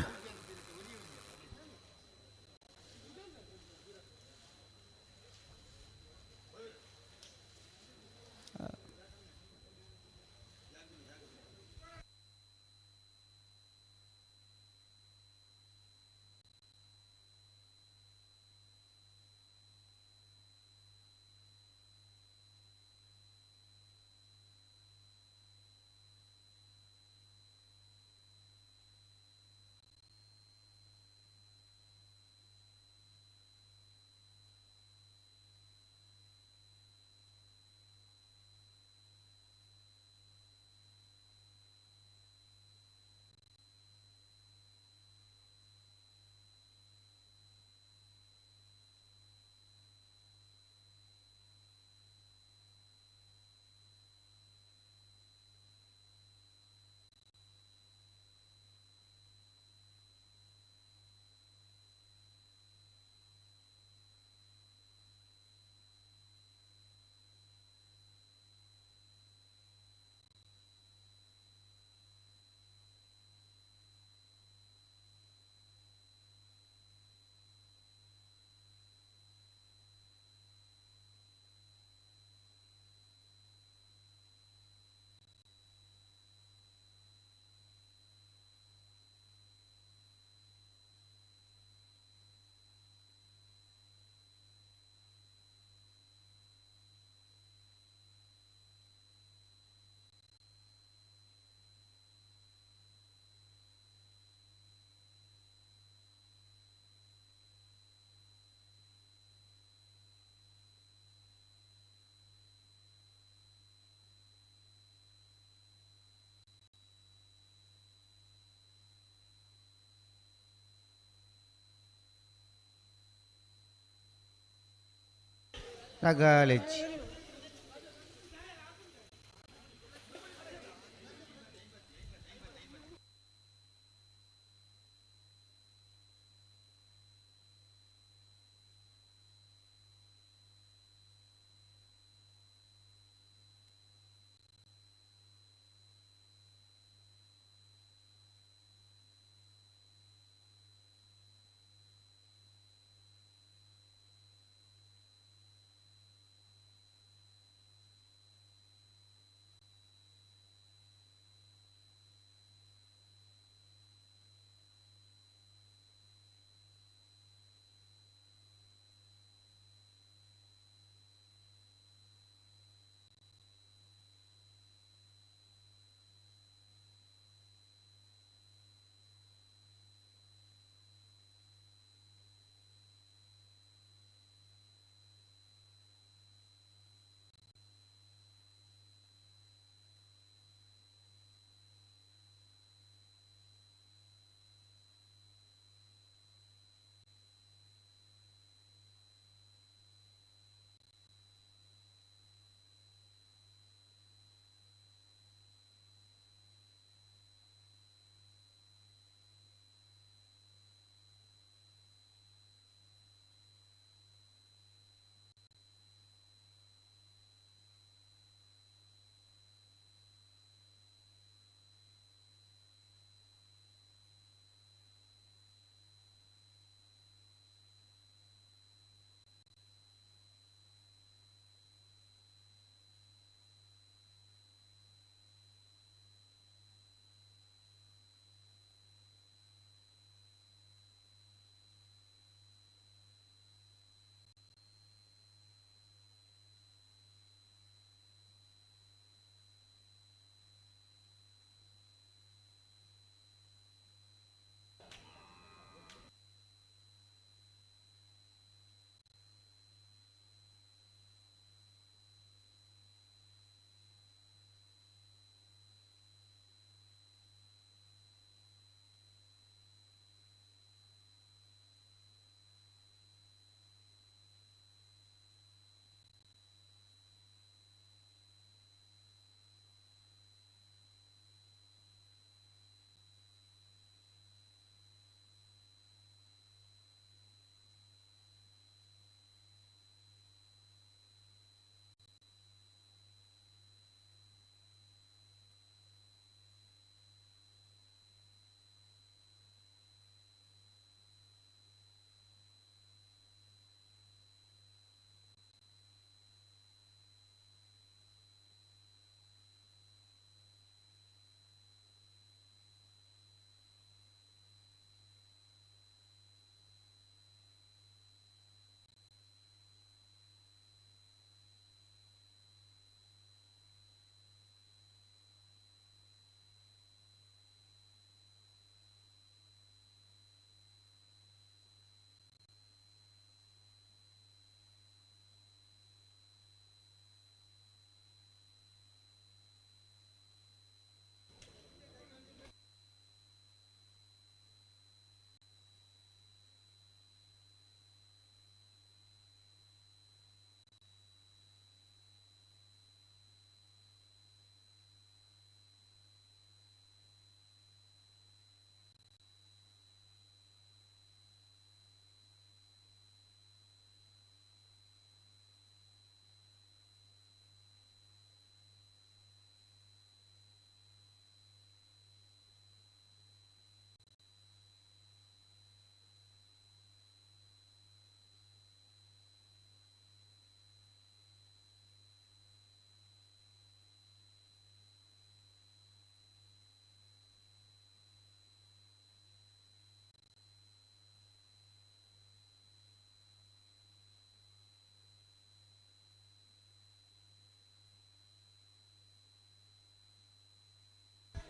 ರಗಾಲೆಚ್ಚಿ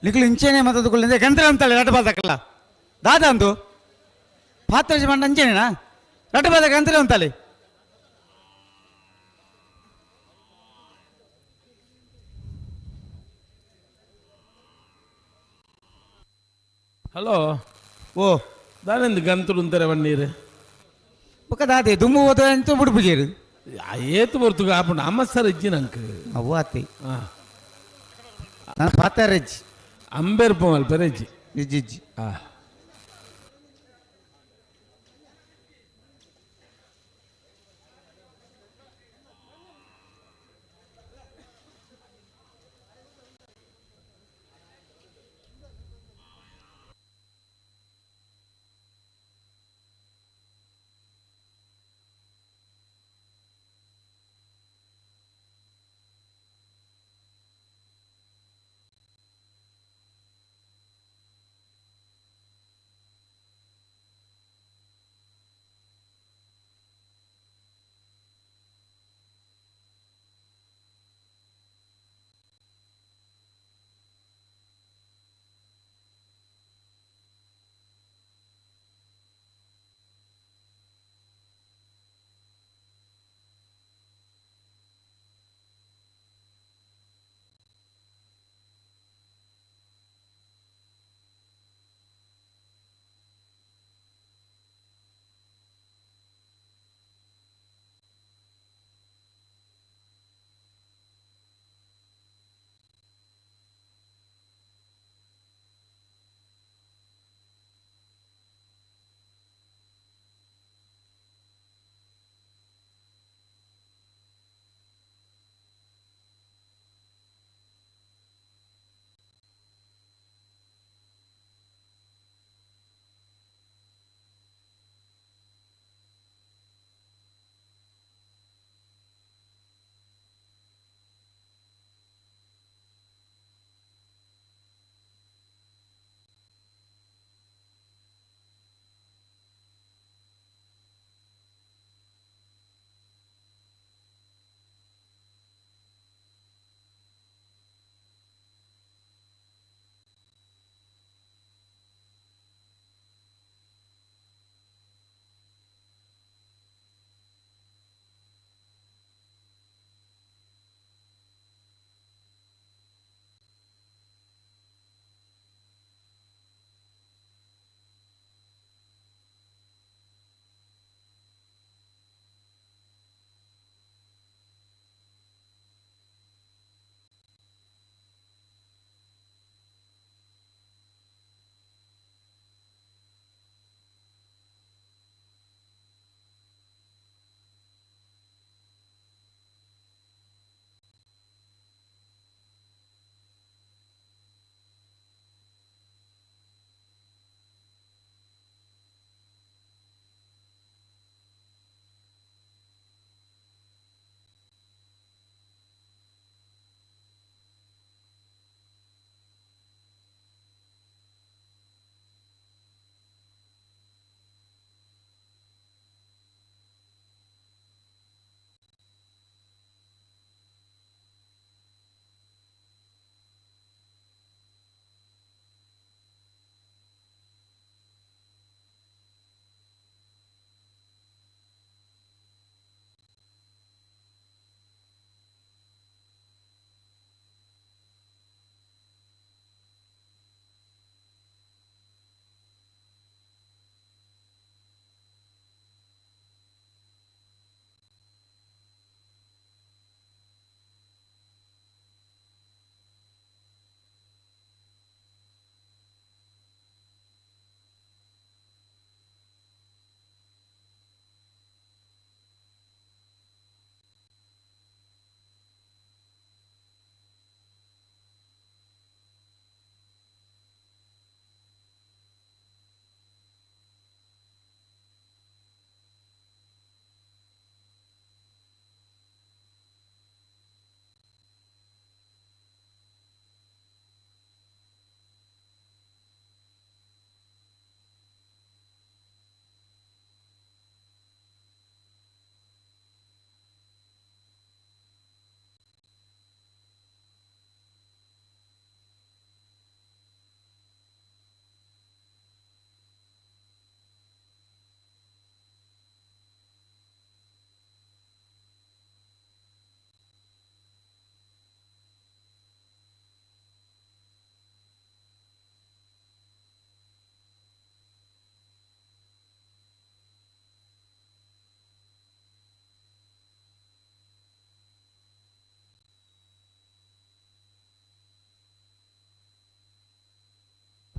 ನಿಕ್ಲು ಇಂಚೆನೆ ಮತ್ತದುಕೊಳ್ಳಿಂದ ಗಂತ್ರ ಅಂತಾಳೆ ರಟಬಾದಕ್ಕಲ್ಲ ದಾದ ಅಂದು ಪಾತ್ರ ಮಂಡ ಅಂಚೆನೇನಾ ರಟಬಾದ ಗಂತ್ರ ಅಂತಾಳೆ. ಹಲೋ ಓ ದಾನೆಂದು ಗಂತುಡು ಅಂತಾರೆ ಬನ್ನೀರು ಬೊಕ್ಕ ದಾದೆ ದುಮ್ಮು ಹೋದ ಅಂತ ಬುಡುಪುಜೇರು. ಏತ್ ಬರ್ತುಗ ಆಪುಂಡು ಅಮ್ಮಸರ್ ಇಜ್ಜಿ ನಂಕ್ ಅವು ಆತಿ ನಾನು ಪಾತಾರೆಜ್ಜಿ ಅಂಬೇರ್ ಪೋಮಲ್ ಪೆರೆಜ್ಜಿ ಇಜ್ಜಿ ಇಜ್ಜಿ.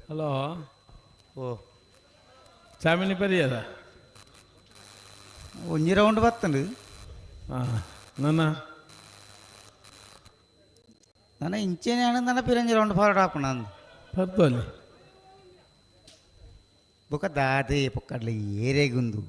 ಹಲೋ ಓ ಚಾಮಿನಿ ಪರಿಯದ ಒಂಜಿ ರೌಂಡ್ ಬತ್ತಂಡು. ಹಾಂ ನನ್ನ ನನ್ನ ಇಂಚೆನೆ ನನ್ನ ಪಿರಂಜಿ ರೌಂಡ್ ಫಾರ್ವರ್ಡ್ ಆಪುಣ ಅಂದ್ ಪತ್ತೋಲಿ ಬೊಕ ದಾದೆ ಪೊಕ್ಕಡ್ಲೆ ಏರೆಗುಂದು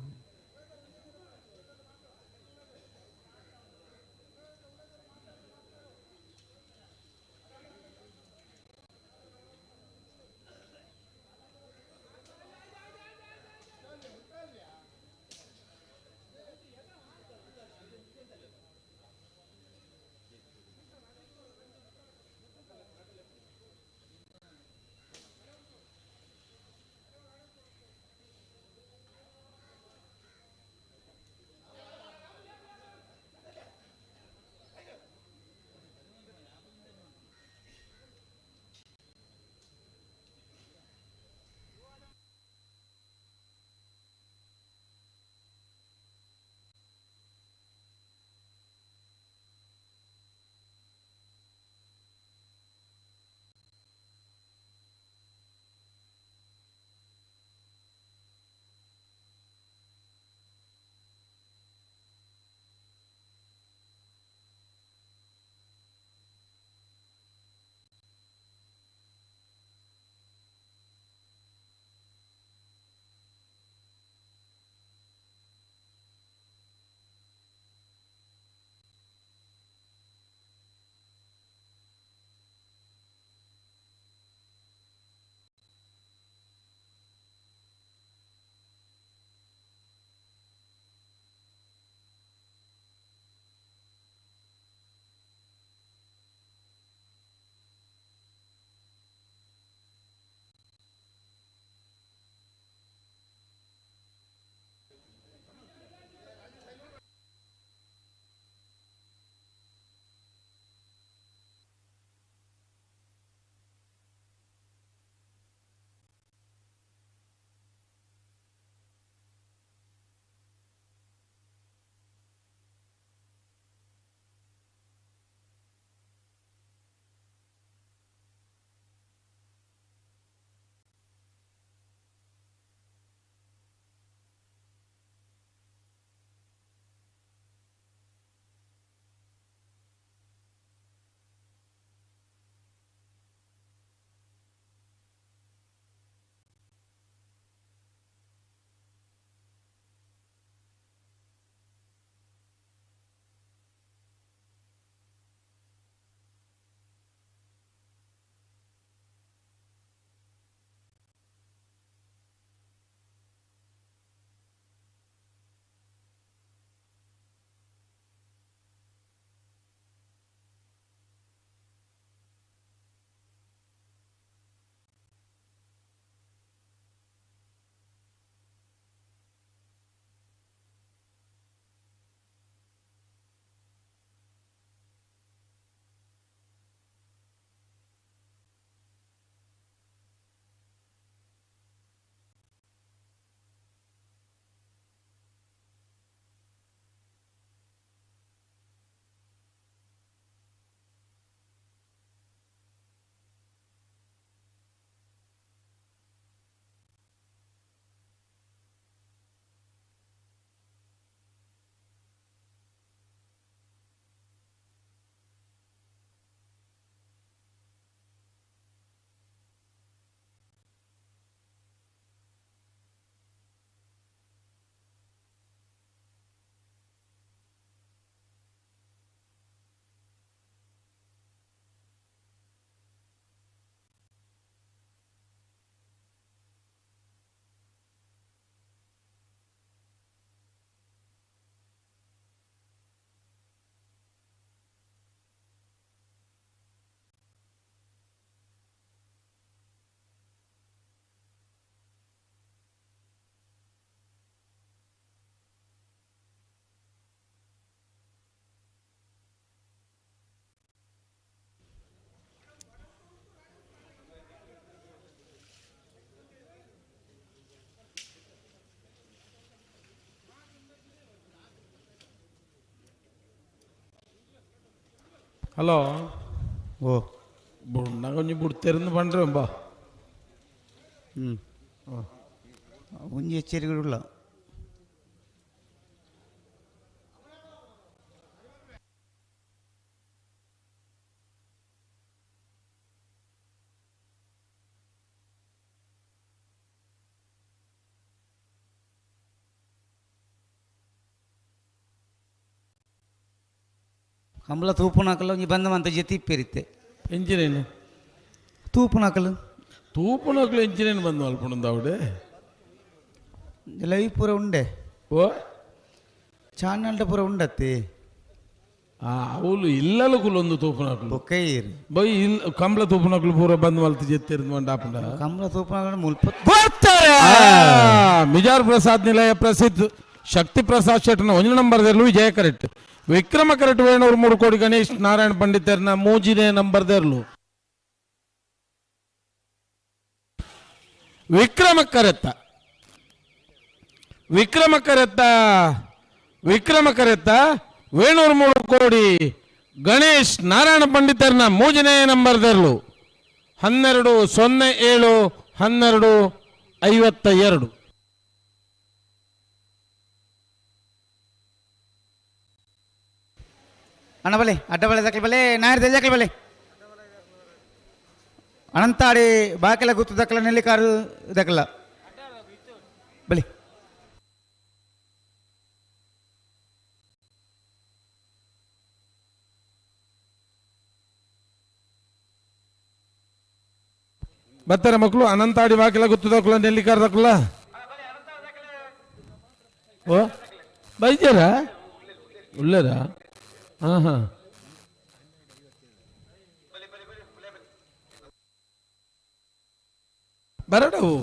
ಹಲೋ ಓ ಬುಡ್ನ ಕೊಂಚ ಬುಡ್ತೆರ್ದು ಪಂಡ್ರೆ ಬಾ. ಹ್ಞೂ ಒಂಜಿ ಎಚ್ಚರಿಕೆಡುಲ್ಲ. ಕಂಬಳ ತೂಪುನಾಕಲ್ಲ ಒಂಜಿ ಬಂದ ಮಂತ ಜೊತೆ ಇಪ್ಪೇರಿತ್ತೆ. ಎಂಚಿನೇನು ತೂಪುನಾಕಲು ತೂಪುನಕ್ಲು ಎಂಚಿನೇನು ಬಂದು ಅಲ್ಪುಣಂದ ಅವಡೆ ಲೈವ್ ಪೂರ ಉಂಡೆ. ಓ ಚಾನಲ್ಡ ಪೂರ ಉಂಡತ್ತೆ. ಆ ಅವಳು ಇಲ್ಲಲು ಕುಲೊಂದು ತೂಪುನಕ್ಲು ಬೊಕ್ಕೈರ್ ಬೈ ಇಲ್ಲ ಕಂಬಳ ತೂಪುನಕ್ಲು ಪೂರ ಬಂದು ಮಲ್ತು ಜೆತ್ತಿರ್ದು ಮಂಡಾಪುಂಡ ಕಂಬಳ ತೂಪುನಾಕಲು ಮುಲ್ಪ ಬರ್ತಾರೆ. ಮಿಜಾರ್ ಪ್ರಸಾದ್ ನಿಲಯ ಪ್ರಸಿದ್ಧ ಶಕ್ತಿ ಪ್ರಸಾದ್ ಶೆಟ್ಟನ ಒಂದು ನಂಬರ್ ದೇರ್ಲು ವಿಜಯ ಕರೆಕ್ಟ್ ವಿಕ್ರಮ ಕರೆಕ್ಟ್ ವೇಣೂರು 3 ಕೋಟಿ ಗಣೇಶ್ ನಾರಾಯಣ ಪಂಡಿತರ್ನ ಮೂಜಿನೇ number ದೇರ್ಲು Vikrama correct Vikrama correct Vikrama ಕರೆತ್ತ Venur 3 ಕೋಟಿ ಗಣೇಶ್ ನಾರಾಯಣ ಪಂಡಿತರ್ನ ಮೂಜನೇ ನಂಬರ್ ದೇರ್ಲು 12:07 12:52. ಅಣ್ಣ ಬಲೆ ಅಡ್ಡ ಬಲೆ ದಕ್ಕಲ ಬಲೆ ನಾಯರ್ ದಕ್ಕಲ ಬಲೆ ಅನಂತಾಡಿ ಬಾಕೆಲ ಗುತ್ತು ದಕ್ಕಲ ನೆಲ್ಲಿಕಾರು ದಕ್ಕಲ ಬಲಿ. ಬರ್ತಾರೆ ಮಕ್ಕಳು ಅನಂತಾಡಿ ಬಾಕಿಲ ಗುತ್ತು ದಕ್ಕಲ ನೆಲ್ಲಿಕಾರು ದಕ್ಕಲ ಓ ಬೈಜಾರ ಉಳ್ಳೇರಾ ಹಾಂ ಹಾಂ ಬರಡವು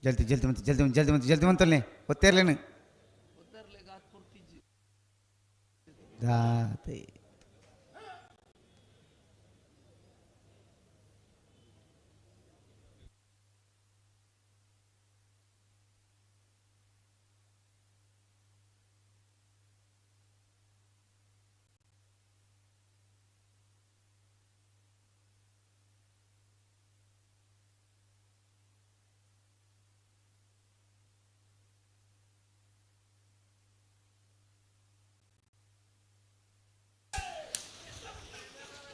ಜಲ್ದಿ ಜಲ್ದಿ ಮಂತ ಜಲ್ದಿ ಜಲ್ದಿ ಮಂತ ಜಲ್ದಿ ಮಂತಲ್ನೇ ಒತ್ತೇರ್ಲೇನು ದಾತೆ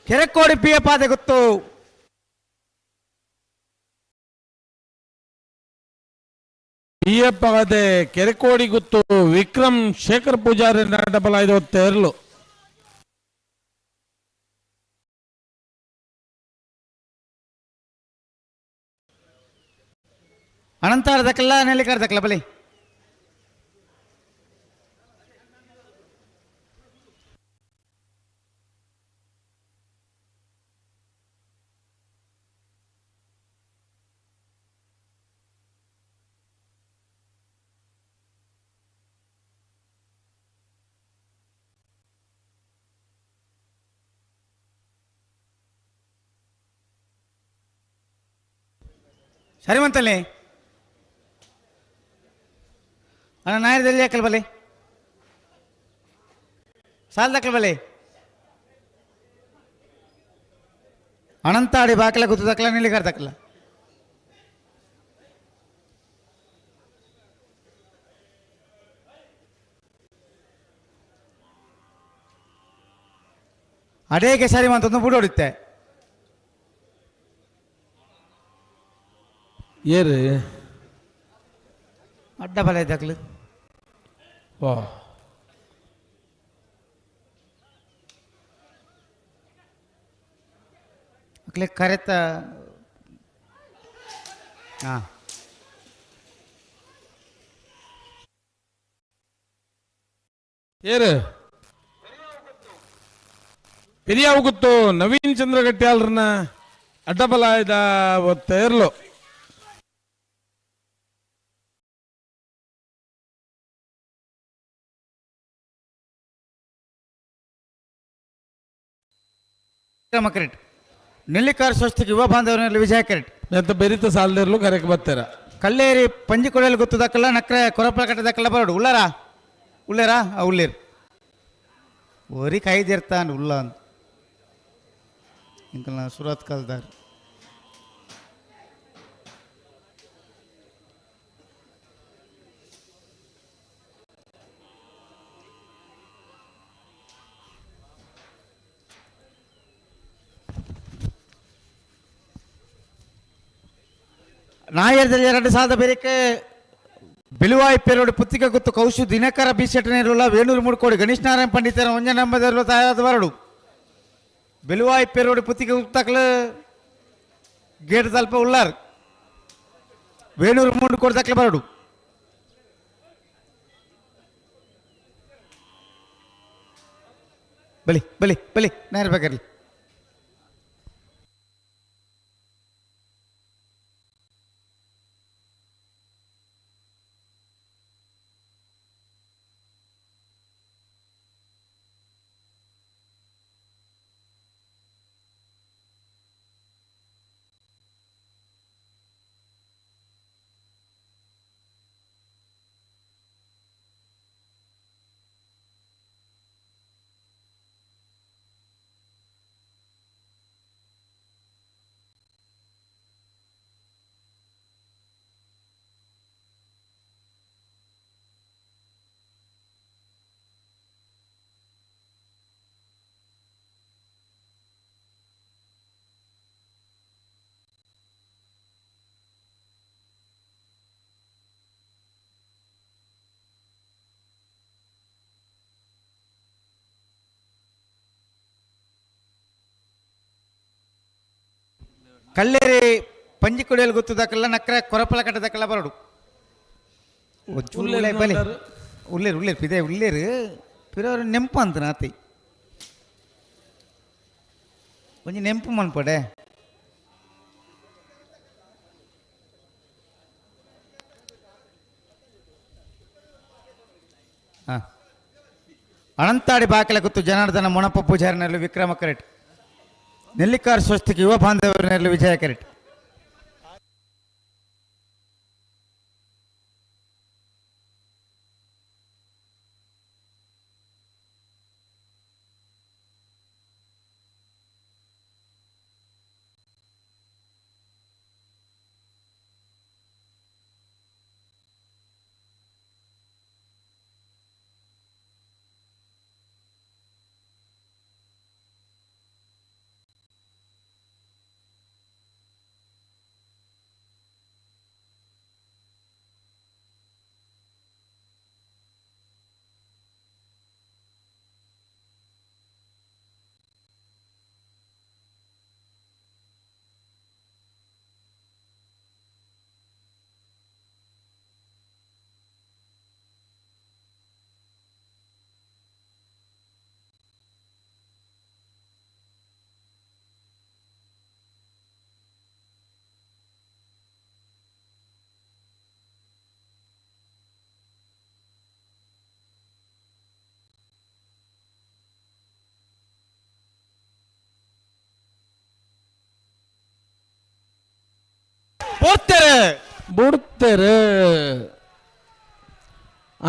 ಕೆರೆಕೋಡಿ ಪಿಯ ಪಾದೆ ಗೊತ್ತು ಪಿಎ ಪಾದೆ ಕೆರೆಕೋಡಿ ಗೊತ್ತು ವಿಕ್ರಮ್ ಶೇಖರ್ ಪೂಜಾರಿ ಡಬಲ್ ಐದು ತೇರ್ಲು ಅನಂತಾರ ದಕ್ಕಲ್ಲ ನೆಲ್ಲಿಕಾರ ದಕ್ಕಲ್ಲ ಬಲಿ ಸರಿ ಮಂತಲ್ಲಿ ಅಣ್ಣ ನಾಯರದಲ್ಲಿ ಯಾಕಲ್ ಬಲೆ ಸಾಲದಕ್ಕಲ್ ಬಲೆ ಅನಂತಾಡಿ ಬಾಕಲ ಗುತ್ತು ದಕ್ಕಲ ನಿಲ್ಲಿಗಾರ ದಕ್ಕಲ ಅಡೇಗೆ ಸರಿ ಮಂತೊಂದು ಬುಡೋಡುತ್ತೆ ಏರು ಅಡ್ಡ ಬಲ ಇದ್ದಕ್ಲು ವಾ ಅಕ್ಲೆ ಕರೆತ ಹಾಂ ಏರು ಪೆರಿಯಾವು ಗೊತ್ತು ನವೀನ್ ಚಂದ್ರ ಗಟ್ಟಿಯಾಲ್ರನ್ನ ಅಡ್ಡಬಲ ಇದ ತೇರ್ಲು ವಿಕ್ರಮ ಕರೆಟ್ ನೆಲ್ಲಿಕಾರ್ ಸ್ವಸ್ತಿಗೆ ಯುವ ಬಾಂಧವರಲ್ಲಿ ವಿಜಯ ಕರೆಟ್ ಎಂತ ಬೆರಿತ ಸಾಲದಿರ್ಲು ಕರೆಕ್ ಬರ್ತಾರ ಕಲ್ಲೇರಿ ಪಂಜಿಕೊಡಲಿ ಗೊತ್ತು ದಕ್ಕಲ್ಲ ನಕ್ರೆ ಕೊರಪಲ ಕಟ್ಟ ದಕ್ಕಲ್ಲ ಬರೋಡು ಉಳ್ಳಾರಾ ಉಳ್ಳೇರಾ ಆ ಉಳ್ಳೇರು ಒರಿ ಕೈದಿರ್ತಾನೆ ಉಳ್ಳ ಅಂತ ಇಂಕಲ್ನ ಸುರತ್ ಕಲ್ದಾರ್ ನಾಯರ್ದಲ್ಲಿ ಎರಡು ಸಾದ ಬೇರೆಕೆ ಬಿಳುವಾಯಿ ಪೇರೋಡು ಪುತ್ತಿಗೆ ಗುತ್ತು ಕೌಶು ದಿನಕರ ಬಿ ಶೆಟ್ಟನಿರುಲ್ಲ ವೇಣೂರು ಮೂಡ್ಕೋಡಿ ಗಣೇಶ್ ನಾರಾಯಣ ಪಂಡಿತರ ಒಂಜ ನಂಬದಿರುವ ತಯಾರಾದ ಬರಡು ಬಿಳುವಾಯಿ ಪೇರೋಡು ಪುತ್ತಿಗೆ ಗುತ್ತಕ್ಲ ಗೇಟ್ ತಲ್ಪ ಉಳ್ಳಾರ್ ವೇಣೂರು ಮೂಡ್ಕೋಡಿ ತಕ್ಲ ಬರಡು ಬಲಿ ಬಲಿ ಬಲಿ ನಾಯರ್ ಬೇಕರ್ಲಿ ಕಲ್ಲೇರಿ ಪಂಜಿಕೊಡಿಯಲ್ಲಿ ಗೊತ್ತದಕ್ಕಲ್ಲ ನಕ್ರೆ ಕೊರಪಲ ಕಟ್ಟದಕ್ಕಲ್ಲ ಬರಡು ಉಳ್ಳೇ ಬಲೆ ಉಳ್ಳೇರು ಉಳ್ಳೇರು ಪಿದೆ ಉಳ್ಳೇರು ಪಿರವರು ನೆಂಪು ಅಂತ ನಾತಿ ಒಂಜಿ ನೆಂಪು ಮನ್ಪಡೆ. ಹಾಂ ಅನಂತಾಡಿ ಬಾಕಲ ಗುತ್ತು ಜನಾರ್ದನ ಮೊಣಪ್ಪ ಪೂಜಾರಿನಲ್ಲಿ ವಿಕ್ರಮ ಕರೆಟ್. ನೆಲ್ಲಿಕಾರ್ ಸ್ವಸ್ತಿಗೆ ಯುವ ಬಾಂಧವರಿನಲ್ಲಿ ವಿಜಯ ಕರೆಟ್. ಬಿಡ್ತೇರೆ ಬಿಡ್ತೇರೆ.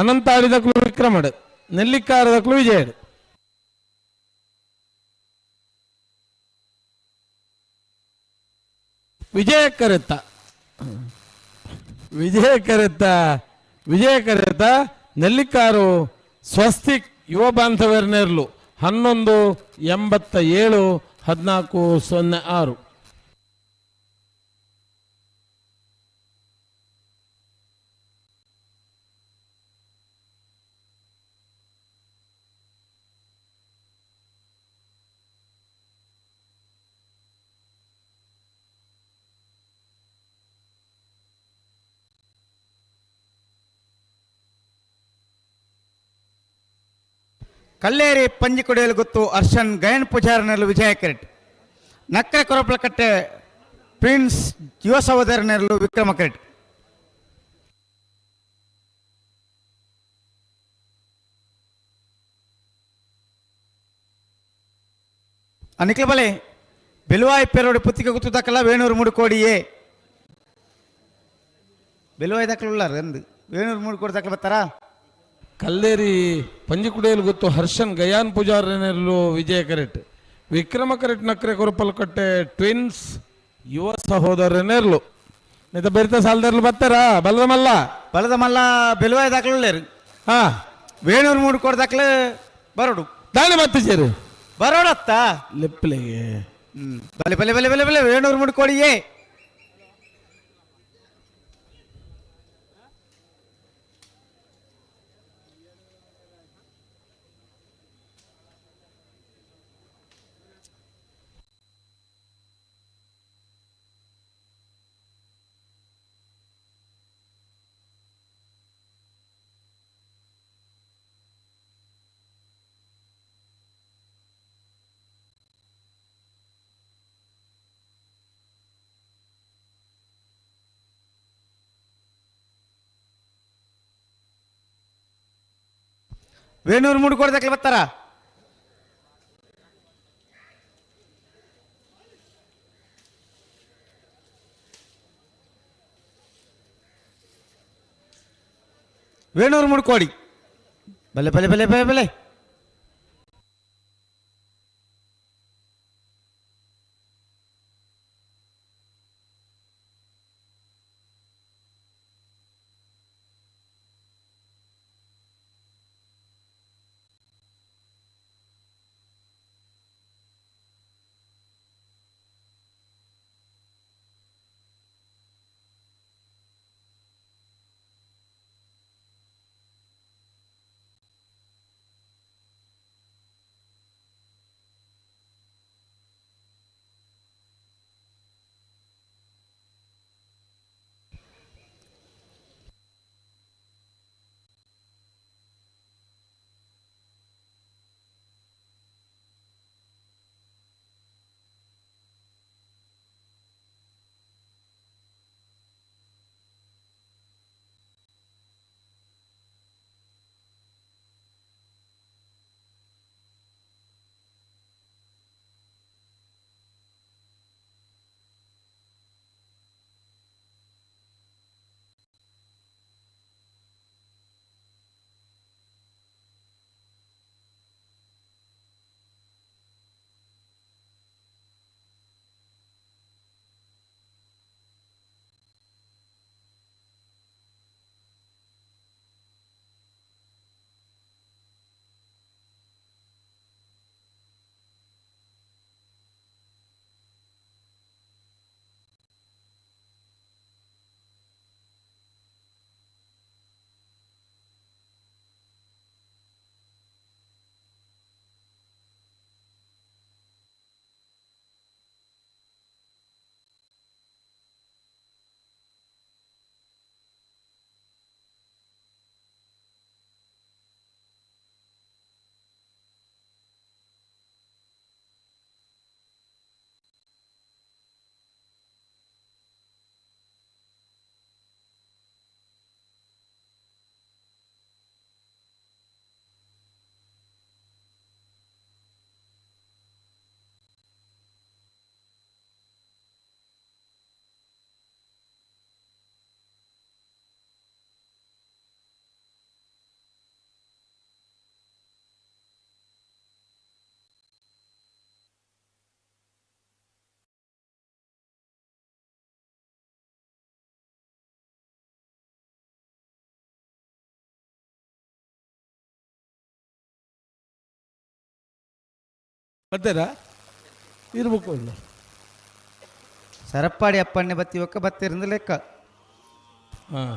ಅನಂತಾಡಿದಕ್ಲು ವಿಕ್ರಮಡು, ನೆಲ್ಲಿಕ್ಕಾರದಕ್ಲು ವಿಜಯಡು. ವಿಜಯ ಕರೆತ್ತ ವಿಜಯ ಕರೆತ್ತ ವಿಜಯ ಕರೆತ್ತ ನೆಲ್ಲಿಕ್ಕಾರು ಸ್ವಸ್ತಿಕ್ ಯುವ ಬಾಂಧವ್ಯರ್ನೇರ್ಲು 11.87 14.06. ಕಲ್ಲೇರಿ ಪಂಜಿಕೊಡಿಯಲು ಗೊತ್ತು ಅರ್ಷನ್ ಗಯನ್ ಪೂಜಾರನಲ್ಲಿ ವಿಜಯ ಕೆರೆಟ್. ನಕ್ಕರೆ ಕೊರಪಲಕಟ್ಟೆ ಪ್ರಿನ್ಸ್ ಯುವ ಸಹೋದರನಲ್ಲೂ ವಿಕ್ರಮ ಕೆರೆಟ್. ನಿಖಿಲ ಬಲೆ ಬೆಲುವಾಯಿ ಪೇರೋಡು ಪುತ್ತಿಗೆ ಗುತ್ತು ದಾಖಲ ವೇಣೂರು 3 ಕೋಡಿಯೇ ಬೆಲುವಾಯಿ ದಾಖಲು ಉಳ್ಳಾರ ಅಂದು ವೇಣೂರು 3 ಕೋಡಿ ದಾಖಲು ಬರ್ತಾರಾ. ಕಲ್ಲೇರಿ ಪಂಜಿಕುಡಿಯಲ್ಲಿ ಗೊತ್ತು ಹರ್ಷನ್ ಗಯಾನ್ ಪೂಜಾರನೆಲ್ಲೂ ವಿಜಯ ಕರೆಟ್. ವಿಕ್ರಮ ಕರೆಟ್ ನಕ್ರೆ ಕೊರಪಲ್ಕಟ್ಟೆ ಟ್ವಿನ್ಸ್ ಯುವ ಸಹೋದರನೆರ್ಲು ನಿತ ಬೆರಿತ ಸಾಲದರ್ಲು ಬರ್ತಾರಾ. ಬಲದ ಮಲ್ಲ ಬಲದ ಮಲ್ಲ ಬೆಲುವಾಯಿ ದಾಖಲು ಉಳ್ಳೇರು. ಹಾ ವೇಣೂರು 3 ಕೋಡಿ ದಾಖಲು ಬರೋಡು ದಾಳಿ ಮತ್ತೆ ಸೇರು ಬರೋಡತ್ತ ಲೆಪ್ಪಲೆಗೆ. ಬಲೆ ಬಲೆ ಬಲೆ ಬಲೆ ಬಲೆ ವೇಣೂರು 3 ಕೋಡಿಯೇ. ವೇಣೂರು 3 ಕೋಡಿ ದಾಖಲೆ ಬರ್ತಾರ. ವೇಣೂರು 3 ಕೋಡಿ ಬಲೆ ಬಲೆ ಬಲೆ ಬಲೆ ಬಲೆ. ಬತ್ತೇರಾ ಇರ್ಬೇಕು ಇಲ್ಲ. ಸರಪ್ಪಾಡಿ ಅಪ್ಪಣ್ಣೆ ಬತ್ತಿ ಒಕ್ಕ ಬತ್ತಿರಂದು ಲೆಕ್ಕ. ಹಾಂ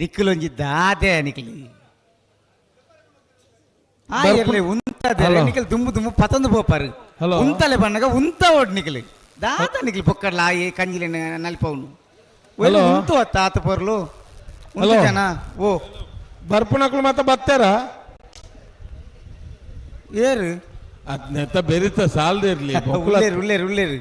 ದಿಕ್ಕಲೊಂಜಿ ದಾದೆ ನಿಕ್ಲಿ ಆ ಇರ್ಲಿ ಉಂತದೆ ನಿಖಲ್ ದುಂಬು ದುಂಬು ಪತಂದು ಪೋಪಾರು. ಉಂತಲೆ ಬಣ್ಣಗ ಉಂತ ಓಡ್ ನಿಖಲಿ ದಾತ ನಿಖಲಿ ಪೊಕ್ಕಡ್ಲ ಆಯಿ ಕಂಜಿಲಿ ನಲಿಪವನು ಉಂತು ಅತ್ತ ಆತ ಪೊರ್ಲು ಉಂತು ಜನ. ಓ ಬರ್ಪುನಕ್ಲು ಮತ್ತೆ ಬತ್ತಾರ ಏರು ಅದ್ನೆತ್ತ ಬೆರಿತ ಸಾಲದೆ ಇರ್ಲಿ. ಉಳ್ಳೇರು ಉಳ್ಳೇರು ಉಳ್ಳೇರು.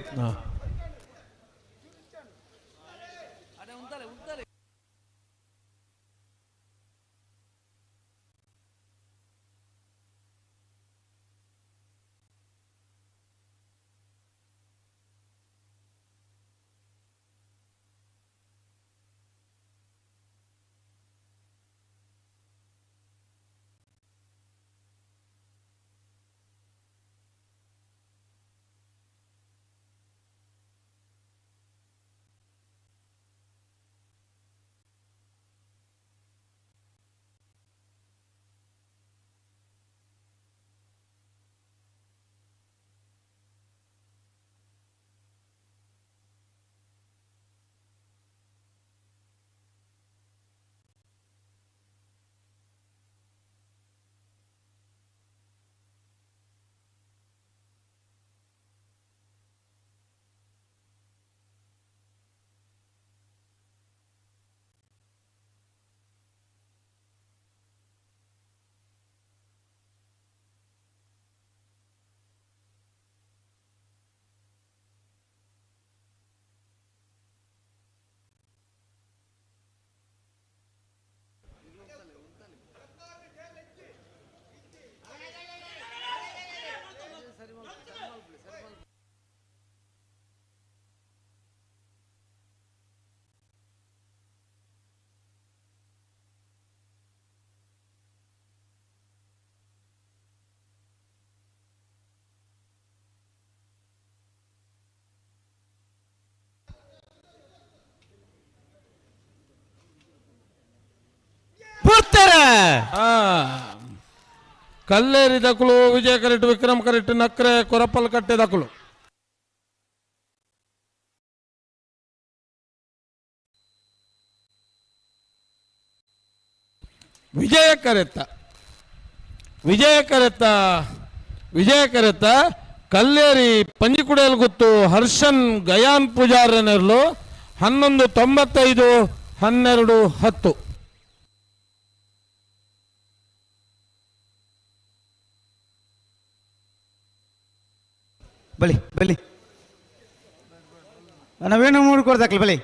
ಕಲ್ಲೇರಿ ದಕ್ಕಲು ವಿಜಯ ಕರೆಕ್ಟ್ ವಿಕ್ರಮ್ ಕರೆಕ್ಟ್ ನಕ್ರೆ ಕೊರಪಲ್ ಕಟ್ಟೆ ದಕ್ಕಲು. ವಿಜಯ ಕರೆತ್ತ ವಿಜಯ ಕರೆತ್ತ ವಿಜಯ ಕರೆತ್ತ ಕಲ್ಲೇರಿ ಪಂಜಿಕುಡೇಲ್ ಗುತ್ತು ಹರ್ಷನ್ ಗಯಾನ್ ಪೂಜಾರನೆರ್ಲು 11:95 12:10. ಬಲಿ ಬಲಿ ನಾವೇನು ಮೂಡ್ಕೊಡ್ದಾಕ್ಲಿ ಬಲಿ.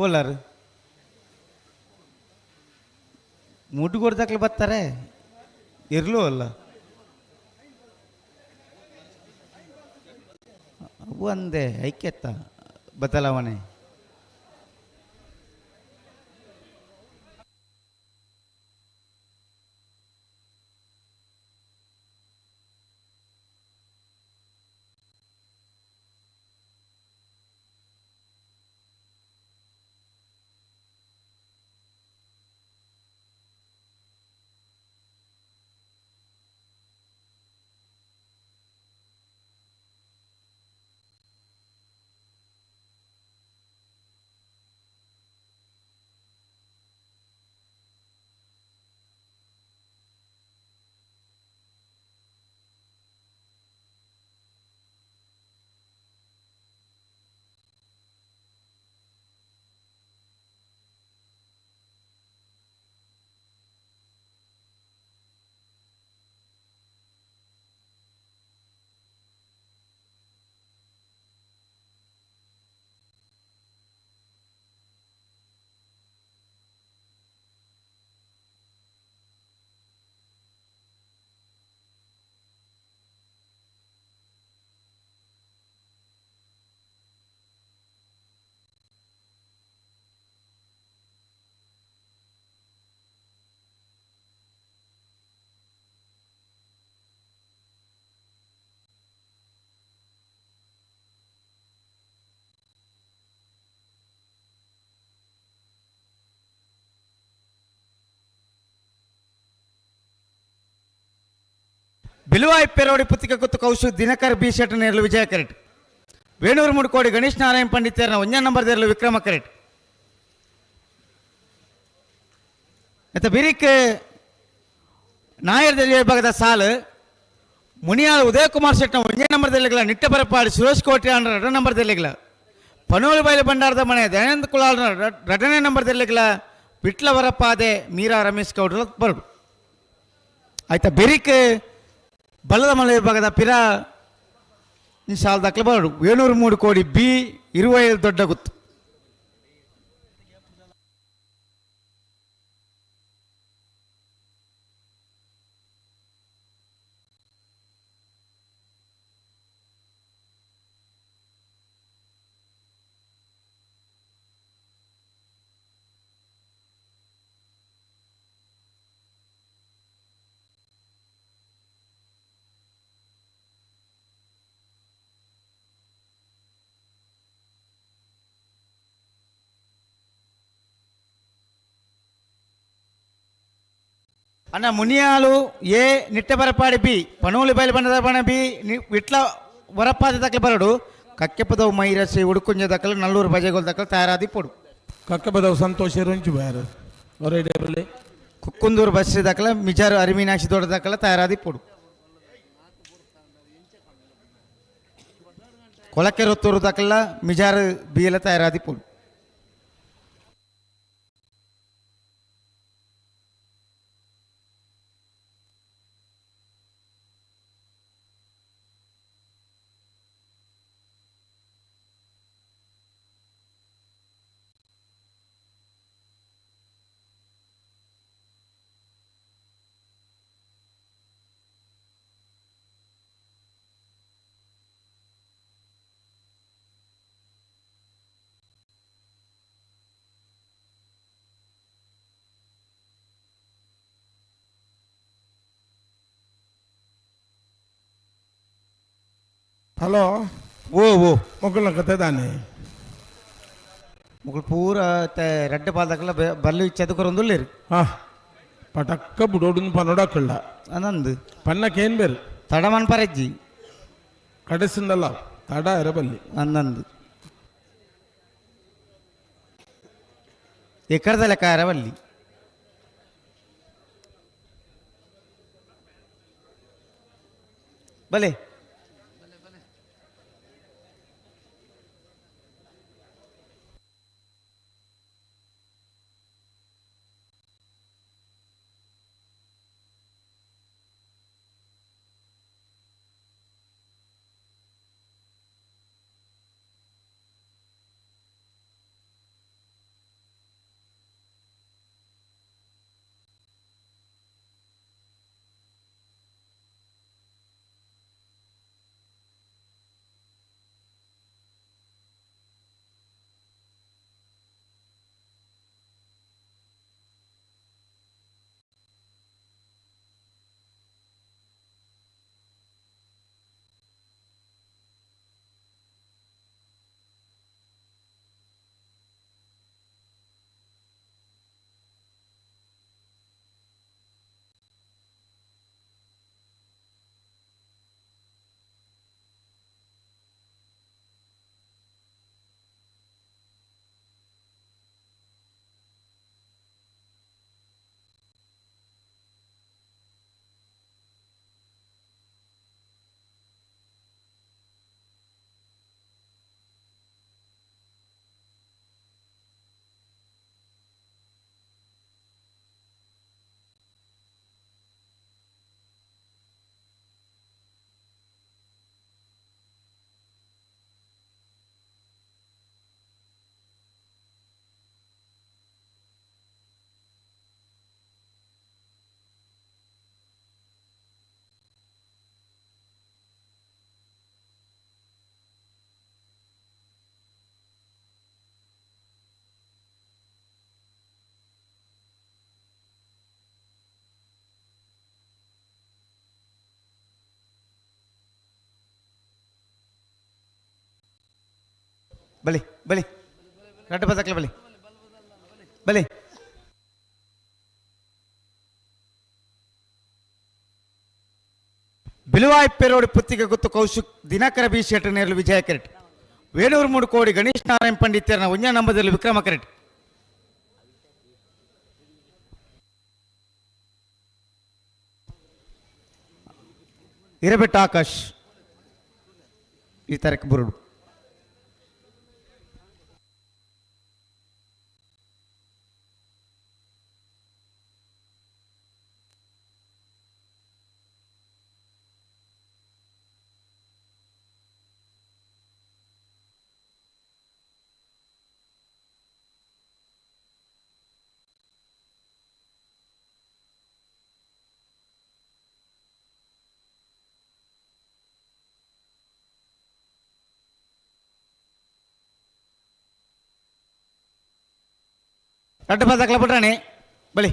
ಓಲಾರು ಮುಡ್ಕೊಡ್ದಾಕ್ಲಿ ಬರ್ತಾರೆ ಇರ್ಲೂ ಅಲ್ಲ ಒಂದೇ ಐಕ್ಯತ ಬದಲಾವಣೆ. ಬಿಲುವಾಯಿ ಪೆರೋಡಿ ಪುತ್ತಿಕ ಕುತ್ತು ಕೌಶು ದಿನಕರ್ ಬಿ ಶೆಟ್ಟರ್ ನೇರಲು ವಿಜಯ ಕರೆಟ್. ವೇಣೂರು ಮುಡ್ಕೋಡಿ ಗಣೇಶ್ ನಾರಾಯಣ ಪಂಡಿತೇರ್ನ ಒಂಜನೇ ನಂಬರ್ ದೇರಲು ವಿಕ್ರಮ ಕರೆಟ್. ಮತ್ತು ಬಿರಿಕ್ ನಾಯರ್ ದೆಲ್ಲಿ ವಿಭಾಗದ ಸಾಲು ಮುನಿಯಾಲ್ ಉದಯಕುಮಾರ್ ಶೆಟ್ಟನ ಒಂಜನೇ ನಂಬರ್ ದೆಲ್ಲಿಗಳ ನಿಟ್ಟ ಬರಪಾಡಿ ಸುರೇಶ್ ಕೋಟೆ ಅಂಡ ಎರಡನೇ ನಂಬರ್ ದೆಲ್ಲಿಗಳ ಪನೋಳಿ ಬೈಲು ಭಂಡಾರದ ಮನೆ ದಯಾನಂದ ಕುಲಾಲ್ ಎರಡನೇ ನಂಬರ್ ದೆಲ್ಲಿಗಳ ವಿಟ್ಲ ವರಪಾದೆ ಮೀರಾ ರಮೇಶ್ ಗೌಡ್ರ ಬರಡು. ಆಯ್ತಾ ಬೆರಿಕ್ ಬಲ್ಲದ ಮಲೆ ವಿಭಾಗದ ಪಿರಾ ಸಾಲ ದಾಖಲೆ ಬರಡು. 703 ಕೋಡಿ ಬಿ 25 ದೊಡ್ಡ ಗುತ್ತು. ಅಣ್ಣ ಮುನಿಯಾಲು ಎ ನಿಟ್ಟಬರಪಾಡಿ ಬಿ ಪನೋಲಿ ಬಯಲು ಬಣ್ಣದ ಬಣ ಬಿ ವಿಟ್ಲ ವರಪಾದ ದಾಖಲೆ ಬರಡು. ಕಕ್ಕೆಪದವು ಮೈರಸಿ ಉಡುಕುಂಜ ದಾಖಲೆ ನಲ್ಲೂರು ಬಜೆಗೋಲ್ ದಾಖಲೆ ತಯಾರಾದಿ ಪೊಡು. ಕಕ್ಕೆಪದವು ಸಂತೋಷ ರುಂಚು ಬಾರ ಕುಕ್ಕುಂದೂರು ಬಸ್ರಿ ದಾಖಲೆ ಮಿಜಾರು ಅರಿಮೀನಾಕ್ಷಿ ದೊಡ್ಡ ದಾಖಲೆ ತಯಾರಾದಿ ಪೊಡು. ಕೊಳಕೆರೊತ್ತೂರು ದಾಖಲ ಮಿಜಾರು ಬಿಎಲ ತಯಾರಾದಿ ಪೊಡು. ಹಲೋ ಓ ಓ ಮೊಕ್ಕಳ ಕತೆ ತಾನೆ ಮೊಕ್ಕಳು ಪೂರ ರಡ್ಡೆ ಪಾಲ್ದಕ್ಲ ಬಲ್ಲು ಚದುಕೊರೊಂದುಲ್ಲೇರು. ಹಾ ಪಟಕ್ಕ ಬುಡೋಡುನ್ ಪನೋಡಕ್ಕಲ್ಲ ಅನಂದು ಪನ್ನಕ್ಕೆ ಏನು ಬೇರೆ ತಡಮನ್ ಪರಜ್ಜಿ ಕಡೆಸಿಂದಲ್ಲ ತಡ ಇರಬಲ್ಲಿ ಅಂದಂದು ಎಕ್ಕಡದ ಲೆಕ್ಕ ಇರಬಲ್ಲಿ. ಬಲೆ ಬಲಿ ಬಲಿ ರಡ್ಡು ಬದಕ್ಲೆ ಬಲಿ ಬಲಿ ಬಿಲುವಾಯ್ ಪೆರೋಡಿ ಪುತ್ತಿಗೆ ಗುತ್ತು ಕೌಶಿಕ್ ದಿನಕರ ಬಿ ಶೆಟ್ಟರ್ ನೇರಲು ವಿಜಯ ಕರೆಟ್. ವೇಣೂರು ಮೂಡುಕೋಡಿ ಗಣೇಶ್ ನಾರಾಯಣ್ ಪಂಡಿತರನ ಒಂಜನೇ ನಂಬದಲ್ಲಿ ವಿಕ್ರಮ ಕರೆಟ್. ಇರಬೆಟ್ಟ ಆಕಾಶ್ ಈ ತಾರೀಕು ಬುರುಡು. ರಡ್ಡು ಪದಕಲ ಬಿಟ್ರಾಣಿ ಬಲಿ.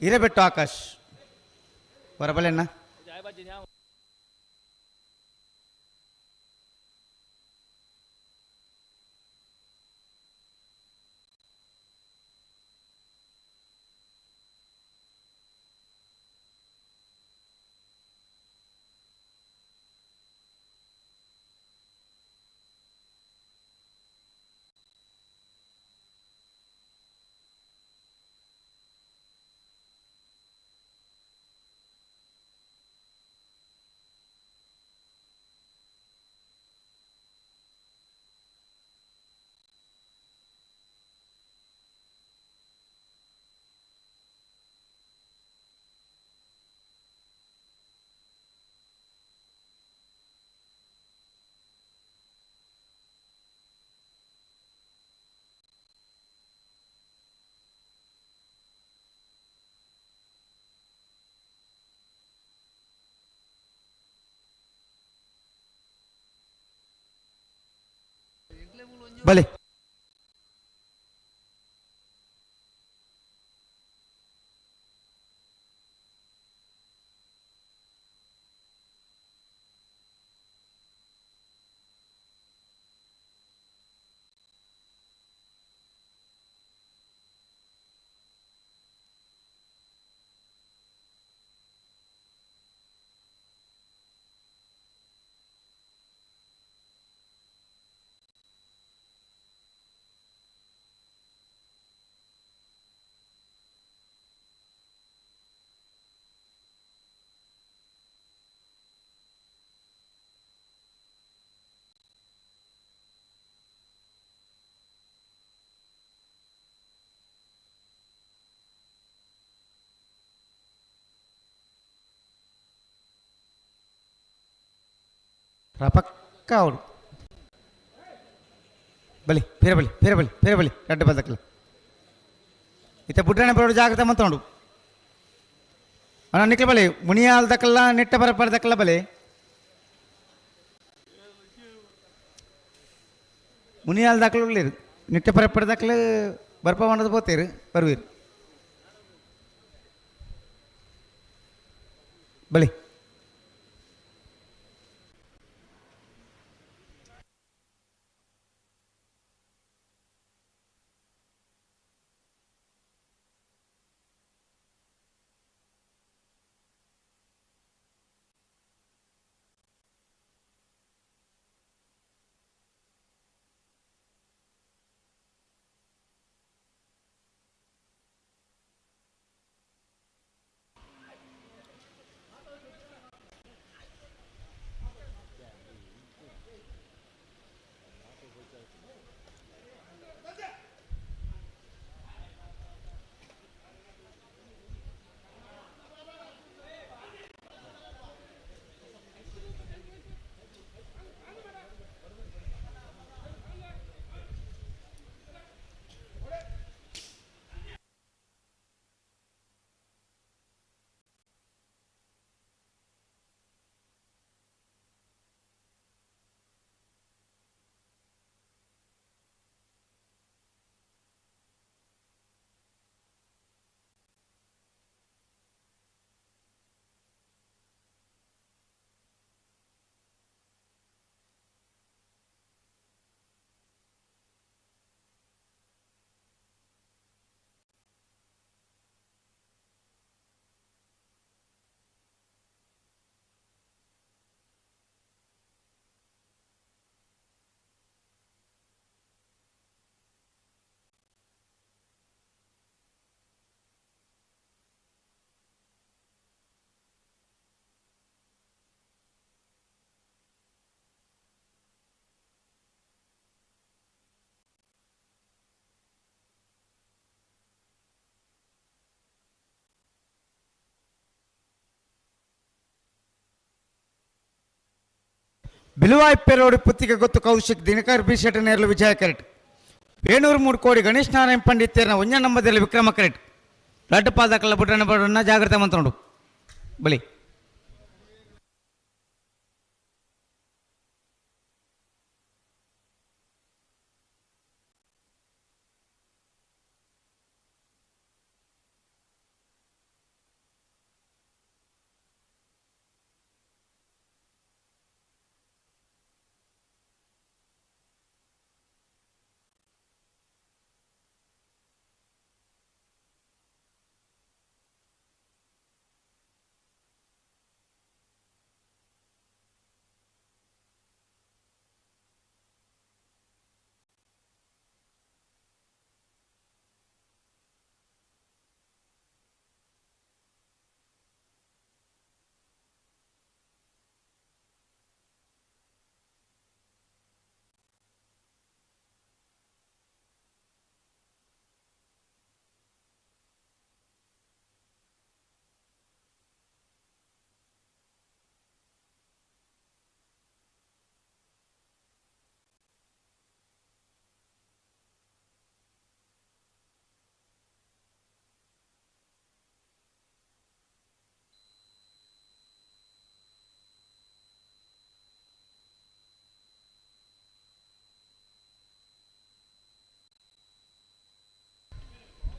ಇರಬೆಟ್ಟು ಆಕಾಶ್ ಹೊರಬಲೆಣ್ಣ. ಬಲೆ ಪಕ್ಕ ಅವಳು ಬಲಿ ಬೇರೆ ಬಲಿ ಬೇರೆ ಬಲಿ ಬೇರೆ ಬಲಿ ರಡ್ಡು ಬದಕಲ ಇತ್ತ ಬುಡ್ರಾಣೆ ಬರೋಡು ಜಾಗ್ರತೆ ಮಂತೋಡು ಅಣ್ಣ ನಿಕ್ಲ ಬಲಿ ಮುನಿಯಾಲ್ ದಕ್ಕಲ್ಲ ನೆಟ್ಟ ಬರಪರ ದಕ್ಕಲ್ಲ ಬಲಿ ಮುನಿಯಾಲ್ ದಾಖಲು ಉಳ್ಳೀರು ನಿಟ್ಟ ಪರಪರ ದಾಖಲು ಬರ್ಪ ಮಾಡೋದು ಪೋತೀರು ಬರುವೀರು ಬಲಿ ಬಿಲುವಾಯ್ ಪೆರೋಡಿ ಪುತ್ತಿಗೆ ಗೊತ್ತು ಕೌಶಿಕ್ ದಿನಕರ್ ಬಿ ಶೆಟ್ಟಿ ನೇರಲು ವಿಜಯ ಕರೆಟ್ ವೇಣೂರು ಮೂರು ಕೋಡಿ ಗಣೇಶ್ ನಾರಾಯಣ ಪಂಡಿತೇರ್ನ ಒಂಜ ನಂಬದಲ್ಲಿ ವಿಕ್ರಮ ಕರೆಟ್ ರಡ್ಡು ಪಾದಕಲ್ಲ ಬುಟ್ಟನ ಬಡನ್ನ ಜಾಗ್ರತೆ ಮಂತ್ರೋಡು ಬಲಿ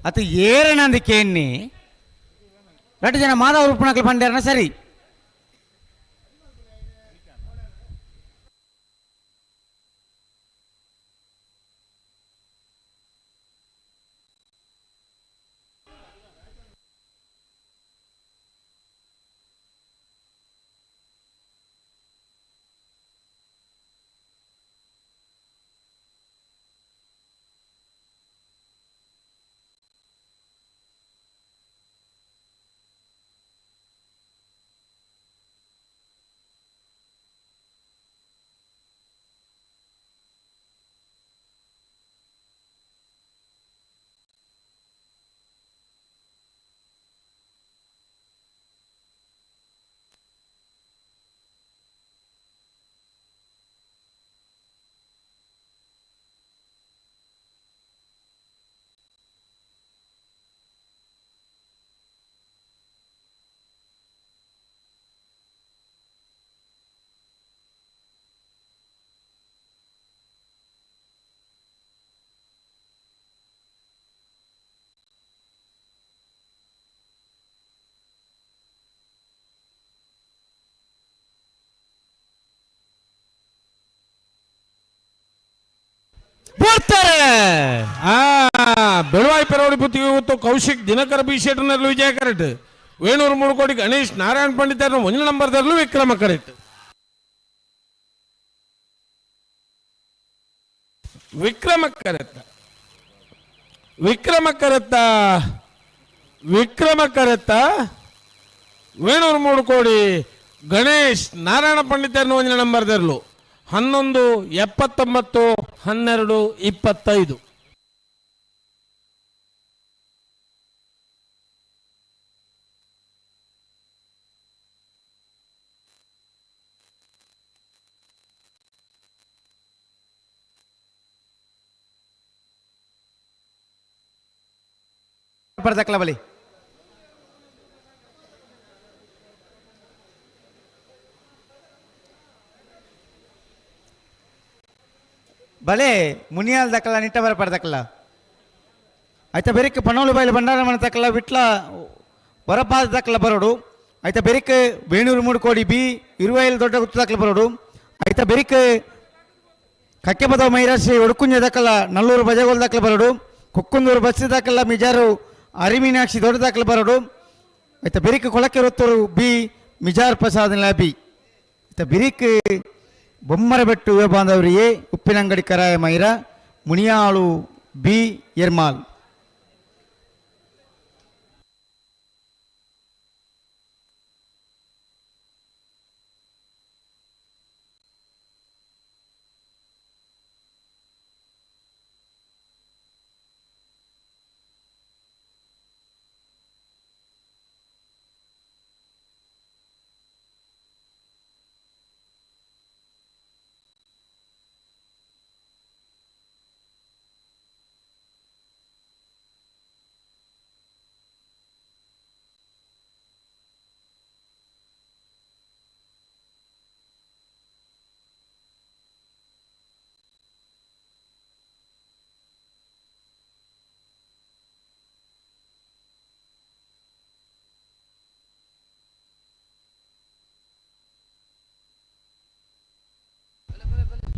ಅದು ಏರನಂದಿಕೆನ್ನಿ ரெண்டு ಜನ ಮಾಧವ ಉರುಪಣಕ್ಲು ಪಂಡ್ಯಾರನ ಸರಿ ಬರ್ತಾರೆ ಬೆಳವಾಯಿ ಪೆರೋಡಿ ಪುತ್ತಿಗೆ ಗೊತ್ತು ಕೌಶಿಕ್ ದಿನಕರ ಬಿ ಶೆಟ್ಟರ್ನಲ್ಲೂ ವಿಜಯ ಕರೆಕ್ಟ್ ವೇಣೂರು ಮೂರು ಕೋಡಿ ಗಣೇಶ್ ನಾರಾಯಣ ಪಂಡಿತರನ್ನು ಒಂದು ನಂಬರ್ದಲ್ಲೂ Vikrama correct Vikrama correct Vikrama correct Vikrama ಕರೆತ್ತ Venur ಮೂರು ಕೋಡಿ ಗಣೇಶ್ ನಾರಾಯಣ ಪಂಡಿತರನ್ನು ಒಂದು ನಂಬರ್ದಲ್ಲೂ 11 79 12 25. ಪರ್ದಕ್ಲ ಬಲಿ ಬಲೆ ಮುನಿಯಾಲ್ ದಕ್ಕಲ ನಿಟ್ಟ ಬರ ಪಡ್ದಕ್ಕಲ್ಲ ಆಯ್ತಾ ಬೆರಿಕ್ ಪಣ್ಣೋಲು ಬೈಲು ಭಂಡಾರ ಮನೆ ತಕ್ಕಲ್ಲ ವಿಟ್ಲ ವರಪಾದ ದಕ್ಕಲ ಬರೋಡು ಆಯ್ತಾ ಬೆರಿಕ್ ವೇಣೂರು ಮೂಡು ಕೋಡಿ ಬಿ ಇರುವೈಲ್ ದೊಡ್ಡ ಗುತ್ತು ದಕ್ಕಲ ಬರೋಡು ಆಯ್ತಾ ಬೆರಿಕ್ ಕಕ್ಕೆಪದ ಮೈರಾಶಿ ಒಡಕುಂಜ ದಕ್ಕಲ ನಲ್ಲೂರು ಬಜಗೋಲ್ ದಕ್ಕಲ ಬರೋಡು ಕುಕ್ಕುಂದೂರು ಬಸ್ಸಿ ದಕ್ಕಲ ಮಿಜಾರು ಅರಿಮೀನಾಕ್ಷಿ ದೊಡ್ಡ ದಾಖಲೆ ಬರೋಡು ಆಯ್ತಾ ಬೆರಿಕ್ ಕೊಳಕೆರೊತ್ತೂರು ಬಿ ಮಿಜಾರ್ ಪ್ರಸಾದ್ ಬಿ ಆಯ್ತಾ ಬಿರಿಕ್ ಬೊಮ್ಮರಬೆಟ್ಟು ಯುವ ಬಾಂಧವರಿಗೆ ಉಪ್ಪಿನಂಗಡಿ ಕರಾಯ ಮೈರ ಮುನಿಯಾಳು ಬಿ ಎರ್ಮಾಲ್.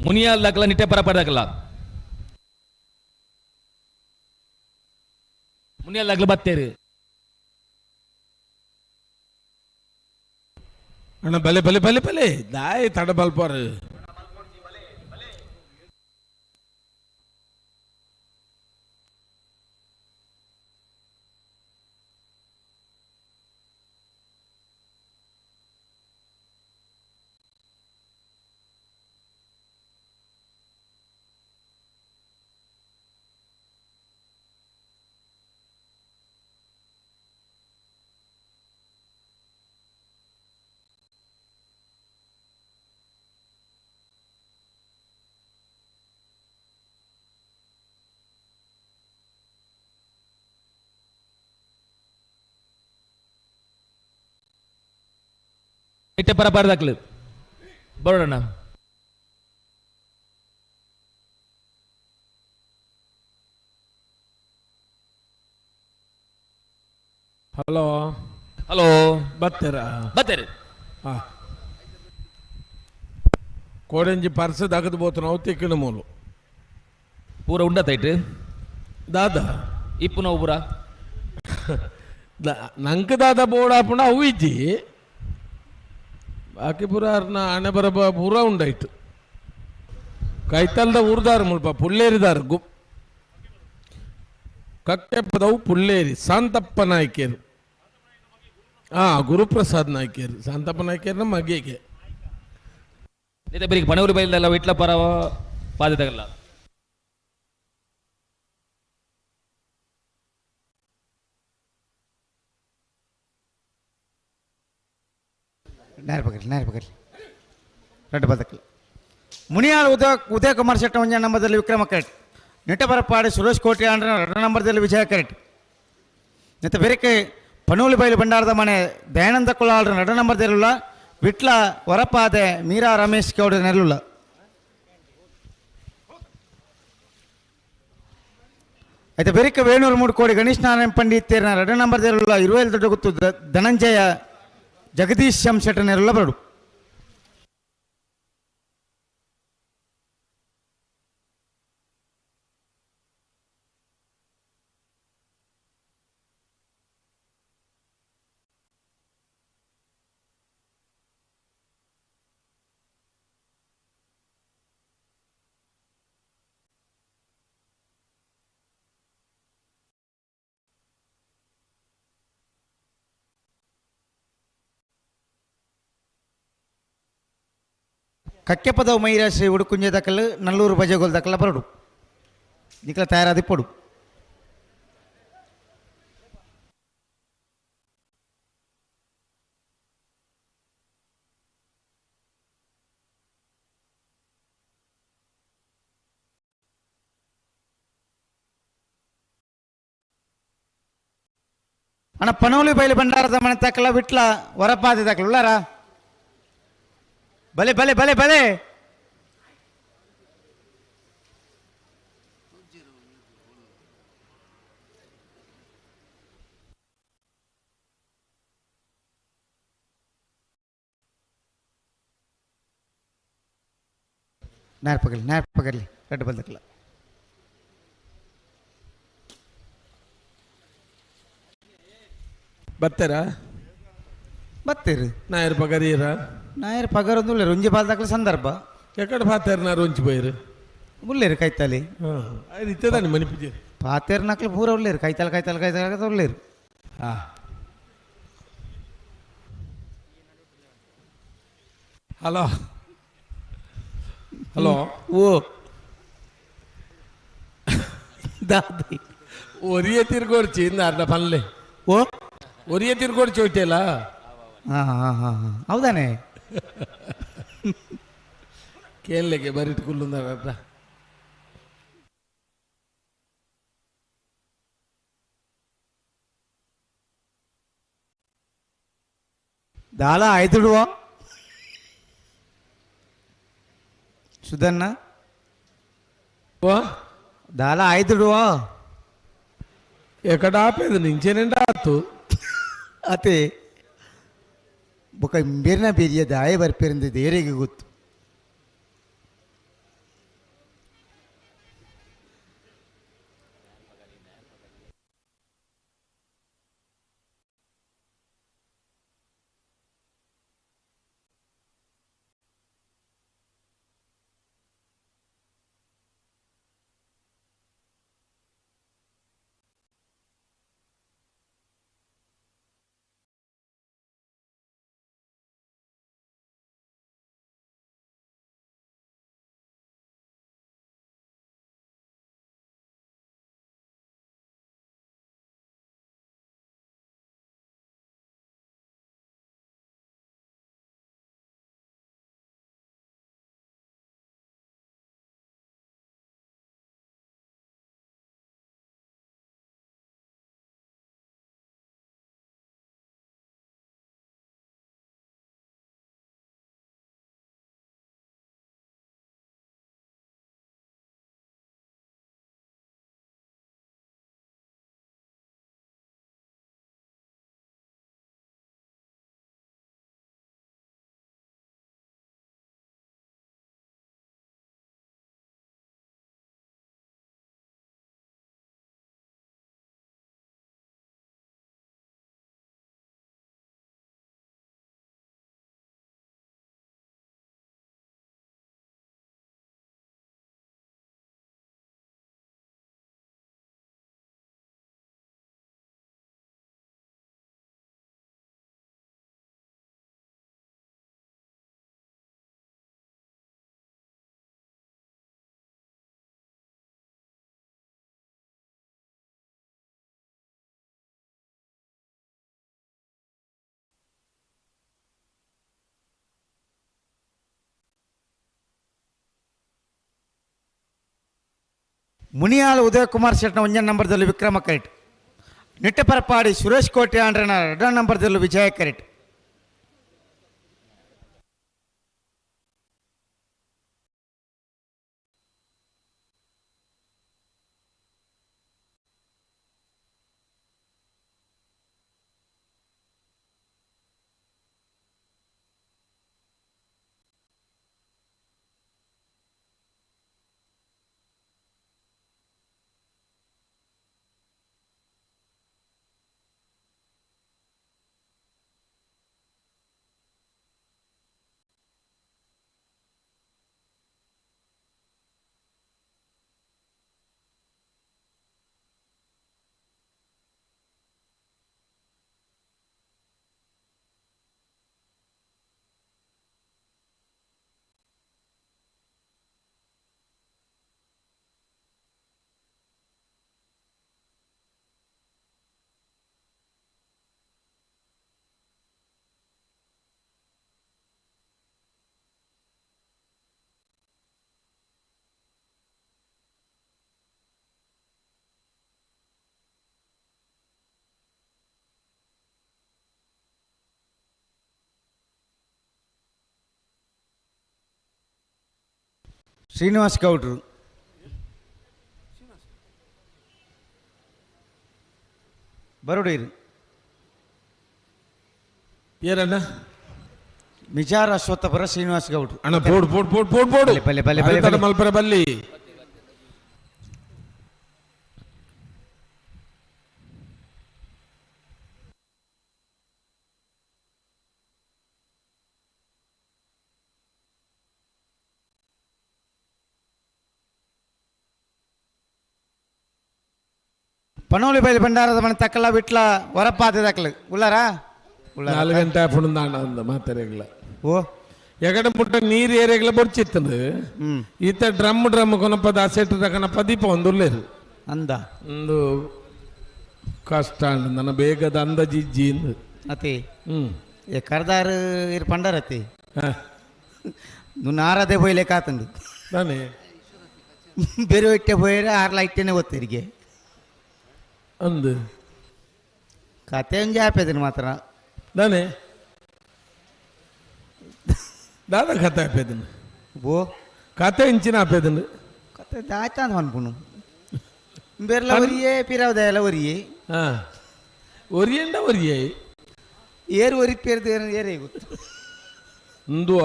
ಮುನಿಯಾಲ್ ದಾಖಲ ನಿಟ್ಟೆ ಪರಪಡದಾಕಲ ಮುನಿಯಾಲ್ ದಾಖಲ ಬತ್ತೇರು ಅಣ್ಣ ಬಲೆ ಬಲೆ ಬಲೆ ಬಲೆ ದಾಯಿ ತಡ ಬಲ್ಪಾರು ನಿಟ್ಟೆ ಪರಪಡದಾಕಲು ಬರೋಣ. ಹಲೋ ಹಲೋ ಬತ್ತೀರಾ? ಬತ್ತೇರಿ. ಹಾಂ ಕೋಡಂಜಿ ಪರ್ಸ್ ದಗದು ಬೋತು ನಾವು ತಿಕ್ಕಿನ ಮೂಲು ಪೂರ ಉಂಡತೈಟ್ ದಾದಾ ಇಪ್ಪು ನಾವು ಪೂರ ನಂಗೆ ದಾದಾ ಬೋರ್ಡ್ ಆಪುಂಡ ಅವು ಇಜ್ಜಿ ಬಾಕಿ ಪೂರ ಅರ್ನ ಹಣೆ ಬರ ಪೂರ ಉಂಡಾಯ್ತು. ಕೈತಲ್ದ ಊರ್ದಾರು ಮುಲ್ಪ ಪುಲ್ಲೇರಿದಾರು ಗು ಕಕ್ಕೆಪ್ಪದವು ಪುಲ್ಲೇರಿ ಶಾಂತಪ್ಪ ನಾಯ್ಕೇರು ಹಾಂ ಗುರುಪ್ರಸಾದ್ ನಾಯ್ಕೇರು ಶಾಂತಪ್ಪ ನಾಯ್ಕೇರ್ನ ಮಗೆಗೆ ಬರೀ ಬಣವರು ಬೈಲ್ದಲ್ಲ ವಿಟ್ಲ ಪರ ಬಾಧ್ಯತೆಗಲ್ಲ. ನೇರ ಪಕಡ್ಲಿ ನೇರ ಪಕಡ್ಲಿ ರೆಡ್ ಬದಕಲಿ ಮುನಿಯಾಲ್ ಉದಯ ಕುಮಾರ್ ಶೆಟ್ಟ ಒಂಜ ನಂಬರ್ದಲ್ಲಿ ವಿಕ್ರಮ ಕರೆಕ್ಟ್ ನಿಟ್ಟಬರಪಾಡಿ ಸುರೇಶ್ ಕೋಟಿ ಆಂಡ್ರ ಎರಡು ನಂಬರ್ದಲ್ಲಿ ವಿಜಯ ಕರೆಕ್ಟ್ ನೆತ್ತ ಬೇರೆಕೆ ಪನೂಲಿ ಬೈಲು ಭಂಡಾರದ ಮನೆ ದಯಾನಂದ ಕುಲಾಳ್ರ ಎರಡು ನಂಬರ್ದಲ್ಲಿಲ್ಲ ವಿಟ್ಲ ವರಪಾದೆ ಮೀರಾ ರಮೇಶ್ ಗೌಡ ನೆರಳುಲ್ಲ. అయితే ಬೆರಿಕ ವೇಣೂರು ಮೂಡು ಕೋಡಿ ಗಣೇಶ್ ನಾರಾಯಣ ಪಂಡಿತೇರ್ನ ಎರಡು ನಂಬರ್ದಲ್ಲಿಲ್ಲ ಇರುವೇಲ್ ದೊಡ್ಡ ಗೊತ್ತು ಧನಂಜಯ ಜಗದೀಶ್ ಶಂ ಶೆಟ್ಟನೆಲ್ಲ ಬರಡು. ಕಕ್ಕೆಪದವು ಮೈರಾ ಶ್ರೀ ಉಡುಕುಂಜೆ ದಕ್ಕಲು ನಲ್ಲೂರು ಬಜೆಗೋಲ್ ದಕ್ಕಲ ಬರಡು ನಿಖಲ ತಯಾರಾದಿಪ್ಪಡು. ಅಣ್ಣ ಪನೋಲಿ ಬೈಲು ಭಂಡಾರದ ಮನೆ ತಕ್ಕಲ ವಿಟ್ಲ ವರಪಾದೆ ತಕ್ಕಲ ಉಳ್ಳಾರ ಬಲೆ ಬಲೆ ಬಲೆ ಬಲೆ ನೇರ ಪಗಲಿ ನೇರ ಪಗಲಿ ರೆಡ್ ಬಂದಕ್ಕಲ್ಲ. ಬತ್ತೀರಾ? ಬತ್ತೀರಿ. ನಾಯರ್ ಪಗರೀರ ನಾಯರ್ ಪಗರೊಂದು ಉಳ್ಳೇರು ಒಂಜಿ ಬಾಲ್ದಾಕ್ಲ ಸಂದರ್ಭ ಎಕಡೆ ಪಾತೇರ್ ನಾರು ಒಂಚಿ ಪೋಯಿರು ಉಳ್ಳೇರು ಕೈತಾಲಿ ಹಾಂ ಅದು ಇತ್ತದಾನೆ ಮನಿಪಿಜೇರು ಪಾತೇರ್ ನಕ್ಲು ಪೂರ ಉಳ್ಳೇರು ಕೈತಾಲ ಕೈತಾಲ ಕೈತಾಲ ಉಳ್ಳೇರು. ಹಾಂ ಹಲೋ ಹಲೋ ಓ ದಾದಿ ಒರಿಯ ತಿರ್ಗೋಡ್ಚಿ ಅರ್ಧ ಪಲ್ಲೆ ಓ ಒರಿಯ ತಿರ್ಗೋಡ್ಚಿ ಹೋಯ್ತಿಲ್ಲ. ಹಾಂ ಹಾಂ ಹಾಂ ಹಾಂ ಹೌದಾನೆ ಕೇಳಲಿಕ್ಕೆ ಬರಿಟ್ ಕುಲ್ಲುಂದಾರ. ದಾಲ ಆಯ್ದುಡುವ ಸುಧನ್ನ ದಾಲ ಆಯ್ದುಡುವ ಎಕಡ ಆಪೇದು ನಿಂಚೆನೆಂಡ ಆತು ಅತೆ ಬೊಕ ಬೇರ್ನ ಬೇರಿಯ ದಾಯ ಬರ್ಪೇರಿಂದ ದೇರಿಗೆ ಗೊತ್ತು. ಮುನಿಯಾಲ್ ಉದಯ ಕುಮಾರ್ ಶೆಟ್ನ ಒಂಜನೇ ನಂಬರ್ದಲ್ಲಿ ವಿಕ್ರಮ ಕರೆಟ್. ನಿಟ್ಟಪರಪಾಡಿ ಸುರೇಶ್ ಕೋಟೆ ಆಂಡ್ರನ ಎರಡನೇ ನಂಬರ್ದಲ್ಲಿ ವಿಜಯ ಕರೆಟ್. ಶ್ರೀನಿವಾಸ್ ಗೌಡ್ರು. ಬರೋಡೀರು. ಏನಣ್ಣ? ಮಿಜಾರ್ ಅಶ್ವತ್ಥಪುರ ಶ್ರೀನಿವಾಸ್ ಗೌಡ್ರು. ಅಣ್ಣ board board board board board. ಬಲೆ ಬಲೆ ಬಲೆ ಬಲೆ. ಮಲ್ಪರ ಬಲ್ಲಿ. ಪನೋಲಿ ಬೈಲು ಭಂಡಾರದ ಮನೆ ತಕ್ಕಲ ವಿಟ್ಲ ವರಪಾತೆ ತಕ್ಕಲು ಉಳ್ಳಾರಾ? 4 ಗಂಟೆ ಪುಣದಾಣ ಅಂದ ಮಾತಾಡಿಲ್ಲ. ಓ ಎಗಡ ಪುಟ್ಟ ನೀರು ಏರಿಯಗಳ ಬೊಡ್ಚಿತ್ತಂದು ಈತ ಡ್ರಮ್ ಡ್ರಮ್ ಕೊನಪದ ಅಸೆಟ್ ತಕನಪ್ಪ ದೀಪ ಒಂದು ಉಳ್ಳೇರು ಅಂದ ಒಂದು ಕಷ್ಟ ನನ್ನ ಬೇಗದ ಅಂದಾಜಿಜ್ಜಿ ಅತಿ ಏ ಕರ್ದಾರು ಇರ್ ಪಂಡರತಿ నువ్వు ಆರಾಧೆ పోయలేಕಾತಂದು ತಾನೇ ಬೇರೆ ಇಟ್ಟೆ ಪೋಯರೆ ಆರ್ಲ ಇಟ್ಟೆನೆ ಗೊತ್ತಿರಿಗೆ ಅಂದು ಕತೆ ಒಂಜಿ ಆಪೆದನು ಮಾತ್ರ ದಾನೆ ದಾದ ಕತೆ ಆಪೆದನು ಓ ಕತೆ ಇಂಚಿನ ಆಪೆದನು ಕತೆ ದಾಯ್ತಾಂದ ಅನ್ಪುನು ಬೇರೆಲ್ಲ ಒರಿಯೇ ಪಿರಾವದ ಒರಿಯೇ ಹಾಂ ಒರಿಯಂಡ ಒರಿಯೇ ಏರು ಒರಿ ಪೇರ್ದು ಏರೇ ಗೊತ್ತು ಉಂದುವ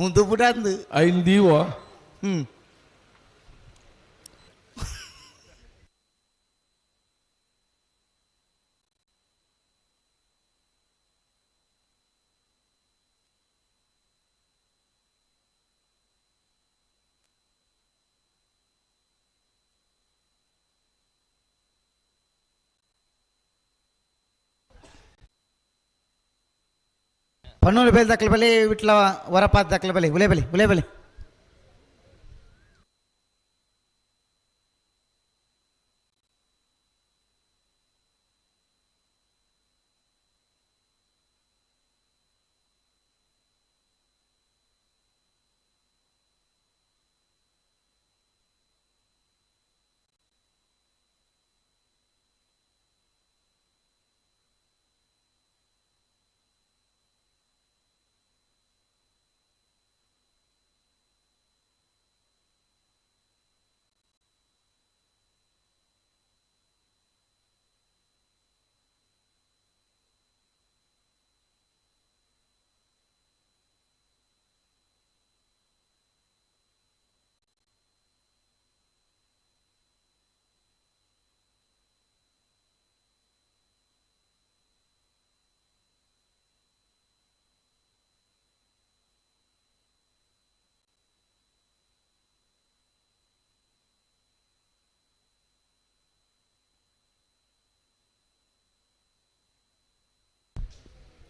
ಉಂದು ಪುಟ ಅಂದು ಐಂದೀವ ಹ್ಞೂ ಪನ್ನೂರು ಬೇಲ್ ದಾಖಲೆ ಬಲಿ ವಿಟ್ಲ ವರಪಾದ ದಾಖಲೆ ಬಲಿ ಉಲೆ ಬಲಿ ಉಲೆ ಬಲಿ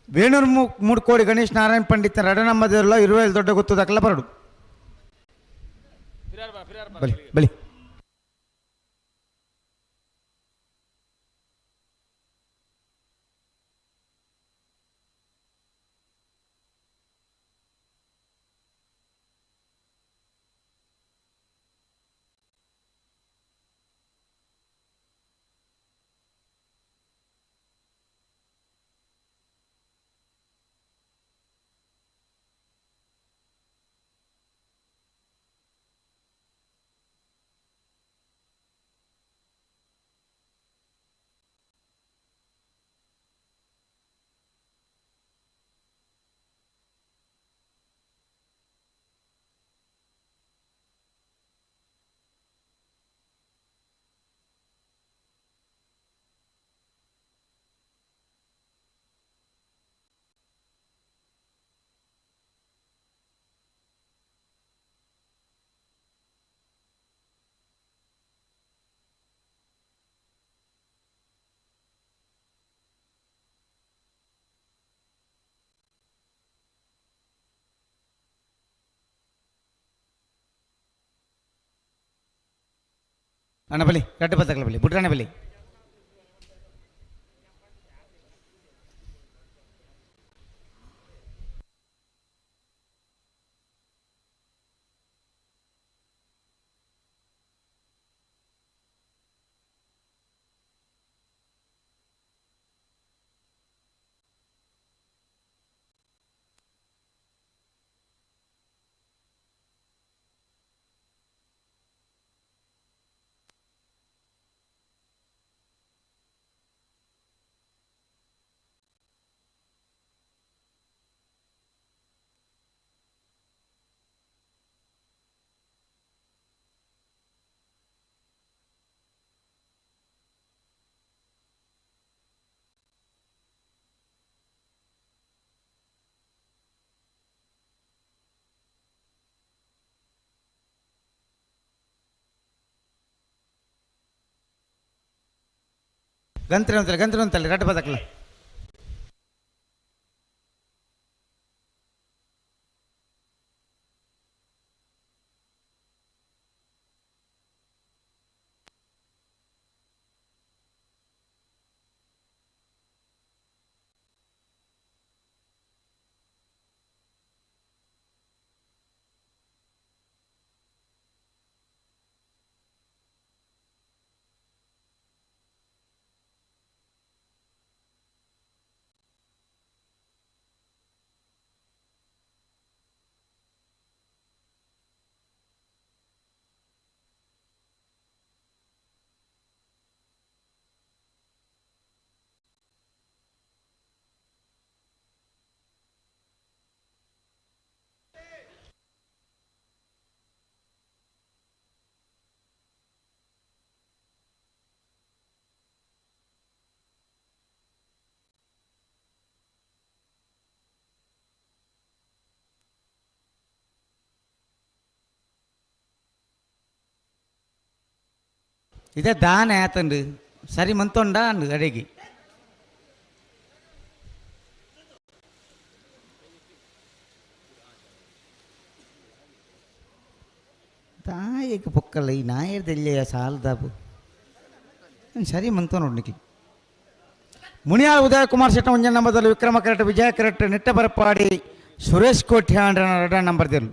ವೇಣೂರು ಮೂಡ್ಕೋಡಿ ಗಣೇಶ್ ನಾರಾಯಣ ಪಂಡಿತ ರಡನಮ್ಮದಿರಲ್ಲ ಇರುವೇಲು ದೊಡ್ಡ ಗೊತ್ತು ದಾಖಲ ಬರಡು ಬಲಿ ಬಲಿ ಅಣ್ಣ ಬಲಿ ರಡ್ಡು ಬತ್ತಗಳ ಬಲಿ ಬುಡ್ರಣ್ಣ ಬಲಿ ಗಂತ್ರಿ ಅಂತಲ್ಲ ಗಂತ್ರಿ ಅಂತಲ್ಲ ರಡ್ಡು ಬದಕಲ ಇದೇ ದಾನೆ ಆತಂಡು ಸರಿ ಮಂತೊಂಡ ಅಂಡು ಅಡಿಗೆ ತಾಯಿಗೆ ಪೊಕ್ಕಲ್ಲ ಈ ನಾಯರ್ದೆಲ್ಲಿಯ ಸಾಲದಾಬು ಸರಿ ಮಂತ ನೋಡ್ಲಿಕ್ಕೆ ಮುನಿಯಾಲ್ ಉದಯ ಕುಮಾರ್ ಶೆಟ್ಟ ಒಂಜನ ನಂಬರ್ದಲ್ಲಿ ವಿಕ್ರಮ ಕರೆಕ್ಟ್ ವಿಜಯ ಕರೆಕ್ಟ್ ನಿಟ್ಟ ಬರಪಾಡಿ ಸುರೇಶ್ ಕೋಟ್ಯಾಂಡ್ರ ಎರಡನೇ ನಂಬರ್ದಲ್ಲಿ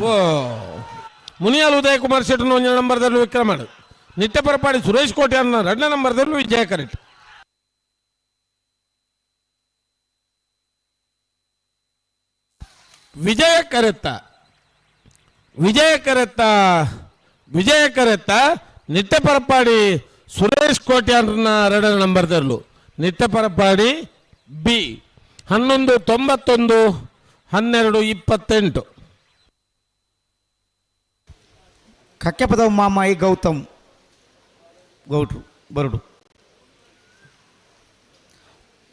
ಓ ಮುನಿಯಾಲ್ ಉದಯ ಕುಮಾರ್ ಶೆಟ್ಟರ್ ಒಂದನೇ ನಂಬರ್ದಲ್ಲಿ ವಿಕ್ರಮ ನಿತ್ಯ ಪರಪಾಡಿ ಸುರೇಶ್ ಕೋಟೆ ಅನ್ನ ಎರಡನೇ ನಂಬರ್ದಲ್ಲಿ ವಿಜಯ ಕರೆಕ್ಟ್. ವಿಜಯ ಕರೆತ್ತ ವಿಜಯ ಕರೆತ್ತ ವಿಜಯ ಕರೆತ್ತ ನಿತ್ಯ ಪರಪಾಡಿ ಸುರೇಶ್ ಕೋಟ್ಯಾನ್ರನ್ನ ಎರಡನೇ ನಂಬರ್ದಲ್ಲೂ ನಿತ್ಯ ಪರಪಾಡಿ ಬಿ 11:91 12:28. ಕಕ್ಕೆಪದವು ಮಾಮಾಯಿ ಗೌತಮ್ ಗೌಟ್ರು ಬರುಡು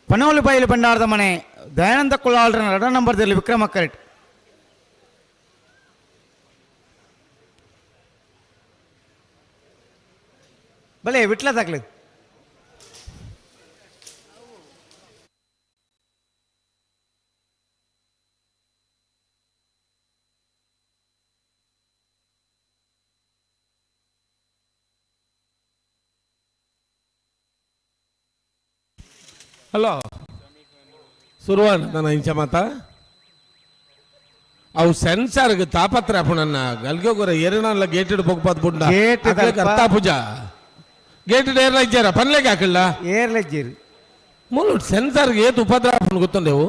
ಪನೋಲಿ ಬೈಲು ಭಂಡಾರದ ಮನೆ ದಯಾನಂದ ಕುಲಾಲ್ರನ ಎರಡನೇ ನಂಬರ್ದಲ್ಲಿ ವಿಕ್ರಮ ಕರೆಕ್ಟ್. ಬಲೆ ವಿಟ್ಲದಾಗ್ಲಿ ಹಲೋ ಸುರುವಾನ ನನ್ನ ಇಂಚ ಮಾತಾ ಅವು ಸೆನ್ಸಾರ್ಗೆ ತಾಪತ್ರ ಅಪ್ಪಣನ್ನ ಗಲ್ಗೆ ಎರಡಲ್ಲ ಗೇಟೆಡ್ ಪೋಗ್ಪಾತ್ ಬುಂಡ ಗೇಟ್ ಅರ್ಥ ಪೂಜಾ ಗೇಟೆಡ್ ಏರ್ಲ ಇಜ್ಜಾರ ಪನ್ಲೆಗೆ ಹಾಕಿಲ್ಲ ಏರ್ಲ ಇಜ್ಜೇರು ಮೂಲ ಸೆನ್ಸಾರ್ಗೆ ಏತ್ ಉಪದ್ರ ಅಪ್ಪನ ಗೊತ್ತುಂಡೇವು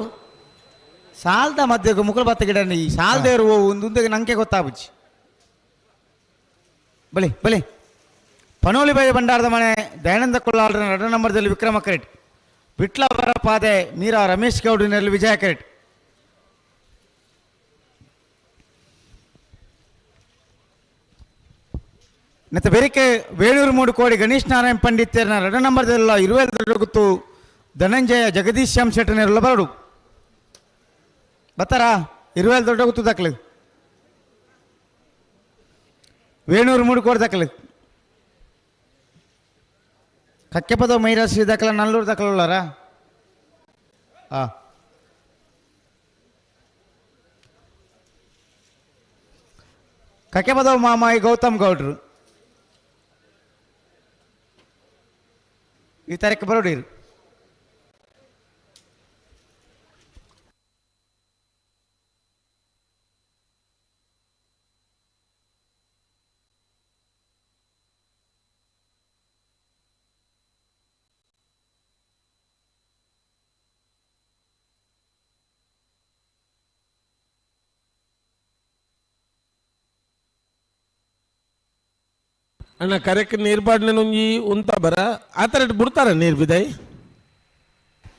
ಸಾಲ್ದ ಮಧ್ಯಕ್ಕೆ ಮುಕುಲ್ ಬತ್ತ ಗಿಡ ಈ ಸಾಲ್ದೇರು ಒಂದು ನಂಗೆ ಗೊತ್ತಾಬುಜ್ಜಿ ಬಲಿ ಬಲಿ ಪನೋಲಿ ಬೈ ಭಂಡಾರದ ಮನೆ ದಯಾನಂದ ಕೊಲ್ಲಾಳ್ರ ಎರಡನೇ ನಂಬರ್ದಲ್ಲಿ ವಿಕ್ರಮ ಕರೆಟ್ ವಿಟ್ಲ ಪಾದೆ ಮೀರಾ ರಮೇಶ್ ಗೌಡಿನಲ್ಲಿ ವಿಜಯ ಕರೆಟ್ ಮತ್ತು ಬೆರಿಕೆ ವೇಣೂರು ಮೂಡು ಕೋಡಿ ಗಣೇಶ್ ನಾರಾಯಣ ಪಂಡಿತ್ಯರನ ಎರಡನೇ ನಂಬರ್ದಲ್ಲ ಇರುವೆಲ್ ಗೊತ್ತು ಧನಂಜಯ ಜಗದೀಶ್ ಶ್ಯಾಮ್ ಶೆಟ್ಟನೆಲ್ಲ ಬರಡು ಬತ್ತಾರಾ ಇರುವೆಲ್ ದೊಡ್ಡ ಗೊತ್ತು ದಾಖಲೆ ವೇಣೂರು ಮೂಡು ಕೋಡಿ ದಾಖಲೆ ಕಕ್ಕೆಪದ ಮೈರಾಸಿ ದಾಖಲೆ ನಲ್ಲೂರು ದಾಖಲೆ ಉಳ್ಳಾರಾ ಆ ಕಕ್ಕೆಪದವ್ ಮಾಮಾಯಿ ಗೌತಮ್ ಗೌಡ್ರು ಈ ತಾರೀಕು ಬರೋಡಿರು ಅಣ್ಣ ಕರೆಕ್ಟ್ ನೀರು ಬಾಡ್ನೆ ನುಂಜಿ ಉಂತ ಬರ ಆ ಥರ ಇಟ್ಟು ಬಿಡ್ತಾರ ನೀರು ಬಿದೈ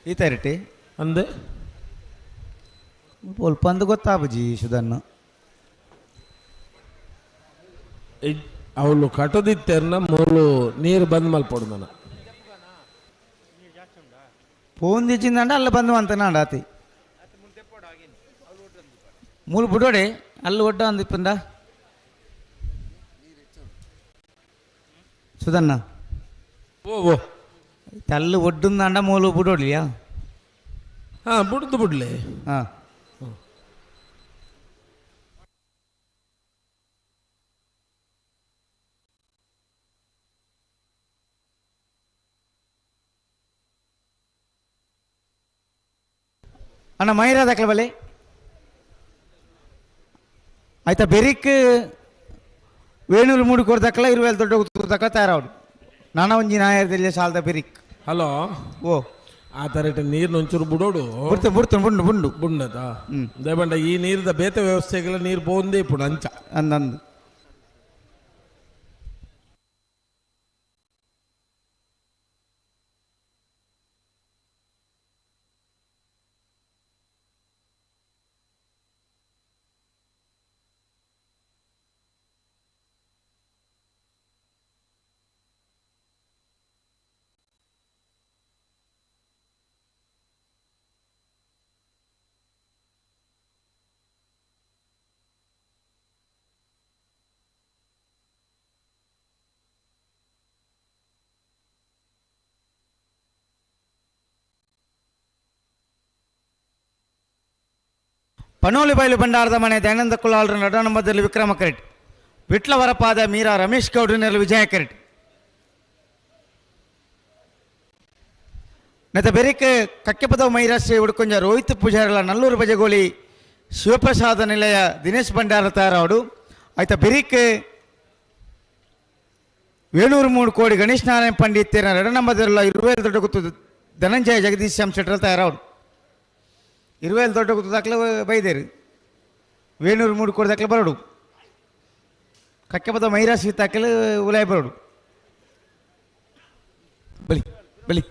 ಈ ತರಟಿ ಅಂದೆ ಅಂದು ಗೊತ್ತಾಬುಜಿ ಸುಧನ್ನು ಅವಳು ಕಟ್ಟದಿತ್ತೆರ್ನ ಮೂಲು ನೀರು ಬಂದ್ ಮಲ್ಪೊಡು ನನ್ನ ಪೋಂದಿಚ್ಚಿಂದಂಡ ಅಲ್ಲ ಬಂದು ಅಂತ ನಾಡ ಆತಿ ಮೂಲು ಬಿಡೋಡೆ ಅಲ್ಲಿ ಒಡ್ಡ ಅಂದಿಪ್ಪಂದ ಸುಧನ್ನ ಓ ಓ ತಲ್ಲು ಒಡ್ಡುಂದಂಡ ಮೂಲು ಬಿಡೋಡ್ಲಿಯಾ ಹಾಂ ಬುಡ್ದು ಬಿಡ್ಲಿ ಹಾಂ ಅಣ್ಣ ಮೈರಾ ದಾಖಲೆ ಬಲೆ ಆಯ್ತಾ ಬೆರಿಕ್ ವೇಣೂರು ಮೂಡು ಕೊಡ್ದಕ್ಕಲ್ಲ ಇರುವೆಲ್ ದೊಡ್ಡ ತಕ್ಕ ತಯಾರಾವಡು ನಾನ ಒಂಜಿ ನಾಯರದಲ್ಲಿ ಸಾಲದ ಬೆರಿಕ್ ಹಲೋ ಓ ಆ ಥರ ಇಟ್ಟು ನೀರು ಒಂಚೂರು ಬಿಡೋಡು ಬಿಡ್ತು ಬಿಡ್ತು ಬುಂಡು ಬುಂಡು ಬುಂಡದ ದೇಬಂಡ ಈ ನೀರ್ದ ಬೇತೆ ವ್ಯವಸ್ಥೆಗಳ ನೀರು ಬೋಂದೇ ಇಪ್ಪುಡು ಅಂಚ ಅಂದಂದು ಪನೋಲಿ ಬೈಲು ಭಂಡಾರದ ಮನೆ ದಯಾನಂದ ಕುಲಾಲ್ರ ನಡನಂಬದಲ್ಲಿ ವಿಕ್ರಮ ಕರೆಟ್ ವಿಟ್ಲವರಪಾದ ಮೀರಾ ರಮೇಶ್ ಗೌಡ್ರಿನಲ್ಲಿ ವಿಜಯ ಕರೆಟ್ ನೆತ ಬೆರಿಕ್ ಕಕ್ಕೆಪದವು ಮೈರಾಶ್ರೀ ಉಡ್ಕೊಂಜ ರೋಹಿತ್ ಪೂಜಾರಲ ನಲ್ಲೂರು ಬಜಗೋಳಿ ಶಿವಪ್ರಸಾದ ನಿಲಯ ದಿನೇಶ್ ಭಂಡಾರ ತಯಾರಾವಡು ಆಯ್ತ ಬೆರಿಕ್ ವೇಣೂರು ಮೂಡು ಕೋಡಿ ಗಣೇಶ್ ನಾರಾಯಣ ಪಂಡಿತ್ಯರ ಎರಡನಂಬದಲ್ಲ ಇರುವೇಲ್ ದೊಡ್ಡ ಗುತ್ತು ಧನಂಜಯ ಜಗದೀಶ್ ಶ್ಯಾಮ್ ಶೆಟ್ಟರ್ ತಯಾರಾವಡು ಇರುವೇಲ್ ದೊಡ್ಡ ಗುತ್ತು ದಾಖಲೆ ಬೈದೇರು ವೇಣೂರು ಮೂಡು ಕೋಡಿ ದಾಖಲೆ ಬರೋಡು ಕಕ್ಕೆಪದ ಮೈರಾಸಿ ದಾಖಲೆ ಉಲಾಯ್ ಬರೋಡು ಬಲಿ ಬಲಿ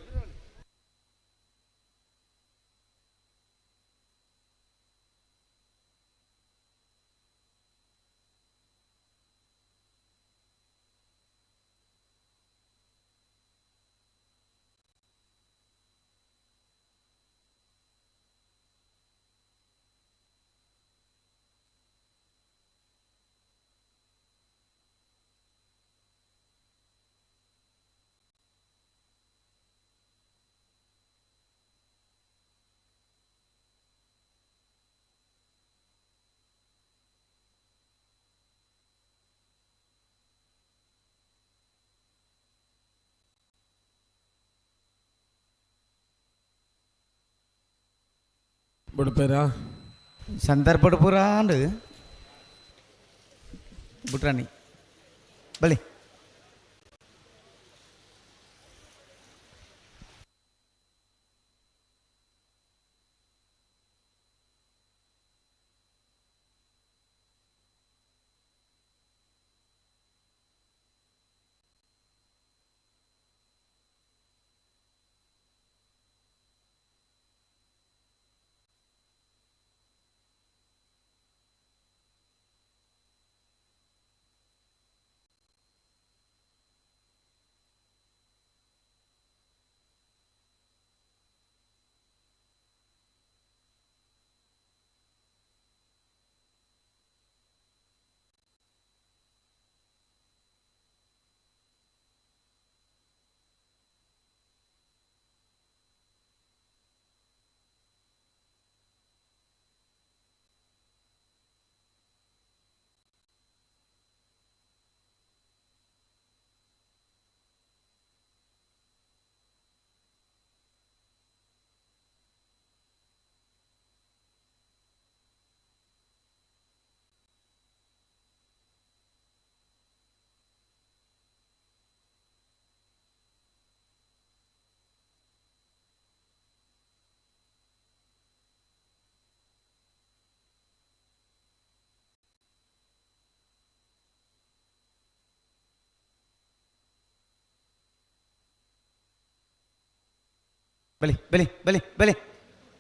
ಬಿಡ್ಪೇರಾ ಸಂದರ್ಭಡ್ ಪೂರ ಅಂಡ್ ಬುಟ್ರಾಣಿ ಬಲೆ ಬಲಿ ಬಲಿ ಬಲಿ ಬಲಿ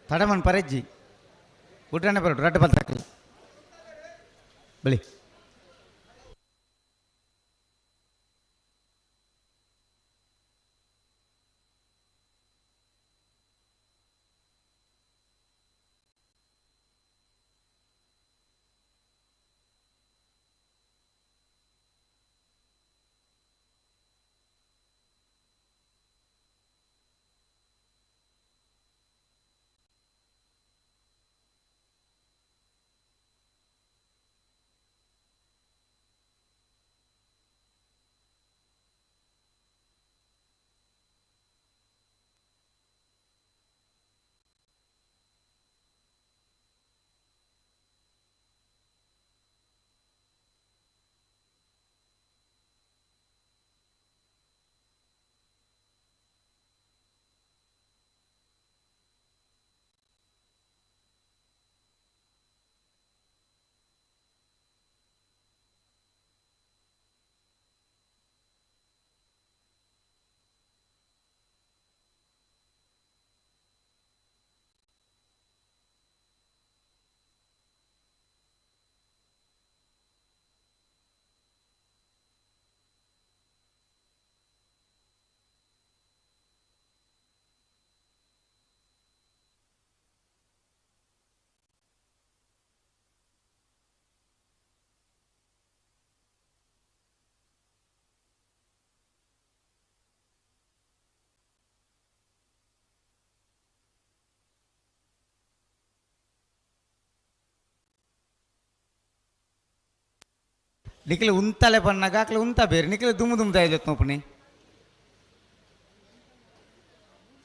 ತಡಮನ್ ಪರೆಜ್ಜಿ ಗುಡ್ಡನೆ ಬರೋಡು ರಡ್ಡು ಬಲ್ ತಕ್ಕಲು ಬಲಿ ನಿಖಿಲ್ ಉಂತಾಲೆ ಪನ್ನಾಗ ಅಕ್ಲೆ ಉಂತ ಬೇರೆ ನಿಖಿಲ್ ದುಮ್ಮು ದುಮ್ಮು ದಾಯ ನೋಪಣಿ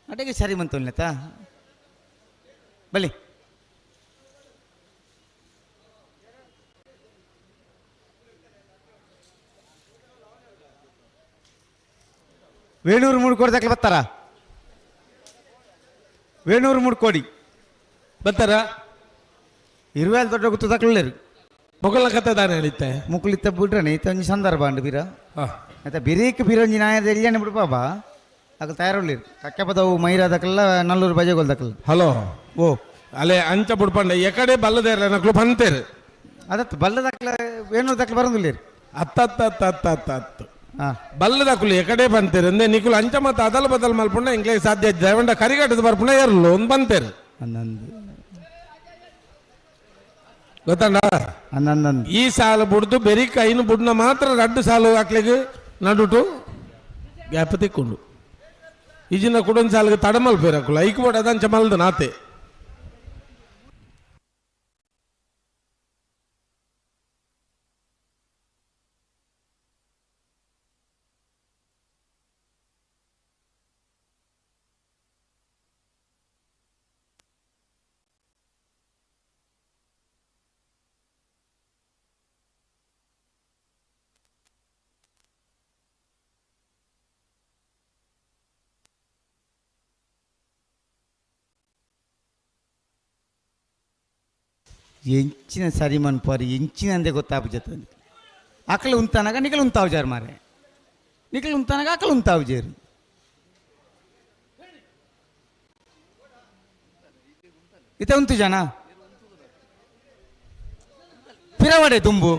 ಅಟಗೆ ಸರಿ ಮಂತೋಲ್ನೇತಾ ಬಲಿ ವೇಣೂರು ಮೂರು ಕೋಟಿ ದಾಖಲೆ ಬರ್ತಾರ? ವೇಣೂರು ಮೂರು ಕೋಡಿ ಬರ್ತಾರ? ಇರುವೆಲ್ ದೊಡ್ಡ ಗುತ್ತು ದಾಖಲೆ ಮೊಗಲ ಕತೆ ದಾನೆ ಹೇಳಿತ್ತೆ ಮುಕುಲಿತ್ತ ಬಿಡ್ರನೆ ಇತ್ತ ಒಂಜಿ ಸಂದರ್ಭ ಅಂಡು ಬೀರ ಆಯ್ತಾ ಬಿರೀಕ್ ಬಿರೊಂಜಿ ನಾಯದ ಎಲ್ಲಿಯಾನೆ ಬಿಡು ಬಾಬಾ ಅಕಲ್ ತಯಾರುಳ್ಳಿರು ಕಕ್ಕೆ ಪದವು ಮೈರಾ ದಕಲ್ಲ ನಲ್ಲೂರು ಬಜೆಗೋಲ್ ದಕಲ್. ಹಲೋ. ಓ. ಅಲೆ ಅಂಚ ಬುಡ್ಪಂಡ ಎಕಡೆ ಬಲ್ಲದೇರ್ಲ ನಕ್ಲು ಬಂತೇರು. ಅದತ್ತು ಬಲ್ಲದಕ್ಲ ವೇಣೂರು ದಕ್ಲ ಬರಂದಿಲ್ಲೇರು. ಅತ್ತ ಅತ್ತ ಅತ್ತ ಅತ್ತ ಅತ್ತ ಬಲ್ಲದಕುಲು ಎಕಡೆ ಬಂತೇರು ಅಂದೆ ನಿಕುಲು ಅಂಚ ಮತ್ತೆ ಅದಲ್ ಬದಲ್ ಮಲ್ಪುಂಡ ಇಂಗ್ಲೇ ಸಾಧ್ಯ ಜಯವಂಡ ಕರಿಗಟ್ಟದ ಬರ್ಪುಂಡ ಏರ್ಲು ಒಂದು ಬಂತೇರು. ಅನ್ನಂದು ಗೊತ್ತಂಡ ಅನ್ನಂದು ಈ ಸಾಲು ಬುಡ್ದು ಬೆರಿಕ ಐನು ಬುಡ್ನ ಮಾತ್ರ ರಡ್ಡು ಸಾಲು ಹಾಕ್ಲಿಗೆ ನಡುಟು ಗ್ಯಾಪ್ ತಿಕ್ಕೊಂಡು ಈಜಿನ ಕುಡೊಂದು ಸಾಲಿಗೆ ತಡಮಲ್ ಬೇರಕುಲ ಐಕ್ ಬೋಡ ಅದಂಚ ಮಲ್ದು ನಾತೆ. ಎಂಚಿನ ಸರಿ ಮನ್ಪಾರಿ ಎಂಚಿನ ಅಂದೆ ಗೊತ್ತಾಪ ಜೊತೆ ಅಕಲು ಉಂತಾನಾಗ ನಿಕಲು ಉಂತಾವು ಜಾರು ಮಾರೆ ನಿಕಲು ಉಂತಾನಾಗ ಅಕಲು ಉಂತಾವು ಜೇರು ಇತ ಉಂತು ಜನ ಪಿರವಡೆ ತುಂಬು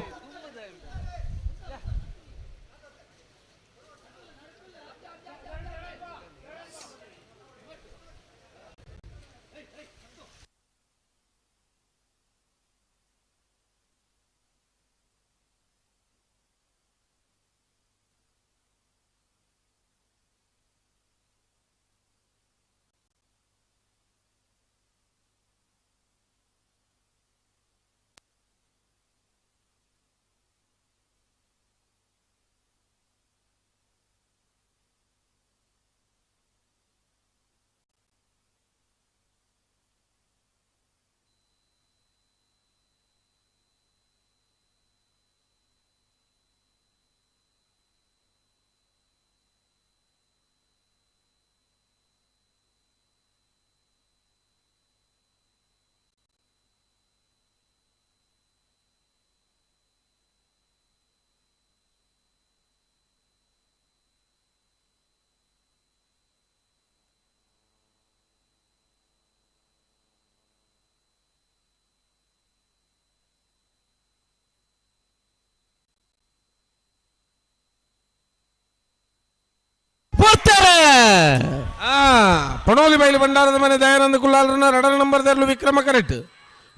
ಪಣೋಲಿ ಬೈಲು ಭಂಡಾರದ ಮನೆ ದಯಾನಂದ ಕುಲ್ಲಾಲರನ್ನ ರಡರ ನಂಬರ್ ದರ್ಲು ವಿಕ್ರಮ ಕರೆಕ್ಟ್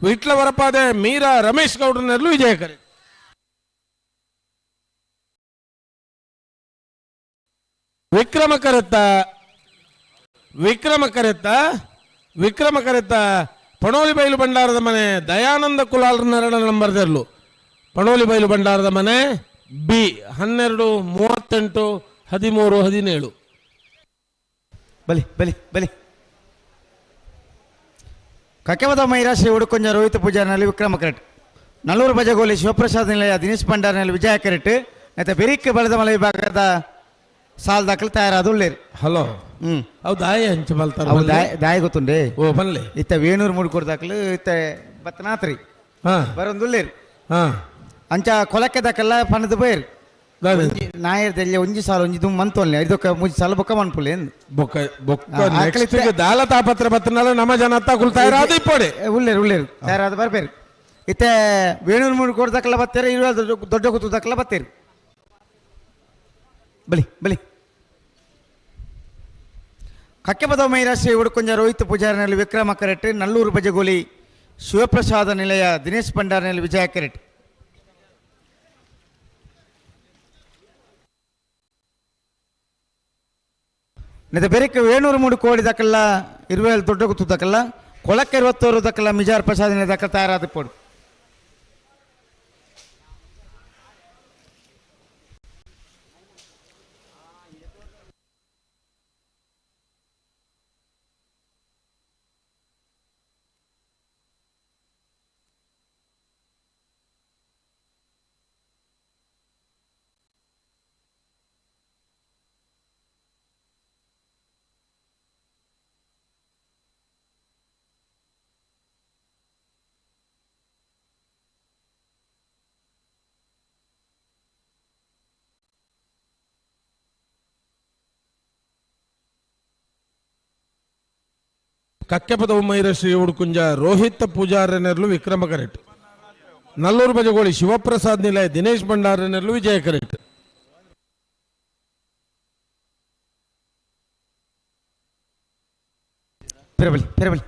ವಿಟ್ಲ ವರಪಾದೆ ಮೀರಾ ರಮೇಶ್ ಗೌಡ್ರನೆರ್ಲು ವಿಜಯ correct Vikrama correct Vikrama correct Vikrama ಕರೆತ್ತ ಪಣೋಲಿ ಬೈಲು ಭಂಡಾರದ ಮನೆ ದಯಾನಂದ ಕುಲಾಲರನ್ನ ರಡರ ನಂಬರ್ ದರ್ಲು ಪಣೋಲಿ ಬೈಲು ಭಂಡಾರದ ಮನೆ ಬಿ 12 38 13 17. ಬಲಿ ಬಲಿ ಬಲಿ ಕಕೆವದ ಮೈರಾಶ್ರೀ ಉಡುಕೊಂಜ ರೋಹಿತ್ ಪೂಜಾರಿನಲ್ಲಿ ವಿಕ್ರಮ ಕರೆಟ್ ನಲ್ಲೂರು ಬಜಗೋಲಿ ಶಿವಪ್ರಸಾದ್ ನಿಲಯ ದಿನೇಶ್ ಭಂಡಾರಿನಲ್ಲಿ ವಿಜಯ ಕರೆಟ್ ಮತ್ತು ಬೆರಿಕ್ ಬೆಳೆದ ಮಲೆ ವಿಭಾಗದ ಸಾಲ್ ದಾಖಲು ತಯಾರಾದ ಉಳ್ಳೇರು. ಹಲೋ ಅವು ದಾಯ ಹಂಚು ಬಲ್ತಾರ ಅವು ದಾಯ ಗೊತ್ತುಂಡೆ ಓ ಬನ್ಲಿ ಇತ್ತ ವೇಣೂರು ಮೂಡಿಕೊಡ್ ದಾಖಲು ಇತ್ತ ಬತ್ತನಾತ್ರಿ ಬರೊಂದು ಉಳ್ಳೇರು. ಅಂಚ ಕೊಲಕ್ಕೆ ದಾಖಲ ಪಣದು ಬೈರು ನಾಯರ್ದಲ್ಲಿ ಒಂಜಿ ಸಾಲ ಒಂಜಿ ದುಮ್ ಮಂತೋಲ್ನೆ ಇದಕ್ಕೆ ಮುಂಜಿ ಸಾಲ ಬೊಕ್ಕ ಮನ್ಪುಲೆ ಬೊಕ್ಕ ಬೊಕ್ಕ ನೆಕ್ಸ್ಟ್ ದಾಲ ತಾಪತ್ರ ಬತ್ತನಾಲ ನಮ್ಮ ಜನ ಕುಲ್ತಾಯಿರ ಅದು ಇಪ್ಪಡೆ ಉಳ್ಳೇರು ಉಳ್ಳೇರು ತಯಾರಾದ ಬರ್ಬೇರು ಇತ್ತೆ ವೇಣೂರು ಮೂರು ಕೋಟಿ ದಾಖಲ ಬತ್ತಾರೆ ಇರುವ ದೊಡ್ಡ ಕೂತು ದಾಖಲ ಬತ್ತೀರಿ. ಬಲಿ ಬಲಿ ಕಕ್ಕೆಪದ ಮೈರಾಶ್ರೀ ಉಡುಕೊಂಜ ರೋಹಿತ್ ಪೂಜಾರಿನಲ್ಲಿ ವಿಕ್ರಮ ಕರೆಟ್ ನಲ್ಲೂರು ಬಜಗೋಲಿ ಶಿವಪ್ರಸಾದ ನಿಲಯ ದಿನೇಶ್ ಭಂಡಾರಿನಲ್ಲಿ ವಿಜಯ ಕರೆಟ್. ನೆದ ಬೆರಕೆ ವೇಣೂರು ಮೂಡು ಕೋಡಿ ದಾಖಲ ಇರುವೇಳು ದೊಡ್ಡ ಗುತ್ತು ದಾಖಲ ಕೊಳಕ್ಕೆ 21 ದಾಖಲ ಮಿಜಾರ್ ಪ್ರಸಾದ ದಾಖಲ ತಯಾರಾದ ಪೋಡು. ಕಕ್ಕೆಪದ ಮೈರಶ್ರೀ ಉಡುಕುಂಜ ರೋಹಿತ್ ಪೂಜಾರನೆರ್ಲು ವಿಕ್ರಮ ಕರೆಟ್ ನಲ್ಲೂರು ಬಜಗೋಳಿ ಶಿವಪ್ರಸಾದ್ ನಿಲಯ ದಿನೇಶ್ ಭಂಡಾರನೆರ್ಲು ವಿಜಯ ಕರೆಟ್. ಪೆರಬಲಿ ಪೆರಬಲಿ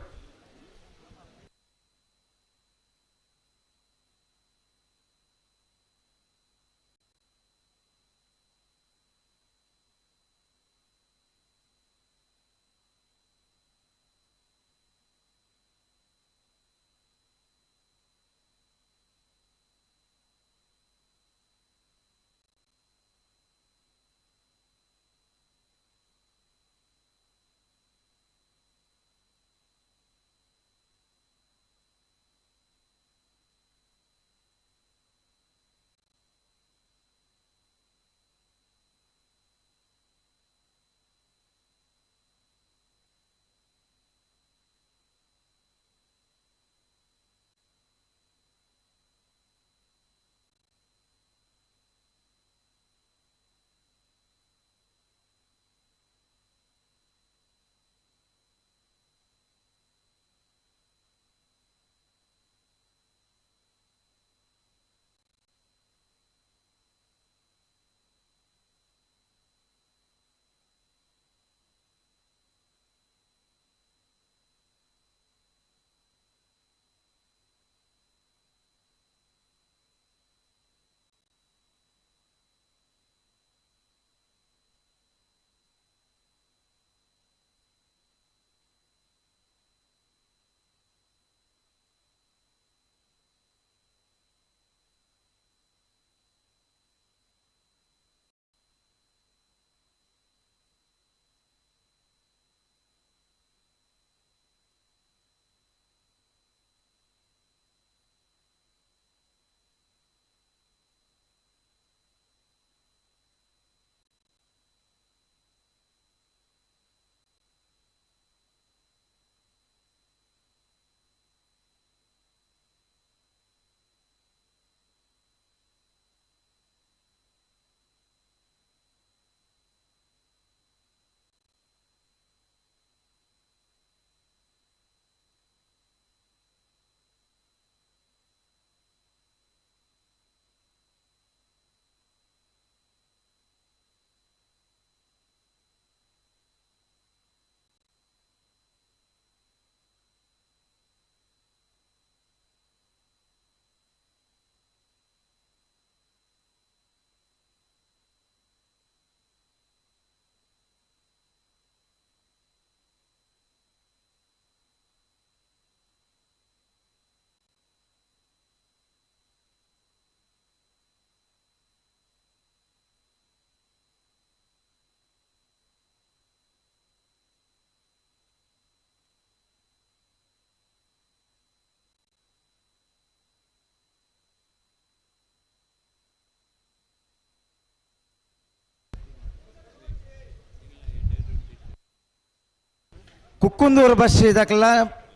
Kukkundur bus ದಾಖಲ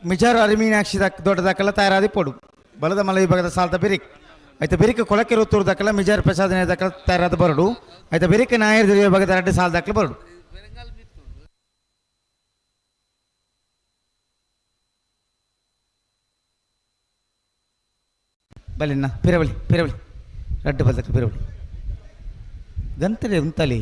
ಮಿಜಾರು ಅರಿಮೀನಾಕ್ಷಿ ದಾಕ್ ದೊಡ್ಡ ದಾಖಲ ತಯಾರಾದಿ ಪೋಡು ಬಲದ ಮಲ ವಿಭಾಗದ ಸಾಲ್ತ ಬಿರಿಕ್ ಐತ ಬಿರಿಕ್ ಕೊಳಕೆರುತ್ತೂರು ದಾಖಲ ಮಿಜಾರು ಪ್ರಸಾದ ದಾಖಲ ತಯಾರಾದ ಬರಡು ಐತ ಬಿರಿಕ್ ನಾಯರ್ ವಿಭಾಗದ 2 ಸಾಲ ದಾಖಲೆ ಬರಡು. ಬಲಿನ ಪಿರವಳಿ ಪಿರವಳಿ ರಡ್ಡು ಬಲ್ದಕ್ಕೆ ಪಿರವಳಿ ಗಂತಲೆ ಉಂತಲಿ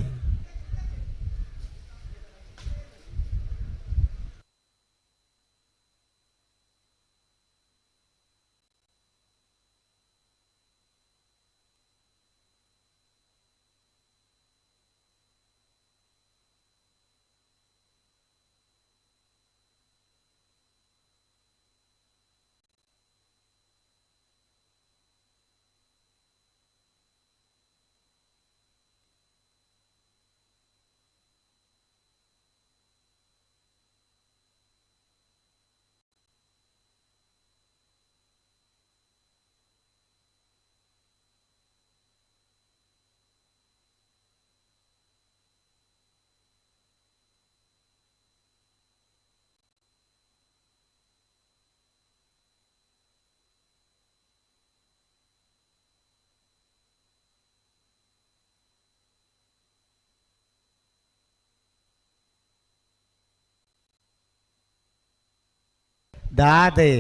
ದಾದೆ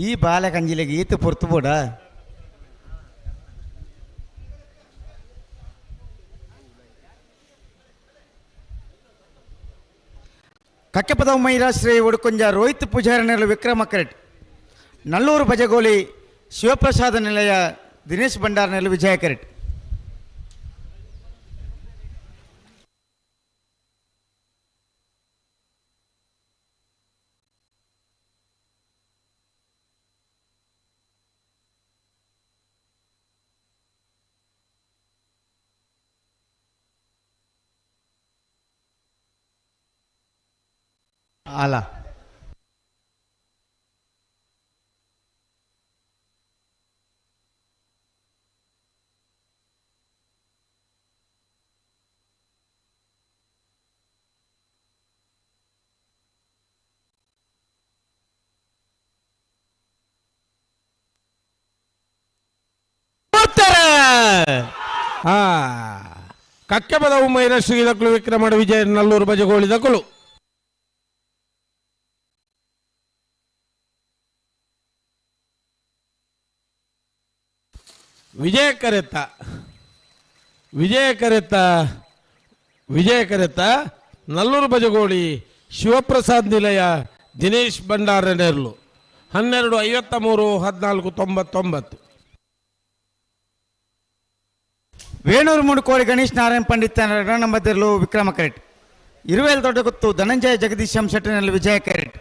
ಈ ಬಾಲೆ ಕಂಜಿಲೆಗೆ ಈತ ಪೊರ್ತು ಬೋಡ ಕಕ್ಕೆಪದ ಮೈರಾಶ್ರೀ ಉಡುಕುಂಜ ರೋಹಿತ್ ಪೂಜಾರಿ ವಿಕ್ರಮ ಕರೆಟ್ ನಲ್ಲೂರು ಬಜಗೋಲಿ ಶಿವಪ್ರಸಾದ ನಿಲಯ ದಿನೇಶ್ ಭಂಡಾರ್ ನೆಲ ವಿಜಯ ಕರೆಟ್. ಅಲ್ಲ ಕಕ್ಕೆ ಪದವು ಮೈರಶ್ರೀ ದಕ್ಕಲು ವಿಕ್ರಮ ವಿಜಯ ನಲ್ಲೂರು ಬಜಗೋಳಿ ದಕ್ಕಲು. ವಿಜಯ ಕರೆತ್ತ ವಿಜಯ ಕರೆತ್ತ ವಿಜಯ ಕರೆತ್ತ ನಲ್ಲೂರು ಬಜಗೋಳಿ ಶಿವಪ್ರಸಾದ್ ನಿಲಯ ದಿನೇಶ್ ಭಂಡಾರ ನೆರ್ಲು 12:53 14:99. ವೇಣೂರು ಮುಡುಕೋಳಿ ಗಣೇಶ್ ನಾರಾಯಣ ಪಂಡಿತ್ ನಂಬರ್ ವಿಕ್ರಮ ಕರೆಟ್. ಇರುವೇಲ್ ದೊಡ್ಡಗುತ್ತು ಧನಂಜಯ ಜಗದೀಶ್ ಶೆಟ್ಟಿನಲ್ಲಿ ವಿಜಯ ಕರೆಟ್.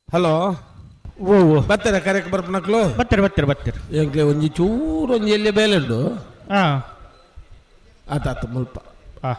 ಹಲೋ ಓ ಬರ್ತಾರೆ ಕರೆಕ್ ಬರ್ಪನಕ್ಲು ಬರ್ತಾರೆ ಬರ್ತಾರೆ ಬರ್ತಾರೆ ಎಂಕ್ಲೆ ಒಂಜಿ ಚೂರು ಒಂಜಿ ಎಲ್ಲಿ ಬೇಲೆ ಉಂಡು ಹಾಂ ಆತ ಆತ ಮುಲ್ಪ ಹಾಂ.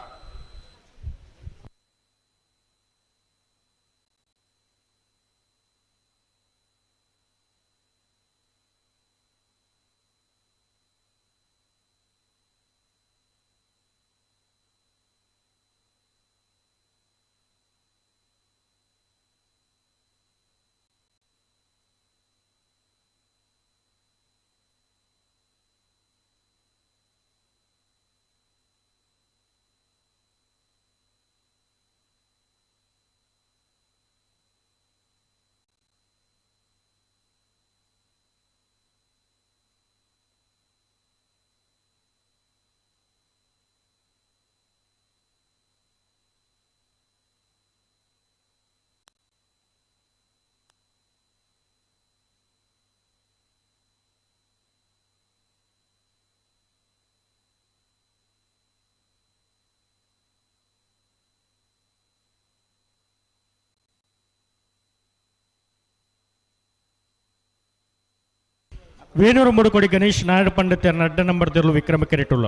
ವೇಣೂರು ಮುಡುಕೊಡಿ ಗಣೇಶ್ ನಾರಾಯಣ ಪಂಡಿತ್ ಅಡ್ಡ ನಂಬರ್ ತಿರುಳು ವಿಕ್ರಮ ಕೆರೆಟುಳ್ಳ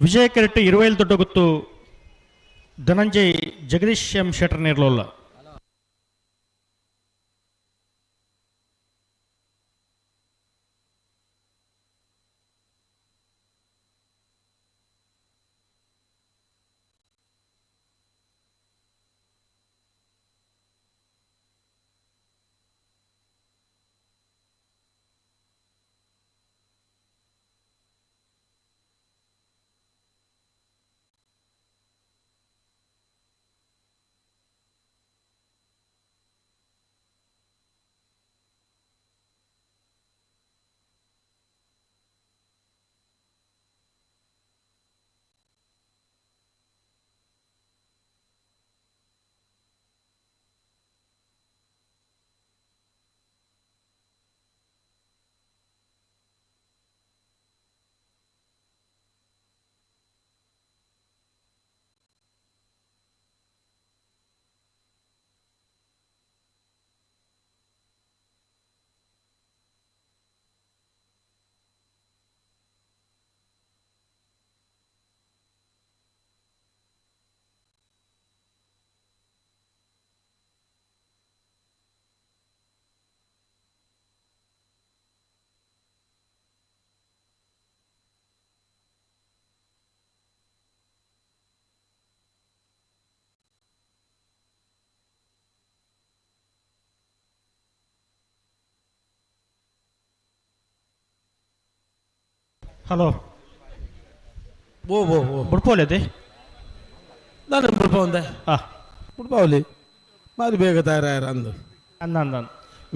ವಿಜಯ ಕೆರೆಟ್ ಇರುವೈಲ್ ದೊಡ್ಡಗುತ್ತು ಧನಂಜಯ್ ಜಗದೀಶ್ ಎಂ ಶೆಟ್ಟರ್ ನಿರ್ಲೋಲ್ಲ. ಹಲೋ ಓ ಓ ಓ ಬುಡ್ಪೋಲೆದೆ ನಾನು ಬುಡ್ಪ ಒಂದೆ ಬುಡ್ಪಾವಲಿ ಮಾರಿ ಬೇಗ ತಯಾರಾಯರ ಅಂದು ಅಂದ ಅಂದ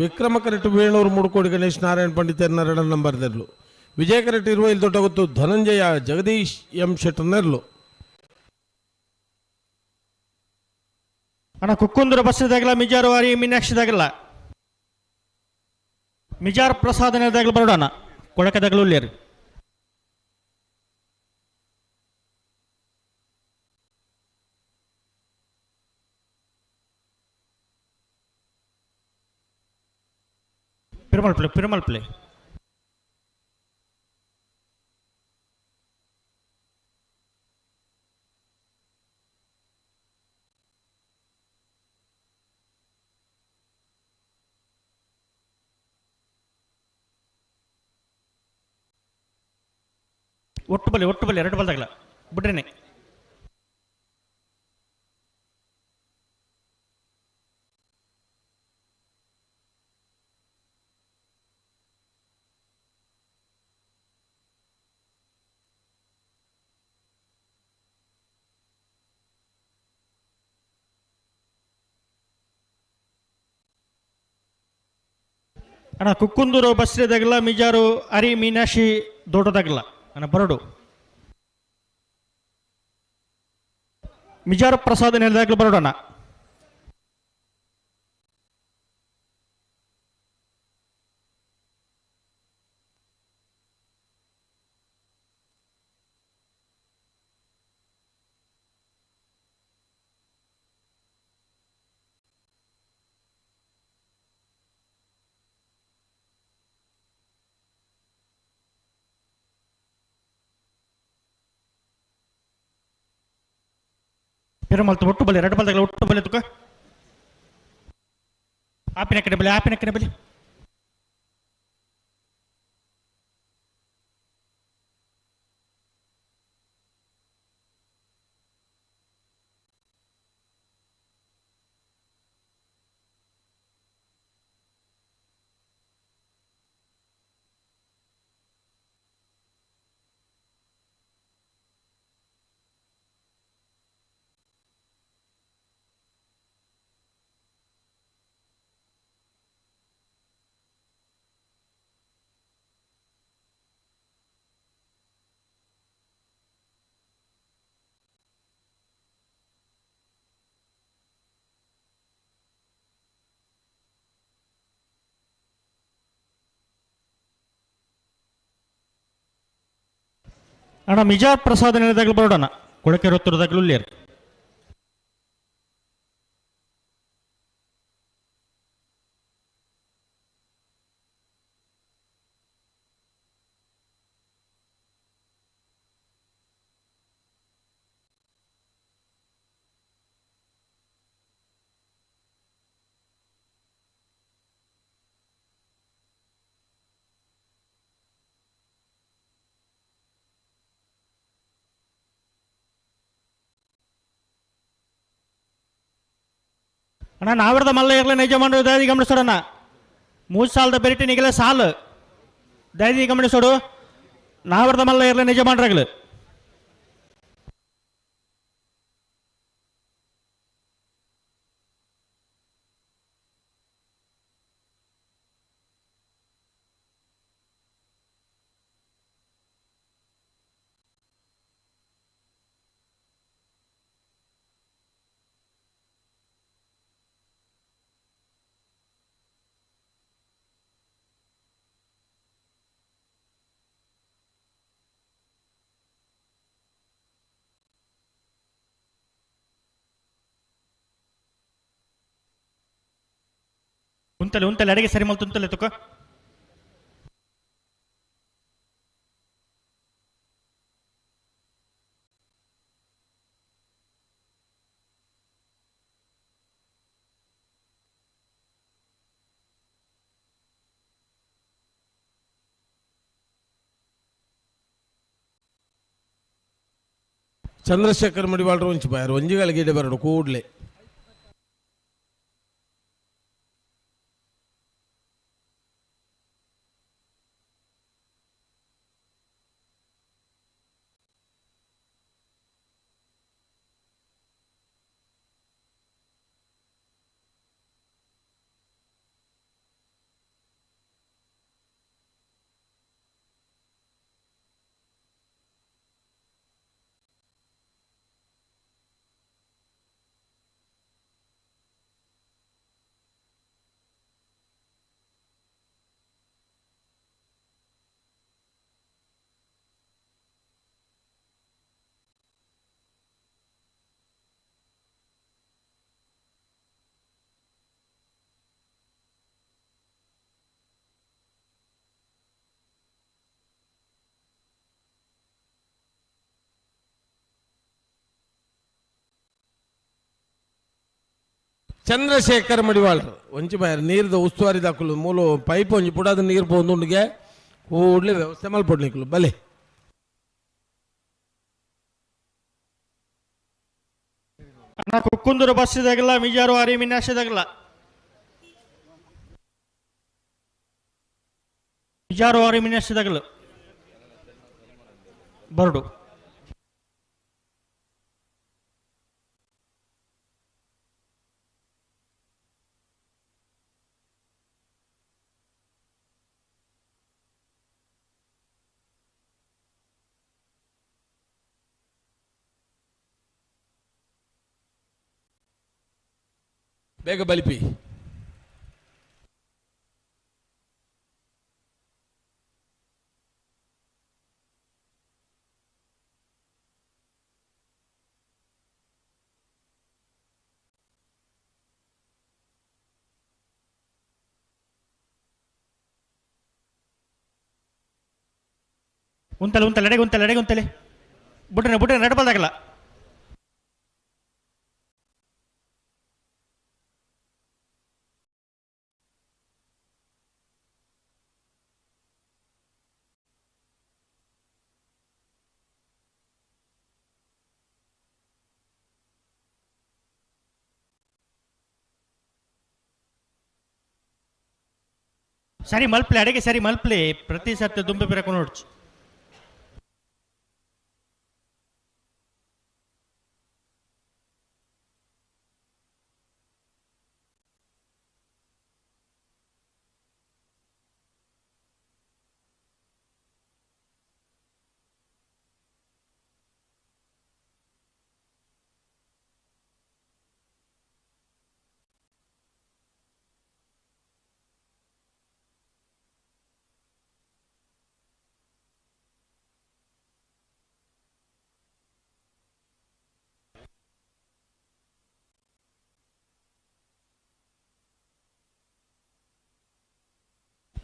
ವಿಕ್ರಮ ಕರೆಕ್ಟ್ ವೇಣೂರು ಮುಡುಕೋಡಿ ಗಣೇಶ್ ನಾರಾಯಣ ಪಂಡಿತರ್ ನರಡ ನಂಬರ್ ನೆರ್ಲು. ವಿಜಯ ಕರೆಕ್ಟ್ ಇರುವ ಇಲ್ಲಿ ದೊಡ್ಡ ಗೊತ್ತು ಧನಂಜಯ ಜಗದೀಶ್ ಎಂ ಶೆಟ್ಟರ್ ನೆರ್ಲು. ಅಣ್ಣ ಕುಕ್ಕುಂದರ ಬಸ್ಸದಾಗಲ ಮಿಜಾರು ವಾರಿ ಮೀನಾಕ್ಷಿದಾಗಲ್ಲ ಮಿಜಾರ್ ಪ್ರಸಾದ ನೆಲದಾಗಲ ಬರೋಣ ಕೊಳಕದಾಗಲೂ ಉಲ್ಲೇರಿ. Perumal play Perumal play ಒಟ್ಟು ಬಲಿ ಒಟ್ಟು ಬಲಿ ಎರಡು ಬಲ್ದಾಗಲ ಬಿಡ್ರೇನೆ. ಅಣ್ಣ ಕುಕ್ಕುಂದೂರು ಬಸ್ರಿದಾಗಲ್ಲ ಮಿಜಾರು ಅರಿ ಮೀನಾಕ್ಷಿ ದೊಡ್ಡದಾಗಲ್ಲ ಅಣ್ಣ ಬರಡು ಮಿಜಾರು ಪ್ರಸಾದ ನೆಲದಾಗಲು ಬರೋಣ. ಪೆರುಮಲ್ತು ಒಟ್ಟು ಬಲಿ ಎರಡು ಬಲ್ದಾಗಲ ಒಟ್ಟು ಬಲಿ ತುಕ ಆಪಿನ ಕಡೆ ಬಲಿ ಆಪಿನ ಕಡೆ ಬಲಿ. ಅಣ್ಣ ಮಿಜಾರ್ ಪ್ರಸಾದ ನೆಲದಾಗಲು ಬರೋಣ ಕೊಳಕೆ ರೊತ್ತರದಾಗಲು ಉಲ್ಲೇರಿ. ಅಣ್ಣ ನಾವರದ ಮಲ್ಲ ಇರಲಿ ನೈಜ ಮಂಡು ದಯದಿ ಗಮನಿಸೋಡಣ್ಣ 3 ಸಾಲದ ಬೆರಿಟಿ ನಿಗಲ ಸಾಲು ದಯದಿ ಗಮನಿಸೋಡು ನಾವರದ ಮಲ್ಲ ಇರಲಿ ನಿಜ ಮಾಡ್ರಾಗಲು ಉಂತಲೆ ಉಂತಲೆ ಅಡಿಗೆ ಸರಿ ಮಲ್ತು ಉಂತಲೆ ತುಕ ಚಂದ್ರಶೇಖರ್ ಮಡಿವಾಳರು ಒಂಚು ಬಾಯರು ಒಂಜಿಗಳಿಗೆ ಬರಡು ಕೂಡಲೇ ಚಂದ್ರಶೇಖರ್ ಮಡಿವಾಳ್ರು ಒಂಚಿ ಬಾಯರ್ ನೀರ್ದ ಉಸ್ತುವಾರಿ ದಾಕುಲು ಮೂಲು ಪೈಪ್ ಒಂಜಿ ಪುಡಾದ ನೀರು ಪೋಂದುಂಡಿಗೆ ಕೂಡ್ಲೆ ವ್ಯವಸ್ಥೆ ಮಲ್ಪೊಡ್ನಿಕ್ಲು ಬಲೆ ಅಣ್ಣ ಕುಕ್ಕುಂದೂರು ಬಸ್ ಇದಾಗಲ್ಲ ಮಿಜಾರು ಅರಿ ಮಿನಾಶದಾಗಲ್ಲ ಮಿಜಾರು ಅರಿ ಮಿನಾಶದಾಗಲ್ಲ ಬರಡು ಬೇಗ ಬಲಿಪಿ ಉಂತಲೆ ಉಂತಲೆ ಎಡೆಗೆ ಉಂತಲೆ ಎಡೆಗೆ ಉಂತಲೆ ಬುಡ್ರೆ ಬುಡ್ರೆ ನಡಬಲ್ದಾಗಲ್ಲ ಸರಿ ಮಲ್ಪ್ಲೆ ಅಡಿಗೆ ಸರಿ ಮಲ್ಪ್ಲೆ ಪ್ರತಿ ಸರ್ತಿ ದುಂಬೆ ಬಿರಕು ನೋಡ್ಚು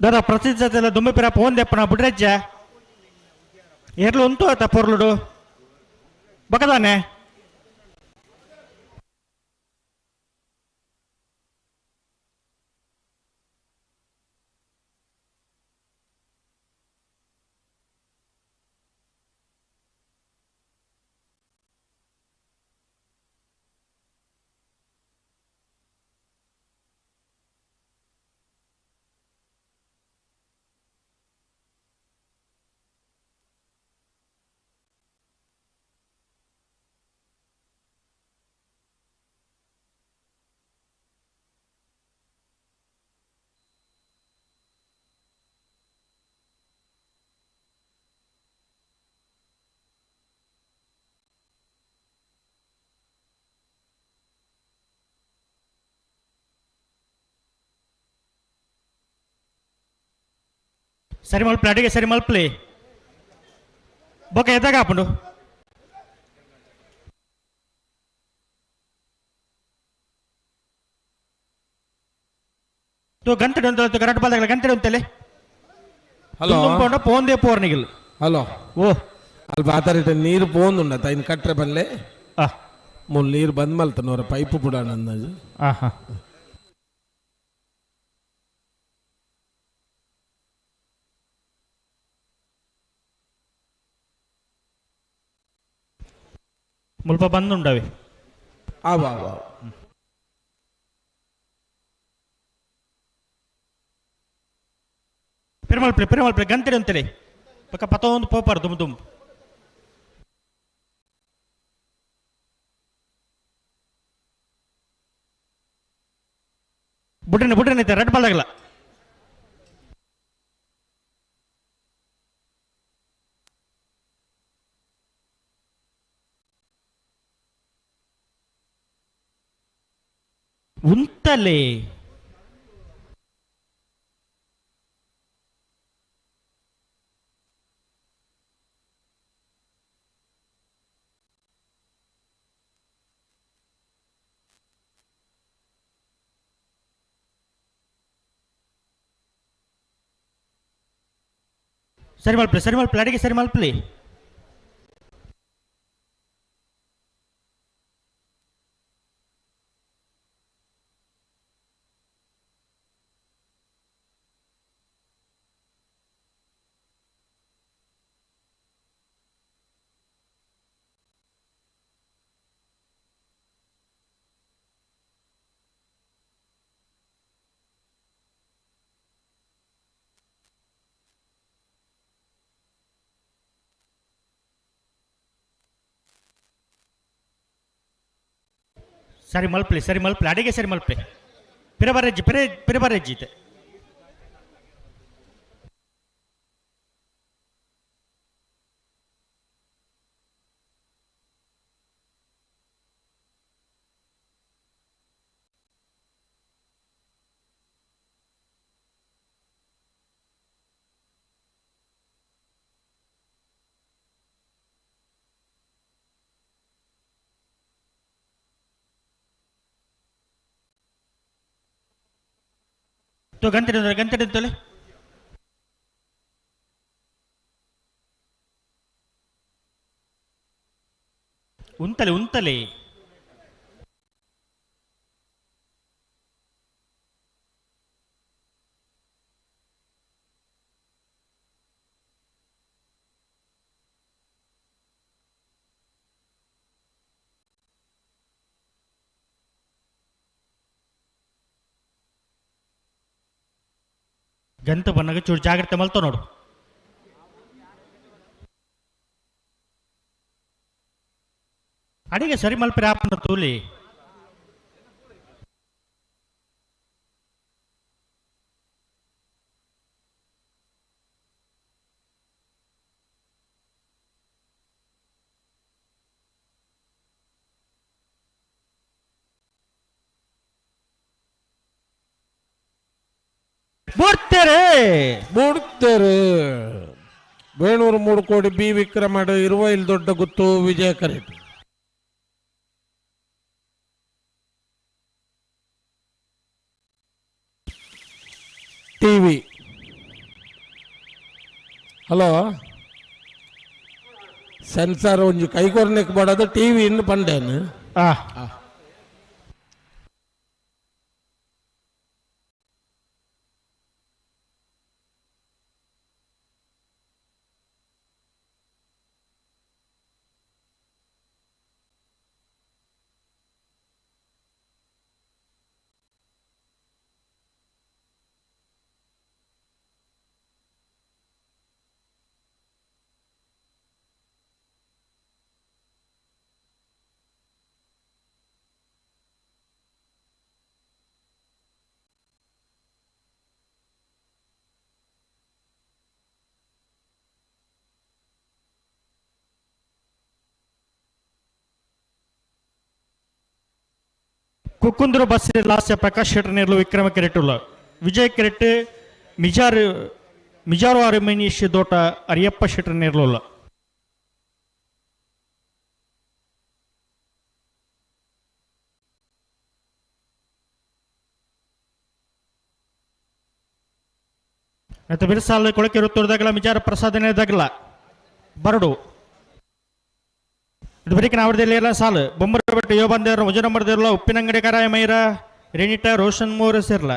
ದಾದಾ ಪ್ರತಿ ಜೊತೆಲ್ಲ ದುಂಬೆ ಪಿರ ಫೋನ್ ದೆಪ್ಪನ ಬುಡ್ರಜ್ಜ ಎರ್ಲು ಉಂಟು ಆತ ಪೊರ್ಲುಡು ಬಕದಾನೆ ಸರಿ ಮಲ್ಪಲೆ ಅಡಿಗೆ ಸರಿ ಮಲ್ಪಲೆ ಬೊಕ ಎದಾಗ ಹಾಪುಂಡು ತೋ ಗಂಟೆ ಉಂಟು ಕರೆಕ್ಟ್ ಬಾಲ್ದಾಗಲ ಗಂಟೆ ಉಂಟಲೆ ಹಲೋ ಪೋಂಡ ಪೋಂದೇ ಪೋರ್ನಿಗಿಲ್ ಹಲೋ ಓ ಅಲ್ಪ ಆತರಿಟ ನೀರು ಪೋಂದುಂಡ ತೈನ್ ಕಟ್ರೆ ಬಲ್ಲೆ ಮೂಲು ನೀರು ಬಂದ್ ಮಲ್ತನವರ ಪೈಪು ಬುಡಾಣ ಅಂದಾಜು. ಹಾ ಮುಲ್ಪ ಬಂದುಂಡವೆ ಆವ ಆವ ಪೆರುಮಲ್ಪ್ಲೆ ಪೆರುಮಲ್ಪ್ಲೆ ಗಂಟೆ ಅಂತಲೇ ಪಕ್ಕ ಪತೊಂದು ಪೋಪಾರ್ ದುಮ್ ದುಮ್ ಬುಡ್ರನೆ ಬುಡ್ರನೆ ಐತೆ ರೆಡ್ ಬಾಲ್ದಾಗಲ್ಲ ಉಂತಲೇ ಸರಿ ಮಲ್ಪಲೆ ಸರಿ ಮಲ್ಪಲೆ ಅಡಿಗೆ ಸರಿ ಮಲ್ಪಲೆ ಸರಿ ಮಲ್ಪಲೆ ಸರಿ ಮಲ್ಪಲೆ ಅಡಿಗೆ ಸರಿ ಮಲ್ಪಲೆ ಪಿರಬರೆಜ್ಜಿ ಪಿರೆ ಪಿರಬರೆಜ್ಜಿ ಇತ್ತೆ ತೋ ಗಂಟೆ ಗಂಟೆ ತೊಲೆ ಉಂತಲೆ ಉಂತಲೆ ಗಂತ ಬನ್ನಾಗ ಚೂರು ಜಾಗ್ರತೆ ಮಲ್ತೋ ನೋಡು. ಅಡಿಗೆ ಸರಿ ಮಲ್ಪರೆ ಆಪನ ತೂಲಿ. ಬುಡ್ತೇರೆ ಬುಡ್ತೇರೆ. ವೇಣೂರು 3 ಕೋಟಿ ಬಿ ವಿಕ್ರಮ ಇರುವ ಇಲ್ಲಿ ದೊಡ್ಡ ಗುತ್ತು ವಿಜಯ ಕರೆಟ್. TV hello sensor ಒಂಜಿ ಕೈಕೊರ್ನೆಕ್ ಬಾಡದು ಟಿವಿ ಇನ್ನು ಪಂಡೇನು. ಕುಕ್ಕುಂದ್ರ ಬಸ್ ಲಾಸ್ಯ ಪ್ರಕಾಶ್ ಶೆಟ್ಟರ್ ನೇರ್ಲು ವಿಕ್ರಮ ಕೆರೆಟುಲ್ಲ ವಿಜಯ್ ಕೆರೆಟ್ ಮಿಜಾರ್ ಮಿಜಾರು ಅರಮೇನಿಶ್ ದೋಟ ಅರಿಯಪ್ಪ ಶೆಟ್ಟರ್ ನೇರ್ಲುಲ್ಲ. ಮತ್ತು ಬಿರುಸಾಲ ಕೊಳಕೆ ಋತುರ್ದಾಗಲ ಮಿಜಾರ ಪ್ರಸಾದನೇದಾಗಲ ಬರಡು ಇದು ಬರೀಕ್ ನಾವರ್ದಲ್ಲಿ ಎಲ್ಲ ಸಾಲು ಬೊಮ್ಮರ ಬೆಟ್ಟ ಯೋ ಬಂದೇರು ಮುಜ ನಂಬರ್ ದೇರ್ಲ ಉಪ್ಪಿನಂಗಡಿ ಕರಾಯ ಮೈರ ರೇಣಿಟ ರೋಷನ್ ಮೋರ್ ಸೇರ್ಲ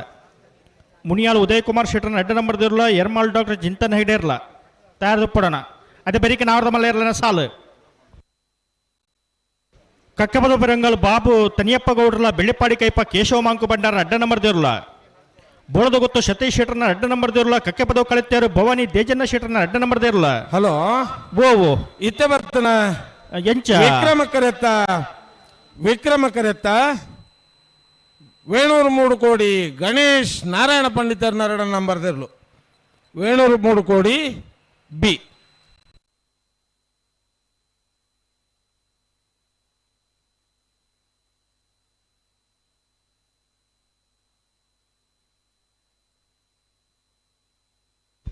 ಮುನಿಯಾಲ್ ಉದಯ್ ಕುಮಾರ್ ಶೆಟ್ಟರ್ನ ಅಡ್ಡ ನಂಬರ್ ದೇರ್ಲ ಎರ್ಮಾಲ್ ಡಾಕ್ಟರ್ ಚಿಂತನ್ ಹೆಗ್ಡೆ ಇರ್ಲ ತಯಾರು ಪಡೋಣ. ಅದೇ ಬರೀಕ್ ನಾವರ್ದ ಮಲ್ಲ ಇರಲ ಸಾಲು ಕಕ್ಕಬದ ಬರಂಗಲ್ ಬಾಬು ತನಿಯಪ್ಪ ಗೌಡ್ರಲ ಬೆಳ್ಳಿಪಾಡಿ ಕೈಪ ಕೇಶವ ಮಾಂಕು ಭಂಡಾರ ಅಡ್ಡ ನಂಬರ್ ದೇರ್ಲ ಬೋಳದ ಗೊತ್ತು ಸತೀಶ್ ಶೆಟ್ಟರ್ನ ಅಡ್ಡ ನಂಬರ್ ದೇರ್ಲ ಕಕ್ಕೆಪದವು ಕಳಿತೇರು ಭವಾನಿ ದೇಜನ್ನ ಶೆಟ್ಟರ್ನ ಅಡ್ಡ ನಂಬರ್ ದೇರ್ಲ. ಹಲೋ ಓ ಇತ್ತೆ ಬರ್ತನ ಎಂಚ ವಿಕ್ರಮ ಕರೆತ್ತ ವಿಕ್ರಮ ಕರೆತ್ತ ವೇಣೂರು 3 ಕೋಡಿ ಗಣೇಶ್ ನಾರಾಯಣ ಪಂಡಿತರ್ನ ಎರಡು ನಂಬರ್ ದೇರ್ಲು ವೇಣೂರು 3 ಕೋಡಿ ಬಿ.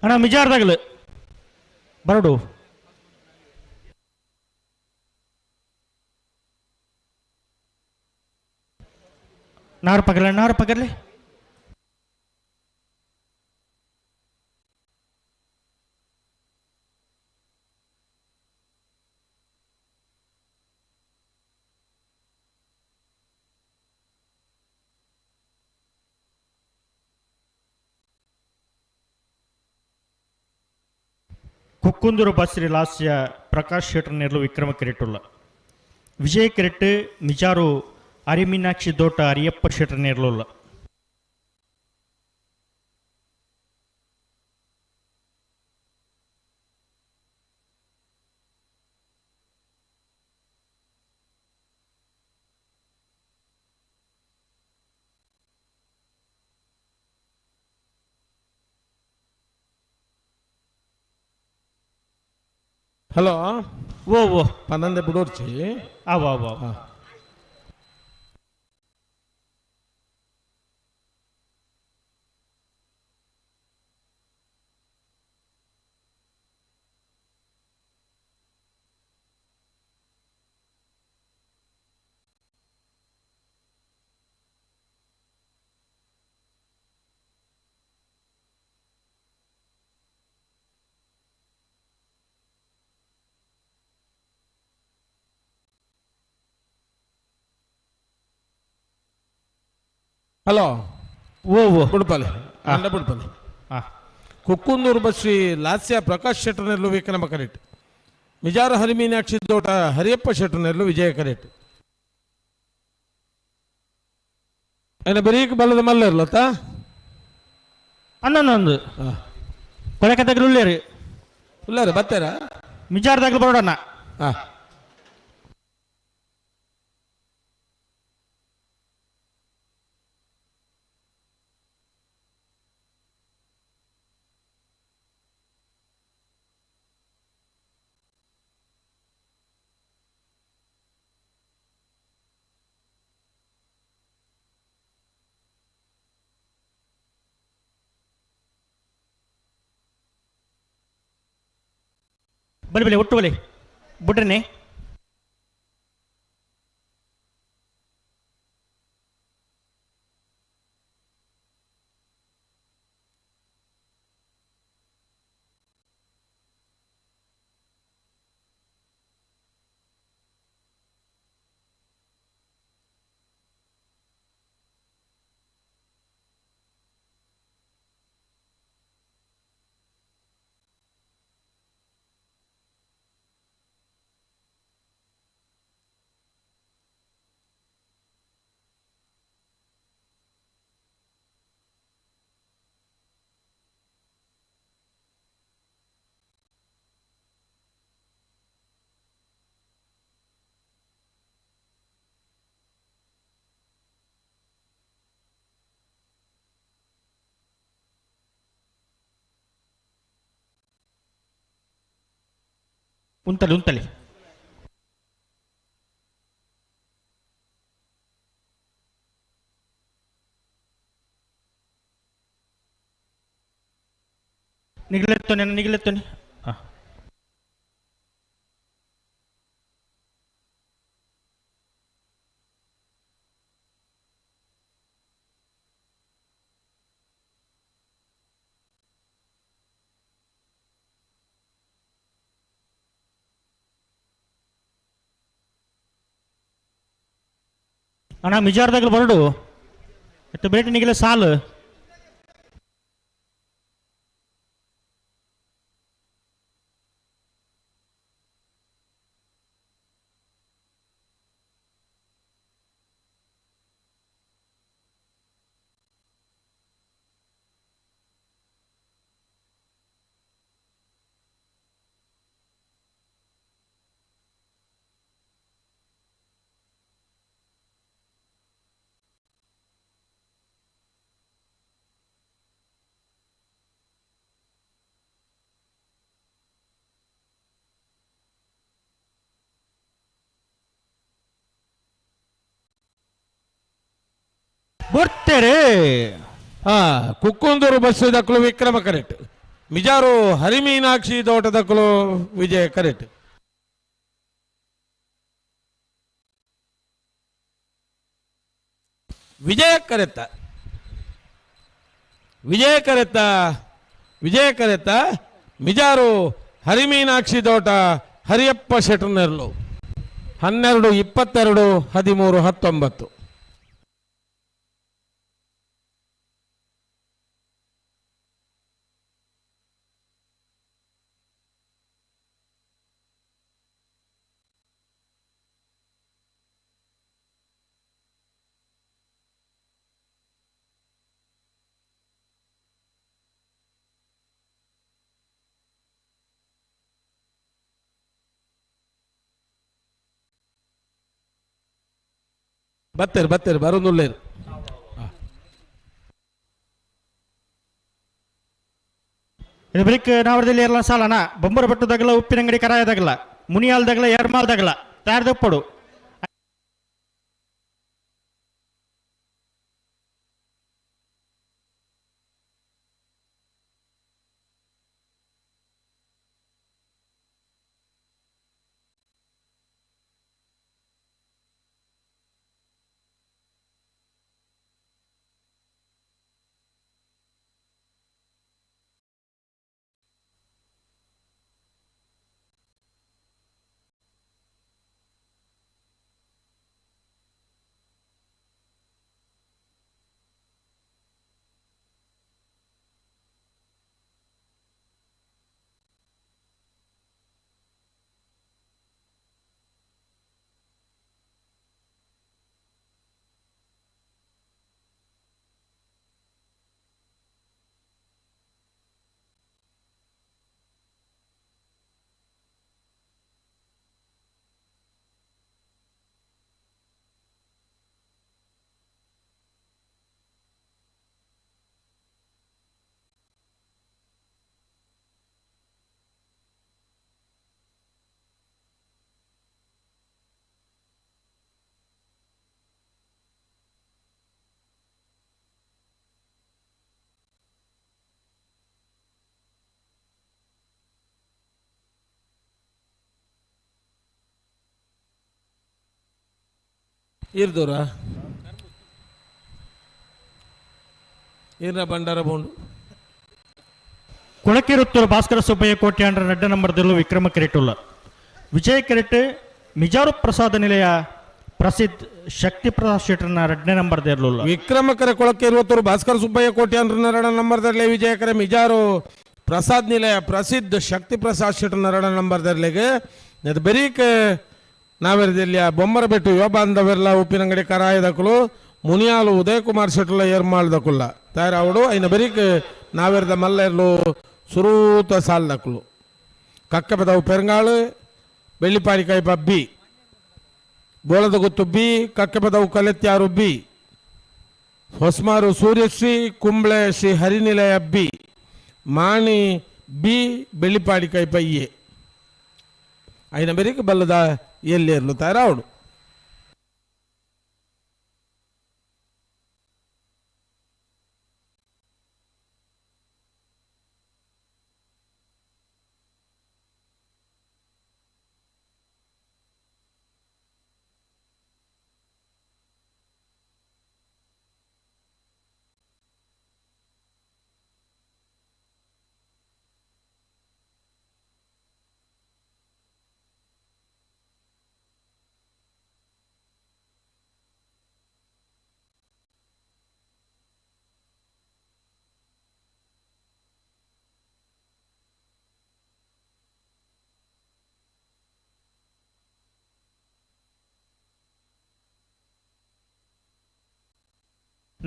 ಅಣ್ಣ ಮಿಜಾರ್ದಾಗಲು ಬರಡು ನಾರು ಪಗಲೆ ನಾರು ಪಗಲೆ ಕುಕ್ಕುಂದೂರು ಬಸ್ರಿ ಲಾಸ್ಯ ಪ್ರಕಾಶ್ ಶೆಟ್ಟರ್ ನೇರ್ಲು ವಿಕ್ರಮ ಕಿರೀಟುಲ್ಲ ವಿಜಯ ಕಿರೀಟ್ ಮಿಜಾರು ಅರಿಮೀನಾಕ್ಷಿ ದೋಟ ಅರಿಯಪ್ಪ ಶೆಟ್ಟರ್ ನೇರ್ಲುಲ್ಲ. ಹಲೋ ಓ ಓ ಪನ್ನೊಂದೆ ಬಿಡೋರ್ಚಿ ಅವ ಅವ ಹಲೋ ಓ ಓ ಬುಡ್ಪಲೆ ಅಂಡ ಬುಡ್ಪಲೆ ಕುಕ್ಕುಂದೂರು ಬಸ್ರಿ ಲಾಸ್ಯ ಪ್ರಕಾಶ್ ಶೆಟ್ಟರ್ನೆಲ್ಲು ವಿಕ್ರಮ ಕರೆಕ್ಟ್ ಮಿಜಾರ ಹರಿಮೀನಾಕ್ಷಿ ದೋಟ ಹರಿಯಪ್ಪ ಶೆಟ್ಟರ್ನೆಲ್ಲು ವಿಜಯ ಕರೆಕ್ಟ್ ಏನ ಬರೀಕ್ ಬಲ್ಲದ ಮಲ್ಲ ಇರ್ಲತ್ತ ಅನ್ನೊಂದು ಕೊಳಕದಾಗಲು ಉಳ್ಳೇರಿ ಉಳ್ಳಾರಿ ಬರ್ತಾರ ಮಿಜಾರ್ದಾಗಲು ಬರೋಣ. ಬಲಿ ಬಲಿ ಒಟ್ಟು ಬಲಿ ಬುಡ್ರನೆ ಉಂತಲಿ ಉಂತಲಿ ನಿಗಲೆತ್ತೋನೆ ನಿಗಲೆತ್ತೋನೆ. ಅಣ್ಣ ಮಿಜಾರ್ದಾಗಲು ಬರಡು ಎತ್ತ ಬೇಟೆ ನಿಗಲೆ ಸಾಲು. ಬರ್ತಾರೆ. ಹಾ ಕುಕ್ಕುಂದೂರು ಬಸ್ ದಕ್ಕಲು ವಿಕ್ರಮ ಕರೆಕ್ಟ್, ಮಿಜಾರು ಹರಿಮೀನಾಕ್ಷಿ ತೋಟದಕ್ಕಲು ವಿಜಯ ಕರೆಕ್ಟ್. ವಿಜಯ ಕರೆತ್ತ ವಿಜಯ ಕರೆತ್ತ ವಿಜಯ ಕರೆತ್ತ ಮಿಜಾರು ಹರಿಮೀನಾಕ್ಷಿ ತೋಟ ಹರಿಯಪ್ಪ ಶೆಟ್ಟರ್ನೆರ್ಲು 12 22 13 19. ಬತ್ತೇರು ಬತ್ತೇರು ಬರೋದುಲ್ಲೇರು. ಇದು ಬಳಿಕ ನಾವರದಲ್ಲಿ ಎಲ್ಲ ಸಾಲನ ಬೊಂಬರ ಬೆಟ್ಟದಾಗಲ ಉಪ್ಪಿನಂಗಡಿ ಕರಾಯದಾಗಲ ಮುನಿಯಾಲ್ದಾಗಲ ಎರ್ಮಾಲ್ದಾಗಲ ತಯಾರದಪ್ಪಡು. ಇರ್ದೂರ ಇರ್ನ ಭಂಡಾರ ಬೋಂಡು. ಕೊಳಕಿರುತ್ತೂರು ಭಾಸ್ಕರ ಸುಬ್ಬಯ್ಯ ಕೋಟ್ಯಾಂಡ್ರ ನಡ್ಡ ನಂಬರ್ದಲ್ಲೂ ವಿಕ್ರಮ ಕೆರೆಟುಲ್ಲ ವಿಜಯ ಕೆರೆಟ್ ಮಿಜಾರು ಪ್ರಸಾದ ನಿಲಯ ಪ್ರಸಿದ್ಧ ಶಕ್ತಿ ಪ್ರಸಾದ್ ಶೆಟ್ಟರ್ನ ಎರಡನೇ ನಂಬರ್ದಿರಲಿಲ್ಲ. ವಿಕ್ರಮಕರ ಕೊಳಕ್ಕೆ ಇರುವತ್ತೂರು ಭಾಸ್ಕರ ಸುಬ್ಬಯ್ಯ ಕೋಟ್ಯಾಂಡ್ರ ಎರಡನೇ ನಂಬರ್ದಲ್ಲಿ ವಿಜಯಕರ ಮಿಜಾರು ಪ್ರಸಾದ್ ನಿಲಯ ಪ್ರಸಿದ್ಧ ಶಕ್ತಿ ಪ್ರಸಾದ್ ಶೆಟ್ಟರ್ನ ಎರಡನೇ ನಂಬರ್ದರ್ಲಿಗೆ ಅದು ಬೆರೀಕ್ ನಾವೆರದಿಲ್ಲ ಬೊಮ್ಮರ ಬೆಟ್ಟು ಯುವ ಬಾಂಧವೆಲ್ಲ ಉಪ್ಪಿನಂಗಡಿ ಕರಾಯದಕುಲು ಮುನಿಯಾಲು ಉದಯಕುಮಾರ್ ಶೆಟ್ಟರ್ಲ ಏರ್ಮಾಳ್ದಕುಲ್ಲ ತಯಾರಾವಡು ಐನ ಬೆರೀಕ್ ನಾವೆರದ ಮಲ್ಲೆರ್ಲು ಸುರೂತ ಸಾಲ್ದಕುಲು ಕಕ್ಕಪದವು ಪೆರಂಗಾಳು ಬೆಳ್ಳಿಪಾರಿ ಕೈಪ ಬಿ ಬೋಳದ ಗುತ್ತು ಬಿ ಕಕ್ಕೆಪದವು ಕಲೆತ್ಯಾರು B Hosmaru Suryashree Kumble Shri Harinilaya B Mani B Bellipadi Kaipa A ಐನ ಬೆರೀಕ್ ಬಲ್ಲದ ಎಲ್ಲೇರ್ಲು ತಯಾರಾವಡು.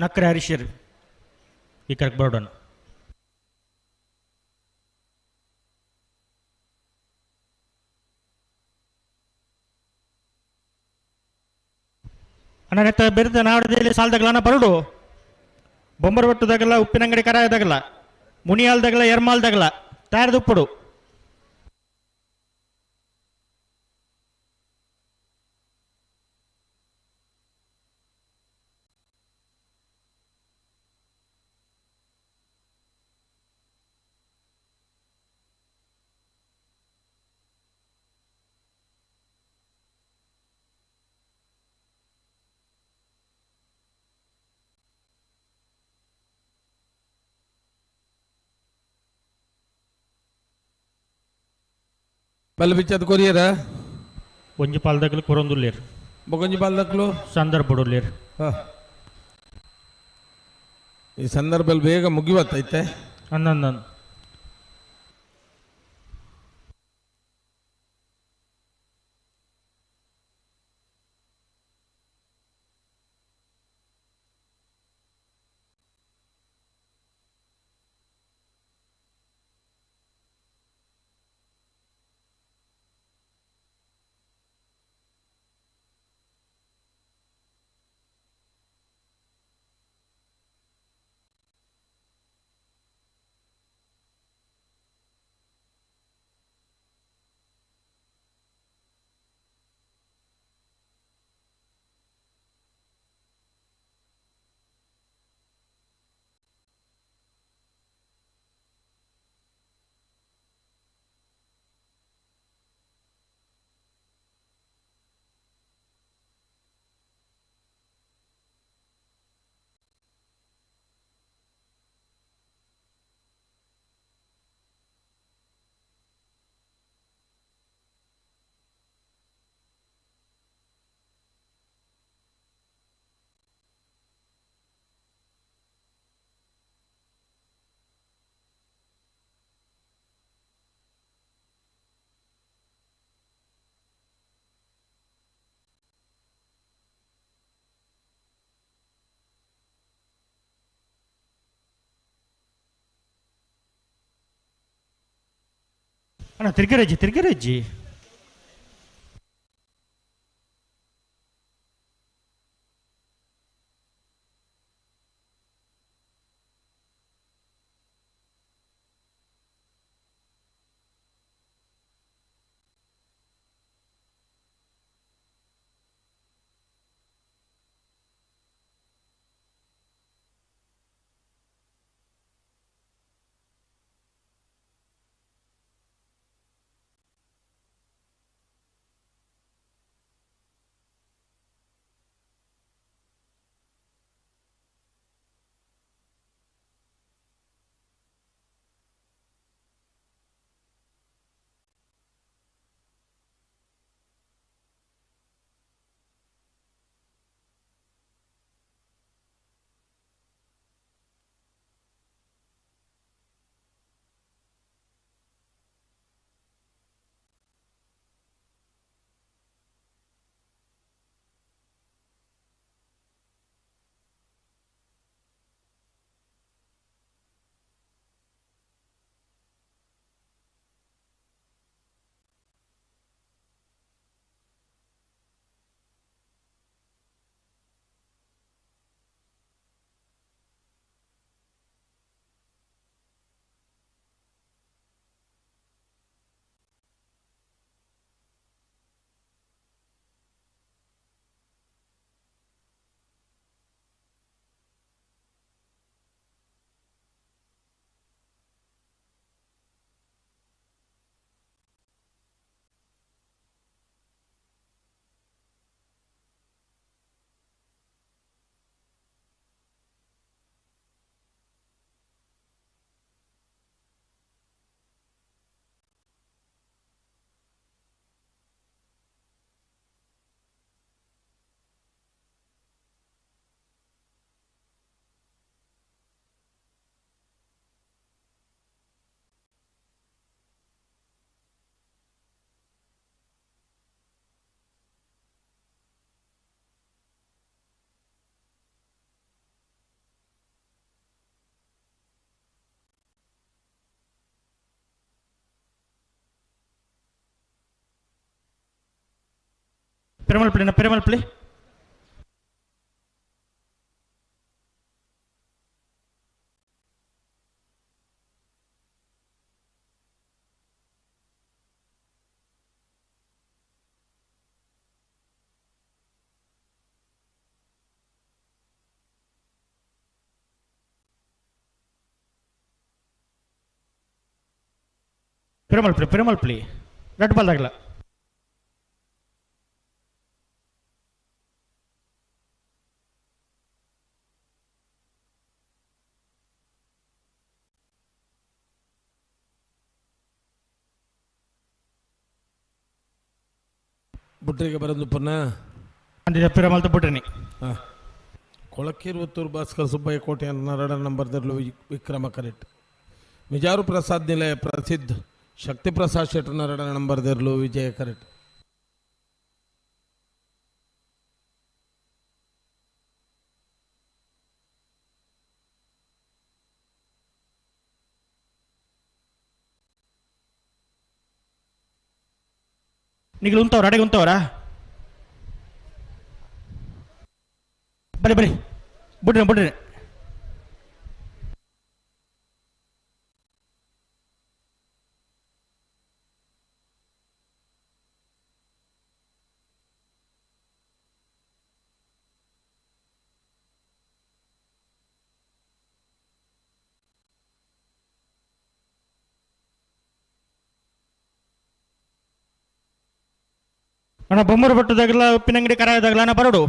ನಕ್ರೆ ಹರೀಶರ್ ಈ ಕರೆಕ್ ಬರೋಡಣ. ಅಣ್ಣ ನೆತ್ತ ಬೆರ್ದ ನಾಡದಲ್ಲಿ ಸಾಲದಗಲನ ಬರಡು ಬೊಂಬರಬಟ್ಟುದಾಗಲ್ಲ ಉಪ್ಪಿನಂಗಡಿ ಕರಾಯದಾಗಲ್ಲ ಮುನಿಯಾಲ್ದಾಗಲ ಎರ್ಮಾಲ್ದಾಗಲ ತಯಾರದುಪ್ಪುಡು. ಬಲ್ ಬಿಚ್ಚದ ಕೊರಿಯರ ಒಂಜಿ ಪಾಲ್ದಕ್ಲು ಕೊರೊಂದುಲ್ಲೇರು ಬೊಕೊಂಜಿ ಪಾಲ್ದಕ್ಲು ಸಂದರ್ಭಡುಲ್ಲೇರು. ಈ ಸಂದರ್ಭದಲ್ಲಿ ಬೇಗ ಮುಗಿವತ್ತೈತೆ. ಅನ್ನಂದನ್ ಅಣ್ಣ ತಿರ್ಗಿರಜ್ಜಿ ತಿರ್ಗಿರಜ್ಜಿ. ಪೆರುಮಲ್ಪಳಿ ಪೆರುಮಲ್ಪಳಿ ಪೆರುಮಲ್ಪಳಿ ಪೆರುಮಲ್ಪಳಿ ರೆಡ್ ಬಾಲ್ ದಾಗಲ ಬುಟ್ರಿಗೆ ಬರೋದು ಪುನಃ ಅಂದಿದ ಪಿರಮಲ್ತ ಬುಟ್ರಿನಿ ಕೊಳಕಿರುವತ್ತೂರು ಭಾಸ್ಕರ್ ಸುಬ್ಬಯ್ಯ ಕೋಟೆ ನರಡ ನಂಬರ್ ವಿಕ್ರಮ ಕರೆಕ್ಟ್ ಮಿಜಾರು ಪ್ರಸಾದ್ ನಿಲಯ ಪ್ರಸಿದ್ಧ ಶಕ್ತಿ ಪ್ರಸಾದ್ ಶೆಟ್ಟರ್ ನರಡ ನಂಬರ್ ದರ್ಲು ವಿಜಯ ಕರೆಕ್ಟ್. ನಿಗಲು ಉಂತವ್ರ ಅಡೆಗೆ ಉಂತವ್ರಾ ಬರಿ ಬರಿ ಬಿಡ್ರಿ ಬಿಡ್ರಿ ಅಣ್ಣ ಬೊಮ್ಮರು ಬಟ್ಟದಾಗಲ ಉಪ್ಪಿನಂಗಡಿ ಕರಾಯದಾಗಲ ಅಣ್ಣ ಬರೋಡು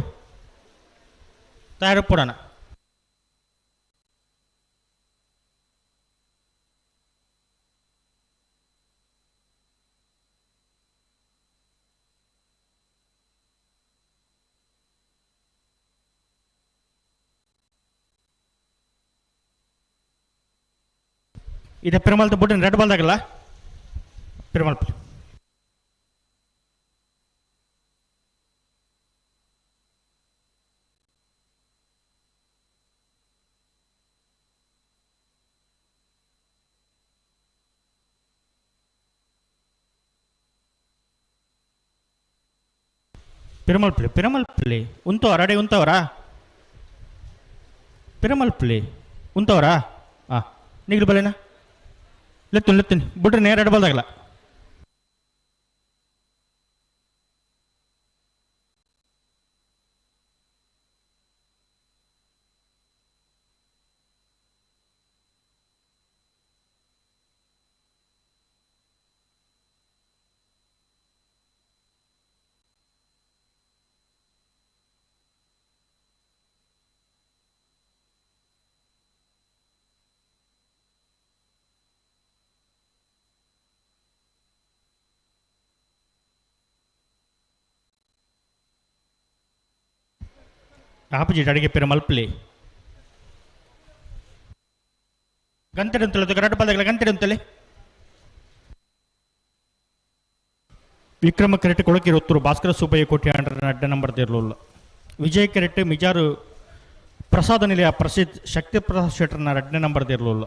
ತಯಾರು ಪೋಡೋಣ. ಇದೆ ಪೆರುಮಲ್ ಬುಡ್ಡಿನ ರೆಡ್ ಬಾಲ್ದಾಗಲ್ಲ ಪೆರುಮಲ್ ಪೆರುಮಲ್ಪಳ್ಳಿ ಪೆರುಮಲ್ಪಳ್ಳಿ ಉಂತವರ ಅಡೆ ಉಂತವರಾ ಪೆರುಮಲ್ಪಳ್ಳಿ ಉಂತವರಾ ಹಾಂ ನೀಗ್ಲು ಬಲೇನಾ ಲೆತ್ತುನ್ ಲೆತ್ತುನ್ ಬಿಡ್ರಿ ನೇರ ಎರಡು ಬಾಲ್ದಾಗಲ್ಲ ಆಪೋಸಿಟ್ ಅಡಿಗೆ ಪೇರು ಮಲ್ಪಲಿ ಗಂತೆಡೆ ಅಂತಲೆ ಕರೆಕ್ಟ್ ಬಾಲ್ದಾಗಲ್ಲ ಗಂತೆಡೆ ಅಂತಲೆ ವಿಕ್ರಮ ಕರೆಕ್ಟ್ ಕೊಳಕಿರುತ್ತರು ಭಾಸ್ಕರ ಸುಬ್ಬಯ್ಯ ಕೋಟಿ ಅಂಡ್ರ ಅಡ್ಡ ನಂಬರ್ ಇರಲಿಲ್ಲ ವಿಜಯ್ ಕರೆಕ್ಟ್ ಮಿಜಾರು ಪ್ರಸಾದ ನಿಲಯ ಪ್ರಸಿದ್ಧ ಶಕ್ತಿ ಪ್ರಸಾದ್ ಶೆಟ್ಟರ್ನ ಎರಡನೇ ನಂಬರ್ ಇರಲಿಲ್ಲ.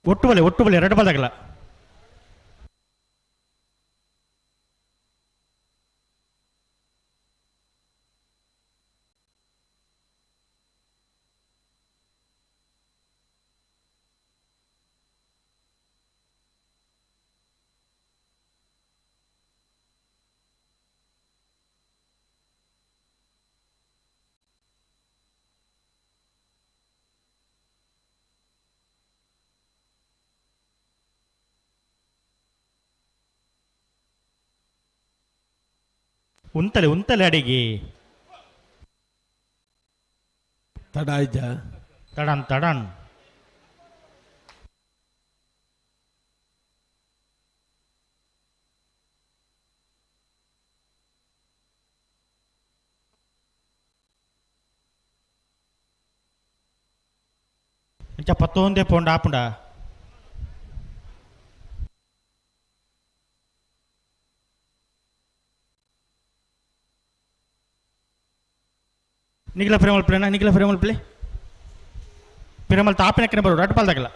ಒಟ್ಟು ಬಲೆ ಒಟ್ಟು ಬಲೆ ಎರಡು ಬಾಲ್ದಾಗಲ್ಲ ಉಂತಲೆ ಉಂತಲೆ ಅಡಿಗೆ ತಡ ಆಯ್ತಾ ತಡನ್ ತಡನ್ ಇಂಚ ಪತ್ತೊಂದೇ ಪೋಂಡ ಆಪುಂಡ ನಿಖಿಲ ಪ್ರೇಮಲ್ ಪ್ಲೇನಾ ನಿಖಿಲ ಪ್ರೇಮಲ್ ಪ್ಲೇ ಪಿರಮಲ್ ತಾಪಿನಕ್ಕನೆ ಬರೋ ರಡ್ಡ್ ಪಾಲ್ದಾಗಲ್ಲ.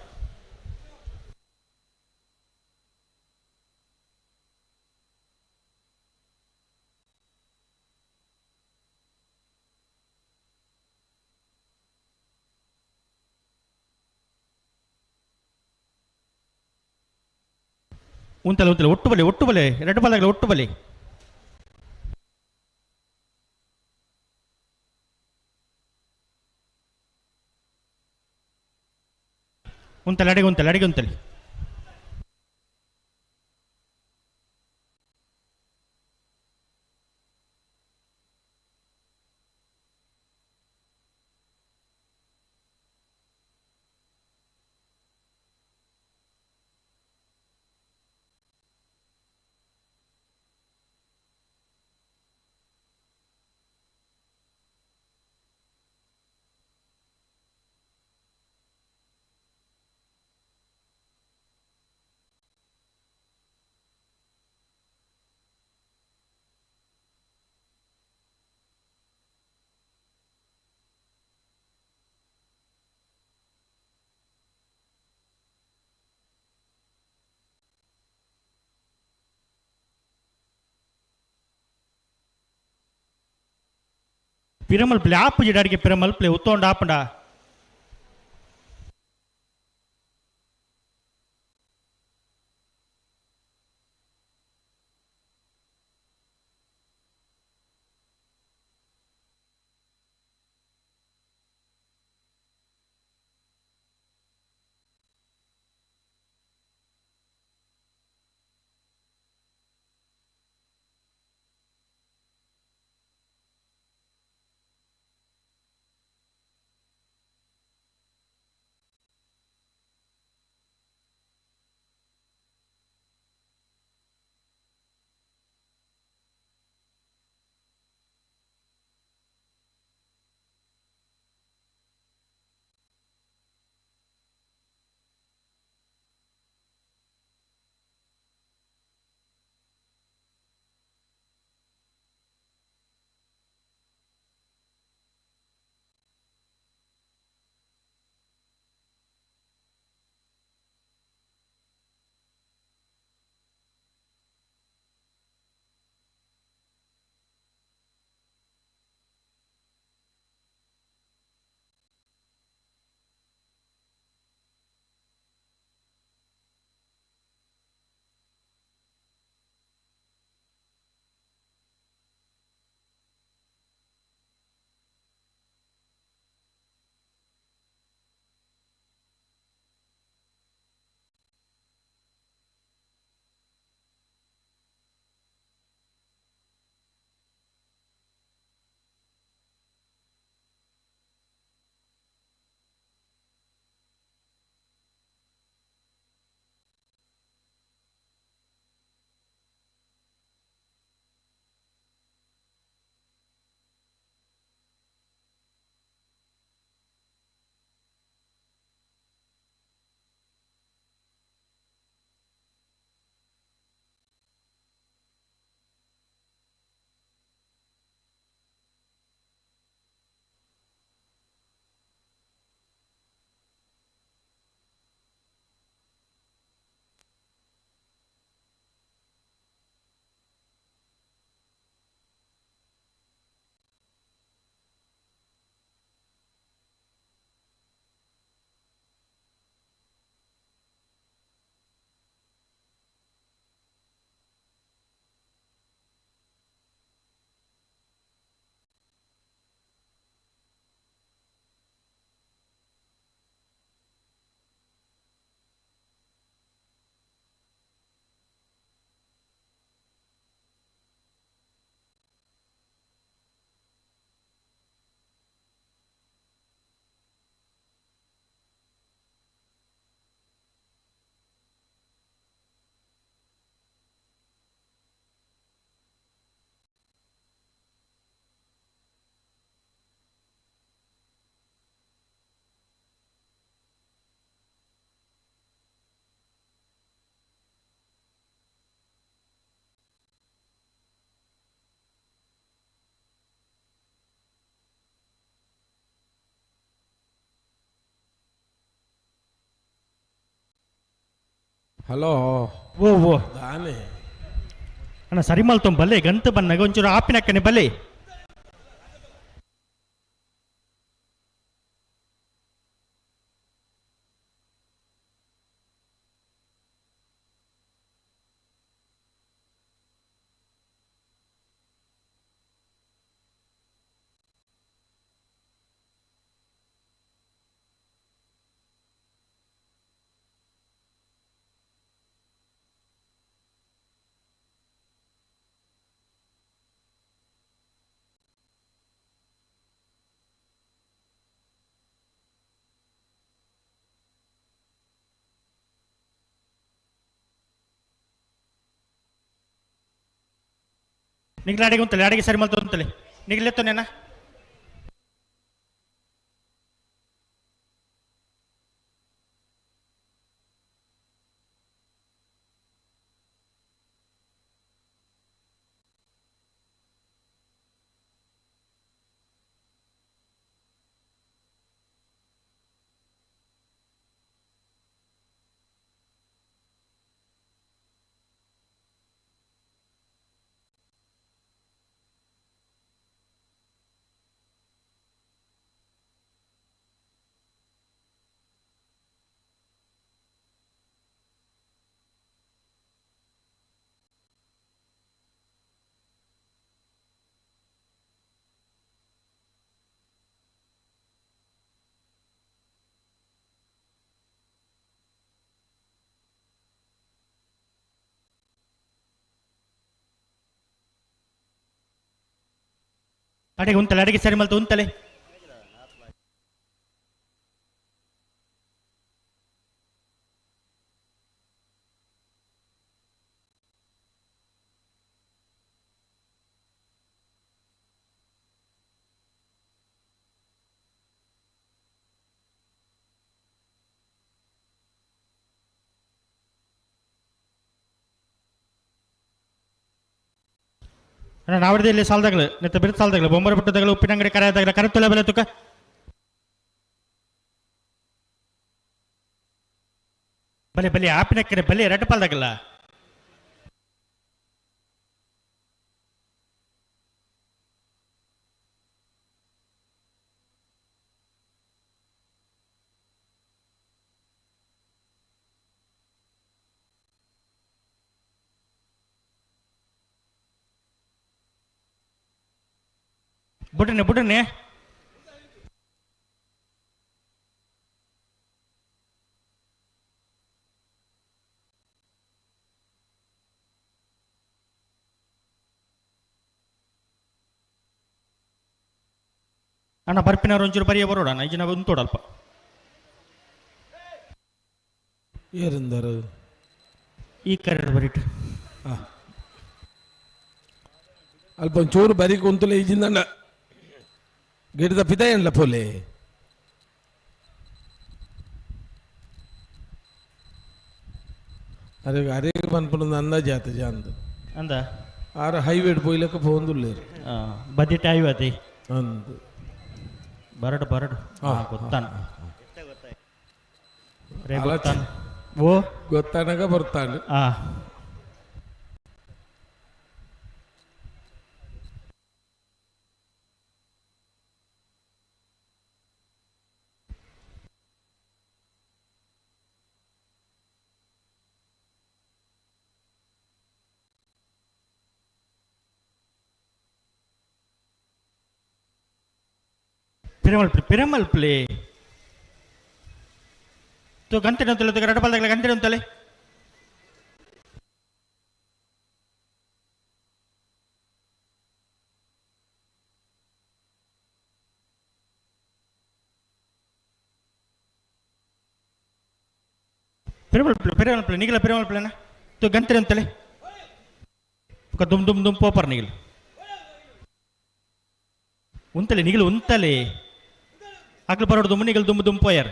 ಉಂತಲೆ ಉಂತಲೆ ಒಟ್ಟು ಬಲಿ ಒಟ್ಟು ಬಲಿ ಎರಡು ಪಾಲ್ದಾಗಲ್ಲ ಒಟ್ಟು ಬಲಿ. ಉಂತಲೆ ಅಡಿಗೆ ಉಂತಲೆ ಅಡಿಗೆ ಉಂತಲೆ. ಪಿರಮಲ್ ಪ್ಲೇ ಆಪು ಜಿಡಾಡಿಗೆ ಪಿರಮಲ್ ಪ್ಲೇ ಉತ್ತೋಂಡ ಆಪಂಡ. ಹಲೋ ಓ ಓ ದಾನೆ ಅಣ್ಣ ಸರಿ ಮಲ್ತೊಂ ಬಲ್ಲೆ ಗಂತ ಬನ್ನಾಗ ಒಂಚೂರು ಆಪಿನಕ್ಕನೆ ಬಲ್ಲೆ ನಿಗ್ಲ ಅಡಿಗೆ ಉಂತಲೆ ಅಡಿಗೆ ಸರಿ ಮಲ್ತ ಉಂತಲೆ ನಿಗ್ಲೆತ್ತನೇನ ಅಡಿಗೆ ಉಂತಲೆ ಅಡಿಗೆ ಸರಿ ಮಲ್ತ ಉಂತಲೆ ಅಣ್ಣ ನಾವಡ್ದು ಇಲ್ಲಿ ಸಾಲದಾಗಲು ನೆತ್ತ ಬಿರುದು ಸಾಲದಾಗಲು ಬೊಂಬರ ಬಿಟ್ಟದಾಗಲು ಉಪ್ಪಿನಂಗಡಿ ಕರೆ ಕರೆ ತೊಲೆ ಬೆಲೆ ತುಕ ಬಲೆ ಬಲೆ ಆಪಿನ ಕರೆ ಬಲೆ ಎರಡು ಪಾಲ್ದಾಗಲ್ಲ ಬುಡನೆ ಬುಡನೆ ಅಣ್ಣ ಬರ್ಪಿನವ್ರು ಒಂಚೂರು ಬರಿಯ ಬರೋಣ ಅಣ್ಣ ಈಜಿನ ಉಂತೋಡಲ್ಪ ಏರಿಂದರು ಈ ಕರೆ ಬರೀಟ್ ಅಲ್ಪ ಒಂಚೂರು ಬರಿ ಕುಂತಲೆ ಈಜಿಂದ ಗಿಡದ ಪಿತ ಏನ್ಲ ಪೋಲೆ ಅರೆ ಅರೇಗ ಪನ್ಪುನ ಅಂದಾಜು ಆತ ಜಾಂದು ಅಂದ ಆರ ಹೈವೇಡ್ ಪೋಯ್ಲಕ್ಕ ಪೋಂದುಲ್ಲೇರು ಬದಿ ಟಾಯ್ ಅತಿ ಅಂದು ಬರಡು ಬರಡು ಗೊತ್ತಾನ ರೇ ಅಲ್ಲ ಗೊತ್ತಾನ ಓ ಗೊತ್ತಾನಗ ಬರ್ತಾನೆ ಆ ಪಿರಮಲ್ ಪಿರಮಲ್ ಪ್ಲೇ ತೋ ಗಂಟೆ ಅಂತಲೆ ತೋ ಎರಡು ಪಾಲ್ದಾಗಲ ಗಂಟೆ ಅಂತಲೆ ಪಿರಮಲ್ ಪ್ಲೇ ಪಿರಮಲ್ ಪ್ಲೇ ನಿಗಲ ಪಿರಮಲ್ ಪ್ಲೇನ ತೋ ಗಂಟೆ ಅಂತಲೆ ದುಮ್ ದುಮ್ ದುಮ್ ಪೋಪರ್ ನಿಗಲ್ ಉಂತಲೆ ನಿಗಲು ಉಂತಲೆ ಅಗ್ಲು ಬರೋಡು ದುಮ್ಮು ನಿಗಲು ದುಮ್ಮು ದುಮ್ ಪೋಯರ್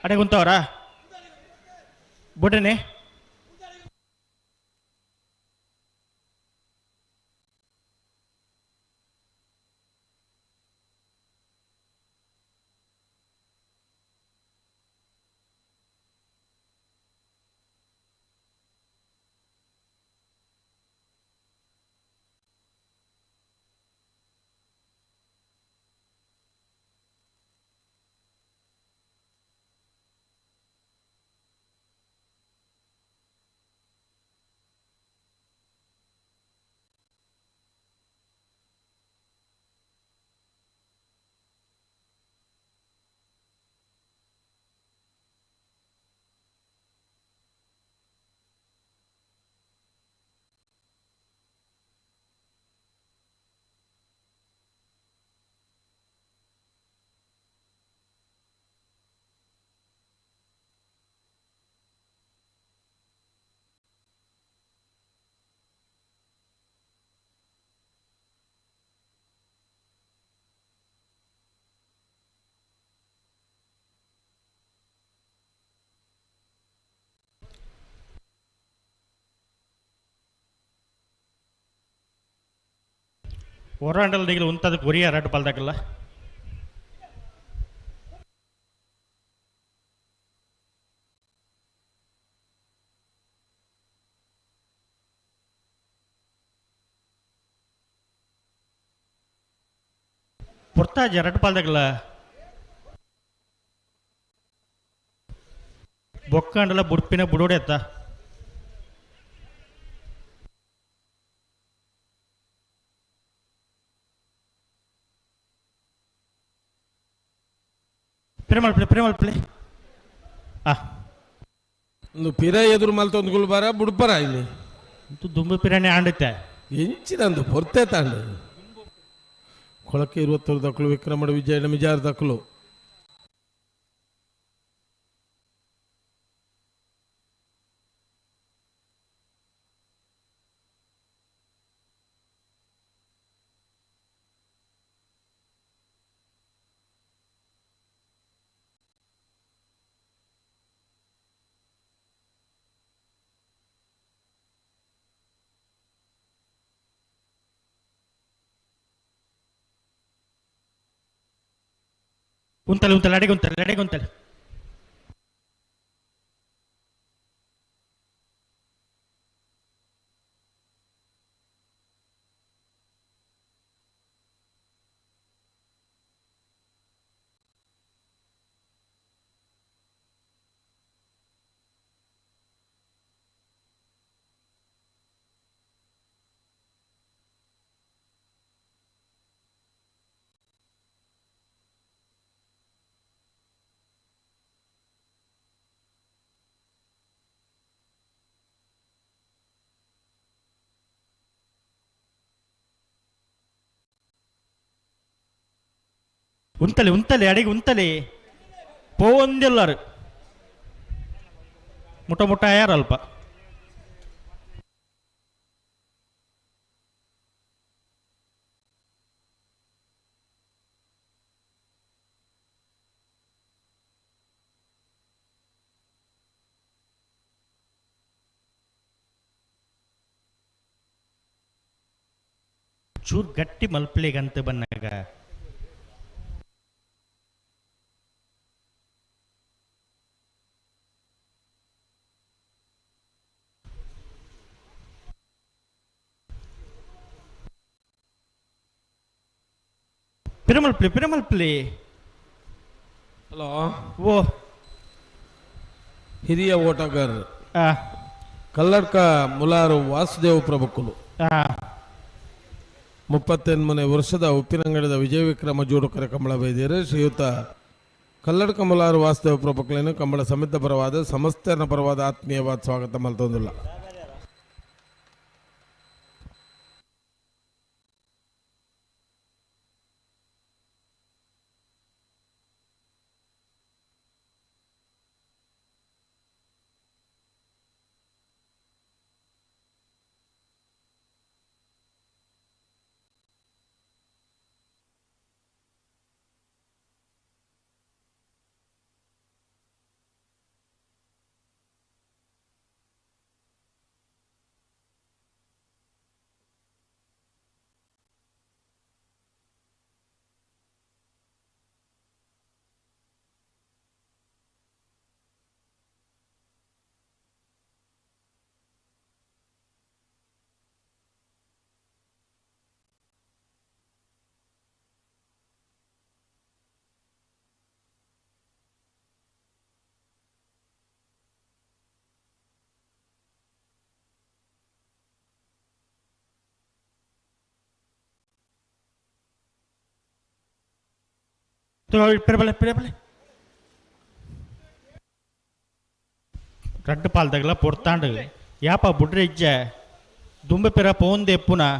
ಅಡೆ ಕುಂತವರಾ ಬುಡನೆ ಒರಾಂಡಲ್ ನಿಗಲು ಉಂತದ ಕೊರಿಯ ರಡ್ಡು ಪಾಲ್ದಾಗಲ್ಲ. ಪೊರ್ತಾಜ ರಡ್ಡು ಪಾಲ್ದಾಗಲ್ಲ. ಬೊಕ್ಕಂಡಲ ಬುಡ್ಪಿನ ಬುಡೋಡೆ ಅತ್ತ. ಪ್ರೇಮಲ್ ಪ್ರೇಮಲ್ ಪ್ಲೇ ಒಂದು ಪಿರ ಎದುರು ಮಲ್ತೊಂದು ಗುಲ್ಬಾರ ಬುಡ್ಪರ ಇಲ್ಲಿ ದುಂಬು ಪಿರಾಣಿ ಆಂಡುತ್ತೆ ಎಂಚಿನಂದು ಪೊರ್ತೆ ತಾಂಡು ಕೊಳಕೆ ಇರುವತ್ತರು ದಕ್ಕಲು ವಿಕ್ರಮಡ ವಿಜಯ ಮಿಜಾರ್ ದಕ್ಕಲು ಉಂತಲೆ ಉಂತಲೆ ಅಡೆಗೆ ಉಂತಲೆ ಅಡೆಗೆ ಉಂತಲೆ. ಉಂತಲೆ ಉಂತಲೆ ಅಡಿಗೆ ಉಂತಲೆ ಪೋವೊಂದೆಲ್ಲರು ಮುಟ ಮುಟ ಯಾರು ಅಲ್ಪ. ಚೂರ್ ಗಟ್ಟಿ ಮಲ್ಪಲೆಗಂತ ಬಂದಾಗ ಪಿರಮಲ್ಪ್ಲಿ ಪಿರಮಲ್ಪ್ಲಿ. ಹಲೋ ಓ ಹಿರಿಯ ಓಟಗಾರರು ಕಲ್ಲಡ್ಕ ಮುಲಾರು ವಾಸುದೇವ ಪ್ರಭುಕುಲು 38 ವರ್ಷದ ಉಪ್ಪಿನಂಗಡದ ವಿಜಯ ವಿಕ್ರಮ ಜೋಡುಕರ ಕಂಬಳ ಬೈದಿಯರು ಶ್ರೀಯುತ ಕಲ್ಲಡ್ಕ ಮುಲಾರು ವಾಸುದೇವ ಪ್ರಭುಕುలను ಕಂಬಳ ಸಮಿತ ಪರವಾದ ಸಮಸ್ತನ ಪರವಾದ ಆತ್ಮೀಯವಾದ ಸ್ವಾಗತ ಮಲ್ತೊಂದಿಲ್ಲ. ರಡ್ಡು ಪಾಲ್ದಾಗಲ ಪೊರ್ತಾಂಡು ಯಾಪ ಬುಡ್ರೆ ಇಜ್ಜೆ ದುಂಬೆ ಪಿರ ಪೋಂದೆ ಪುನಃ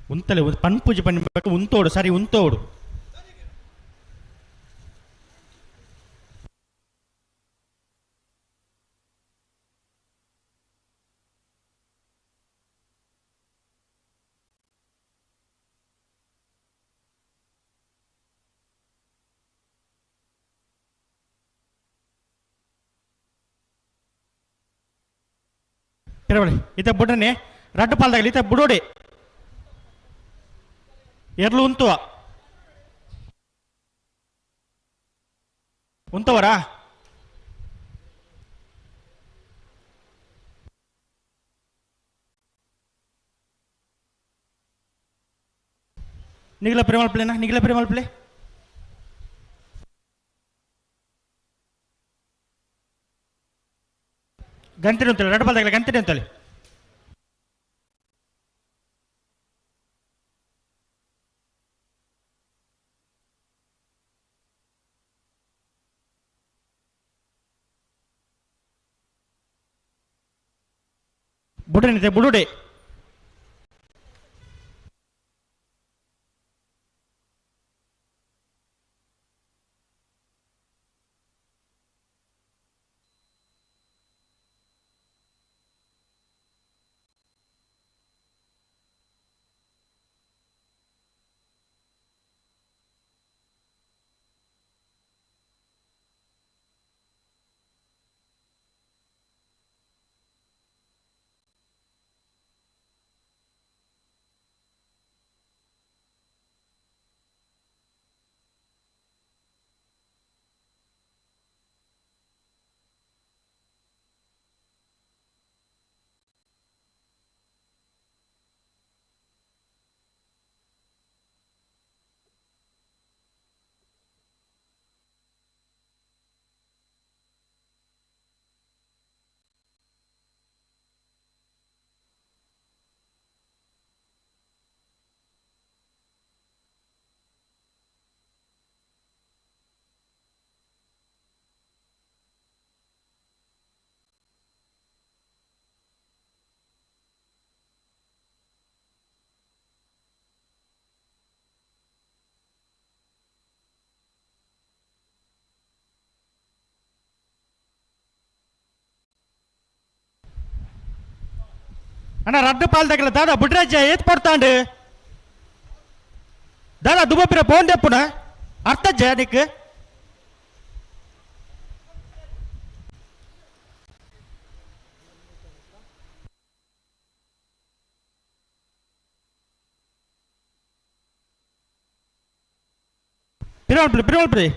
ಉಂತಲೆ ಪನ್ಪೂಜೆ ಪನ್ಬೇಕು ಉಂತೋಡು ಸರಿ ಉಂತೋಡು. ಪಿರವಳಿ ಇತ ಬುಡನೆ ರಡ್ಡು ಪಾಲ್ದಾಗಲಿ ಇತ ಬುಡೋಡೆ ಎರ್ಲು ಉಂತುವ ಉಂತವರಾ ನಿಗಲ ಪ್ರೇಮಲ್ ಪ್ಲೇನಾ ನಿಗಲ ಪ್ರೇಮಲ್ ಪ್ಲೇ ಗಂಟೆ ಅಂತೇಳಿ ರಡ್ಡು ಪಾಲ್ದಾಗಲಿ ಗಂಟೆ ಅಂತೇಳಿ. ಬುಡನಿದೆ ಬುಡುಡೆ ಅಣ್ಣ ರಡ್ಡು ಪಾಲ್ದಾಗಲ ದಾದಾ ಬುಡ್ರಾಜ ಏತ್ ಪಡ್ತಾಂಡು ದಾದಾ ದುಬಪಿರ ಪೋಂಡೆಪ್ಪುನ ಅರ್ಥ ಜನಿಕ್ ಪಿರವಲ್ಪುಳಿ ಪಿರವಲ್ಪುಳಿ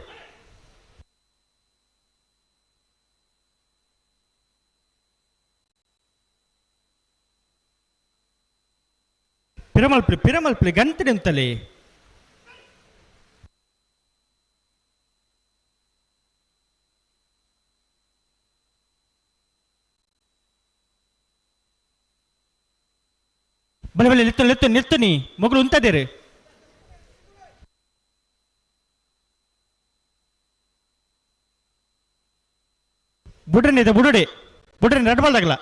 ಪಿರಮಲ್ಪುಳಿ ಪಿರಮಲ್ಪುಳಿ ಗಂತಿನಂತಲೇ ಬಲೆ ಬಲೆ ನಿತ್ತು ನಿತ್ತು ನಿತ್ತು ನೀ ಮಗಳು ಉಂತದೇರು ಬುಡ್ರನಿದೆ ಬುಡುಡೆ ಬುಡ್ರನಿ ರಡ್ ಬಾಲ್ದಾಗಲ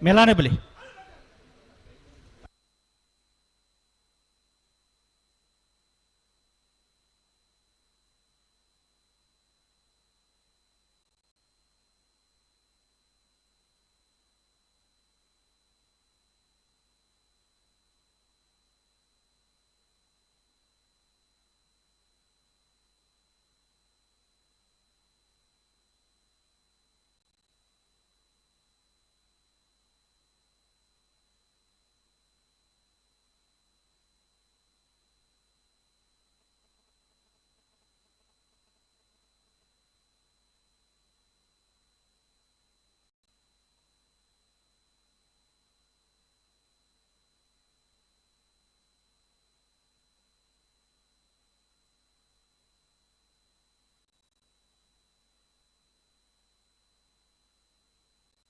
ಮೇಲಾನೆ ಬಲಿ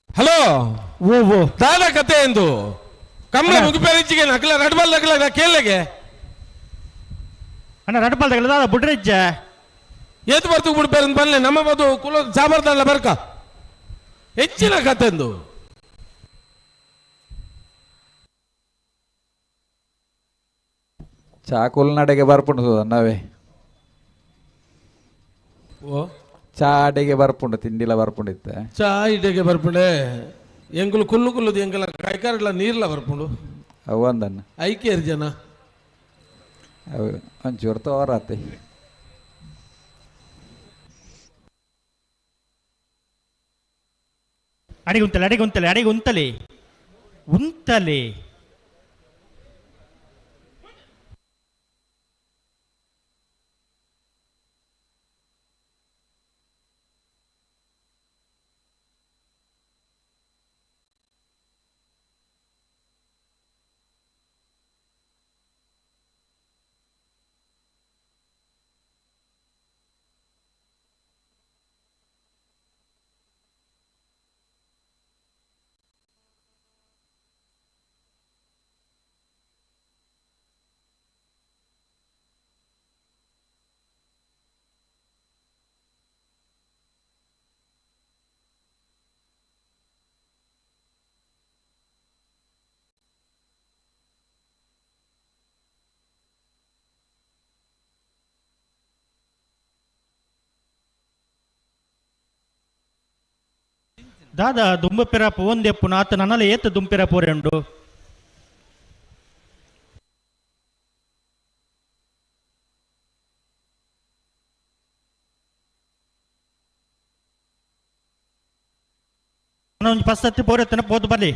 ಹಲೋ ದಾದ ಕತೆ ಎಂದು ಕಮ್ಮಲ ಮುಗಿಪೆರಿಚಿಗೆ ನಕಲ ರಡ್ಬಲ್ ನಕಲ ಕೇಳಗೆ ಅಣ್ಣ ರಡ್ಬಲ್ ತಗಲ ದಾದ ಬುಡ್ರೆಜ್ಜ ಏತು ಬರ್ತು ಬಿಡ್ಪೇರು ಬನ್ನಿ ನಮ್ಮ ಬದು ಕುಲ ಸಾಬರ್ದಲ್ಲ ಬರ್ಕ ಹೆಚ್ಚಿನ ಕತೆ ಎಂದು. ಚಾ ಕುಲ್ನಾಡೆಗೆ ಬರ್ಪುಂಡು ನಾವೇ. ಓ ಚಾ ಅಡೆಗೆ ಬರ್ಪುಂಡು, ತಿಂಡಿಲ ಬರ್ಪುಂಡಿತ್ತೆ. ಚಾ ಇಡೆಗೆ ಬರ್ಪುಂಡೆ, ಎಂಗುಲು ಕುಲ್ಲು ಕುಲ್ಲುದು ಎಂಗಲ ಕೈಕಾರಡ್ಲ ನೀರ್ಲ ಬರ್ಪುಂಡು. ಅವು ಒಂದನ್ನ ಐಕೇರು ಜನ ಅವು ಒಂಚೂರು ತೋರಾತೆ. ಅಡಿಗೆ ಉಂತಲೆ, ಅಡಿಗೆ ಉಂತಲೆ, ಅಡಿಗೆ ಉಂತಲೆ, ಉಂತಲೆ. ದಾದಾ ದುಂಬಪಿರ ಪೋಂದೆಪ್ಪು ನಾತ ನನ್ನಲ ಏತ ದುಂಪಿರ ಪೋರೆಂಡು. ಒಂಜಿ ಪಸ್ಸತ್ತಿ ಪೋರೆತ್ತನ ಪೋದು ಬಲ್ಲಿ.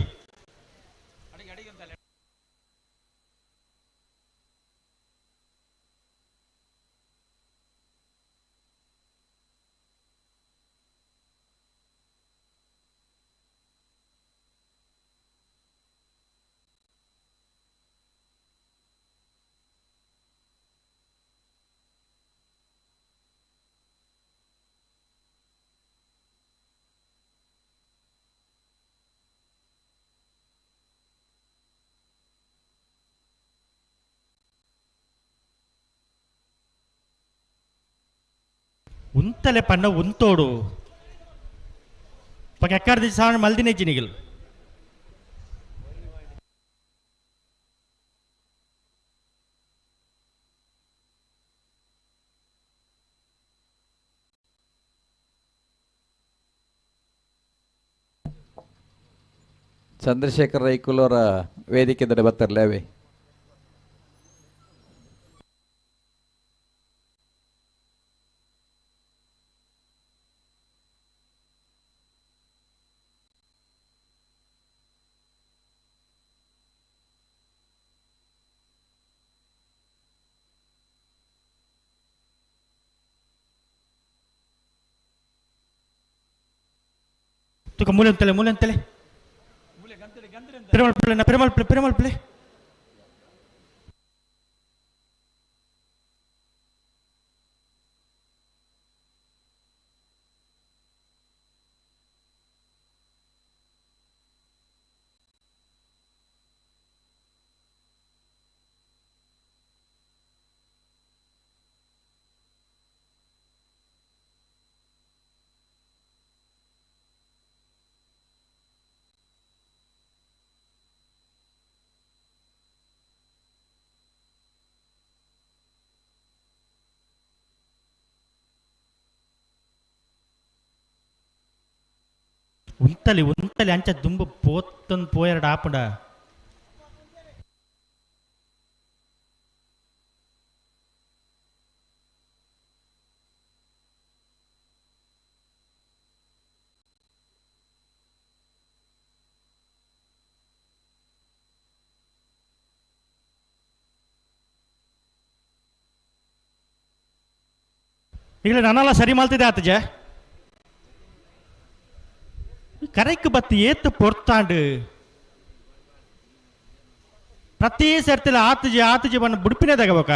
ಉಂತಲೆ ಪನ್ನ ಉಂತೋಡು ಪಕ್ಕ ಎಕ್ಕರ್ದಿ ಸಾಣ ಮಲ್ದಿನೇ ಜಿನಿಗಿಲ್. ಚಂದ್ರಶೇಖರ್ ರೈಕುಲವರ ವೇದಿಕೆ ದಡೆ ಬತ್ತರ್ಲೆ ಅವೇ. ತುಕ ಮೂಲೆ ಅಂತಲೆ, ಮೂಲೆ ಅಂತಲೆ. ಪೆರುಮಾಳ್ ಪಿಳ್ಳೆ, ಪೆರುಮಾಳ್ ಪಿಳ್ಳೆ, ಪೆರುಮಾಳ್ ಪಿಳ್ಳೆ. ಉಂತಲಿ ಉಂತಲಿ ಅಂಚ ದುಂಬು ಪೋತನ್ ಪೋಯರಡ ಆಪುಂಡ. ಈಗಲೇ ನಾನೆಲ್ಲ ಸರಿ ಮಾಡ್ತಿದ್ದೆ ಆತಜ. ಕರೆಕ್ ಬತ್ತಿ ಏತ್ ಪೊರ್ತಾಂಡು ಪ್ರತಿ ಸರ್ತಿಲ ಆತಜಿ ಆತಜಿ ಬಣ್ಣ ಬುಡ್ಪಿನೇ ತಗೋಬೇಕ.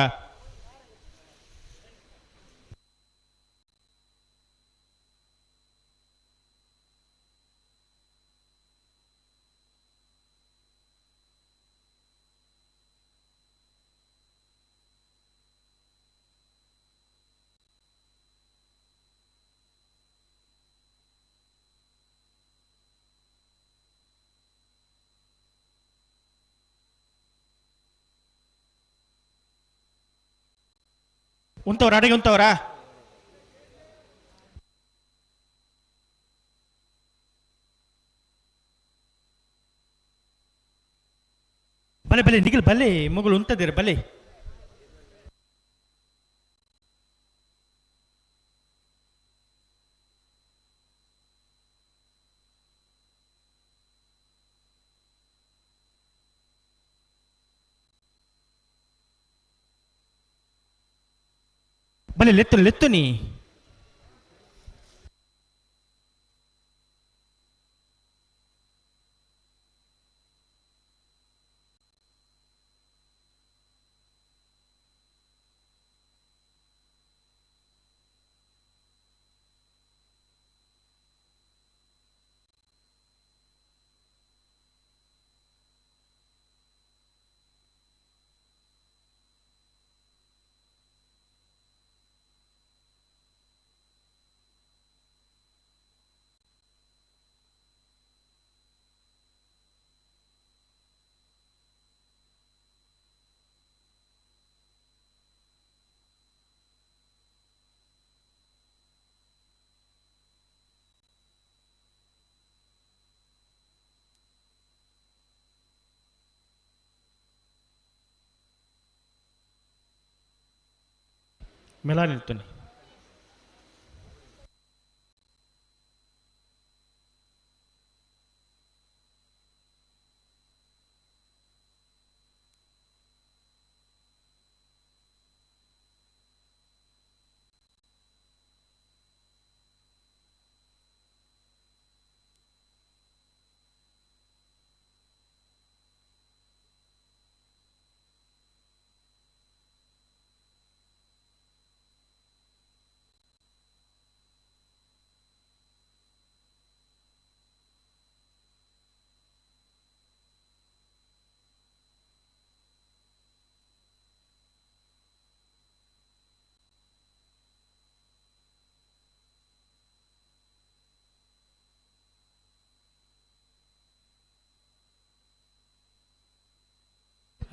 ಉಂತವ್ರ ಅಡಿಗೆ ಉಂತವ್ರಾ? ಬಲೆ ಬಲೆ ನಿಖಿಲ್ ಬಲೆ ಮಗಳು ಉಂತದಿರ ಬಲೆ. ಬಲೆ ಲೆತ್ತು ಲೆತ್ತು ನೀ. ಮೆಲಾ ನಿಲ್ತಾನೆ.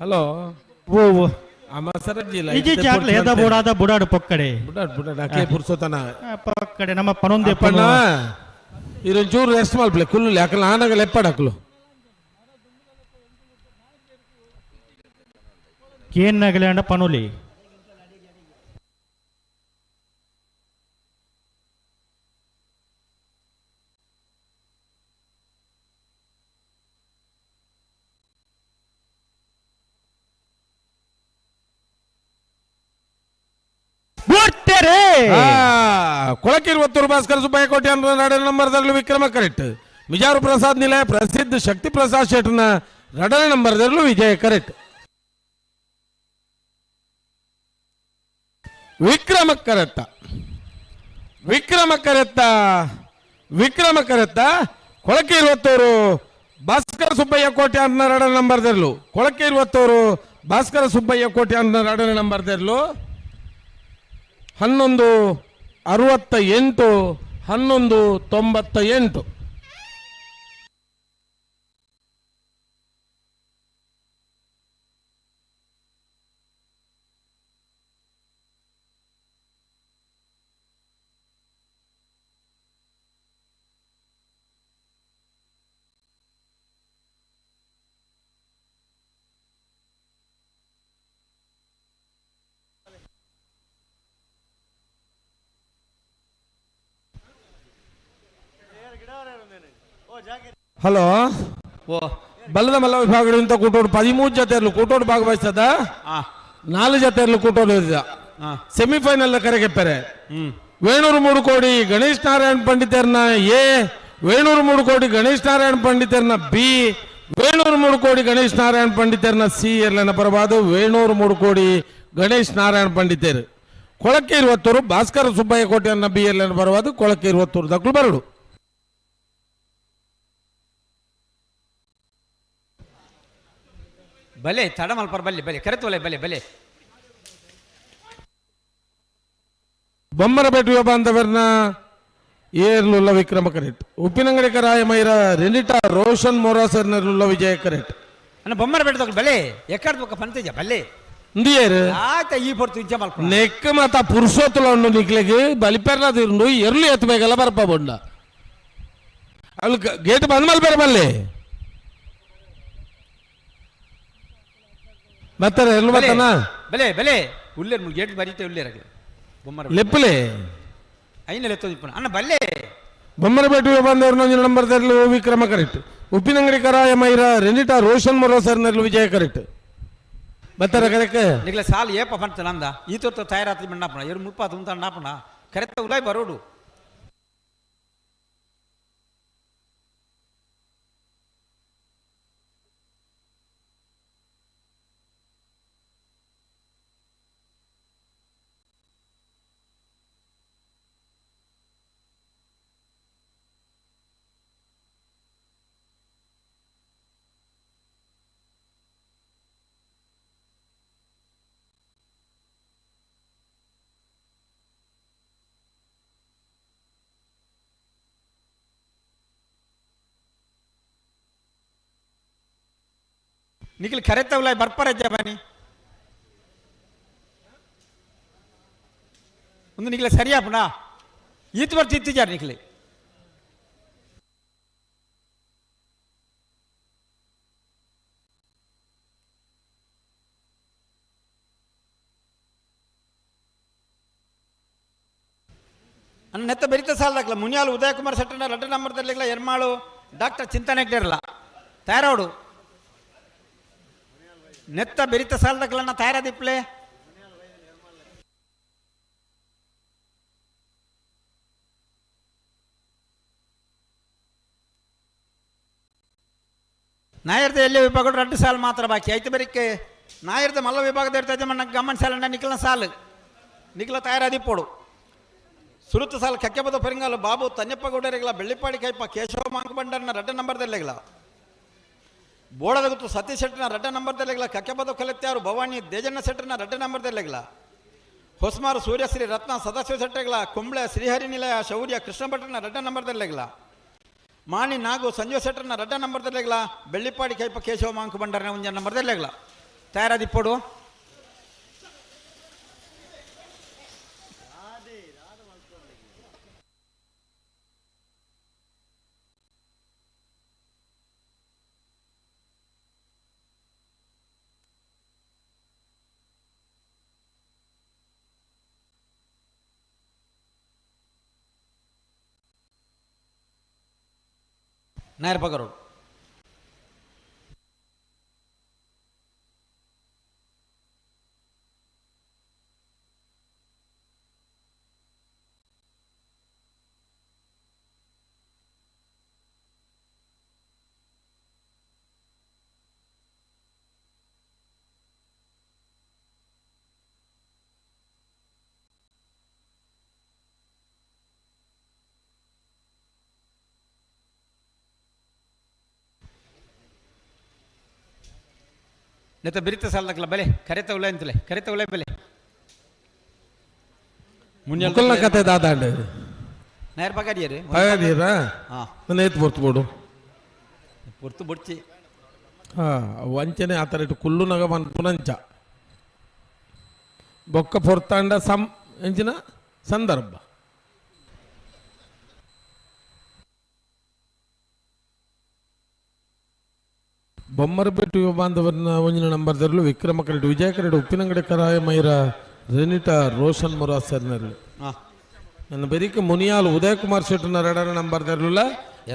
ಹಲೋ ಓ ಓ ಅಮಸರಜ್ಜಿಲ್ಲ ಇಜಿ ಜಾಗ್ಲ ಎದ ಬೋಡಾದ ಬುಡಾಡು ಪೊಕ್ಕಡೆ ಬುಡಾಡು ಬುಡಾಡು ಅಕೆ ಪುರ್ಸೋತನ ಪೊಕ್ಕಡೆ ನಮ್ಮ ಪನೊಂದೆ ಪಣ್ಣ ಇದೊಂಚೂರು ರೆಸ್ಟ್ ಮಲ್ಪಲೆ ಕುಲ್ಲು ಯಾಕಲ್ಲ ಆನಾಗ ಲೆಪ್ಪಡಕ್ಲು ಕೇನ್ ನಗಲೆ ಅಂಡ ಪನೊಲಿ ಕೊಳಕಿರುವತ್ತೂರು ಭಾಸ್ಕರ ಸುಬ್ಬಯ್ಯ ಕೋಟೆ ಎರಡನೇ ನಂಬರ್ದಲ್ಲಿ ವಿಕ್ರಮ ಕರೆಕ್ಟ್. ಮಿಜಾರು ಪ್ರಸಾದ್ ನಿಲಯ ಪ್ರಸಿದ್ಧ ಶಕ್ತಿ ಪ್ರಸಾದ್ ಶೆಟ್ನ ಎರಡನೇ ನಂಬರ್ದಲ್ಲೂ ವಿಜಯ correct. Vikrama correct Vikrama correct Vikrama ಕರೆತ್ತ ಕೊಳಕಿರುವತ್ತೂರು Bhaskara Subbaiah ಕೋಟೆ ಎರಡನೇ ನಂಬರ್ದಲ್ಲೂ ಕೊಳಕಿರುವತ್ತೂರು ಭಾಸ್ಕರ ಸುಬ್ಬಯ್ಯ ಕೋಟೆ ಎರಡನೇ ನಂಬರ್ದಲ್ಲೂ 11 68 11 98. ಹಲೋ ಬಲ್ಲದ ಮಲ್ಲ ವಿಭಾಗಗಳಿಂದ ಕೂಟೋಡು 13 ಜೊತೆಯಲ್ಲೂ ಕೂಟೋಡು ಭಾಗವಹಿಸದ 4 ಜೊತೆಯಲ್ಲೂ ಕೂಟೋಡು ಸೆಮಿಫೈನಲ್ ಕರೆಗೆಪ್ಪರೆ. ವೇಣೂರು 3 ಕೋಡಿ ಗಣೇಶ್ ನಾರಾಯಣ್ ಪಂಡಿತರ್ನ ಎ, ವೇಣೂರು 3 ಕೋಡಿ ಗಣೇಶ್ ನಾರಾಯಣ್ ಪಂಡಿತರ್ನ ಬಿ, ವೇಣೂರು 3 ಕೋಡಿ ಗಣೇಶ್ ನಾರಾಯಣ್ ಪಂಡಿತರ್ನ ಸಿ ಎಲ್ಲನ ಪರವಾದ ವೇಣೂರು 3 ಕೋಡಿ ಗಣೇಶ್ ನಾರಾಯಣ್ ಪಂಡಿತರು. ಕೊಳಕ್ಕೆ ಇರುವತ್ತೂರು ಭಾಸ್ಕರ ಸುಬ್ಬಯ್ಯ ಕೋಟೆಯನ್ನ ಬಿ ಎಲ್ಲನ ಪರವಾದ ಕೊಳಕ್ಕೆ ಇರುವತ್ತೂರು ದಕ್ಕಲು ಬರಡು. ಬಲೆ ತಡ ಮಲ್ಪರ್ ಬಲ್ಲೆ ಬಲೆ ಕರೆತೋಲೆ ಬಲೆ ಬಲೆ ಬೊಮ್ಮರಪೇಟೆ ಬಾಂಧವರ್ನ ಏರ್ಲುಲ್ಲ ವಿಕ್ರಮ ಕರೆಕ್ಟ್. ಉಪ್ಪಿನಂಗಡಿ ಕರಾಯ ಮೈರ ರೆನಿಟಾ ರೋಷನ್ ಮೊರಾಸರ್ನರುಲ್ಲ ವಿಜಯ ಕರೆಕ್ಟ್. ಅಣ್ಣ ಬೊಮ್ಮರಪೇಟೆ ತಗೊಳ್ಳಿ ಬಲೆ ಎಕ್ಕಡ್ದು ಪಂತೇಜ ಬಲ್ಲೆ. ಇಂದಿಯೇರು ಆಯ್ತ ಈ ಪೊರ್ತು ಇಂಚ ಮಲ್ಪ ನೆಕ್ ಮಾತ ಪುರುಷೋತ್ತಲ ಉಂಡು ನಿಕ್ಲೆಗ್ ಬಲಿಪೆರ್ಲ ತಿರುಂಡು ಎರ್ಲು ಎತ್ತು ಬೇಕಲ್ಲ ಬರ್ಪ ಬೊಂಡ ಅಲ್ಲಿ ಗೇಟ್ ಬಂದ್ ಮಲ್ಪೆರ ಬಲ್ಲೆ ಬರ್ತಾರೆ ಎರ್ಲು ಬರ್ತಾನ ಬಲೆ ಬಲೆ ಉಲ್ಲೇರ್ ಮುಲ್ ಗೇಟ್ ಬರೀತೆ ಉಲ್ಲೇರ್ ಬೊಮ್ಮರ ಲೆಪ್ಪುಲೆ ಐನ ಲೆತ್ತೋ ಇಪ್ಪನ ಅಣ್ಣ ಬಲ್ಲೆ ಬೊಮ್ಮರಪೇಟೆ ಬಂದವರು ಒಂಜಿ ನಂಬರ್ ತೆರಲು ವಿಕ್ರಮ ಕರೆಕ್ಟ್ ಉಪ್ಪಿನಂಗಡಿ ಕರಾಯ ಮೈರ ರೆನಿಟಾ ರೋಷನ್ ಮೊರೋಸರ್ ನೆರಳು ವಿಜಯ ಕರೆಕ್ಟ್ ಬರ್ತಾರ ಕರೆಕ್ಟ್ ನಿಗ್ಲ ಸಾಲ್ ಏಪ ಪಂತ ನಂದ ಈ ತೊತ್ತ ತಯಾರಾತಿ ಮಣ್ಣಾಪಣ ಎರು ಮುಲ್ಪ ತುಂತ ಅಣ್ಣಾಪಣ ಕರೆಕ್ಟ್ ಉಲಾಯ್ ಬರೋಡು ನಿಖಿಲ್ ಕರೆತ ಉಲಾಯ್ ಬರ್ಪರ ಜಬಾನಿ ಒಂದು ನಿಖಿಲ ಸರಿಯಾಪಣ ಈತ್ ಬರ್ತಿ ಇತ್ತಿಜಾರ್ ನಿಖಿಲ್ ಅನ್ನ ನೆತ್ತ ಬೆರಿತ ಸಾಲದಾಕ್ಲ ಮುನಿಯಾಲು ಉದಯಕುಮಾರ್ ಶೆಟ್ಟನ ಲಡ್ಡ ನಂಬರ್ ತರ್ಲಿಕ್ಲ ಎರ್ಮಾಳು ಡಾಕ್ಟರ್ ಚಿಂತನೆ ಹೆಗ್ಡೆರಲ್ಲ ತಯಾರಾವಡು ನೆತ್ತ ಬೆರಿತ ಸಾಲದಕ್ಲನ್ನ ತಯಾರಾದಿಪ್ಲೆ ನಾಯರ್ದ ಎಲ್ಲಿ ವಿಭಾಗ ರಡ್ಡು ಸಾಲು ಮಾತ್ರ ಬಾಕಿ ಐತೆ ಬರಿಕೆ ನಾಯರ್ದ ಮಲ್ಲ ವಿಭಾಗದ ಇರ್ತದೆ ಮಣ್ಣ ಗಮ್ಮನ್ ಸಾಲಣ್ಣ ನಿಖಿಲ್ನ ಸಾಲು ನಿಖಿಲ ತಯಾರಾದಿಪ್ಪೋಡು ಸುರುತ್ತ ಸಾಲು ಕಕ್ಕೆಬದ ಪರಿಂಗಾಲು ಬಾಬು ತನ್ಯಪ್ಪ ಗೌಡರಿಗಲ ಬೆಳ್ಳಿಪಾಡಿ ಕೈಪ ಕೇಶವ ಮಾಂಕಬಂಡರ್ನ ರಡ್ಡ ನಂಬರ್ದಲ್ಲಿಗಲ ಬೋಳದ ಗುತ್ತು ಸತೀಶ್ ಶೆಟ್ಟರ್ನ ರಡ್ಡ ನಂಬರ್ದಲ್ಲಿಗಲ ಕಕ್ಕೆಬದ ಕಲೆತ್ಯಾರು ಭವಾನಿ ದೇಜಣ್ಣ ಶೆಟ್ಟರ್ನ ರಡ್ಡ ನಂಬರ್ದಲ್ಲಿಗಲ ಹೊಸ್ಮಾರು ಸೂರ್ಯಶ್ರೀ ರತ್ನ ಸದಾಶಿವ ಶೆಟ್ಟರ್ಗಳ ಕುಂಬ್ಳೆ ಶ್ರೀಹರಿ ನಿಲಯ ಶೌರ್ಯ ಕೃಷ್ಣ ಭಟ್ರನ ರಡ್ಡ ನಂಬರ್ದಲ್ಲಿಗಲ ಮಾಣಿ ನಾಗು ಸಂಜೀವ ಶೆಟ್ಟರ್ನ ರಡ್ಡ ನಂಬರ್ದಲ್ಲಿಗಲ ಬೆಳ್ಳಿಪಾಡಿ ಕೈಪ ಕೇಶವ ಮಾಂಕಬಂಡರ್ನ ಒಂಜ ನಂಬರ್ದಲ್ಲಿಗಲ ತಯಾರಾದಿಪ್ಪೋಡು ನಾಯರ್ ಪಗರೋಡು ನೆತ್ತ ಬಿರಿತ ಸಾಲದಕ್ಲ ಬಲೆ ಕರೆತ ಉಲೈ ಅಂತಲೇ ಕರೆತ ಉಲೈ ಬಲೆ ಮುಕಲ್ನ ಕತೆ ದಾದಾಂಡ್ ನಾಯರ್ ಪಗಾಡಿಯರು ಪಗಾಡಿಯರಾ ಹಾ. ನನ್ನ ಏತ್ ಪೊರ್ತು ಬೋಡು ಪೊರ್ತು ಬೊಡ್ಚಿ ಹಾ ವಂಚನೆ ಆ ಥರ ಇಟ್ಟು ಕುಲ್ಲುನಗ ಪನ್ಪುನಂಚ ಬೊಕ್ಕ ಪೊರ್ತಾಂಡ ಸಂ ಎಂಚಿನ ಸಂದರ್ಭ ಬೊಮ್ಮರಪೇಟೆ ಯುವ ಬಾಂಧವರನ್ನ ಒಂಜಿನ ನಂಬರ್ ದರಲು ವಿಕ್ರಮ ಕರೆಡು ವಿಜಯ ಕರೆಡು ಉಪ್ಪಿನಂಗಡಿ ಕರಾಯ ಮೈರ ರೆನಿಟಾ ರೋಷನ್ ಮೊರಾಸರ್ನಲ್ಲಿ ಹಾ. ನನ್ನ ಬೆರಿಕೆ ಮುನಿಯಾಲ್ ಉದಯ್ ಕುಮಾರ್ ಶೆಟ್ಟರ್ನ ರಡರ ನಂಬರ್ ದರಲುಲ್ಲ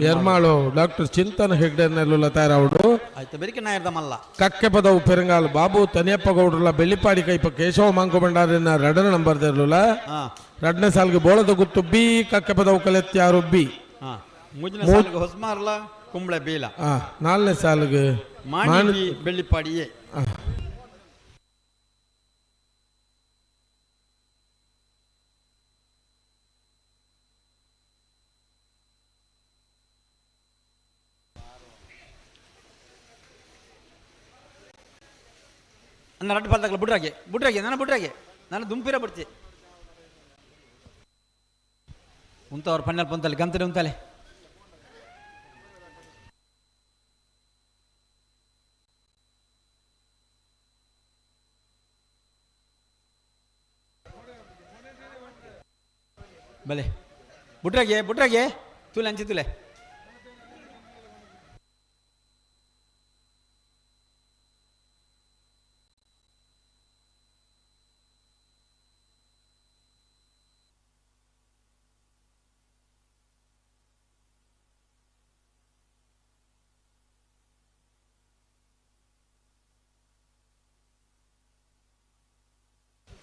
ಎರ್ಮಾಳು ಡಾಕ್ಟರ್ ಚಿಂತನ್ ಹೆಗ್ಡೆರ್ನೆಲ್ಲ ತಯಾರಾವಡು ಆಯ್ತು ಬೆರಿಕೆ ನಾಯರ್ದ ಮಲ್ಲ ಕಕ್ಕೆ ಪದವು ಪೆರಂಗಾಲ್ ಬಾಬು ತನಿಯಪ್ಪ ಗೌಡ್ರಲ್ಲ ಬೆಳ್ಳಿಪಾಡಿ ಕೈಪ ಕೇಶವ ಮಾಂಕು ಭಂಡಾರಿನ ರಡನ ನಂಬರ್ ದರಲುಲ್ಲ ಹಾ. ರಡನೇ ಸಾಲ್ಗೆ ಬೋಳದ ಗುತ್ತು ಬಿ ಕಕ್ಕೆ ಪದವು ಕಲೆತ್ಯಾರು ಬಿ ಹಾ ಮೂಜಿನ ಸಾಲಿಗೆ ಹೊಸ್ಮಾರ್ಲ ಕುಂಬ್ಳೆ ಬೀಲ ಆ ನಾಲ್ನೇ ಸಾಲಿಗೆ ಮಾಣಿ ಬಿ ಬೆಳ್ಳಿಪಾಡಿ ಎ ನನ್ನ ರಡ್ಡು ಪಾಲ್ದಾಗಲ ಬುಡ್ರಾಗೆ ಬುಡ್ರಾಗೆ ನಾನು ಬುಡ್ರಾಗೆ ನಾನು ದುಂಪಿರ ಬಿಡ್ತಿ ಉಂತವ್ರು ಪಣ್ಣಲ್ ಪಂತಲ್ಲಿ ಗಂತನೆ ಉಂತಲೆ ಬಲೆ ಬುಡ್ರಗೆ ಬುಡ್ರಗೆ ತುಲೆ ಅಂಚಿ ತುಲೆ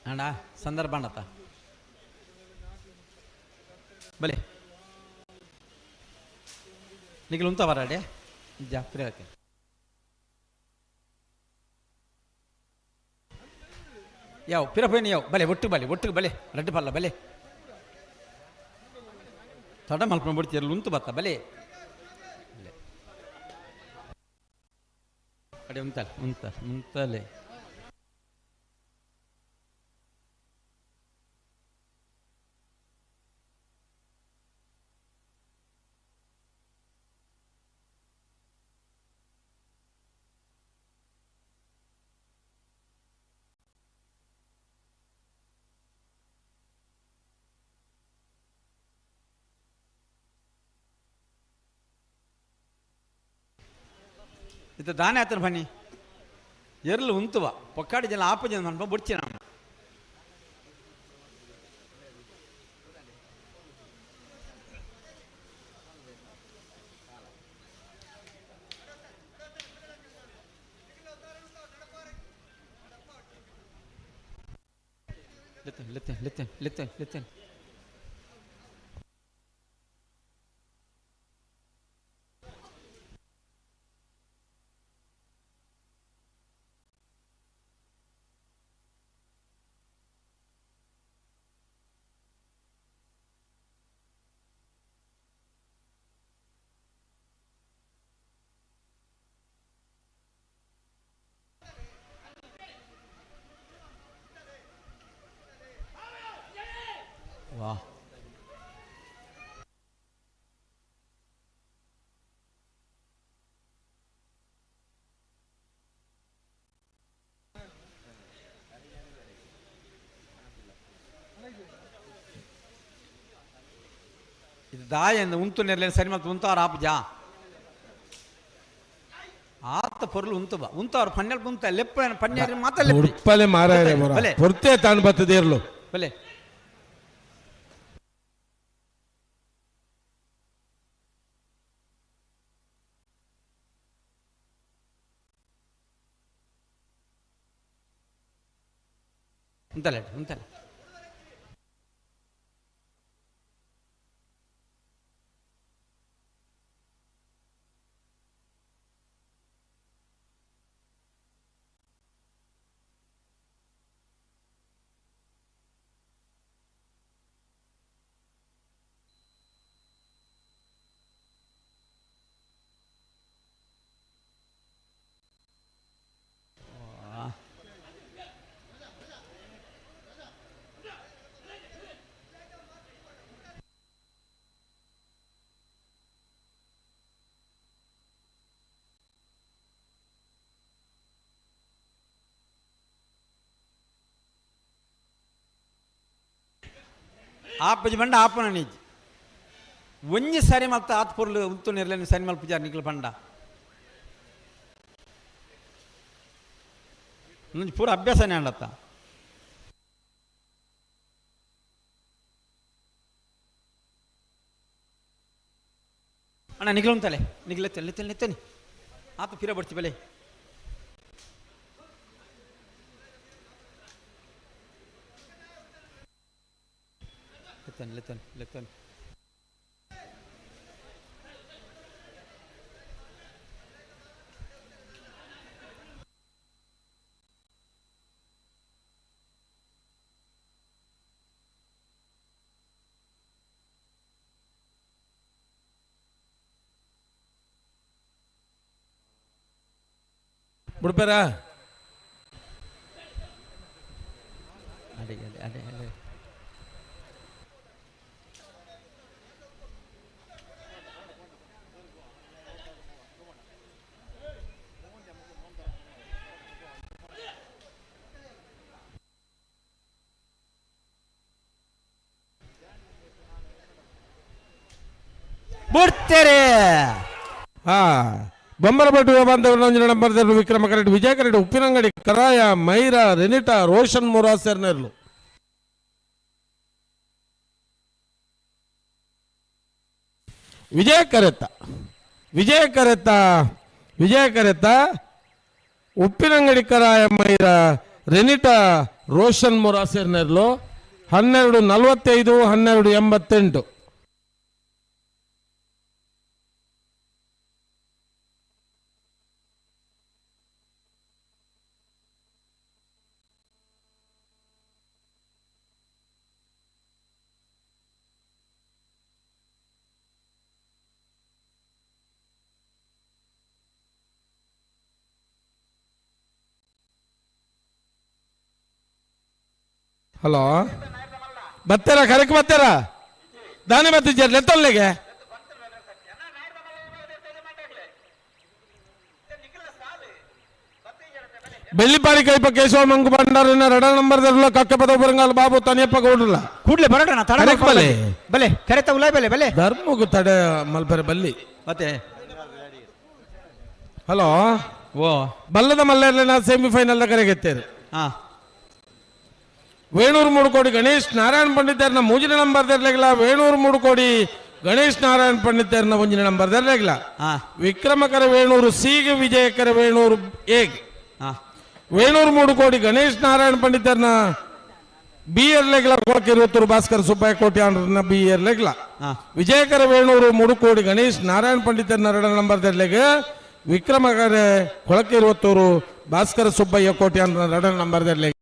ಅಣ್ಣ ಸಂದರ್ಭ ಅಣ್ಣತ್ತ ಬಲೆ ನಿಖಿಲ್ ಉಂತ ಬರಾಡೆ ಜಾತ್ರೆ ಆಕೆ ಯಾವ ಪಿರಪೇನಿ ಯಾವ ಬಲೆ ಒಟ್ಟು ಬಲೆ ಒಟ್ಟು ಬಲೆ ರಡ್ಡು ಪಲ್ಲ ಬಲೆ ತಡ ಮಲ್ಪನ ಬಿಡ್ತೀರಲ್ಲ ಉಂತು ಬತ್ತ ಬಲೆ ಅಡೆ ಉಂತಲ್ಲ ಉಂತ ಉಂತಲೆ ಇದು ದಾನೆ ಆತನ ಬನ್ನಿ ಎರ್ಲು ಉಂತುವ ಪೊಕ್ಕಾಡಿ ಜನ ಆಪ ಜನ ಮನ್ಪ ಬುಡ್ಚಿ ನಮ್ಮ ಲೆತ್ತೆ ಲೆತ್ತೆ ಲೆತ್ತೆ ಲೆತ್ತೆ ವಾ ಇದು ದಾಯ ಉಂತು ನೆರಲೇನು ಸರಿ ಮತ್ತು ಉಂತಾರ ಆಪ ಜಾ ಆತ ಪೊರ್ಲು ಉಂತು ಬಾ ಉಂತವ್ರು ಪನ್ನೆಲ್ ಉಂತ ಲೆಪ್ಪ ಪನ್ನೆಲ್ ಮಾತ ಲೆಪ್ಪ ಉಡ್ಪಲೆ ಮಾರಾಯ ಬಲೆ. ಪೊರ್ತೆ ತಾನು ಬತ್ತದೇರ್ಲು ಬಲೆ ಉಂತಲೆ ಉಂತಲೆ ಆಪಜಿ ಬಂಡ ಆಪನ ನಿಜ್ ಒಂಜಿ ಸರಿ ಮಲ್ತ ಆತ್ ಪೊರ್ಲು ಉಂತು ನೆರ್ಲೆನ್ ಸರಿ ಮಲ್ಪುಜಾರ್ ನಿಕ್ಲು ಪಂಡ ಒಂಜಿ ಪೂರ ಅಭ್ಯಾಸನೇ ಅಂಡತ್ತ ಅಣ್ಣ ನಿಕ್ಲು ಉಂತಲೆ ನಿಕ್ಲು ಎತ್ತನೆ ಎತ್ತನೆ ಆತ ಪಿರ ಬಡ್ತಿ ಬಲೆ ಲೆತ್ತನೆ ಲೆತ್ತನೆ ಲೆತ್ತನೆ ಬಿಡ್ಬೇರ ಅಡೆ ಅಡೆ ಅಡೆ ಅಡೆ ಬುಡ್ತೇರೆ. ಹಾ ಬೊಂಬರಪಟ್ಟು ಬಾಂಧವರು ನಂಬರ್ ವಿಕ್ರಮ ಕರೆಟ್ ವಿಜಯ ಕರೆಟ್ ಉಪ್ಪಿನಂಗಡಿ ಕರಾಯ ಮೈರಾ ರೆನಿಟಾ ರೋಷನ್ ಮುರಾಸರ್ನೆರ್ಲು. ವಿಜಯ correct Vijaya correct Vijaya ಕರೆತ್ತ Uppinangady Karaya Myra Renita Roshan ಮುರಾಸರ್ನೆರ್ಲು 12:45 12:88. Hello ಬತ್ತೀರಾ ಕರೆಕ್ ಬತ್ತೀರಾ ದಾನಿ ಬತ್ತಿದ್ದಾರೆ ಲೆತ್ತೊಲ್ಲಿಗೆ ಬೆಳ್ಳಿಪಾಡಿ ಕೈಪ ಕೇಶವ ಮಂಗು ಭಂಡಾರಿನ ರಡ ನಂಬರ್ ಕಕ್ಕಪದ ಬರಂಗಾಲ ಬಾಬು ತನಿಯಪ್ಪ ಗೌಡ್ರಲ್ಲ ಕೂಡ್ಲೆ ಬರೋಣ ತಡ ಕರೆಕ್ ಬಲೆ ಬಲೆ ಕರೆತ ಉಲಾಯ್ ಬಲೆ ಬಲೆ ಧರ್ಮಗು ತಡೆ ಮಲ್ಪರೆ ಬಲ್ಲಿ ಮತ್ತೆ ಹಲೋ ಓ ಬಲ್ಲದ ಮಲ್ಲೇರ್ಲಿನ ಸೆಮಿಫೈನಲ್ ಕರೆಗೆತ್ತೇರು. ಹಾ ವೇಣೂರು ಮೂಡುಕೋಡಿ ಗಣೇಶ್ ನಾರಾಯಣ ಪಂಡಿತರ್ನ ಮೂಜಿನ ನಂಬರ್ ದೆರ್ಲೆಗಿಲ್ಲ. ವೇಣೂರು ಮೂಡುಕೋಡಿ ಗಣೇಶ್ ನಾರಾಯಣ ಪಂಡಿತರ್ನ ಒಂಜಿನ ನಂಬರ್ ದೆರ್ಲೆಗಿಲ್ಲ. ವಿಕ್ರಮಕರ ವೇಣೂರು ಸಿಗೆ ವಿಜಯಕರ ವೇಣೂರು ಎಗ್. ವೇಣೂರು ಮೂಡುಕೋಡಿ ಗಣೇಶ್ ನಾರಾಯಣ ಪಂಡಿತರ್ನ ಬಿ ಎರ್ಲೆಗಿಲ್ಲ. ಕೊಳಕಿರುತ್ತೂರು ಭಾಸ್ಕರ್ ಸುಬ್ಬಯ್ಯ ಕೋಟಿ ಆಂಡ್ರನ ಬಿ ಎರ್ಲೆಗಿಲ್ಲ. ವಿಜಯಕರ ವೇಣೂರು ಮೂಡುಕೋಡಿ ಗಣೇಶ್ ನಾರಾಯಣ ಪಂಡಿತರ್ನ ಎರಡನೇ ನಂಬರ್ ದೆರ್ಲೆಗ ವಿಕ್ರಮಕರ ಕೊಳಕಿರುವತ್ತೂರು ಭಾಸ್ಕರ ಸುಬ್ಬಯ್ಯ ಕೋಟಿ ಆಂಡ್ರನ ಎರಡನೇ ನಂಬರ್ ದೆರ್ಲೆಗ್.